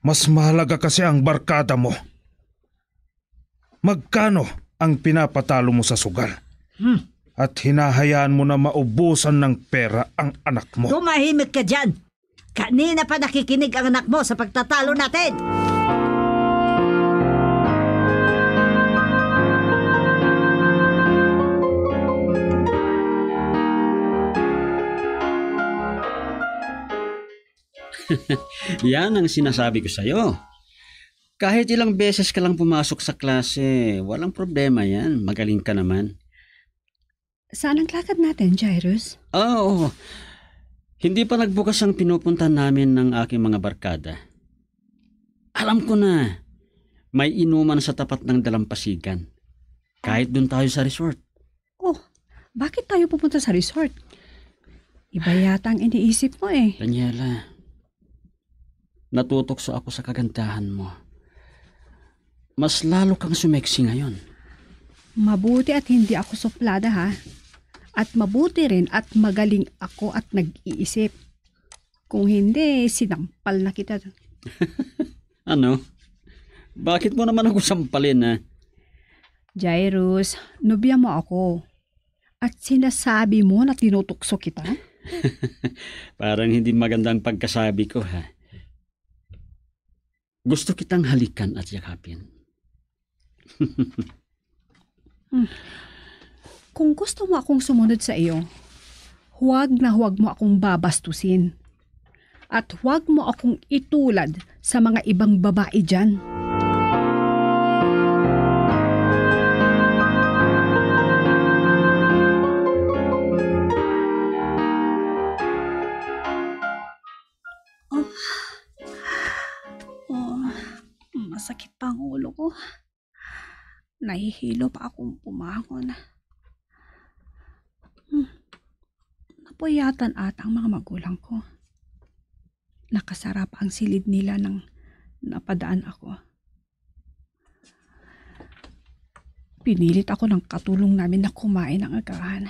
Mas mahalaga kasi ang barkada mo. Magkano ang pinapatalo mo sa sugal? Hmm. At hinahayaan mo na maubusan ng pera ang anak mo. Tumahimik ka dyan! Kanina pa nakikinig ang anak mo sa pagtatalo natin. Yan ang sinasabi ko sa'yo. Kahit ilang beses ka lang pumasok sa klase, walang problema yan. Magaling ka naman. Saan ang lakad natin, Jairus? Ah, oo. Hindi pa nagbukas ang pinupunta namin ng aking mga barkada. Alam ko na, may inuman sa tapat ng dalampasigan. Kahit doon tayo sa resort. Oh, bakit tayo pupunta sa resort? Iba yata ang iniisip mo eh. Daniela, natutukso ako sa kagandahan mo. Mas lalo kang sumexy ngayon. Mabuti at hindi ako suplada, ha? At mabuti rin at magaling ako at nag-iisip. Kung hindi, sinampal na kita. Ano? Bakit mo naman ako sampalin, ha? Jairus, nobya mo ako. At sinasabi mo na tinutukso kita? Parang hindi magandang pagkasabi ko, ha? Gusto kitang halikan at yakapin. Hmm. Kung gusto mo akong sumunod sa iyo, huwag na huwag mo akong babastusin. At huwag mo akong itulad sa mga ibang babae diyan. Oh. Oh. Sakit pa ang ulo ko. Nahihilo pa akong bumangon. Hmm. Napuyatan ata ang mga magulang ko. Nakasara pa ang silid nila nang napadaan ako. Pinilit ako ng katulong namin na kumain ng agahan.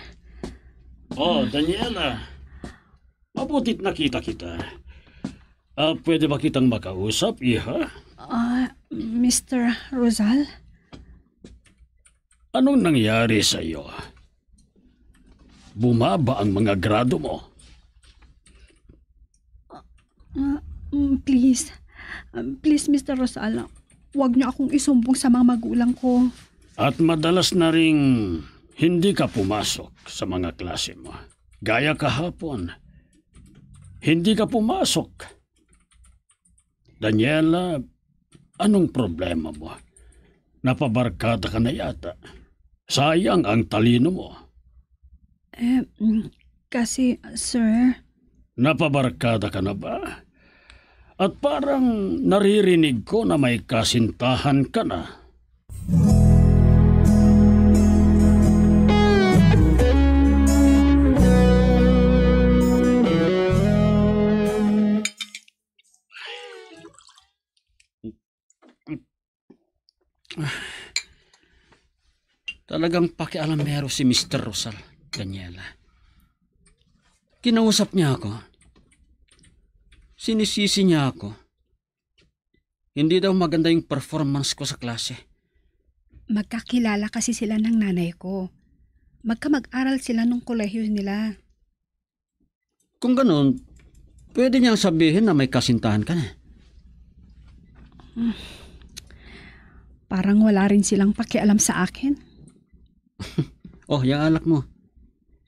Oh, Daniela. Mabutit nakita kita. Ah, pwede ba kitang makausap, iha? Ah, Mister Rosal? Anong nangyari sa iyo? Bumaba ang mga grado mo. Ah, mm, please. Ah, please, Mister Rosal, huwag niyo akong isumbong sa mga magulang ko. At madalas na ring hindi ka pumasok sa mga klase mo. Gaya kahapon, hindi ka pumasok. Daniela, anong problema mo? Napabarkada ka na yata. Sayang ang talino mo. Eh, mm, kasi, sir. Napabarkada ka na ba? At parang naririnig ko na may kasintahan ka na. Talagang pakialamero si Mister Rosal, Daniela. Kinausap niya ako. Sinisisi niya ako. Hindi daw maganda yung performance ko sa klase. Magkakilala kasi sila ng nanay ko. Magkamag-aral sila nung kolehiyo nila. Kung ganun, pwede niyang sabihin na may kasintahan ka na. Parang wala rin silang pakialam sa akin. Oh, yung alak mo.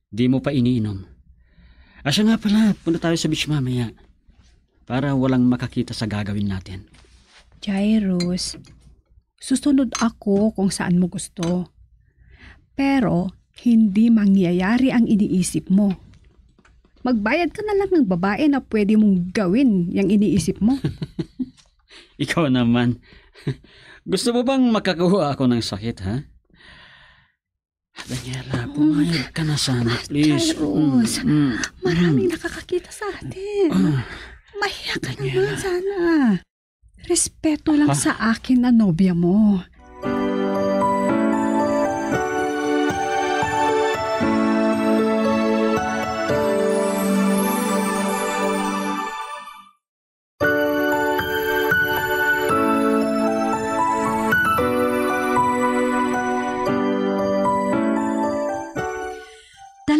Di mo pa iniinom. Ah, siya nga pala, punta tayo sa beach mamaya. Para walang makakita sa gagawin natin. Jairus, susunod ako kung saan mo gusto. Pero hindi mangyayari ang iniisip mo. Magbayad ka na lang ng babae na pwede mong gawin yang iniisip mo. Ikaw naman. Gusto mo bang makakuha ako ng sakit, ha? Daniela, pumayag ka na sana, please. Jairus, mm, mm, maraming nakakakita sa atin. Ah, mahiya ka naman sana. Respeto lang sa akin na nobya mo.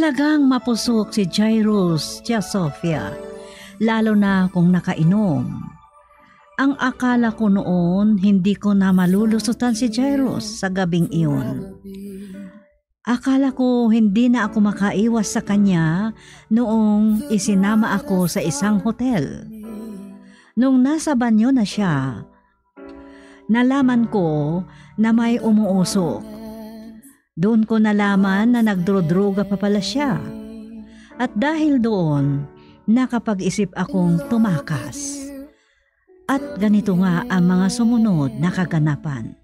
Talagang mapusok si Jairus, Tia Sofia, lalo na kung nakainom. Ang akala ko noon, hindi ko na malulusutan si Jairus sa gabing iyon. Akala ko hindi na ako makaiwas sa kanya noong isinama ako sa isang hotel. Nung nasa banyo na siya, nalaman ko na may umuusok. Doon ko nalaman na nagdrodroga pa pala siya. At dahil doon, nakapag-isip akong tumakas. At ganito nga ang mga sumunod na kaganapan.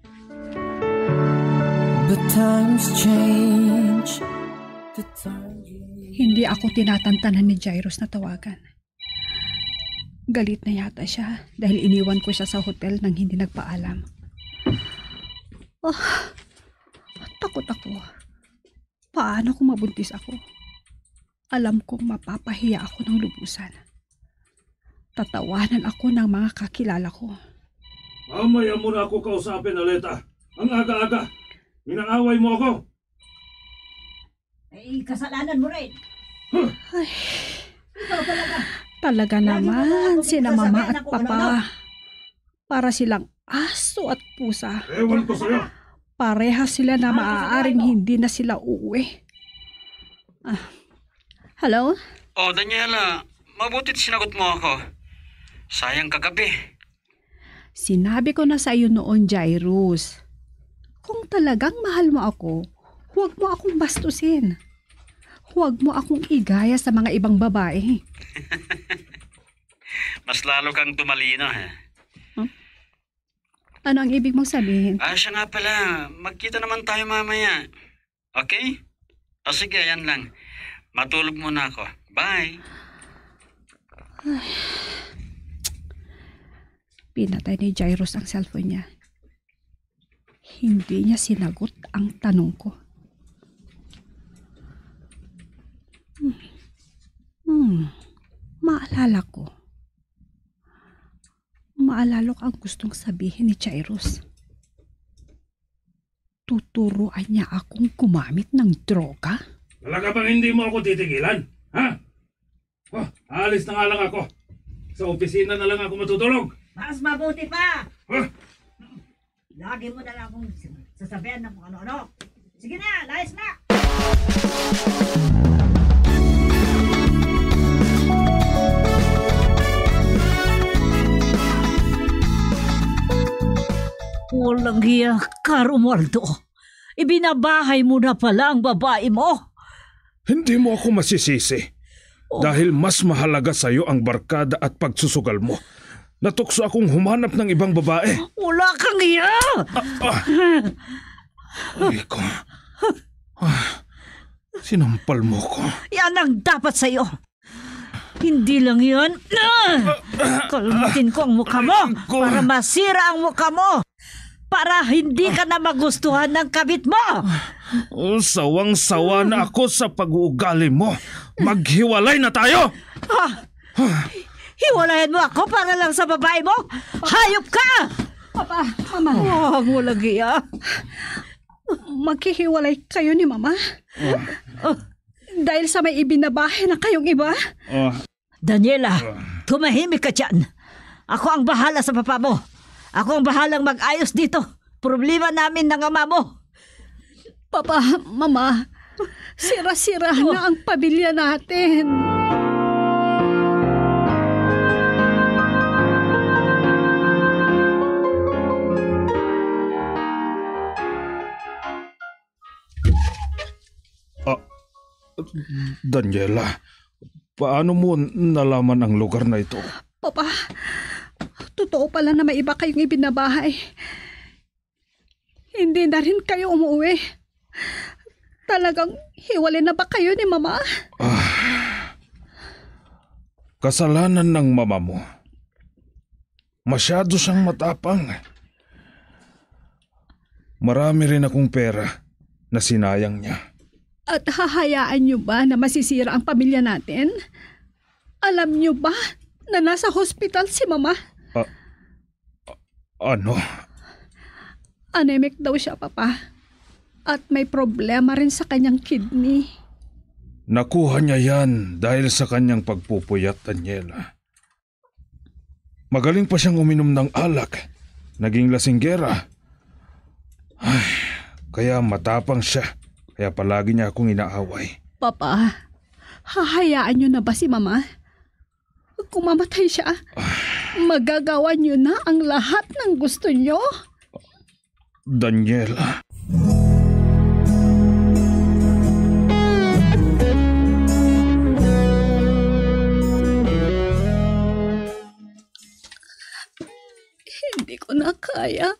But times change. The times Hindi ako tinatantanan ni Jairus na tawagan. Galit na yata siya dahil iniwan ko siya sa hotel nang hindi nagpaalam. Oh, takot ako. Paano kung mabuntis ako? Alam kong mapapahiya ako ng lubusan. Tatawanan ako ng mga kakilala ko. Mamaya mo na ako kausapin, Aleta. Ang aga-aga. Ginang-away mo ako. Eh, kasalanan mo rin. Huh? Ay. Ikaw talaga. Talaga naman, sila mama at papa. Para silang aso at pusa. Ewan ko sa'yo. Pareha sila na maaaring hindi na sila uuwi. Ah. Hello? Oh, Daniela, mabutit sinagot mo ako. Sayang kagabi. Sinabi ko na sa iyo noon, Jairus. Kung talagang mahal mo ako, huwag mo akong bastusin. Huwag mo akong igaya sa mga ibang babae. Mas lalo kang tumalino, ha? Huh? Ano ang ibig mong sabihin? Ah, siya nga pala. Magkita naman tayo mamaya. Okay? O sige, yan lang. Matulog muna ako. Bye. Pinatay ni Jairus ang cellphone niya. Hindi niya sinagot ang tanong ko. Hmm. Hmm. Maalala ko. Maalala ko ang gustong sabihin ni Jairus. Tuturuan niya akong gumamit ng droga? Talaga bang hindi mo ako titigilan? Ha? Oh, alis na nga lang ako. Sa opisina na lang ako matutulog. Mas mabuti pa. Huh? Lagi mo na lang akong sasabihan ng kung ano-ano. Sige na, layas na! Walang hiya ka, Romualdo. Ibinabahay mo na pala ang babae mo. Hindi mo ako masisisi. Oh. Dahil mas mahalaga sa'yo ang barkada at pagsusugal mo. Natukso akong humanap ng ibang babae. Wala kang iya! Ah, ah. Aray ko. Ah, sinampal mo ko. Yan ang dapat sa'yo. Hindi lang yan. Ah! Kalmatin ko ang mukha mo. Aray ko. Para masira ang mukha mo. Para hindi ka na magustuhan ng kabit mo. Oh, sawang-sawa na ako sa pag-uugali mo. Maghiwalay na tayo! Ha? Hiwalayan mo ako para lang sa babae mo? Hayop ka! Papa, Mama. Oh, ang walang iya. Maghihiwalay kayo ni Mama? Oh. Dahil sa may ibinabahay na kayong iba? Oh. Daniela, tumahimik ka dyan. Ako ang bahala sa papa mo. Ako ang bahalang mag-ayos dito. Problema namin ng ama mo. Papa, Mama, sira-sira na ang pamilya natin. Ah, Daniela, paano mo nalaman ang lugar na ito? Papa, totoo pala na may iba kayong ibinabahay. Hindi na rin kayo umuwi. Talagang hiwalay na ba kayo ni Mama? Ah, kasalanan ng mama mo. Masyado siyang matapang. Marami rin akong pera na sinayang niya. At hahayaan niyo ba na masisira ang pamilya natin? Alam niyo ba na nasa hospital si Mama? Ah, a-, ano? Anemic daw siya, Papa. At may problema rin sa kanyang kidney. Nakuha niya yan dahil sa kanyang pagpupuyat, Daniela. Magaling pa siyang uminom ng alak. Naging lasinggera. Ay, kaya matapang siya. Kaya palagi niya akong inaaway. Papa, hahayaan niyo na ba si Mama? Kung mamatay siya, magagawa niyo na ang lahat ng gusto niyo? Daniela. Hindi ko na kaya.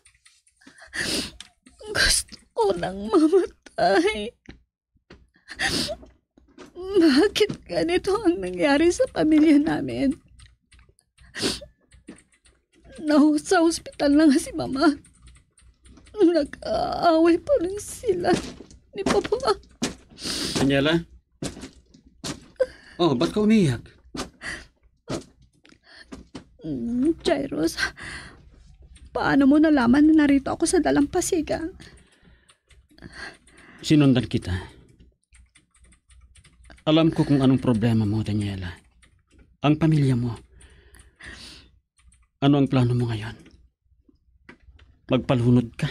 Gusto ko nang mamatay. Bakit ganito ang nangyari sa pamilya namin? Nahu-, sa ospital na nga si Mama. Nag-aaway pa rin sila ni Papa. Daniela? Oh, ba't ka umiyak? Mm, Jairus, paano mo nalaman na narito ako sa dalampasigan? Sinundan kita. Alam ko kung anong problema mo, Daniela. Ang pamilya mo. Ano ang plano mo ngayon? Magpalunod ka?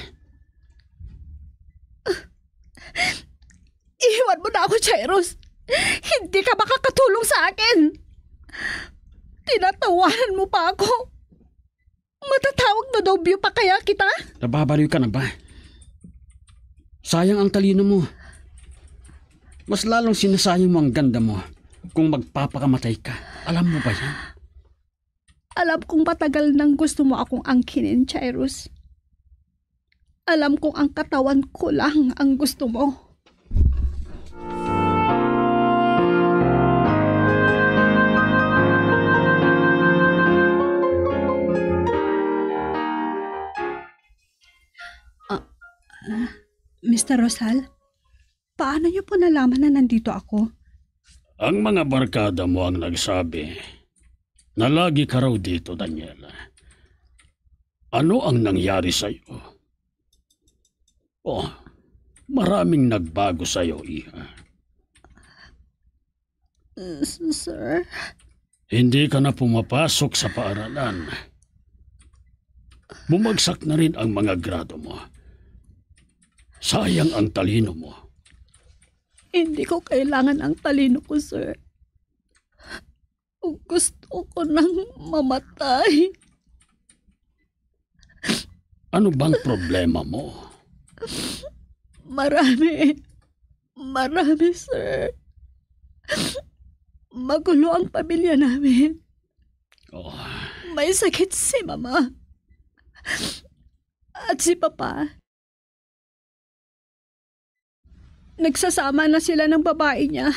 Iwan mo na ako, Jairus. Hindi ka makakatulong sa akin. Tinatawanan mo pa ako. Matatawag na nobyo pa kaya kita? Nababaliw ka na ba? Sayang ang talino mo. Mas lalong sinasayang mo ang ganda mo kung magpapakamatay ka. Alam mo ba yan? Alam kong matagal nang gusto mo akong angkinin, Jairus. Alam kong ang katawan ko lang ang gusto mo. Ah, ah, Mister Rosal, paano niyo po nalaman na nandito ako? Ang mga barkada mo ang nagsabi na lagi ka raw dito, Daniela. Ano ang nangyari sa iyo? Oh, maraming nagbago sa iyo, iha. Uh, s-, sir? Hindi ka na pumapasok sa paaralan. Bumagsak na rin ang mga grado mo. Sayang ang talino mo. Hindi ko kailangan ang talino ko, sir. Gusto ko nang mamatay. Ano bang problema mo? Marami. Marami, sir. Magulo ang pamilya namin. Oh. May sakit si Mama. At si Papa. Nagsasama na sila ng babae niya.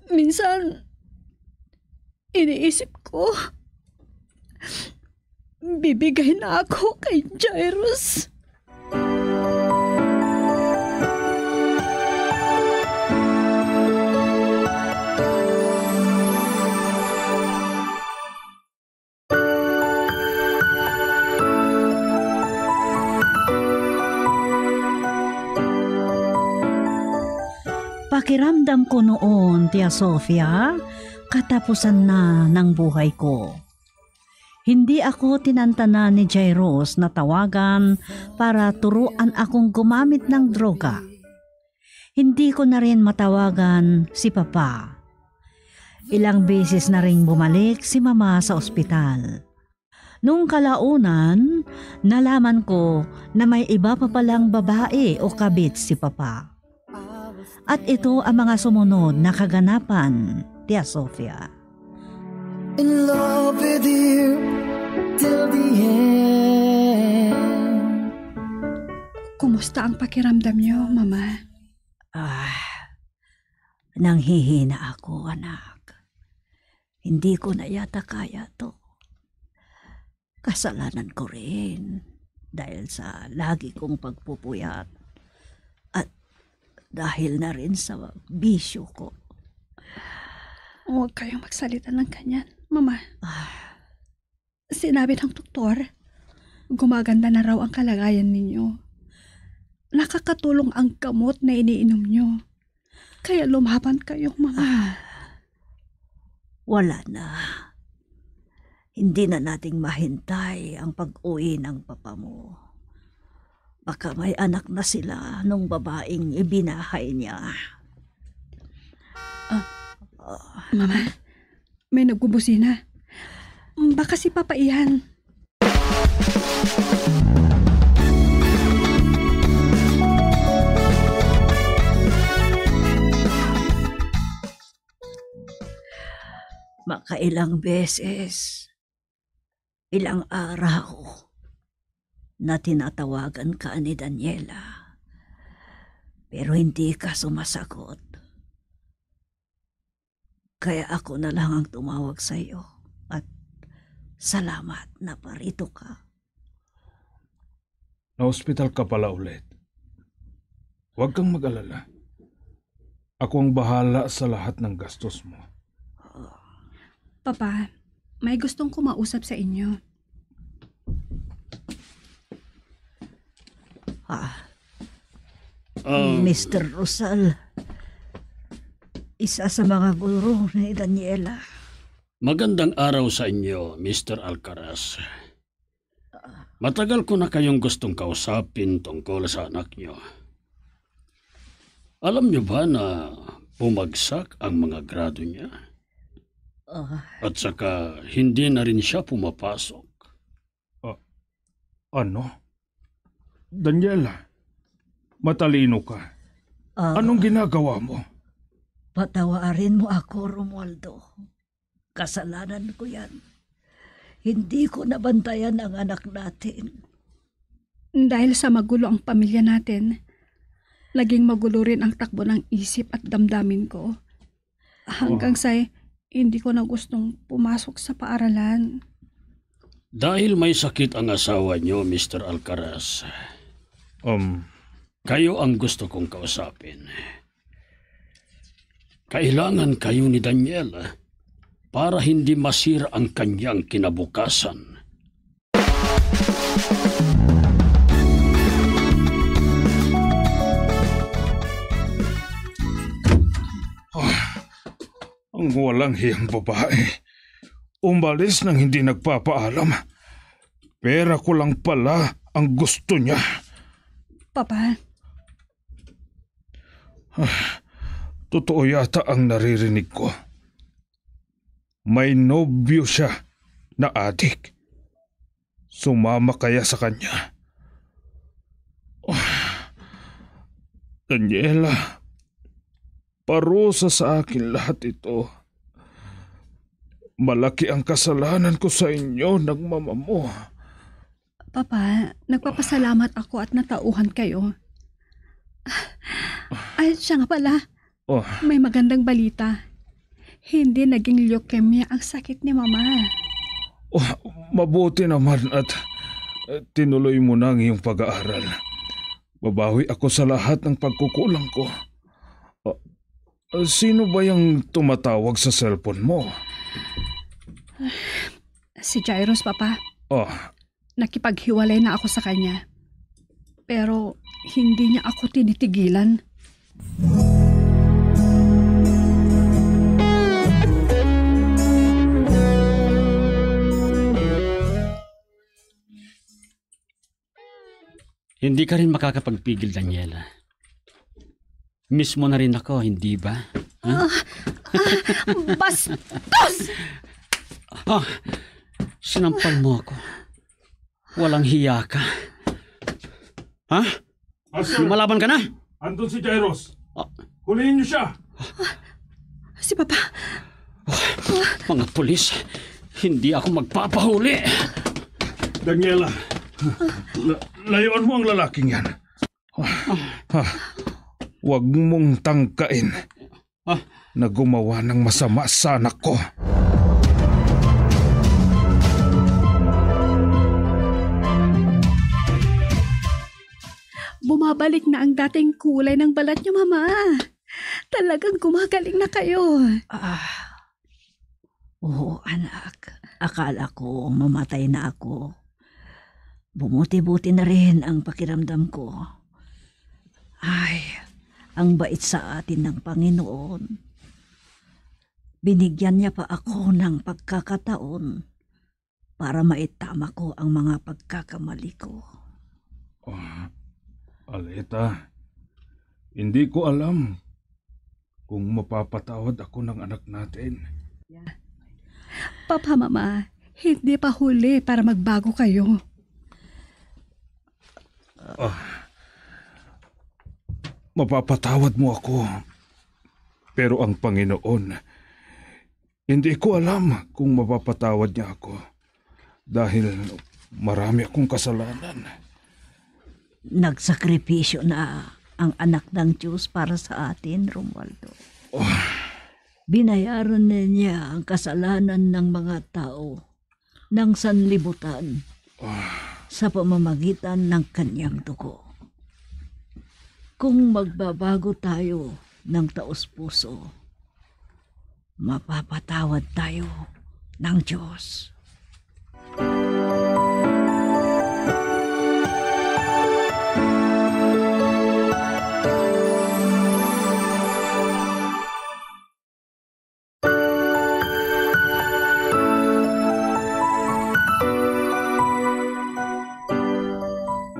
Minsan, iniisip ko, bibigay na ako kay Jairus. Pakiramdam ko noon, Tia Sofia, katapusan na ng buhay ko. Hindi ako tinantanan ni Jairus na tawagan para turuan akong gumamit ng droga. Hindi ko na rin matawagan si Papa. Ilang beses na ring bumalik si Mama sa ospital. Nung kalaunan, nalaman ko na may iba pa palang babae o kabit si Papa. At ito ang mga sumunod na kaganapan, Tia Sofia. In love with you till the end. Kumusta ang pakiramdam niyo, Mama? Ah, nanghihina ako, anak. Hindi ko na yata kaya 'to. Kasalanan ko rin dahil sa lagi kong pagpupuyat at dahil na rin sa bisyo ko. Huwag kayong magsalita ng ganyan, Mama. Ah. Sinabi ng doktor, gumaganda na raw ang kalagayan ninyo. Nakakatulong ang gamot na iniinom niyo. Kaya lumaban kayo, Mama. Ah, wala na. Hindi na natin mahintay ang pag-uwi ng papa mo. Baka may anak na sila nung babaeng ibinahay niya. Ah, Mama, may nagbubusina. Baka si Papa iyan. Makailang beses, ilang araw na tinatawagan ka ni Daniela, pero hindi ka sumasagot. Kaya ako na lang ang tumawag sa iyo. At salamat na parito ka. Na-hospital ka pala ulit. Huwag kang mag-alala. Ako ang bahala sa lahat ng gastos mo. Papa, may gustong kumausap sa inyo. Ah. Um, Mister Rosal, isa sa mga guro ni Daniela. Magandang araw sa inyo, Mister Alcaraz. Matagal ko na kayong gustong kausapin tungkol sa anak niyo. Alam niyo ba na bumagsak ang mga grado niya? Ah. At saka, hindi na rin siya pumapasok. Ah, ano? Daniela, matalino ka. Ah. Anong ginagawa mo? Patawarin mo ako, Romualdo. Kasalanan ko yan. Hindi ko nabantayan ang anak natin. Dahil sa magulo ang pamilya natin, naging magulo rin ang takbo ng isip at damdamin ko. Hanggang sa hindi ko na gustong pumasok sa paaralan. Dahil may sakit ang asawa niyo, Mister Alcaraz, Um, kayo ang gusto kong kausapin. Kailangan kayo ni Daniela para hindi masira ang kanyang kinabukasan. Ah, ang walang hiyang babae. Umalis nang hindi nagpapaalam. Pera ko lang pala ang gusto niya. Papa. Ah, totoo yata ang naririnig ko. May nobyo siya na adik. Sumama kaya sa kanya? Ah, Daniela, parusa sa akin lahat ito. Malaki ang kasalanan ko sa inyo ng mama mo. Papa, nagpapasalamat ako at natauhan kayo. Ay, siya nga pala. Oh. May magandang balita. Hindi naging leukemia ang sakit ni Mama. Oh, mabuti naman at, eh, tinuloy mo na ang iyong pag-aaral. Babawi ako sa lahat ng pagkukulang ko. Ah, sino ba yung tumatawag sa cellphone mo? Si Jairus, Papa. Oh. Nakipaghiwalay na ako sa kanya. Pero hindi niya ako tinitigilan. Hindi ka rin makakapagpigil, Daniela. Mismo na rin ako, hindi ba? Ha? Ah, ah, bastos! Ah, sinampal mo ako. Walang hiya ka. Ha? Ah, sir. Lumalaban ka na? Andun si Jairus. Ah. Hulihin niyo siya. Si Papa. Mga pulis, hindi ako magpapahuli. Daniela, la-, layuan mo ang lalaking yan. Ah, huwag mong tangkain. Ah. Na gumawa ng masama sa anak ko. Bumabalik na ang dating kulay ng balat niyo, Mama. Talagang gumagaling na kayo. Ah, oo, anak. Akala ko mamatay na ako. Bumuti-buti na rin ang pakiramdam ko. Ay, ang bait sa atin ng Panginoon. Binigyan niya pa ako ng pagkakataon para maitama ko ang mga pagkakamali ko. Ah, Aleta, hindi ko alam kung mapapatawad ako ng anak natin. Papa, Mama, hindi pa huli para magbago kayo. Ah, mapapatawad mo ako. Pero ang Panginoon, hindi ko alam kung mapapatawad niya ako dahil marami akong kasalanan. Nagsakripisyo na ang Anak ng Diyos para sa atin, Romualdo. Oh. Binayaran na niya ang kasalanan ng mga tao ng sanlibutan sa pamamagitan ng kanyang dugo. Kung magbabago tayo ng taos-puso, mapapatawad tayo ng Diyos.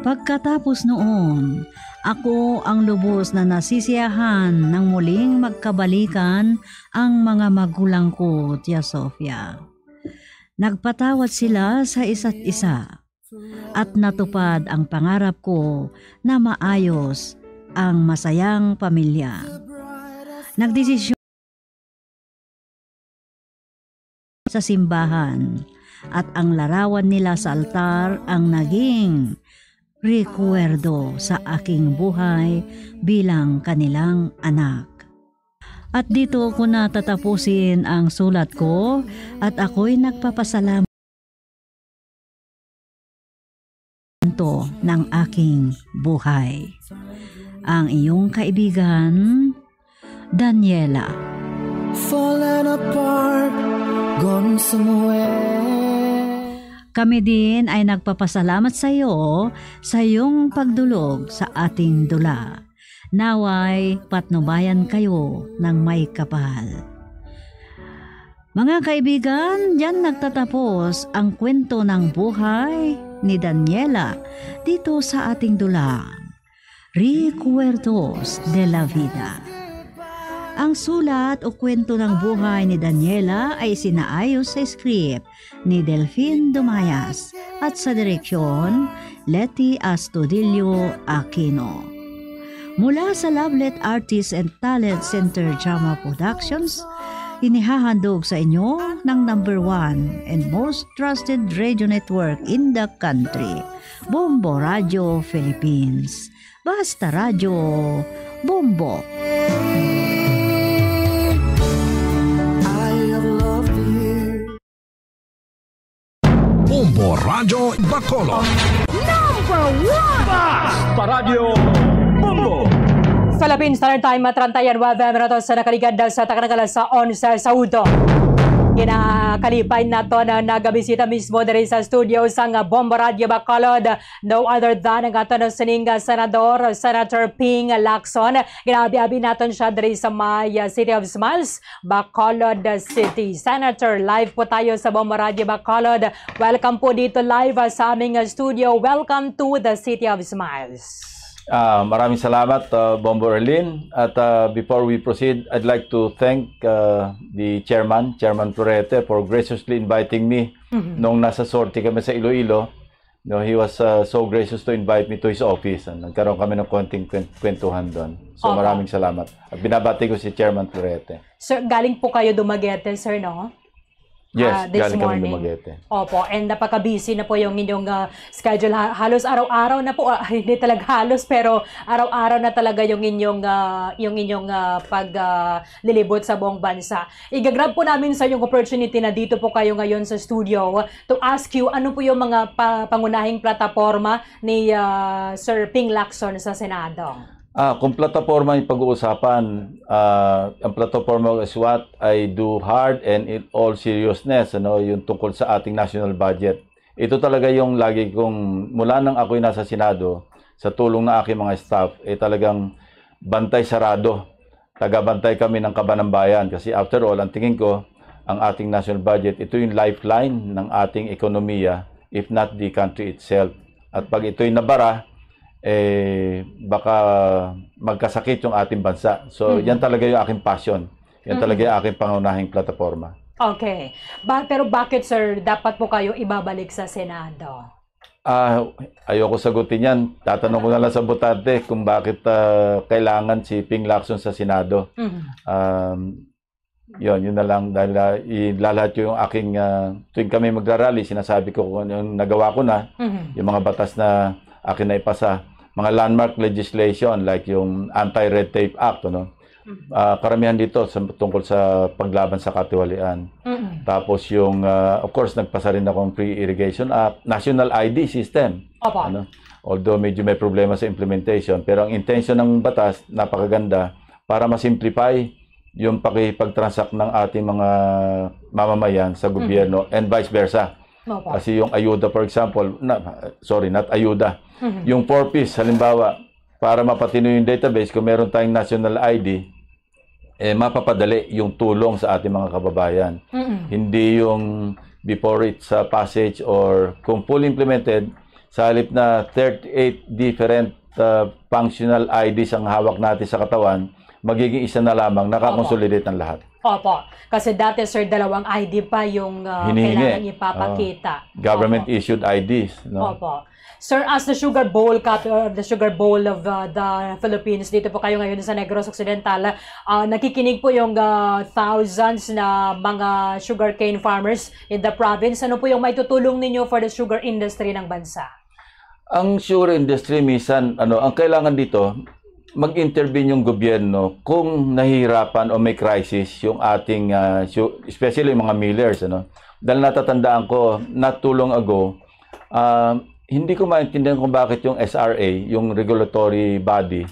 Pagkatapos noon, ako ang lubos na nasisiyahan nang muling magkabalikan ang mga magulang ko, Tia Sofia. Nagpatawad sila sa isa't isa, at natupad ang pangarap ko na maayos ang masayang pamilya. Nagdesisyon sa simbahan, at ang larawan nila sa altar ang naging rekuwerdo sa aking buhay bilang kanilang anak. At dito ko na tatapusin ang sulat ko, at ako'y nagpapasalamat ng aking buhay. Ang iyong kaibigan, Daniela. Falling apart, gone somewhere. Kami din ay nagpapasalamat sa iyo sa iyong pagdulog sa ating dula. Naway patnubayan kayo ng may kapal. Mga kaibigan, diyan nagtatapos ang kwento ng buhay ni Daniela dito sa ating dula, Recuerdos de la Vida. Ang sulat o kwento ng buhay ni Daniela ay sinaayos sa script ni Delfin Dumayas at sa direksyon, Leti Astudillo Aquino. Mula sa Lovelet Artists and Talent Center Drama Productions, inihahandog sa inyo ng number one and most trusted radio network in the country, Bombo Radio Philippines. Basta Radyo, Bombo. I have loved you. Bombo Radyo Bacolod. Number one! Basta Radyo Bombo! Philippine Standard Time, treinta y nueve minutos sa nakaligad sa takanagala sa onse sa udto. Ginakalipay naton na nagabisita mismo diri sa studio sang Bombo Radyo Bacolod, no other than ang aton sining Senador, Senator Ping Lacson. Ginabi-abi naton siya diri sa may, uh, City of Smiles, Bacolod City. Senator, live po tayo sa Bombo Radyo Bacolod. Welcome po dito live, ah, sa aming, ah, studio. Welcome to the City of Smiles. Ah, maraming salamat, ah, Bombo Erlin. At, ah, before we proceed, I'd like to thank, ah, the chairman, Chairman Florete, for graciously inviting me Mhm. nung nasa sortie kami sa Iloilo. No, he was, uh, so gracious to invite me to his office. And nagkaroon kami ng konting kwen-, kwentuhan doon. So, Opo. maraming salamat. At binabati ko si Chairman Florete. Sir, galing po kayo Dumaguete, sir, no? Yes, Ah, this galing kami morning. Dumaguete. Opo, and napaka-busy na po yung inyong, ah, schedule. Ha-, halos araw-araw na po, ah, hindi talaga halos, pero araw-araw na talaga yung inyong, ah, yung inyong, ah, pag, ah, lilibot sa buong bansa. Igagrab po namin sa inyong opportunity na dito po kayo ngayon sa studio to ask you, ano po yung mga pa-, pangunahing plataporma ni, ah, Sir Ping Lacson sa Senado? Ah, kung plataporma yung pag-uusapan, ah, ang plataporma is what I do hard and in all seriousness, ano, yung tungkol sa ating national budget. Ito talaga yung lagi kong, mula nang ako'y nasa Senado, sa tulong ng aking mga staff, eh, talagang bantay sarado. Tagabantay kami ng kaban ng bayan kasi, after all, ang tingin ko, ang ating national budget, ito yung lifeline ng ating ekonomiya, if not the country itself. At pag ito'y nabara, eh, baka magkasakit yung ating bansa. So, Mhm. yan talaga yung aking passion. Yan Mhm. talaga yung aking pangunahing plataporma. Okay. Ba-, pero bakit, sir, dapat po kayo ibabalik sa Senado? Ah, ayoko sagutin yan. Tatanong ko na lang sa botante kung bakit, ah, kailangan si Ping Lacson sa Senado. Mhm. Um, yun, yun na lang. Dahil, ah, ilalat ko yung aking, ah, tuwing kami magrarally, sinasabi ko kung ano yung nagawa ko na, Mhm. yung mga batas na akin na ipasa, mga landmark legislation like yung Anti-Red Tape Act, ano? Mhm. Ah, karamihan dito sa, tungkol sa paglaban sa katiwalian. Mhm. Tapos yung, ah, of course, nagpasa rin ako ng Free Irrigation Act, National I D system. Opo. Ano? Although medyo may problema sa implementation, pero ang intention ng batas, napakaganda para ma-simplify yung pakipag-transact ng ating mga mamamayan sa Mhm. gobyerno and vice versa. Opo. Kasi yung ayuda, for example, na, sorry, not ayuda. Mhm. Yung four Ps, halimbawa, para mapatino yung database, kung meron tayong national I D, eh, mapapadali yung tulong sa ating mga kababayan. Mm-mm. Hindi yung before its, uh, passage or kung fully implemented, sa halip na thirty-eight different, uh, functional I Ds ang hawak natin sa katawan, magiging isa na lamang, nakakonsolidate ang lahat. Opo. Kasi dati, sir, dalawang I D pa yung, uh, Hinihingi. Kailangan ipapakita. Oo. Government Opo. issued I Ds, no? Opo. Sir, as the sugar bowl capital, the sugar bowl of, uh, the Philippines, dito po kayo ngayon sa Negros Occidental. Ah, nakikinig po yung, ah, thousands na mga sugarcane farmers in the province. Ano po yung maitutulong ninyo for the sugar industry ng bansa? Ang sugar industry, minsan, ano, ang kailangan dito, mag-intervene yung gobyerno kung nahihirapan o may crisis yung ating, ah, su-, especially yung mga millers, ano. Dahil natatandaan ko, not too long ago, ah, hindi ko maintindihan kung bakit yung S R A, yung regulatory body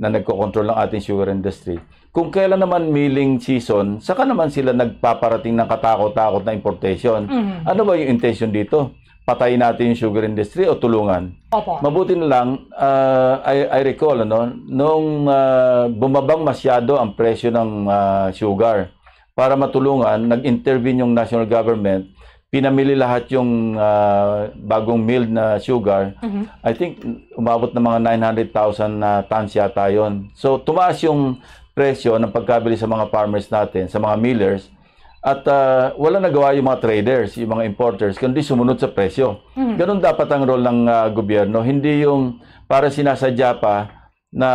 na nagkokontrol ng ating sugar industry, kung kailan naman milling season, saka naman sila nagpaparating ng katakot-takot na importation. Mhm. Ano ba yung intention dito? Patayin natin yung sugar industry o tulungan? Opo. Mabuti na lang, ah, I, I recall, ano, nung, ah, bumabang masyado ang presyo ng, ah, sugar, para matulungan, nag-intervene yung national government, pinamili lahat yung, ah, bagong milled na sugar. Mhm. I think umabot na mga nine hundred thousand na tons yata yun. So, tumaas yung presyo ng pagkabili sa mga farmers natin, sa mga millers, at, ah, wala nagawa yung mga traders, yung mga importers, kundi sumunod sa presyo. Mhm. Ganun dapat ang role ng, ah, gobyerno, hindi yung para sinasadya pa na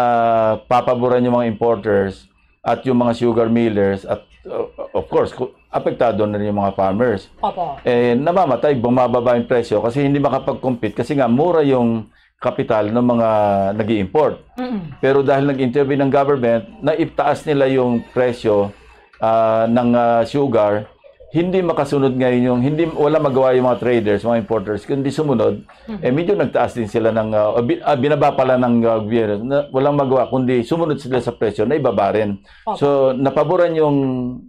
papaboran yung mga importers at yung mga sugar millers at, uh, of course, ku-, apektado na rin yung mga farmers. Opo. Eh, namamatay, bumababa yung presyo kasi hindi makapag-compete kasi nga mura yung kapital ng mga nag-i-import. Mm-mm. Pero dahil nag-intervene ang government, naitaas nila yung presyo, ah, ng, ah, sugar, hindi makasunod ngayon yung, hindi, wala magawa yung mga traders, mga importers, kundi sumunod, Mhm. eh, medyo nagtaas din sila ng, ah, o bi-, ah, binaba pala ng, ah, gobyerno. Na, walang magawa, kundi sumunod sila sa presyo na ibaba rin. Opo. So, napaboran yung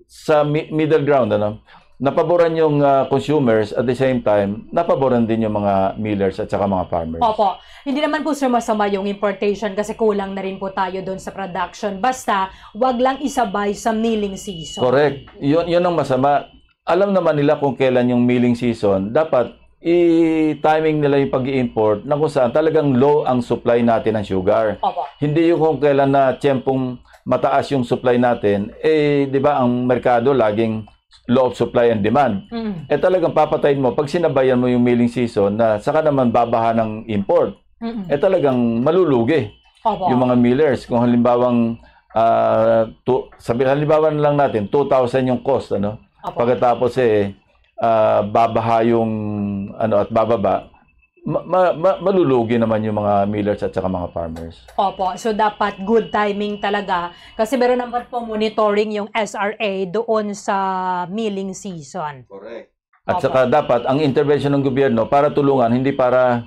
sa mi-, middle ground, ano? Napaboran yung, ah, consumers, at the same time, napaboran din yung mga millers at saka mga farmers. Opo. Hindi naman po, sir, masama yung importation kasi kulang na rin po tayo doon sa production. Basta, wag lang isabay sa milling season. Correct. Yun, yun ang masama. Alam naman nila kung kailan yung milling season. Dapat, i-timing nila yung pag-i-import na kung saan talagang low ang supply natin ng sugar. Opo. Hindi yung kung kailan na tiyempong mataas yung supply natin, eh, di ba, ang merkado laging law of supply and demand. Mm. Eh, talagang papatayin mo pag sinabayan mo yung milling season na saka naman babaha ng import. Mm. Eh, talagang malulugi Opo. yung mga millers. Kung halimbawang, ah, tu-, sabi, halimbawa na lang natin, two thousand yung cost, ano? Opo. Pagkatapos, eh, ah, babaha yung, ano, at bababa, ma-, ma-, ma-, malulugi naman yung mga millers at saka mga farmers. Opo. So, dapat good timing talaga kasi meron naman po monitoring yung S R A doon sa milling season. Correct. At Opo. saka dapat ang intervention ng gobyerno para tulungan, hindi para,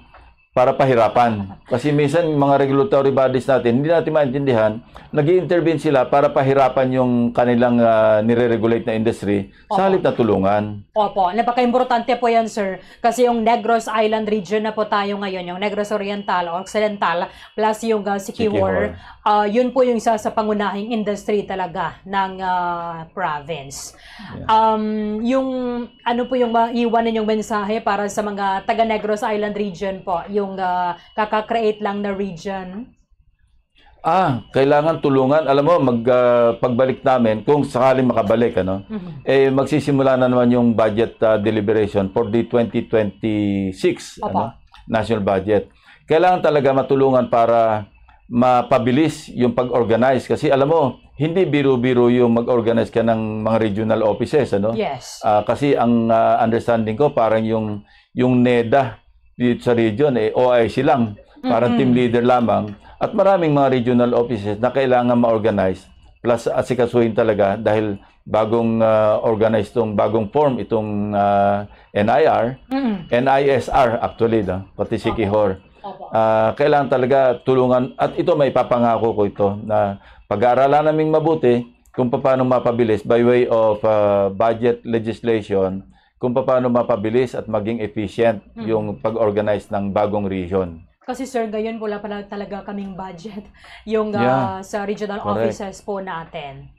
para pahirapan. Kasi minsan mga regulatory bodies natin, hindi natin maintindihan, nag-i-intervene sila para pahirapan yung kanilang, ah, nire-regulate na industry sa Opo. halip na tulungan. Opo, napaka-importante po yan, sir. Kasi yung Negros Island region na po tayo ngayon, yung Negros Oriental, Occidental, plus yung, ah, Siquijor, Siquijor. ah, yun po yung isa sa pangunahing industry talaga ng, ah, province. Yeah. Um, yung, ano po yung maiwan ninyong mensahe para sa mga taga Negros Island region po, yung, ah, kaka-create lang na region? Ah, kailangan tulungan. Alam mo, mag, ah, pagbalik namin, kung sakaling makabalik, ano, Mhm. eh, magsisimula na naman yung budget, ah, deliberation for the twenty twenty-six, Opo. ano, national budget. Kailangan talaga matulungan para mapabilis yung pag-organize. Kasi alam mo, hindi biro-biro yung mag-organize ka ng mga regional offices, ano? Yes. Ah, kasi ang, ah, understanding ko, parang yung, yung neda dito sa region, eh, O I C lang. Parang Mm-mm. team leader lamang. At maraming mga regional offices na kailangan ma-organize. Plus, asikasuhin talaga dahil bagong, ah, organize tong, bagong form itong, ah, N I R. Mm-mm. N I S R, actually, no? Pati si Opo. Kihor. Opo. Ah, kailangan talaga tulungan. At ito, may papangako ko ito, na pag-aaralan naming mabuti kung paano mapabilis by way of, ah, budget legislation, kung paano mapabilis at maging efficient Mm. yung pag-organize ng bagong region. Kasi, sir, ngayon wala pala talaga kaming budget yung, Yeah. ah, sa regional Correct. offices po natin.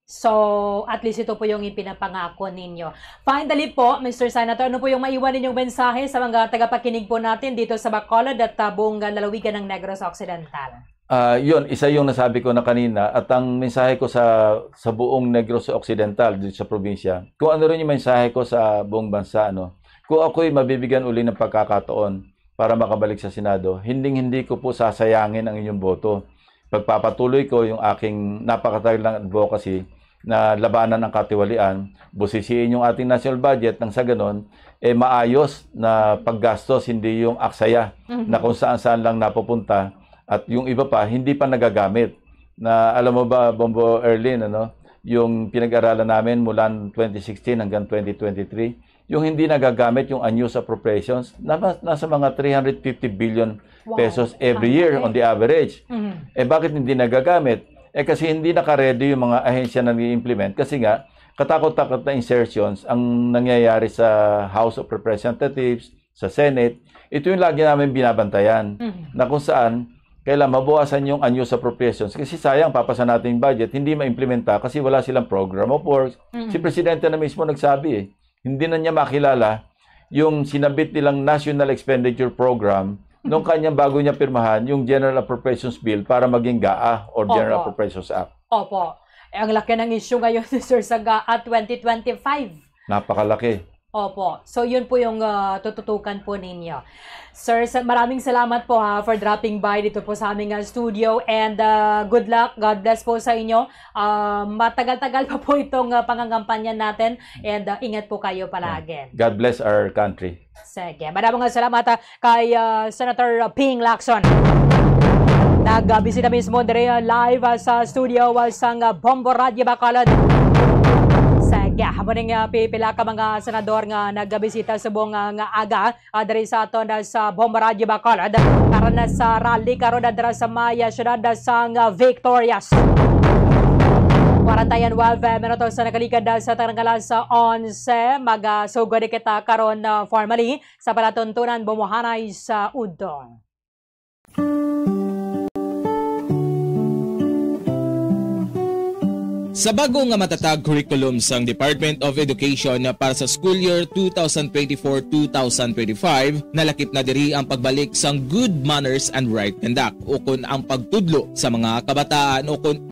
So, at least ito po yung ipinapangako ninyo. Finally po, Mister Senator, ano po yung maiwan ninyong mensahe sa mga tagapakinig po natin dito sa Bacolod at, ah, buong lalawigan ng Negros Occidental? Ah, yun, isa yung nasabi ko na kanina at ang mensahe ko sa, sa buong Negros Occidental dito sa probinsya, kung ano rin yung mensahe ko sa buong bansa, ano, kung ako'y mabibigyan uli ng pagkakataon para makabalik sa Senado, hinding-hindi ko po sasayangin ang inyong boto. Pagpapatuloy ko yung aking napakatagal ng advocacy na labanan ang katiwalian, busisiin yung ating national budget nang sa ganon, eh, maayos na paggastos, hindi yung aksaya Mhm. na kung saan-saan lang napupunta at yung iba pa, hindi pa nagagamit. Na, alam mo ba, Bombo Erlin, ano, yung pinag-aralan namin mula twenty sixteen hanggang twenty twenty-three, yung hindi nagagamit, yung unused appropriations, na, nasa mga three hundred fifty billion Wow. pesos every Ang year laki. on the average. Mhm. Eh, bakit hindi nagagamit? Eh, kasi hindi naka-ready yung mga ahensya na nag-implement kasi nga, katakot-takot na insertions ang nangyayari sa House of Representatives, sa Senate. Ito yung lagi namin binabantayan Mhm. na kung saan kailan mabawasan yung unused appropriations kasi sayang, papasa natin yung budget, hindi ma-implementa kasi wala silang program of works. Mhm. Si Presidente na mismo nagsabi eh, hindi na niya makilala yung sinabit nilang National Expenditure Program nung kanyang bago niya pirmahan yung General Appropriations Bill para maging GAA or General Opo. Appropriations Act. Opo. Eh, ang laki ng issue ngayon, sir, sa GAA twenty twenty-five. Napakalaki. Opo. So, yun po yung, ah, tututukan po ninyo. Sir, sa-, maraming salamat po, ha, for dropping by dito po sa aming, ah, studio. And, ah, good luck. God bless po sa inyo. Ah, matagal-tagal pa po itong, ah, pangangampanya natin. And, ah, ingat po kayo palagi. God bless our country. Sige. Madamo nga salamat, ah, kay, ah, Senator Ping Lacson. Nagbisita mismo diri, ah, live, ah, sa studio, ah, sang, ah, Bombo Radyo Bacolod. Sige, amo ning, ah, pipila ka mga senador nga nagbisita subong, ah, nga aga, ah, diri sa aton, ah, sa Bombo Radyo Bacolod. Para na sa rally karon na dira sa may, ah, siyudad, ah, sang, ah, Victorias. Kwarenta y nuebe minutos sa nakaligad, ah, sa tanang alas, ah, onse. Magasugod kita karon, ah, formally sa palatuntunan bumuhanay sa udto. Sa bago nga matatag curriculum sang Department of Education para sa school year two thousand twenty-four, two thousand twenty-five, nalakip na diri ang pagbalik sang good manners and right conduct, ukon ang pagtudlo sa mga kabataan, ukon